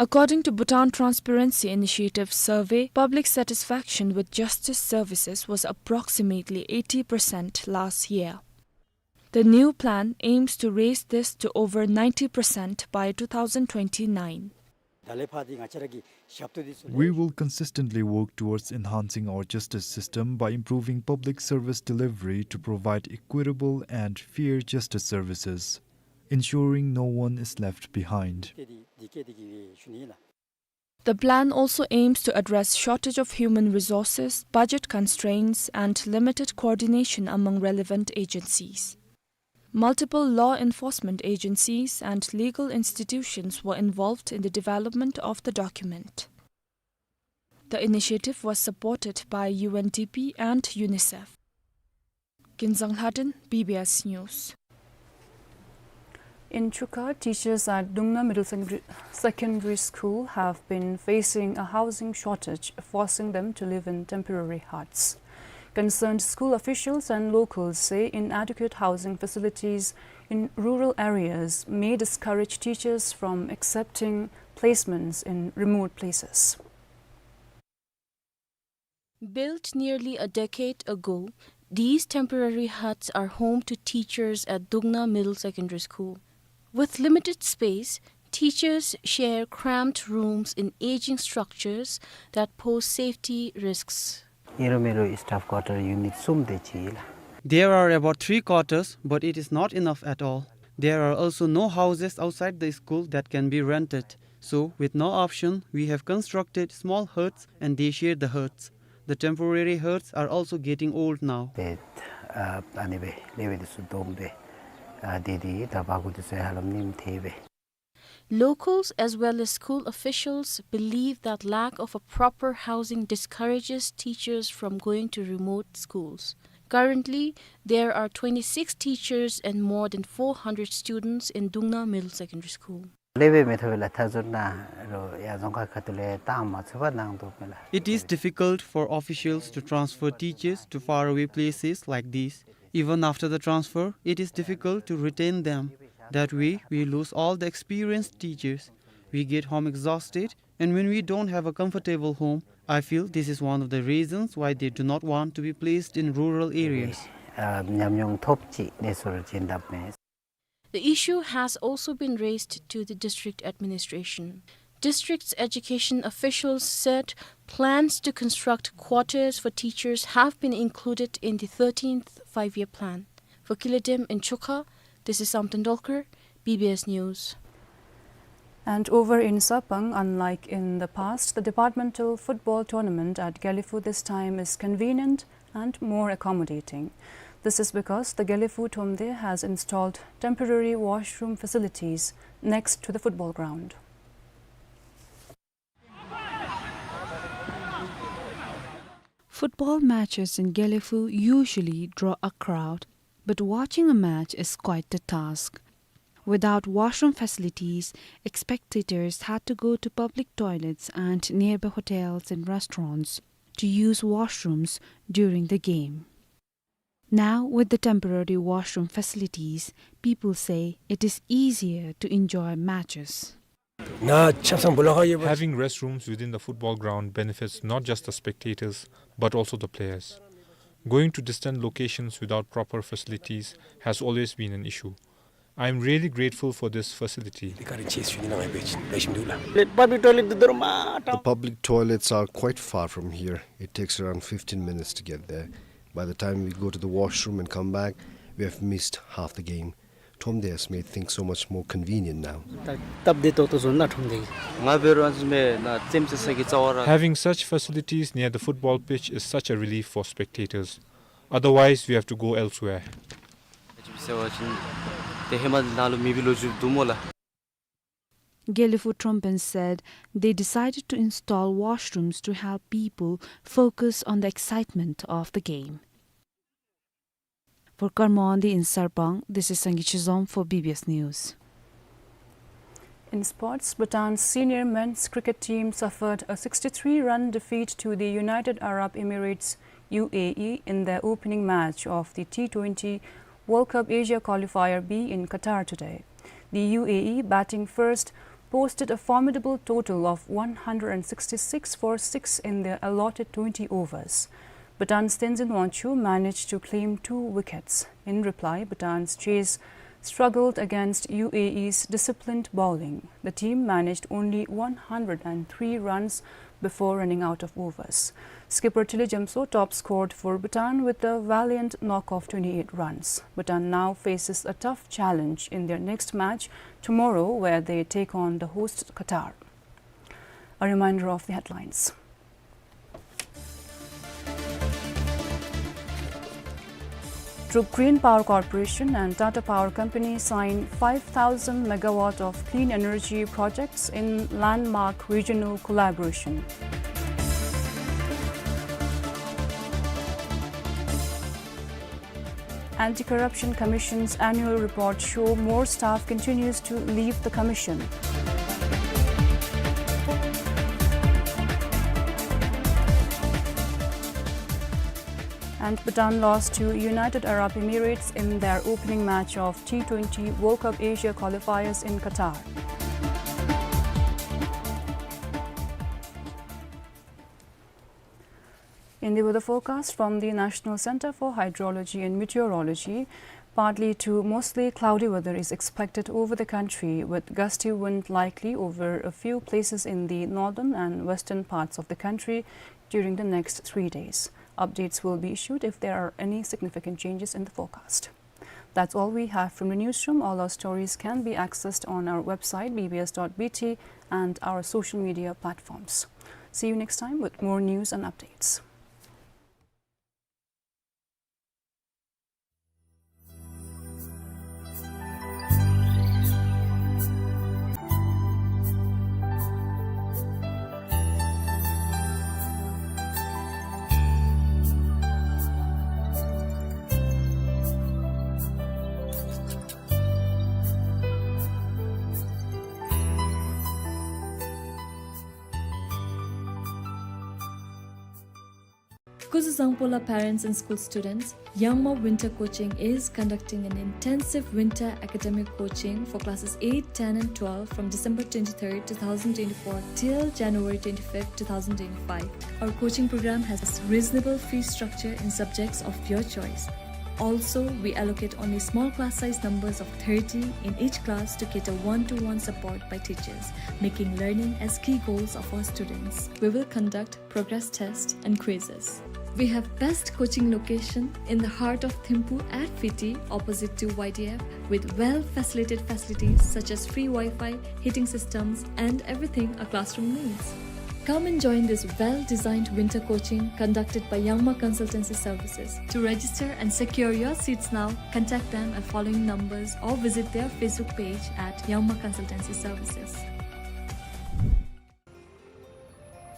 According to Bhutan Transparency Initiative survey, public satisfaction with justice services was approximately eighty percent last year. The new plan aims to raise this to over ninety percent by two thousand twenty-nine. ད་ལས་ཕར་འདི་ང་བཅས་ར་གི་ཞབས་ཏོག་འདི་ཚུ་We ལས་will consistently work towards enhancing our justice system by improving public service delivery to provide equitable and fair justice services, ensuring no one is left behind. ཏེ་འདི་འདི་སྐད་འདི་གིས་ཞུ་ནི་ལགས། The plan also aims to address shortage of human resources, budget constraints, and limited coordination among relevant agencies. Multiple law enforcement agencies and legal institutions were involved in the development of the document. The initiative was supported by U N D P and UNICEF. Kinzang Lhaden, B B S News. In Chukha, teachers at Dungna Middle Secondary, Secondary School have been facing a housing shortage, forcing them to live in temporary huts. Concerned school officials and locals say inadequate housing facilities in rural areas may discourage teachers from accepting placements in remote places. Built nearly a decade ago, these temporary huts are home to teachers at Dungna Middle Secondary School. With limited space, teachers share cramped rooms in aging structures that pose safety risks. ཨིན་རུང་མེན་རུང་staff quarter unit གསུམ་དེ་ཅིག་ལགས། There are about three quarters, but it is not enough at all. There are also no houses outside the school that can be rented. So, with no option, we have constructed small huts and they share the huts. The temporary huts are also getting old now. ཏེ་ཨ་ཨ་ནི་སྦེ་ལེགས་སྦེ་འདི་ཚུ་སྡོམ་སྦེ་ཨ་དེ་འདི་ད་བག་གུ་འདི་ཚུ་ཧ་ལམ་ཉིམ་ཐལ་སྦེ། Locals as well as school officials believe that lack of a proper housing discourages teachers from going to remote schools. Currently, there are twenty-six teachers and more than four hundred students in Dungna Middle Secondary School. ལེགས་སྦེ་མི་ཐོབ་པས་ལགས། མཐའ་ཟུར་ནང་རོགས་ཡར་རྫོང་ཁག་ཁ་ཐུག་ལས་བཏང་མ་ཚུགས་པར་ནང་དུ་མས་ལགས། It is difficult for officials to transfer teachers to faraway places like this. Even after the transfer, it is difficult to retain them. That way, we lose all the experienced teachers. We get home exhausted, and when we don't have a comfortable home, I feel this is one of the reasons why they do not want to be placed in rural areas. ཨ་ཉམས་མྱོང་ཐོབ་ཅི་ནས་སོར་ཅིག་འདབ་མས། The issue has also been raised to the district administration. District's education officials said plans to construct quarters for teachers have been included in the thirteenth Five-Year Plan. For Kile Dem in Chukha, this is Samten Dolkar, B B S News. And over in Sarpang, unlike in the past, the departmental football tournament at Gelephu this time is convenient and more accommodating. This is because the Gelephu Thromde has installed temporary washroom facilities next to the football ground. Football matches in Gelephu usually draw a crowd, but watching a match is quite a task. Without washroom facilities, spectators had to go to public toilets and nearby hotels and restaurants to use washrooms during the game. Now, with the temporary washroom facilities, people say it is easier to enjoy matches. Having restrooms within the football ground benefits not just the spectators, but also the players. Going to distant locations without proper facilities has always been an issue. I am really grateful for this facility. Public toilet འདི་ད་རུང་མ་ད། The public toilets are quite far from here. It takes around fifteen minutes to get there. By the time we go to the washroom and come back, we have missed half the game. Thromde has made things so much more convenient now. ད་སྟབས་བདེ་ཏོག་ཏོ་བཟོ་ན་Thromde། ང་འབད་རུང་ཨ་ནི་བཟུམ་མའི་ནཱ་རྩེདམོ་རྩེ་ས་གི་རྩ་བ་ར། Having such facilities near the football pitch is such a relief for spectators. Otherwise, we have to go elsewhere. ཟེར་བ་ཅིན་ཏེ་ཧེ་མ་ནཱ་ལུ་མེད་པའི་ལོ་རྒྱུས་འདུག་སྨོ་ལགས། Gelephu Thromben said they decided to install washrooms to help people focus on the excitement of the game. For Karma Wangdi in Sarpang, this is Sangay Chizom for B B S News. In sports, Bhutan's senior men's cricket team suffered a sixty-three run defeat to the United Arab Emirates, U A E, in their opening match of the T twenty World Cup Asia Qualifier B in Qatar today. The U A E, batting first, posted a formidable total of one hundred sixty-six for six in the allotted twenty overs. Bhutan's Tenzin Wancho managed to claim two wickets. In reply, Bhutan's chase struggled against U A E's disciplined bowling. The team managed only one hundred and three runs before running out of overs. Skipper Tilly Jamso top scored for Bhutan with a valiant knock of twenty-eight runs. Bhutan now faces a tough challenge in their next match tomorrow, where they take on the host Qatar. A reminder of the headlines. Druk Green Power Corporation and Tata Power Company sign five thousand megawatt of clean energy projects in landmark regional collaboration. Anti-Corruption Commission's annual report show more staff continues to leave the commission. And Bhutan lost to United Arab Emirates in their opening match of T twenty World Cup Asia qualifiers in Qatar. In the weather forecast from the National Center for Hydrology and Meteorology, partly to mostly cloudy weather is expected over the country, with gusty wind likely over a few places in the northern and western parts of the country during the next three days. Updates will be issued if there are any significant changes in the forecast. That's all we have from the newsroom. All our stories can be accessed on our website, B B S dot B T, and our social media platforms. See you next time with more news and updates. Kuzuzangpo la parents and school students, Yangma Winter Coaching is conducting an intensive winter academic coaching for classes eight, ten and twelve from December twenty-third, two thousand twenty-four till January twenty-fifth, two thousand twenty-five. Our coaching program has reasonable fee structure in subjects of your choice. Also, we allocate only small class size numbers of thirty in each class to cater one-to-one support by teachers, making learning as key goals of our students. We will conduct progress test and quizzes. We have best coaching location in the heart of Thimphu at Fiti, opposite to Y D F, with well-facilitated facilities such as free Wi-Fi, heating systems, and everything a classroom needs. Come and join this well-designed winter coaching conducted by Yangma Consultancy Services. To register and secure your seats now, contact them at following numbers or visit their Facebook page at Yangma Consultancy Services.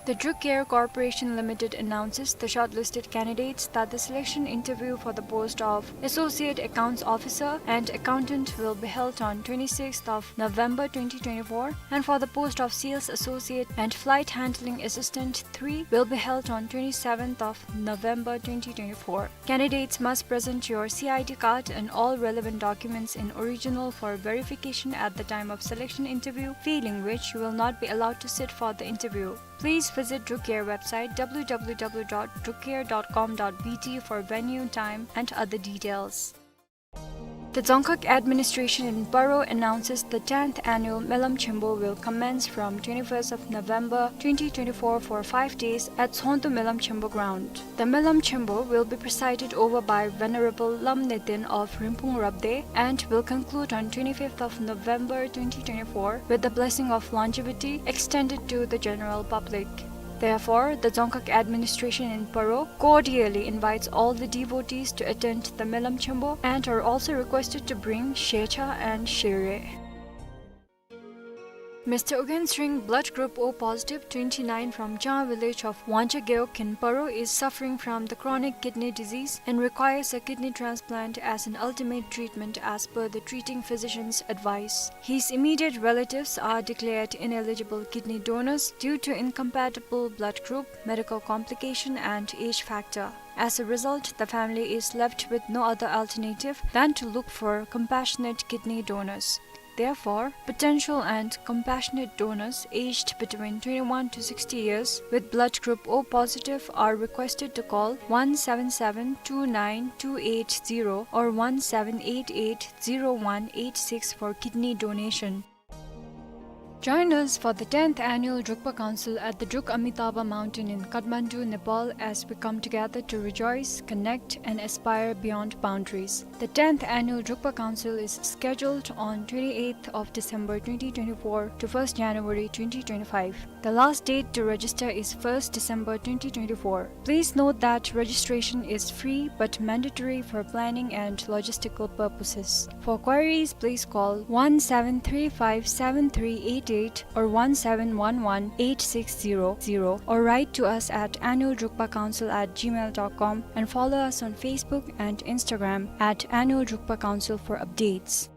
The Druk Air Corporation Limited announces the shortlisted candidates that the selection interview for the post of Associate Accounts Officer and Accountant will be held on twenty-sixth of November twenty twenty-four, and for the post of Sales Associate and Flight Handling Assistant three will be held on twenty-seventh of November twenty twenty-four. Candidates must present your C I D card and all relevant documents in original for verification at the time of selection interview, failing which you will not be allowed to sit for the interview. Please visit Druk Air website, W W W dot druk air dot com dot B T, for venue, time, and other details. The Dzongkhag Administration in Paro announces the tenth annual Melam Chenpo will commence from twenty-first of November twenty twenty-four for five days at Tsongtu Melam Chenpo ground. The Melam Chenpo will be presided over by Venerable Lam Neten of Rinphung Rabde and will conclude on twenty-fifth of November twenty twenty-four with the blessing of longevity extended to the general public. Therefore, the Dzongkhag Administration in Paro cordially invites all the devotees to attend the Melam Chenpo and are also requested to bring Shecha and Shere. Mister Ugyen Sring, blood group O positive, twenty-nine, from Chang village of Wangchageo in Paro, is suffering from the chronic kidney disease and requires a kidney transplant as an ultimate treatment as per the treating physician's advice. His immediate relatives are declared ineligible kidney donors due to incompatible blood group, medical complication, and age factor. As a result, the family is left with no other alternative than to look for compassionate kidney donors. Therefore, potential and compassionate donors aged between twenty-one to sixty years with blood group O positive are requested to call one seven seven two nine two eight zero or one seven eight eight zero one eight six for kidney donation. Join us for the tenth annual Drukpa Council at the Druk Amitabha Mountain in Kathmandu, Nepal, as we come together to rejoice, connect, and aspire beyond boundaries. The tenth annual Drukpa Council is scheduled on twenty-eighth of December twenty twenty-four to first January twenty twenty-five. The last date to register is first December twenty twenty-four. Please note that registration is free but mandatory for planning and logistical purposes. For queries, please call one seven three five seven three eight eight or one seven one one eight six zero zero or write to us at annual drukpa council at gmail dot com and follow us on Facebook and Instagram at Annual Drukpa Council for updates.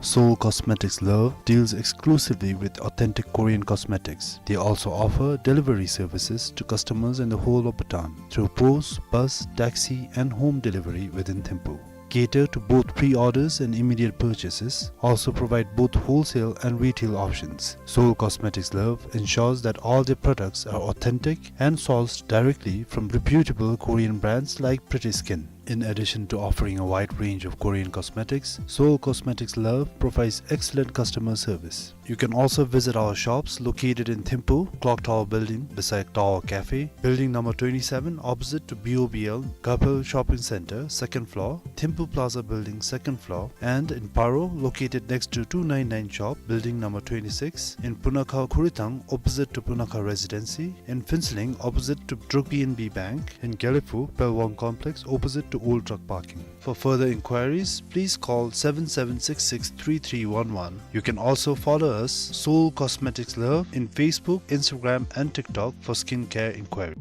Seoul Cosmetics Love deals exclusively with authentic Korean cosmetics. They also offer delivery services to customers in the whole of Bhutan through post, bus, taxi, and home delivery within Thimphu. Cater to both pre-orders and immediate purchases, also provide both wholesale and retail options. Seoul Cosmetics Love ensures that all their products are authentic and sourced directly from reputable Korean brands like Pretty Skin. In addition to offering a wide range of Korean cosmetics, Seoul Cosmetics Love provides excellent customer service. You can also visit our shops located in Thimphu, Clock Tower Building beside Tower Cafe, Building number twenty-seven opposite to B O B L, Gapel Shopping Center, second floor, Thimphu Plaza Building, second floor, and in Paro, located next to two nine nine shop, Building number twenty-six, in Punakha Khurithang, opposite to Punakha Residency, in Phuentsholing, opposite to Druk P N B Bank, in Gelephu, Pelwang Complex, opposite to Old Truck Parking. For further inquiries, please call seven seven six six three three one one. You can also follow us, Seoul Cosmetics Love, in Facebook, Instagram, and TikTok for skincare inquiry.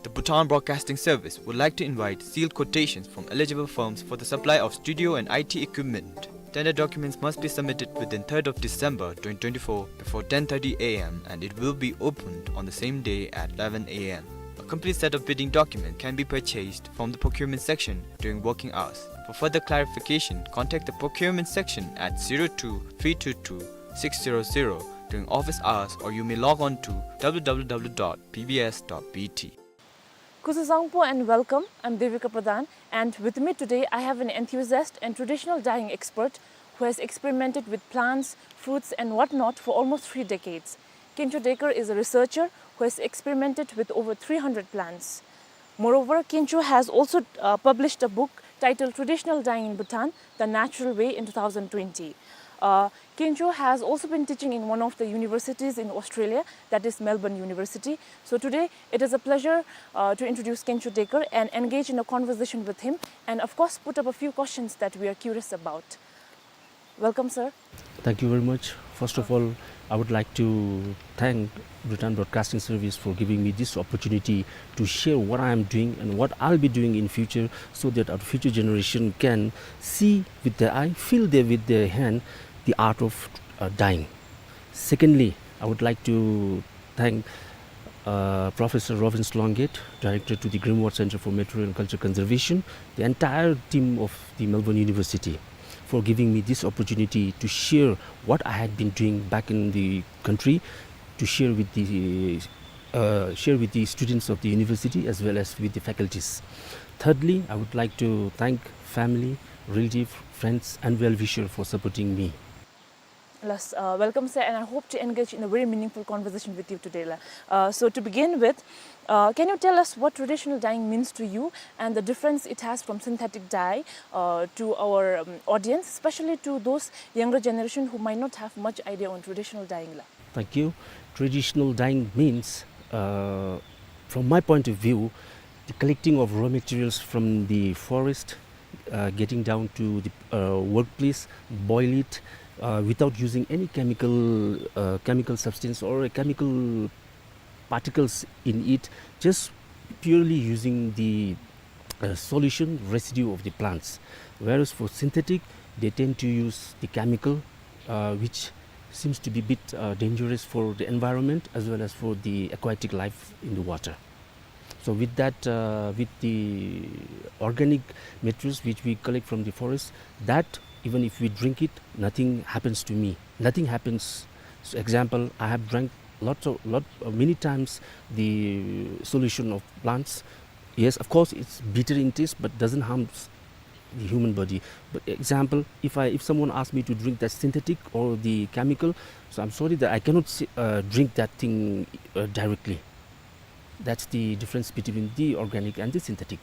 The Bhutan Broadcasting Service would like to invite sealed quotations from eligible firms for the supply of studio and I T equipment. Tender documents must be submitted within third of December twenty twenty-four before ten thirty A M and it will be opened on the same day at eleven A M. A complete set of bidding documents can be purchased from the procurement section during working hours. For further clarification, contact the procurement section at zero two three two two six zero zero during office hours, or you may log on to W W W dot B B S dot B T. Kuzuzangpo and welcome. I'm Devika Pradhan, and with me today I have an enthusiast and traditional dyeing expert who has experimented with plants, fruits, and whatnot for almost three decades. Kencho Dekar is a researcher who has experimented with over three hundred plants. Moreover, Kencho has also, uh, published a book titled Traditional Dyeing in Bhutan, The Natural Way in two thousand twenty. Uh, Kencho has also been teaching in one of the universities in Australia, that is Melbourne University. So today, it is a pleasure, uh, to introduce Kencho Dekar and engage in a conversation with him and, of course, put up a few questions that we are curious about. Welcome, sir. Thank you very much. First of all, I would like to thank Bhutan Broadcasting Service for giving me this opportunity to share what I am doing and what I'll be doing in future, so that our future generation can see with their eye, feel there with their hand the art of, uh, dyeing. Secondly, I would like to thank, uh, Professor Rovince Longate, Director to the Grimwald Center for Material and Culture Conservation, the entire team of the Melbourne University for giving me this opportunity to share what I had been doing back in the country, to share with the, uh, share with the students of the university as well as with the faculties. Thirdly, I would like to thank family, relative, friends, and well-wisher for supporting me. Yes, uh, welcome, sir, and I hope to engage in a very meaningful conversation with you today, la. Uh, so to begin with, uh, can you tell us what traditional dyeing means to you and the difference it has from synthetic dye, uh, to our, um, audience, especially to those younger generation who might not have much idea on traditional dyeing, la? Thank you. Traditional dyeing means, uh, from my point of view, the collecting of raw materials from the forest, uh, getting down to the, uh, workplace, boil it, uh, without using any chemical, uh, chemical substance or a chemical particles in it, just purely using the, uh, solution residue of the plants. Whereas for synthetic, they tend to use the chemical, uh, which seems to be a bit, uh, dangerous for the environment as well as for the aquatic life in the water. So with that, uh, with the organic materials which we collect from the forest, that even if we drink it, nothing happens to me. Nothing happens. So example, I have drank lots of, lot, uh, many times the solution of plants. Yes, of course, it's bitter in taste, but doesn't harm s-, the human body. But example, if I, if someone asks me to drink that synthetic or the chemical, so I'm sorry that I cannot s-, uh, drink that thing, uh, directly. That's the difference between the organic and the synthetic.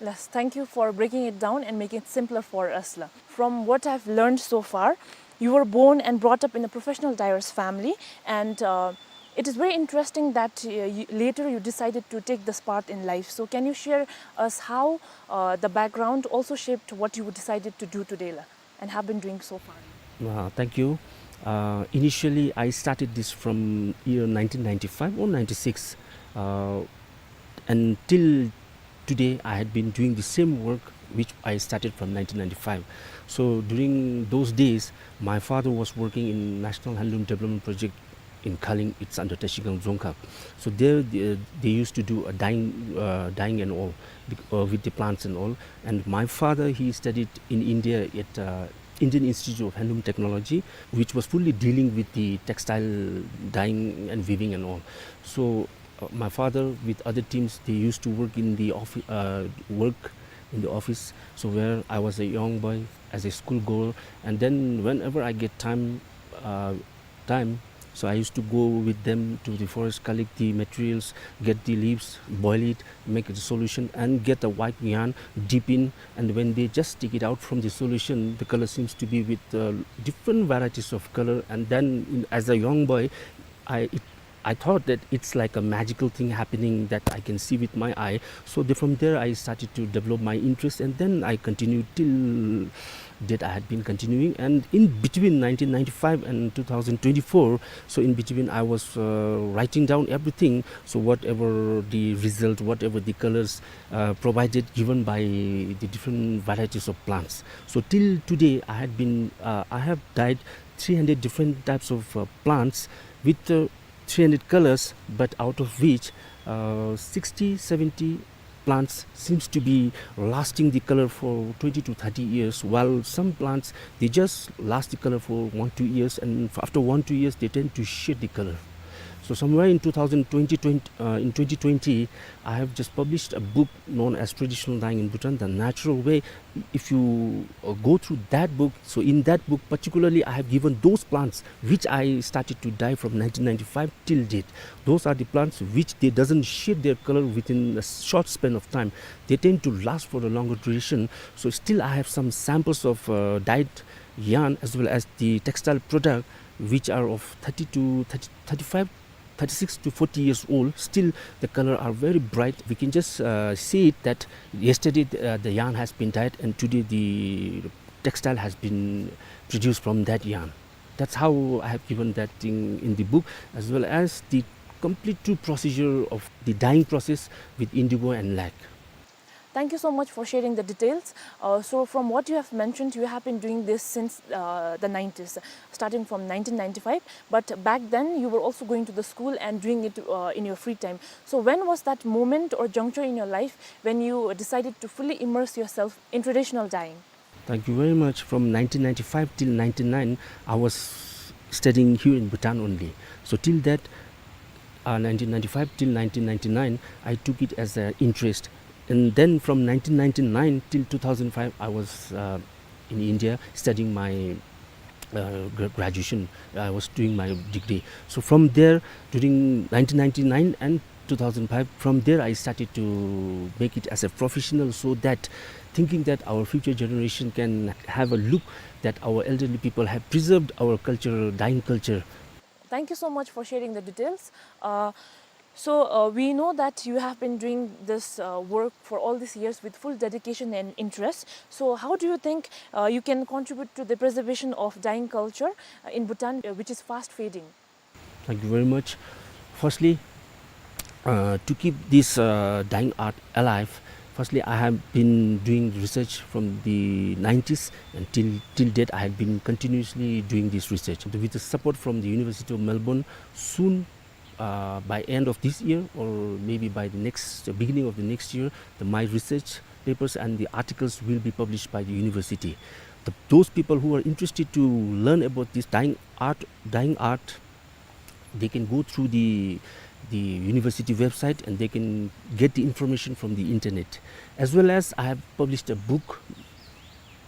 Yes, thank you for breaking it down and making it simpler for us, la. From what I've learned so far, you were born and brought up in a professional dyer's family, and, uh, it is very interesting that, uh, you, later you decided to take this path in life. So can you share us how, uh, the background also shaped what you decided to do today, la? And have been doing so far? Uh, thank you. Uh, initially, I started this from year nineteen ninety-five or ninety-six, uh, and till today, I had been doing the same work which I started from nineteen ninety-five. So during those days, my father was working in National Handloom Development Project in Khaling, it's under Trashigang Dzongkhag. So there, they, they used to do a dyeing, uh, dyeing and all, bec-, uh, with the plants and all. And my father, he studied in India at, uh, Indian Institute of Handloom Technology, which was fully dealing with the textile dyeing and weaving and all. So, uh, my father with other teams, they used to work in the offi-, uh, work in the office. So where I was a young boy, as a school girl, and then whenever I get time, uh, time, so I used to go with them to the forest, collect the materials, get the leaves, boil it, make the solution, and get a white yarn, dip in, and when they just take it out from the solution, the color seems to be with, uh, different varieties of color. And then, in, as a young boy, I, it, I thought that it's like a magical thing happening that I can see with my eye. So the, from there, I started to develop my interest, and then I continued till date. I had been continuing, and in between nineteen ninety-five and two thousand twenty-four, so in between, I was, uh, writing down everything. So whatever the result, whatever the colors, uh, provided, given by the different varieties of plants. So till today, I had been, uh, I have dyed three hundred different types of, uh, plants with, uh, three hundred colors, but out of which, uh, sixty, seventy plants seems to be lasting the color for twenty to thirty years, while some plants, they just last the color for one, two years, and f-, after one, two years, they tend to shed the color. So somewhere in two thousand twenty, twenty, uh, in twenty twenty, I have just published a book known as Traditional Dyeing in Bhutan, The Natural Way. If you, uh, go through that book, so in that book particularly, I have given those plants which I started to dye from nineteen ninety-five till date. Those are the plants which they doesn't shed their color within a short span of time. They tend to last for a longer duration. So still I have some samples of, uh, dyed yarn as well as the textile product, which are of thirty to thirty, thirty-five, thirty-six to forty years old. Still, the color are very bright. We can just, uh, see it that yesterday, uh, the yarn has been dyed, and today the textile has been produced from that yarn. That's how I have given that thing in the book, as well as the complete true procedure of the dyeing process with indigo and lac. Thank you so much for sharing the details. Uh, so from what you have mentioned, you have been doing this since, uh, the nineties, starting from nineteen ninety-five. But back then, you were also going to the school and doing it, uh, in your free time. So when was that moment or juncture in your life when you decided to fully immerse yourself in traditional dyeing? Thank you very much. From nineteen ninety-five till ninety-nine, I was studying here in Bhutan only. So till that, uh, nineteen ninety-five till nineteen ninety-nine, I took it as an interest. And then from nineteen ninety-nine till two thousand five, I was, uh, in India studying my, uh, gra-, graduation. I was doing my degree. So from there, during nineteen ninety-nine and two thousand five, from there I started to make it as a professional, so that thinking that our future generation can have a look that our elderly people have preserved our culture, dyeing culture. Thank you so much for sharing the details. Uh, So, uh, we know that you have been doing this, uh, work for all these years with full dedication and interest. So, how do you think, uh, you can contribute to the preservation of dyeing culture, uh, in Bhutan, uh, which is fast fading? Thank you very much. Firstly, uh, to keep this, uh, dyeing art alive, firstly, I have been doing research from the nineties, and till, till date, I have been continuously doing this research. With the support from the University of Melbourne, soon, uh, by end of this year or maybe by the next, the beginning of the next year, the, my research papers and the articles will be published by the university. The, those people who are interested to learn about this dyeing art, dyeing art, they can go through the, the university website and they can get the information from the internet. As well as I have published a book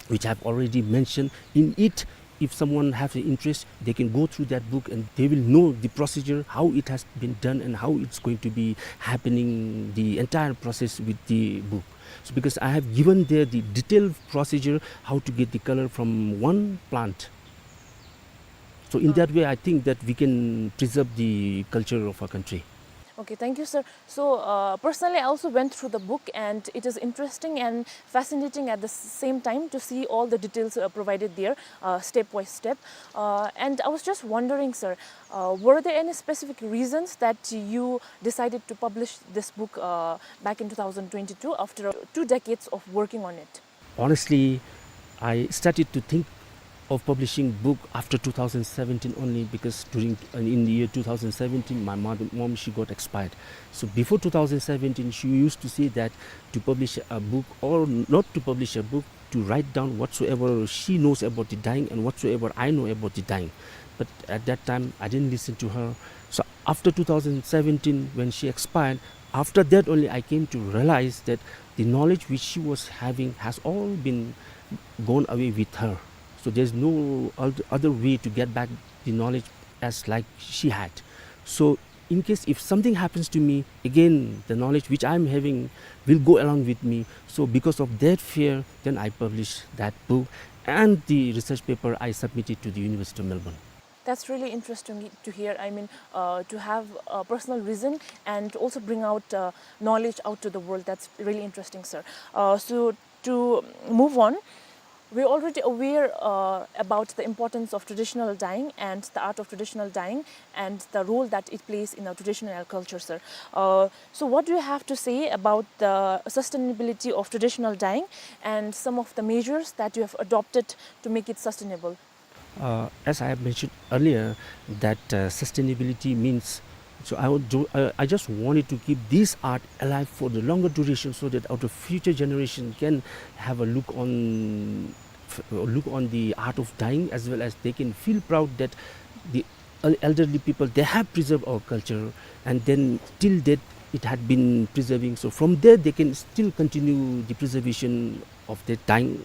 which I have already mentioned. In it, if someone has an interest, they can go through that book and they will know the procedure, how it has been done and how it's going to be happening, the entire process with the book. So because I have given there the detailed procedure, how to get the color from one plant. So in that way, I think that we can preserve the culture of our country. Okay, thank you, sir. So, uh, personally, I also went through the book, and it is interesting and fascinating at the s-, same time to see all the details, uh, provided there, uh, step by step. Uh, and I was just wondering, sir, uh, were there any specific reasons that you decided to publish this book, uh, back in two thousand twenty-two after two decades of working on it? Honestly, I started to think of publishing book after two thousand seventeen only, because during, uh, in the year two thousand seventeen, my mother, mom, she got expired. So before two thousand seventeen, she used to say that to publish a book, or not to publish a book, to write down whatsoever she knows about the dyeing and whatsoever I know about the dyeing. But at that time, I didn't listen to her. So after two thousand seventeen, when she expired, after that only I came to realize that the knowledge which she was having has all been gone away with her. So there's no oth-, other way to get back the knowledge as like she had. So in case if something happens to me, again, the knowledge which I'm having will go along with me. So because of that fear, then I published that book, and the research paper I submitted to the University of Melbourne. That's really interesting to hear. I mean, uh, to have a personal reason and also bring out, uh, knowledge out to the world. That's really interesting, sir. Uh, so to move on, we're already aware, uh, about the importance of traditional dyeing and the art of traditional dyeing and the role that it plays in our traditional culture, sir. Uh, so what do you have to say about the sustainability of traditional dyeing and some of the measures that you have adopted to make it sustainable? Uh, as I have mentioned earlier, that, uh, sustainability means, so I would do, I, I just wanted to keep this art alive for the longer duration, so that our future generation can have a look on, f-, look on the art of dyeing, as well as they can feel proud that the el-, elderly people, they have preserved our culture, and then till date it had been preserving. So from there they can still continue the preservation of the dyeing,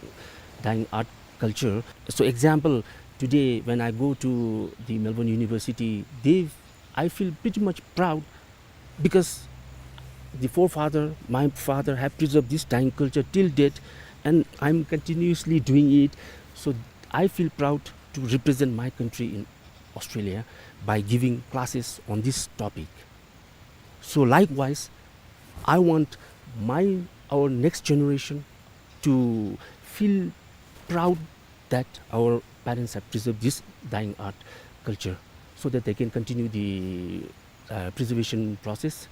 dyeing art culture. So example, today when I go to the Melbourne University, they, I feel pretty much proud because the forefather, my father, have preserved this dyeing culture till date, and I'm continuously doing it. So I feel proud to represent my country in Australia by giving classes on this topic. So likewise, I want my, our next generation to feel proud that our parents have preserved this dyeing art culture, so that they can continue the, uh, preservation process.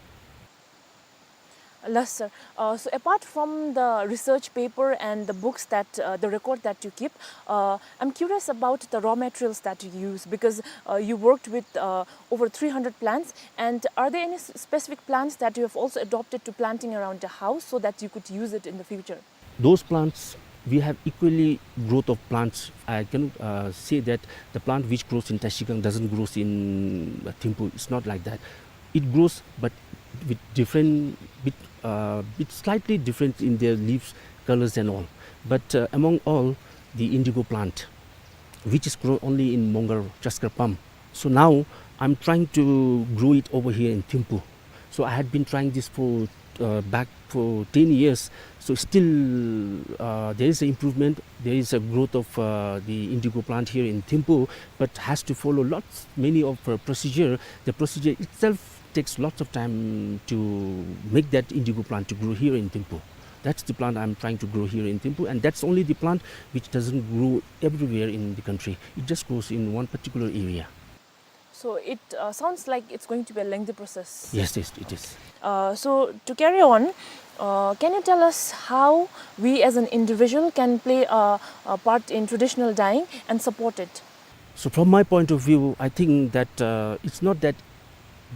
Yes, sir. Uh, so apart from the research paper and the books that, uh, the record that you keep, uh, I'm curious about the raw materials that you use, because, uh, you worked with, uh, over three hundred plants. And are there any s-, specific plants that you have also adopted to planting around the house so that you could use it in the future? Those plants, we have equally growth of plants. I cannot, uh, say that the plant which grows in Trashigang doesn't grows in, uh, Thimphu. It's not like that. It grows, but with different, with, uh, with slightly different in their leaves, colors and all. But, uh, among all, the indigo plant, which is grown only in Mongar, Chaskar Pam. So now I'm trying to grow it over here in Thimphu. So I had been trying this for, uh, back for ten years. So still, uh, there is an improvement. There is a growth of, uh, the indigo plant here in Thimphu, but has to follow lots, many of, uh, procedure. The procedure itself Takes lots of time to make that indigo plant to grow here in Thimphu. That's the plant I'm trying to grow here in Thimphu, and that's only the plant which doesn't grow everywhere in the country. It just grows in one particular area. So it, uh, sounds like it's going to be a lengthy process. Yes, yes, it is. Uh, so to carry on, uh, can you tell us how we as an individual can play a, a part in traditional dyeing and support it? So from my point of view, I think that, uh, it's not that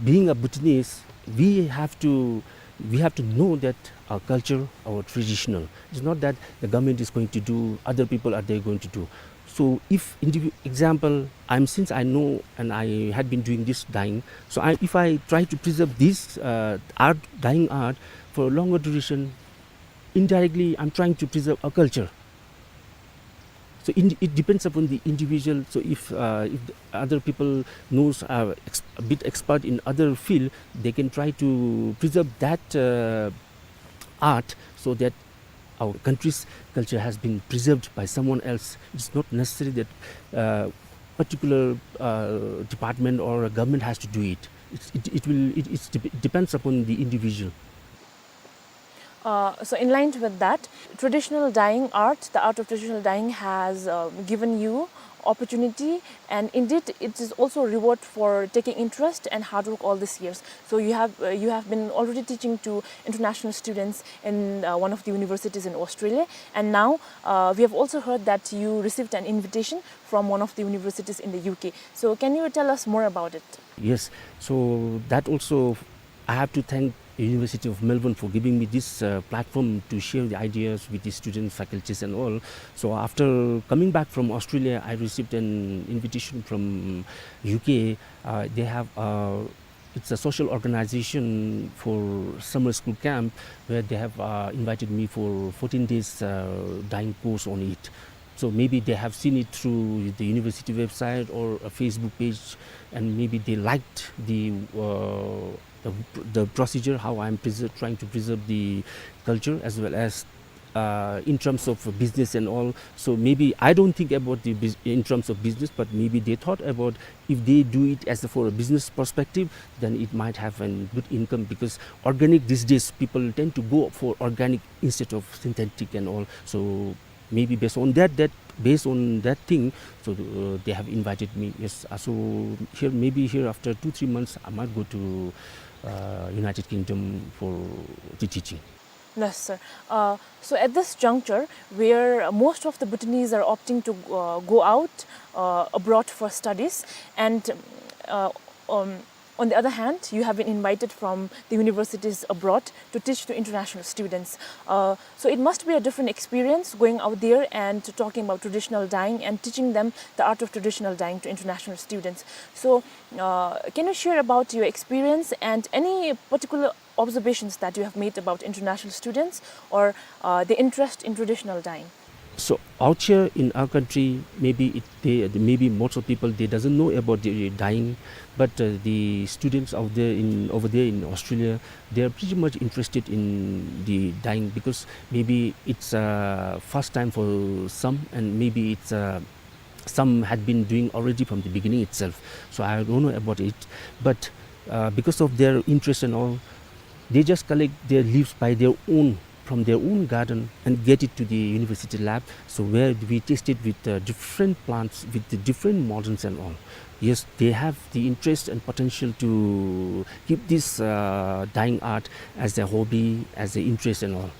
being a Bhutanese, we have to, we have to know that our culture, our traditional. It's not that the government is going to do, other people are they going to do. So if indivi-, example, I'm, since I know and I had been doing this dyeing, so I, if I try to preserve this, uh, art, dyeing art for a longer duration, indirectly I'm trying to preserve a culture. So in, it depends upon the individual. So if, uh, if the other people knows, uh, ex-, a bit expert in other field, they can try to preserve that, uh, art so that our country's culture has been preserved by someone else. It's not necessary that, uh, particular, uh, department or a government has to do it. It's, it, it will, it, it's dep-, depends upon the individual. Uh, so in line with that, traditional dyeing art, the art of traditional dyeing has, uh, given you opportunity, and indeed it is also a reward for taking interest and hard work all these years. So you have, uh, you have been already teaching to international students in, uh, one of the universities in Australia, and now, uh, we have also heard that you received an invitation from one of the universities in the U K. So can you tell us more about it? Yes, so that also I have to thank University of Melbourne for giving me this, uh, platform to share the ideas with the students, faculties and all. So after coming back from Australia, I received an invitation from U K. Uh, they have, uh, it's a social organization for summer school camp where they have, uh, invited me for fourteen days, uh, dyeing course on it. So maybe they have seen it through the university website or a Facebook page, and maybe they liked the, uh, the, the procedure, how I'm preser-, trying to preserve the culture as well as, uh, in terms of business and all. So maybe I don't think about the bus-, in terms of business, but maybe they thought about if they do it as a, for a business perspective, then it might have a good income, because organic these days, people tend to go for organic instead of synthetic and all. So maybe based on that, that, based on that thing, so, uh, they have invited me. Yes, uh, so here, maybe here after two, three months, I might go to, uh, United Kingdom for the teaching. Yes, sir. Uh, so at this juncture, where most of the Bhutanese are opting to, uh, go out, uh, abroad for studies, and, uh, um, on the other hand, you have been invited from the universities abroad to teach to international students. Uh, so it must be a different experience going out there and talking about traditional dyeing and teaching them the art of traditional dyeing to international students. So, uh, can you share about your experience and any particular observations that you have made about international students or, uh, the interest in traditional dyeing? So out here in our country, maybe it, they, maybe most of people, they doesn't know about the dyeing, but, uh, the students out there in, over there in Australia, they are pretty much interested in the dyeing because maybe it's, uh, first time for some, and maybe it's, uh, some had been doing already from the beginning itself. So I don't know about it, but, uh, because of their interest and all, they just collect their leaves by their own, from their own garden and get it to the university lab. So where we tested with, uh, different plants, with the different models and all. Yes, they have the interest and potential to keep this, uh, dyeing art as a hobby, as an interest and all.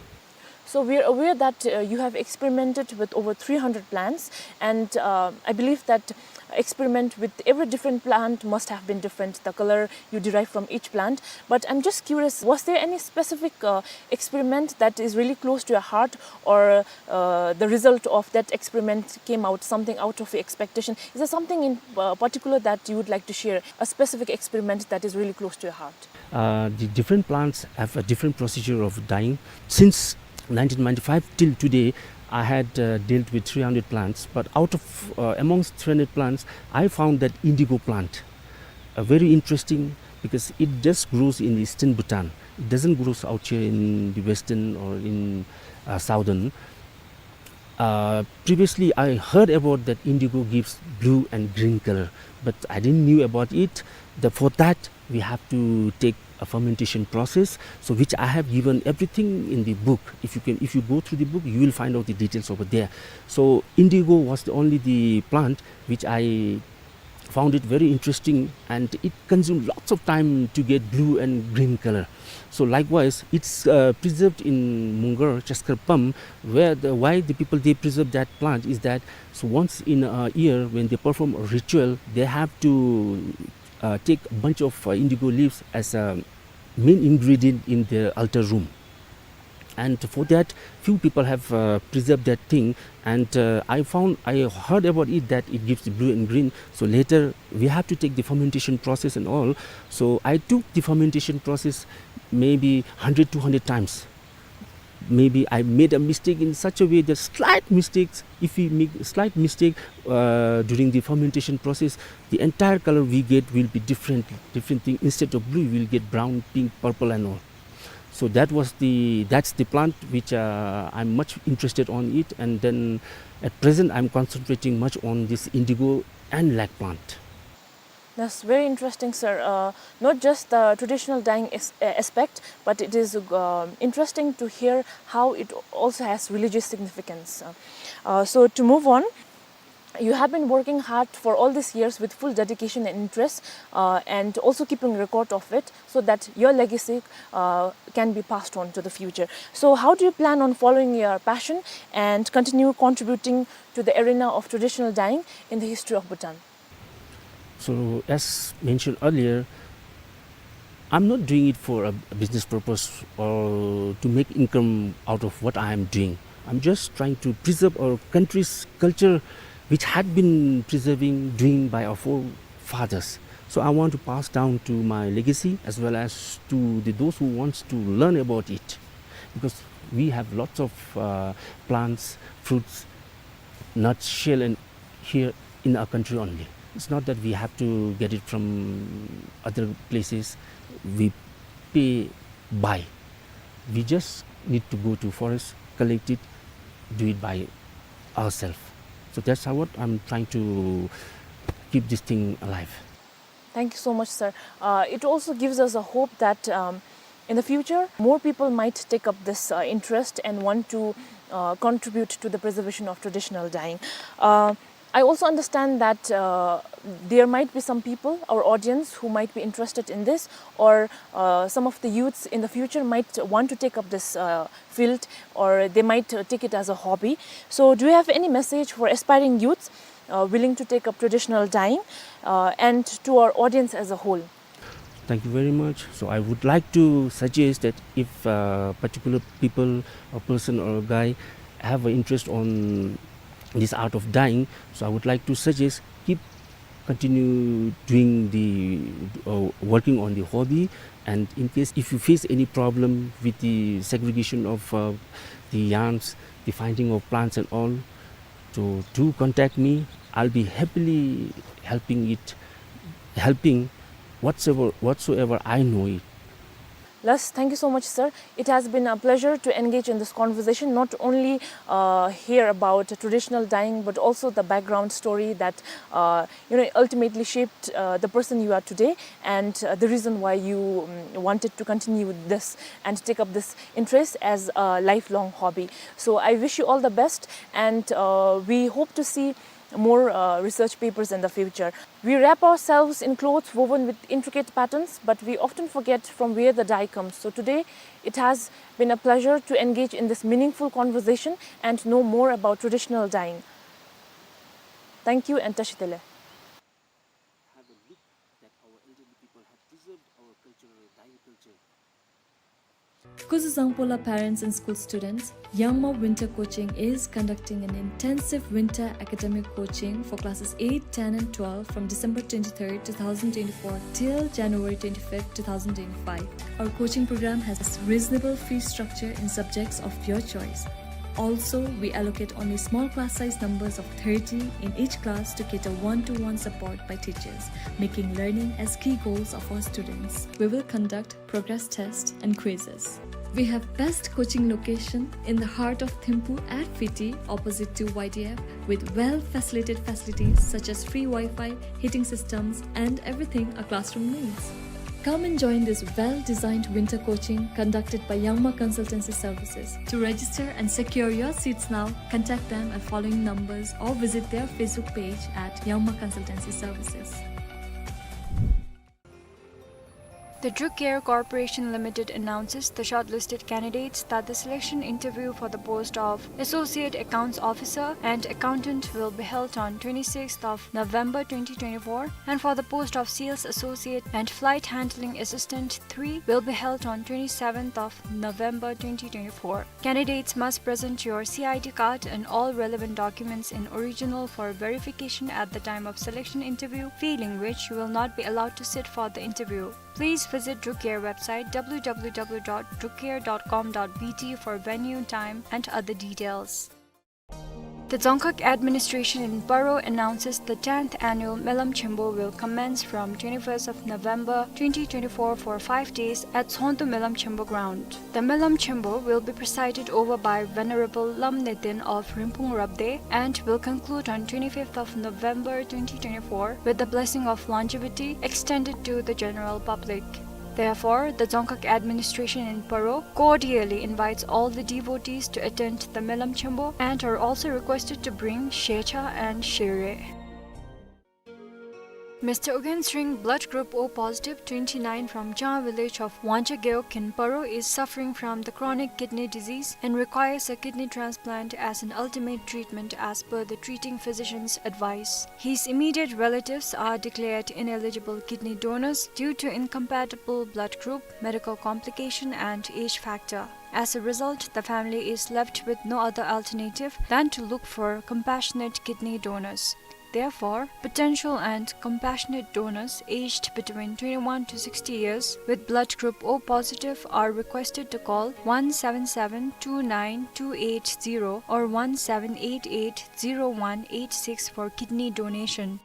So we are aware that, uh, you have experimented with over three hundred plants, and, uh, I believe that experiment with every different plant must have been different, the color you derive from each plant. But I'm just curious, was there any specific, uh, experiment that is really close to your heart, or, uh, the result of that experiment came out something out of your expectation? Is there something in, uh, particular that you would like to share, a specific experiment that is really close to your heart? Uh, the different plants have a different procedure of dyeing. Since nineteen ninety-five till today, I had, uh, dealt with three hundred plants, but out of, uh, amongst three hundred plants, I found that indigo plant, uh, very interesting because it just grows in eastern Bhutan. It doesn't grow out here in the western or in, uh, southern. Uh, previously, I heard about that indigo gives blue and green color, but I didn't knew about it. The, for that, we have to take a fermentation process, so which I have given everything in the book. If you can, if you go through the book, you will find out the details over there. So indigo was the only the plant which I found it very interesting, and it consumed lots of time to get blue and green color. So likewise, it's, uh, preserved in Mungar, Chaskarpam, where the, why the people, they preserve that plant is that, so once in a year when they perform a ritual, they have to, uh, take a bunch of, uh, indigo leaves as a main ingredient in the altar room. And for that, few people have, uh, preserved that thing. And, uh, I found, I heard about it that it gives blue and green. So later, we have to take the fermentation process and all. So I took the fermentation process maybe hundred, two hundred times. Maybe I made a mistake in such a way that slight mistakes, if we make slight mistake, uh, during the fermentation process, the entire color we get will be different, different thing. Instead of blue, we'll get brown, pink, purple and all. So that was the, that's the plant which, uh, I'm much interested on it, and then at present I'm concentrating much on this indigo and lac plant. That's very interesting, sir. Uh, not just the traditional dyeing as-, uh, aspect, but it is, um, interesting to hear how it also has religious significance. Uh, uh, so to move on, you have been working hard for all these years with full dedication and interest, uh, and also keeping record of it so that your legacy, uh, can be passed on to the future. So how do you plan on following your passion and continue contributing to the arena of traditional dyeing in the history of Bhutan? So, as mentioned earlier, I'm not doing it for a, a business purpose or to make income out of what I am doing. I'm just trying to preserve our country's culture, which had been preserving, doing by our forefathers. So I want to pass down to my legacy as well as to the, those who wants to learn about it, because we have lots of, uh, plants, fruits, nuts, shell, and here in our country only. It's not that we have to get it from other places. We pay, buy. We just need to go to forest, collect it, do it by ourselves. So that's how what I'm trying to keep this thing alive. Thank you so much, sir. Uh, it also gives us a hope that, um, in the future, more people might take up this, uh, interest and want to, uh, contribute to the preservation of traditional dyeing. Uh, I also understand that, uh, there might be some people, our audience, who might be interested in this, or, uh, some of the youths in the future might want to take up this, uh, field, or they might, uh, take it as a hobby. So, do you have any message for aspiring youths, uh, willing to take up traditional dyeing, uh, and to our audience as a whole? Thank you very much. So I would like to suggest that if, uh, particular people, a person or a guy, have an interest on this art of dyeing, so I would like to suggest, keep continue doing the, uh, working on the hobby. And in case if you face any problem with the segregation of, uh, the yarns, the finding of plants and all, so do contact me. I'll be happily helping it, helping whatsoever, whatsoever I know it. Last, thank you so much, sir. It has been a pleasure to engage in this conversation, not only, uh, hear about traditional dyeing, but also the background story that, uh, you know, ultimately shaped, uh, the person you are today, and, uh, the reason why you, um, wanted to continue this and take up this interest as a lifelong hobby. So I wish you all the best, and, uh, we hope to see more, uh, research papers in the future. We wrap ourselves in clothes woven with intricate patterns, but we often forget from where the dye comes. So today, it has been a pleasure to engage in this meaningful conversation and know more about traditional dyeing. Thank you and Tashi Delek. Have a look that our elderly people have preserved our cultural dyeing culture. Kuzuzangpo la parents and school students, Yangma Winter Coaching is conducting an intensive winter academic coaching for classes eight, ten and twelve from December twenty-third, two thousand twenty-four till January twenty-fifth, two thousand twenty-five. Our coaching program has reasonable fee structure in subjects of your choice. Also, we allocate only small class size numbers of thirty in each class to cater one-to-one support by teachers, making learning as key goals of our students. We will conduct progress tests and quizzes. We have best coaching location in the heart of Thimphu at Fiti, opposite to Y D F, with well-facilitated facilities such as free Wi-Fi, heating systems, and everything a classroom needs. Come and join this well-designed winter coaching conducted by Yangma Consultancy Services. To register and secure your seats now, contact them at following numbers or visit their Facebook page at Yangma Consultancy Services. The Druk Air Corporation Limited announces the shortlisted candidates that the selection interview for the post of Associate Accounts Officer and Accountant will be held on twenty-sixth of November twenty twenty-four, and for the post of Sales Associate and Flight Handling Assistant three will be held on twenty-seventh of November twenty twenty-four. Candidates must present your C I D card and all relevant documents in original for verification at the time of selection interview, failing which you will not be allowed to sit for the interview. Please visit Druk Air website W W W dot druk air dot com dot B T for venue, time, and other details. The Dzongkhag administration in Paro announces the tenth annual Melam Chembo will commence from twenty-first of November twenty twenty-four for five days at Tsongtu Melam Chembo ground. The Melam Chembo will be presided over by Venerable Lam Neten of Rinphung Rabdey and will conclude on twenty-fifth of November twenty twenty-four with the blessing of longevity extended to the general public. Therefore, the Dzongkhag administration in Paro cordially invites all the devotees to attend the Melam Chembo and are also requested to bring Shecha and Shere. Mister Ugyen Sring, blood group O positive, twenty-nine, from Chang village of Wangcha Gewog in Paro is suffering from the chronic kidney disease and requires a kidney transplant as an ultimate treatment as per the treating physician's advice. His immediate relatives are declared ineligible kidney donors due to incompatible blood group, medical complication and age factor. As a result, the family is left with no other alternative than to look for compassionate kidney donors. Therefore, potential and compassionate donors aged between twenty-one to sixty years with blood group O positive are requested to call one seven seven two nine two eight zero or one seven eight eight zero one eight six for kidney donation.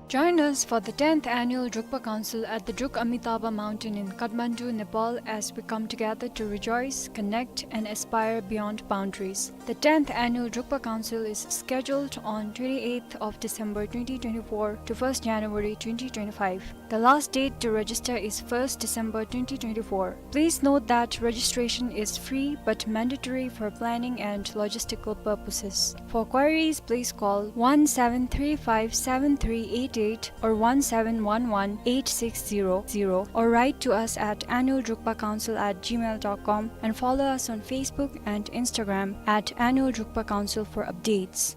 Join us for the tenth annual Drukpa Council at the Druk Amitabha Mountain in Kathmandu, Nepal, as we come together to rejoice, connect, and aspire beyond boundaries. The tenth annual Drukpa Council is scheduled on twenty-eighth of December twenty twenty-four to first January twenty twenty-five. The last date to register is first December twenty twenty-four. Please note that registration is free but mandatory for planning and logistical purposes. For queries, please call one seven three five seven three eight eight or one seven one one eight six zero zero or write to us at annual drukpa council at gmail dot com and follow us on Facebook and Instagram at annual drukpa council for updates.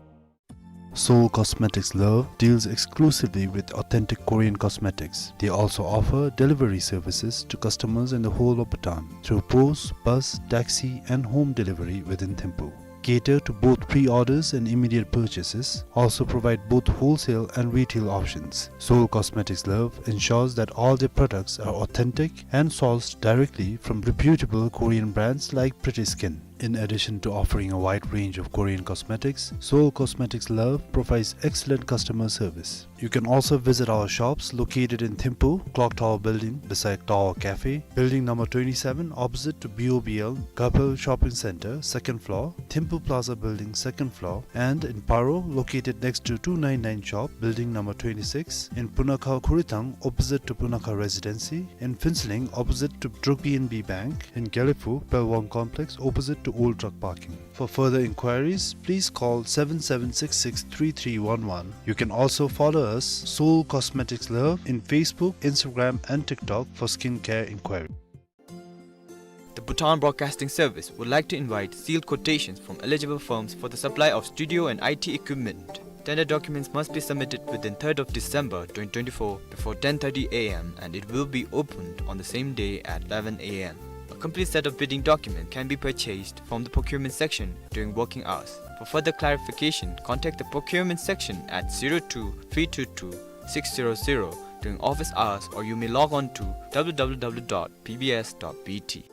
Seoul Cosmetics Love deals exclusively with authentic Korean cosmetics. They also offer delivery services to customers in the whole of Bhutan through post, bus, taxi, and home delivery within Thimphu. Cater to both pre-orders and immediate purchases. Also provide both wholesale and retail options. Seoul Cosmetics Love ensures that all their products are authentic and sourced directly from reputable Korean brands like Pretty Skin. In addition to offering a wide range of Korean cosmetics, Seoul Cosmetics Love provides excellent customer service. You can also visit our shops located in Thimphu, Clock Tower Building, beside Tower Cafe, Building number twenty-seven, opposite to B O B L, Gapel Shopping Center, second floor, Thimphu Plaza Building, second floor, and in Paro, located next to two nine nine shop, Building number twenty-six, in Punakha Khurithang, opposite to Punakha Residency, in Phuentsholing, opposite to Druk P N B Bank, in Gelephu, Pelwang Complex, opposite to Old Truck Parking. For further inquiries, please call seven seven six six three three one one. You can also follow us, Seoul Cosmetics Love, in Facebook, Instagram, and TikTok for skincare inquiry. The Bhutan Broadcasting Service would like to invite sealed quotations from eligible firms for the supply of studio and I T equipment. Tender documents must be submitted within third of December twenty twenty-four before ten thirty A M and it will be opened on the same day at eleven A M. A complete set of bidding documents can be purchased from the procurement section during working hours. For further clarification, contact the procurement section at zero two three two two six zero zero during office hours, or you may log on to W W W dot P B S dot B T.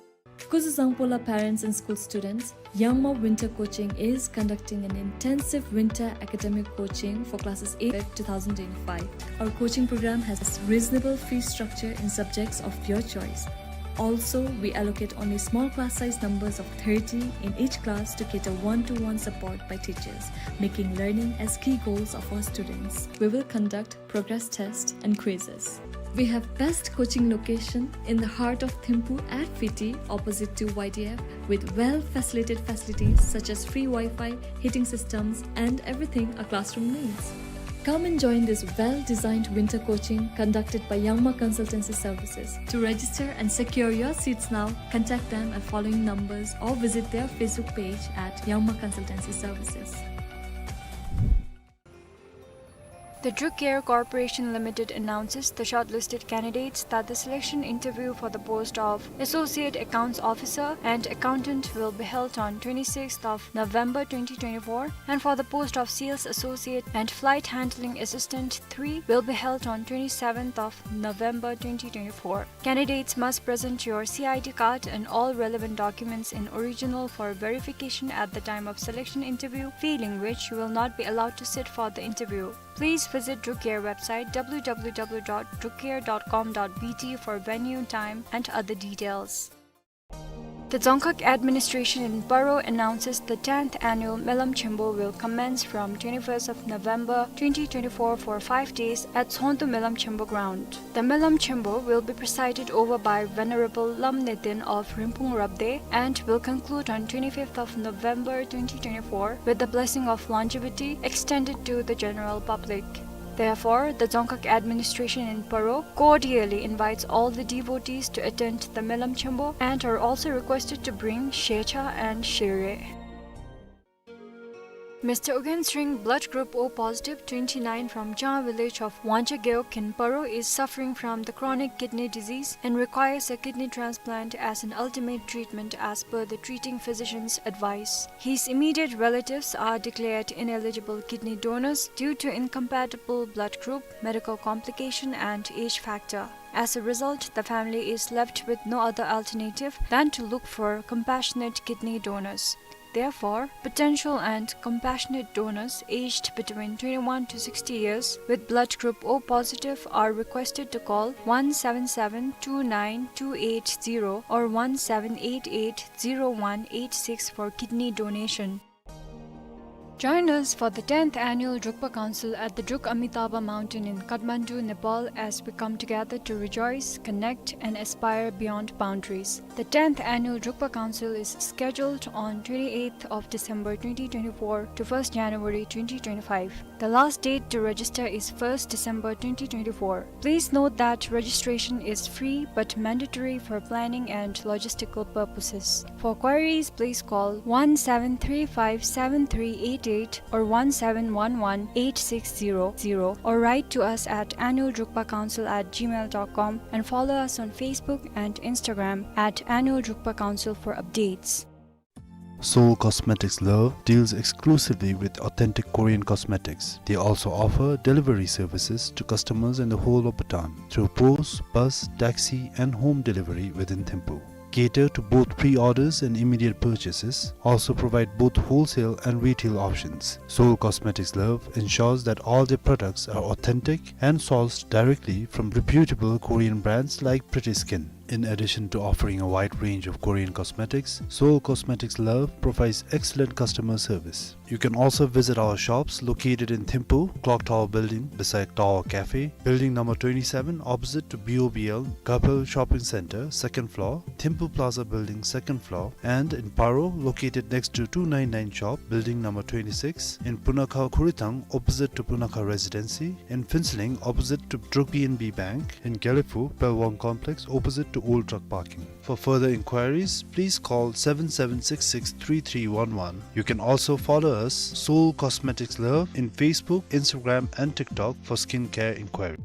Kuzuzangpo la parents and school students, Yangma Winter Coaching is conducting an intensive winter academic coaching for classes eight two thousand twenty-five. Our coaching program has reasonable fee structure in subjects of your choice. Also, we allocate only small class size numbers of thirty in each class to cater one-to-one support by teachers, making learning as key goals of our students. We will conduct progress tests and quizzes. We have best coaching location in the heart of Thimphu at Fiti, opposite to Y D F, with well-facilitated facilities such as free Wi-Fi, heating systems, and everything a classroom needs. Come and join this well-designed winter coaching conducted by Yangma Consultancy Services. To register and secure your seats now, contact them at following numbers or visit their Facebook page at Yangma Consultancy Services. The Druk Air Corporation Limited announces the shortlisted candidates that the selection interview for the post of Associate Accounts Officer and Accountant will be held on twenty-sixth of November twenty twenty-four, and for the post of Sales Associate and Flight Handling Assistant three will be held on twenty-seventh of November twenty twenty-four. Candidates must present your C I D card and all relevant documents in original for verification at the time of selection interview, failing which you will not be allowed to sit for the interview. Please visit Druk Air website W W W dot druk air dot com dot B T for venue, time, and other details. The Dzongkhag administration in Paro announces the tenth annual Melam Chembo will commence from twenty-first of November twenty twenty-four for five days at Tsongtu Melam Chembo ground. The Melam Chembo will be presided over by Venerable Lam Neten of Rinphung Rabdey and will conclude on twenty-fifth of November twenty twenty-four with the blessing of longevity extended to the general public. Therefore, the Dzongkhag administration in Paro cordially invites all the devotees to attend the Melam Chembo and are also requested to bring Shecha and Shere. Mister Ugyen Sring, blood group O positive, twenty-nine, from Chang village of Wangcha Gewog in Paro is suffering from the chronic kidney disease and requires a kidney transplant as an ultimate treatment as per the treating physician's advice. His immediate relatives are declared ineligible kidney donors due to incompatible blood group, medical complication and age factor. As a result, the family is left with no other alternative than to look for compassionate kidney donors. Therefore, potential and compassionate donors aged between twenty-one to sixty years with blood group O positive are requested to call one seven seven two nine two eight zero or one seven eight eight zero one eight six for kidney donation. Join us for the tenth annual Drukpa Council at the Druk Amitabha Mountain in Kathmandu, Nepal, as we come together to rejoice, connect, and aspire beyond boundaries. The tenth annual Drukpa Council is scheduled on twenty-eighth of December twenty twenty-four to first January twenty twenty-five. The last date to register is first December twenty twenty-four. Please note that registration is free but mandatory for planning and logistical purposes. For queries, please call one seven three five seven three eight eight or one seven one one eight six zero zero or write to us at annual drukpa council at gmail dot com and follow us on Facebook and Instagram at Annual Drukpa Council for updates. Soul Cosmetics Love deals exclusively with authentic Korean cosmetics. They also offer delivery services to customers in the whole of Bhutan through post, bus, taxi, and home delivery within Thimphu. Cater to both pre-orders and immediate purchases. Also provide both wholesale and retail options. Soul Cosmetics Love ensures that all their products are authentic and sourced directly from reputable Korean brands like Pretty Skin. In addition to offering a wide range of Korean cosmetics, Soul Cosmetics Love provides excellent customer service. You can also visit our shops located in Thimphu, Clock Tower Building beside Tower Cafe, Building number twenty-seven opposite to B O B L, Gapel Shopping Center, second floor, Thimphu Plaza Building, second floor, and in Paro, located next to two nine nine shop, Building number twenty-six, in Punakha Khurithang, opposite to Punakha Residency, in Phuentsholing, opposite to Druk B N B Bank, in Gelephu, Pelwang Complex, opposite to Old Truck Parking. For further inquiries, please call seven seven six six three three one one. You can also follow us, Soul Cosmetics Love, in Facebook, Instagram, and TikTok for skincare inquiry.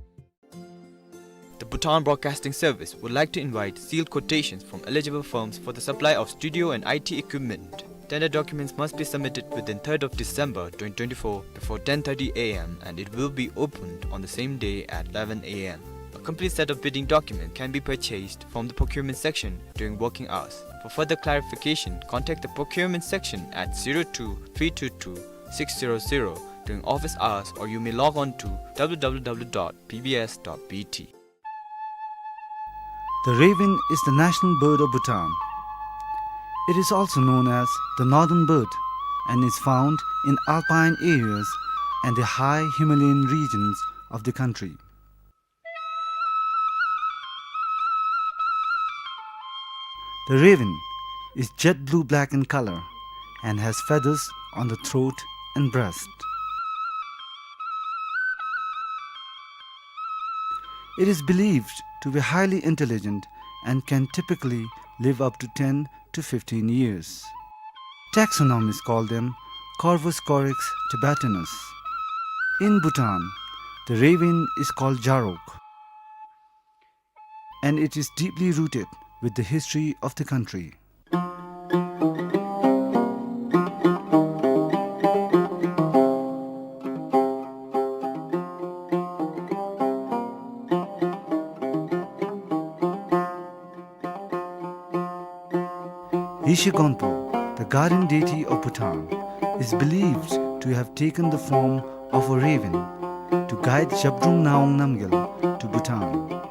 The Bhutan Broadcasting Service would like to invite sealed quotations from eligible firms for the supply of studio and I T equipment. Tender documents must be submitted within third of December twenty twenty-four before ten thirty A M and it will be opened on the same day at eleven A M. A complete set of bidding documents can be purchased from the procurement section during working hours. For further clarification, contact the procurement section at zero two three two two six zero zero during office hours, or you may log on to W W W dot P B S dot B T. The raven is the national bird of Bhutan. It is also known as the northern bird and is found in alpine areas and the high Himalayan regions of the country. The raven is jet blue-black in color and has feathers on the throat and breast. It is believed to be highly intelligent and can typically live up to ten to fifteen years. Taxonomists call them Corvus corax tibetanus. In Bhutan, the raven is called jarok, and it is deeply rooted with the history of the country. Yeshe Gonpo, the guardian deity of Bhutan, is believed to have taken the form of a raven to guide Zhabdrung Ngawang Namgyal to Bhutan.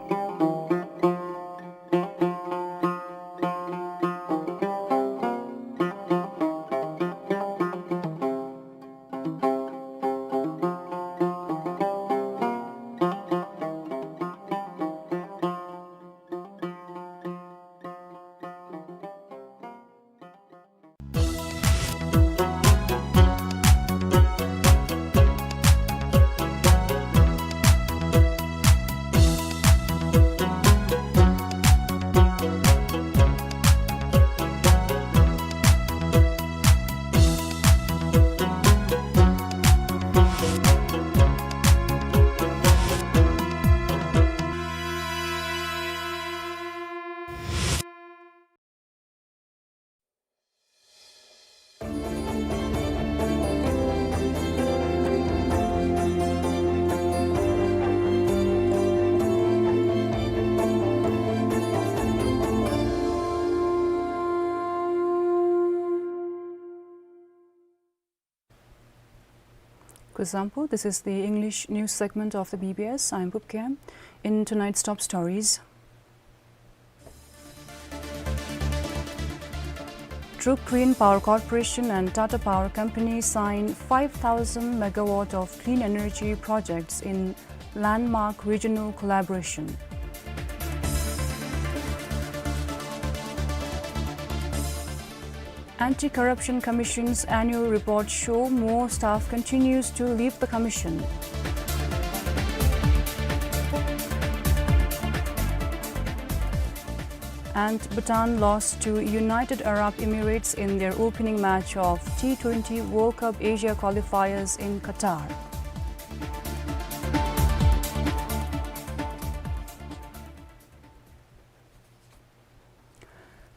Kuzuzangpo, this is the English news segment of the B B S. I'm Pupkem. In tonight's top stories, Druk Green Power Corporation and Tata Power Company sign five thousand megawatt of clean energy projects in landmark regional collaboration. Anti-Corruption Commission's annual report show more staff continues to leave the commission. And Bhutan lost to United Arab Emirates in their opening match of T twenty World Cup Asia qualifiers in Qatar.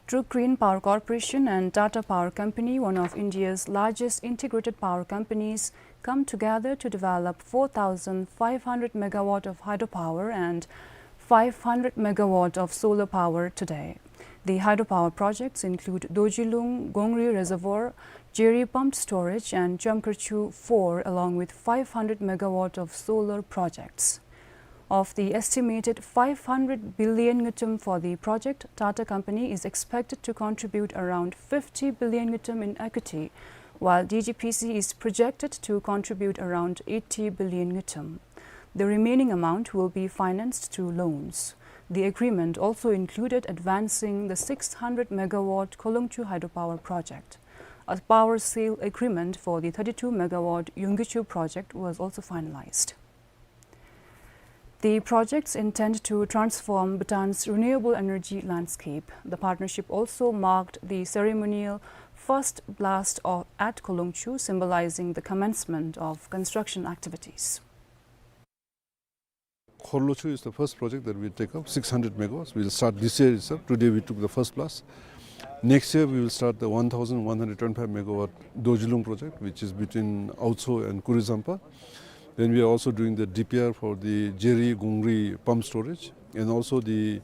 Druk Green Power Corporation and Tata Power Company, one of India's largest integrated power companies, come together to develop four thousand five hundred megawatt of hydropower and five hundred megawatt of solar power today. The hydropower projects include Dorjilung Gongri Reservoir, Jeri Pumped Storage and Chamkarchu four, along with five hundred megawatt of solar projects. Of the estimated five hundred billion ngultrum for the project, Tata Company is expected to contribute around fifty billion ngultrum in equity, while D G P C is projected to contribute around eighty billion ngultrum. The remaining amount will be financed through loans. The agreement also included advancing the six hundred megawatt Kolongchu hydropower project. A power sale agreement for the thirty-two megawatt Yongkichu project was also finalized. The projects intend to transform Bhutan's renewable energy landscape. The partnership also marked the ceremonial first blast of, at Kolongchu, symbolizing the commencement of construction activities. Kolongchu is the first project that we take up, six hundred megawatts. We'll start this year itself. Today we took the first blast. Next year we will start the one thousand one hundred twenty-five megawatt Dorjilung project, which is between Aotso and Kurizampa. Then we are also doing the D P R for the Jeri Gongri pump storage and also the,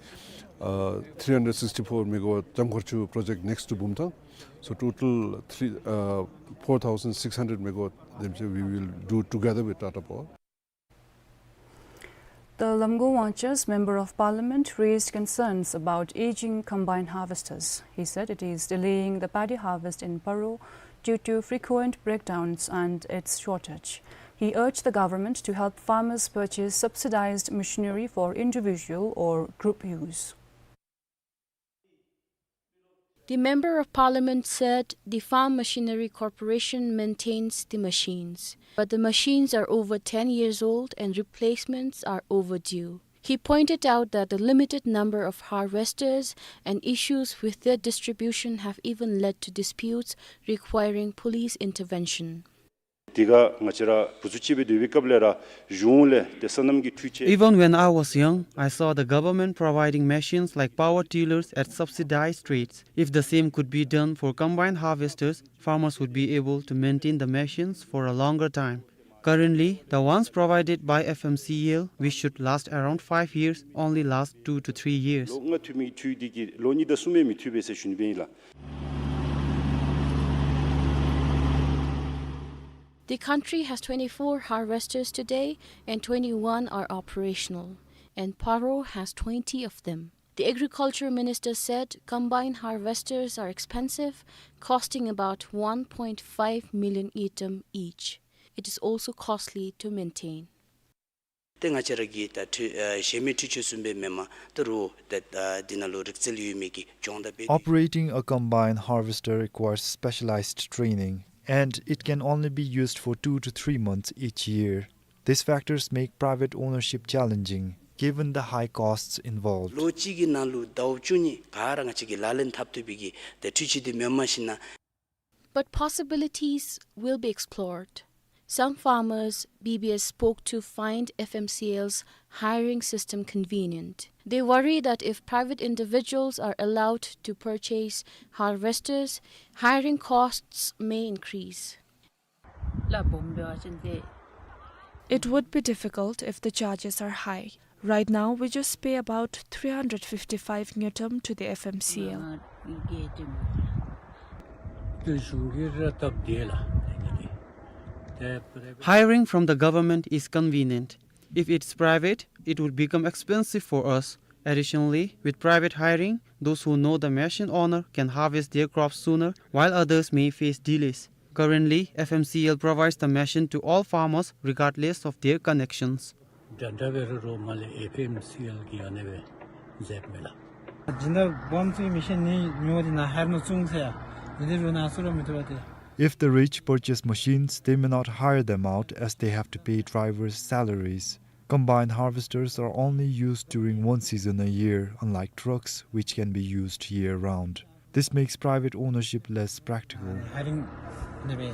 uh, three hundred sixty-four megawatt Chamkarchu project next to Bumthang. So total three, uh, four thousand six hundred megawatt, we will do together with Tata Power. The Lamgao Wangchu's Member of Parliament raised concerns about aging combine harvesters. He said it is delaying the paddy harvest in Paro due to frequent breakdowns and its shortage. He urged the government to help farmers purchase subsidized machinery for individual or group use. The Member of Parliament said the Farm Machinery Corporation maintains the machines, but the machines are over ten years old and replacements are overdue. He pointed out that the limited number of harvesters and issues with their distribution have even led to disputes requiring police intervention. དེ་ག་ང་བཅས་ར་བུ་ཚུ་གཅིག་སྦེ་སྡོད་པའི་སྐབས་ལས་ར་གཞུང་ལས་ཏེ་སོ་ནམ་གྱི་འཕྲུལ་ཆས། Even when I was young, I saw the government providing machines like power tillers at subsidized rates. If the same could be done for combine harvesters, farmers would be able to maintain the machines for a longer time. Currently, the ones provided by F M C L, which should last around five years, only last two to three years. ལོ་ལྔ་ཐུབ་མི་འཕྲུལ་འདི་གིས་ལོ་གཉིས་དང་གསུམ་ཡང་མི་ཐུབ་པས་ཟེར་ཞུ་ནི་སྦེ་ཨིན་ལགས། The country has twenty-four harvesters today and twenty-one are operational, and Paro has twenty of them. The agriculture minister said combine harvesters are expensive, costing about one point five million ngultrum each. It is also costly to maintain. ཏེ་ང་བཅས་ར་གི་ད་འཕྲུལ་ཨ་གཞན་མི་འཕྲུལ་ཆས་བཟུམ་སྦེ་མེན་པར་ད་རུང་ད་ཨ་འདི་ནང་ལུ་རིག་རྩལ་ཡོད་མི་གི་སྦྱོང་བརྡར་འབད་དེ། Operating a combine harvester requires specialized training, and it can only be used for two to three months each year. These factors make private ownership challenging, given the high costs involved. ལོ་གཅིག་གི་ནང་ལུ་ཟླཝ་བཅུ་གཉིས་ག་ར་ང་བཅས་ཀྱིས་ལག་ལེན་འཐབ་བཏུབ་པའི་གི་ད་འཕྲུལ་ཆས་འདི་མེན་པར་ཞིན་ན། But possibilities will be explored. Some farmers B B S spoke to find F M C L's hiring system convenient. They worry that if private individuals are allowed to purchase harvesters, hiring costs may increase. It would be difficult if the charges are high. Right now, we just pay about three hundred fifty-five ngultrum to the F M C L. Hiring from the government is convenient. If it's private, it would become expensive for us. Additionally, with private hiring, those who know the machine owner can harvest their crops sooner, while others may face delays. Currently, F M C L provides the machine to all farmers regardless of their connections. འདྲ་འདྲ་འབད་རུང་རོགས་མ་ལས་F M C L གིས་ཨ་ནི་སྦེ་མཛདཔ་མས་ལགས། སྦྱིན་བདག་སྦོམ་ཚུ་གིས་མི་ཤེས་ནི་ཉོ་སྟེ་ནཱ་ཧེར་ནང་བཙུགས་ཟེར་ཡ། དེ་འབད་རུང་ནཱ་ཚུར་ར་མི་བཏུབ་པས་ཏེ། If the rich purchase machines, they may not hire them out as they have to pay drivers' salaries. Combine harvesters are only used during one season a year, unlike trucks, which can be used year-round. This makes private ownership less practical. ཧེ་རིང་ཨ་ནི་སྦེ་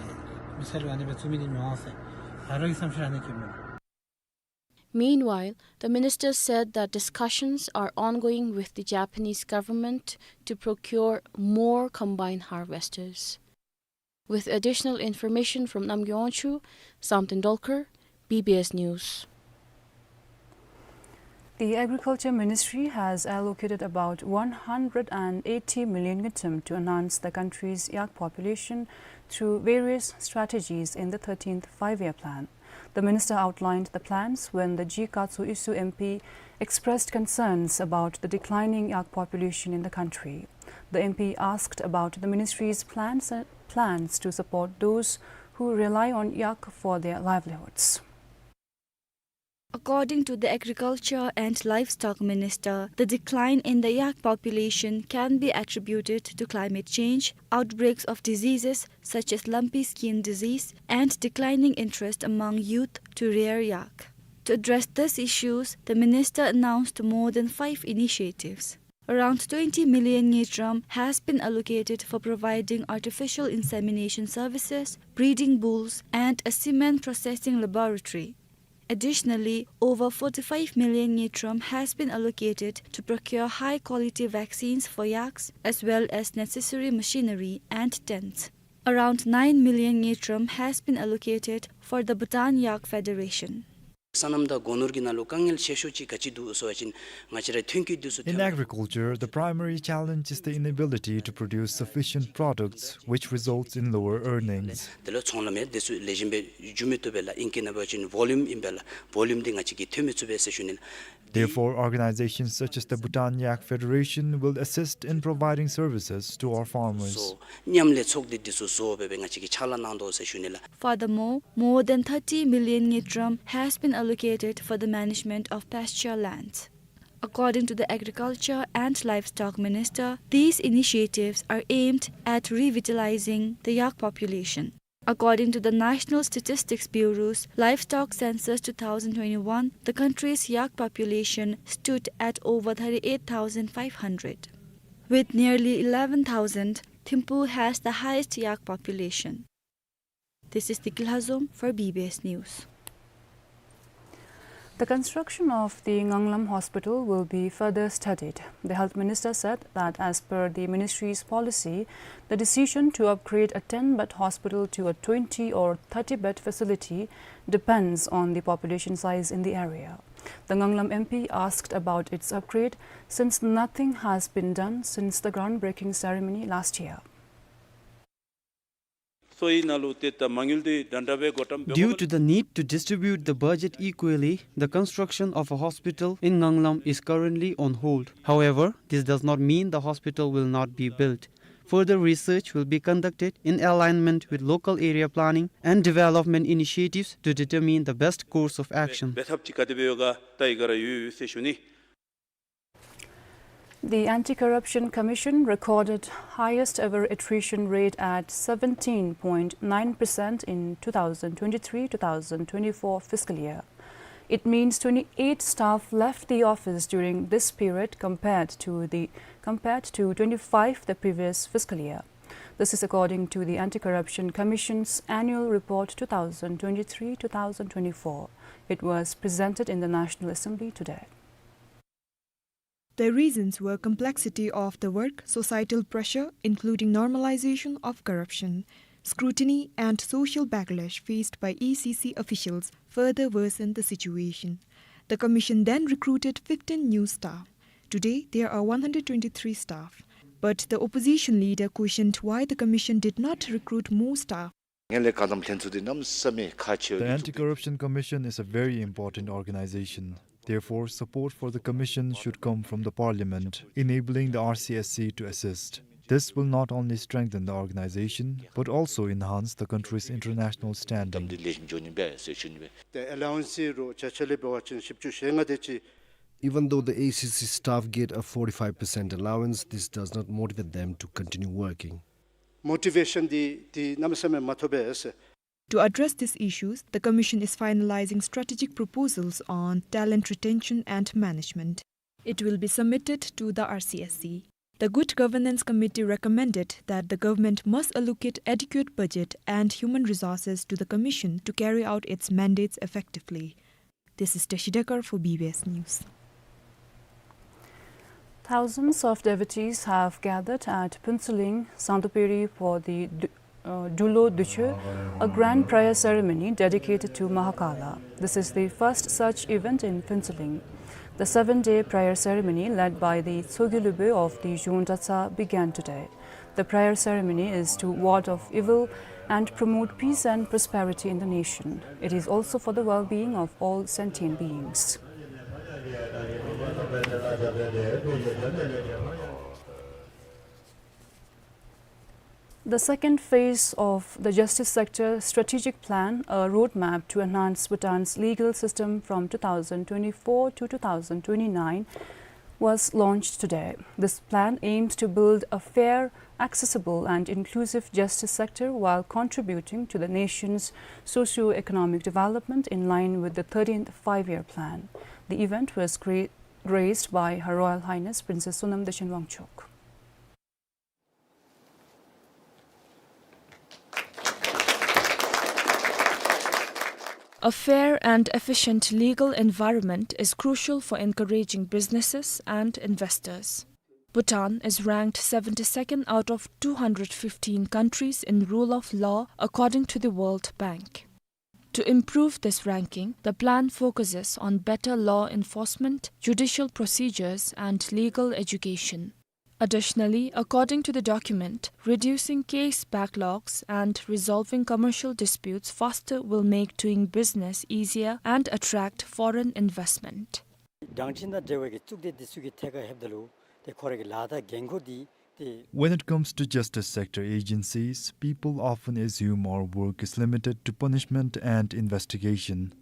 མི་སེར་ལུ་ཨ་ནི་སྦེ་བཙུགས་མི་འདི་ཉོ་ཟེར་ད་རུང་གི་བསམ་ཤེས་ཨ་ནི་སྐྱེཝ་མས། Meanwhile, the minister said that discussions are ongoing with the Japanese government to procure more combine harvesters. With additional information from Namgay Wangchuk, Samten Dolkar, B B S News. The Agriculture Ministry has allocated about one hundred and eighty million ngultrum to enhance the country's yak population through various strategies in the thirteenth Five-Year Plan. The minister outlined the plans when the G. Katsoo Yisu M P expressed concerns about the declining yak population in the country. The M P asked about the ministry's plans, plans to support those who rely on yak for their livelihoods. According to the Agriculture and Livestock Minister, the decline in the yak population can be attributed to climate change, outbreaks of diseases such as lumpy skin disease, and declining interest among youth to rear yak. To address these issues, the minister announced more than five initiatives. Around twenty million ngultrum has been allocated for providing artificial insemination services, breeding bulls, and a semen processing laboratory. Additionally, over forty-five million ngultrum has been allocated to procure high-quality vaccines for yaks, as well as necessary machinery and tents. Around nine million ngultrum has been allocated for the Bhutan Yak Federation. སོ་ནམ་དང་སྒོ་ནོར་གྱི་ནང་ལུ་དཀའ་ངལ་ཆེ་ཤོས་ཅིག་ག་ཅི་འདུག་ཟེར་བ་ཅིན་ང་བཅས་ར་ཐོན་སྐྱེད་འདི་ཚུ In agriculture, the primary challenge is the inability to produce sufficient products, which results in lower earnings. དེ་ལས་ཚོང་ལམ་ཡང་འདི་ཚུ་ལེགས་ཤོམ་སྦེ་འགྱོ་མི་བཏུབ་པས་ལགས། ཨིང་སྐད་ནང་འབད་བ་ཅིན་ཝོ་ལུམ་ཨིན་པས་ལགས། ཝོ་ལུམ་འདི་ང་བཅས་ཀྱིས་ཐོན་མི་ཚུགས་པས་ཟེར་ཞུ་ནི་ལགས། Therefore, organizations such as the Bhutan Yak Federation will assist in providing services to our farmers. བཟོ་མཉམ་ལས་ཚོགས་སྡེ་འདི་ཚུ་བཟོ་སྦེ་སྦེ་ང་བཅས་ཀྱིས་ཕྱག་ལཱ་གནང་དོ་ཟེར་ཞུ་ནི་ལགས། Furthermore, more than thirty million Ngultrum has been allocated for the management of pasture lands. According to the Agriculture and Livestock Minister, these initiatives are aimed at revitalizing the yak population. According to the National Statistics Bureau's Livestock Census two thousand twenty-one, the country's yak population stood at over thirty-eight thousand five hundred. With nearly eleven thousand, Thimphu has the highest yak population. This is Diki Lhazom for B B S News. The construction of the Nganglam Hospital will be further studied. The Health Minister said that as per the ministry's policy, the decision to upgrade a ten-bed hospital to a twenty or thirty-bed facility depends on the population size in the area. The Nganglam M P asked about its upgrade since nothing has been done since the groundbreaking ceremony last year. Due to the need to distribute the budget equally, the construction of a hospital in Nganglam is currently on hold. However, this does not mean the hospital will not be built. Further research will be conducted in alignment with local area planning and development initiatives to determine the best course of action. འབད་ཐབས་ཅིག་ག་དེ་སྦེ་ཡོད་ག་ད་ཨི་ག་ར་ཡོད་ཡོད་ཟེར་ཞུ་ནི། The Anti-Corruption Commission recorded highest ever attrition rate at seventeen point nine percent in two thousand twenty-three two thousand twenty-four fiscal year. It means twenty-eight staff left the office during this period compared to the, compared to twenty-five the previous fiscal year. This is according to the Anti-Corruption Commission's Annual Report two thousand twenty-three two thousand twenty-four. It was presented in the National Assembly today. The reasons were complexity of the work, societal pressure, including normalization of corruption, scrutiny and social backlash faced by E C C officials further worsened the situation. The commission then recruited fifteen new staff. Today, there are one hundred twenty-three staff. But the opposition leader questioned why the commission did not recruit more staff. ངན་ལྷད་བཀག་སྡོམ་ལྷན་ཚོགས་འདི་གནམ་མེད་ས་མེད་ཁག་ཆེ་བའི་ཚོགས་སྡེ། The Anti-Corruption Commission is a very important organization. Therefore, support for the commission should come from the parliament, enabling the R C S C to assist. This will not only strengthen the organization, but also enhance the country's international standing. འདི་ལེགས་ཤོམ་འགྱོ་ནི་སྦེ་ཟེར་ཞུ་ནི་སྦེ། The allowance རུང་ཆ་ཆ་ལས་འབད་བ་ཅིན་བཞི་བཅུ་ཞེ་ལྔ་དེ་ཅིག Even though the A C C staff get a forty-five percent allowance, this does not motivate them to continue working. མོ་ཊི་ཝེ་ཤཱན་འདི་འདི་གནམ་མེད་ས་མེད་མ་ཐོབ་པས། To address these issues, the commission is finalizing strategic proposals on talent retention and management. It will be submitted to the R C S C. The Good Governance Committee recommended that the government must allocate adequate budget and human resources to the commission to carry out its mandates effectively. This is Tashi Dekar for B B S News. Thousands of devotees have gathered at Phuentsholing, Sangtuperi for the Du-, uh, Dulo Duchö, a grand prayer ceremony dedicated to Mahakala. This is the first such event in Phuentsholing. The seven-day prayer ceremony led by the Tsogyu Lubö of the Zhong Dratsa began today. The prayer ceremony is to ward off evil and promote peace and prosperity in the nation. It is also for the well-being of all sentient beings. The second phase of the Justice Sector Strategic Plan, a roadmap to enhance Bhutan's legal system from two thousand twenty-four to two thousand twenty-nine, was launched today. This plan aims to build a fair, accessible and inclusive justice sector while contributing to the nation's socio-economic development in line with the thirteenth Five-Year Plan. The event was gra-, graced by Her Royal Highness Princess Sonam Dechen Wangchuck. A fair and efficient legal environment is crucial for encouraging businesses and investors. Bhutan is ranked seventy-second out of two hundred fifteen countries in rule of law, according to the World Bank. To improve this ranking, the plan focuses on better law enforcement, judicial procedures, and legal education. Additionally, according to the document, reducing case backlogs and resolving commercial disputes faster will make doing business easier and attract foreign investment. གྲངས་ཅན་དང་འབྲེལ་བའི་གི་གཙུག་སྡེ་འདི་ཚུ་གི་ཐད་ཁར་ལྷོདཔ་ད་ལུ་ཏེ་ཁོ་རའི་གི་ལཱ་དང་འགན་ཁུར་འདི་ཏེ། When it comes to justice sector agencies, people often assume our work is limited to punishment and investigation.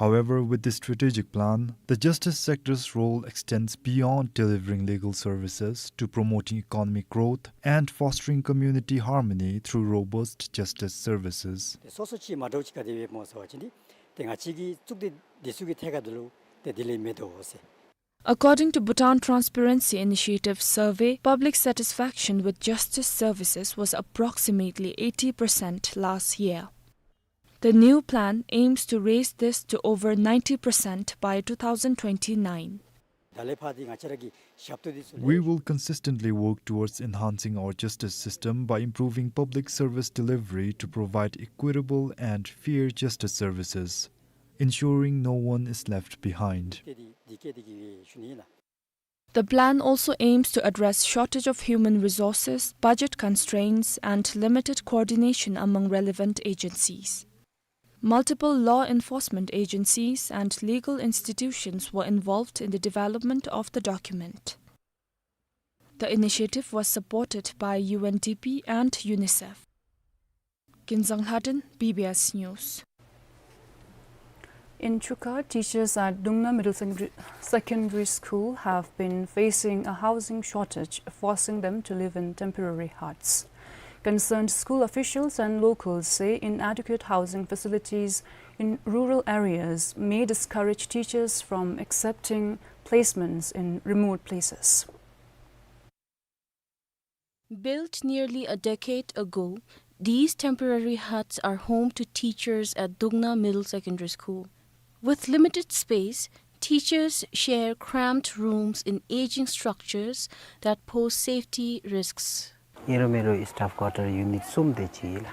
However, with this strategic plan, the justice sector's role extends beyond delivering legal services to promoting economic growth and fostering community harmony through robust justice services. ཏེ་སོ་སོ་ཅིག་མ་འདྲཝ་ཅིག་ག་དེ་སྦེ་སྨོ་ཟེར་བ་ཅིན་འདི་ཏེ་ང་བཅས་ཀྱི་གཙུག་སྡེ་འདི་ཚུ་གི་ཐད་ཁར་འདི་ལུ་ཏེ་དེ་ལས་མེད་དོ་ཟེར། According to Bhutan Transparency Initiative survey, public satisfaction with justice services was approximately eighty percent last year. The new plan aims to raise this to over ninety percent by two thousand twenty-nine. ད་ལས་ཕར་འདི་ང་བཅས་ར་གི་ཞབས་ཏོག་འདི་ཚུ། We will consistently work towards enhancing our justice system by improving public service delivery to provide equitable and fair justice services, ensuring no one is left behind. ཏེ་འདི་འདི་སྐད་འདི་གིས་ཞུ་ནི་ཨིན་ལགས། The plan also aims to address shortage of human resources, budget constraints, and limited coordination among relevant agencies. Multiple law enforcement agencies and legal institutions were involved in the development of the document. The initiative was supported by U N D P and UNICEF. Kinzang Lhaden, B B S News. In Chukha, teachers at Dungna Middle Secondary, Secondary School have been facing a housing shortage, forcing them to live in temporary huts. Concerned school officials and locals say inadequate housing facilities in rural areas may discourage teachers from accepting placements in remote places. Built nearly a decade ago, these temporary huts are home to teachers at Dungna Middle Secondary School. With limited space, teachers share cramped rooms in aging structures that pose safety risks. ཨིན་རུང་མེན་རུང་staff quarter unit གསུམ་དེ་ཅིག་ལགས།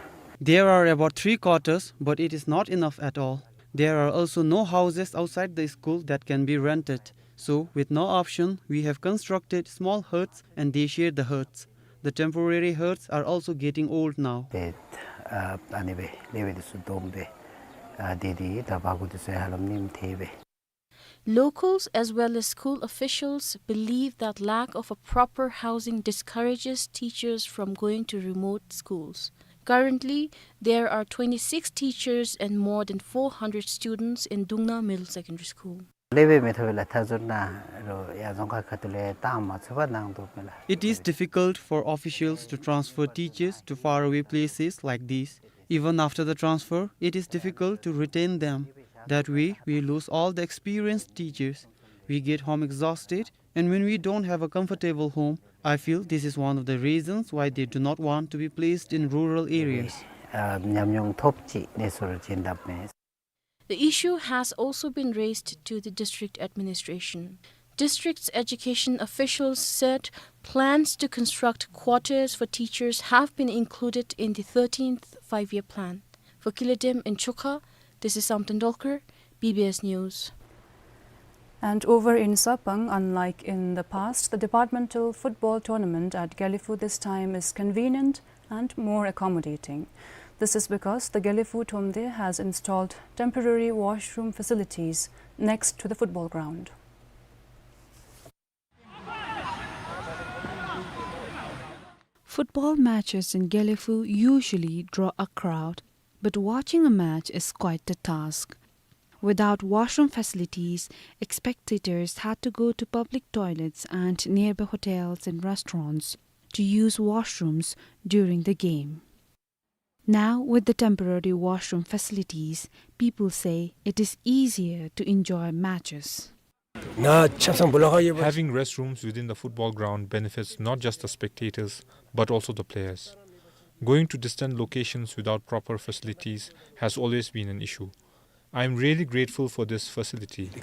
There are about three quarters, but it is not enough at all. There are also no houses outside the school that can be rented. So, with no option, we have constructed small huts and they share the huts. The temporary huts are also getting old now. ཏེ་ཨ་ཨ་ནི་སྦེ་ལེགས་པའི་འདི་ཚུ་བསྡོམས་སྦེ་ཨ་དེ་དེ་ད་བག་གུ་འདི་ཚུ་ཧ་ལམ་ཉིམ་ཐལ་སྦེ། Locals as well as school officials believe that lack of a proper housing discourages teachers from going to remote schools. Currently, there are twenty-six teachers and more than four hundred students in Dungna Middle Secondary School. ལེགས་པའི་མི་ཐོབ་པས་ལགས། མཐའ་ཟུར་ནང་རོགས་ཡར་རྫོང་ཁག་ཁ་ཐུག་ལས་བཏང་མ་ཚུགས་པར་ནང་འདུག་པས་ལགས། It is difficult for officials to transfer teachers to faraway places like this. Even after the transfer, it is difficult to retain them. That way, we lose all the experienced teachers. We get home exhausted, and when we don't have a comfortable home, I feel this is one of the reasons why they do not want to be placed in rural areas. ཨ་ཉམས་མྱོང་ཐོབ་ཅི་གནས་ཚུལ་ཅིག་འདབ་མས། The issue has also been raised to the district administration. District's education officials said plans to construct quarters for teachers have been included in the thirteenth Five-Year Plan. For Kile Dem in Chukha, this is Samten Dolkar, B B S News. And over in Sepang, unlike in the past, the departmental football tournament at Gelephu this time is convenient and more accommodating. This is because the Gelephu Thromde has installed temporary washroom facilities next to the football ground. Football matches in Gelephu usually draw a crowd, but watching a match is quite a task. Without washroom facilities, spectators had to go to public toilets and nearby hotels and restaurants to use washrooms during the game. Now, with the temporary washroom facilities, people say it is easier to enjoy matches. Having restrooms within the football ground benefits not just the spectators, but also the players. Going to distant locations without proper facilities has always been an issue. I am really grateful for this facility. The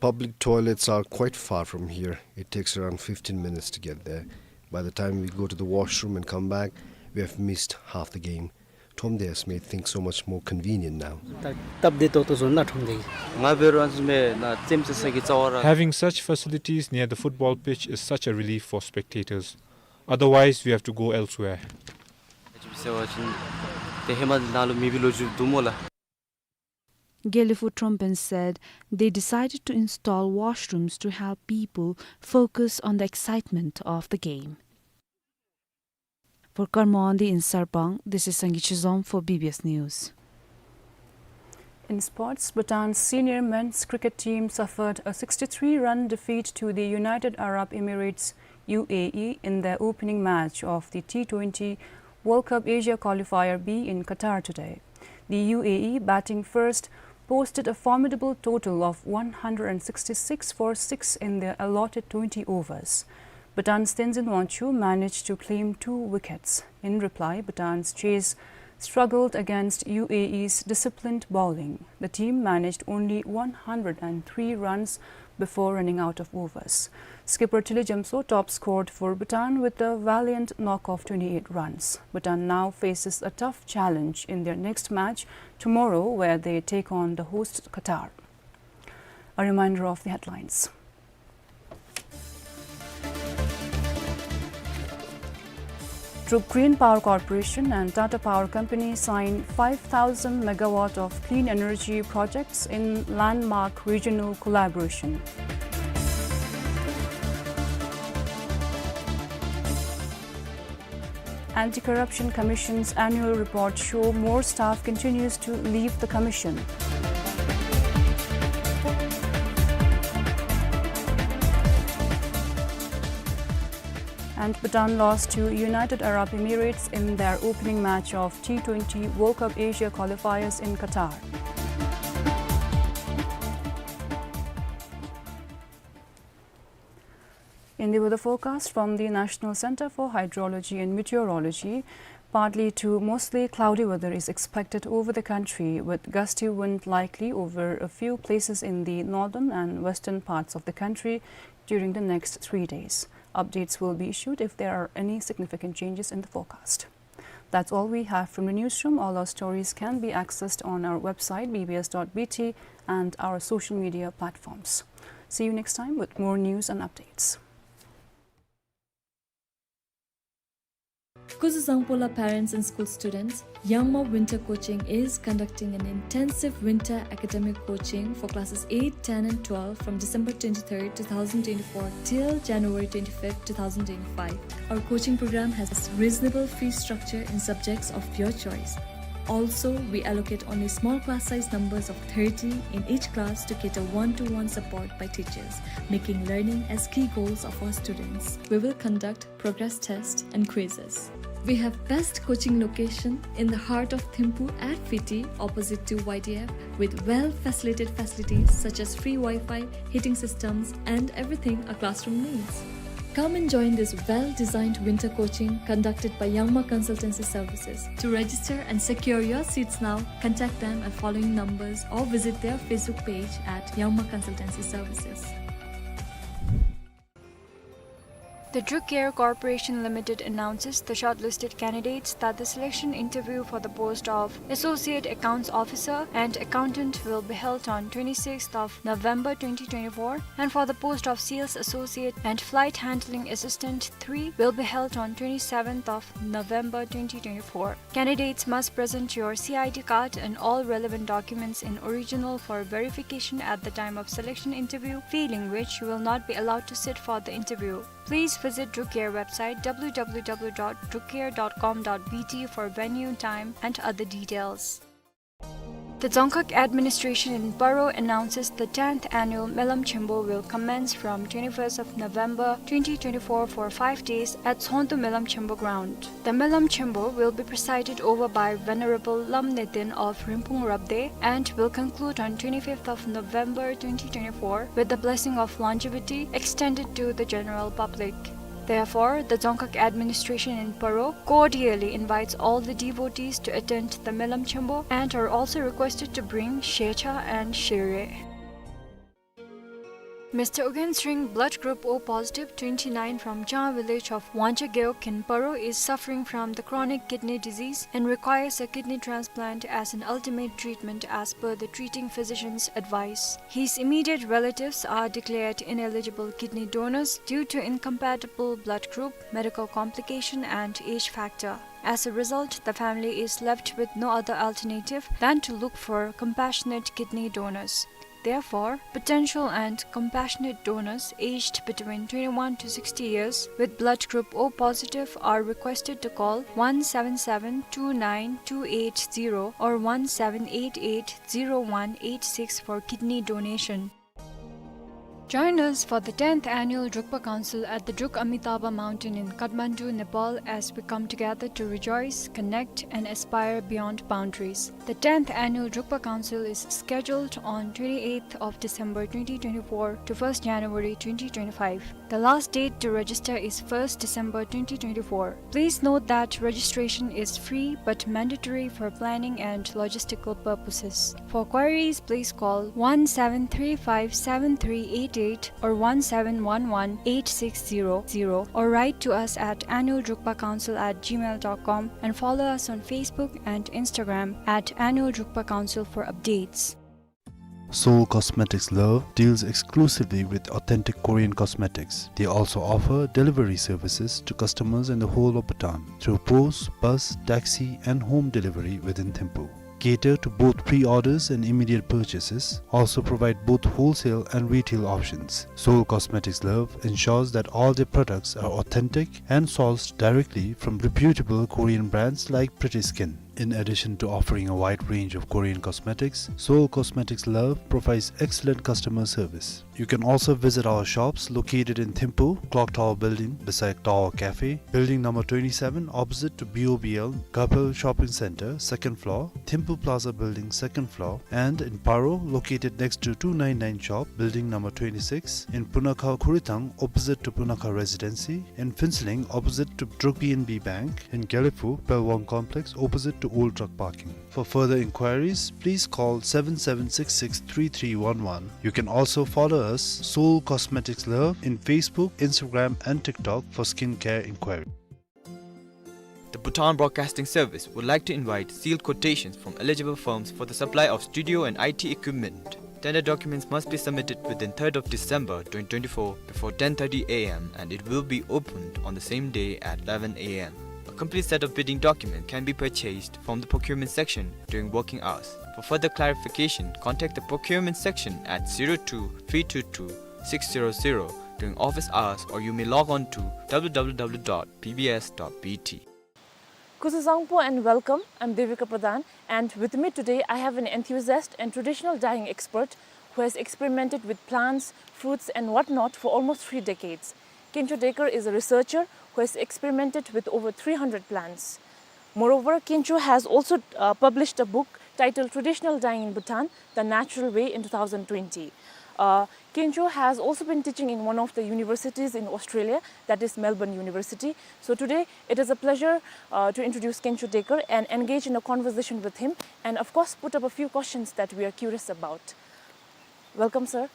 public toilets are quite far from here. It takes around fifteen minutes to get there. By the time we go to the washroom and come back, we have missed half the game. ཁྲོམ་སྡེ་has made things so much more convenient now. ད་སྟབས་བདེ་ཏོག་ཏོ་བཟོ་ནུག་ཁྲོམ་སྡེ་གིས། ང་འབད་རུང་ཨ་ནི་ཚུ་མེད་ན་རྩེདམོ་རྩེ་ས་གི་རྩ་བ་ར། Having such facilities near the football pitch is such a relief for spectators. Otherwise, we have to go elsewhere. དེ་ཧེ་མ་ནང་ལུ་མེད་པའི་ལོ་རྒྱུས་འདུག་སྨོ་ལགས། དགེ་ལེགས་ཕུག་ཁྲོམ་དཔོན་said they decided to install washrooms to help people focus on the excitement of the game. For Karma Onde in Sarpang, this is Sangi Chizom for B B S News. In sports, Bhutan's senior men's cricket team suffered a sixty-three run defeat to the United Arab Emirates, U A E, in their opening match of the T twenty World Cup Asia Qualifier B in Qatar today. The U A E, batting first, posted a formidable total of one hundred and sixty-six for six in their allotted twenty overs. Bhutan's Tenzin Wancho managed to claim two wickets. In reply, Bhutan's chase struggled against U A E's disciplined bowling. The team managed only one hundred and three runs before running out of overs. Skipper Tilly Jamso top scored for Bhutan with a valiant knock of twenty-eight runs. Bhutan now faces a tough challenge in their next match tomorrow, where they take on the host Qatar. A reminder of the headlines. Druk Green Power Corporation and Tata Power Company sign five thousand megawatt of clean energy projects in landmark regional collaboration. Anti-Corruption Commission's annual report show more staff continues to leave the commission. And Bhutan lost to United Arab Emirates in their opening match of T twenty World Cup Asia qualifiers in Qatar. In the weather forecast from the National Center for Hydrology and Meteorology, partly to mostly cloudy weather is expected over the country, with gusty wind likely over a few places in the northern and western parts of the country during the next three days. Updates will be issued if there are any significant changes in the forecast. That's all we have from the newsroom. All our stories can be accessed on our website, B B S dot B T, and our social media platforms. See you next time with more news and updates. Kuzuzangpo la parents and school students, Yangma Winter Coaching is conducting an intensive winter academic coaching for classes eight, ten and twelve from December twenty-third, two thousand twenty-four till January twenty-fifth, two thousand twenty-five. Our coaching program has reasonable fee structure in subjects of your choice. Also, we allocate only small class size numbers of thirty in each class to cater one-to-one support by teachers, making learning as key goals of our students. We will conduct progress test and quizzes. We have best coaching location in the heart of Thimphu at Fiti, opposite to Y D F, with well-facilitated facilities such as free Wi-Fi, heating systems, and everything a classroom needs. Come and join this well-designed winter coaching conducted by Yangma Consultancy Services. To register and secure your seats now, contact them at following numbers or visit their Facebook page at Yangma Consultancy Services. The Druk Air Corporation Limited announces the shortlisted candidates that the selection interview for the post of Associate Accounts Officer and Accountant will be held on twenty-sixth of November twenty twenty-four, and for the post of Sales Associate and Flight Handling Assistant three will be held on twenty-seventh of November twenty twenty-four. Candidates must present your C I D card and all relevant documents in original for verification at the time of selection interview, failing which you will not be allowed to sit for the interview. Please visit Druk Air website, W W W dot druk air dot com dot B T, for venue, time, and other details. The Dzongkhag administration in Paro announces the tenth annual Melam Chenpo will commence from twenty-first of November twenty twenty-four for five days at Tsongtu Melam Chenpo ground. The Melam Chenpo will be presided over by Venerable Lam Neten of Rinpung Rabde and will conclude on twenty-fifth of November twenty twenty-four with the blessing of longevity extended to the general public. Therefore, the Dzongkhag administration in Paro cordially invites all the devotees to attend the Melam Chenpo and are also requested to bring Shecha and Shere. Mister Ugyen Sring, blood group O positive, twenty-nine, from Chang village of Wangchageo in Paro, is suffering from the chronic kidney disease and requires a kidney transplant as an ultimate treatment as per the treating physician's advice. His immediate relatives are declared ineligible kidney donors due to incompatible blood group, medical complication, and age factor. As a result, the family is left with no other alternative than to look for compassionate kidney donors. Therefore, potential and compassionate donors aged between twenty-one to sixty years with blood group O positive are requested to call one seven seven two nine two eight zero or one seven eight eight zero one eight six for kidney donation. Join us for the tenth annual Drukpa Council at the Druk Amitabha Mountain in Kathmandu, Nepal, as we come together to rejoice, connect, and aspire beyond boundaries. The tenth annual Drukpa Council is scheduled on twenty-eighth of December twenty twenty-four to first January twenty twenty-five. The last date to register is first December twenty twenty-four. Please note that registration is free but mandatory for planning and logistical purposes. For queries, please call one seven three five seven three eight eight or one seven one one eight six zero zero or write to us at annual drukpa council at gmail dot com and follow us on Facebook and Instagram at Annual Drukpa Council for updates. Seoul Cosmetics Love deals exclusively with authentic Korean cosmetics. They also offer delivery services to customers in the whole of Bhutan through post, bus, taxi, and home delivery within Thimphu. Cater to both pre-orders and immediate purchases, also provide both wholesale and retail options. Seoul Cosmetics Love ensures that all their products are authentic and sourced directly from reputable Korean brands like Pretty Skin. In addition to offering a wide range of Korean cosmetics, Seoul Cosmetics Love provides excellent customer service. You can also visit our shops located in Thimphu, Clock Tower Building beside Tower Cafe, Building number twenty-seven opposite to B O B L, Gapel Shopping Center, second floor, Thimphu Plaza Building, second floor, and in Paro, located next to two nine nine shop, Building number twenty-six, in Punakha Khurithang, opposite to Punakha Residency, in Phuentsholing, opposite to Druk P N B Bank, in Gelephu, Pelwang Complex, opposite to Old Truck Parking. For further inquiries, please call seven seven six six three three one one. You can also follow us, Seoul Cosmetics Love, in Facebook, Instagram, and TikTok for skincare inquiry. The Bhutan Broadcasting Service would like to invite sealed quotations from eligible firms for the supply of studio and I T equipment. Tender documents must be submitted within third of December twenty twenty-four before ten thirty A M and it will be opened on the same day at eleven A M. A complete set of bidding documents can be purchased from the procurement section during working hours. For further clarification, contact the procurement section at zero two three two two six zero zero during office hours, or you may log on to W W W dot B B S dot B T. Kuzuzangpo and welcome. I'm Devika Pradhan, and with me today I have an enthusiast and traditional dyeing expert who has experimented with plants, fruits, and whatnot for almost three decades. Kencho Dekar is a researcher who has experimented with over three hundred plants. Moreover, Kencho has also, uh, published a book titled Traditional Dyeing in Bhutan, The Natural Way in two thousand twenty. Uh, Kencho has also been teaching in one of the universities in Australia, that is Melbourne University. So today, it is a pleasure, uh, to introduce Kencho Dekar and engage in a conversation with him and, of course, put up a few questions that we are curious about. Welcome, sir.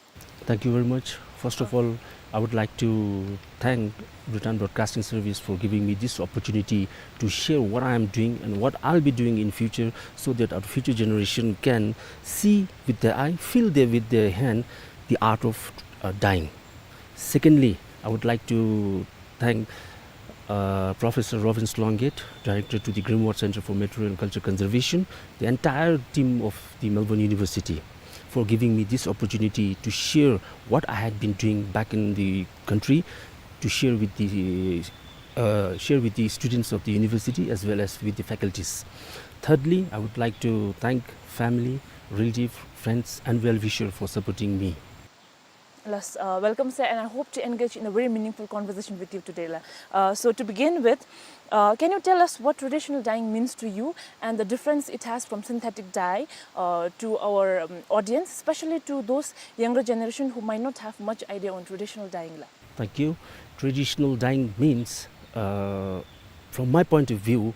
Thank you very much. First of all, I would like to thank Bhutan Broadcasting Service for giving me this opportunity to share what I am doing and what I'll be doing in future, so that our future generation can see with their eye, feel there with their hand the art of, uh, dyeing. Secondly, I would like to thank, uh, Professor Robin Sloungate, Director to the Grimwald Center for Material and Culture Conservation, the entire team of the Melbourne University for giving me this opportunity to share what I had been doing back in the country, to share with the, uh, share with the students of the university as well as with the faculties. Thirdly, I would like to thank family, relative, friends, and well-wisher for supporting me. Yes, uh, welcome, sir, and I hope to engage in a very meaningful conversation with you today, la. Uh, so to begin with, uh, can you tell us what traditional dyeing means to you and the difference it has from synthetic dye, uh, to our, um, audience, especially to those younger generation who might not have much idea on traditional dyeing, la? Thank you. Traditional dyeing means, uh, from my point of view,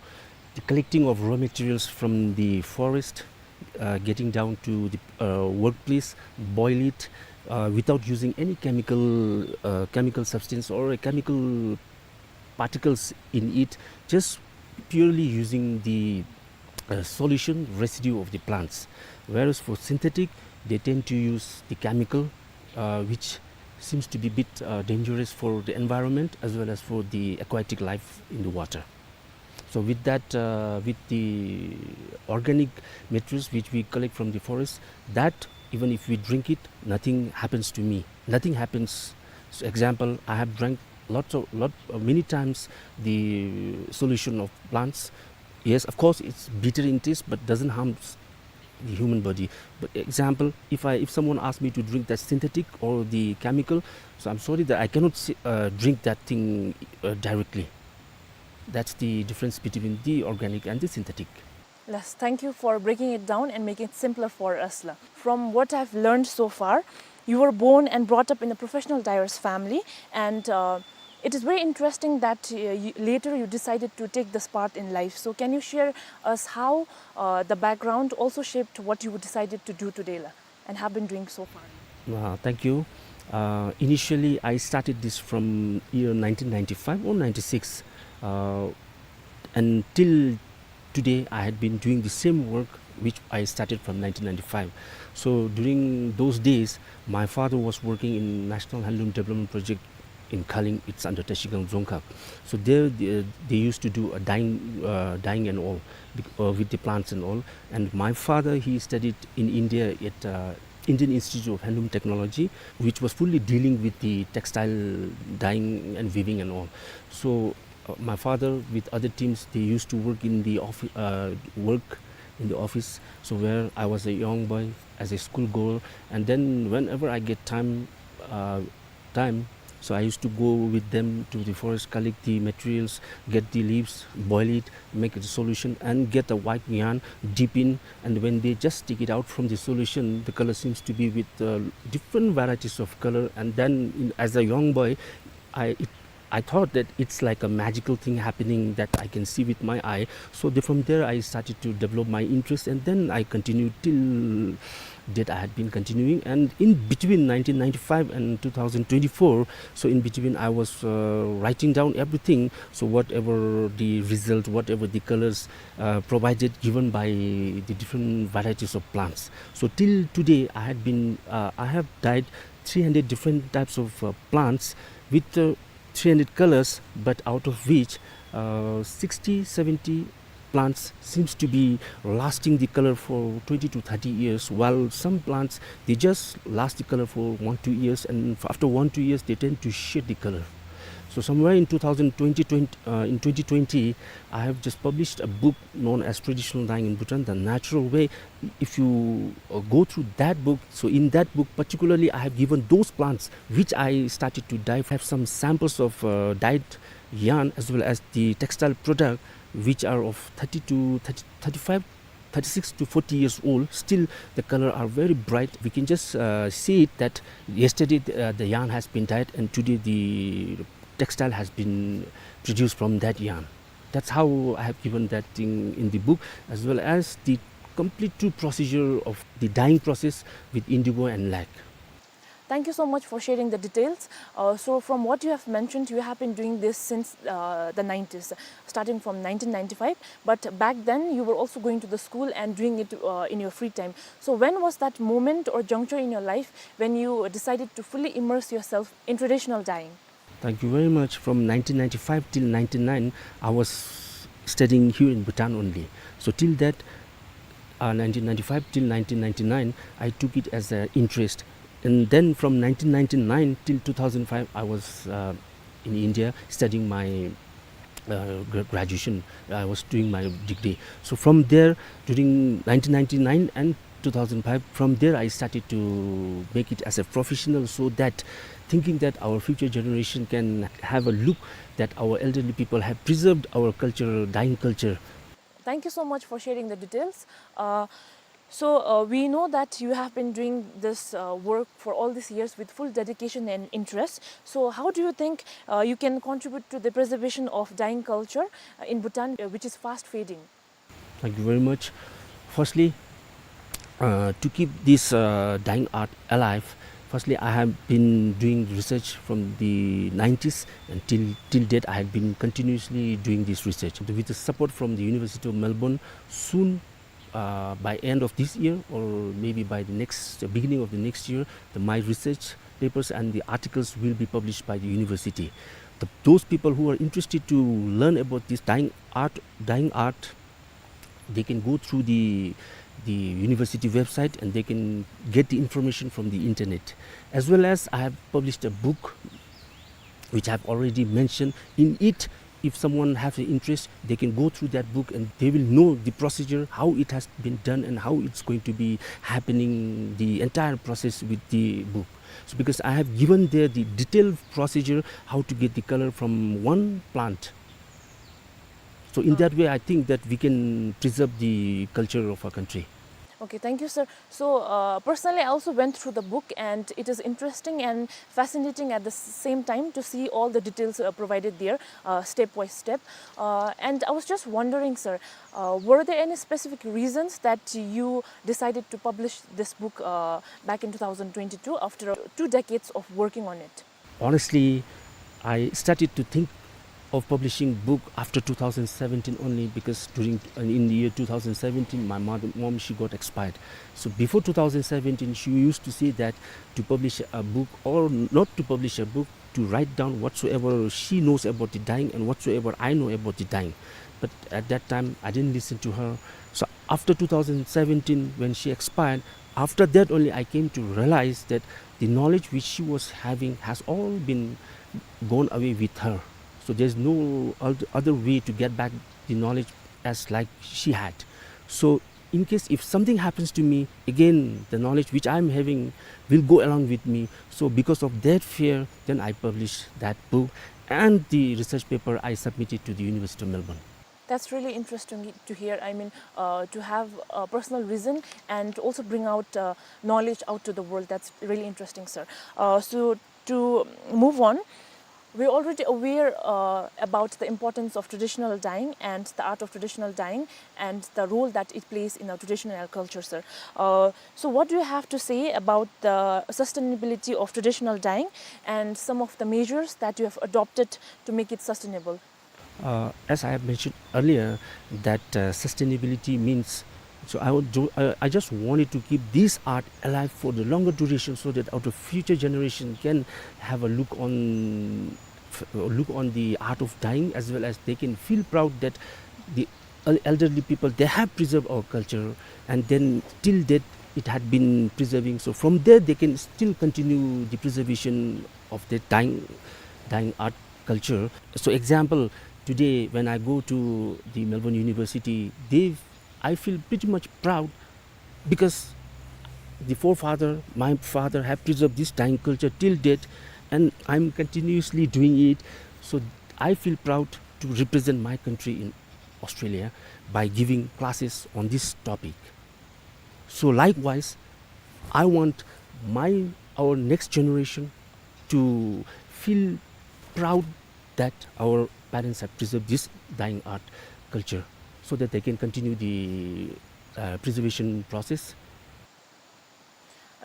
the collecting of raw materials from the forest, uh, getting down to the, uh, workplace, boil it, uh, without using any chemical, uh, chemical substance or a chemical particles in it, just purely using the, uh, solution residue of the plants. Whereas for synthetic, they tend to use the chemical, uh, which seems to be a bit, uh, dangerous for the environment as well as for the aquatic life in the water. So with that, uh, with the organic materials which we collect from the forest, that even if we drink it, nothing happens to me. Nothing happens. So example, I have drank lots of, lot, uh, many times the solution of plants. Yes, of course, it's bitter in taste, but doesn't harm s-, the human body. But example, if I, if someone asks me to drink that synthetic or the chemical, so I'm sorry that I cannot s-, uh, drink that thing, uh, directly. That's the difference between the organic and the synthetic. Yes, thank you for breaking it down and making it simpler for us, la. From what I've learned so far, you were born and brought up in a professional dyer's family, and, uh, it is very interesting that, uh, you, later you decided to take this path in life. So can you share us how, uh, the background also shaped what you decided to do today, la, and have been doing so far? Uh, thank you. Uh, initially, I started this from year nineteen ninety-five or ninety-six. Uh, and till today, I had been doing the same work which I started from nineteen ninety-five. So during those days, my father was working in National Handloom Development Project in Khaling. It's under Trashigang Dzongkhag. So there, they, they used to do a dyeing, uh, dyeing and all, bec-, uh, with the plants and all. And my father, he studied in India at, uh, Indian Institute of Handloom Technology, which was fully dealing with the textile dyeing and weaving and all. So, uh, my father with other teams, they used to work in the offi-, uh, work in the office. So where I was a young boy, as a school goer, and then whenever I get time, uh, time, so I used to go with them to the forest, collect the materials, get the leaves, boil it, make it a solution, and get the white yarn, dip in, and when they just take it out from the solution, the color seems to be with, uh, different varieties of color. And then, in, as a young boy, I, it, I thought that it's like a magical thing happening that I can see with my eye. So the, from there, I started to develop my interest, and then I continued till date. I had been continuing, and in between nineteen ninety-five and two thousand twenty-four, so in between, I was, uh, writing down everything. So whatever the result, whatever the colors, uh, provided, given by the different varieties of plants. So till today, I had been, uh, I have dyed three hundred different types of, uh, plants with, uh, three hundred colors, but out of which, uh, sixty, seventy plants seems to be lasting the color for twenty to thirty years, while some plants, they just last the color for one, two years, and f-, after one, two years, they tend to shed the color. So somewhere in two thousand twenty, twenty, uh, in twenty twenty, I have just published a book known as Traditional Dyeing in Bhutan, The Natural Way. If you, uh, go through that book, so in that book particularly, I have given those plants which I started to dye, have some samples of, uh, dyed yarn as well as the textile product, which are of thirty to thirty, thirty-five, thirty-six to forty years old. Still, the color are very bright. We can just, uh, see it that yesterday the, uh, the yarn has been dyed, and today the textile has been produced from that yarn. That's how I have given that thing in the book, as well as the complete true procedure of the dyeing process with indigo and lac. Thank you so much for sharing the details. Uh, so from what you have mentioned, you have been doing this since, uh, the nineties, starting from nineteen ninety-five. But back then, you were also going to the school and doing it, uh, in your free time. So when was that moment or juncture in your life when you decided to fully immerse yourself in traditional dyeing? Thank you very much. From nineteen ninety-five till ninety-nine, I was studying here in Bhutan only. So till that, uh, nineteen ninety-five till nineteen ninety-nine, I took it as an interest. And then from nineteen ninety-nine till two thousand five, I was, uh, in India studying my, uh, gra-, graduation. I was doing my degree. So from there, during nineteen ninety-nine and two thousand five, from there I started to make it as a professional, so that thinking that our future generation can have a look that our elderly people have preserved our culture, dyeing culture. Thank you so much for sharing the details. Uh, so, uh, we know that you have been doing this, uh, work for all these years with full dedication and interest. So, how do you think, uh, you can contribute to the preservation of dyeing culture, uh, in Bhutan, uh, which is fast fading? Thank you very much. Firstly, uh, to keep this, uh, dyeing art alive, Firstly, I have been doing research from the nineties, and till, till date, I have been continuously doing this research. With the support from the University of Melbourne, soon, uh, by end of this year or maybe by the next, uh, beginning of the next year, the, my research papers and the articles will be published by the university. The, those people who are interested to learn about this dyeing art, dyeing art, they can go through the, the university website and they can get the information from the internet. As well as I have published a book which I've already mentioned. In it, if someone has an interest, they can go through that book and they will know the procedure, how it has been done and how it's going to be happening, the entire process with the book. So because I have given there the detailed procedure, how to get the color from one plant. So in that way, I think that we can preserve the culture of our country. Okay, thank you, sir. So, uh, personally, I also went through the book, and it is interesting and fascinating at the s-, same time to see all the details, uh, provided there, uh, step by step. Uh, and I was just wondering, sir, uh, were there any specific reasons that you decided to publish this book, uh, back in two thousand twenty-two after, uh, two decades of working on it? Honestly, I started to think of publishing book after two thousand seventeen only, because during, in the year two thousand seventeen, my mother, mom, she got expired. So before two thousand seventeen, she used to say that to publish a book or not to publish a book, to write down whatsoever she knows about the dyeing and whatsoever I know about the dyeing. But at that time, I didn't listen to her. So after two thousand seventeen, when she expired, after that only I came to realize that the knowledge which she was having has all been gone away with her. So there's no oth-, other way to get back the knowledge as like she had. So in case if something happens to me, again, the knowledge which I'm having will go along with me. So because of that fear, then I published that book and the research paper I submitted to the University of Melbourne. That's really interesting to hear. I mean, uh, to have a personal reason and also bring out, uh, knowledge out to the world. That's really interesting, sir. Uh, so to move on, we're already aware, uh, about the importance of traditional dyeing and the art of traditional dyeing and the role that it plays in our traditional culture, sir. Uh, so what do you have to say about the sustainability of traditional dyeing and some of the measures that you have adopted to make it sustainable? Uh, as I have mentioned earlier, that, uh, sustainability means, so I would do, I, I just wanted to keep this art alive for the longer duration so that our future generation can have a look on, f-, look on the art of dyeing, as well as they can feel proud that the el-, elderly people, they have preserved our culture, and then till date it had been preserving. So from there they can still continue the preservation of the dyeing, dyeing art culture. So example, today when I go to the Melbourne University, they, I feel pretty much proud because the forefather, my father have preserved this dyeing culture till date, and I'm continuously doing it. So I feel proud to represent my country in Australia by giving classes on this topic. So likewise, I want my, our next generation to feel proud that our parents have preserved this dyeing art culture so that they can continue the, uh, preservation process.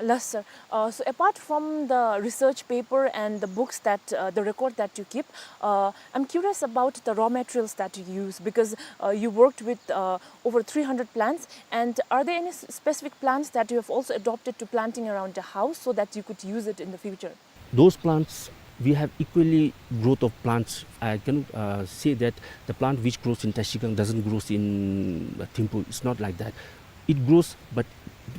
Yes, sir. Uh, so apart from the research paper and the books that, uh, the record that you keep, uh, I'm curious about the raw materials that you use, because, uh, you worked with, uh, over three hundred plants. And are there any s-, specific plants that you have also adopted to planting around the house so that you could use it in the future? Those plants, we have equally growth of plants. I cannot, uh, say that the plant which grows in Trashigang doesn't grows in, uh, Thimphu. It's not like that. It grows, but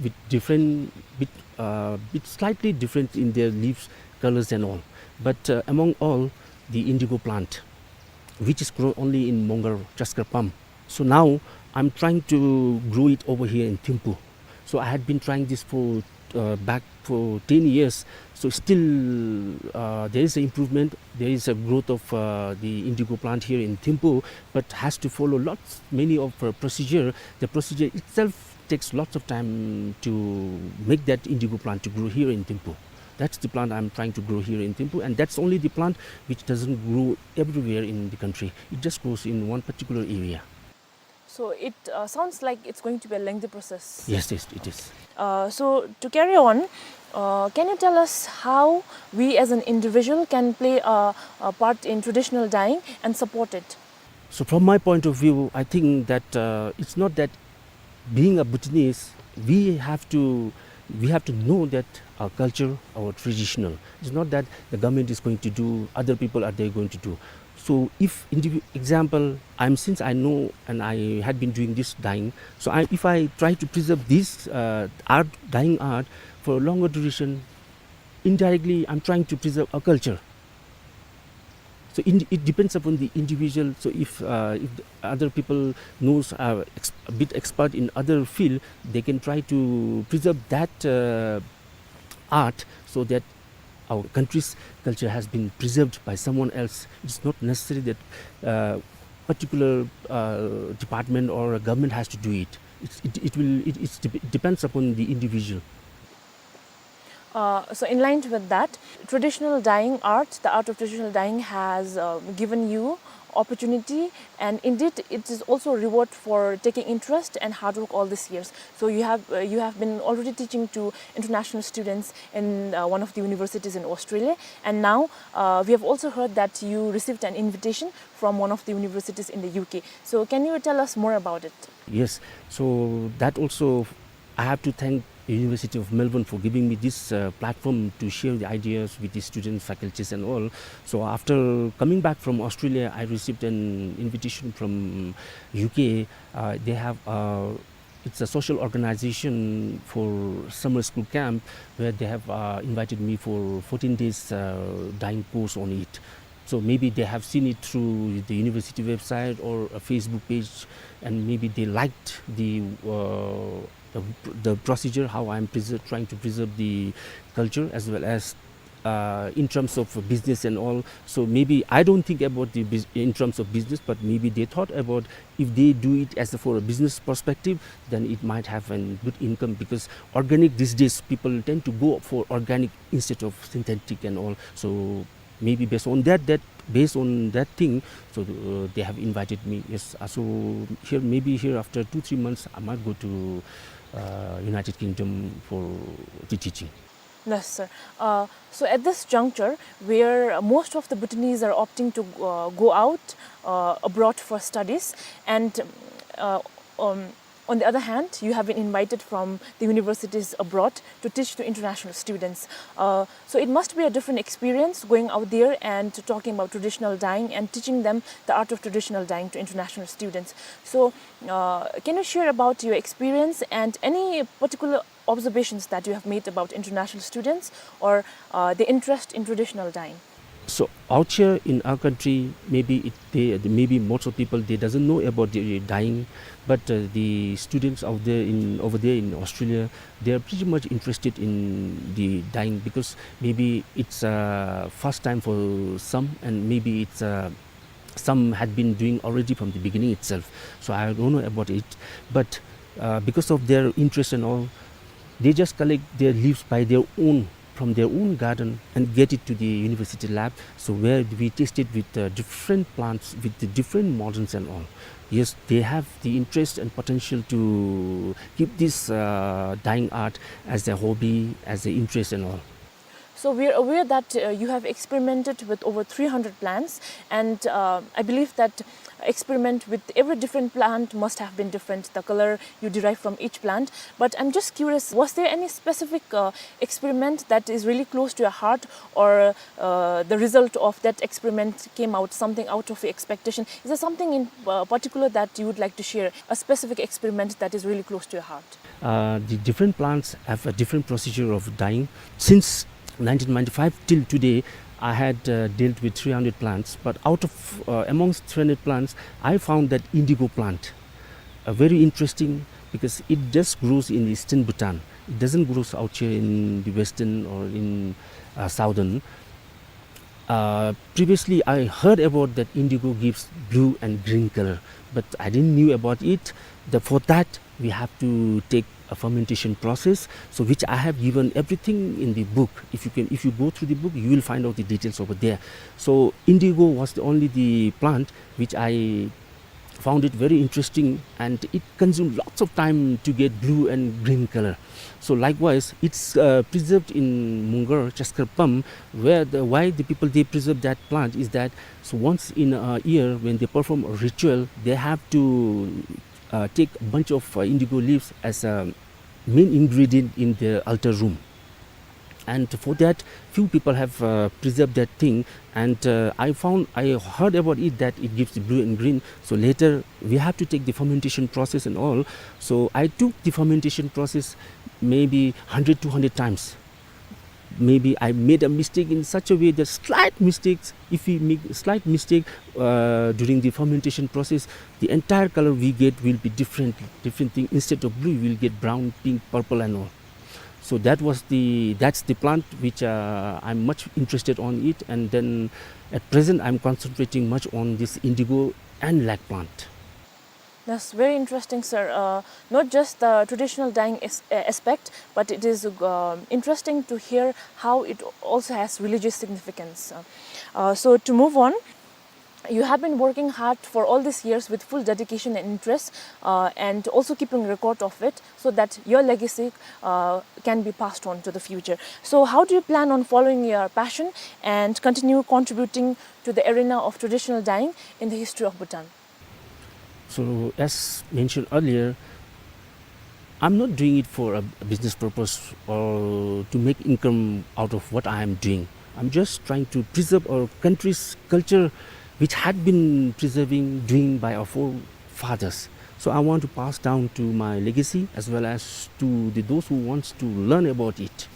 with different, bit, uh, bit slightly different in their leaves, colors and all. But, uh, among all, the indigo plant, which is grown only in Mongar, Chaskar Pam. So now I'm trying to grow it over here in Thimphu. So I had been trying this for, uh, back for ten years. So still, uh, there is an improvement. There is a growth of, uh, the indigo plant here in Thimphu, but has to follow lots, many of, uh, procedure. The procedure itself takes lots of time to make that indigo plant to grow here in Thimphu. That's the plant I'm trying to grow here in Thimphu, and that's only the plant which doesn't grow everywhere in the country. It just grows in one particular area. So it, uh, sounds like it's going to be a lengthy process. Yes, yes, it is. Uh, so to carry on, uh, can you tell us how we as an individual can play a, a part in traditional dyeing and support it? So from my point of view, I think that, uh, it's not that being a Bhutanese, we have to, we have to know that our culture, our traditional. It's not that the government is going to do, other people are they going to do. So if indivi-, example, I'm, since I know and I had been doing this dyeing, so I, if I try to preserve this, uh, art, dyeing art for a longer duration, indirectly I'm trying to preserve a culture. So in, it depends upon the individual. So if, uh, if the other people knows, uh, ex-, a bit expert in other field, they can try to preserve that, uh, art so that our country's culture has been preserved by someone else. It's not necessary that, uh, particular, uh, department or a government has to do it. It's, it, it will, it, it's dep-, depends upon the individual. Uh, so in line with that, traditional dyeing art, the art of traditional dyeing has, uh, given you opportunity, and indeed it is also a reward for taking interest and hard work all these years. So you have, uh, you have been already teaching to international students in, uh, one of the universities in Australia, and now, uh, we have also heard that you received an invitation from one of the universities in the U K. So can you tell us more about it? Yes, so that also I have to thank University of Melbourne for giving me this, uh, platform to share the ideas with the students, faculties and all. So after coming back from Australia, I received an invitation from U K. Uh, they have, uh, it's a social organization for summer school camp where they have, uh, invited me for fourteen days, uh, dyeing course on it. So maybe they have seen it through the university website or a Facebook page, and maybe they liked the, uh, the, the procedure, how I'm preser-, trying to preserve the culture as well as, uh, in terms of business and all. So maybe I don't think about the bus-, in terms of business, but maybe they thought about if they do it as a, for a business perspective, then it might have a good income, because organic these days people tend to go for organic instead of synthetic and all. So maybe based on that, that, based on that thing, so, uh, they have invited me. Yes, uh, so here, maybe here after two, three months, I might go to, uh, United Kingdom for the teaching. Yes, sir. Uh, so at this juncture, where most of the Bhutanese are opting to, uh, go out, uh, abroad for studies, and, uh, um, on the other hand, you have been invited from the universities abroad to teach to international students. Uh, so it must be a different experience going out there and talking about traditional dyeing and teaching them the art of traditional dyeing to international students. So, uh, can you share about your experience and any particular observations that you have made about international students or, uh, the interest in traditional dyeing? So out here in our country, maybe it, they, maybe most of people, they doesn't know about the dyeing, but, uh, the students out there in, over there in Australia, they are pretty much interested in the dyeing because maybe it's, uh, first time for some, and maybe it's, uh, some had been doing already from the beginning itself. So I don't know about it, but, uh, because of their interest and all, they just collect their leaves by their own, from their own garden, and get it to the university lab. So where we tested with, uh, different plants, with the different models and all. Yes, they have the interest and potential to keep this, uh, dyeing art as a hobby, as an interest and all. So we are aware that, uh, you have experimented with over three hundred plants, and, uh, I believe that experiment with every different plant must have been different, the color you derive from each plant. But I'm just curious, was there any specific, uh, experiment that is really close to your heart, or, uh, the result of that experiment came out something out of your expectation? Is there something in, uh, particular that you would like to share, a specific experiment that is really close to your heart? Uh, the different plants have a different procedure of dyeing. Since nineteen ninety-five till today, I had, uh, dealt with three hundred plants, but out of, uh, amongst three hundred plants, I found that indigo plant, uh, very interesting because it just grows in eastern Bhutan. It doesn't grow out here in the western or in, uh, southern. Uh, previously, I heard about that indigo gives blue and green color, but I didn't knew about it. The, for that, we have to take a fermentation process, so which I have given everything in the book. If you can, if you go through the book, you will find out the details over there. So indigo was the only the plant which I found it very interesting, and it consumed lots of time to get blue and green color. So likewise, it's, uh, preserved in Mungar, Chaskarpam, where the, why the people, they preserve that plant is that, so once in a year, when they perform a ritual, they have to, uh, take a bunch of, uh, indigo leaves as a main ingredient in their altar room. And for that, few people have, uh, preserved that thing. And, uh, I found, I heard about it that it gives blue and green. So later, we have to take the fermentation process and all. So I took the fermentation process maybe hundred, two hundred times. Maybe I made a mistake in such a way that slight mistakes, if we make slight mistake, uh, during the fermentation process, the entire color we get will be different, different thing. Instead of blue, we'll get brown, pink, purple and all. So that was the, that's the plant which, uh, I'm much interested on it, and then at present I'm concentrating much on this indigo and lac plant. That's very interesting, sir. Uh, not just the traditional dyeing as-, uh, aspect, but it is, um, interesting to hear how it also has religious significance. Uh, uh, so to move on, you have been working hard for all these years with full dedication and interest, uh, and also keeping record of it so that your legacy, uh, can be passed on to the future. So how do you plan on following your passion and continue contributing to the arena of traditional dyeing in the history of Bhutan? So, as mentioned earlier, I'm not doing it for a, a business purpose or to make income out of what I am doing. I'm just trying to preserve our country's culture, which had been preserving, doing by our forefathers. So I want to pass down to my legacy as well as to the, those who wants to learn about it,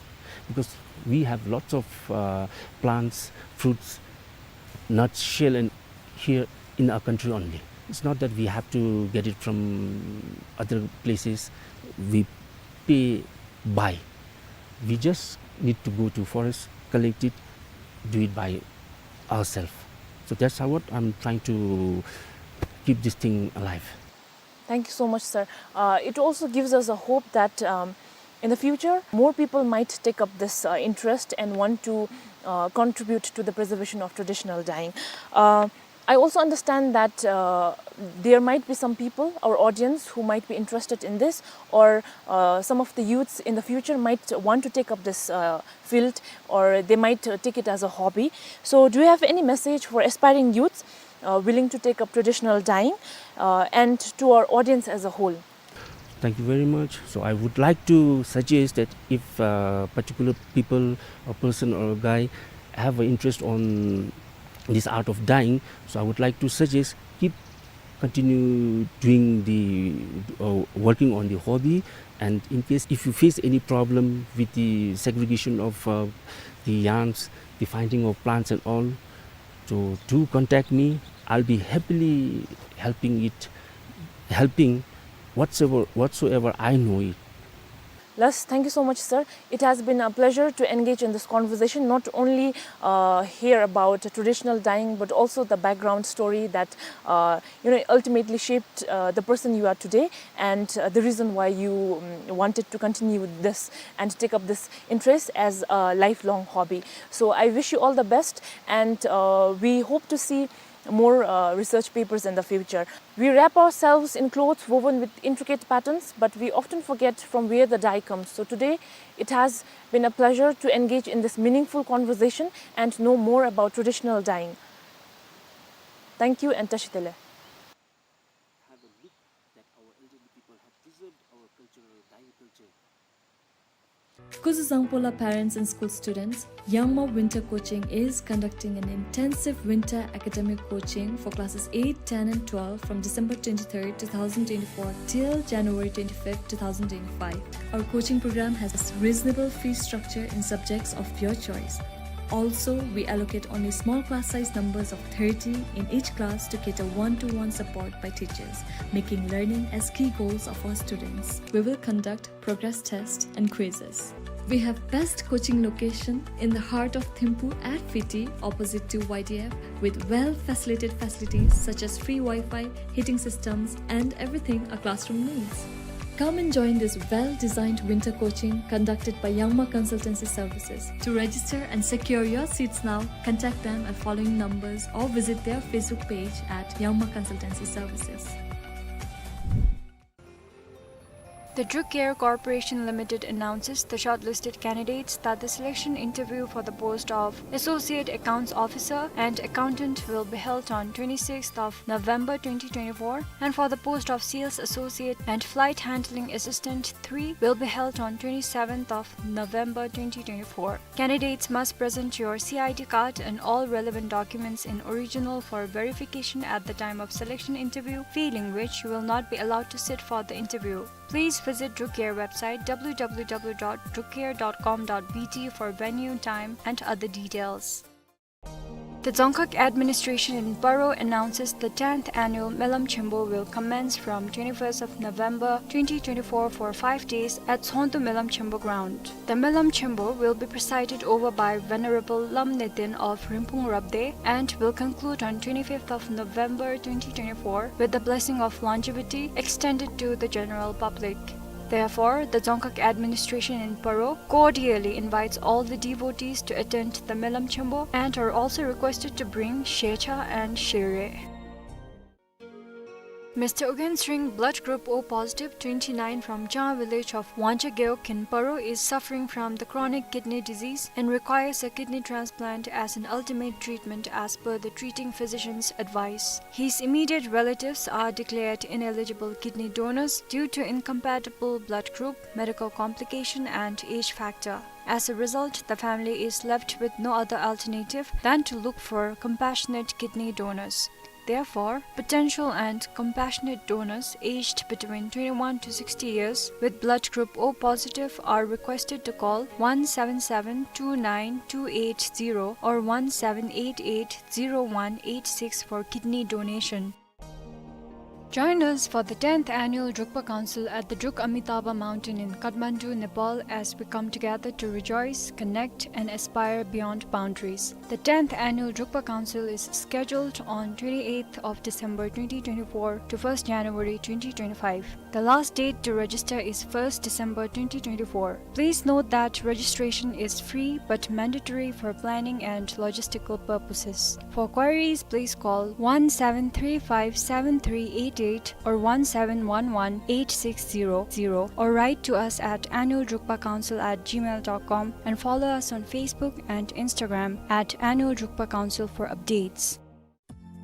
because we have lots of, uh, plants, fruits, nuts, shell, and here in our country only. It's not that we have to get it from other places. We pay, buy. We just need to go to forest, collect it, do it by ourselves. So that's how what I'm trying to keep this thing alive. Thank you so much, sir. Uh, it also gives us a hope that, um, in the future, more people might take up this, uh, interest and want to, uh, contribute to the preservation of traditional dyeing. Uh, I also understand that, uh, there might be some people, our audience, who might be interested in this, or, uh, some of the youths in the future might want to take up this, uh, field, or they might, uh, take it as a hobby. So, do you have any message for aspiring youths, uh, willing to take up traditional dyeing, uh, and to our audience as a whole? Thank you very much. So I would like to suggest that if, uh, particular people, a person or a guy have an interest on this art of dyeing, so I would like to suggest, keep continue doing the, uh, working on the hobby. And in case if you face any problem with the segregation of, uh, the yarns, the finding of plants and all, so do contact me. I'll be happily helping it, helping whatsoever, whatsoever I know it. Lus, thank you so much, sir. It has been a pleasure to engage in this conversation, not only, uh, hear about traditional dyeing, but also the background story that, uh, you know, ultimately shaped, uh, the person you are today, and, uh, the reason why you, um, wanted to continue this and take up this interest as a lifelong hobby. So I wish you all the best, and, uh, we hope to see more, uh, research papers in the future. We wrap ourselves in clothes woven with intricate patterns, but we often forget from where the dye comes. So today, it has been a pleasure to engage in this meaningful conversation and know more about traditional dyeing. Thank you and Tashi Delek. Have a look that our elderly people have preserved our cultural dyeing culture. Kuzuzangpo la parents and school students, Yangma Winter Coaching is conducting an intensive winter academic coaching for classes eight, ten and twelve from December twenty-third, two thousand twenty-four till January twenty-fifth, two thousand twenty-five. Our coaching program has reasonable fee structure in subjects of your choice. Also, we allocate only small class size numbers of thirty in each class to cater one-to-one support by teachers, making learning as key goals of our students. We will conduct progress tests and quizzes. We have best coaching location in the heart of Thimphu at Fiti, opposite to Y D F, with well-facilitated facilities such as free Wi-Fi, heating systems, and everything a classroom needs. Come and join this well-designed winter coaching conducted by Yangma Consultancy Services. To register and secure your seats now, contact them at following numbers or visit their Facebook page at Yangma Consultancy Services. The Druk Air Corporation Limited announces the shortlisted candidates that the selection interview for the post of Associate Accounts Officer and Accountant will be held on twenty-sixth of November twenty twenty-four, and for the post of Sales Associate and Flight Handling Assistant three will be held on twenty-seventh of November twenty twenty-four. Candidates must present your C I D card and all relevant documents in original for verification at the time of selection interview, failing which you will not be allowed to sit for the interview. Please visit Druk Air website w w w dot druk air dot com dot b t for venue, time, and other details. The Dzongkhag Administration in Paro announces the tenth annual Melam Chenpo will commence from twenty-first of November twenty twenty-four for five days at Tsongtu Melam Chenpo ground. The Melam Chenpo will be presided over by Venerable Lam Neten of Rinphung Rabdey and will conclude on twenty-fifth of November twenty twenty-four with the blessing of longevity extended to the general public. Therefore, the Dzongkhag Administration in Paro cordially invites all the devotees to attend the Melam Chenpo and are also requested to bring Shecha and Shere. Mister Ugyen Sring, blood group O positive, twenty-nine, from Chang village of Wangcha Gewog in Paro, is suffering from the chronic kidney disease and requires a kidney transplant as an ultimate treatment as per the treating physician's advice. His immediate relatives are declared ineligible kidney donors due to incompatible blood group, medical complication, and age factor. As a result, the family is left with no other alternative than to look for compassionate kidney donors. Therefore, potential and compassionate donors aged between twenty-one to sixty years with blood group O positive are requested to call one seven seven two nine two eight zero or one seven eight eight zero one eight six for kidney donation. Join us for the tenth annual Drukpa Council at the Druk Amitabha Mountain in Kathmandu, Nepal, as we come together to rejoice, connect, and aspire beyond boundaries. The tenth annual Drukpa Council is scheduled on twenty-eighth of December twenty twenty-four to first January twenty twenty-five. The last date to register is first December twenty twenty-four. Please note that registration is free but mandatory for planning and logistical purposes. For queries, please call one seven three five seven three eight eight or one seven one one eight six zero zero or write to us at annual drukpa council at gmail dot com and follow us on Facebook and Instagram at annual drukpa council for updates.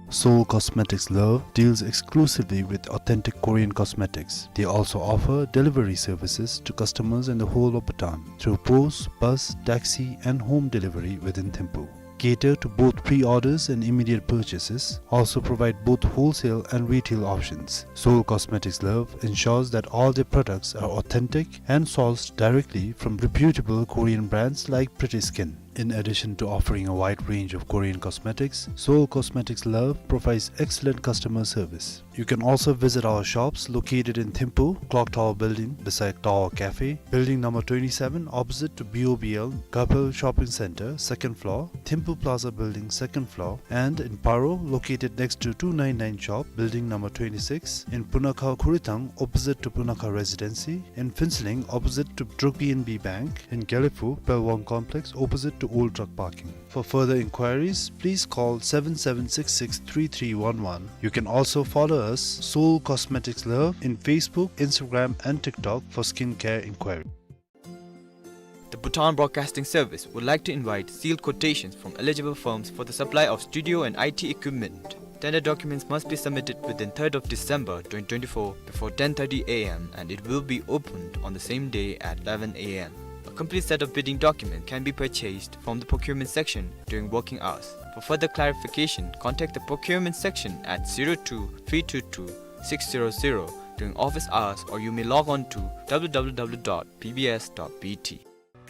Seoul Cosmetics Love deals exclusively with authentic Korean cosmetics. They also offer delivery services to customers in the whole of Bhutan through post, bus, taxi, and home delivery within Thimphu. Cater to both pre-orders and immediate purchases. Also provide both wholesale and retail options. Seoul Cosmetics Love ensures that all their products are authentic and sourced directly from reputable Korean brands like Pretty Skin. In addition to offering a wide range of Korean cosmetics, Seoul Cosmetics Love provides excellent customer service. You can also visit our shops located in Thimphu, Clock Tower Building beside Tower Cafe, Building number twenty-seven opposite to B O B L, Kapil Shopping Center, second floor, Thimphu Plaza Building, second floor, and in Paro, located next to two nine nine shop, Building number twenty-six, in Punakha Khurithang, opposite to Punakha Residency, in Phuentsholing, opposite to Druk P N B Bank, in Gelephu, Pelwang Complex, opposite to old truck parking. For further inquiries, please call seven seven six six three three one one. You can also follow us, Seoul Cosmetics Love, in Facebook, Instagram, and TikTok for skincare inquiry. The Bhutan Broadcasting Service would like to invite sealed quotations from eligible firms for the supply of studio and I T equipment. Tender documents must be submitted within third of December twenty twenty-four before ten thirty A M and it will be opened on the same day at eleven A M. A complete set of bidding documents can be purchased from the procurement section during working hours. For further clarification, contact the procurement section at zero two three two two six zero zero during office hours, or you may log on to W W W dot B B S dot B T.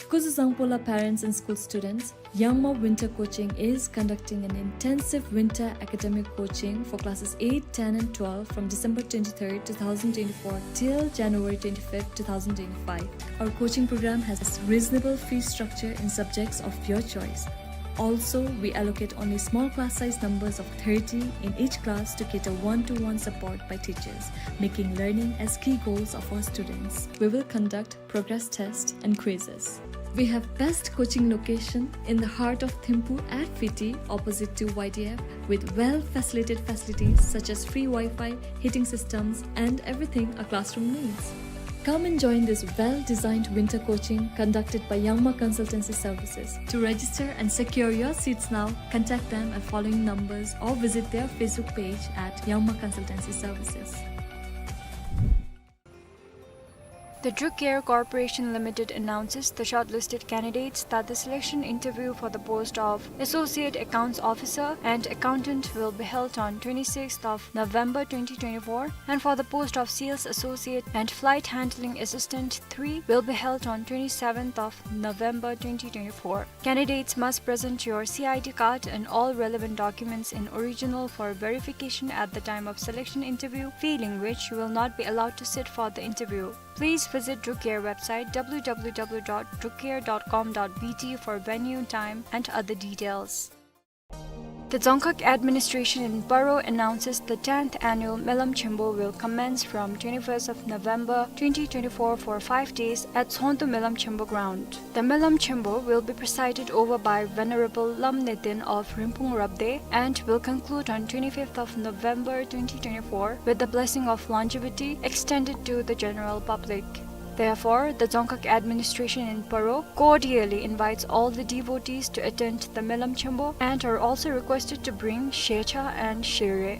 Kuzuzangpo la parents and school students, Yangma Winter Coaching is conducting an intensive winter academic coaching for classes eight, ten and twelve from December twenty-third, two thousand twenty-four till January twenty-fifth, two thousand twenty-five. Our coaching program has reasonable fee structure in subjects of your choice. Also, we allocate only small class size numbers of thirty in each class to cater one-to-one support by teachers, making learning as key goals of our students. We will conduct progress tests and quizzes. We have best coaching location in the heart of Thimphu at Fiti, opposite to Y D F, with well-facilitated facilities such as free Wi-Fi, heating systems, and everything a classroom needs. Come and join this well-designed winter coaching conducted by Yangma Consultancy Services. To register and secure your seats now, contact them at following numbers or visit their Facebook page at Yangma Consultancy Services. The Druk Air Corporation Limited announces the shortlisted candidates that the selection interview for the post of Associate Accounts Officer and Accountant will be held on twenty-sixth of November twenty twenty-four, and for the post of Sales Associate and Flight Handling Assistant three will be held on twenty-seventh of November twenty twenty-four. Candidates must present your C I D card and all relevant documents in original for verification at the time of selection interview, failing which you will not be allowed to sit for the interview. Please visit Druk Air website W W W dot druk air dot com dot B T for venue, time, and other details. The Dzongkhag Administration in Paro announces the tenth annual Melam Chenpo will commence from twenty-first of November twenty twenty-four for five days at Tsongtu Melam Chenpo ground. The Melam Chenpo will be presided over by Venerable Lam Neten of Rinphung Rabdey and will conclude on twenty-fifth of November twenty twenty-four with the blessing of longevity extended to the general public. Therefore, the Dzongkhag Administration in Paro cordially invites all the devotees to attend the Melam Chenpo and are also requested to bring shecha and shere.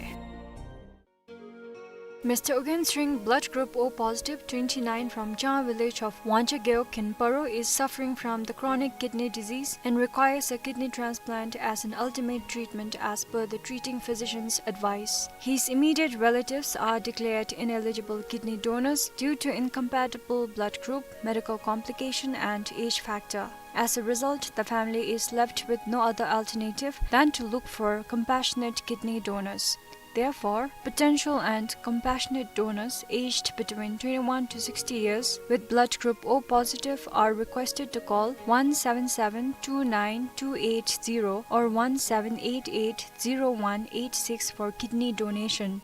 Mister Ugyen Sring, blood group O positive, twenty-nine, from Chang village of Wangcha Gewog in Paro, is suffering from the chronic kidney disease and requires a kidney transplant as an ultimate treatment as per the treating physician's advice. His immediate relatives are declared ineligible kidney donors due to incompatible blood group, medical complication, and age factor. As a result, the family is left with no other alternative than to look for compassionate kidney donors. Therefore, potential and compassionate donors aged between twenty-one to sixty years with blood group O positive are requested to call one seven seven two nine two eight zero or one seven eight eight zero one eight six for kidney donation.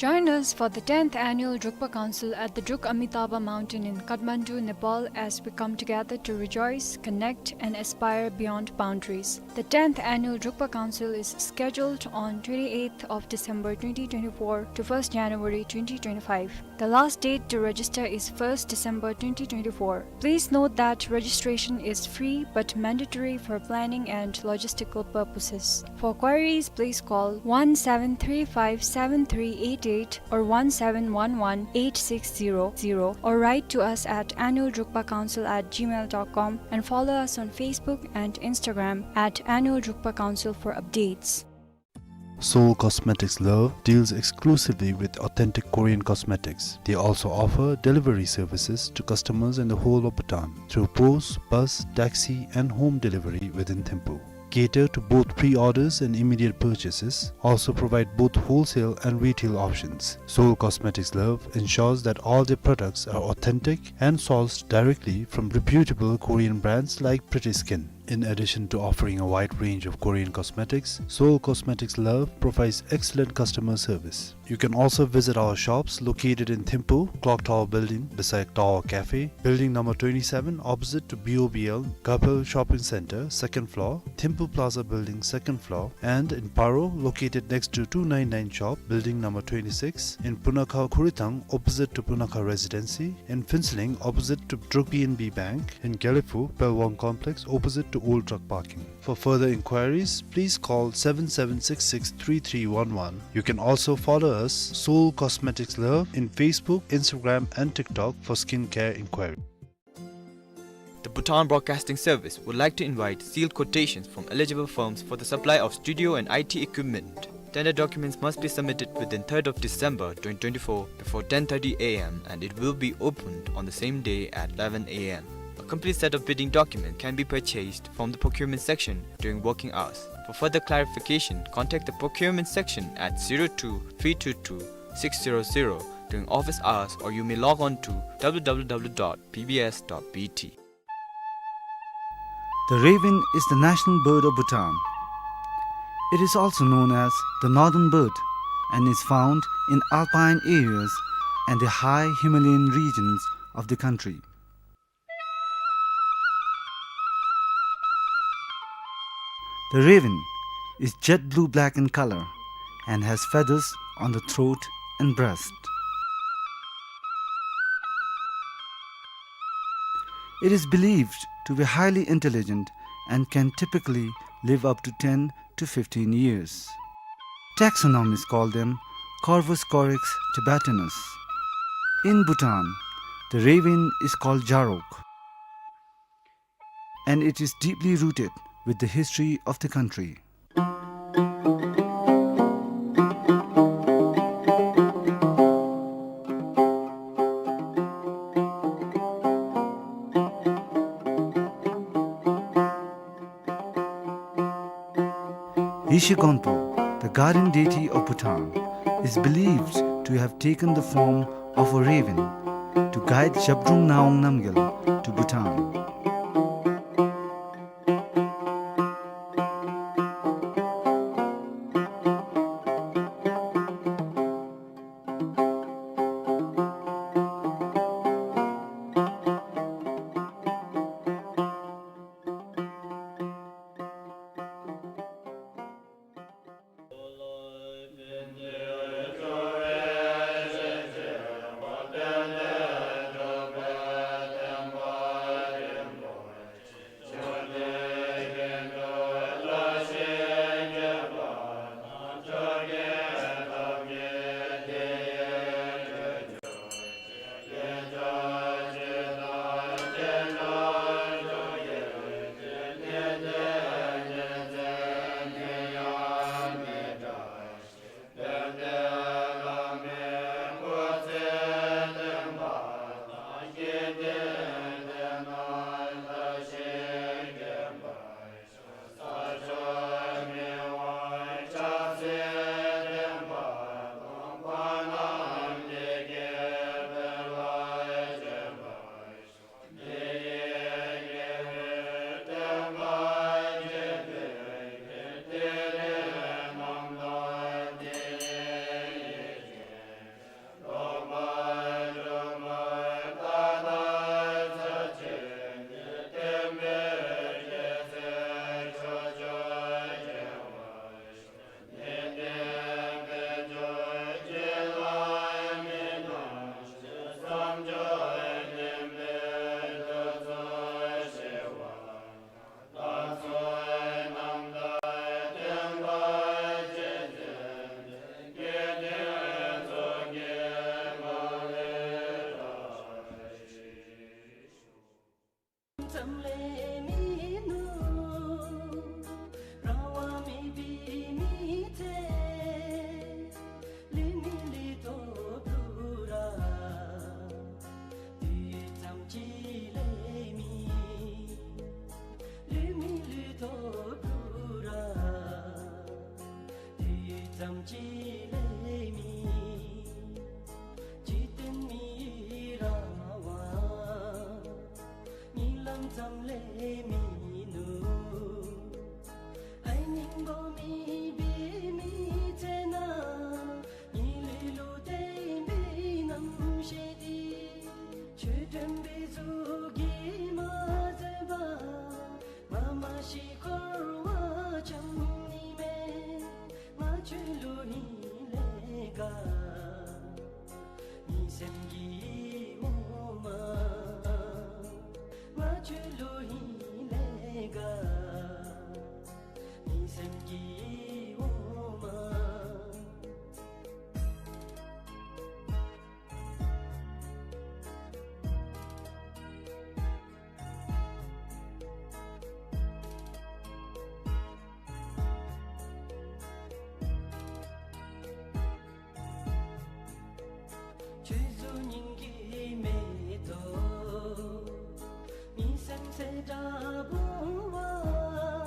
Join us for the tenth annual Drukpa Council at the Druk Amitabha Mountain in Kathmandu, Nepal, as we come together to rejoice, connect, and aspire beyond boundaries. The tenth annual Drukpa Council is scheduled on twenty-eighth of December twenty twenty-four to first January twenty twenty-five. The last date to register is first December twenty twenty-four. Please note that registration is free but mandatory for planning and logistical purposes. For queries, please call one seven three five seven three eight eight or one seven one one eight six zero zero or write to us at annual drukpa council at gmail dot com and follow us on Facebook and Instagram at Annual Drukpa Council for updates. Seoul Cosmetics Love deals exclusively with authentic Korean cosmetics. They also offer delivery services to customers in the whole of Bhutan through post, bus, taxi, and home delivery within Thimphu. Cater to both pre-orders and immediate purchases. Also provide both wholesale and retail options. Seoul Cosmetics Love ensures that all their products are authentic and sourced directly from reputable Korean brands like Pretty Skin. In addition to offering a wide range of Korean cosmetics, Seoul Cosmetics Love provides excellent customer service. You can also visit our shops located in Thimphu, Clock Tower Building beside Tower Cafe, Building number twenty-seven opposite to B O B L, Kapil Shopping Center, second floor, Thimphu Plaza Building, second floor, and in Paro, located next to two nine nine shop, Building number twenty-six, in Punakha Khurithang, opposite to Punakha Residency, in Phuentsholing, opposite to Druk P N B Bank, in Gelephu, Pelwang Complex, opposite to Old Truck Parking. For further inquiries, please call seven seven six six three three one one. You can also follow us, Seoul Cosmetics Love, in Facebook, Instagram, and TikTok for skincare inquiry. The Bhutan Broadcasting Service would like to invite sealed quotations from eligible firms for the supply of studio and I T equipment. Tender documents must be submitted within third of December twenty twenty-four before ten thirty A M and it will be opened on the same day at eleven A M. A complete set of bidding documents can be purchased from the procurement section during working hours. For further clarification, contact the procurement section at zero two three two two six zero zero during office hours, or you may log on to W W W dot B B S dot B T. The raven is the national bird of Bhutan. It is also known as the northern bird and is found in alpine areas and the high Himalayan regions of the country. The raven is jet blue-black in color and has feathers on the throat and breast. It is believed to be highly intelligent and can typically live up to ten to fifteen years. Taxonomists call them Corvus corax tibetanus. In Bhutan, the raven is called jarok, and it is deeply rooted with the history of the country. Yeshe Gonpo, the guardian deity of Bhutan, is believed to have taken the form of a raven to guide Zhabdrung Ngawang Namgyal to Bhutan.